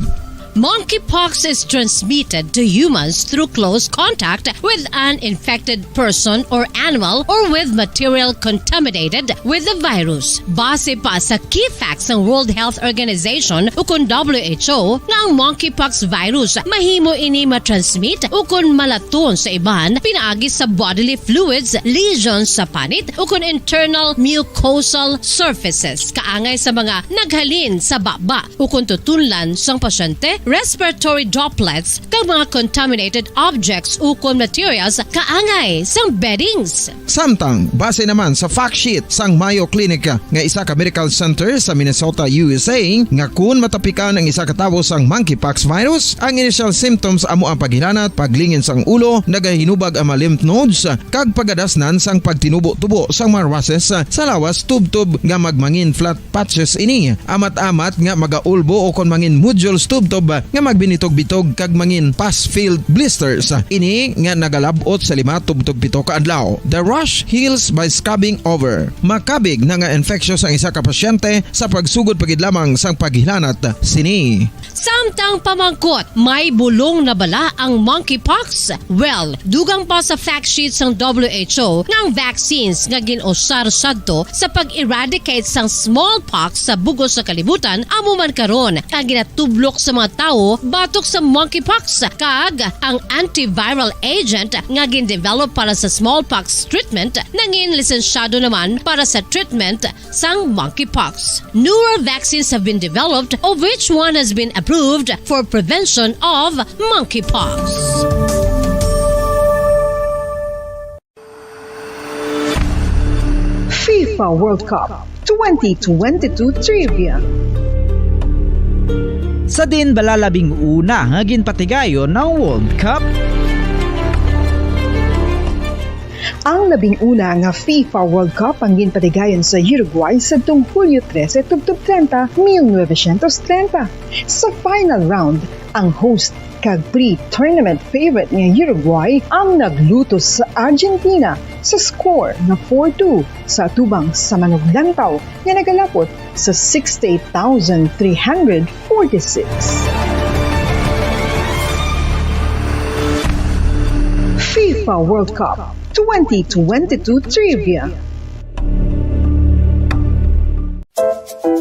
Monkeypox is transmitted to humans through close contact with an infected person or animal or with material contaminated with the virus. Base pa sa key facts sang World Health Organization ukon W H O, nga ang monkeypox virus mahimo ini matransmit ukon malaton sa iban pinaagi sa bodily fluids, lesions sa panit, ukon internal mucosal surfaces, kaangay sa mga naghalin sa baba, ukon tutunlan sang pasyente, respiratory droplets, kag mga contaminated objects ukon materials kaangay sang beddings. Samtang, base naman sa fact sheet sang Mayo Clinic nga isa ka medical center sa Minnesota, U S A, nga kun matapikan ang isa ka tawo sang monkeypox virus, ang initial symptoms amo ang paghilanat, paglingin sang ulo, nagahinubag ang mga lymph nodes, kag pagadasnan sang pagtinubo-tubo sang mga rushes sa lawas tubtob nga magmangin flat patches ini. Amat-amat nga magaulbo o kon mangin nodules tubtob nga magbinitog-bitog kag mangin pus-filled blisters. Ini nga nagalab-ot sa lima tubtob pito ka adlaw. The rash heals by scabbing over. Makabig na nga infectious ang isa ka pasyente sa pagsugod pa gid lamang sang paghilanat sini. Samtang pamangkot, may bulong na bala ang monkeypox? Well, dugang pa sa fact sheet sang W H O nga ang vaccines nga gin-usar sadto sa pag-eradicate sang smallpox sa bug-os nga kalibutan amo man karon ang ginatublok sa mga tawo batok sa monkeypox, kag ang antiviral agent nga gin-develop para sa smallpox treatment nangin lisensyado naman para sa treatment sang monkeypox. Newer vaccines have been developed, of which one has been approved for prevention of monkeypox. FIFA World Cup twenty twenty-two Trivia. Sa diin bala labing una nga ginpatigayon ang World Cup? Ang labing una nga FIFA World Cup ang ginpatigayon sa Uruguay sadtong Hulyo trese tubtob treinta, mil novecientos treinta. Sa final round, ang host kag pre-tournament favorite nga Uruguay ang naglutos sa Argentina sa score nga four two sa atubang sa manuglantaw nga nagalapot sa sixty-eight thousand three hundred forty-six. FIFA World Cup twenty twenty-two Trivia.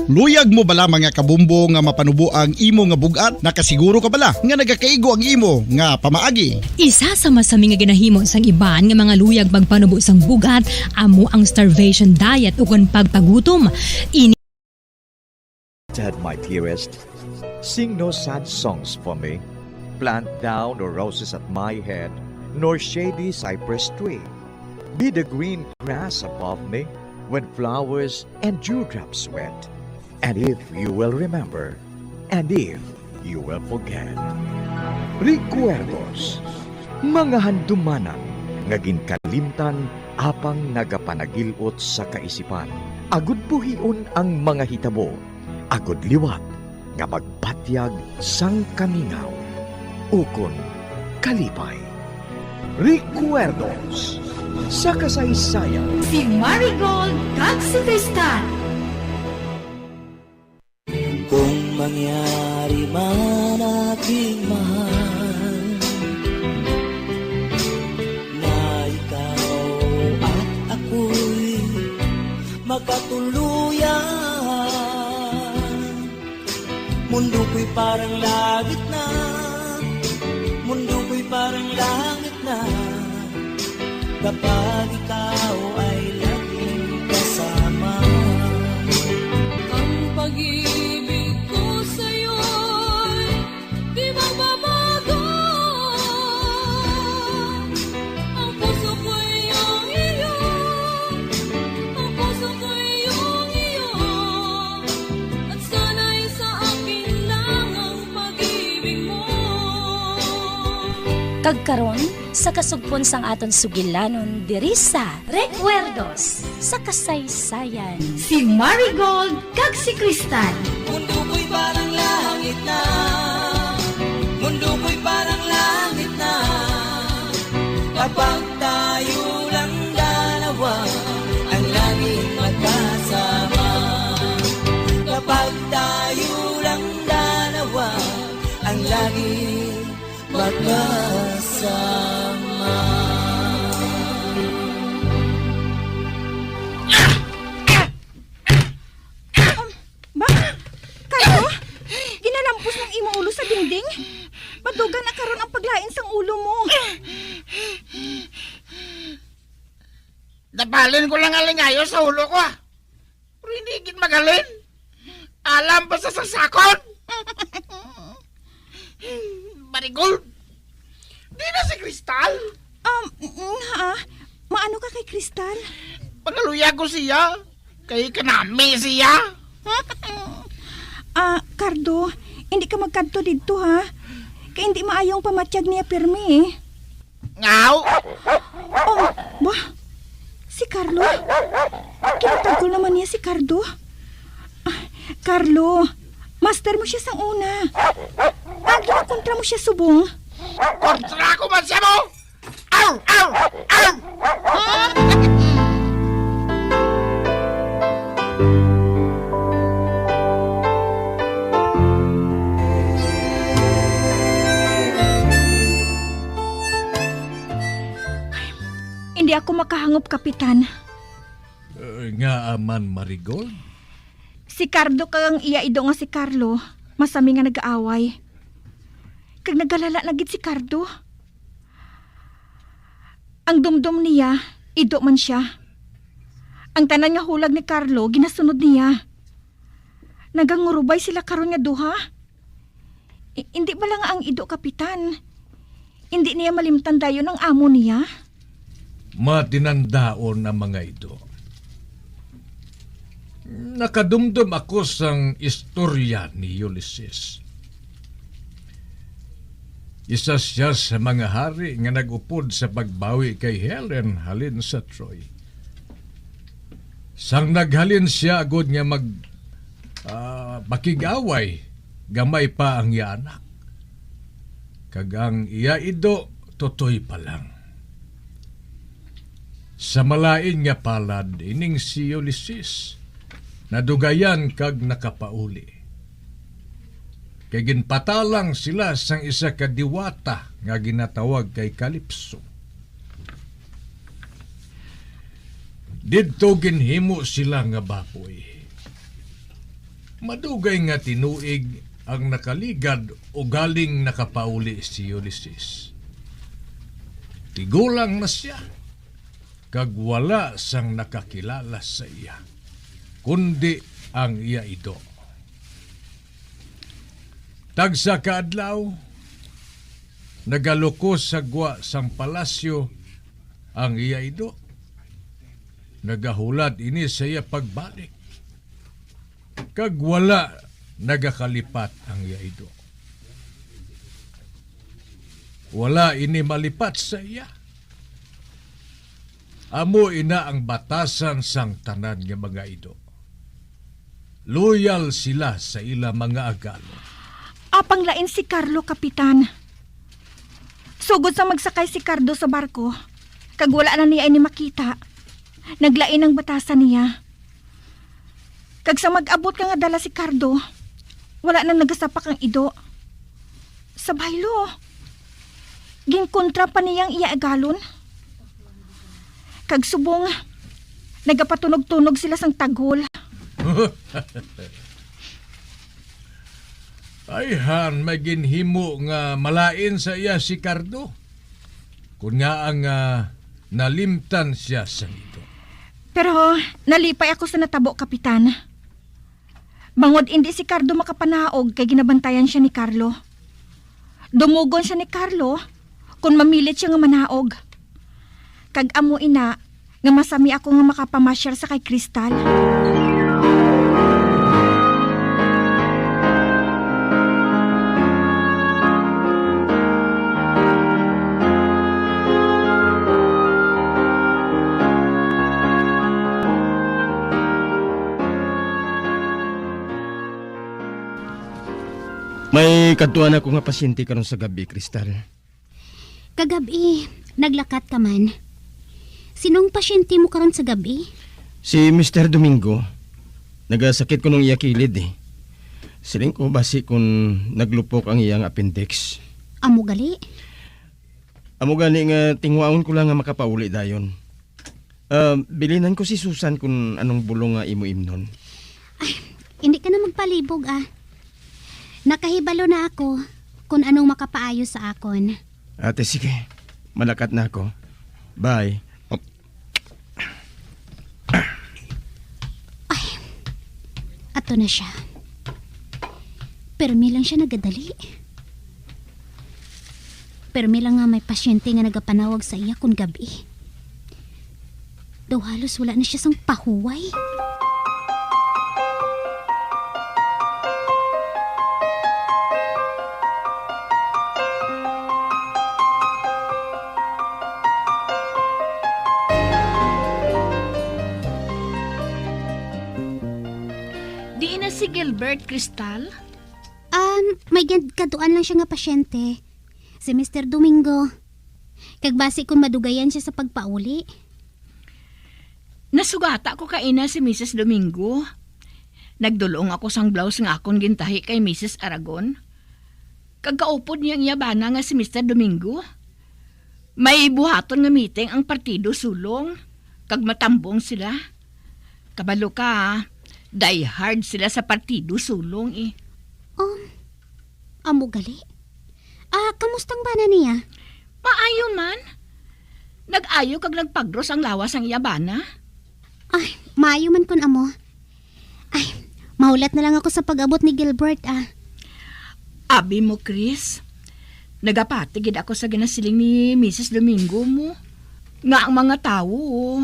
Luyag mo bala, mga kabombo, nga mapanubo ang imo nga bug-at? Nakasiguro ka bala nga nagakaigo ang imo nga pamaagi? Isa sa masami nga ginahimo sang iban nga mga luyag magpanubo sang bug-at amo ang starvation diet ukon pagpagutom. Ini Ted, my dearest, sing no sad songs for me. Plant thou no roses at my head, nor shady cypress tree. Be the green grass above me, when flowers and dewdrops wet. And if you will remember, and if you will forget. Recuerdos, mga handumanan nga ginkalimtan apang nagapanagil-ot sa kaisipan. Agud buhion ang mga hitabo, agud liwat nga magbatyag sang kamingaw ukon kalipay. Recuerdos sa kasaysayan. Si Marigold kag si Cristal. Kung mangyari man, aking mahal, na ikaw at ako'y magkatuluyan, mundo ko'y parang langit na, mundo ko'y parang langit na, kapag ikaw ay laging kasama. Ang pag-ibig ko sa'yo'y di magbabago. Ang puso ko'y iyong iyo, ang puso ko'y iyong iyo, at sana'y sa akin lang ang pag-ibig mo. Kag karon, sa kasugpon sang aton sugilanon diri sa Recuerdos sa Kasaysayan, si Marigold kag si Cristal. Mundo ko'y parang langit na, mundo ko'y parang langit na, kapag tayo lang dalawa ang laging magkasama. Kapag tayo lang dalawa ang laging magkasama. Um, ba? Carlo? Ginalampos ng imong ulo sa dingding? Madugang na karon ang paglain sang ulo mo. Napalin ko lang ang lingayo sa ulo ko, ah. Pero hindi gid magalin. Alam pa sa saksakon. Marigold, di na si Cristal. Um, mm, ha? Maano ka kay Cristal? Pangaluya ko siya. Kay kanami siya. Ah, Cardo, hindi ka magkadto didto, ha? Kay hindi maayo ang pamatyag niya pirmi, eh. Ngaw! Oh, ba? Si Carlo? Kinatagol naman niya si Cardo. Ah, Carlo, master mo siya sang una. Ah, ginakontra mo siya subong. Kontra ko man siya mo! Aw! Aw! Aw! Hindi ako makahangop, Kapitan. Eh, ngaa man, Marigold? Si Cardo kag ang iya ido nga si Carlo, masami nga nag-aaway. Kag nagalala na gid si Cardo. Ang dumdom niya, ido man sia. Ang tanan nga hulag ni Carlo, ginasunod niya. Nagangurubay sila karon nga duha. I-, indi bala nga ang ido, Kapitan? Indi niya malimtan dayon ang amo niya? Matinandaon ang mga ido. Nakadumdom ako sang istorya ni Ulysses. Isa sia sa mga hari nga nag-upod sa pagbawi kay Helen halin sa Troy. Sang naghalin sia agod nga mag, ah, pakig-away, gamay pa ang iya anak. Kag ang iya ido, tutoy pa lang. Sa malain nga palad, ining si Ulysses nadugayan kag nakapauli. Kay ginpatalang sila sang isa ka diwata nga ginatawag kay Calypso. Didto ginhimo sila nga baboy. Madugay nga tinuig ang nakaligad ugaling nakapauli si Ulysses. Tigulang na sia, kag wala sang nakakilala sa iya, kundi ang iya ido. Tagsa ka adlaw, nagalukos sa gwa sang palasyo ang iya ido. Nagahulat ini sa iya pagbalik, kag wala nagakalipat ang iya ido. Wala ini malipat sa iya. Amo ina ang batasan sang tanan nga mga ido. Loyal sila sa ila mga agalon. Apang lain si Carlo, Kapitan. Sugod sa magsakay si Cardo sa barko, kag wala na niya ini makita, naglain ang batasan niya. Kag sa mag-abot ka nga dala si Cardo, wala na nagasapak ang ido. Sa baylo, ginkontra pa niya ang iya agalon. Kag subong, nagapatunog-tunog sila sang taghol. Ayhan, may ginhimo nga malain sa iya si Cardo. Kun nga ang ah, nalimtan siya sa ido. Pero nalipay ako sa natabo, Kapitan. Bangod indi si Cardo makapanaog kay ginabantayan siya ni Carlo. Dumugon siya ni Carlo kon mamilit siya nga manaog. Kag amo ina nga masami ako nga makapamasyar sa kay Cristal. May kadtuan ako nga pasyente karon sa gab-i, Cristal. Kagab-i, naglakat ka man. Sinong pasyente mo karon sa gab-i? Si Mister Domingo. Nagasakit ko nung iya kilid eh. Siling ko basi kung naglupok ang iyang appendix. Amo gali? Amo gani nga tingwaon ko lang nga makapauli dayon. Ah, bilinan ko si Susan kung anong bulong nga imo imnon. Ay, hindi ka na magpalibog, ah. Nakahibalo na ako kung anong makapaayo sa akon. Ate, sige. Malakat na ako. Bye. Ay, ato na siya. Permi lang siya nagadali. Permi lang nga may pasyente nga nagapanawag sa iya kon gab-i. Daw halos wala na siya sang pahuway. Diin na si Gilbert, Cristal? Um, may gin-, kaduan lang siya nga pasyente. Si Mister Domingo. Kag basi kung madugayan siya sa pagpauli. Nasugata ko kaina si Misis Domingo. Nagdulong ako sang blouse nga akon gintahi kay Misis Aragon. Kag kaupod niya ang iya bana nga si Mister Domingo. May buhaton nga meeting ang Partido Sulong, kag matambong sila. Kabalo ka, die hard sila sa Partido Sulong eh. Um, amo gali? Ah, kamusta ang bana niya? Maayo man. Nag-ayo kag nagpagros ang lawas sang iya bana. Ay, maayo man kun amo. Ay, mahulat na lang ako sa pag-abot ni Gilbert, ah. Abi mo, Chris, nagapati gid ako sa ginasiling ni Misis Domingo mo, nga ang mga tawo, oh,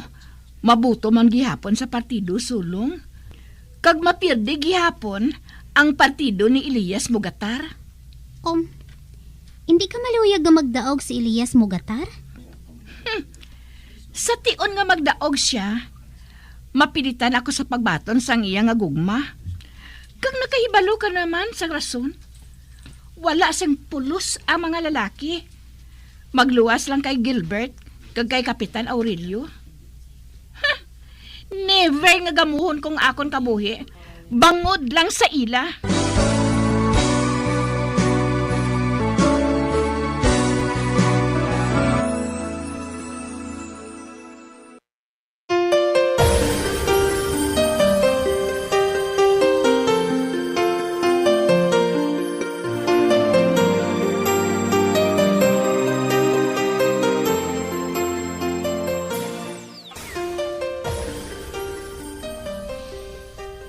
mabuto man gihapon sa Partido Sulong, kag mapirdi gihapon ang partido ni Elias Mogatar. Um, hindi ka maluyag nga magdaog si Elias Mogatar? Hmm. Sa tion nga magdaog siya, mapilitan ako sa pagbaton sang iya nga gugma. Kag nakahibalo ka naman sang rason. Wala sing pulos ang mga lalaki. Magluwas lang kay Gilbert kag kay Kapitan Aurelio. Ha! Never nga gamuhon kong akon kabuhi bangod lang sa ila.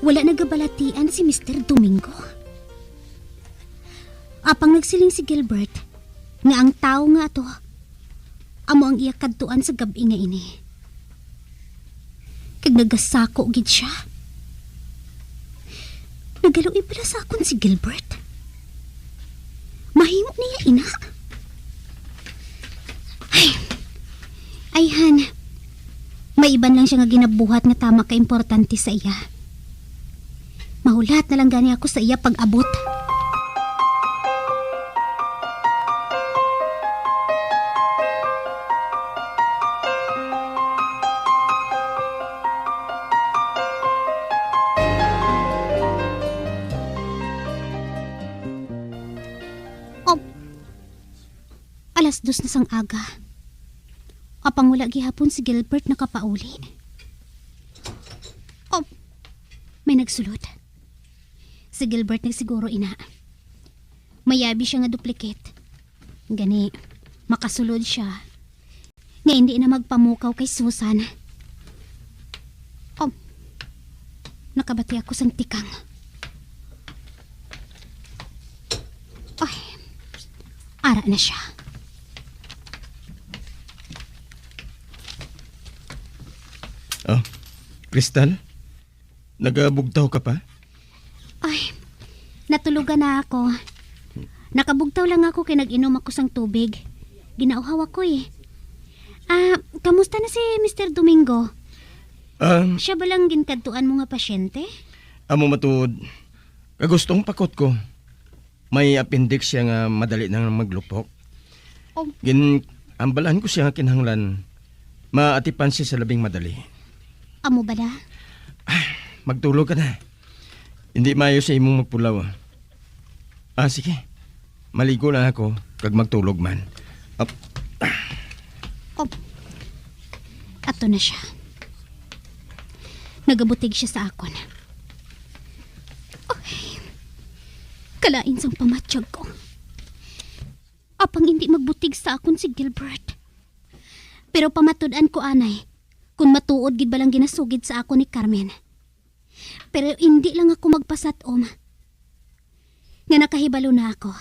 Wala nagabalatian si Mister Domingo. Apang nagsiling si Gilbert nga ang tawo nga ato amo ang iya kadtuan sa gab-i nga ini. Kag nagasako gid siya. Nagaluoy bala sa akon si Gilbert? Mahimo niya ina? Ay, ay, Han. May iban lang siya nga ginabuhat nga tama ka importante sa iya. Mahulat na lang gani ako sa iya pag-abot. Alas dos na sang aga. Apang wala gihapon si Gilbert nakapauli. Oh, may nagsulod. Si Gilbert na siguro ina. Mayabi siya nga duplicate. Gani, makasulod siya nga hindi na magpamukaw kay Susan. Oh, nakabati ako sang tikang. Ay, ara na siya. Oh, Crystal? Nagabugtaw ka pa? Ay, natulogan na ako. Nakabugtaw lang ako kay nag-inom ako sang tubig. Ginauhaw ako eh. Ah, kamusta na si Mister Domingo? Um, Siya ba lang ginkadtuan mo nga pasyente? Amo matuod. Kagustong pakot ko. May appendix siya nga madali nang maglupok. Oh. Gin-, ambalan ko siya nga kinahanglan maatipan siya sa labing madali. Amo ba na? Ah, magtulog ka na. Hindi maayo sa imong magpulaw. Ah, sige. Maligo lang ako kag magtulog man. Ap- Oh. Ato na siya. Nagabutig siya sa akon. Ay, kalain sang pamatyag ko. Apang indi magbutig sa akon si Gilbert. Pero pamatud-an ko anay kung matuod gid ba lang ginasugid sa akon ni Carmen. Pero indi lang ako magpasat-om nga nakahibalo na ako,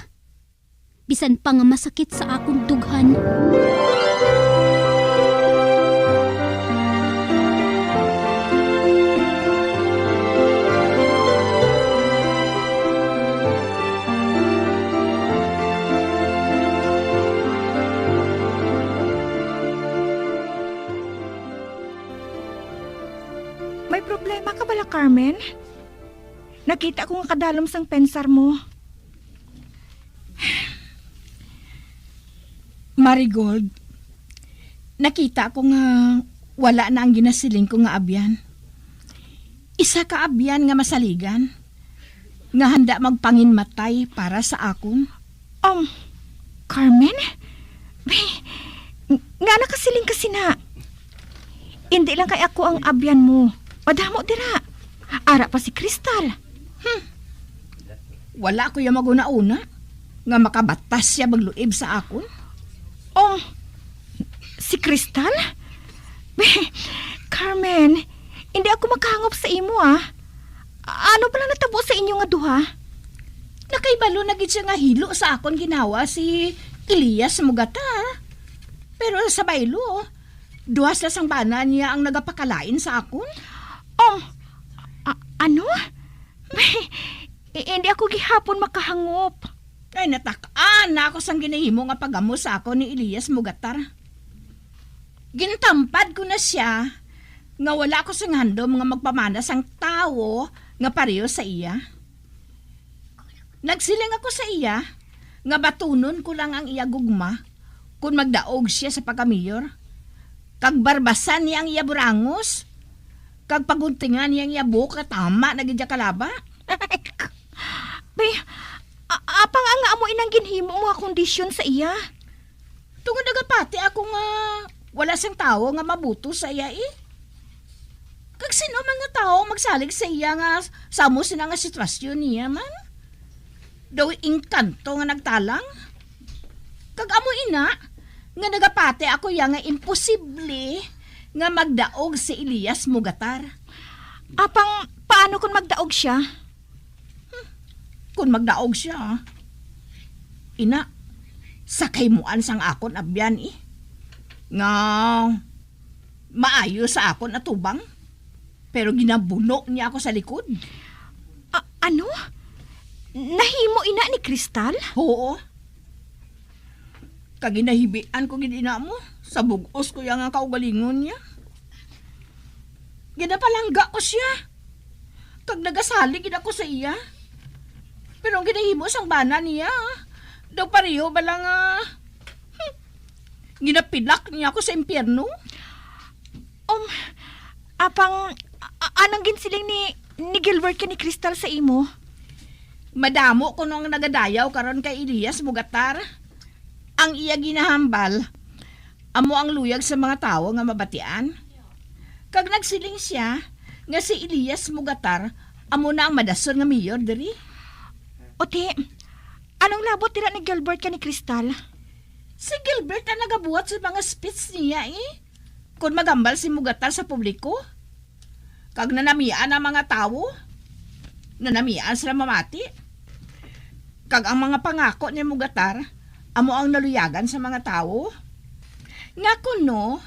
bisan pa nga masakit sa akon dughan. May problema ka bala, Carmen? Nakita ko nga kadalom sang pensar mo. Marigold, nakita ko nga wala na ang ginasiling ko nga abyan. Isa ka abyan nga masaligan, nga handa magpanginmatay para sa akon. Um, Carmen? Bay, ng-, nga nakasiling ka sina? Indi lang kay ako ang abyan mo. Madamo dira. Ara pa si Crystal. Hmm. Wala ko yung mag-una-una nga makabatas siya magluib sa akon. Um, si Crystal? Bay, Carmen, hindi ako makahangop sa imo, ah. Ano pala natabo sa inyo nga duha? Nakaibalo na gid siya nga hilo sa akon ginawa si Elias Mugata. Pero sa baylo, duha sila sang bana niya ang nagapakalain sa akon. Um, a-, ano? Bay, i-, hindi ako gihapon makahangop. Kay natak-an na ako sang ginahimo nga pagamo sa akon ni Elias Mugatar. Gintampad ko na siya nga wala ko sing handom nga magpamana sang tawo nga pareho sa iya. Nagsiling ako sa iya nga batunon ko lang ang iya gugma kon magdaog siya sa pagkamayor, kag barbasan niya ang iya burangos, kag paguntingan niya ang iya buhok nga tama na gid iya kalaba. Bay, a-, apang ang amo inang ginhimo mo nga kondisyon sa iya? Tungod nagapati ako nga wala sing tawo nga mabuto sa iya, eh. Kag sino man nga tawo magsalig sa iya nga samo sina nga sitwasyon niya man? Daw engkanto nga nagtalang? Kag amo ina nga nagapati ako iya nga imposible nga magdaog si Elias Mugatar. Apang paano kon magdaog siya? Hmm. Kon magdaog siya, ina, sa kahimuan sang akon abyan, eh, nga maayo sa akon atubang, pero ginabuno niya ako sa likod. A-, ano? Nahimo ina ni Crystal? Oo. Kag ginahibian ko gid ina mo sa bug-os ko iya nga kaugalingon niya. Ginapalangga ko siya. Kag nagasalig gid ako sa iya. Pero ang ginahimo sang bana niya, daw pareho ba lang, ah, hmm, ginapilak niya ako sa impyerno? Um, apang, a-, a-, anong ginsiling ni, ni Gilbert kay ni Crystal sa imo? Madamo kuno ang nagadayaw karon kay Elias Mugatar. Ang iya ginahambal amo ang luyag sa mga tawo nga mabatian. Kag nagsiling sia nga si Elias Mogatar amo na ang madason nga mayor diri. Ote, anong labot dira ni Gilbert kani Crystal? Si Gilbert ang nagabuhat sa mga speech niya, eh. Kon maghambal si Mogatar sa publiko, kag nanamian ang mga tawo, nanamian sila mamati. Kag ang mga pangako ni Mogatar amo ang naluyagan sa mga tawo. Nga kuno,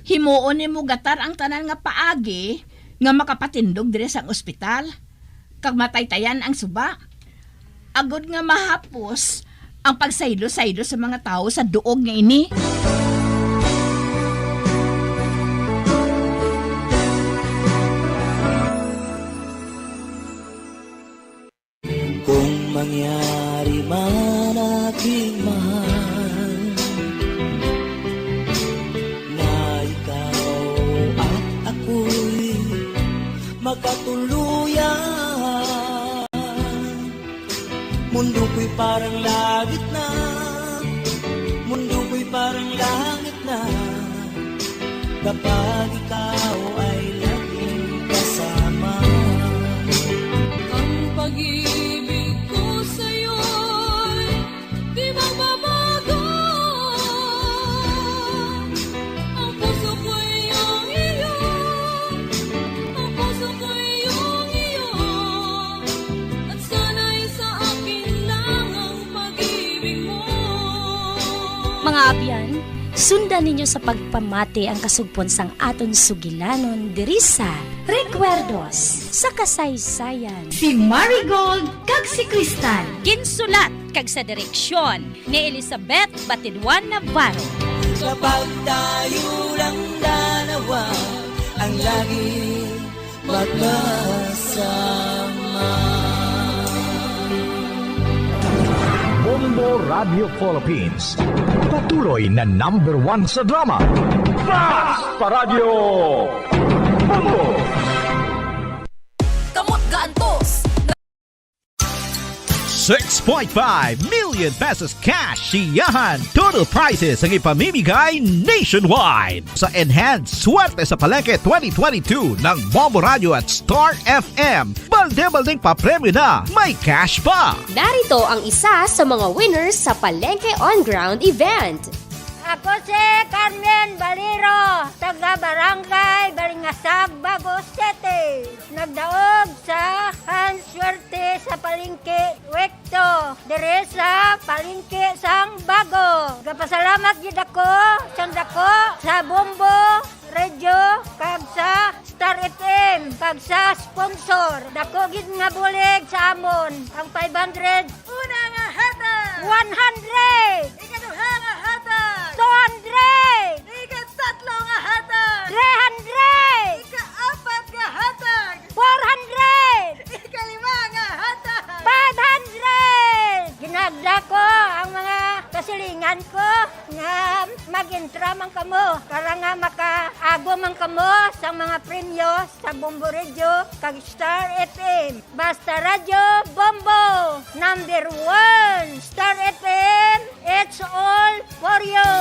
himuon ni Mogatar ang tanan nga paagi nga makapatindog diri sang ospital, kag mataytayan ang suba, agod nga mahapos ang pagsaylo-saylo sa mga tawo sa duog nga ini. Kung mangyari man, aking mahal, na ikaw at ako'y magkatuluyan, mundo ko'y parang langit na, mundo ko'y parang langit na, kapag ikaw ay laging kasama. Ang pag-ibig ko sa'yo'y di magbabago. Ang puso ko'y iyong iyo. Ang puso ko'y iyong iyo. At sana'y sa akin lang ang pag-ibig mo. Mga abyan, sundan ninyo sa pagpamati ang kasugpon sang aton sugilanon diri sa Recuerdos sa Kasaysayan. Si Marigold kag si Crystal. Ginsulat kag sa direksyon ni Elizabeth Batiduan Navarro. Kapag tayo lang dalawa ang lagi magkasama. Bombo Radio Philippines, patuloy na number one sa drama. Basta Radyo Bombo! Kamot gaantos. Six point five million pesos cash siyahan total prizes ang ipamimigay nationwide. Sa Enhanced Swerte sa Palengke twenty twenty-two ng Bombo Radio at Star F M, balde-baldeng papremyo na, may cash pa! Narito ang isa sa mga winners sa Palengke On Ground event. Ako si Carmen Baliro, taga Barangay Balingasag, Bago City. Nagdaog sa Hans Suerte sa Palengke Wekto, diri sa Palengke sang Bago. Gapasalamat gid ako sang dako sa Bombo Radio kag sa Star F M kag sa sponsor. Dako gid nga bulig sa amon ang five hundred. Una nga hatag. One hundred. Ikaduha nga hatag. Two hundred. Ikatatlo nga hatag. Three hundred. Ikaapat nga hatag. Four hundred. Ikalima nga hatag. Five hundred. Ginagda ko ang mga kasilingan ko nga mag-intra man kamo para nga makaagom man kamo sa mga premyo sa Bombo Radio kag Star F M. Basta Radyo Bombo, number one, Star F M, it's all for you.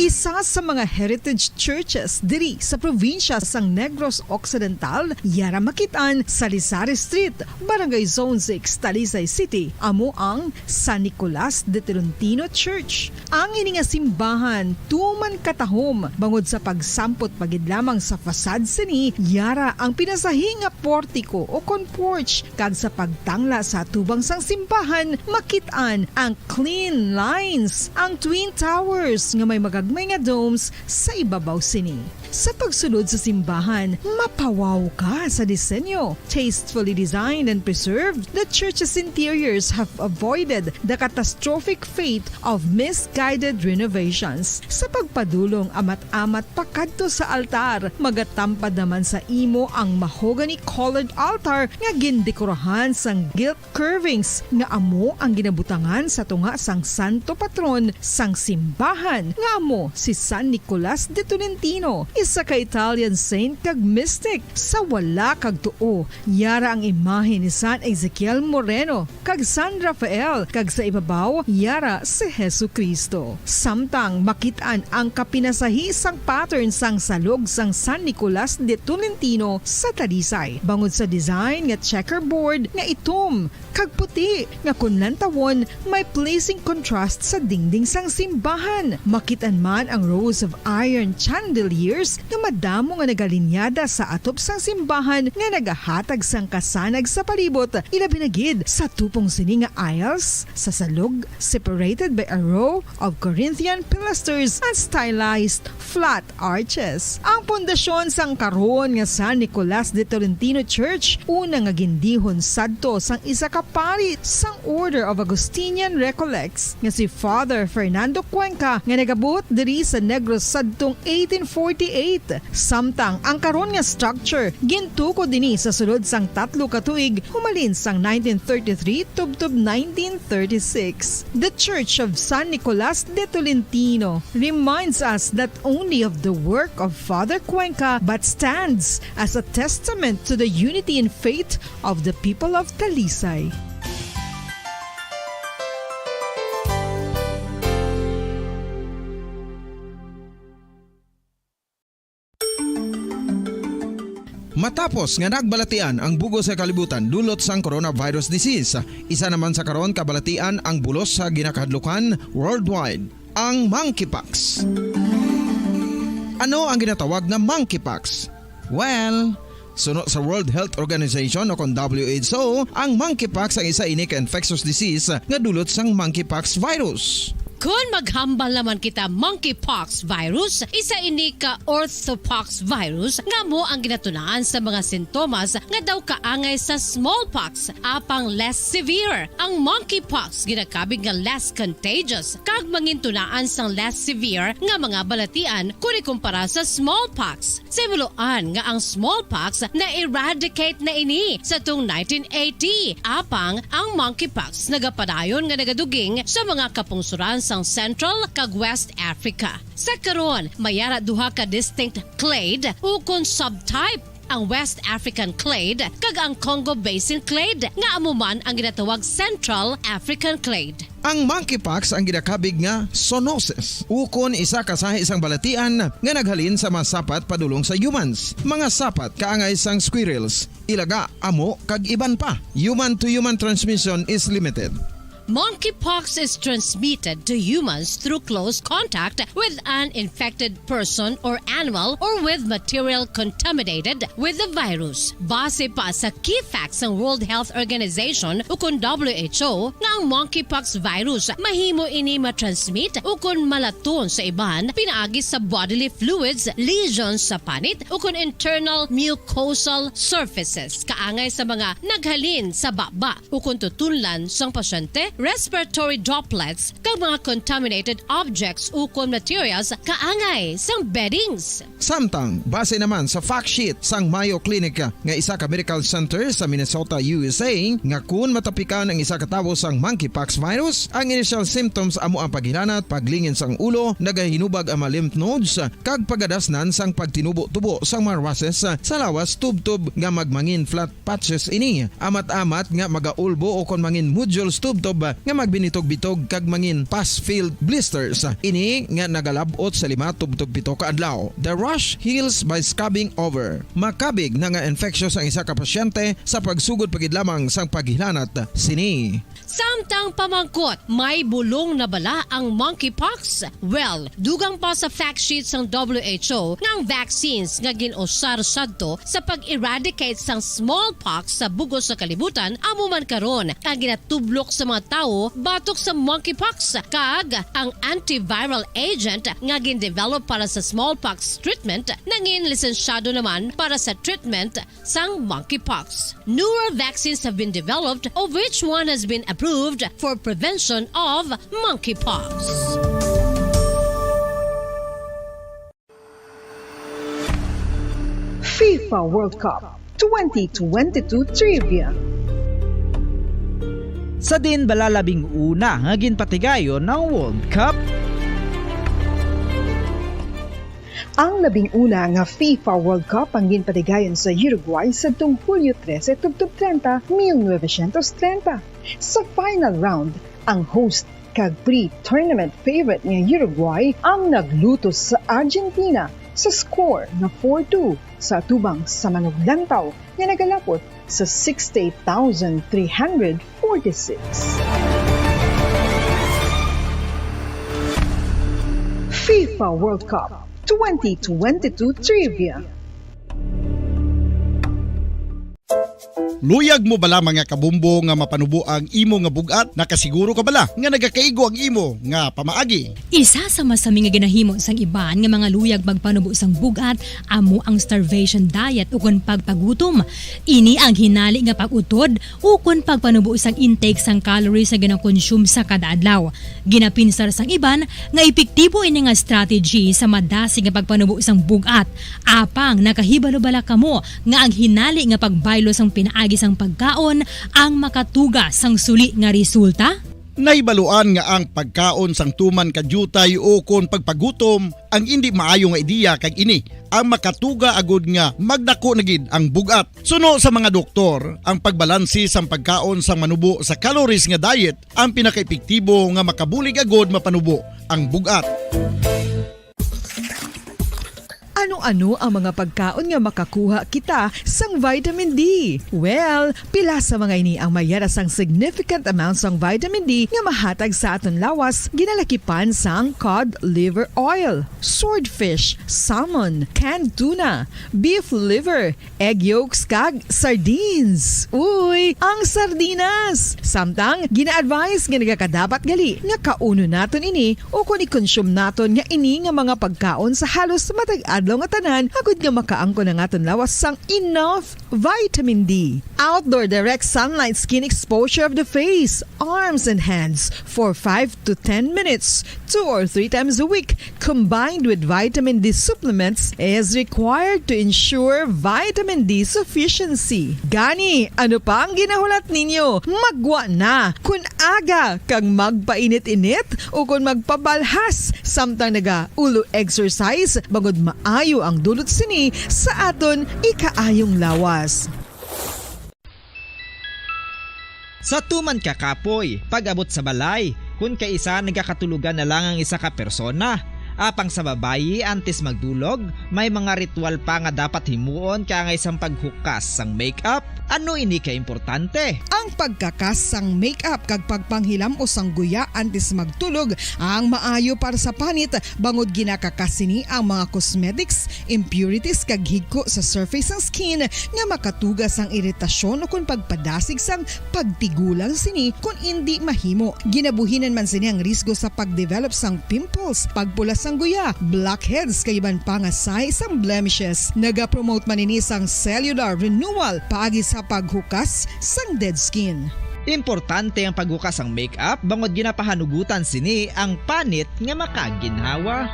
Isa sa mga heritage churches diri sa probinsya sang Negros Occidental, yara makit-an sa Lisari Street, Barangay Zone six, Talisay City, amo ang San Nicolas de Tolentino Church. Ang ini nga simbahan tuman katahom bangod sa pagsampot pa gid lamang sa facade sini, yara ang pinasahi nga portiko o kon porch, kag sa pagtangla sa atubang sang simbahan, makit-an ang clean lines, ang twin towers nga may magagmay nga domes sa ibabaw sini. Sa pagsulod sa simbahan, mapawaw ka sa disenyo. Tastefully designed and preserved, the church's interiors have avoided the catastrophic fate of misguided renovations. Sa pagpadulong amat-amat pakadto sa altar, magatampad naman sa imo ang mahogany-colored altar nga gindekorahan sang gilt curvings nga amo ang ginabutangan sa tunga sang santo patron sang simbahan, nga amo si San Nicolas de Tolentino, isa ka Italian saint kag mystic. Sa wala kag tuo, yara ang imahe ni San Ezekiel Moreno kag San Rafael, kag sa ibabaw yara si Jesu-Cristo. Samtang makit-an ang kapinasahi sang pattern sang salog sang San Nicolas de Tolentino sa Talisay, bangod sa design nga checkerboard nga itom kag puti, nga kon lantawon, may pleasing contrast sa dingding sang simbahan. Makit-an man ang rows of iron chandeliers nga madamo nga nagalinyada sa atop sang simbahan nga nagahatag sang kasanag sa palibot, ilabi na gid sa tupong sini nga aisles sa salog, separated by a row of Corinthian pilasters and stylized flat arches. Ang pundasyon sang karon nga San Nicolas de Tolentino Church, una nga gindihon sadto sang isa ka pari sang Order of Augustinian Recollects nga si Father Fernando Cuenca, nga nagabot diri sa Negros sadtong eighteen forty-eight. Samtang ang karon nga structure gintukod ini sa sulod sang tatlo ka tuig, humalin sang nineteen thirty-three tubtob nineteen thirty-six. The Church of San Nicolas de Tolentino reminds us not only of the work of Father Cuenca, but stands as a testament to the unity in faith of the people of Talisay. Matapos nga nagbalatian ang bug-os nga kalibutan dulot sang coronavirus disease, isa naman sa karon kabalatian ang bulos sa ginakahadlukan worldwide, ang monkeypox. Ano ang ginatawag nga monkeypox? Well, suno sa World Health Organization o kon W H O, ang monkeypox ang isa ini ka infectious disease nga dulot sang monkeypox virus. Kon maghambal naman kita monkeypox virus, isa ini ka orthopox virus nga amo ang ginatunaan sa mga sintomas nga daw kaangay sa smallpox, apang less severe. Ang monkeypox ginakabig nga less contagious kag mangintunaan sang less severe nga mga balatian kon ikumpara sa smallpox. Sa himuloan nga ang smallpox na-eradicate na ini sa tung nineteen eighty, apang ang monkeypox nagapadayon nga nagaduging sa mga kapungsoran sang Central kag West Africa. Sa karon, may ara duha ka distinct clade ukon subtype, ang West African clade kag ang Congo Basin clade, nga amo man ang ginatawag Central African clade. Ang monkeypox ang ginakabig nga zoonosis, ukon isa ka sahi sang balatian nga naghalin sa mga sapat padulong sa humans, mga sapat kaangay sang squirrels, ilaga, amo, kag iban pa. Human-to-human transmission is limited. Monkeypox is transmitted to humans through close contact with an infected person or animal or with material contaminated with the virus. Base pa sa key facts sang World Health Organization ukon W H O nga ang monkeypox virus mahimo ini matransmit ukon malaton sa iban pinaagi sa bodily fluids, lesions sa panit, ukon internal mucosal surfaces kaangay sa mga naghalin sa baba ukon tutunlan sang pasyente, respiratory droplets, kag mga contaminated objects ukon materials kaangay sang beddings. Samtang, base naman sa fact sheet sang Mayo Clinic nga isa ka medical center sa Minnesota, U S A, nga kun matapikan ang isa ka tawo sang monkeypox virus, ang initial symptoms amo ang paghilanat, paglingin sang ulo, nagahinubag ang mga lymph nodes, kag pagadasnan sang pagtinubo-tubo sang mga rushes sa lawas tubtob nga magmangin flat patches ini, amat-amat nga magaulbo o kon mangin nodules tubtob nga magbinitog-bitog kag mangin pus-filled blisters. Ini nga nagalab-ot sa lima tubtob pito ka adlaw. The rash heals by scabbing over. Makabig na nga infectious ang isa ka pasyente sa pagsugod pa gid lamang sang paghilanat sini. Samtang pamangkot, may bulong na bala ang monkeypox? Well, dugang pa sa fact sheet sang W H O nga ang vaccines nga gin-usar sadto sa pag-eradicate sang smallpox sa bug-os sa kalibutan amo man karon ang ginatublok sa mga tawo batok sa monkeypox, kag ang antiviral agent nga gin-develop para sa smallpox treatment nangin lisensyado naman para sa treatment sang monkeypox. Newer vaccines have been developed, of which one has been approved for prevention of monkeypox. FIFA World Cup twenty twenty-two Trivia. Sa din bala labing una nga ginpatigayon ang World Cup? Ang labing una nga FIFA World Cup ang ginpatigayon sa Uruguay sadtong Hulyo trese tubtob treinta, mil novecientos treinta. Sa final round, ang host kag pre-tournament favorite nga Uruguay ang naglutos sa Argentina sa score nga four two sa atubang sa manuglantaw nga nagalapot sa sixty-eight thousand three hundred forty-six. FIFA World Cup twenty twenty-two Trivia. Luyag mo bala, mga kabombo, nga mapanubo ang imo nga bug-at? Nakasiguro ka bala nga nagakaigo ang imo nga pamaagi? Isa sa masami nga ginahimo sang iban nga mga luyag magpanubo sang bug-at amo ang starvation diet ukon pagpagutom. Ini ang hinali nga pag-utod ukon pagpanubo sang intake sang calories nga ginakonsume sa kada adlaw. Ginapinsar sang iban nga epektibo ini nga strategy sa madasig nga pagpanubo sang bug-at. Apang nakahibalo bala kamo nga ang hinali nga pagbaylo sang pinaagi sang pagkaon ang makatuga sang suli nga resulta? Nahibaluan nga ang pagkaon sang tuman ka diutay ukon pagpagutom ang indi maayo nga ideya, kag ini ang makatuga agud nga magdako na gid ang bug-at. Suno sa mga doktor, ang pagbalansi sang pagkaon sang manubo sa calories nga diet ang pinakaepektibo nga makabulig agud mapanubo ang bug-at. Ano-ano ang mga pagkaon nga makakuha kita sang vitamin D? Well, pila sa mga ini ang mayara sang significant amount sang vitamin D nga mahatag sa aton lawas, ginalakipan sang cod liver oil, swordfish, salmon, canned tuna, beef liver, egg yolks, kag sardines. Uy, ang sardinas! Samtang, gina-advise nga nagakadapat gali nga kaunon naton ini ukon i-consume naton nga ini nga mga pagkaon sa halos matag adlaw nga tanan, agud nga makaangkon ang aton lawas sang enough vitamin D. Outdoor direct sunlight skin exposure of the face, arms, and hands for five to ten minutes, two or three times a week, combined with vitamin D supplements, is required to ensure vitamin D sufficiency. Gani, ano pa ang ginahulat ninyo? Maggwa na! Kun aga kag magpainit-init ukon magpabalhas samtang naga-ulo exercise, bangod maayo ang dulot sini sa aton ikaayong lawas. Sa tuman ka kapoy, pag-abot sa balay, kun kaisa nagakatulogan na lang ang isa ka persona. Apang sa babayi, antes magdulog, may mga ritual pa nga dapat himuon kaangay sang paghukas sang makeup. Ano ini ka importante? Ang pagkakas sang makeup kag pagpanghilam-os sang guya antes magtulog ang maayo para sa panit, bangod ginakakas sini ang mga cosmetics, impurities, kag higko sa surface sang skin nga makatuga sang iritasyon ukon pagpadasig sang pagtigulang sini kon indi mahimo. Ginabuhinan man sini ang risgo sa pagdevelop sang pimples, pagpula sang guya, blackheads, kag iban pa nga sahi sang blemishes. Nagapromote man ini sang cellular renewal paagi sa paghukas sang dead skin. Importante ang paghukas sang makeup bangod ginapahanugutan sini ang panit nga makaginhawa.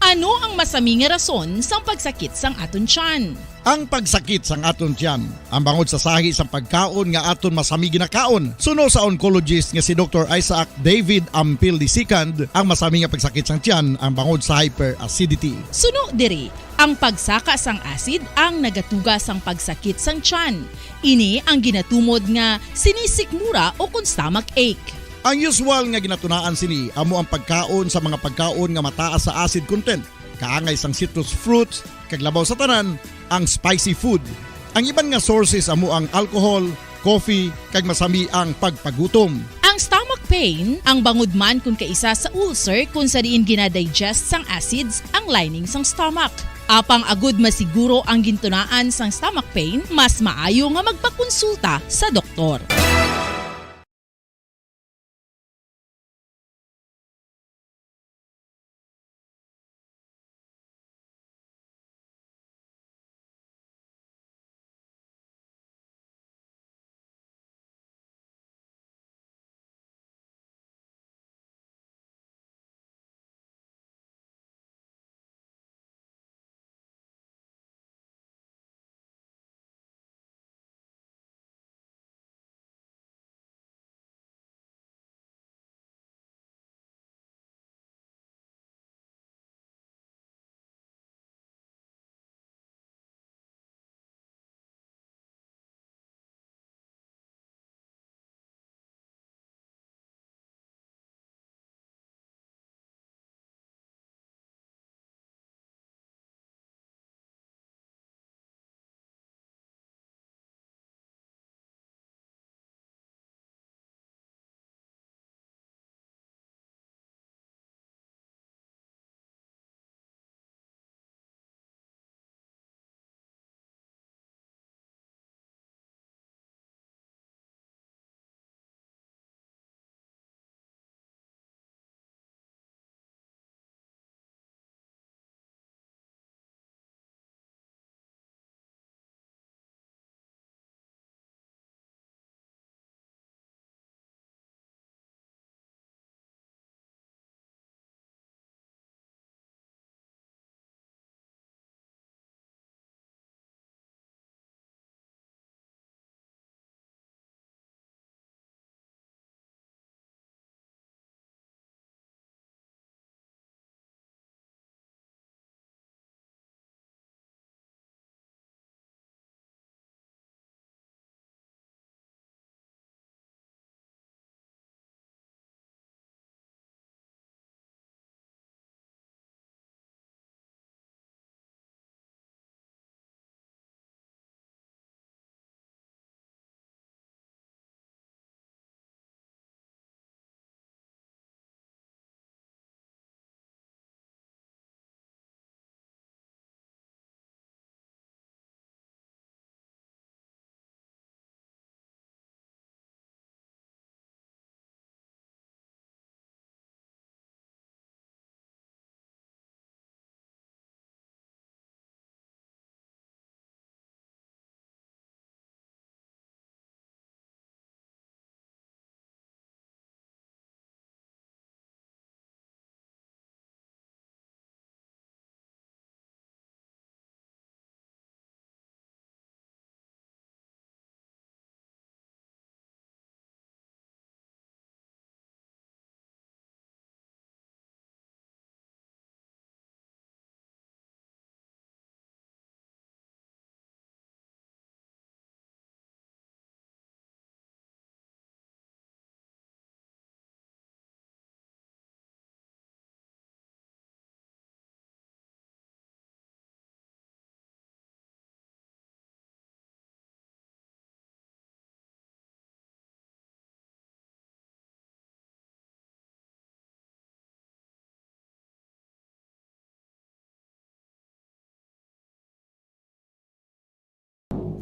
Ano ang masami nga rason sang pagsakit sang aton tiyan? Ang pagsakit sang aton tiyan, ang bangod sa sahi sang pagkaon nga aton masami ginakaon, suno sa oncologist nga si Doktor Isaac David Ampil the second, ang masami nga pagsakit sang tiyan ang bangod sa hyperacidity. Suno diri, Ang pagsaka sang acid ang nagatuga sang pagsakit sang tiyan. Ini ang ginatumod nga sinisikmura o kon stomach ache. Ang usual nga ginatunaan sini amo ang pagkaon sa mga pagkaon nga mataas sa acid content, kaangay sang citrus fruits, kag labaw sa tanan, ang spicy food. Ang iban nga sources amo ang alcohol, coffee, kag masami ang pagpagutom. Ang stomach pain, ang bangod man kon kaisa sa ulcer kon sa diin gina-digest sang acids ang lining sang stomach. Apang agud masiguro ang gintunaan sang stomach pain, mas maayo nga magpakonsulta sa doktor.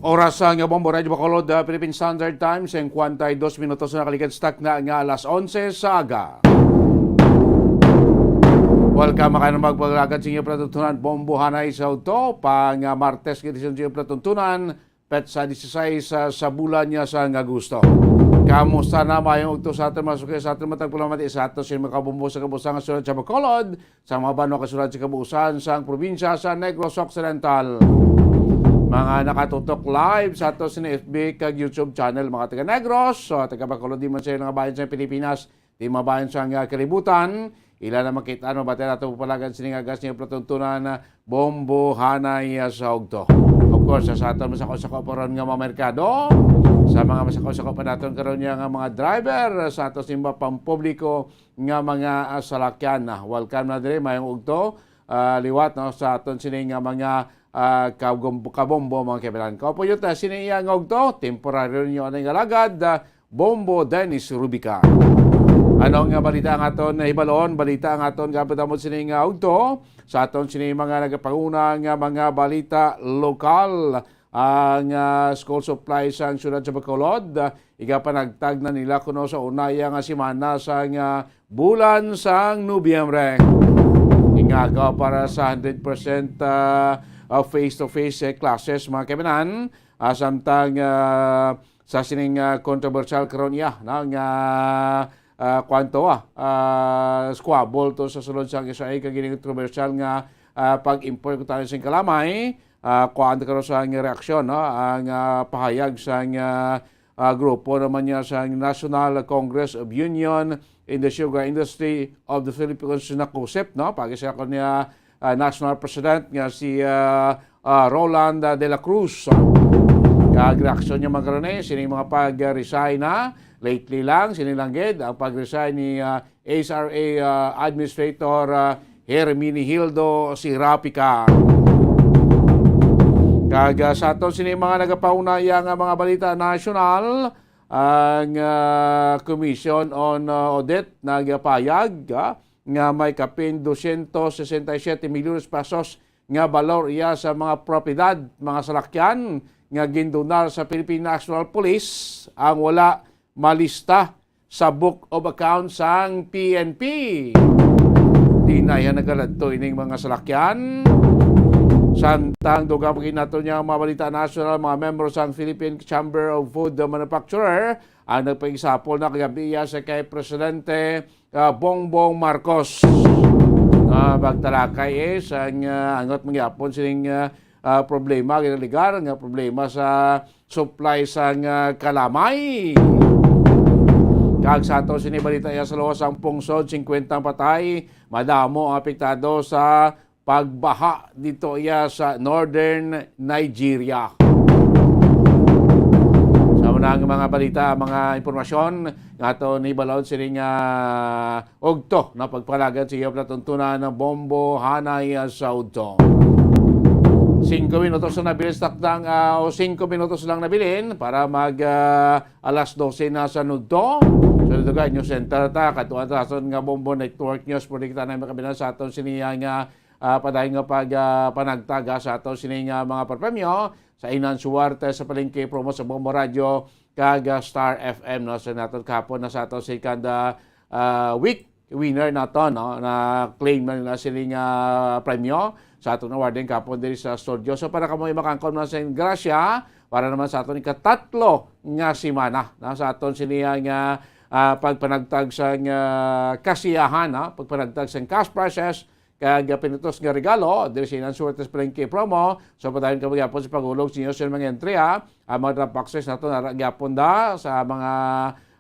Oras sa nga Bombo Radyo Bacolod, ah, Philippine Standard Time, singkwenta y dos minutos na nakaligad sa takna nga alas onse sa aga. Welcome, mga kanang magpagalagad sa inyo palatuntunan, Bombo Hanay sa Udto, pang, ah, Martes, edisyon sa inyo palatuntunan, petsa dieciséis, ah, sa bulan niya sa nga Agosto. Kamusta na? Mayong udto sa aton mga suki, sa aton matag palamati, sa aton sa mga kabombo sa kabusang nga syudad sa Bacolod, sa mga banwa kag syudad sa kabuusan sang probinsya sa Negros Occidental. Mga nakatutok live sa ato sa F B kag YouTube channel, mga taga Negros, so, taga Bacolod, di man sa ilang bayan sa Pilipinas, Di mabayan sang, ah, kalibutan, ila na makit-an, mabati nato palagan sini nga gas ni platuntunan, ah, bombo hanay, ah, sa ugto. Of course, sa, sa aton masako-sako pa ron nga mga merkado, sa mga masako-sako pa naton karon niya nga mga driver, sa aton simba pampubliko nga mga, ah, salakyan. Ah, welcome na diri, mayong ugto, ah, liwat, no, sa aton sini nga mga, ah, kagum-, kabombo, mga kaibigan. Kaupod yun, ah, sini iya nga ugto, temporaryo ninyo anay nga lagad, ah, Bombo Dennis Rubica. Ano nga balita ang aton nahibalon? Balita ang aton kapatamos sini nga ugto. Sa aton sini mga nagapanguna nga mga balita lokal, ang, ah, school supply sang siyudad sa Bacolod, ah, igapanagtag na nila kuno sa unaya nga semana sang, ah, bulan sang Nobyembre. Ingagaw para sa hundred percent, ah, ah, face-to-face, eh, classes, mga kaibigan. Ah, samtang, ah, sa sining, ah, kontrobersyal karon iya, no, nga, ah, kwanto, ah, ah, squabble to sa sulod sang Israel kag ining kontrobersyal nga, ah, pag-import ko tayo sing kalamay, ah, kuan karon sa ang reaksyon, no, ang, ah, pahayag sang, ah, ah, grupo naman niya sa National Congress of Union in the Sugar Industry of the Philippines, na kusip, no, pagi sa ako niya, ah, National President nga si, ah, ah, Roland, ah, de la Cruz. Kag reaksyon niya, mga karone, sini mga pag-resign na lately lang, sini lang gid ang pag-resign ni, ah, H R A, ah, Administrator, ah, Herminihildo Sirapica. Kag, ah, sa aton sini mga nagapauna iya nga mga balita nasyonal, ang, ah, Commission on, ah, Audit nagapayag, ah, nga may kapin dosyentos sesenta y siyete milyones pesos nga balor iya sa mga propiedad, mga salakyan nga gindonar sa Philippine National Police ang wala malista sa Book of Accounts sang P N P. Di na iya nagaladto ining mga salakyan. Samtang dugang pa gid nato niya ang mga balita nasyonal, mga membro sang Philippine Chamber of Food Manufacturer ang nagpakigsapol na kagabi iya sa kay Presidente, ah, Bongbong Marcos. Ah, pagtalakay, eh, sang, ah, angot mangyapon sining, ah, ah, problema ginaligar nga problema sa supply sang, ah, kalamay. Kag sa ato sini balita iya sa luwas sang pungsod, singkwenta ang patay, madamo ang apektado sa pagbaha dito iya sa Northern Nigeria. Sa una nga mga balita, mga impormasyon nga ato ni balon sini nga ugto na pagpalagan sa iya platuntunan ng bombo hanay, ah, sa udto. Singko minutos na nabilin sa takdang, ah, o singko minutos lang nabilin para mag, ah, alas dose na sa nudto. Sa Duduga News Center ta, katuan ta sa aton nga Bombo Network News, pwede kita na makabilang sa aton siniya nga, ah, padayon nga pag, ah, panagtag, ah, sa aton sini nga mga papremyo sa Inang Suwerte sa Palengke promo sa Bombo Radio kag, ah, Star F M, no? Sa naton kahapon na sa aton second, ah, ah, week winner nato, no, na claim na nila sini nga premyo sa aton awarding kapon diri sa studio. So, para kamo makangkon na sa grasya, para naman sa aton ikatatlo nga semana, no, sa aton sini nga, ah, pagpanagtag sa nga kasiyahan, no, pagpanagtag sa cash prizes, kag pinutos nga regalo diri sa Inang Suwerte sa Palengke promo. So, padayon kamo gyapon sa pagulog sa inyo sa mga entry, ha. Ang mga drop boxes nato nara gyapon da sa mga,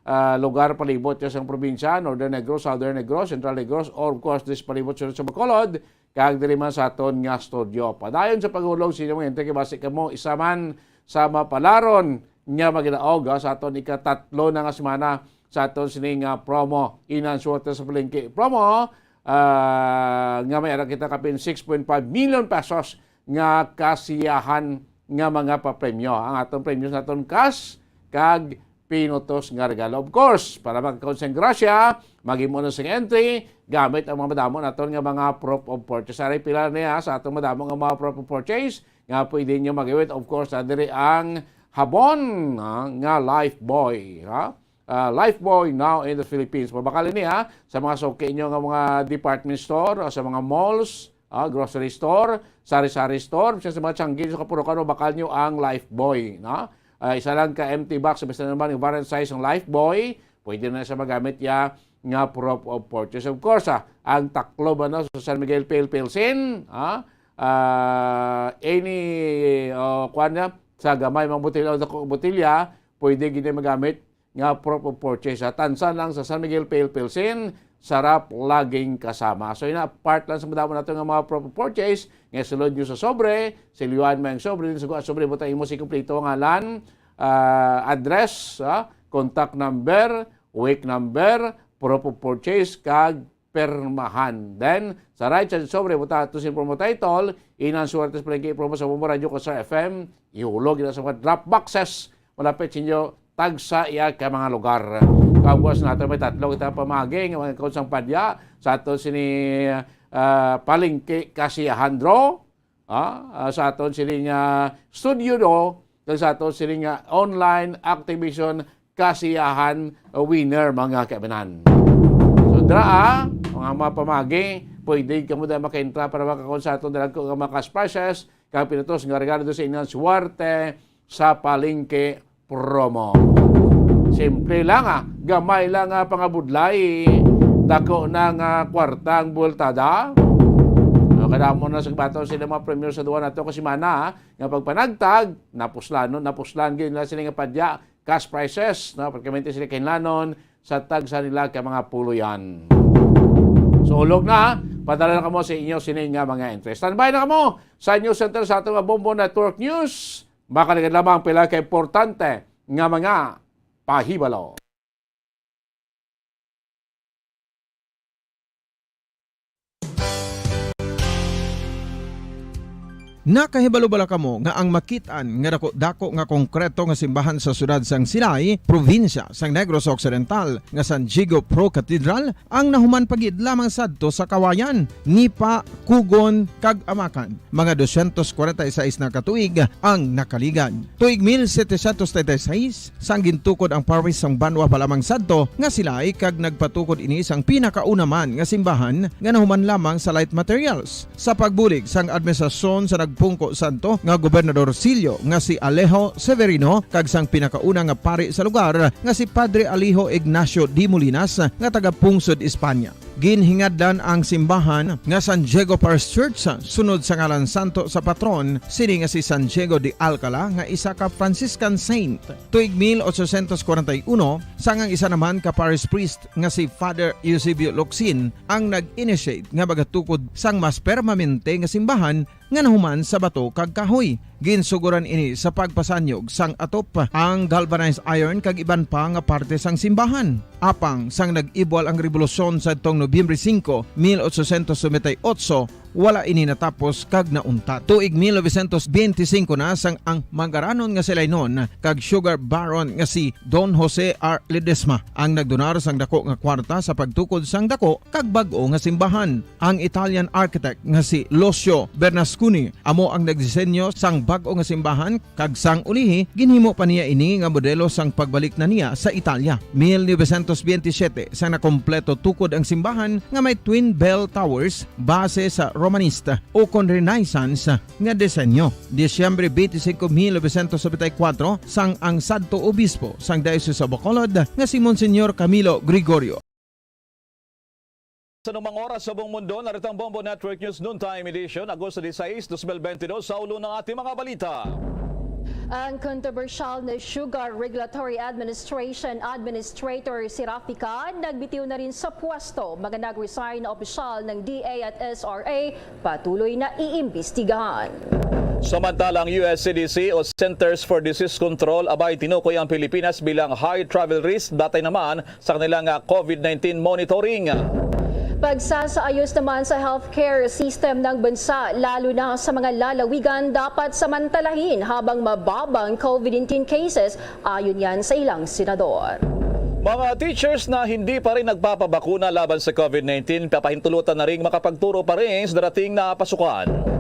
ah, lugar palibot sa probinsya, Northern Negros, Southern Negros, Central Negros, or of course, this palibot sa, sa Bacolod, kag diri man sa aton nga studio. Padayon sa pagulog sa inyong entry, kay basi kamo isa man sa mapalaron nga maginaog, ah, sa aton ikatatlo na nga semana sa aton sini nga promo, Inang Suwerte sa Palengke promo, ah, nga may ara kita kapin six point five million pesos nga kasiyahan nga mga papremyo. Ang atong premyo sa aton cash kag pinutos nga regalo. Of course, para makakaon sa grasya, maghimo na sing entry gamit ang mga madamo naton nga mga proof of purchase. Ari pila niya sa atong madamo nga mga proof of purchase nga pwede nyo mag-iwit. Of course, na diri ang habon, ah, nga Lifebuoy, ha? Ah, Lifebuoy now in the Philippines. Mabakal ini, ha, sa mga suki nyo nga mga department store o sa mga malls, ah, grocery store, sari-sari store, sa mga tiyanggi sa kapurukan, mabakal nyo ang Lifebuoy, no? Ah, isa lang ka empty box, basta naman yung variant size ng Lifebuoy, pwede na siya magamit ya nga proof of purchase. Of course, ah, ang taklob, ano, sa San Miguel Pale Pilsen, ah, ah, any, oh, kuwan niya, sa gamay mga botelya o dako botelya, pwede gid na magamit nga proof of purchase. At tansan lang sa San Miguel Pale Pilsen, sarap laging kasama. So, ina, part lang sa madamo nato nga mga proof of purchase, nga sulod nyo sa sobre, silyuhan mo ang sobre, din sa gwa sobre, butang imo si kompleto nga ngalan, ah, address, ah, contact number, wake number, proof of purchase, kag permahan. Then, sa right side sobre, buta to sin promo title, Inang Suwerte sa Palengke, promo sa Bombo Radyo ko sa F M, ihulog ina sa mga drop boxes, malapit sa inyo, tagsa iya ka mga lugar. Kabuas nato may tatlo kita pamagi nga mga kaunsang padya sa ato sini, ah, Palengke Kasiyahan Draw, ah, ah, sa aton sini nga studio do, kag sa aton sini nga online activation kasiyahan, uh, winner, mga kaibanan. So, dra, ah, mga, mga pamagi, pwede kamo dahil makaintra para makakon sa aton dalagko nga mga cash prizes, kag pinatos nga regalo do sa inyong swerte sa palengke promo. Simple lang, ah. Gamay lang, ah, pangabudlay. Dako na nga kwarta ang bultada. O, kada mo na sa bato sila mga premyo sa duwa na to kasi mana, ah, nga pagpanagtag, napuslanon, napuslan gyud nila sila nga padya, cash prizes, no? Permanente sila kinlanon sa tagsa nila ka mga puluyan. So, ulog na, padala na kamo sa inyo sini nga mga entries. Standby na kamo sa News Center sa ato nga Bombo Network News. Makaligad lamang pila ka importante nga mga pahibalo. Nakahibalo bala kamo nga ang makit-an nga dako-dako nga konkreto nga simbahan sa siyudad sang Silay, probinsya sang Negros Occidental, nga San Diego Pro Cathedral, ang nahuman pa gid lamang sadto sa kawayan, nipa, kugon, kag amakan? Mga dosyentos kwarenta y seis na ka tuig ang nakaligad. Tuig mil setecientos treinta y seis, sang gintukod ang parish sang banwa pa lamang sadto nga Silay, kag nagpatukod ini sang pinakauna man nga simbahan nga nahuman lamang sa light materials. Sa pagbulig sang administrasyon sa nagpungko sadto nga Gobernador Silio nga si Alejo Severino kag sang pinakauna nga pari sa lugar nga si Padre Alejo Ignacio de Molinas nga taga Pungsod, Espanya. Ginhingadlan ang simbahan nga San Diego Parish Church sunod sa ngalan santo sa patron sini nga si San Diego de Alcala nga isa ka Franciscan saint. Tuig mil ochocientos kwarenta y uno, sang ang isa naman ka parish priest nga si Father Eusebio Locsin ang nag-initiate nga magatukod sang mas permanente nga simbahan nga nahuman sa bato kag kahoy. Ginsuguran ini sa pagpasanyog sang atop, ang galvanized iron kag iban pa nga parte sang simbahan. Apang sang nag-ibwal ang rebolusyon sadtong Nobyembre singko, mil ochocientos noventa y ocho, wala ini natapos kag nauntat. Tuig mil novecientos benti singko na sang ang mangaranon nga si Lainon kag sugar baron nga si Don Jose R. Ledesma ang nagdonar sang dako nga kwarta sa pagtukod sang dako kag bag-o nga simbahan. Ang Italian architect nga si Lucio Bernasconi amo ang nagdisenyo sang bag-o nga simbahan, kag sang ulihi, ginhimo pa niya ini nga modelo sang pagbalik na niya sa Italia. Mil novecientos benti siyete, sang nakompleto tukod ang simbahan nga may twin bell towers base sa Romanista ukon Renaissance nga disenyo. Disyembre benti singko, mil novecientos nobenta y kuwatro, sang ang sadto obispo sang Diocese of Bacolod nga si Monsignor Camilo Gregorio. Sa anumang oras sa buong mundo, narito ang Bombo Network News Noontime Edition, Agosto disisais, dos mil benti dos, sa ulo ng ating mga balita. Ang kontrobersyal na Sugar Regulatory Administration Administrator si Rafi Cad nagbitiw na rin sa pwesto. Mga nag-resign na opisyal ng D A at S R A patuloy na iimbestigahan. Samantala, ang U S C D C o Centers for Disease Control, abay, tinukoy ang Pilipinas bilang high travel risk, batay naman sa kanilang, ah, COVID nineteen monitoring. Pagsasaayos naman sa healthcare system ng bansa, lalo na sa mga lalawigan, dapat samantalahin habang mababa ang COVID nineteen cases, ayon yan sa ilang senador. Mga teachers na hindi pa rin nagpapabakuna laban sa COVID nineteen, papahintulutan na ring makapagturo pa rin sa darating na pasukan.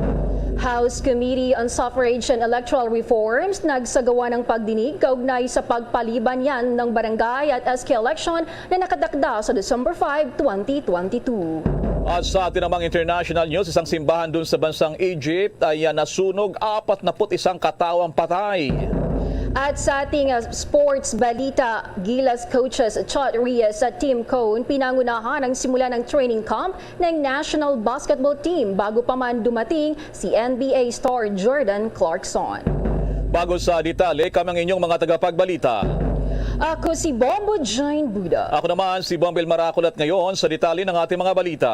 House Committee on Suffrage and Electoral Reforms nagsagawa ng pagdinig kaugnay sa pagpaliban yan ng barangay at S K election na nakatakda sa December five, twenty twenty-two. At sa atin namang international news, isang simbahan dun sa bansang Egypt ay, ah, nasunog, apat na put isang katao ang patay. At sa ating, ah, sports balita, Gilas coaches Chot Reyes at Tim Cone pinangunahan ang simula ng training camp ng national basketball team bago pa man dumating si N B A star Jordan Clarkson. Bago sa detalye, kami ang inyong mga tagapagbalita. Ako si Bombo Jane Buda. Ako naman si Bombo Elmar Aculat ngayon sa detalye ng ating mga balita.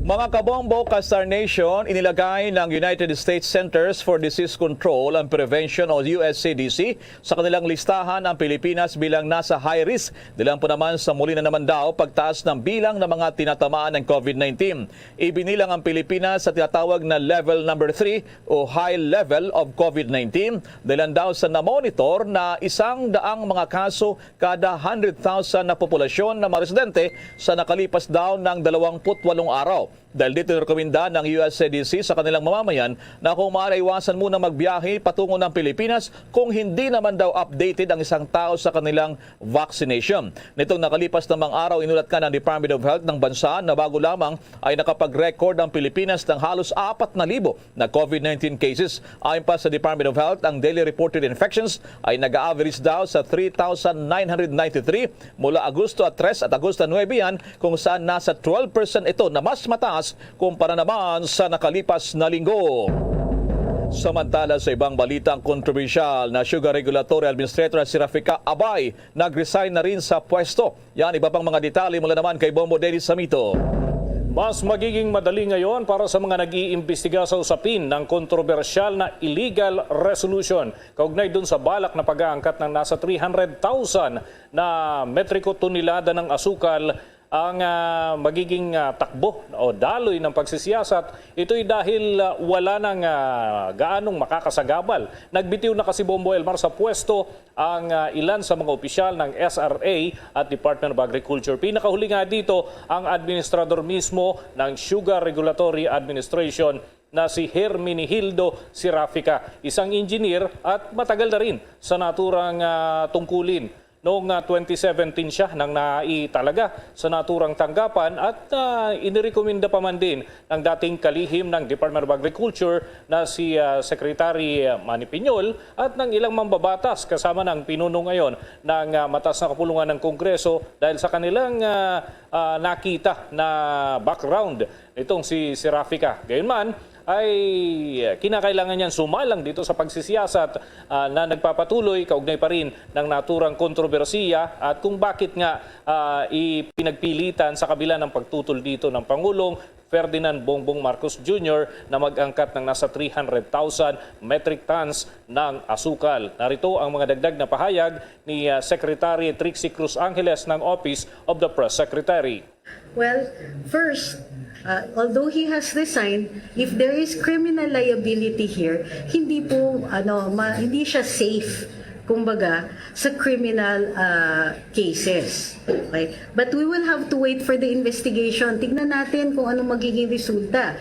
Mga kabombo, ka-Star Nation, inilagay ng United States Centers for Disease Control and Prevention o U S C D C sa kanilang listahan ang Pilipinas bilang nasa high risk. Dilang po naman sa muli na naman daw pagtaas ng bilang ng mga tinatamaan ng COVID nineteen. Ibinilang ang Pilipinas sa tinatawag na level number three o high level of COVID nineteen, dahilan daw sa namonitor na isang daang mga kaso kada hundred thousand na populasyon ng mga residente sa nakalipas daw ng dalawampu't walong araw. Dahil dito, nirekomenda ng U S C D C sa kanilang mamamayan na kung maaari, iwasan muna magbiyahe patungo ng Pilipinas kung hindi naman daw updated ang isang tao sa kanilang vaccination. Nitong nakalipas na mga araw, inulat ka ng Department of Health ng bansa na bago lamang ay nakapag-record ang Pilipinas ng halos apat na libo na COVID nineteen cases. Ayon pa sa Department of Health, ang daily reported infections ay nag-a-average daw sa three thousand nine hundred ninety-three mula Agosto at tres at Agosto nuebe yan, kung saan nasa twelve percent ito na mas mataas kumpara naman sa nakalipas na linggo. Samantala, sa ibang balita, ang kontrobersyal na Sugar Regulatory Administrator na si Rafika Abay nag-resign na rin sa pwesto. Yan, iba pang mga detalye mula naman kay Bombo Dennis Samito. Mas magiging madali ngayon para sa mga nag-iimbestiga sa usapin ng kontrobersyal na illegal resolution kaugnay dun sa balak na pag-aangkat ng nasa three hundred thousand na metriko tonelada ng asukal ang ah, magiging ah, takbo o daloy ng pagsisiyasat. Ito'y dahil ah, wala nang ah, gaanong makakasagabal. Nagbitiw na kasi, Bombo Elmar, sa pwesto ang ah, ilan sa mga opisyal ng S R A at Department of Agriculture. Pinakahuli nga dito ang administrador mismo ng Sugar Regulatory Administration na si Herminihildo Serafica, isang engineer at matagal na rin sa naturang ah, tungkulin. Noong ah, twenty seventeen siya nang naitalaga sa naturang tanggapan at ah, inirekomenda pa man din ng dating kalihim ng Department of Agriculture na si ah, Secretary ah, Manny Piñol at ng ilang mambabatas kasama ng pinuno ngayon ng ah, mataas na kapulungan ng Kongreso dahil sa kanilang ah, ah, nakita na background nitong si Serafica. Gayunman, ay kinakailangan niyang sumalang dito sa pagsisiyasat ah, na nagpapatuloy kaugnay pa rin ng naturang kontrobersiya at kung bakit nga ah, ipinagpilitan sa kabila ng pagtutol dito ng Pangulong Ferdinand Bongbong Marcos Junior na mag-angkat ng nasa three hundred thousand metric tons ng asukal. Narito ang mga dagdag na pahayag ni ah, Secretary Trixie Cruz Angeles ng Office of the Press Secretary. Well, first, uh, although he has resigned, if there is criminal liability here, hindi po ano, ma, hindi siya safe, kumbaga, sa criminal uh, cases. Okay? But we will have to wait for the investigation. Tignan natin kung ano magiging resulta.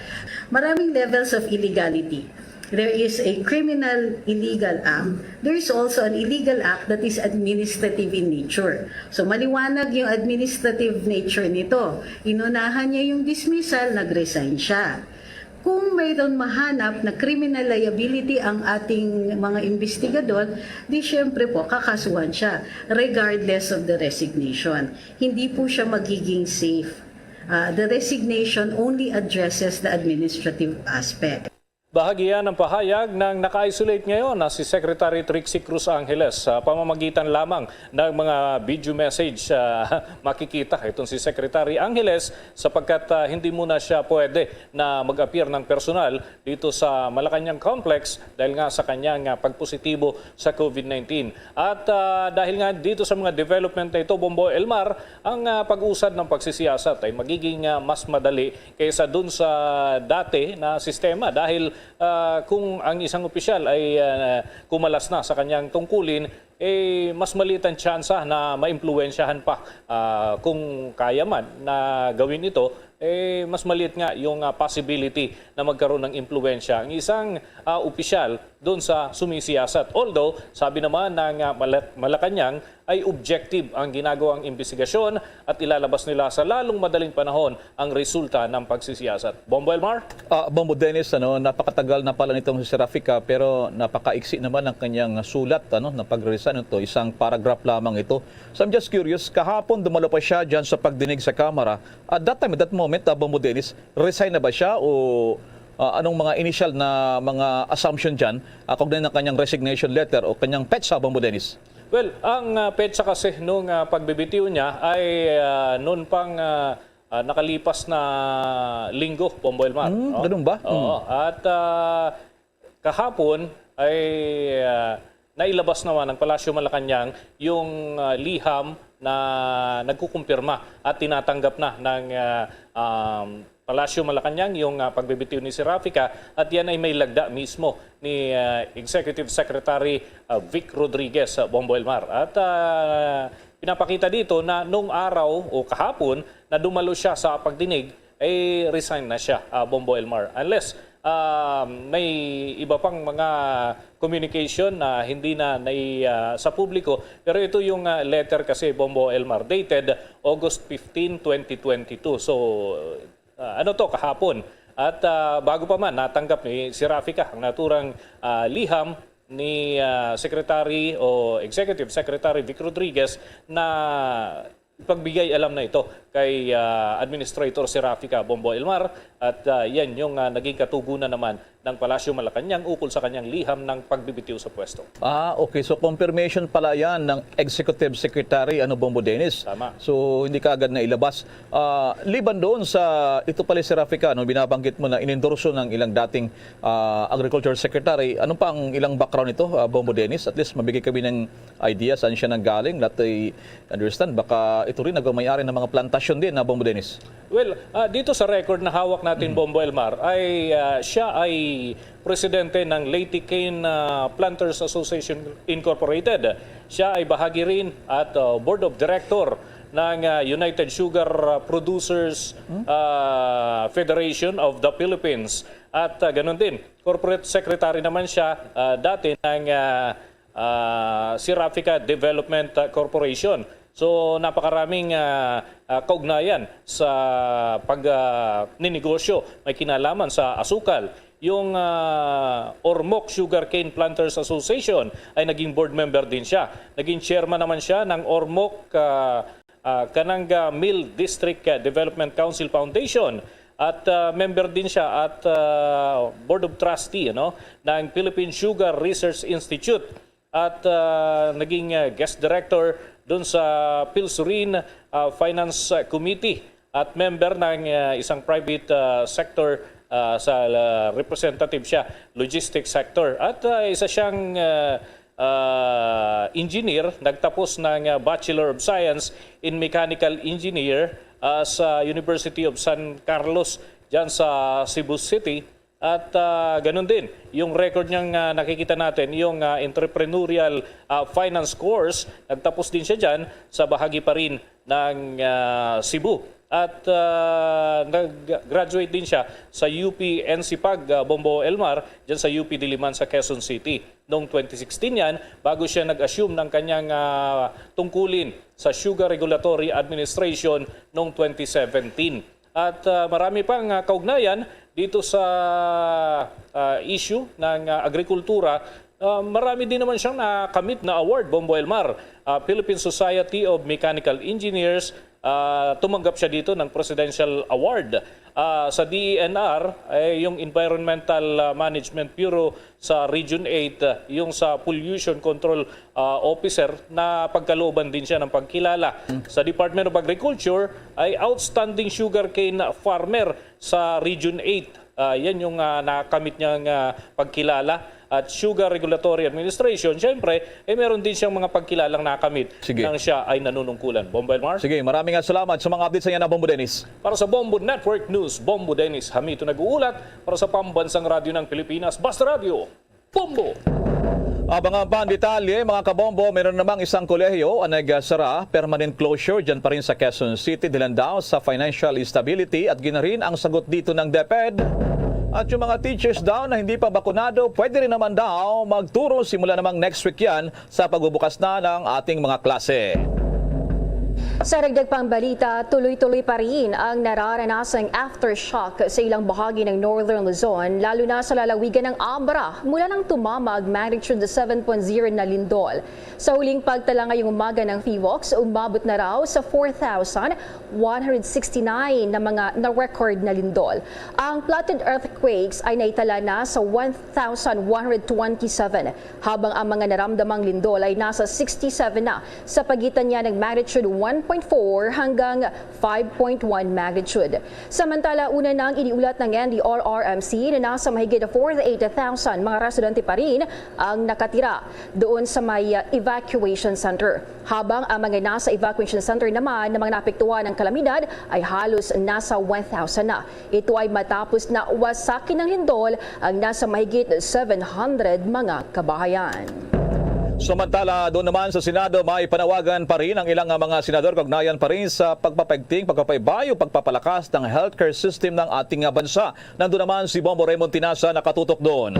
Maraming levels of illegality. There is a criminal illegal act. There is also an illegal act that is administrative in nature. So maliwanag yung administrative nature nito. Inunahan niya yung dismissal, nag-resign siya. Kung mayroon mahanap na criminal liability ang ating mga investigador, di syempre po kakasuhan siya regardless of the resignation. Hindi po siya magiging safe. Uh, the resignation only addresses the administrative aspect. Bahagi yan ng pahayag ng naka-isolate ngayon na si Secretary Trixie Cruz Angeles sa pamamagitan lamang ng mga video message. Ah, makikita itong si Secretary Angeles sapagkat ah, hindi muna siya pwede na mag-appear ng personal dito sa Malacañang Complex dahil nga sa kanyang ah, pagpositibo sa COVID nineteen. At ah, dahil nga dito sa mga development na ito, Bombo Elmar, ang ah, pag-usad ng pagsisiyasat ay magiging ah, mas madali kaysa dun sa dati na sistema dahil ah, kung ang isang opisyal ay ah, kumalas na sa kanyang tungkulin, eh, mas maliit ang tsansa na maimpluwensyahan pa. Ah, kung kaya man na gawin ito, eh, mas maliit nga yung ah, possibility na magkaroon ng impluwensya ang isang ah, opisyal doon sa sumisiyasat. Although, sabi naman ng ah, Mala- Malacañang, ay objective ang ginagawang imbestigasyon at ilalabas nila sa lalong madaling panahon ang resulta ng pagsisiyasat. Bombo Elmar? Ah, Bombo Dennis, ano, napakatagal na pala nitong si Serafica, pero napakaiksi naman ang kanyang sulat, ano, na pag-resign. Ito, isang paragraph lamang ito. So I'm just curious, kahapon dumalo pa siya dyan sa pagdinig sa Kamara. At that time, at that moment, ah, Bombo Dennis, resign na ba siya o ah, anong mga initial na mga assumption dyan, ah, kaugnay ng kanyang resignation letter o kanyang petsa, Bombo Dennis? Well, ang, ah, petsa kasi nung, ah, pagbibitiw niya ay, ah, noon pang, ah, ah, nakalipas na linggo, Bombo Elmar, Hmm, no? Ganun ba? Oo. Hmm. At, ah, kahapon ay, ah, nailabas naman ng Palasyo Malacañang yung, ah, liham na nagkukumpirma at tinatanggap na ng, ah, um, Palasyo Malacañang yung, ah, pagbibitiw ni Serafica, at yan ay may lagda mismo ni, ah, Executive Secretary, ah, Vic Rodriguez, ah, Bombo Elmar. At, ah, pinapakita dito na nung araw o kahapon na dumalo siya sa pagdinig, ay resign na siya, ah, Bombo Elmar. Unless, ah, may iba pang mga communication na hindi na nai-, ah, sa publiko. Pero ito yung, ah, letter kasi, Bombo Elmar, dated August fifteen, twenty twenty-two. So, ah, ano to, kahapon. At, ah, bago pa man, natanggap ni Serafica ang naturang, ah, liham ni, ah, Secretary o Executive Secretary Vic Rodriguez na ipagbigay alam na ito kay, ah, Administrator Serafica, Bombo Elmar, at, ah, yan yung, ah, naging katugunan naman ng Palasyo Malacañang ukol sa kanyang liham ng pagbibitiw sa pwesto. Ah, okay. So, confirmation pala yan ng Executive Secretary, ano, Bombo Dennis? Tama. So, hindi kaagad na ilabas. Ah, liban doon sa, ito pala, Serafica, no, binabanggit mo na inendorso ng ilang dating, ah, Agriculture Secretary. Ano pa ang ilang background nito, ah, Bombo Dennis? At least mabigay kami ng idea saan siya nanggaling. That I understand, baka ito rin nagmamayari ng mga plantasyon din, ah, Bombo Dennis. Well, ah, dito sa record na hawak natin, Mm. Bombo Elmar, ay, ah, siya ay presidente ng Leyte Cane, ah, Planters Association Incorporated. Siya ay bahagi rin at, ah, Board of Director ng, ah, United Sugar, ah, Producers, Hmm? ah, Federation of the Philippines. At, ah, ganun din, corporate secretary naman siya, ah, dati ng, ah, ah, Serafica Development, ah, Corporation. So, napakaraming, ah, ah, kaugnayan sa pag, ah, ninegosyo may kinalaman sa asukal. Yung, ah, Ormoc Sugarcane Planters Association ay naging board member din siya. Naging chairman naman siya ng Ormoc, ah, ah, Cananga Mill District, ah, Development Council Foundation. At, ah, member din siya at, ah, Board of Trustee, ano, ng Philippine Sugar Research Institute. At, ah, naging, ah, guest director dun sa PhilSurin, ah, Finance, ah, Committee at member ng, ah, isang private, ah, sector, ah, sa, ah, representative siya, logistics sector. At, ah, isa siyang, ah, ah, engineer, nagtapos ng, ah, Bachelor of Science in Mechanical Engineer, ah, sa University of San Carlos, dyan sa Cebu City. At, ah, ganun din, yung record niyang, ah, nakikita natin, yung, ah, entrepreneurial, ah, finance course, nagtapos din siya dyan sa bahagi pa rin ng, ah, Cebu. At, ah, nag-graduate din siya sa U P N C Pag, ah, Bombo Elmar, dyan sa U P Diliman sa Quezon City. Noong twenty sixteen yan, bago siya nag-assume ng kanyang, ah, tungkulin sa Sugar Regulatory Administration noong twenty seventeen. At, ah, marami pang, ah, kaugnayan dito sa, ah, issue ng, ah, agrikultura. Ah, marami din naman siyang nakamit na award, Bombo Elmar. Ah, Philippine Society of Mechanical Engineers, ah, tumanggap siya dito ng Presidential Award. Ah, sa D E N R, eh, yung Environmental, ah, Management Bureau sa Region eight, ah, yung sa Pollution Control, ah, Officer, na pagkalooban din siya ng pagkilala. Hmm. Sa Department of Agriculture ay Outstanding Sugarcane Farmer sa Region eight. Ah, yan yung, ah, nakamit niyang, ah, pagkilala. At Sugar Regulatory Administration, syempre, eh, meron din siyang mga pagkilalang nakamit Sige. nang siya ay nanunungkulan. Bombo Elmar? Sige, maraming nga salamat sa mga updates na yan, Bombo Dennis. Para sa Bombo Network News, Bombo Dennis Hamito nag-uulat para sa Pambansang Radyo ng Pilipinas, Basta Radyo, Bombo! Abangan pa ang detalye, mga kabombo, meron namang isang kolehiyo ang nagsara, permanent closure, dyan pa rin sa Quezon City, dahil daw sa financial instability, at ginarin ang sagot dito ng DepEd. At yung mga teachers daw na hindi pa bakunado, pwede rin naman daw magturo simula namang next week yan sa pagbubukas na ng ating mga klase. Sa dagdag pang balita, tuloy-tuloy pa rin ang nararanasang aftershock sa ilang bahagi ng Northern Luzon, lalo na sa lalawigan ng Abra, mula nang tumama ang magnitude seven point zero na lindol. Sa huling pagtala ngayong umaga ng PHIVOLCS, umabot na raw sa four thousand one hundred sixty-nine na mga na-record na lindol. Ang platted earthquakes ay naitala na sa one thousand one hundred twenty-seven, habang ang mga naramdamang lindol ay nasa sixty-seven na, sa pagitan niya ng magnitude one point four hanggang five point one magnitude. Samantala, una nang iniulat ng N D R R M C na nasa mahigit forty-eight thousand mga residente pa rin ang nakatira doon sa may, uh, evacuation center, habang ang mga nasa evacuation center naman na mga naapektuhan ng kalamidad ay halos nasa one thousand na. Ito ay matapos na wasakin ng lindol ang nasa mahigit seven hundred mga kabahayan. Samantala, doon naman sa Senado, may panawagan pa rin ang ilang mga senador kaugnayan pa rin sa pagpapaigting, pagpapaibayo, pagpapalakas ng healthcare system ng ating bansa. Nandun naman si Bombo Raymond Tinasa, nakatutok doon.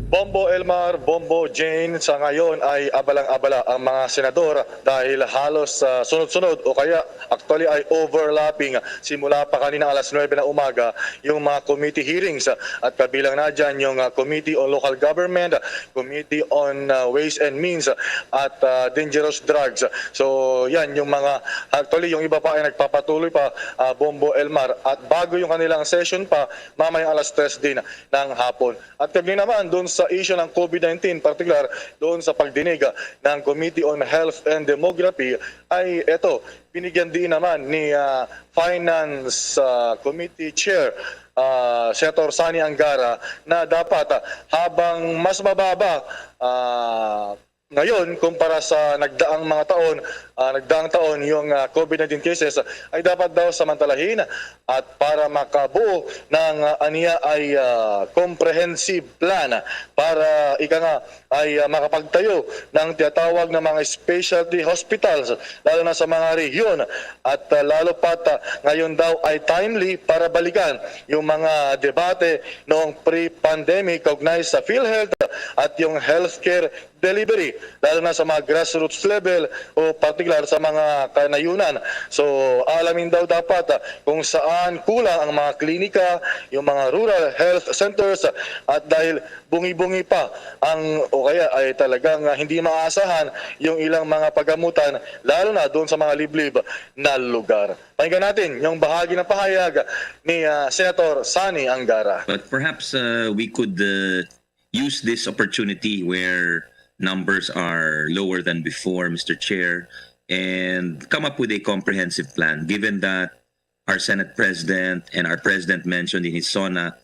Bombo Elmar, Bombo Jane, sa ngayon ay abalang-abala ang mga senador dahil halos, ah, sunod-sunod o kaya actually ay overlapping simula pa kanina alas nuwebe na umaga yung mga committee hearings, at kabilang na dyan yung, ah, Committee on Local Government, Committee on, ah, Ways and Means, at, ah, Dangerous Drugs. So yan yung mga, actually yung iba pa ay nagpapatuloy pa, ah, Bombo Elmar, at bago yung kanilang session pa mamayang alas tres din ng hapon. At kami naman doon sa issue ng COVID nineteen, partikular doon sa pagdinig, ah, ng Committee on Health and Demography, ay eto, binigyan din naman ni, ah, Finance, ah, Committee Chair, ah, Senator Sonny Angara, na dapat, ah, habang mas mababa, ah, ngayon kumpara sa nagdaang mga taon, ah, nagdaang taon yung, ah, COVID nineteen cases, ay dapat daw samantalahin at para makabuo ng, ah, aniya ay, ah, comprehensive plan para ika nga ay, ah, makapagtayo ng tinatawag na mga specialty hospitals, lalo na sa mga rehiyon, at, ah, lalo pat, ah, ngayon daw ay timely para balikan yung mga debate noong pre-pandemic kaugnay sa PhilHealth at yung healthcare delivery, lalo na sa mga grassroots level o partikular sa mga kanayunan. So, alamin daw dapat, ah, kung saan kulang ang mga klinika, yung mga rural health centers, at dahil bungi-bungi pa ang, o kaya ay talagang, ah, hindi maasahan yung ilang mga pagamutan, lalo na doon sa mga liblib na lugar. Pakinggan natin yung bahagi ng pahayag ni, ah, Senator Sonny Angara. But perhaps uh, we could uh, use this opportunity where numbers are lower than before, Mister Chair, and come up with a comprehensive plan, given that our Senate President and our President mentioned in his SONA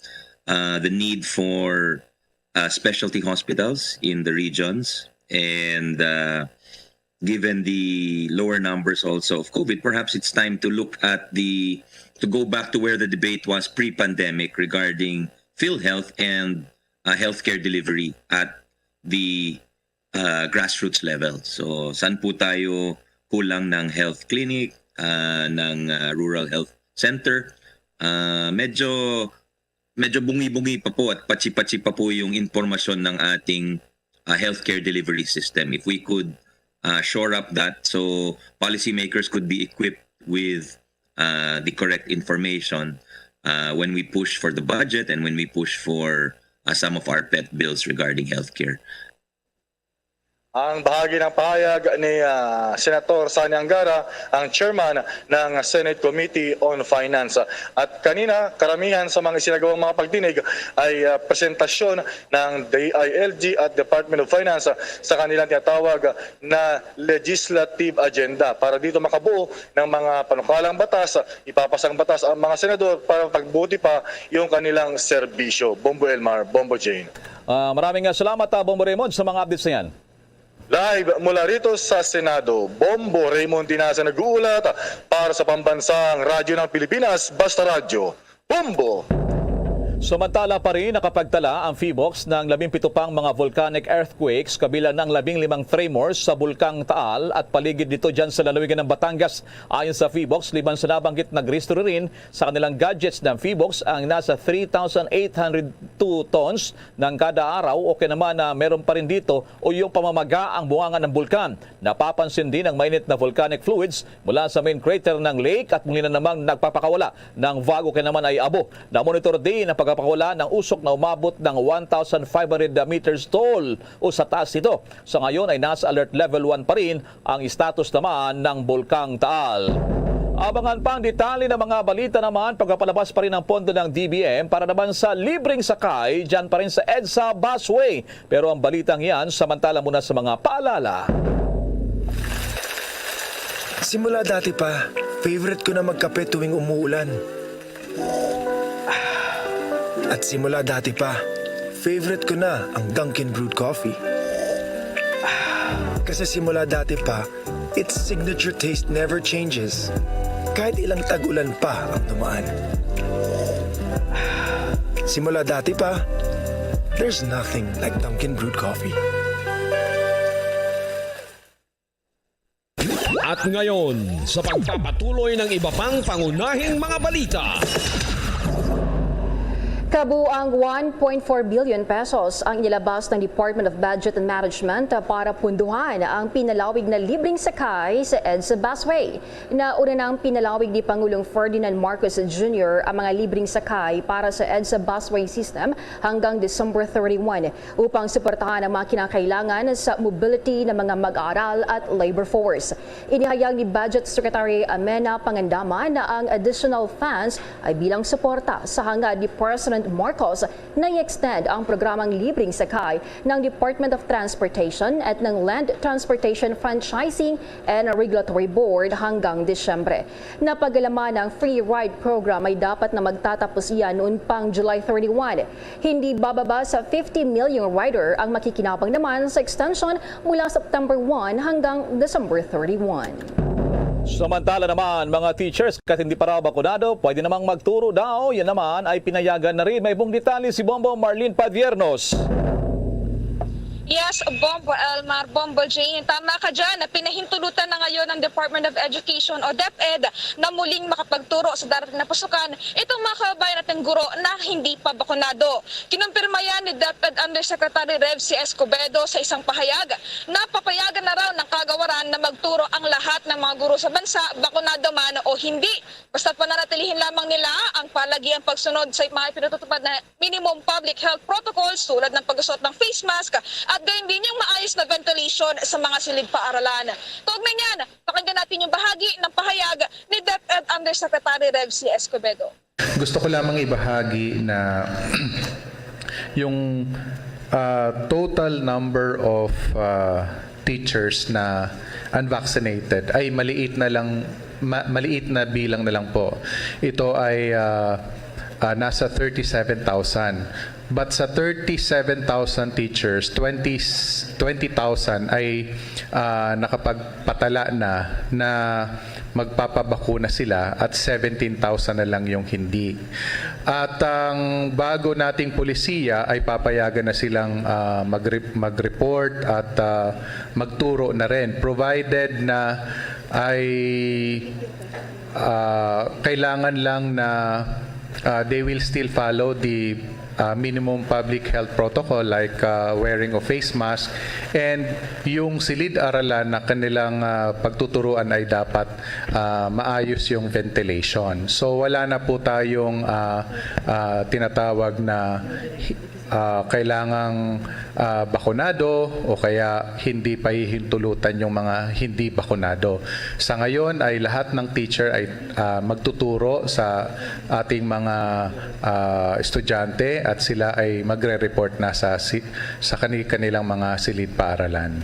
uh, the need for uh, specialty hospitals in the regions. And uh, given the lower numbers also of COVID, perhaps it's time to look at the, to go back to where the debate was pre-pandemic regarding PhilHealth and uh, healthcare delivery at the uh, grassroots level. So, saan po tayo kulang ng health clinic, uh, ng uh, rural health center? Uh, medyo medyo bungi-bungi pa po at patsi-patsi pa po yung impormasyon ng ating uh, healthcare delivery system. If we could uh, shore up that, so policymakers could be equipped with uh, the correct information uh, when we push for the budget and when we push for uh, some of our pet bills regarding healthcare. Ang bahagi ng pahayag ni, ah, Senator Sonny Angara, ang chairman ng Senate Committee on Finance. At kanina, karamihan sa mga isinagawang mga pagdinig ay, ah, presentasyon ng D I L G at Department of Finance sa kanilang tinatawag na legislative agenda para dito makabuo ng mga panukalang batas, ipapasang batas ang mga senador para pagbuti pa yung kanilang serbisyo. Bombo Elmar, Bombo Jane. Ah, maraming, ah, salamat, ah, Bombo Raymond, sa mga updates na yan. Live mula rito sa Senado, Bombo Raymond Tinasa nag-uulat para sa Pambansang Radyo ng Pilipinas, Basta Radyo, Bombo! Samantala pa rin, nakapagtala ang PHIVOLCS ng labing pito pang mga volcanic earthquakes, kabilang na ang labing limang tremors sa Bulkang Taal at paligid nito dyan sa lalawigan ng Batangas. Ayon sa PHIVOLCS, liban sa nabanggit, nag-restore rin sa kanilang gadgets ng PHIVOLCS ang nasa three thousand eight hundred two tons ng kada araw, o kaya naman na meron pa rin dito o yung pamamaga ang bunganga ng bulkan. Napapansin din ang mainit na volcanic fluids mula sa main crater ng lake at muli na namang nagpapakawala ng vag o kaya naman ay abo. Namonitor din ang pagpapakawala ng usok na umabot ng one thousand five hundred meters tall o sa taas nito. Sa ngayon ay nasa alert level one pa rin ang status naman ng Bulkang Taal. Abangan pa ang detalye ng mga balita naman, pagpapalabas pa rin ang pondo ng D B M para naman sa libreng sakay dyan pa rin sa EDSA Busway. Pero ang balitang yan, samantala muna sa mga paalala. Simula dati pa, favorite ko na magkape tuwing umuulan. At simula dati pa, favorite ko na ang Dunkin Brewed Coffee. Kasi simula dati pa, its signature taste never changes. Kahit ilang tag-ulan pa ang dumaan. Simula dati pa, there's nothing like Dunkin Brewed Coffee. At ngayon, sa pagpapatuloy ng iba pang pangunahing mga balita. Kabuang one point four billion pesos ang inilabas ng Department of Budget and Management para punduhan ang pinalawig na libreng sakay sa EDSA Busway. Nauna nang pinalawig ni Pangulong Ferdinand Marcos Junior ang mga libreng sakay para sa EDSA Busway System hanggang December thirty-one upang suportahan ang mga kinakailangan sa mobility ng mga mag-aaral at labor force. Inihayag ni Budget Secretary Mena Pangandaman na ang additional funds ay bilang suporta sa hangad ni President Marcos na i-extend ang programang libreng sakay ng Department of Transportation at ng Land Transportation Franchising and Regulatory Board hanggang Disyembre. Napag-alaman na ang free ride program ay dapat na magtatapos iya noon pang July thirty-one. Hindi bababa sa fifty million rider ang makikinabang naman sa extension mula September one hanggang December thirty-one. Samantala naman, mga teachers, kahit hindi pa raw bakunado, pwede namang magturo daw. Yan naman ay pinayagan na rin. May buong detalye si Bombo Marlene Padiernos. Yes, Bombo Elmar, Bombo Jane. Tama ka dyan na pinahintulutan na ngayon ng Department of Education o DepEd na muling makapagturo sa darating na pasukan itong mga kababayan nating guro na hindi pa bakunado. Kinumpirma yan ni DepEd Undersecretary Rev C Escobedo sa isang pahayag na papayagan na raw ng kagawaran na magturo ang lahat ng mga guro sa bansa, bakunado man o hindi. Basta pananatilihin lamang nila ang palagiang pagsunod sa mga ipinatutupad na minimum public health protocols tulad ng pagsuot ng face mask at gayon din yung maayos na ventilation sa mga silid-paaralan. Kaugnay niyan, pakinggan natin yung bahagi ng pahayag ni DepEd Undersecretary Rev C Escobedo. Gusto ko lamang ibahagi na yung ah, total number of ah, teachers na unvaccinated ay maliit na lang ma- maliit na bilang na lang po. Ito ay ah, ah, nasa thirty-seven thousand. But sa thirty-seven thousand teachers, twenty, twenty thousand ay ah, nakapagpatala na na magpapabakuna sila at seventeen thousand na lang yung hindi. At ang bago nating polisiya ay papayagan na silang ah, magre- mag-report at ah, magturo na rin, provided na ay ah, kailangan lang na ah, they will still follow the ah, minimum public health protocol like ah, wearing of face mask and yung silid-aralan na kanilang ah, pagtuturuan ay dapat ah, maayos yung ventilation. So wala na po tayong ah, ah, tinatawag na ah, kailangang ah, bakunado o kaya hindi pahihintulutan yung mga hindi bakunado. Sa ngayon ay lahat ng teacher ay ah, magtuturo sa ating mga ah, estudyante at sila ay magre-report na sa si- sa kani- kanilang mga silid-paaralan.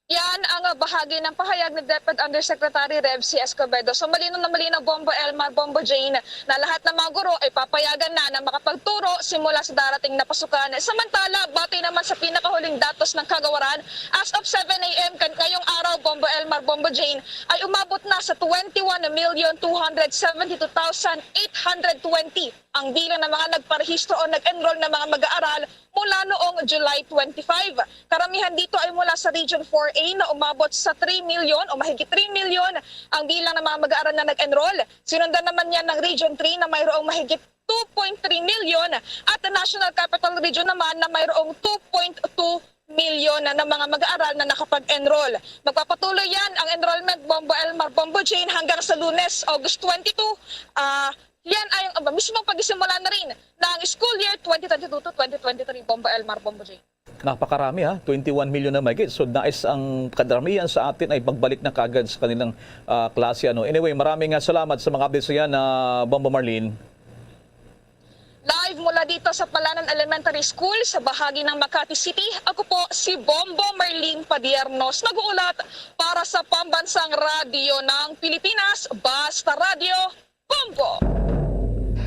Yan ang Bahagi ng pahayag ni DepEd Undersecretary Revsy Escobedo. So, malinaw na malinaw, Bombo Elmar, Bombo Jane, na lahat ng mga guro ay papayagan na na makapagturo simula sa darating na pasukan. Samantala, batay naman sa pinakahuling datos ng Kagawaran, as of seven a m kan-, ngayong araw, Bombo Elmar, Bombo Jane, ay umabot na sa twenty-one million two hundred seventy-two thousand eight hundred twenty ang bilang ng mga nagparehistro o nag-enroll na mga mag-aaral mula noong July twenty-five. Karamihan dito ay mula sa Region four A na umabot sa three million o mahigit three million ang bilang ng mga mag-aaral na nag-enroll. Sinundan naman niya ng Region three na mayroong mahigit two point three million at ang National Capital Region naman na mayroong two point two million na, na mga mag-aaral na nakapag-enroll. Magpapatuloy yan ang enrollment, Bombo Elmar, Bombo Jane, hanggang sa Lunes, August twenty-two. Ah, yan ay ang mismong pagsisimula na rin ng school year twenty twenty-two to twenty twenty-three, Bombo Elmar, Bombo Jane. Napakarami, ha, twenty-one million na mahigit. So, nais ang kadaramihan sa atin ay pagbalik na kagad sa kanilang, ah, klase, ano. Anyway, maraming, ah, salamat sa mga updates yan, ah, Bombo Marlene. Live mula dito sa Palanan Elementary School sa bahagi ng Makati City, ako po si Bombo Marlene Padiernos, nag-uulat para sa Pambansang Radyo ng Pilipinas, Basta Radyo, Bombo!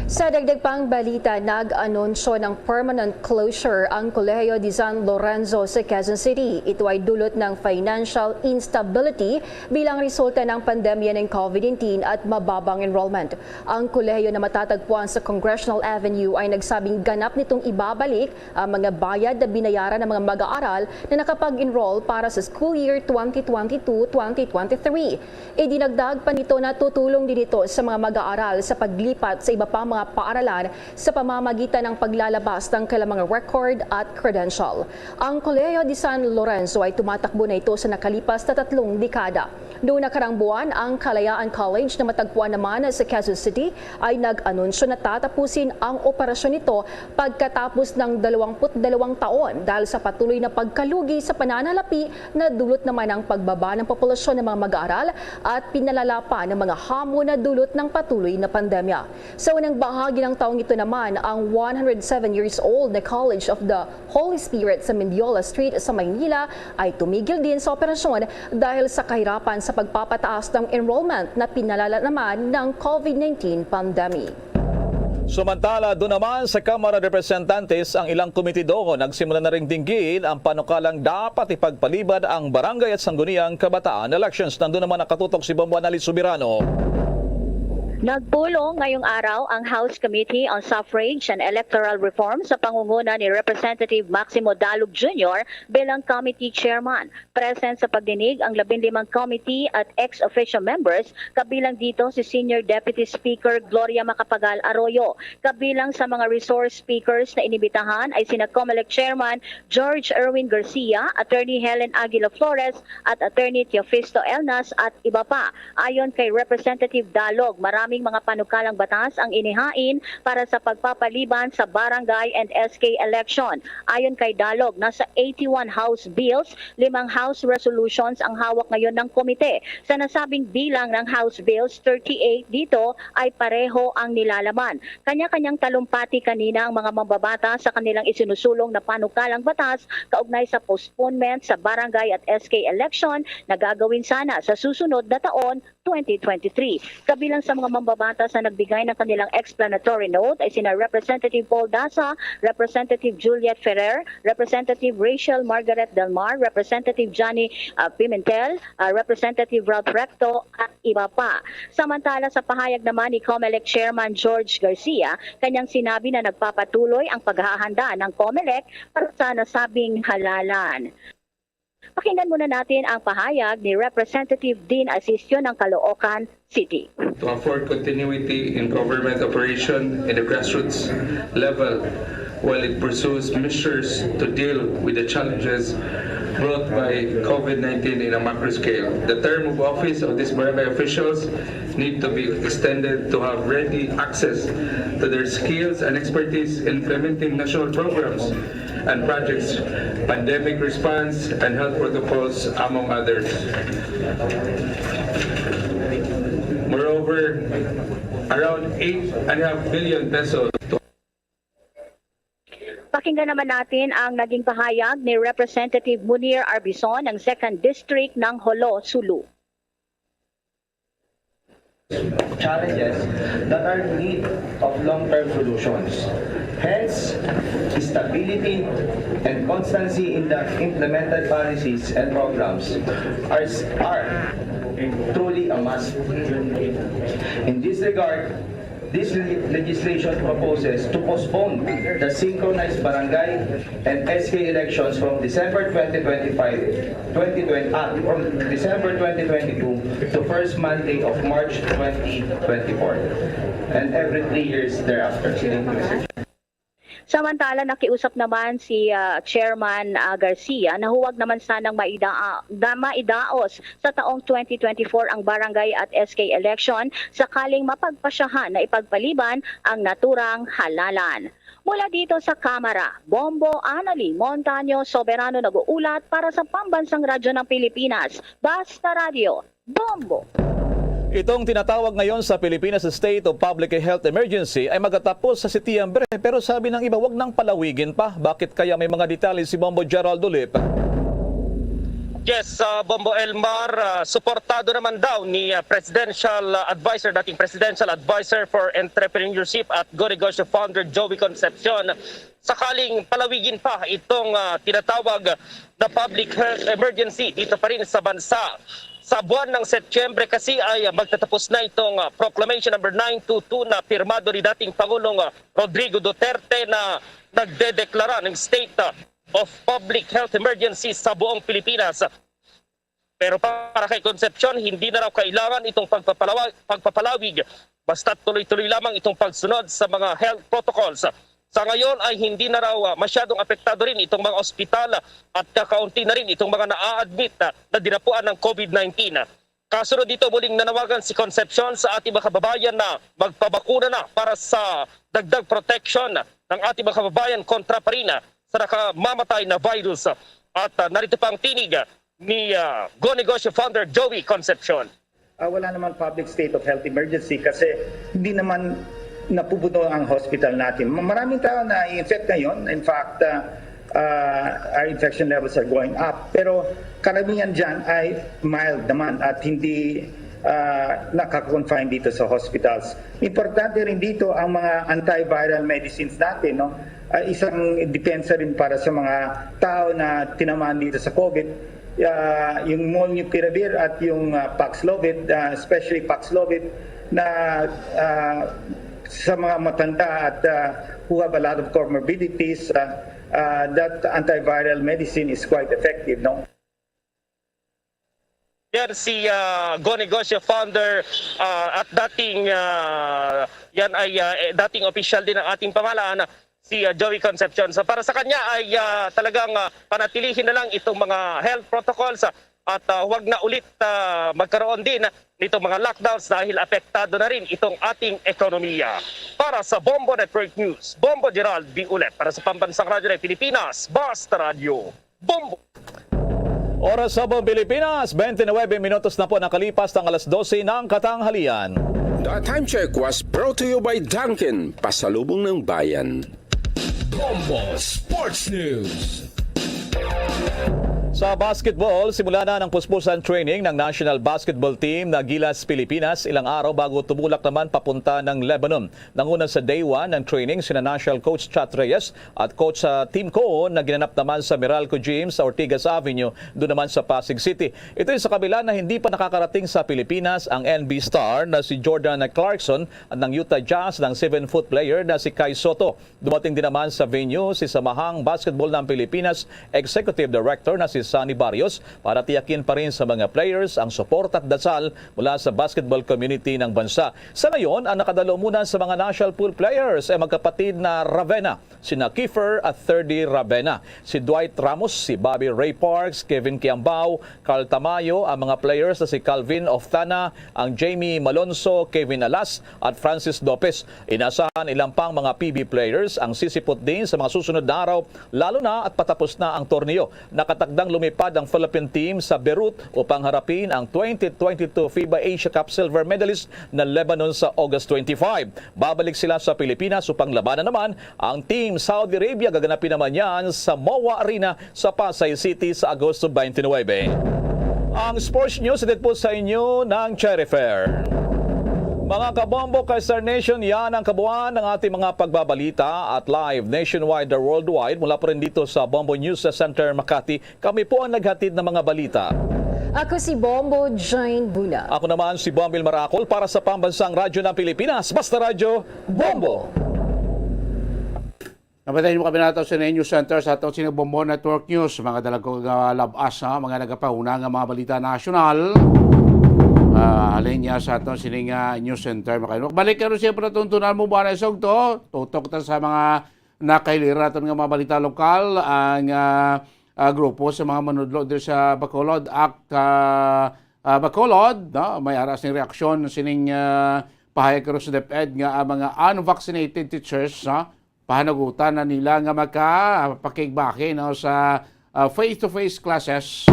Sa dagdag pang balita, nag-anunsyo ng permanent closure ang Colegio de San Lorenzo sa Quezon City. Ito ay dulot ng financial instability bilang resulta ng pandemya ng COVID nineteen at mababang enrollment. Ang kolehiyo na matatagpuan sa Congressional Avenue ay nagsabing ganap nitong ibabalik ang mga bayad na binayaran ng mga mag-aaral na nakapag-enroll para sa school year twenty twenty-two twenty twenty-three. Idinagdag pa nito na tutulong din ito sa mga mag-aaral sa paglipat sa iba pang mga paaralan sa pamamagitan ng paglalabas ng kanilang mga record at credential. Ang Colegio de San Lorenzo ay tumatakbo na ito sa nakalipas na tatlong dekada. Noong nakarang buwan, ang Kalayaan College na matagpuan naman sa Quezon City ay nag-anunsyo na tatapusin ang operasyon nito pagkatapos ng dalawampu't dalawang taon dahil sa patuloy na pagkalugi sa pananalapi na dulot naman ng pagbaba ng populasyon ng mga mag-aaral at pinalala pa ng mga hamon na dulot ng patuloy na pandemya. Sa unang bahagi ng taong ito naman, ang one hundred seven years old na College of the Holy Spirit sa Mendiola Street sa Maynila ay tumigil din sa operasyon dahil sa kahirapan sa pagpapataas ng enrollment na pinalala naman ng COVID nineteen pandemic. Samantala, doon naman sa Kamara de Representantes, ang ilang komitido nagsimula na ring dinggin ang panukalang dapat ipagpalibad ang barangay at sangguniang kabataan elections. Nandun naman nakatutok si Bombo Annalyn Soberano. Nagpulong ngayong araw ang House Committee on Suffrage and Electoral Reform sa pangunguna ni Representative Maximo Dalog Junior bilang committee chairman. Present sa pagdinig ang labing limang committee at ex officio members, kabilang dito si Senior Deputy Speaker Gloria Macapagal Arroyo. Kabilang sa mga resource speakers na inibitahan ay sina Comelec Chairman George Erwin Garcia, Attorney Helen Aguila Flores, at Attorney Teofisto Elnas at iba pa. Ayon kay Representative Dalog, maraming mga panukalang batas ang inihain para sa pagpapaliban sa barangay and S K election. Ayon kay Dalog, nasa eighty-one House bills, limang House resolutions ang hawak ngayon ng komite. Sa nasabing bilang ng House bills, thirty-eight dito ay pareho ang nilalaman. Kanya-kanyang talumpati kanina ang mga mambabata sa kanilang isinusulong na panukalang batas kaugnay sa postponement sa barangay at S K election na gagawin sana sa susunod na taon, twenty twenty-three. Kabilang sa mga mambabata sa nagbigay ng kanilang explanatory note ay sina Representative Paul Daza, Representative Juliet Ferrer, Representative Rachel Margaret Del Mar, Representative Johnny, ah, Pimentel, ah, Representative Ralph Recto, at iba pa. Samantala, sa pahayag naman ni Comelec Chairman George Garcia, kanyang sinabi na nagpapatuloy ang paghahanda ng Comelec para sa nasabing halalan. Pakinggan muna natin ang pahayag ni Representative Dean Asisio ng Caloocan City. To afford continuity in government operation in the grassroots level while it pursues measures to deal with the challenges brought by COVID nineteen in a macro scale. The term of office of these barangay officials need to be extended to have ready access to their skills and expertise in implementing national programs and projects, pandemic response, and health protocols, among others. Moreover, around eight and a half billion pesos to Pakinggan naman natin ang naging pahayag ni Representative Munir Arbizon ng Second District ng Jolo, Sulu. Challenges that are in need of long-term solutions. Hence, stability and constancy in the implemented policies and programs are, are truly a must. In this regard, this le- legislation proposes to postpone the synchronized barangay and S K elections from December twenty twenty-five, twenty twenty, ah, from December twenty twenty-two to first Monday of March twenty twenty-four, and every three years thereafter. Samantala, nakiusap naman si ah, Chairman ah, Garcia na huwag naman sanang maida, na maidaos sa taong twenty twenty-four ang barangay at S K election sakaling mapagpasyahan na ipagpaliban ang naturang halalan. Mula dito sa Kamara, Bombo Annalie Montaño Soberano nag-uulat para sa Pambansang Radyo ng Pilipinas, Basta Radyo, Bombo! Itong tinatawag ngayon sa Pilipinas State of Public Health Emergency ay magatapos sa Setyembre, pero sabi ng iba, wag nang palawigin pa. Bakit kaya? May mga detalye si Bombo Gerald Ulip. Yes, uh, Bombo Elmar, uh, suportado naman daw ni uh, Presidential uh, Advisor, dating Presidential Advisor for Entrepreneurship at Go Negosyo founder Joey Concepcion, sakaling palawigin pa itong uh, tinatawag na public health emergency dito pa rin sa bansa. Sa buwan ng Setyembre kasi ay uh, magtatapos na itong uh, Proclamation number nine two two na pirmado ni dating Pangulong uh, Rodrigo Duterte na nagdedeklara ng state uh, of public health emergency sa buong Pilipinas. Pero para kay Concepcion, hindi na raw kailangan itong pagpapalawa- pagpapalawig basta tuloy-tuloy lamang itong pagsunod sa mga health protocols. Sa ngayon ay hindi na raw ah, masyadong apektado rin itong mga ospital at kakaunti na rin itong mga naa-admit na, na dinapuan ng COVID nineteen. Kasunod dito, muling nanawagan si Concepcion sa ating mga kababayan na magpabakuna na para sa dagdag protection ng ating mga kababayan kontra pa rin sa nakamamatay na virus. At ah, narito pa ang tinig ni ah, Go Negosyo founder Joey Concepcion. Ah, wala naman public state of health emergency kasi hindi naman napupuno ang hospital natin. Ma- Maraming tao na infect ngayon. In fact, ah, ah, our infection levels are going up. Pero karamihan dyan ay mild naman at hindi ah, nakakonfine dito sa hospitals. Importante rin dito ang mga antiviral medicines natin, no? Ah, isang depensa rin para sa mga tao na tinamaan dito sa COVID, ah, yung molnupiravir at yung ah, Paxlovid, ah, especially Paxlovid na ah, sa mga matanda at ah, who have a lot of comorbidities, ah, ah, that antiviral medicine is quite effective, no? Yan si ah, Go Negosyo founder ah, at dating ah, yan ay ah, eh, dating opisyal din ng ating pamahalaan, si ah, Joey Concepcion. So para sa kanya ay ah, talagang ah, panatilihin na lang itong mga health protocols ah, at ah, wag na ulit ah, magkaroon din nitong mga lockdowns dahil apektado na rin itong ating ekonomiya. Para sa Bombo Network News, Bombo Gerald B. Ulet para sa Pambansang Radyo ng Pilipinas, Basta Radyo, Bombo! Oras sa buong Pilipinas, twenty-nine minutos na po nakalipas ng alas dose ng katanghalian. The time check was brought to you by Dunkin, pasalubong ng bayan. Bombo Sports News. Sa basketball, simula na ng puspusan training ng national basketball team na Gilas Pilipinas ilang araw bago tumulak naman papunta ng Lebanon. Nanguna sa day one ng training sina national coach Chat Reyes at coach sa Team Co na ginanap naman sa Meralco Gym sa Ortigas Avenue, doon naman sa Pasig City. Ito ay sa kabila na hindi pa nakakarating sa Pilipinas ang N B star na si Jordan Clarkson at ng Utah Jazz ng seven-foot player na si Kai Sotto. Dumating din naman sa venue si Samahang Basketball ng Pilipinas Executive Director na si Sonny Barrios para tiyakin pa rin sa mga players ang suporta at dasal mula sa basketball community ng bansa. Sa ngayon, ang nakadalo muna sa mga national pool players ay magkapatid na Ravenna, sina Kiefer at Thirdy Ravenna, si Dwight Ramos, si Bobby Ray Parks, Kevin Kiambao, Carl Tamayo, ang mga players na si Calvin Oftana, ang Jamie Malonzo, Kevin Alas at Francis Lopez. Inasahan ilang pang mga P B players ang sisipot din sa mga susunod na araw, lalo na at patapos na ang torneo. Nakatakdang Lumipad ang Philippine team sa Beirut upang harapin ang twenty twenty-two FIBA Asia Cup silver medalist na Lebanon sa August twenty-five. Babalik sila sa Pilipinas upang labanan naman ang Team Saudi Arabia. Gaganapin naman yan sa MOA Arena sa Pasay City sa Agosto twenty-nine. Ang sports news, hatid po sa inyo ng Cherry Fair. Mga kabombo, ka-Star Nation, yan ang kabuuan ng ating mga pagbabalita at live nationwide or worldwide mula pa rin dito sa Bombo News Center Makati. Kami po ang naghatid ng mga balita. Ako si Bombo Jane Buna. Ako naman si Bombil Maracol para sa Pambansang Radyo ng Pilipinas, Basta Radyo, Bombo. Nabatian mo kami nato sa News Center sa atong Sinabombo Network News. Mga dalagko nga labas, ha, mga nagapahuna nga mga balita nasyonal. Ah, halin niya sa atong sining, ah, News Center. Makainok. Balik karon siya para tuntunan mo buwan na isog to. Tutok ta sa mga nakahilira naton nga mga balita lokal. Ang, ah, ah, grupo sa mga manudlo diri sa Bacolod, Act, ah, ah, Bacolod, no? May aras ning reaksyon sining, ah, pahayag karon sa DepEd nga ang mga unvaccinated teachers, no? Pahanagutan na nila nga makapakigbahin, no, sa, ah, face-to-face classes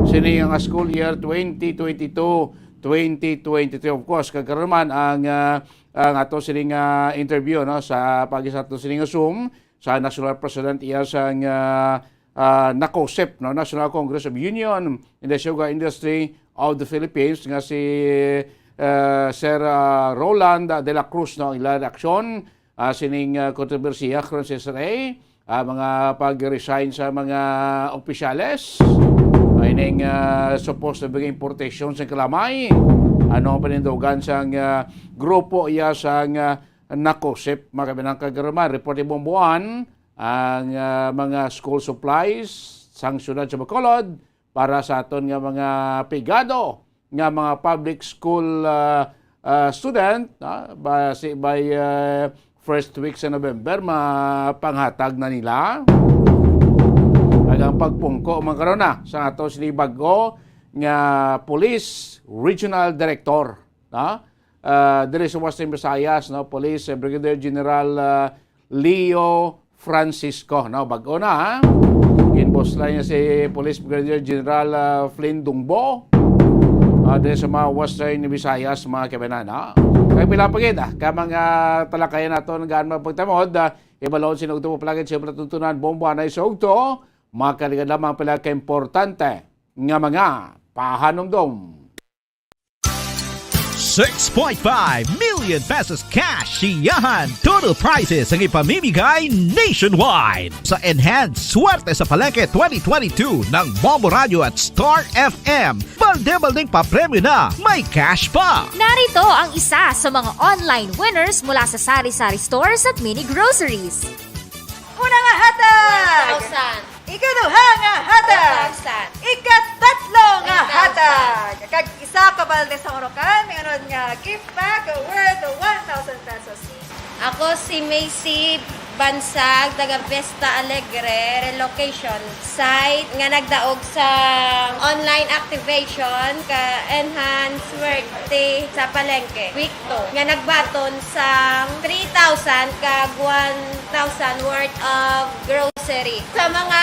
sini nga school year twenty twenty-two, twenty twenty-three. Of course, kag karon man ang, ah, ang ato sini nga interview, no, sa pagi sa ato sini nga Zoom sa National President iya sang, ah, ah, NACOSIP, no, National Congress of Union in the Sugar Industry of the Philippines, nga si, ah, Sir, ah, Roland de la Cruz, no, ang ila reaksyon, ah, sining, ah, kontrobersiya karon sa S R A, ah, mga pag-resign sa mga opisyales, ah, ining, ah, supposed na mga importation sa kalamay. Ano ang panindugan sang, ah, grupo iya sang, ah, NACOSIP, mga kabinang kagaruman? Report ni Bomboan, ang, ah, mga school supplies sang siyudad sa Bacolod para sa aton nga mga pigado nga mga public school, ah, ah, student, ah, ba, si, by, ah, first week sa November, mapanghatag na nila. Kag ang pagpungko man karon na sa ato sini bag-o nga Police Regional Director, no? Ah, diri sa Western Visayas, no? Police, eh, Brigadier General, ah, Leo Francisco, no? Bag-o na, ha? Ginboss lang niya si Police Brigadier General, ah, Flynn Dungbo. Ah, diri sa mga Western Visayas, mga kabanan, ha? Kay pila pa gid, ah, ka mga talakayan nato nga gaan magpagtamod, ah, ibalon sinugto pa palagid sa mga tuntunan, bomba na isugto, makaligad lamang pala ka importante nga mga pahanumdom. Six point five million pesos cash siyahan total prizes ang ipamimigay nationwide sa Enhanced Swerte sa Palengke twenty twenty-two ng Bombo Radio at Star F M. Balde-baldeng papremyo na, may cash pa! Narito ang isa sa mga online winners mula sa Sari-Sari Stores at Mini Groceries. Una nga hatag! One thousand. Ikaduha nga hatag! One thousand. Ikatatlo nga hatag! Kag isa ka balde sang Orocan, may unod nga gift pack worth one thousand pesos. Ako si Macy Bansag, taga Vista Alegre, relocation site, nga nagdaog sa online activation ka Enhance Swerte sa Palengke, week two, nga nagbaton sang three thousand kag one thousand worth of grocery. Sa mga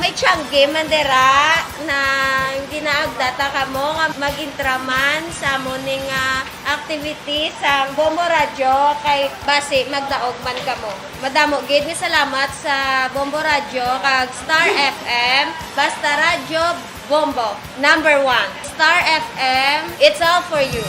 may tiyangge man dira na ginaagda ta kamo nga mag-intra man sa amo ning, ah, activity sang Bombo Radyo, kay basi magdaog man kamo. Madamo gid nga salamat sa Bombo Radyo kag Star F M, Basta Radyo Bombo, number one. Star F M, it's all for you.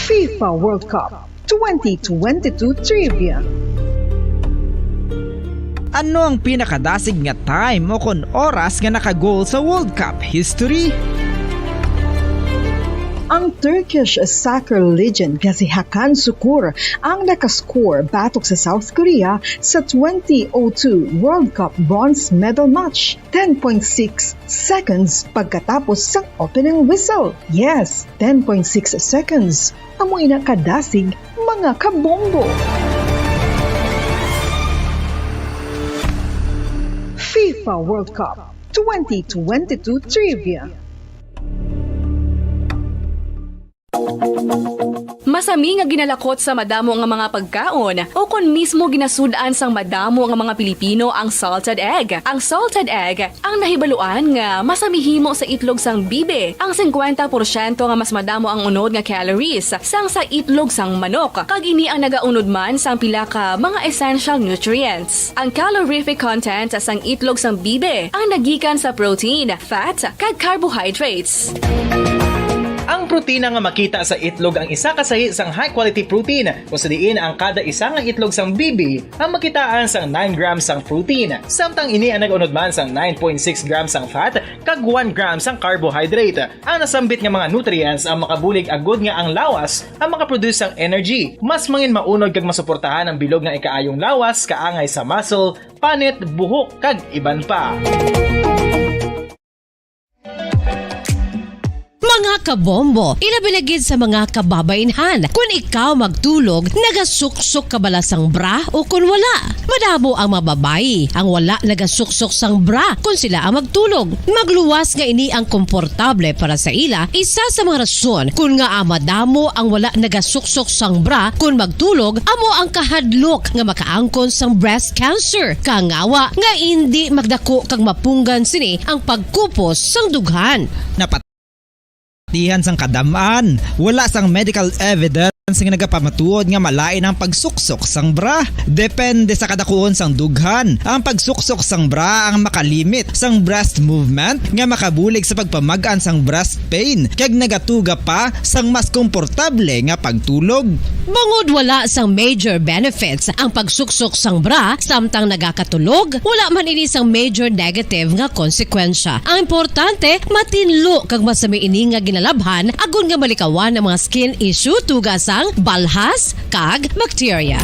FIFA World Cup twenty twenty-two Trivia. Ano ang pinakadasig nga time o kon oras nga naka-goal sa World Cup history? Ang Turkish soccer legend nga si Hakan Sukur ang nakascore batok sa South Korea sa twenty oh two World Cup bronze medal match ten point six seconds pagkatapos sang opening whistle. Yes, ten point six seconds. Amo ina kadasig, mga kabombo. FIFA World Cup twenty twenty-two Trivia. Masami nga ginalakot sa madamo nga mga pagkaon, o kon mismo ginasud-an sang madamo nga mga Pilipino ang salted egg. Ang salted egg ang nahibaluan nga masami himo sa itlog sang bibi. Ang singkwenta porsyento nga mas madamo ang unod nga calories sang sa itlog sang manok, kag ini ang nagaunod man sang pila ka mga essential nutrients. Ang calorific content sang itlog sang bibi ang nagikan sa protein, fat, kag carbohydrates. Ang protina nga makita sa itlog ang isa ka sahi sang high-quality protein, kung sa diin ang kada isa nga itlog sang bibi ang makitaan sang nine grams sang protein, samtang ini ang nag-unod man sang nine point six grams sang fat kag one gram sang carbohydrate. Ang nasambit nga mga nutrients ang makabulig agud nga ang lawas ang makaproduce sang energy. Mas mangin maunod kag masuportahan ang bilog nga ikaayong lawas, kaangay sa muscle, panit, buhok, kag iban pa. Mga kabombo, ilabi na gid sa mga kababaynhan. Kun ikaw magtulog, nagasuksok ka bala sang bra o kun wala? Madamo ang mga babayi ang wala nagasuksok sang bra kun sila ang magtulog. Magluwas nga ini ang komportable para sa ila. Isa sa mga rason kun ngaa madamo ang wala nagasuksok sang bra kun magtulog amo ang kahadlok nga makaangkon sang breast cancer. Kangawa nga indi magdako kag mapunggan sini ang pagkupos sang dughan. Napatihan sang kadam-an, wala sang medical evidence nga nagapamatuod nga malain ang pagsuksok sang bra. Depende sa kadakuon sang dughan. Ang pagsuksok sang bra ang makalimit sang breast movement nga makabulig sa pagpamag-an sang breast pain, kag nagatuga pa sang mas komportable nga pagtulog. Bangod wala sang major benefits ang pagsuksok sang bra samtang nagakatulog, wala man ini sang major negative nga konsekwensya. Ang importante, matinlo kag masami ini nga ginalabhan agod nga malikawan ang mga skin issue, tuga sang balhas kag bakterya.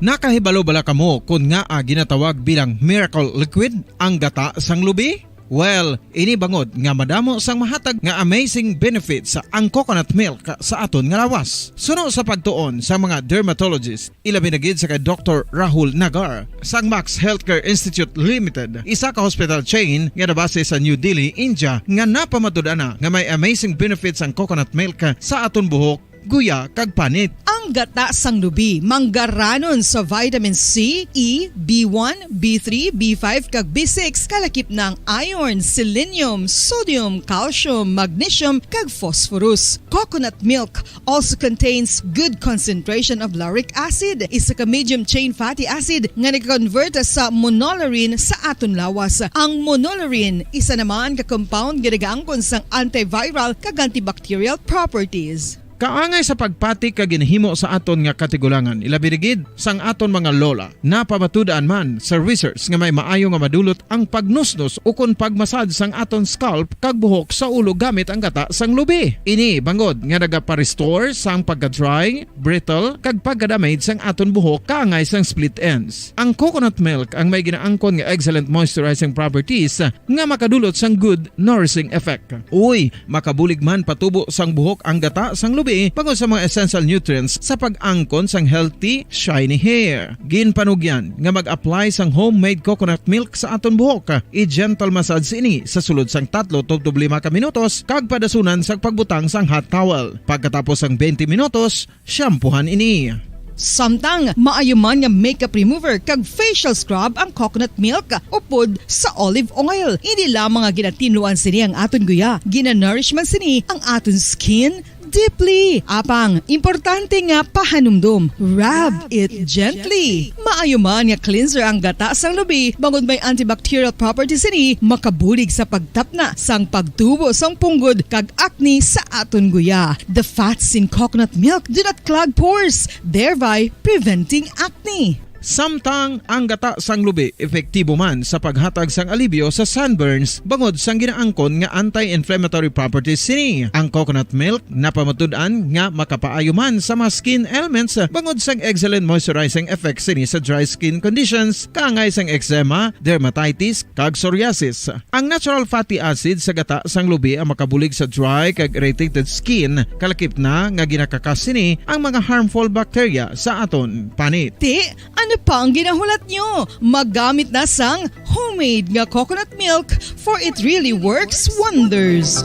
Nakahibalo bala kamo kon ngaa ginatawag bilang miracle liquid ang gata sang lubi? Well, ini bangod nga madamo sang mahatag nga amazing benefits ang coconut milk sa aton nga lawas. Suno sa pagtuon sa mga dermatologist, ilabi na gid sa kay Doktor Rahul Nagar sang Max Healthcare Institute Limited, isa ka hospital chain nga nabase sa New Delhi, India, nga napamatud-an na nga may amazing benefits ang coconut milk sa aton buhok, guya, kag panit. Ang gata sang lubi manggaranon sa vitamin C, E, B one, B three, B five, kag B six, kalakip na ang iron, selenium, sodium, calcium, magnesium, kag phosphorus. Coconut milk also contains good concentration of lauric acid, isa ka medium chain fatty acid nga nag-convert sa monolaurin sa aton lawas. Ang monolaurin, isa naman ka compound nga nagaangkon sang antiviral kag antibacterial properties. Kaangay sa pagpati kag ginhimo sa aton nga katigulangan, ilabi na gid sang aton mga lola. Napamatud-an man sa research nga may maayo nga madulot ang pagnusnos ukon pagmasad sang aton scalp kag buhok sa ulo gamit ang gata sang lubi. Ini bangod nga nagapa-restore sang pagka-dry, brittle, kag pagka-damage sang aton buhok kaangay sang split ends. Ang coconut milk ang may ginaangkon nga excellent moisturizing properties nga makadulot sang good nourishing effect. Uy, makabulig man patubo sang buhok ang gata sang lubi bangod sa mga essential nutrients sa pag-angkon sang healthy, shiny hair. Ginpanugyan nga mag-apply sang homemade coconut milk sa aton buhok. I-gentle massage ini sa sulod sang tatlo tubtob lima ka minutos kag padasunan sang pagbutang sang hot towel. Pagkatapos sang twenty minutos, shampoohan ini. Samtang maayo man nga makeup remover kag facial scrub ang coconut milk upod sa olive oil. Hindi lamang nga ginatinluan sini ang aton guya, ginanourish man sini ang aton skin deeply. Apang, importante nga pahanumdom, rub it gently. Maayo man nga cleanser ang gata sang lubi, bangod may antibacterial properties sini, makabulig sa pagtapna sang pagtubo sang punggod kag acne sa aton guya. The fats in coconut milk do not clog pores, thereby preventing acne. Samtang ang gata sang lubi epektibo man sa paghatag sang alibyo sa sunburns bangod sang ginaangkon nga anti-inflammatory properties sini. Ang coconut milk napamatud-an nga makapaayo man sa mga skin ailments bangod sang excellent moisturizing effect sini sa dry skin conditions kaangay sang eczema, dermatitis, kag psoriasis. Ang natural fatty acid sa gata sang lubi ang makabulig sa dry kag irritated skin, kalakip na nga ginakakas sini ang mga harmful bacteria sa aton panit. Ti, ano pa ang ginahulat nyo? Magamit na sang homemade nga coconut milk, for it really works wonders.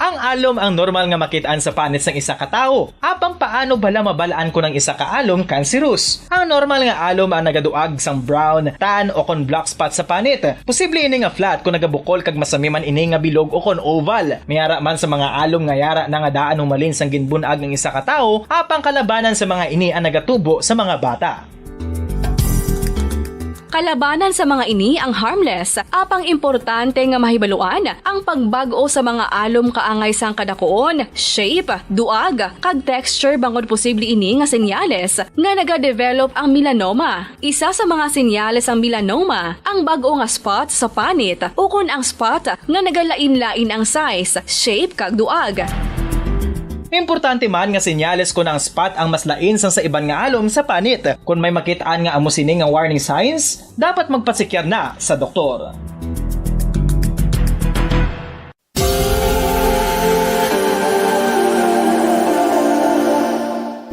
Ang alom ang normal nga makit-an sa panit sang isa ka tawo. Apang paano bala mabal-an kon ang isa ka alom cancerous? Ang normal nga alom ang nagaduag sang brown, tan, o kon black spot sa panit. Posible ini nga flat kon nagabukol kag masami man ini nga bilog o kon oval. May ara man sa mga alom nga yara na nga daan humalin sang ginbun-ag ang isa ka tawo, apang kalabanan sa mga ini ang nagatubo sa mga bata. Kalabanan sa mga ini ang harmless, apang importante nga mahibaluan ang pagbag-o sa mga alom kaangay sang kadakuon, shape, duag, kag texture bangod posible ini nga senyales nga nagadevelop ang melanoma. Isa sa mga senyales sang melanoma ang bag-o nga spot sa panit ukon ang spot nga nagalain-lain ang size, shape, kag duag. Importante man nga senyales kon ang spot ang mas lain sang sa iban nga alom sa panit. Kon may makit-an nga amo sini nga warning signs, dapat magpasikyar na sa doktor.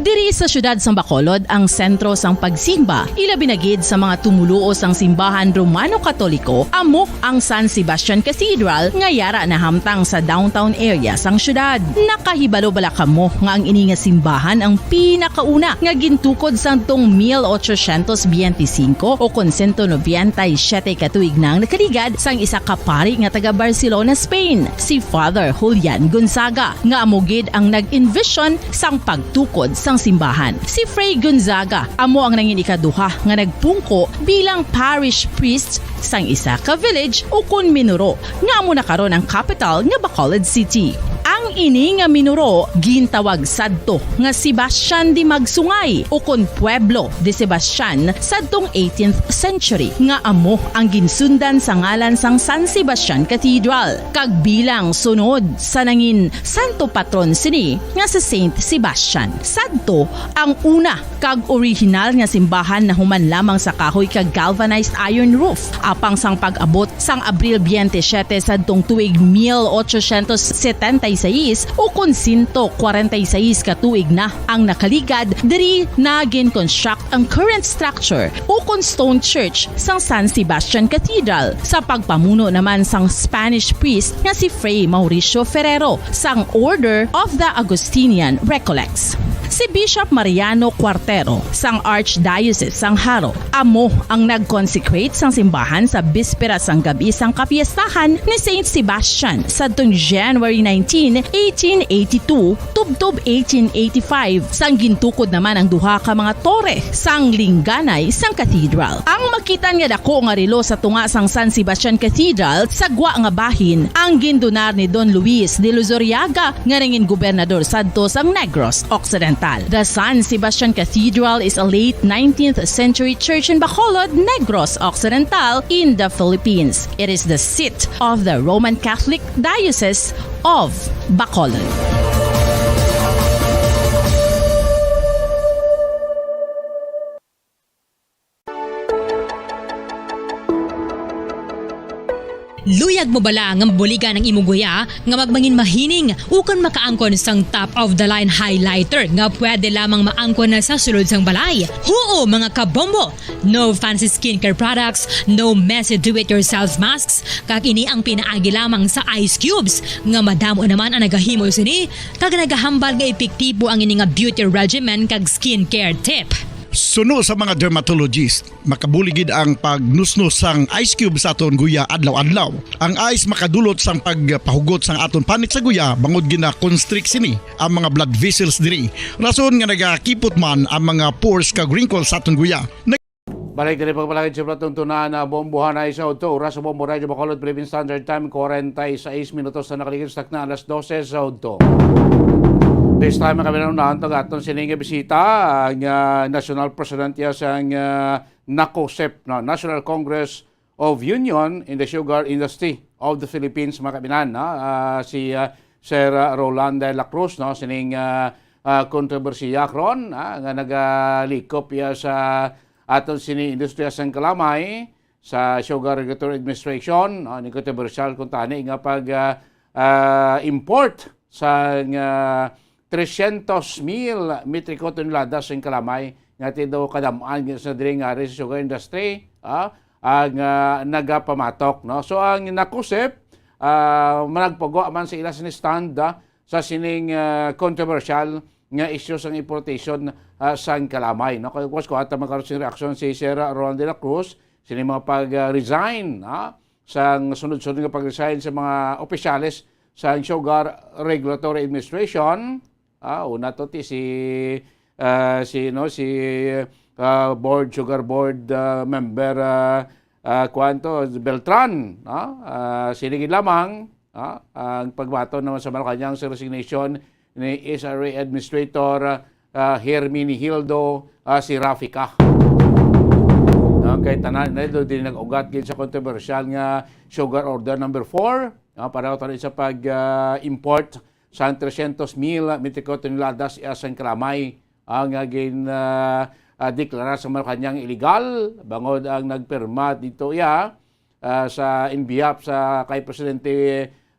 Diri sa siyudad sang Bacolod ang sentro sang pagsimba, ilabi na gid sa mga tumoluo sang simbahan Romano-Katoliko, amo ang San Sebastian Cathedral nga yara nahamtang sa downtown area sang siyudad. Nakahibalo bala kamo nga ang ini nga simbahan ang pinakauna nga gintukod sadtong mil ochocientos biyente singko o kon sento nobenta y siyete ka tuig na ang nakaligad sang isa ka pari nga taga Barcelona, Spain, si Father Julian Gonzaga, nga amo gid ang nag-envision sang pagtukod sang simbahan. Si Fray Gonzaga amo ang nangin ikaduha nga nagpungko bilang parish priest sang isa ka village ukon minuro nga amo na karon ang kapital nga Bacolod City. Ang ini nga minuro gintawag sadto nga Sebastian de Magsungay ukon Pueblo de Sebastian sadtong eighteenth century, nga amo ang ginsundan sa ngalan sang San Sebastian Cathedral, kag bilang sunod sa nangin santo patron sini nga si Saint Sebastian. Sadto ang una kag orihinal nga simbahan nahuman lamang sa kahoy kag galvanized iron roof. Apang sang pag-abot sang Abril biyente siyete sadtong tuig mil ochocientos setenta y seis, ukon sento kwarenta y seis ka tuig na ang nakaligad, diri na gin-construct ang current structure ukon stone church sang San Sebastian Cathedral, sa pagpamuno naman sang Spanish priest nga si Fray Mauricio Ferrero sang Order of the Augustinian Recollects. Si Bishop Mariano Cuartero sang Archdiocese sang Jaro amo ang nag-consecrate sang simbahan sa bispera sang gab-i sang kapiestahan ni Saint Sebastian sadtong January nineteen, eighteen eighty-two, tubtob eighteen eighty-five, sang gintukod naman ang duha ka mga tore sang lingganay sang cathedral. Ang makit-an nga dako nga relo sa tunga sang San Sebastian Cathedral sa gwa nga bahin ang gindonar ni Don Luis de Luzuriaga nga nangin gobernador sadto sang Negros Occidental. The San Sebastian Cathedral is a late nineteenth century church in Bacolod, Negros Occidental, in the Philippines. It is the seat of the Roman Catholic Diocese of Bacolod. Luyag mo bala nga mabuligan ang imong guya nga magmangin mahining ukon makaangkon sang top of the line highlighter nga pwede lamang maangkon na sa sulod sang balay? Huo, mga kabombo! No fancy skincare products, no messy do-it-yourself masks, kag ini ang pinaagi lamang sa ice cubes, nga madamo naman ang nagahimo sini, kag nagahambal nga epektibo ang ini nga beauty regimen kag skincare tip. Suno sa mga dermatologist, makabulig gid ang pagnusnos sang ice cube sa aton guya adlaw-adlaw. Ang ice makadulot sang pagpahugot sang aton panit sa guya, bangod gina-constrict sini ang mga blood vessels diri. Rason nga nagakipot man ang mga pores kag wrinkles sa aton guya. Balik diri pagpalagid sa platong tuna na bombohan ay sa udto. Oras sa Bombo Radyo Bacolod, Philippine Standard Time, kwarenta y seis minutos na nakaligid sa takna alas dose sa udto. This time, kami na naman ang aton sining bisita, ang, ah, National President ya sang, ah, NACOSEP, no? National Congress of Union in the Sugar Industry of the Philippines, mga kabinan, no? Ah, si, ah, Sir, ah, Roland de la Cruz, no? Sining, ah, ah, kontrobersiya karon, ah, nga nagalikop ya sa aton sini industriya sang kalamay, sa Sugar Regulatory Administration, ah, ni kontrobersyal kung tani nga pag, ah, ah, import sang, ah, tresyentos mil metriko tonelada sang kalamay nga ti daw kadam-an gid sa diri nga ari sa sugar industry, ah, ang, ah, nagapamatok, no? So, ang NACOSEP, ah, managpagwa man sa ila sini stand, ah, sa sining, ah, controversial nga isyu sang importation, ah, sang kalamay, no? Kay, of course, kuha ta man karon sing reaksyon si Sir Roland de la Cruz, sini mga pag, ah, resign, ah, sang sunod-sunod nga pag-resign sa mga opisyales sa Sugar Regulatory Administration. Ah, una to ti si, ah, si, no, si, ah, board, Sugar Board, ah, member, ah, ah, kuwan to, Beltran, no? Ah, sini gid lamang, ah, ang pagbaton naman sa Malacañang sa resignation ni S R A Administrator, ah, Herminihildo, ah, Serafica. No, kay tanan na ito, din nag-ugat gid sa kontrobersyal nga Sugar Order number four, no, para tani sa pag, ah, import sa tresyentos mil metriko toneladas iya sang kalamay ang, ah, gin, ah, ah, deklara sa Malacañang iligal, bangod ang nagpirma dito iya, ah, sa, in behalf sa kay Presidente,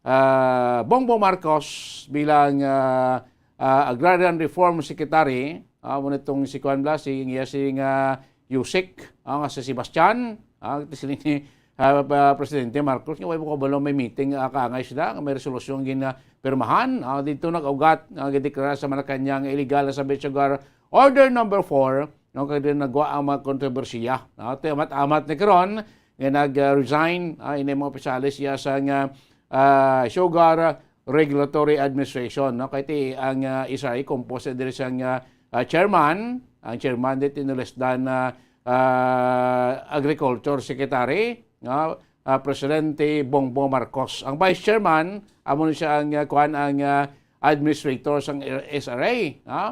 ah, Bongbong Marcos bilang, ah, ah, Agrarian Reform Secretary, ah, mo nitong si Kuan Blas, si, iya si nga Yusik, ah, nga si Sebastian, ah, siling ni, ah, pa-, Presidente Marcos, nga way mo kabalo may meeting, ah, kaangay sila, nga may resolusyon gin, ah, pirmahan, ah, dito nag-ugat, ah, gideklara sa Malacañang illegal na sa Sugar Order number four, no, kay din nagwa ang mga kontrobersiya, no? Ito yung amat-amat ni karon, nga nag-resign, ah, ini mga opisyales iya sa nga, ah, Sugar Regulatory Administration, no? Kay ti ang, ah, isa ay composed diri sang, ah, ah, chairman, ang chairman dito no less than, ah, ah, Agriculture Secretary, no? Ah, Presidente Bongbong Marcos. Ang vice chairman, amo ni siya ang, ah, kuan, ang, ah, administrator sang S R A, no?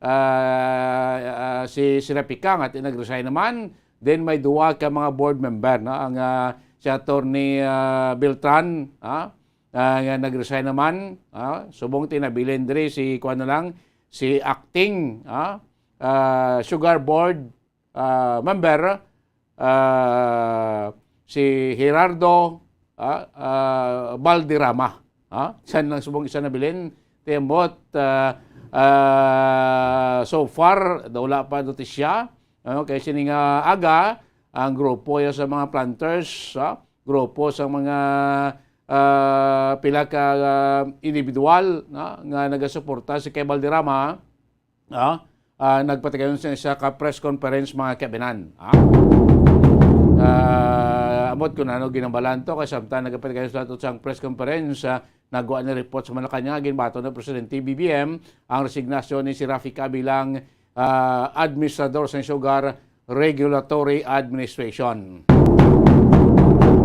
Ah, ah, si, si Repica nga ti nag-resign naman. Then may duwa ka mga board member, no? Ang, ah, si Attorney, ah, Beltran, ah, ah, nga nag-resign naman, ah, subong tinabilin diri si, kuwan na lang, si acting, ah, ah, Sugar Board, ah, member, ah, si Gerardo, ah, ah, Valderrama, ah, siya lang subong isa nabilin, tiambot, ah, ah, so far, daw wala pa notisya, ano, kay sini nga aga, ang grupo ya sa mga planters, ah, grupo sa mga, ah, pila ka, ah, individual, no, nga nagasuporta si kay Valderrama, ah, ah, nagpatigayon sa isa ka press conference, mga kabinan, ah. Ah, amot kung ano ginambalan to, kay samtang nagpatigayon sila to sa press conference, ah, nagwa ni report sa Malacañang, ginbato na Presidente B B M ang resignasyon ni si Rafi Ka bilang, ah, administrador sa Sugar Regulatory Administration.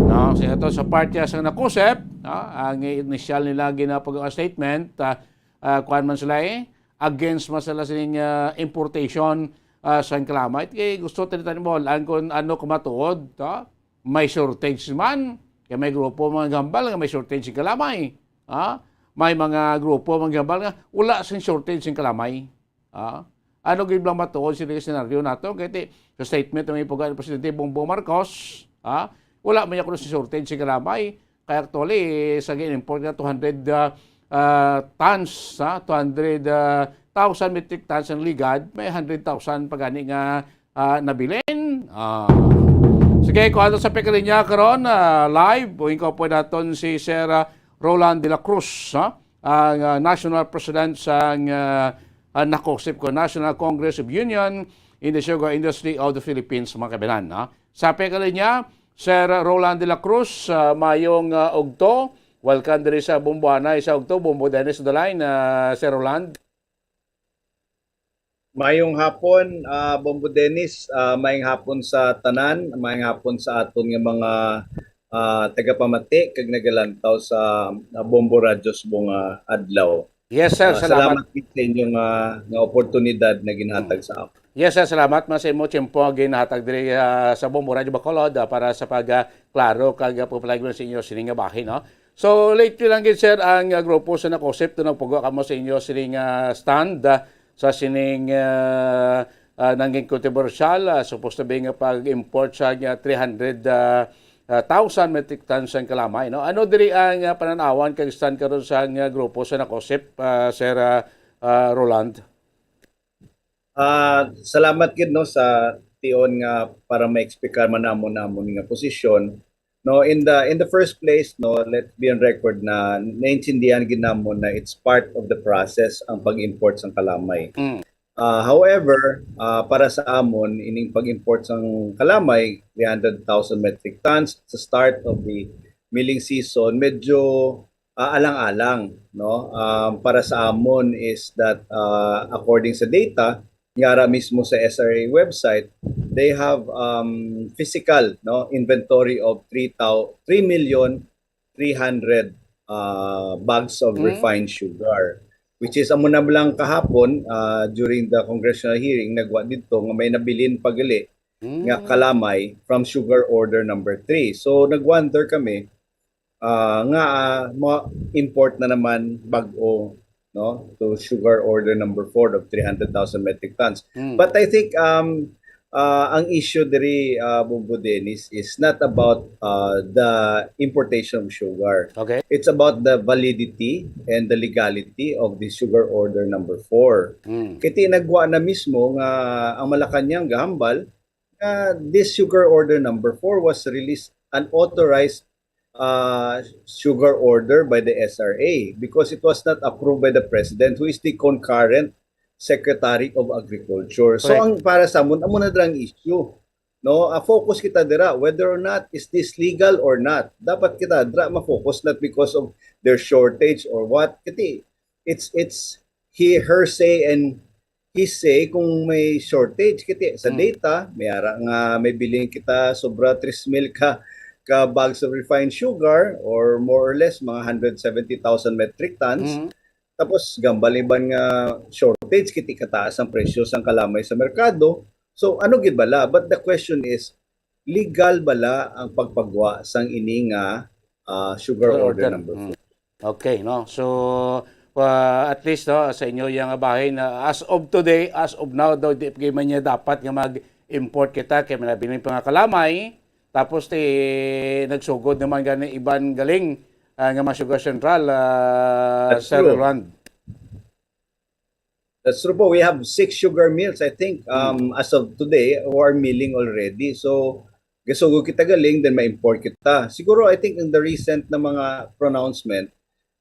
No, sa ito, sa parte sa NACOSEP, no, ang initial nila ginapag statement, ah, ah, kuwan man sila eh, against man sila sining, ah, importation, ah, sa kalamay. Kay gusto tani tani mo, ang kung ano kumatuod, no? May shortage man. Kay may grupo mga gambal nga may shortage sa kalamay. Ha? May mga grupo mga gambal nga wala sing shortage sa kalamay. Ah, ano gid bang matuod sa senaryo nato? Kay ti, sa statement ng ipuga ni Presidente Bongbong Marcos, ah, wala man niya kuno si shortage sa kalamay. Kaya actually, sa gin-import nga two hundred, ah, ah, tons, ah, two hundred, ah, thousand metric tons ang ligad, may hundred thousand pa gani nga, ah, nabilin. Ah. Sige, kuha sa pagkalinya karon, ah, live, buhin ko po naton si Sir, ah, Roland de la Cruz, ha? Ang, ah, National President sang, ah, ah, NACOSEP ko, National Congress of Union in the Sugar Industry of the Philippines, mga kabinan, ha? Sa pagkalinya, Sir Roland de la Cruz, ah, mayong, ah, ugto. Welcome diri sa Bombo Anay sa ugto, Bombo Dennis on the line, ah, Sir Roland. Mayong hapon, ah, Bombo Dennis, ah, mayong hapon sa tanan, mayong hapon sa aton nga mga, ah, tagapamati kag nagalantaw sa, ah, Bombo Radyo subong nga adlaw. Yes, sir. Ah, salamat. Salamat gid sa inyong, ah, nga oportunidad na ginhatag sa ako. Yes, sir. Salamat man sa imo tiyempo nga ginahatag diri, ah, sa Bombo Radyo Bacolod, ah, para sa pag, ah, klaro kag, ah, pagpalagyo sa inyo sining nga bahin, no? So, lately lang gid, sir, ang, ah, grupo sa Nakosip to nagpugwa kamo sa inyo sining, ah, stand, ah, sa sining, ah, ah, nangin kontrobersyal, ah, supposed to be nga pag-import sa, ah, three hundred, ah, ah, thousand metric tons ang kalamay, no? Ano diri ang, ah, panan-awan kag stand karon sa, ah, grupo sa Nakosip, ah, Sir, ah, ah, Roland? Ah, salamat gid, no, sa tion nga para ma-explicar man namon amon nga posisyon. No, in the, in the first place, no, let's be on record na naintindihan gid namon na it's part of the process ang pag-import sang kalamay. Mm. Ah, however, ah, para sa amon, ining pag-import sang kalamay, three hundred thousand metric tons sa start of the milling season, medyo, ah, alang-alang, no? Um, para sa amon is that, ah, according sa data, nga ara mismo sa S R A website, they have, um, physical, no, inventory of three thou-, three million three hundred, uh, bags of Mm. refined sugar, which is amo na lang kahapon, uh, during the congressional hearing, nagwa didto nga may nabilin pa gali Mm. nga kalamay from sugar order number three. So, nag-wonder kami, uh, nga, uh, ma-import na naman bag-o, no, to sugar order number four of three hundred thousand metric tons. Mm. But I think, um, uh, ang issue diri, uh, Bombo Dennis, is not about, uh, the importation of sugar. Okay. It's about the validity and the legality of the sugar order number four. Mm. Kay ti nagwa na mismo nga ang Malacañang gahambal nga this sugar order number four was released unauthorized, uh, sugar order by the S R A because it was not approved by the president, who is the concurrent Secretary of Agriculture. So, correct. Ang para sa amon, amo na dira ang issue, no? A focus kita dira whether or not is this legal or not. Dapat kita dira ma-focus, not because of their shortage or what. Kay ti, it's, it's he, her say and he say kung may shortage. Kay ti sa Mm. data, may ara nga may bilin kita sobra tres mil ka, ka bags of refined sugar, or more or less mga hundred seventy thousand metric tons. Mm. Tapos, gambal iban nga shortage, kay ti kataas ang presyo sang kalamay sa merkado. So, ano gid bala? But the question is, legal bala ang pagpagwa sang ini nga, ah, sugar Sugar order order. number Mm. four? Okay, no? So, ah, at least, no, sa inyo yang bahin, ah, as of today, as of now daw, di pa man niya dapat nga mag-import kita kay may nabilin pa nga kalamay. Tapos, ti, nagsugod naman gani iban galing, ah, nga mga sugar central, ah, That's Sir true. Roland. That's true po. We have six sugar mills, I think, um, Mm. as of today, who are milling already. So, gasugod kita galing, then ma-import kita. Siguro, I think, in the recent na mga pronouncement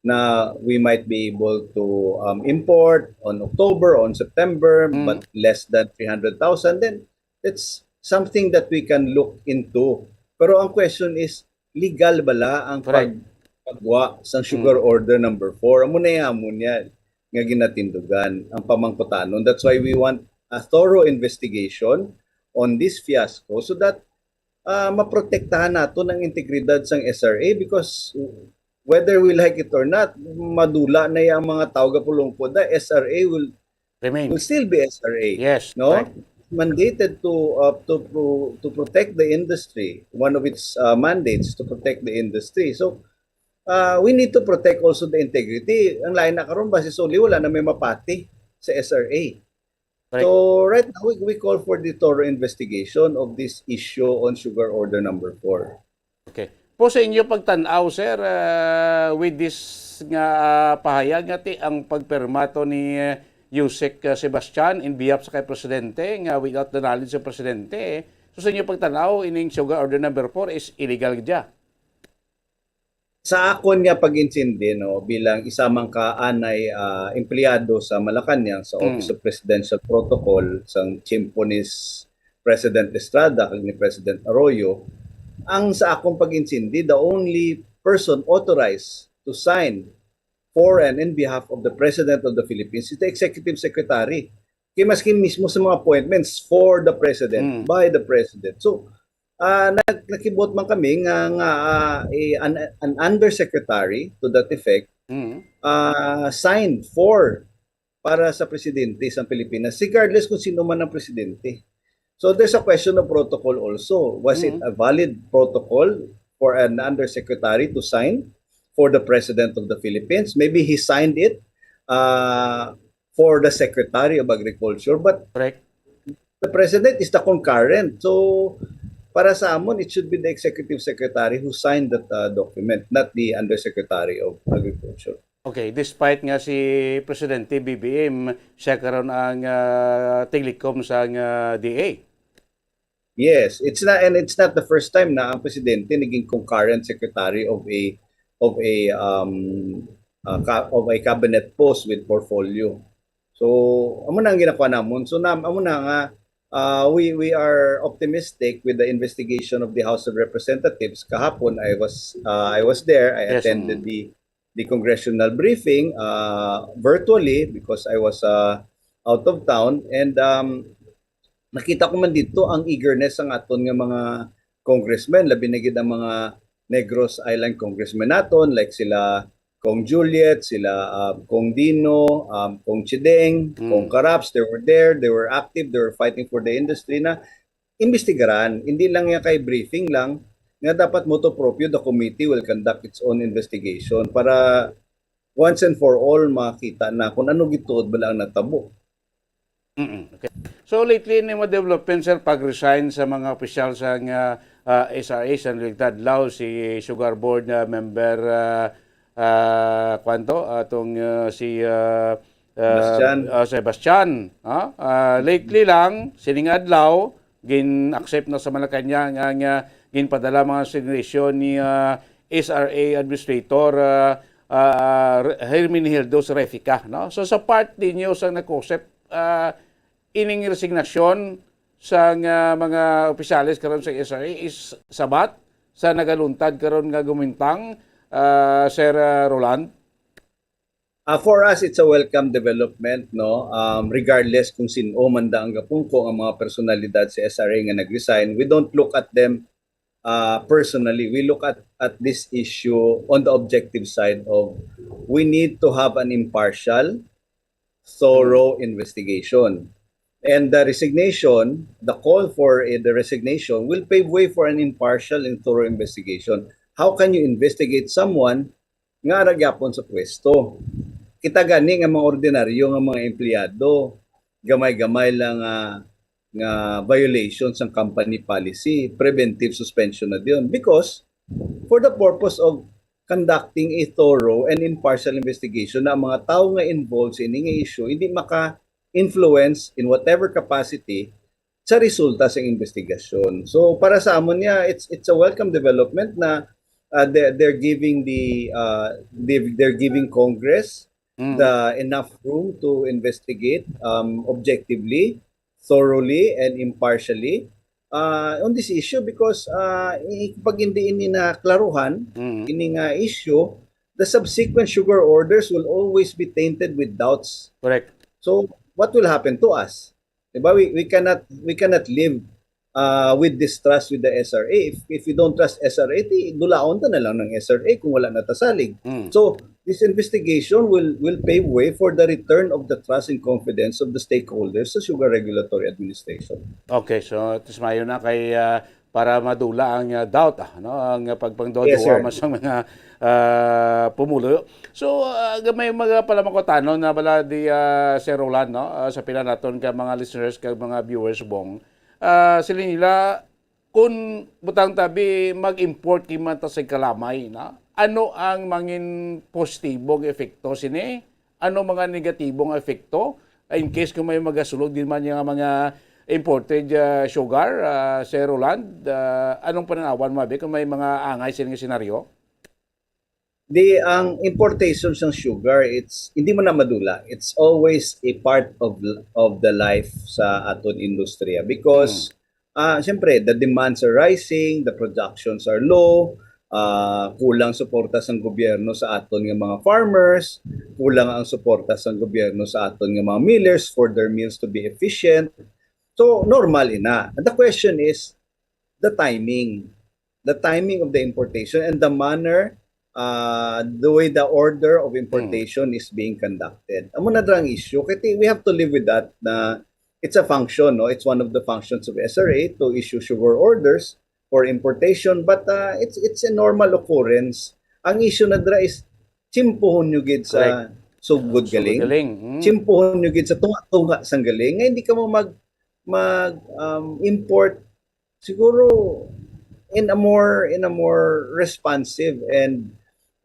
na we might be able to, um, import on October, on September, Mm. but less than three hundred thousand, then it's something that we can look into. Pero ang question is, legal bala ang Correct. pag-, pagwa sang sugar Mm. order number four? Amo na yung amo niya nga ginatindugan ang pamangkutanon. That's why we want a thorough investigation on this fiasco so that, ah, maprotektahan naton ang integridad sang S R A because whether we like it or not, madula na yung mga tao gapulungkod na S R A will Remain. will still be S R A, Yes, no? correct. Mandated to, uh, to pro-, to protect the industry. One of its, uh, mandates to protect the industry. So, uh, we need to protect also the integrity. Ang lain na karon, basi suli, wala na may mapati sa S R A. Correct. So, right now, we, we call for the thorough investigation of this issue on sugar order number four. Okay. Po sa inyo pagtan-aw, sir, ah, with this nga, ah, pahayag nga ti ang pagpirma to ni, eh, Usec, ah, Sebastian in behalf sa kay presidente nga without the knowledge sa presidente, eh. So sa inyo pagtan-aw, ining sugar order number four is illegal gid siya? Sa akon nga pag-intindi, no, bilang isa man ka anay, ah, empleyado sa Malacañang sa Mm. Office of Presidential Protocol, sang tiyempo ni s-, President Estrada kag ni President Arroyo, ang sa akong pag-intindi, the only person authorized to sign for and in behalf of the President of the Philippines is the Executive Secretary. Kay maski mismo sa mga appointments for the President, Mm. by the President. So, ah, nag-, nakibot man kami nga, nga, ah, eh, an, an undersecretary to that effect Mm. uh, signed for para sa presidente sa Pilipinas, regardless kung sino man ang presidente. So there's a question of protocol also. Was it Mm. a valid protocol for an undersecretary to sign for the president of the Philippines? Maybe he signed it uh, for the secretary of agriculture, but Correct. the president is the concurrent. So para sa amon, it should be the executive secretary who signed that uh, document, not the undersecretary of agriculture. Okay, despite nga si Presidente B B M, siya karon ang ah, tiglikom sang ah, D A. Yes, it's not, and it's not the first time na ang presidente naging concurrent secretary of a of a um uh, ka, of a cabinet post with portfolio. So, amo na ang ginakuha namon. So, na, amo na nga uh, we we are optimistic with the investigation of the House of Representatives. Kahapon I was uh, I was there. I Yes, attended mm. the the congressional briefing uh, virtually because I was uh, out of town, and um, nakita ko man dito ang eagerness sang aton nga mga congressmen, labi na gid ang mga Negros Island congressmen naton, like sila Cong Juliet, sila um, Cong Dino, um, Cong Chideng, Mm. Cong Caraps, they were there, they were active, they were fighting for the industry na imbestigaran. Hindi lang yan kay briefing lang, nga dapat motu proprio the committee will conduct its own investigation para once and for all makita na kung ano gituod bala ang natabo. Mm-mm. Okay. So lately ni mga development, sir, pag-resign sa mga opisyal sa nga ah, S R A sa naligtad law, si Sugar Board ah, member ah, ah, kwanto atong ah, si ah, ah, Sebastian. ah, Sebastian, ha? Ah, lately lang sining adlaw gin-accept na sa Malacañang ang ah, ginpadala mga resignation ni ah, S R A administrator ah, ah, Hermenegildo Refica, no? So sa part ninyo sa nag-accept ah, ining resignasyon sa nga mga opisyales karon sa S R A is sabat sa nagaluntad karon nga gumintang, ah, Sir ah, Roland? Uh, for us, it's a welcome development, no? Um, regardless kung sino man da ang gapungko ang mga personalidad sa S R A nga nag-resign, we don't look at them uh, personally. We look at at this issue on the objective side of we need to have an impartial, thorough investigation. And the resignation, the call for uh, the resignation will pave way for an impartial and thorough investigation. How can you investigate someone nga ara gyapon sa pwesto? Kita gani nga mga ordinaryo nga mga empleyado, gamay-gamay lang nga nga violation sang company policy, preventive suspension na diyon. Because for the purpose of conducting a thorough and impartial investigation na ang mga tawo nga involved sa ini nga issue hindi maka-influence in whatever capacity sa resulta sa investigasyon. So para sa amon niya, it's it's a welcome development na uh, they're, they're giving the uh, they, they're giving Congress Mm. the enough room to investigate um, objectively, thoroughly, and impartially uh, on this issue because uh, i- pag hindi ini na klaruhan, Mm. ini nga issue, the subsequent sugar orders will always be tainted with doubts. Correct. So, what will happen to us? Diba? We, we cannot we cannot live uh, with distrust with the S R A. If, if you don't trust S R A, di, dulaon ta na lang ng S R A kung wala natasalig. Mm. So, this investigation will will pave way for the return of the trust and confidence of the stakeholders sa Sugar Regulatory Administration. Okay, so tis mayo na kay ah, para madula ang ah, doubt, ah, no, ang ah, Yes, pagpangduha-duha sir. man sa mga ah, pumulo. So ah, may mga palamakutanon na bala di ah, Sir Roland, no, ah, sa pila naton ka mga listeners kag mga viewers, Bong. Ah, sila nila, kung butang tabi mag-import kay man ta sa kalamay na, ano ang mangin positibo nga epekto sini? Ano mga negatibo nga epekto in case kung may magasulod din man yung mga imported ah, sugar, ah, Sir Roland? Ah, anong pananawan mo abi kung may mga angay sini nga senaryo? Di ang importation ng sugar, it's hindi mo na madula. It's always a part of of the life sa aton industriya because ah siyempre the demands are rising, the productions are low, ah kulang suporta sang gobyerno sa aton nga mga farmers, kulang ang suporta sang gobyerno sa aton nga mga millers for their mills to be efficient. So normal ina. The question is the timing. The timing of the importation and the manner uh, the way the order of importation is being conducted. Amo na dira ang issue. Kaya ti- we have to live with that na it's a function, no? It's one of the functions of S R A to issue sugar orders for importation, but uh, it's it's a normal occurrence. Ang issue na dira is tsimpuhon nyo gid sa sugod galing. Galing. Mm. Tsimpuhon nyo gid sa tunga-tunga sang galing. Nga hindi ka mo mag mag um, import siguro in a more in a more responsive and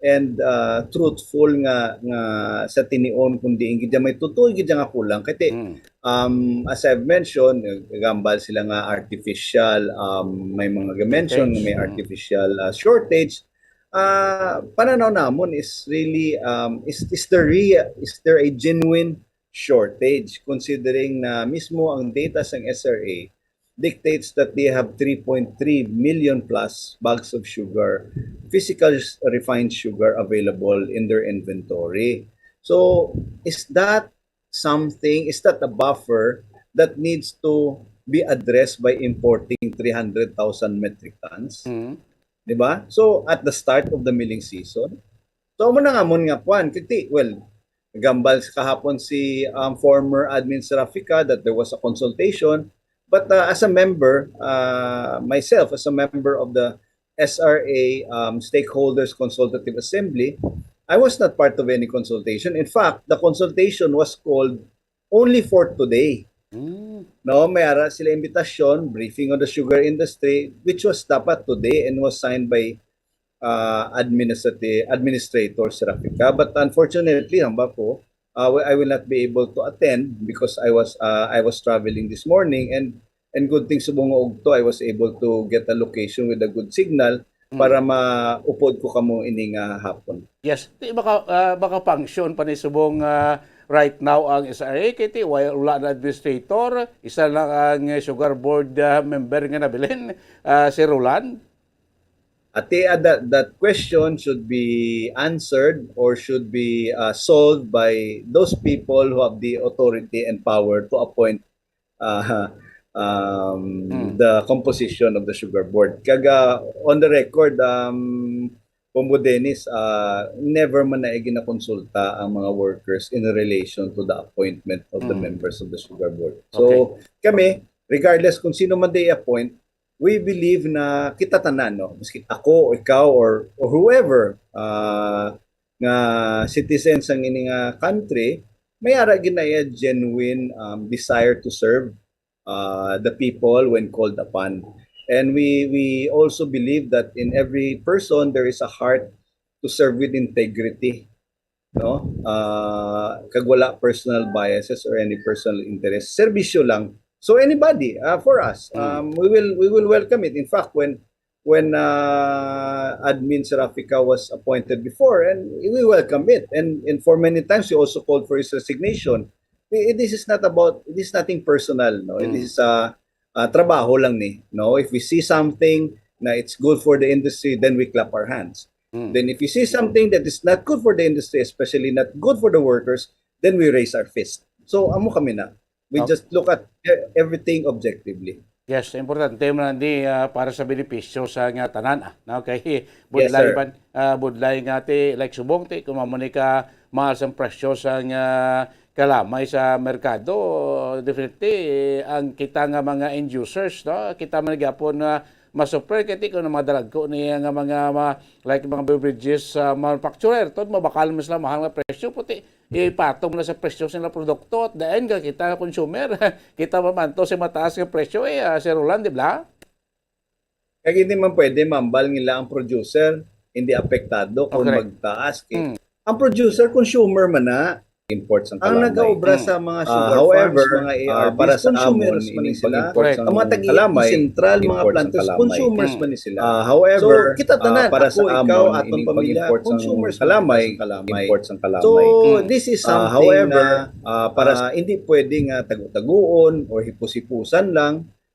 and uh, truthful nga nga sa tinion, kundi gid may tutoy gid nga kulang kay ti- Mm. um as I've mentioned, gambal sila nga artificial, um may mga mention may artificial uh, shortage. Uh pananaw namon is really um is is there real is there a genuine shortage, considering na mismo ang data sang S R A dictates that they have three point three million plus bags of sugar, physical s- refined sugar available in their inventory. So, is that something, is that a buffer that needs to be addressed by importing three hundred thousand metric tons? Mm. Di ba? So, at the start of the milling season, so, amo na nga mon nga kwan, kiti, well, gambal sa kahapon si um, former admin Seraphica that there was a consultation. But uh, as a member, uh, myself, as a member of the S R A um, Stakeholders Consultative Assembly, I was not part of any consultation. In fact, the consultation was called only for today. Mm. No, may ara sila imbitasyon, briefing on the sugar industry, which was dapat today and was signed by uh, administrative administrator Seraphica. But unfortunately, hamba ko, uh, I will not be able to attend because I was uh, I was traveling this morning, and and good thing subong nga ugto I was able to get a location with a good signal para maupod ko kamo ini nga hapon. Yes, ti maka ah, maka-function pa ni subong ah, right now ang S R A kay ti wala na administrator, isa lang ang sugar board ah, member nga nabilin, ah, si Roland. Ati ah, that that question should be answered or should be uh, solved by those people who have the authority and power to appoint uh, um, the composition of the sugar board. Kag uh, on the record, um, Bombo Dennis, uh, never man na ginakonsulta ang mga workers in relation to the appointment of the members of the sugar board. So, kami, regardless kung sino man they appoint, we believe na kita tanan, no? Maski ako, ikaw, or, or whoever uh, nga citizens sang ini nga country, may ara gid na iya genuine um, desire to serve uh, the people when called upon. And we we also believe that in every person there is a heart to serve with integrity, no? Uh, kag wala personal biases or any personal interest. Serbisyo lang. So anybody, uh, for us, um, we will we will welcome it. In fact, when when uh, Admin Seraphica was appointed before, and we welcome it. And and for many times, we also called for his resignation. I- This is not about, this is nothing personal, no? This is uh, uh, trabaho lang ni, no? If we see something na it's good for the industry, then we clap our hands. Then if we see something that is not good for the industry, especially not good for the workers, then we raise our fist. So amo kami na. We Okay. just look at e- everything objectively. Yes, importante man di ah, para sa benepisyo sa nga tanan ah. Na kay Yes, budlay sir. man ah, budlay nga ti like subong ti kung mamo ni ka mahal sang presyo sa nga kalamay sa merkado, definitely ang kita nga mga end users, no, kita man gyapon nga ma-suffer kay ti kung mga dalagko niya nga mga ma- like mga beverages ah, manufacturer, to mabakal man sila mahal nga presyo puti ipatong na sa presyo sa ilang produkto at the end ka kita nga consumer kita mamanto sa mataas nga presyo eh ah, Sir Roland, di ba? Kag hindi man pwede mambal nila ang producer hindi apektado kung Okay. magtaas kay Mm. ang producer consumer man na imports ang Ang kalamay. nagaobra sa mga Ah, sugar however, farms, mga ah, A R Vs, para sa consumers amon, man ining sila. pag-import Correct. sang Ang mga tag-iisip kalamay, sentral, mga imports ang planters, kalamay. consumers Mm. man ni sila. Ah, however, So, kita ah, tanan, para ako, sa ikaw, amon, atong ining pamilya, pag-import sang consumers man kalamay, sila sa kalamay. imports ang kalamay. So, Mm. this is Ah, something however, na, ah, para ah, hindi pwede nga tagu-taguon or hipus-hipusan lang.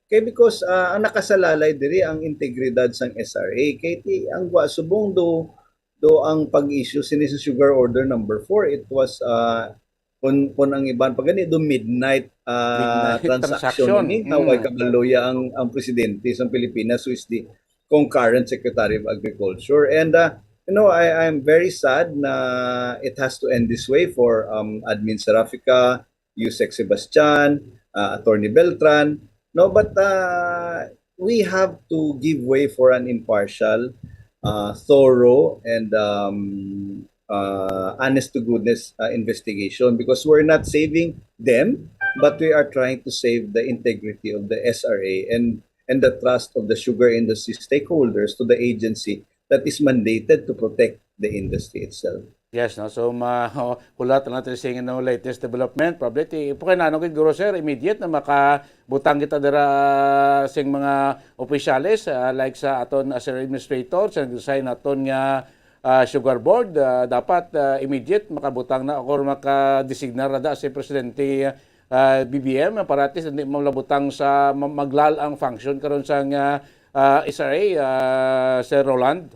Kay because ah, ang nakasalalay diri ang integridad sang S R A. Kay ti, ang gwa subong do do ang pag-issue sini sa sugar order number four, it was uh, kun, kun ang iban pa gani do midnight uh, Midnight transaction transaction. Ini na Mm. way kabalo ya ang ang presidente sa Pilipinas, who is the concurrent secretary of agriculture. And uh, you know, I, I'm very sad na it has to end this way for, um, Admin Serafica, Usec Sebastian, uh, Attorney Beltran, no? But, uh, we have to give way for an impartial, uh, thorough, and, um, uh, honest to goodness, uh, investigation, because we're not saving them, but we are trying to save the integrity of the S R A and, and the trust of the sugar industry stakeholders to the agency that is mandated to protect the industry itself. Yes, no? So, ma-, oh, hulat lang natin sing, no, latest development. Probably, ti, po kay nano gid, guro, sir, immediate na makabutang kita dira sing mga opisyales, ah, like sa aton as administrator, sa nag-resign naton nga, ah, sugar board, ah, dapat, ah, immediate makabutang na or makadesignar na da si Presidente, ah, B B M, para at least hindi malabutang sa ma-, maglal ang function karon sang, ah, ah, S R A, ah, Sir Roland.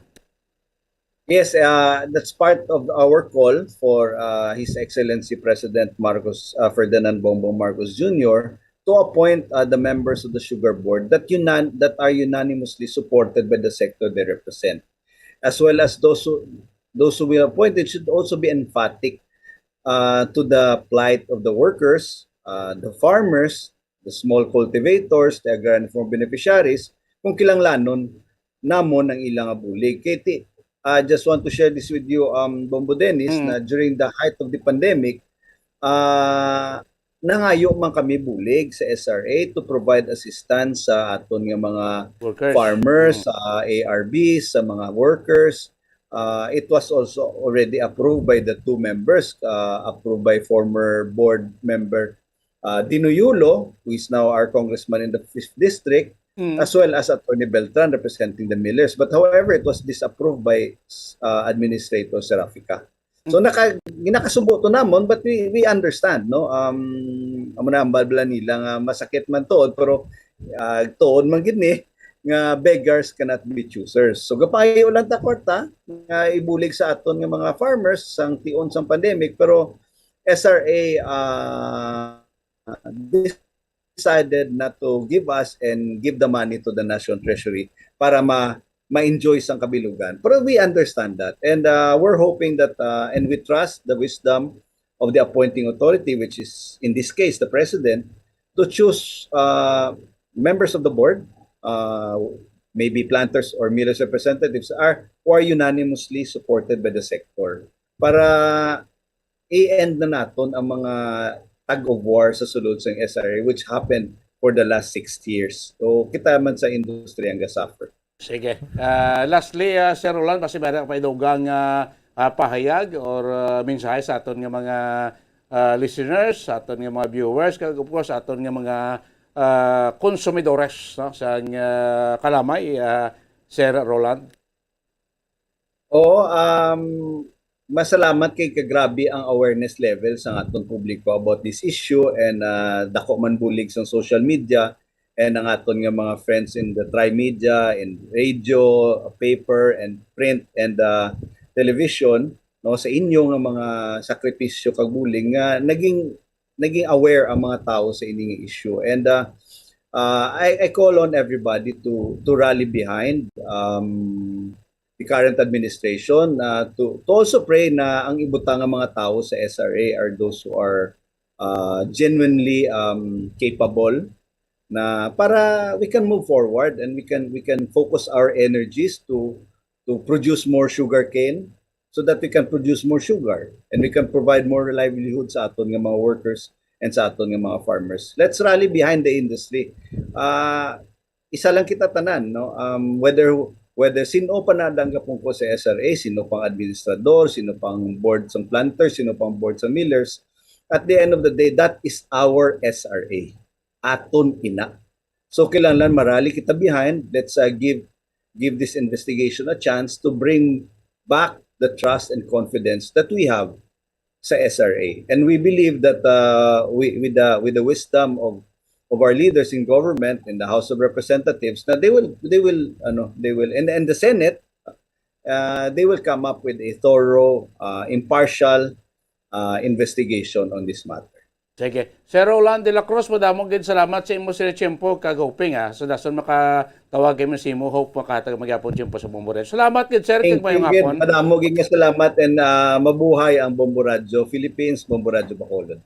Yes, uh, that's part of our call for, uh, His Excellency President Marcos, uh, Ferdinand Bongbong Marcos Junior to appoint, uh, the members of the Sugar Board that unan-, that are unanimously supported by the sector they represent, as well as those who, those who will appoint. It should also be emphatic, uh, to the plight of the workers, uh, the farmers, the small cultivators, the agrarian reform beneficiaries, kung kilanglanon namon ang ila nga bulig. Kay ti-, I just want to share this with you, um, Bombo Dennis, Mm. na during the height of the pandemic, ah, nangayo man kami bulig sa S R A to provide assistance sa aton nga mga Workers. farmers, Mm. sa A R Bs, sa mga workers. Uh, it was also already approved by the two members, uh, approved by former board member, uh, Dino Yulo, who is now our congressman in the fifth district, Mm. as well as Attorney Beltran representing the millers. But however, it was disapproved by, uh, Administrator Serafica. So, Mm. naka-, ginakasubo to namon, but we, we understand, no? Um, amo na ang balbala nila nga masakit man tuod, pero, ah, tuod man gid ni nga beggars cannot be choosers. So, gapayo lang ta kwarta nga ibulig sa aton nga mga farmers sang tion sang pandemic, pero S R A, ah, decided not to give us and give the money to the National Treasury para ma-, ma-enjoy sang kabilugan. Pero we understand that. And, uh, we're hoping that, uh, and we trust the wisdom of the appointing authority, which is, in this case, the president, to choose, uh, members of the board, uh, maybe planters or millers representatives, are, who are unanimously supported by the sector para i-end na naton ang mga tug of war sa sulod sang S R A, which happened for the last six years. So, kita man sa industriya ang gasuffer. Sige. Ah, lastly, ah, Sir Roland, basi may paidugang, ah, ah, pahayag or, ah, mensahe sa aton nga mga, ah, listeners, sa aton nga mga viewers, kag of course, sa aton nga mga, ah, konsumidores, no, sa, ah, kalamay, ah, Sir Roland? Oo, um, masalamat kay kagrabe ang awareness level sa aton publiko about this issue, and, uh, dako man bulig sa social media and ang aton nga mga friends in the tri-media, in radio, paper, and print, and, uh, television, no, sa inyo nga mga sakripisyo kag bulig nga naging, naging aware ang mga tawo sa ini nga issue. And, uh, uh, I, I call on everybody to, to rally behind, um, the current administration, uh, to, to also pray na ang ibutang nga mga tawo sa S R A are those who are, uh, genuinely, um, capable, na para we can move forward and we can, we can focus our energies to, to produce more sugarcane so that we can produce more sugar and we can provide more livelihood sa aton nga mga workers and sa aton nga mga farmers. Let's rally behind the industry. Ah, isa lang kita tanan, no? Um, whether, whether sino pa na ang gapungko sa S R A, sino pang administrador, sino pang board sang planters, sino pang board sa millers, at the end of the day, that is our S R A. Aton ina. So, kinahanglan marally kita behind. Let's, uh, give, give this investigation a chance to bring back the trust and confidence that we have sa S R A. And we believe that, uh, we, with the, with the wisdom of, of our leaders in government, in the House of Representatives, na they will, they will, ano, they will, and, and the Senate, uh, they will come up with a thorough, uh, impartial, uh, investigation on this matter. Sige. Sir Roland de la Cruz, madamo gid salamat sa imo, sir, tiyempo kag hoping, ah, sa dason makatawag kami sa imo, hope makatag magyapon tiyempo sa Bombo Radio. Salamat gid, sir, kag mayong hapon. Madamo gid nga salamat, and, ah, mabuhay ang Bombo Radio Philippines, Bombo Radio Bacolod.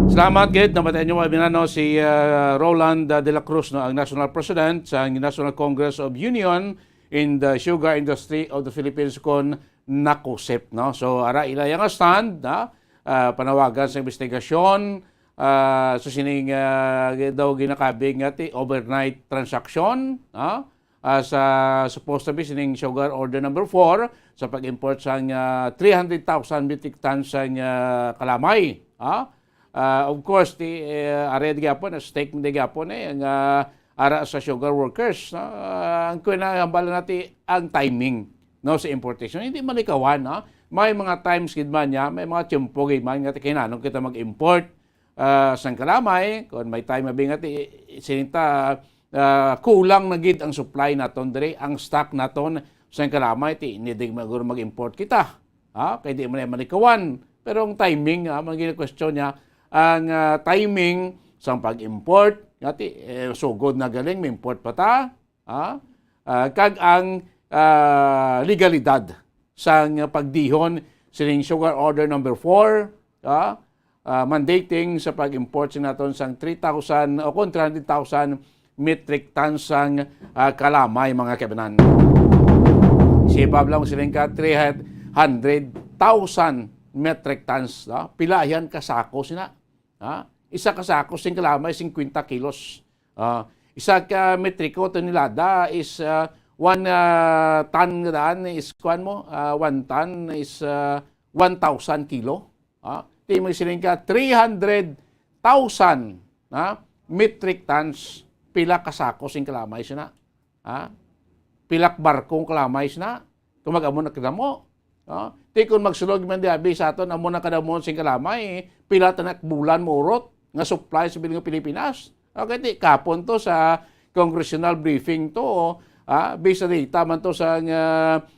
Salamat gid. Namatayan niyo, mga binano, si, ah, Roland, ah, de la Cruz, no, ang National President sa National Congress of Union in the Sugar Industry of the Philippines, kon NACOSUP, no? So, ara ila yang stand, ha? Ah, panawagan sa investigasyon, ah, sa sining, ah, daw ginakabig nga ti overnight transaction, ha? Ah, sa supposed to be sining sugar order number four sa pag-import sang, ah, three hundred thousand metric tons sang, ah, kalamay, ha? Ah, of course, ti, eh, are di gyapon, stake di gyapon, eh, ang, ah, ara sa sugar workers, no? Ah, ang kinahambal natin ang timing, no, sa importation. Hindi malikawan, no? May mga times gid man niya, may mga tiyempo gid man nga kinahanglan kita mag-import, ah, sang kalamay, kung may time abi nga ti, sining ta, ah, kulang na gid ang supply naton diri, ang stock naton sang kalamay, ti, hindi gid maguro mag-import kita. Ha? Kay di man malikawan. Pero ang timing, ah, man gid question niya, ang, ah, timing sang pag-import, nga ti, eh, sugod na galing, may import pa ta, ha? Ah, kag ang, ah, legalidad sang pagdihon sining sugar order number four, ha? Ah, mandating sa pag-import sa naton sang three thousand o kon three hundred thousand metric tons sang, ah, kalamay, mga kaibanan. Sipab lang siling ka, three hundred thousand metric tons, no? Pila yan ka sako sina? Ha? Isa ka sako sing kalamay, singkwenta kilos. Ah, isa ka metriko, tonelada, is, ah, one, ah, ton nga daan is, kuwan mo, ah, one ton is, ah, one thousand kilo. Ah, ti mo siling ka, three hundred thousand, ha, metric tons, pila ka sako sing kalamay sina? Ha? Pila ka barko ang kalamay sina? Kung mag-amo na kadamo. Ha? Ti kung magsulod man di abi sa aton, amo na kadamo sing kalamay, pila ta na ka bulan maurot nga supply sa bilang Pilipinas. Okay, ti kapon to sa congressional briefing to, ah, based sa data man to sa nga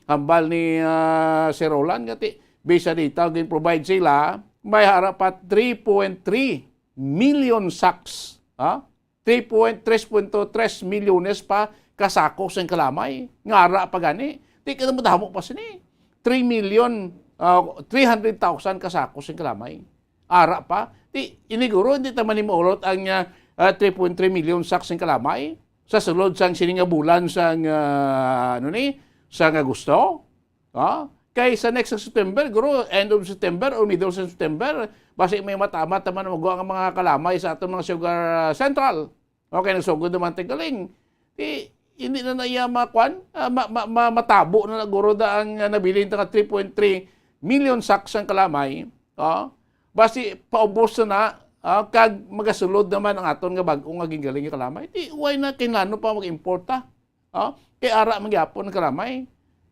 hambal ni, ah, Sir Roland, nga ti, based sa data gin-provide sila, may ara pa three point three million sacks, ha? Three point, tres punto tres milyones pa ka sako sang kalamay. Nga ara pa gani. Ti ka madamo pa sini. Three million, ah, three hundred thousand ka sako sang kalamay. Ara pa. Ti, iniguro, hindi ta man maurot ang, ah, ah, three point three million sacks sang kalamay sa sulod sang sini nga bulan sang, ah, ano ni, sang Agosto. Ha? Kay sa next September, guro, end of September or middle of September, basi may matamat naman ang mga kalamay sa aton mga sugar, ah, central. Okay, nagsugod naman ti galing. Ti, hindi na na iya makuan, ah, ma-, ma-, ma-, matabo na na guro da ang, ah, nabilin ta nga three point three million sacks ang kalamay. Oh, basi paubos na na, ah, kag magasulod naman ang aton nga bag-o nga gingaling nga kalamay. Ti, why na kinahanglan pa mag-import ta? Oh, kay ara man gyapon ang kalamay.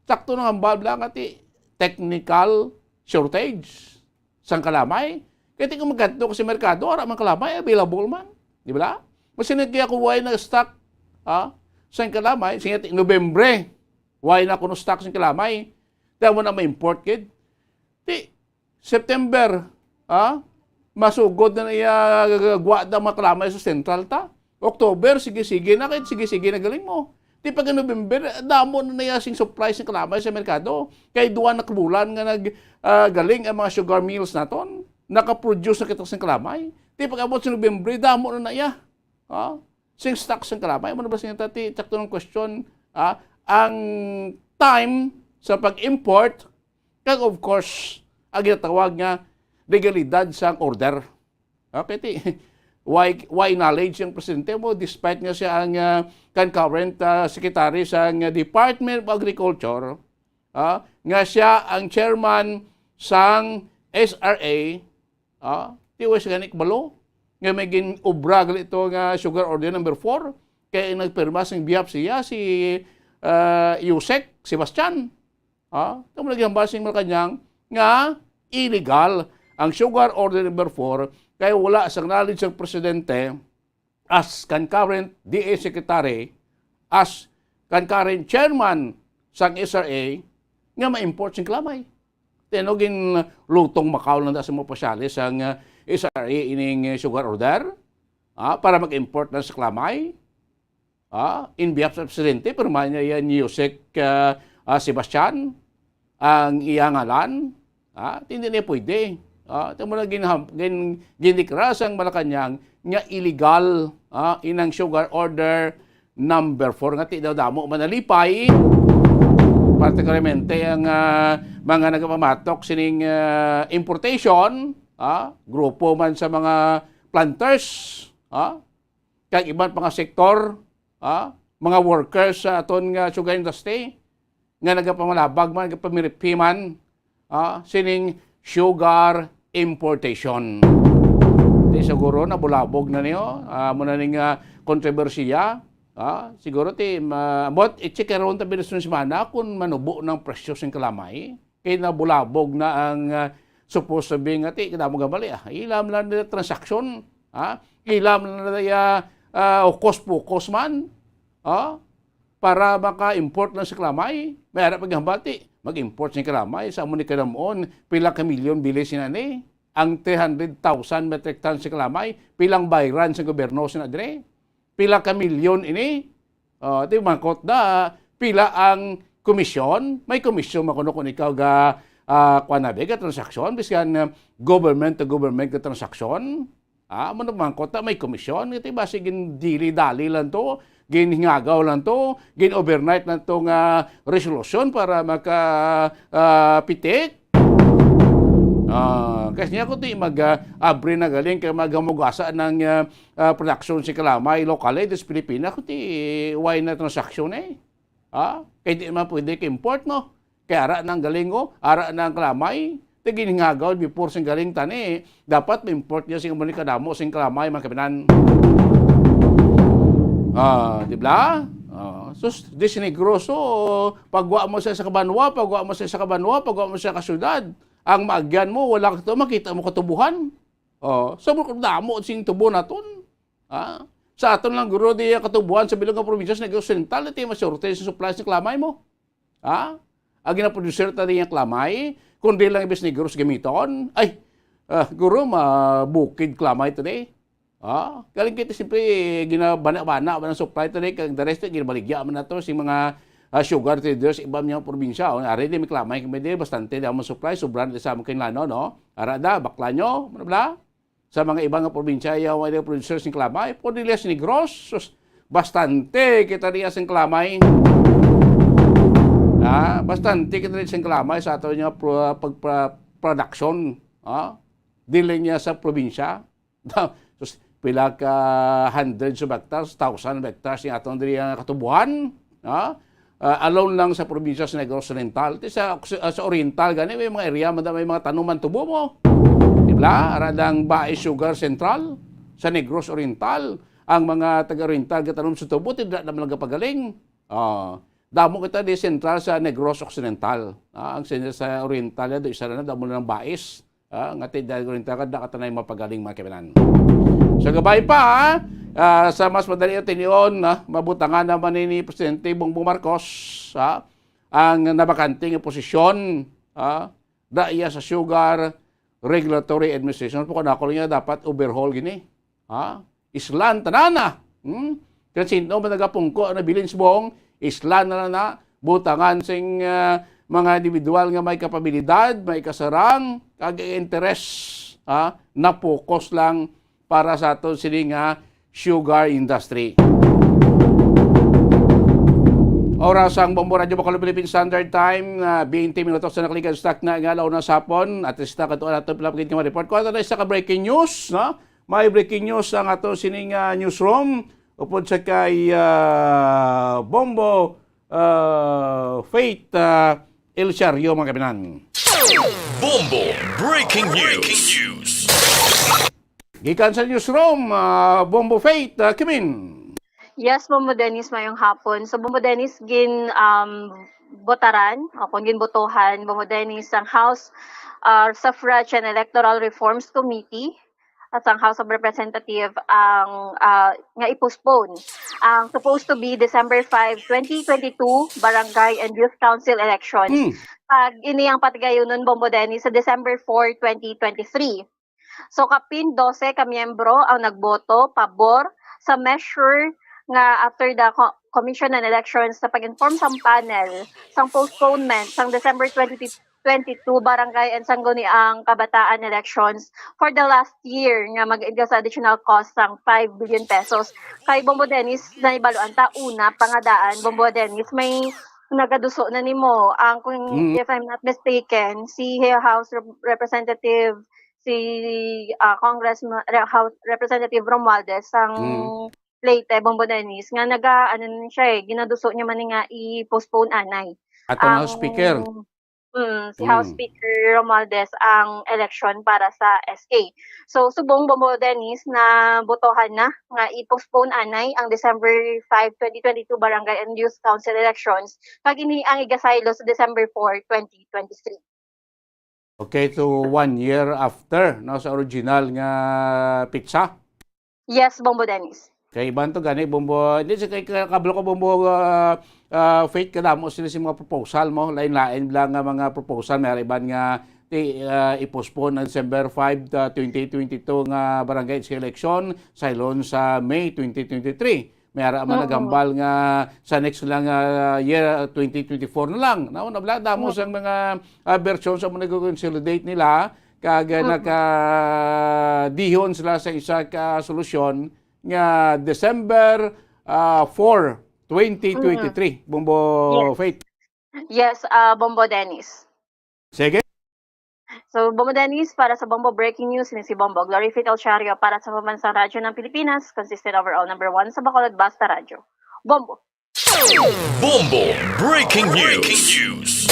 Sakto na nga hambal lang ati technical shortage sang kalamay. Kay ti kung magkadto ka sa merkado, ara man kalamay, available man. Di ba? Masinag kaya kung why na stock, ah, sang kalamay, sige, ti Nobyembre, why na kuno stock sang kalamay? Di mo na ma-import, kid. Ti, September, ah, masugod na niya gwa da mga kalamay sa central ta. October, sige-sige na, kahit sige-sige na galing mo. Ti pag November, damo na niya sing supply sing kalamay sa merkado. Kay duwa na ka bulan nga nag, ah, galing ang mga sugar mills naton. Nakaproduce na kita sing kalamay. Ti pag abot sa November, damo na niya. Ah, sing stock sing kalamay. Ano ba sing tati? Sakto ng question. Ah, ang time sa pag-import, kag of course, ang ginatawag nga legalidad sang order. Okay, ti, why, why knowledge ang presidente mo, despite nga siya ang, ah, kan current, ah, secretary sang Department of Agriculture, ah, nga siya ang chairman sang S R A, ah, ti wes gani kabalo nga may gin-obra gali ito nga sugar order number four, kay ang nagpirma sing bihap siya si, ah, Usec Sebastian. Ha? Ito mo lagi ang basing Malacañang nga illegal ang sugar order number four kay wala sa knowledge sang presidente as kan current D A secretary, as kan current chairman sang S R A nga ma-import sing kalamay. Tino ginlutong makaw lang na sa mga opisyales ang, ah, S R A ining, eh, sugar order, ah, para mag-import na sa Kalamay. Ah, in behalf sa presidente, pirma niya yan ni Yusek, ah, ah, Sebastian, ang iya ngalan. Ah, hindi niya pwede. Ah, ito mo na ginham-, gin-, gindiklara sang Malacañang nga illegal, ah, inang sugar order number four nga ti daw damo manalipay, partikularmente ang, ah, mga nagapamatok sining, ah, importation, ah, grupo man sa mga planters, ah, kag iban pa nga sektor, ah, mga workers sa aton nga sugar industry nga nagapamalabag man, nagapamiriphi man, ah, sining sugar importation. Di siguro nabulabog na niyo, ah, mo na ning, ah, kontrobersiya. Ah, siguro ti, ma-, but i-check karon ta bilis ng semana kung manubo ng presyo sing Kalamay. Kay nabulabog na ang, ah, supposed to be nga ti, kita mo gabali, ah. Ilam lang nila transaksyon, ha? Ilam lang nila, ah, ah, ukos-pukos man, ha? Para maka-import lang sa Kalamay. May ara paghambati, mag-import sa Kalamay, sa amo ni kadamon, pila ka milyon bili sina ni? Ang three hundred thousand metric tons sa Kalamay, pilang bayran sa gobyerno sina dire? Pila ka milyon ini? Oh, di mangkot na, pila ang komisyon? May komisyon makuno kung ikaw ga, ah, kuwan na, ga transaksyon, biskan, ah, government to government ga transaksyon. Ah, mo na mangkot na may komisyon, ito basi gin dili-dali lang to, ginhingagaw lang to, gin-overnight lang to nga resolusyon para maka, ah, pitik. Ah, kasi niya ko ti mag, ah, abri na galing kay magamugasa ng, ah, ah, production si Kalamay locally, eh, sa Pilipinas, ko ti why na transaksyon eh. Ah, kay di man pwede ka-import mo. Kay ara nang galing ko, ara nang Kalamay, ti ginhingagaw before sing galing tani. Dapat ma-import niya sing umani kadamo sing Kalamay, mga kapinan. Ah, di ba? Ah, sus, di si Negros, oh, pagwa mo sa, sa kabanwa, pagwa mo sa, sa kabanwa, pagwa mo sa kasyudad. Ang maagyan mo, wala ka to, makita mo katubuhan. Oh, so, damo sing tubo naton. Ah, sa aton lang guro di ang katubuhan sa bilog nga probinsya sa Negros Oriental, iti masurte sa supply sa Kalamay mo. Ah, ang ginaproducer ta di ang Kalamay, kung di lang ibis Negros gamiton, ay, ah, guro, mabukid Kalamay today. Ah, galing kita siyempre, ginabana-bana man ang supply today, kag the rest, ginabaligya man nato si mga, ah, sugar traders, iba mga probinsya. Oh, ari di may Kalamay kami di, bastante daw mo supply, sobra na sa among kinlano, no? Ara da, bakla nyo, ano bla? Sa mga iba nga probinsya, yaw, may producers sing Kalamay, pwede nila sing Negros, sus, bastante kita diya sing Kalamay. Ah, bastante kita diya sing Kalamay sa ato nga pro-, pag-, pra-, production, ah, dili niya sa probinsya. Sus, pila ka hundreds of hectares, thousand of hectares yung atong diri nga katubuhan, ha? Ah, alone lang sa probinsya sa Negros Oriental. Ti sa, ah, sa Oriental gani, may mga area, may mga tanuman tubo mo. Di ba? Ara dang Bae Sugar Central sa Negros Oriental. Ang mga taga-Oriental gatanom sa tubo, ti dira naman nagapagaling. Ah, damo kita di sentral sa Negros Occidental. Ah, ang sen-, sa Oriental, do isa na, damo na ng Bais. Ah, nga ti dahil ko rin tagad, nakatanay mapagaling mga kaibigan. So, gabay pa, ha? Ah, sa mas madali ang tinion, ha? Mabutangan naman ni Presidente Bongbong Marcos, ha? Ang nabakante nga posisyon, ha? Da iya sa Sugar Regulatory Administration. Pagkon ako niya, dapat overhaul gini. Ha? Islan tanan na. Hmm? Kaya sino man nagapungko na bilin subong, islan na lang na, butangan sing, ah, mga individual nga may kapabilidad, may kasarang, kag interes, ha? Na focus lang para sa aton sini nga sugar industry. Oras ang Bombo Radyo Bacolod Philippine Standard Time, ah, twenty minutos na nakalikan sa takna nga alauna sa hapon. At least na katuan nato pila pagit nga report. Kuha na isa ka breaking news, no? May breaking news ang ato sining, ah, newsroom. Upod sa kay, ah, Bombo, ah, Faith, ah, El Siario, mga kapinan. Bombo Breaking News. Gikan sa newsroom, ah, Bombo Faith, ah, Kimin. Yes, Bombo Dennis, mayong hapon. So, Bombo Dennis, gin, um, botaran, o kung ginbotohan, Bombo Dennis, ang House, ah, Suffrage and Electoral Reforms Committee, sang House of Representative ang, ah, nga i-postpone ang supposed to be December five, twenty twenty-two Barangay and Youth Council election. Hmm. Kag ini ang patigayunon, Bombo Dennis, sa December four, twenty twenty-three. So, kapin dose ka miyembro ang nagboto pabor sa measure nga after the co-, Commission on Elections sa pag-inform sang panel sang postponement sang December twenty twenty-two barangay and sangguniang kabataan elections for the last year nga mag-, sa additional cost sang five billion pesos. Kay Bombo Dennis, naibaluan ta, una pa nga daan, Bombo Dennis, may nagaduso na nimo. Ang, kung, Mm. if I'm not mistaken, si House Rep-, Representative, si, ah, Congressman, Re-, House Representative Romualdez sang Mm. Leyte, Bombo Dennis, nga naga-, ano na siya eh, ginaduso niya man nga i-postpone anay. Ato na ang Speaker. Mm, si House Mm. Speaker Romualdez ang election para sa S K. So, subong, Bombo Dennis, nabotohan na nga i-postpone anay ang December five, twenty twenty-two Barangay and Youth Council elections, kag ini ang igasaylo sa December four, twenty twenty-three. Okay, so one year after, no, sa original nga pitsa? Yes, Bombo Dennis. Kay iban to gani, Bombo, hindi, sa kay ka-, kabalo ko, Bombo, ah, ah, Faith, kadamo sila sa mga proposal mo, lain-lain lang nga mga proposal, may iban nga ti-, ah, i-postpone ang December five, ah, twenty twenty-two nga barangay election, saylon sa May twenty twenty-three. May ara man Oo. naghambal nga sa next lang, ah, year, ah, twenty twenty-four na lang. Nauna bala, damo Oo. sang mga, ah, bersyon sa mga nag-consolidate nila, kag, ah, Oo. nakadihon sila sa isa ka solusyon nga December, ah, four, twenty twenty-three. Mm. Bombo Yes. Faith. Yes, ah, Bombo Dennis. Sige. So, Bombo Dennis, para sa Bombo Breaking News, ini si Bombo Glory Faith Alchario para sa Pambansang Radyo ng Pilipinas, consistent overall number one sa Bacolod, Basta Radyo. Bombo. Bombo Breaking News.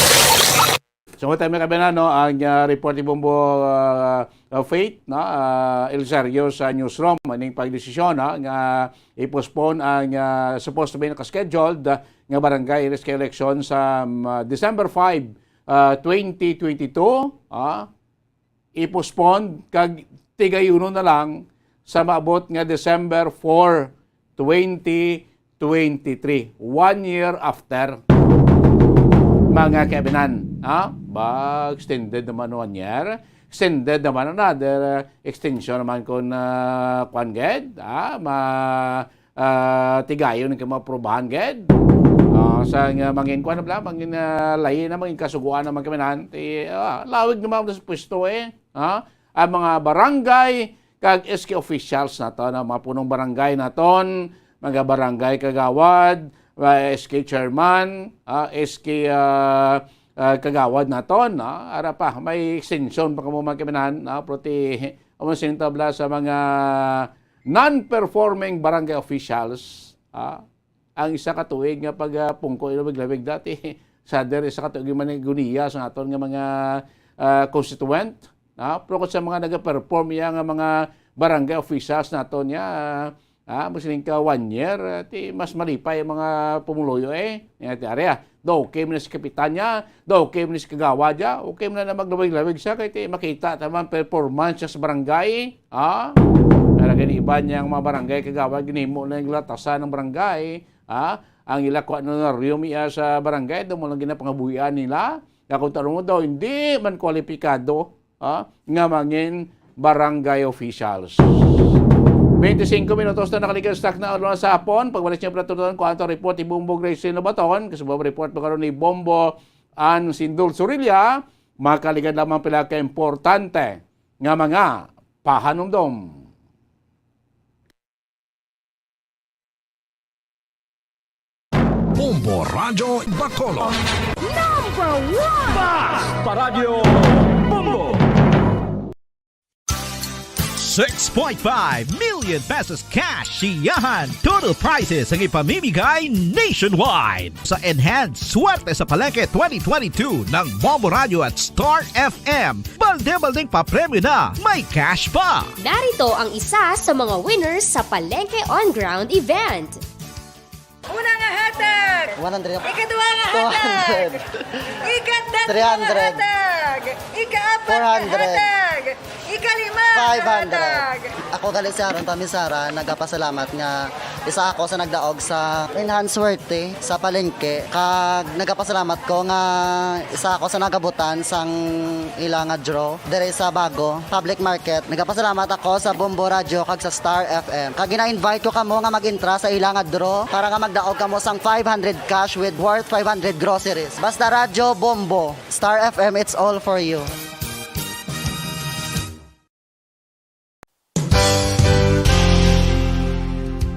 So, what time na kami na, no? Ang, ah, report ni Bombo, ah, ah, Faith, no? Ah, Elzario sa newsroom, aning pagdesisyon, no? Nga i-postpone ang, ah, supposed to be naka-scheduled, ah, nga barangay S K election sa, um, ah, December five, ah, twenty twenty-two, ah, i-postpone kag tigayunon na lang sa maabot nga December four, twenty twenty-three. One year after, mga kaibinan. Ha? Ba, extended naman one year. Extended naman another, uh, extension naman kung, uh, kwan gid, ha? Ma-, ah, tigayon nga maprobahan gid. Ah, sa nga mangin kuan na bala, mangin, ah, layi na, mangin kasuguan na man kami nan. Ti, ah, lawig naman sa pwesto eh. Ha? Ang mga barangay kag S K officials naton, ang mga punong barangay naton, mga barangay kagawad, ah, S K chairman, ah, S K, ah, ah, kagawad naton, no? Ara pa, may extension pa kamo man kami nan, no? Pero ti, amo sing tabla sa mga non-performing barangay officials, ah, ang isa ka tuig nga pag, ah, pungko, ilawig-lawig dati, sa der isa ka tuig man ang guniya sa aton nga mga, ah, constituent, no? Pero kung sa mga nag-perform iya nga mga barangay officials naton niya, ah, ah, mas sining ka one year, ah, ti mas malipay ang mga pumuluyo eh. Nga ti area. Daw, okay man si kapitanya, daw, okay man si kagawad ya, okay man na maglawig-lawig siya, kay ti makita taman performance siya sa barangay, ha? Pero gani iba niyang mga barangay kagawad, ginhimo na yung latasan ng barangay, ha? Ang ila kung ano na riyom iya sa barangay, doon mo lang ginapangabuhian nila. Nga kung tanong mo daw, hindi man kwalipikado, ha, nga mangin barangay officials. Twenty-cinco minutos na nakaligas sa takna oras sa hapon. Pagbalik niya pala tutunan ko ang report ni Bombo Grace Sino Baton. Kasi Bombo report mo karon ni Bombo Ann Sindol Surilla. Makaligad lamang pila ka importante nga mga pahanumdom. Bombo Radyo Bacolod. Number one! Bas! Paradyo Bombo! Six point five million pesos cash siyahan. Total prizes ang ipamimigay nationwide. Sa Enhanced Swerte sa Palengke twenty twenty-two ng Bombo Radyo at Star F M, balde-baldeng papremyo na, may cash pa! Narito ang isa sa mga winners sa Palengke On Ground event. Una nga hatag! One hundred. Ikaduha nga hatag! Two hundred. Ikatatlo nga Three hundred. Hatag! Ikaapat nga Four hundred. Hatag! Kalima, five hundred. Ako gali si Aaron Tamisara, nagapasalamat nga isa ako sa nagdaog sa Enhance Worthy sa palengke. Kag nagapasalamat ko nga isa ako sa nagabutan sang ila nga draw diri sa Bago Public Market. Nagapasalamat ako sa Bombo Radio kag sa Star F M. Kag gina-invite ko kamo nga mag-entra sa ila nga draw para nga magdaog kamo sang five hundred cash with worth five hundred groceries. Basta Radyo Bombo, Star F M, it's all for you.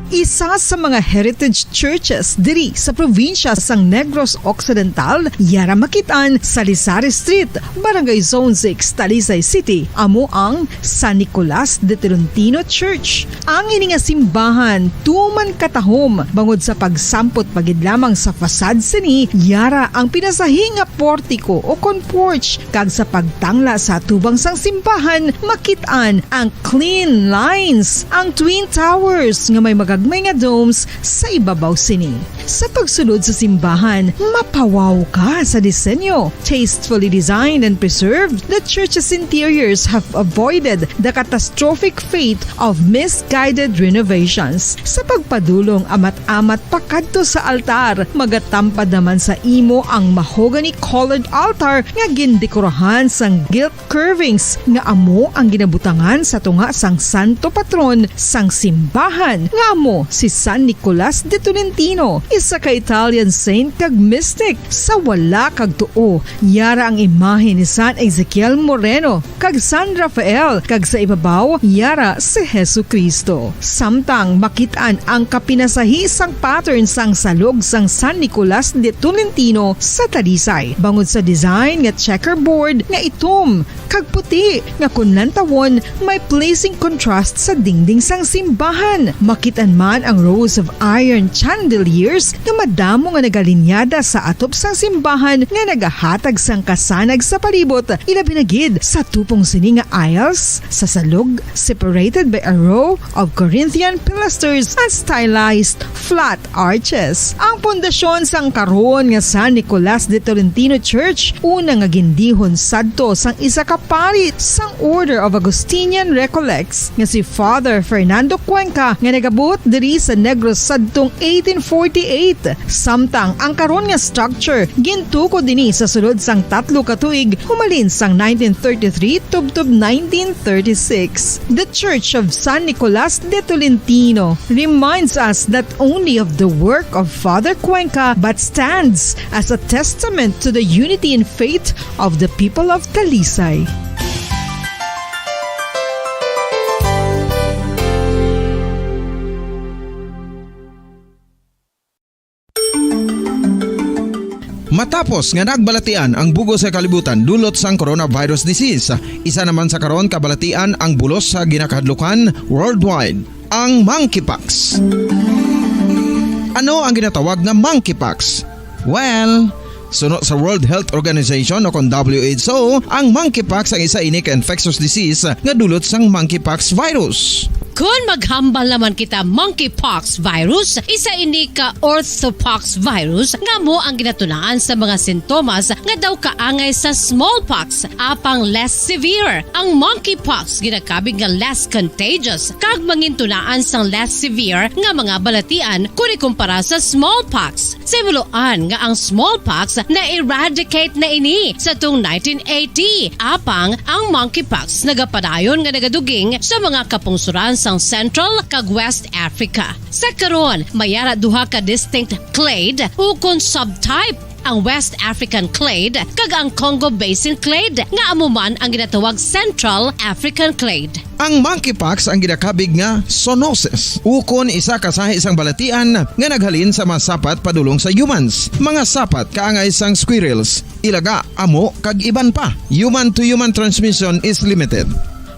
Isa sa mga heritage churches diri sa probinsya sang Negros Occidental, yara makit-an sa Lisari Street, Barangay Zone six, Talisay City, amo ang San Nicolas de Tolentino Church. Ang ini nga simbahan tuman katahom bangod sa pagsampot pa gid lamang sa facade sini, yara ang pinasahi nga portiko o kon porch, kag sa pagtangla sa atubang sang simbahan makit-an ang clean lines, ang twin towers nga may magagmay nga domes sa ibabaw sini. Sa pagsulod sa simbahan, mapawaw ka sa disenyo. Tastefully designed and preserved, the church's interiors have avoided the catastrophic fate of misguided renovations. Sa pagpadulong amat-amat pakadto sa altar, magatampad naman sa imo ang mahogany-colored altar nga gindekorahan sang gilt curvings nga amo ang ginabutangan sa tunga sang santo patron sang simbahan, nga amo si San Nicolas de Tolentino, isa ka Italian saint kag mystic. Sa wala kag tuo, yara ang imahe ni San Ezekiel Moreno kag San Rafael, kag sa ibabaw, yara si Jesu-Cristo. Samtang makit-an ang kapinasahi sang pattern sang salog sang San Nicolas de Tolentino sa Talisay, bangod sa design nga checkerboard nga itom kag puti nga kon lantawon may pleasing contrast sa dingding sang simbahan. Makit-an man ang rows of iron chandeliers nga madamo nga nagalinyada sa atop sang simbahan nga nagahatag sang kasanag sa palibot, ilabi na gid sa tupong sini nga aisles sa salog, separated by a row of Corinthian pilasters and stylized flat arches. Ang pundasyon sang karon nga San Nicolas de Tolentino Church, una nga gindihon sadto sang isa ka pari sang Order of Augustinian Recollects nga si Father Fernando Cuenca, nga nagabot diri sa Negros sadtong eighteen forty-eight. Samtang ang karon nga structure gintukod dinhi sa sulod sang tatlo ka tuig, humalin sang nineteen thirty-three tubtob nineteen thirty-six. The Church of San Nicolas de Tolentino reminds us not only of the work of Father Cuenca, but stands as a testament to the unity in faith of the people of Talisay. Matapos nga nagbalatian ang bug-os nga kalibutan dulot sang coronavirus disease, isa naman sa karon kabalatian ang bulos sa ginakahadlukan worldwide, ang monkeypox. Ano ang ginatawag nga monkeypox? Well, suno sa World Health Organization o kon W H O, ang monkeypox ang isa ini ka infectious disease nga dulot sang monkeypox virus. Kon maghambal naman kita, monkeypox virus, isa ini ka orthopox virus nga amo ang ginatunaan sa mga sintomas nga daw kaangay sa smallpox, apang less severe. Ang monkeypox ginakabig nga less contagious kag mangintunaan sang less severe nga mga balatian kon ikumpara sa smallpox. Sa himuloan nga ang smallpox na-eradicate na ini sa tung nineteen eighty, apang ang monkeypox nagapadayon nga nagaduging sa mga kapungsoran sang Central kag West Africa. Sa karon, may ara duha ka distinct clade ukon subtype, ang West African clade kag ang Congo Basin clade, nga amo man ang ginatawag Central African clade. Ang monkeypox ang ginakabig nga zoonosis, ukon isa ka sahi sang balatian nga naghalin sa mga sapat padulong sa humans, mga sapat kaangay sang squirrels, ilaga, amo, kag iban pa. Human-to-human transmission is limited.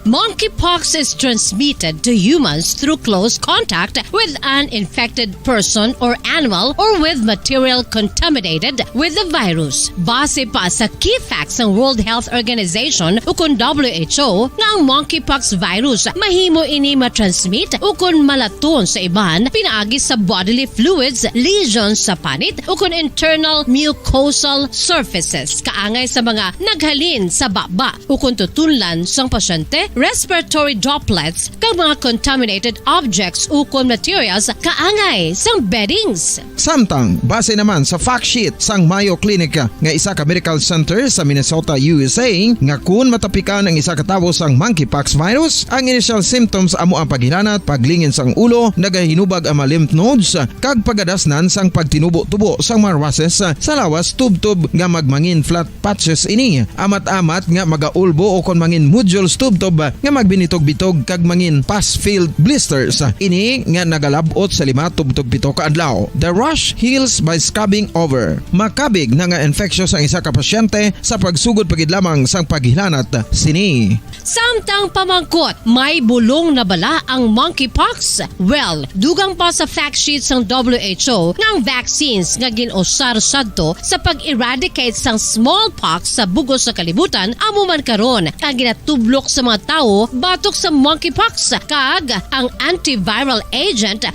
Monkeypox is transmitted to humans through close contact with an infected person or animal or with material contaminated with the virus. Base pa sa key facts sang World Health Organization ukon W H O, nga ang monkeypox virus mahimo ini matransmit ukon malaton sa iban pinaagi sa bodily fluids, lesions sa panit, ukon internal mucosal surfaces, kaangay sa mga naghalin sa baba ukon tutunlan sang pasyente respiratory droplets, kag mga contaminated objects ukon materials kaangay sang beddings. Samtang, base naman sa fact sheet sang Mayo Clinic nga isa ka medical center sa Minnesota, U S A, nga kun matapikan ang isa ka tawo sang monkeypox virus, ang initial symptoms amo ang paghilanat, paglingin sang ulo, nagahinubag ang mga lymph nodes, kag pagadasnan sang pagtinubo-tubo sang mga rushes sa lawas tubtob nga magmangin flat patches ini, amat-amat nga magaulbo o kon mangin nodules tubtob nga magbinitog-bitog kag mangin pus-filled blisters ini nga nagalab-ot sa lima tubtob pito ka adlaw. The rash heals by scabbing over. Makabig na nga infectious ang isa ka pasyente sa pagsugod pa gid lamang sang paghilanat sini. Samtang pamangkot, may bulong na bala ang monkeypox? Well, dugang pa sa fact sheet sang W H O nga ang vaccines nga gin-usar sadto sa pag-eradicate sang smallpox sa bug-os nga kalibutan amo man karon ang ginatublok sa mga tawo batok sa monkeypox, kag ang antiviral agent.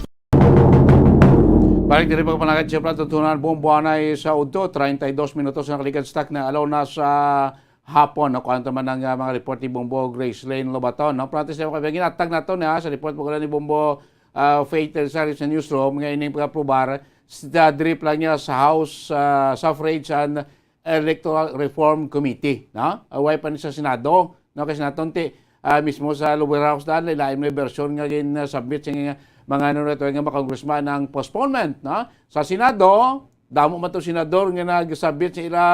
Balik diri, mga panagad, siyempre, tutunan, bombo anay sa udto, treinta y dos minutos na kaligad, stock na alaw na sa hapon, no? Kuan naman ang, ah, mga report ni Bombo Gracelyn Lobaton, no? Pero antes na, ginatag nato na sa report mo ni Bombo, ah, Faith Terzario sa newsroom, nga ining pag-aprobar, sa drip lang niya sa House, ah, Suffrage and Electoral Reform Committee, no? Ah, way pa ni sa Senado, no? Kasi natunti, ah, mismo sa lower house na, lain may version nga gin-submit sa mga, ano na to, nga mga congressman ang postponement, no? Sa Senado, damo man to senador nga nag-submit sa ila,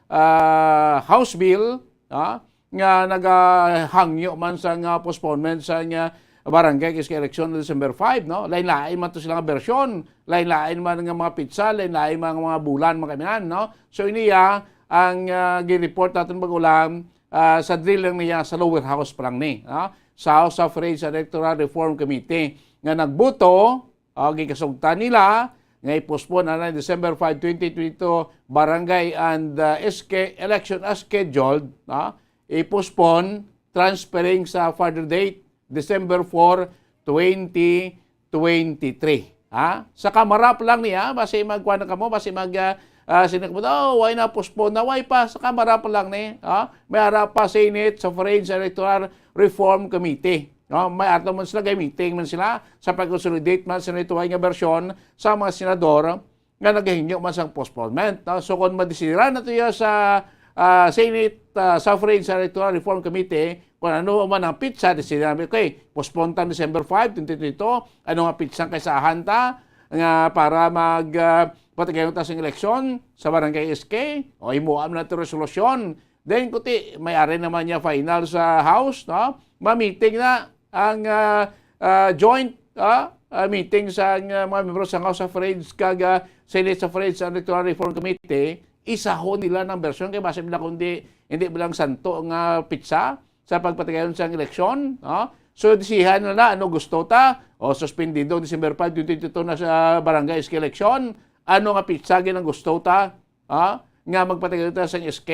ah, House bill, ah, nga nagahangyo man sa nga postponement sa nga barangay SK election December five, no? Lain-lain man to sila nga bersyon, lain-lain man nga mga pitsa, lain-lain man nga mga bulan, mga kaminan, no? So, iniya ang, ah, gin-report naton pag-ulam, ah, sa drill lang niya sa lower house pa lang ni, ah, sa House Suffrage Electoral Reform Committee nga nagbuto, ah, gikasugtan nila nga i-postpone na December five, twenty twenty-two barangay and, ah, SK election as scheduled, ah, i-postpone, transferring sa further date, December four, twenty twenty-three. Ha? Sa Kamara pa lang niya, basi magkuha na kamo, basi mag, ah, ah, sino kamo, "Oh, why na postpone na? Why pa?" Sa Kamara pa lang ni, ha? May ara pa Senate, Suffrage Electoral Reform Committee. No? May ato man sila, kay meeting man sila sa pag-consolidate man sa nituway nga bersyon sa mga senador nga nagahingyo man sang postponement, no? So, kung madesidiran na to ya sa, ah, Senate, ah, Suffrage Electoral Reform Committee, kung ano man ang pitsa, desidiran, okay, postpone ta December five, twenty twenty-two, ano nga pitsa ang kaisahan ta nga para mag, ah, patigayon ta sing eleksyon sa barangay SK, o himuam na to resolusyon. Then, kuti, may ari naman niya final sa House, no? Ma-meeting na ang, ah, ah, joint, ah, ah, meeting sa, ah, mga membro sa House Suffrage kag, ah, Senate Suffrage and Electoral Reform Committee. Isahon nila ng bersyon kay basi nila kundi hindi bilang santo nga pitsa sa pagpatigayon sa eleksyon, no? So, desihan na na, ano gusto ta? O, suspendido December five, twenty twenty-two na sa barangay SK election. Ano nga pitsa gid ang gusto ta? Ha? Nga magpatigayon ta sa SK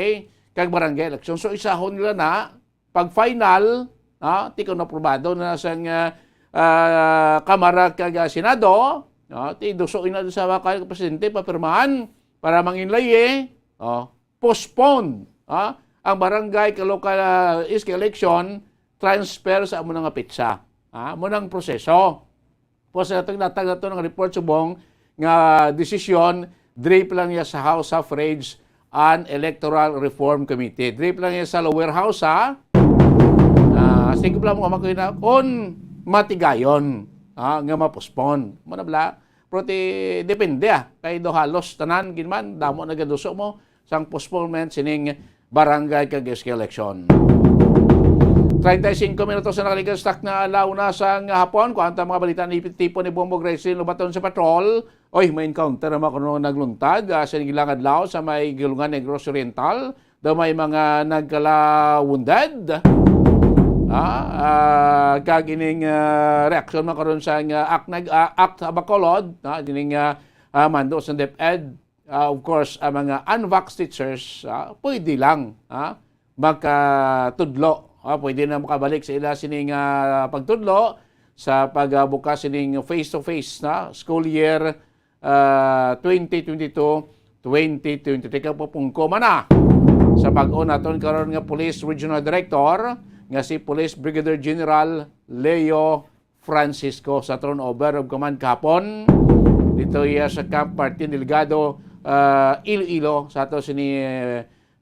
kag barangay election. So, isahon nila na pag final, ha, ti kung aprobado na sang, ah, ah, Kamara kag, ah, Senado, no, ti duso ina sa bakal ka presidente papirmahan para manginlayi, oh, postpone, ha, ang barangay kag local, ah, SK election, transfer sa amo na nga petsa. Ha, amo nang proseso. Tapos, sa atong natag nato ng report subong nga desisyon, drape lang niya sa House Suffrage and Electoral Reform Committee. Drape lang niya sa lower house, ha? Ah, sige pala mo, makuha na, kung matigayon, ha, nga ma-postpone. Mo na bala? Pero ti, depende, ah. Kay do halos tanan, gid man, damo nagaduso mo, sang postponement sining barangay kag SK election. Treinta y cinco minutos na nakaligas, stock na alaw na sang hapon. Kuan ta mga balita ni tipo ni Bombo Gracie Lobaton sa patrol. Oy, may encounter naman kuno nagluntad, ah, sa ilang adlaw sa may Gilungan, Negros Oriental. Daw may mga nagkala-wounded. Ah, ah, kag ining, ah, reaksyon man karon sa, ah, act, nag, ah, act sa Bacolod, ah, ining, ah, ah, mando sa DepEd. Ah, of course, ang mga unvaxxed teachers, ah, pwede lang, ah, makatudlo. Ah, pwede na makabalik sa ila sining, ah, pagtudlo sa pagbukas sining face-to-face na school year, ah, twenty twenty-two, twenty twenty-three. Kapupungko man na sa bag-o naton karon nga Police Regional Director, nga si Police Brigadier General Leo Francisco sa turnover of command kahapon dito iya sa Camp Martin Delgado, ah, Iloilo, sa ato sini,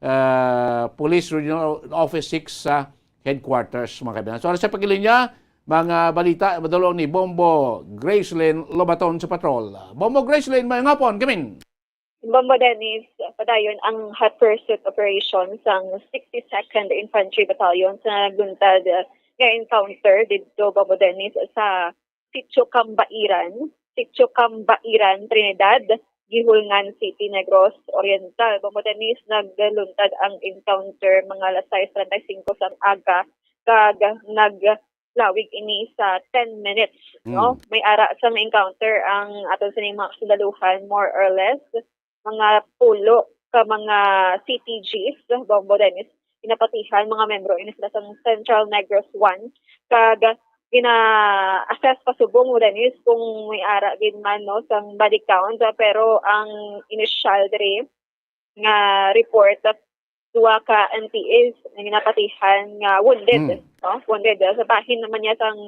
ah, Police Regional Office six sa headquarters, mga kaibigan. So, sa pagilinya, mga balita, madulong ni Bombo Gracelyn Lobaton sa patrol. Bombo Gracelyn, may ngapon, gamin. Bombo Dennis, padayon ang hot pursuit operation sang sixty-second Infantry Battalion sa nagluntad, uh, nga encounter didto, Bombo Dennis, sa Sitio Cambairan, Sitio Cambairan, Trinidad, Guihulngan City, Negros Oriental. Bombo Dennis, nagluntad ang encounter mga alas sais treinta y cinco sang aga, kag nag lawig ini sa ten minutes, no? Mm. May ara sa ma-encounter ang aton sining mga kasundaluhan, more or less, mga pulo ka mga C T Gs, Bombo Dennis, ginapatihan, mga membro ini sila sang Central Negros one, kag gina-assess pa subong, Dennis, kung may ara gid man, no, sang body count, pero ang initial diri nga report, duha ka N P As nga ginapatihan nga wounded, Mm. no? Wounded. Sa bahin naman niya sang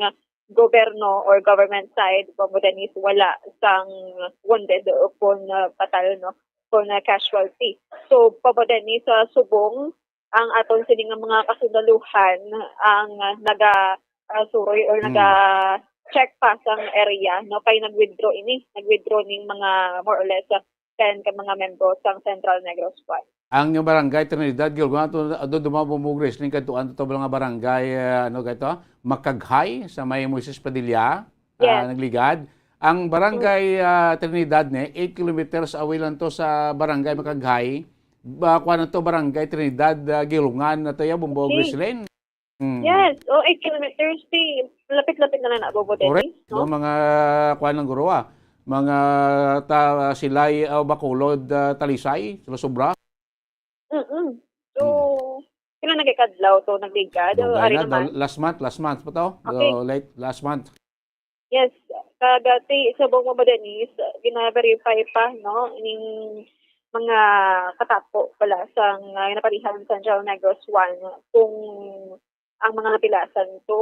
gobyerno or government side, Bombo Dennis, wala sang wounded o kon, ah, patal, no? Kon, ah, casualty. So, Bombo Dennis, sa subong, ang aton sini nga mga kasundaluhan ang, ah, naga, ah, suroy or Mm. naga-check pa sang area, no? Kay nag-withdraw ini, nag-withdraw ning mga more or less, ah, ten ka mga membro sang Central Negros Squad. Ang barangay Trinidad, Gilgon, ato, ato dumabo mo, Grace, ning kadtuan to ba nga barangay, ah, ano kay to? Makaghay sa may Moises Padilla, ah, Yes. nagligad. Ang barangay, ah, Trinidad ni, eight kilometers away lang to sa barangay Makaghay. Ba, kuwan na to, barangay Trinidad, ah, Gilungan na to, ya, Bumbo, Okay. Gracelyn. Mm. Yes. Oh, eight kilometers, di, lapit-lapit na lang na, Bobo Correct. Dennis, no? No, mga, kuwan lang, guro, ah. Mga ta-, Silay, ah, Bacolod, ah, Talisay, sobra-sobra. Mm-mm. So, Mm. pila na kay kadlaw to nagligad? Dugay Ari na, naman. daw, last month, last month pa to? Okay. So, late last month. Yes, kag ti subong mo ba, Denise, gina-verify pa, no, ining mga katapo pala sang, ah, napatihan sa Central Negros one kung ang mga napilasan to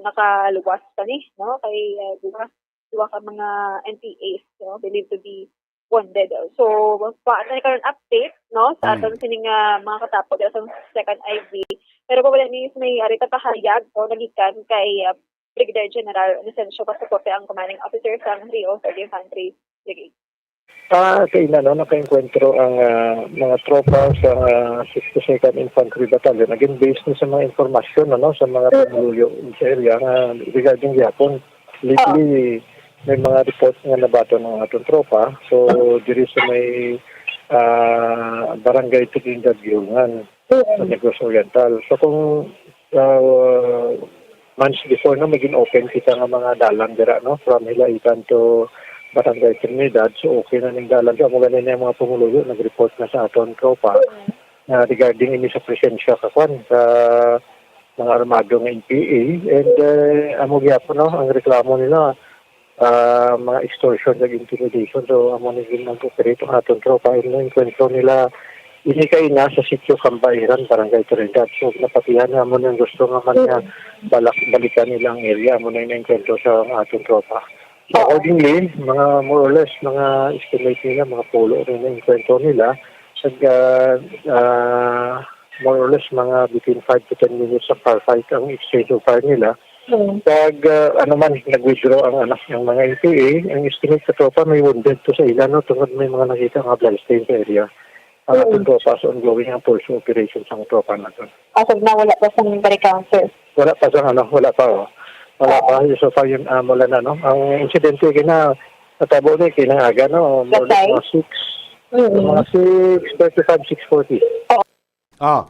nakaluwas pa ni, no? Kay, ah, duha, duha ka mga N P As, no, believed to be wounded. So, pa na karon update, no, sa Mm. aton sining, ah, mga katapo dira sa second I V. Pero pa wala ni may ari ta pahayag, no, nagikan kay, ah, Brigadier General Inocencio Pasaporte, ang commanding officer sa Rio Third Infantry Brigade. Ah, kaina, no, nakaengkwentro ang, ah, mga tropa sa, ah, sixty-second Infantry Battalion. Again, based na sa mga impormasyon, ano, sa mga Mm. pumuluyo sa area nga regarding gihapon. Lately, Oo. may mga report nga nabaton ang atong tropa. So, diri sa may, ah, Barangay Trinidad Gihungan, sa Mm. Negros Oriental. So, kung, ah, months before, no, may gin-open kita nga mga dalan dira, no, from Hilaitan to Barangay Trinidad. So, okay na ning dalan. So, amo gani na yung mga pumuluyo, nag-report na sa aton tropa Mm. na regarding ini sa presensya ka kwan, sa mga armado nga N P A. And, eh, amo gyapon, no, ang reklamo nila, ah, mga extortion kag intimidation. So, amo ni gid nag-operate ang aton tropa. Ang enkwentro nila, ini kay na sa Sitio Cambairan, Barangay Trinidad. So, napatihan na amo nang gusto nga man nga Mm. balak-, balikan nila ang area. Amo na yung enkwentro sa aton tropa. So, Oo. accordingly, mga more or less, mga estimate nila, mga pulo na yung enkwentro nila. Nag, ah, ah, more or less, mga between five to ten minutes sa firefight ang exchange of fire nila. Mm. Kag, ah, ano man, nag-withdraw ang anak ng mga N P A. Ang estimate sa tropa, may wounded to sa ila, no, tungod may mga nakita nga bloodstain sa area. Ang Mm. ating tropa sa ongoing ang pursuit operation sa tropa natin. As of now, wala pa sang body count, sir? Wala pa sang ano, wala pa, oh. Wala Oo. pa, so far yun, ah, wala na, no? Ang insidente kina, natabo na, kinangaga, no? More or less Lasay? mga six. Mm. Mga six thirty-five, six forty. Oo. Ah.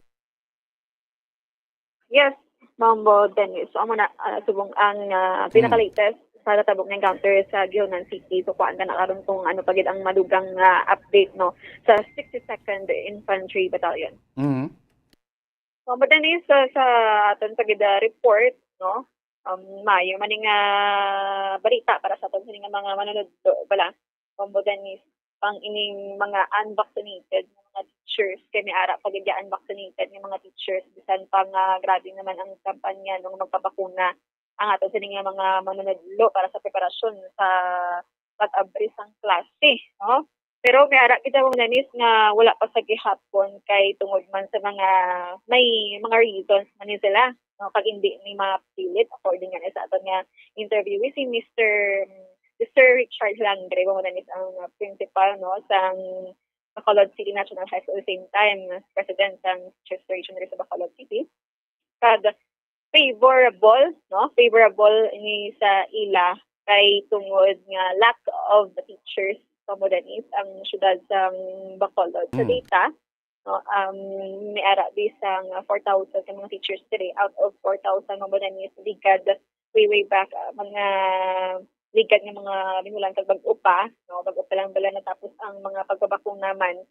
Yes, Mambo Dennis. So, amo na, ah, subong ang, ah, Mm. pinaka-latest sa natabong nga encounter sa Guiunan City. So, kuhaan ka na karon kung ano pa gid ang madugang nga update, no, sa sixty-second Infantry Battalion. Mm. Mambo Dennis, sa, sa aton pa gid, ah, report, no, um, maayo man ning, ah, balita para sa aton sini nga mga manunod bala. Mambo Dennis, ang ining mga unvaccinated nga mga teachers, kay may ara pa gid dyan vaccinated nga mga teachers, bisan pa nga grabe naman ang kampanya nga magpabakuna ang aton sini nga mga manunudlo para sa preparasyon sa pag-abri sang klase, no? Pero may ara kita, Ma'am Denise, nga wala pa sa gihapon kay tungod man sa mga, may mga reasons man ni sila, no? Kag hindi ni mapilit, according nga sa aton nga interviewee, si Mister, si Sir Richard Langre, Ma'am Denise, ang principal, no, sang Bacolod City National High School, same time, president sang Teachers Federation diri sa Bacolod City. Kag favorable, no? Favorable ni sa ila kay tungod nga lack of teachers, Ma'am Denise, ang syudad sang Bacolod. Sa Mm. data, no, um, may ara bisang four thousand ka mga teachers diri. Out of four thousand, Ma'am Denise, ligad, way, way back, ah, mga ligad nga mga binulan kag bag-o pa, no? Bag-o pa lang bala natapos ang mga pagbabakuna man.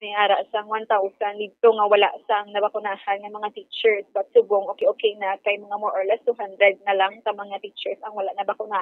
May ara sang one thousand didto nga wala sang nabakunahan nga mga teachers, but subong okay-okay na kay mga more or less two hundred na lang ka mga teachers ang wala nabakunahan.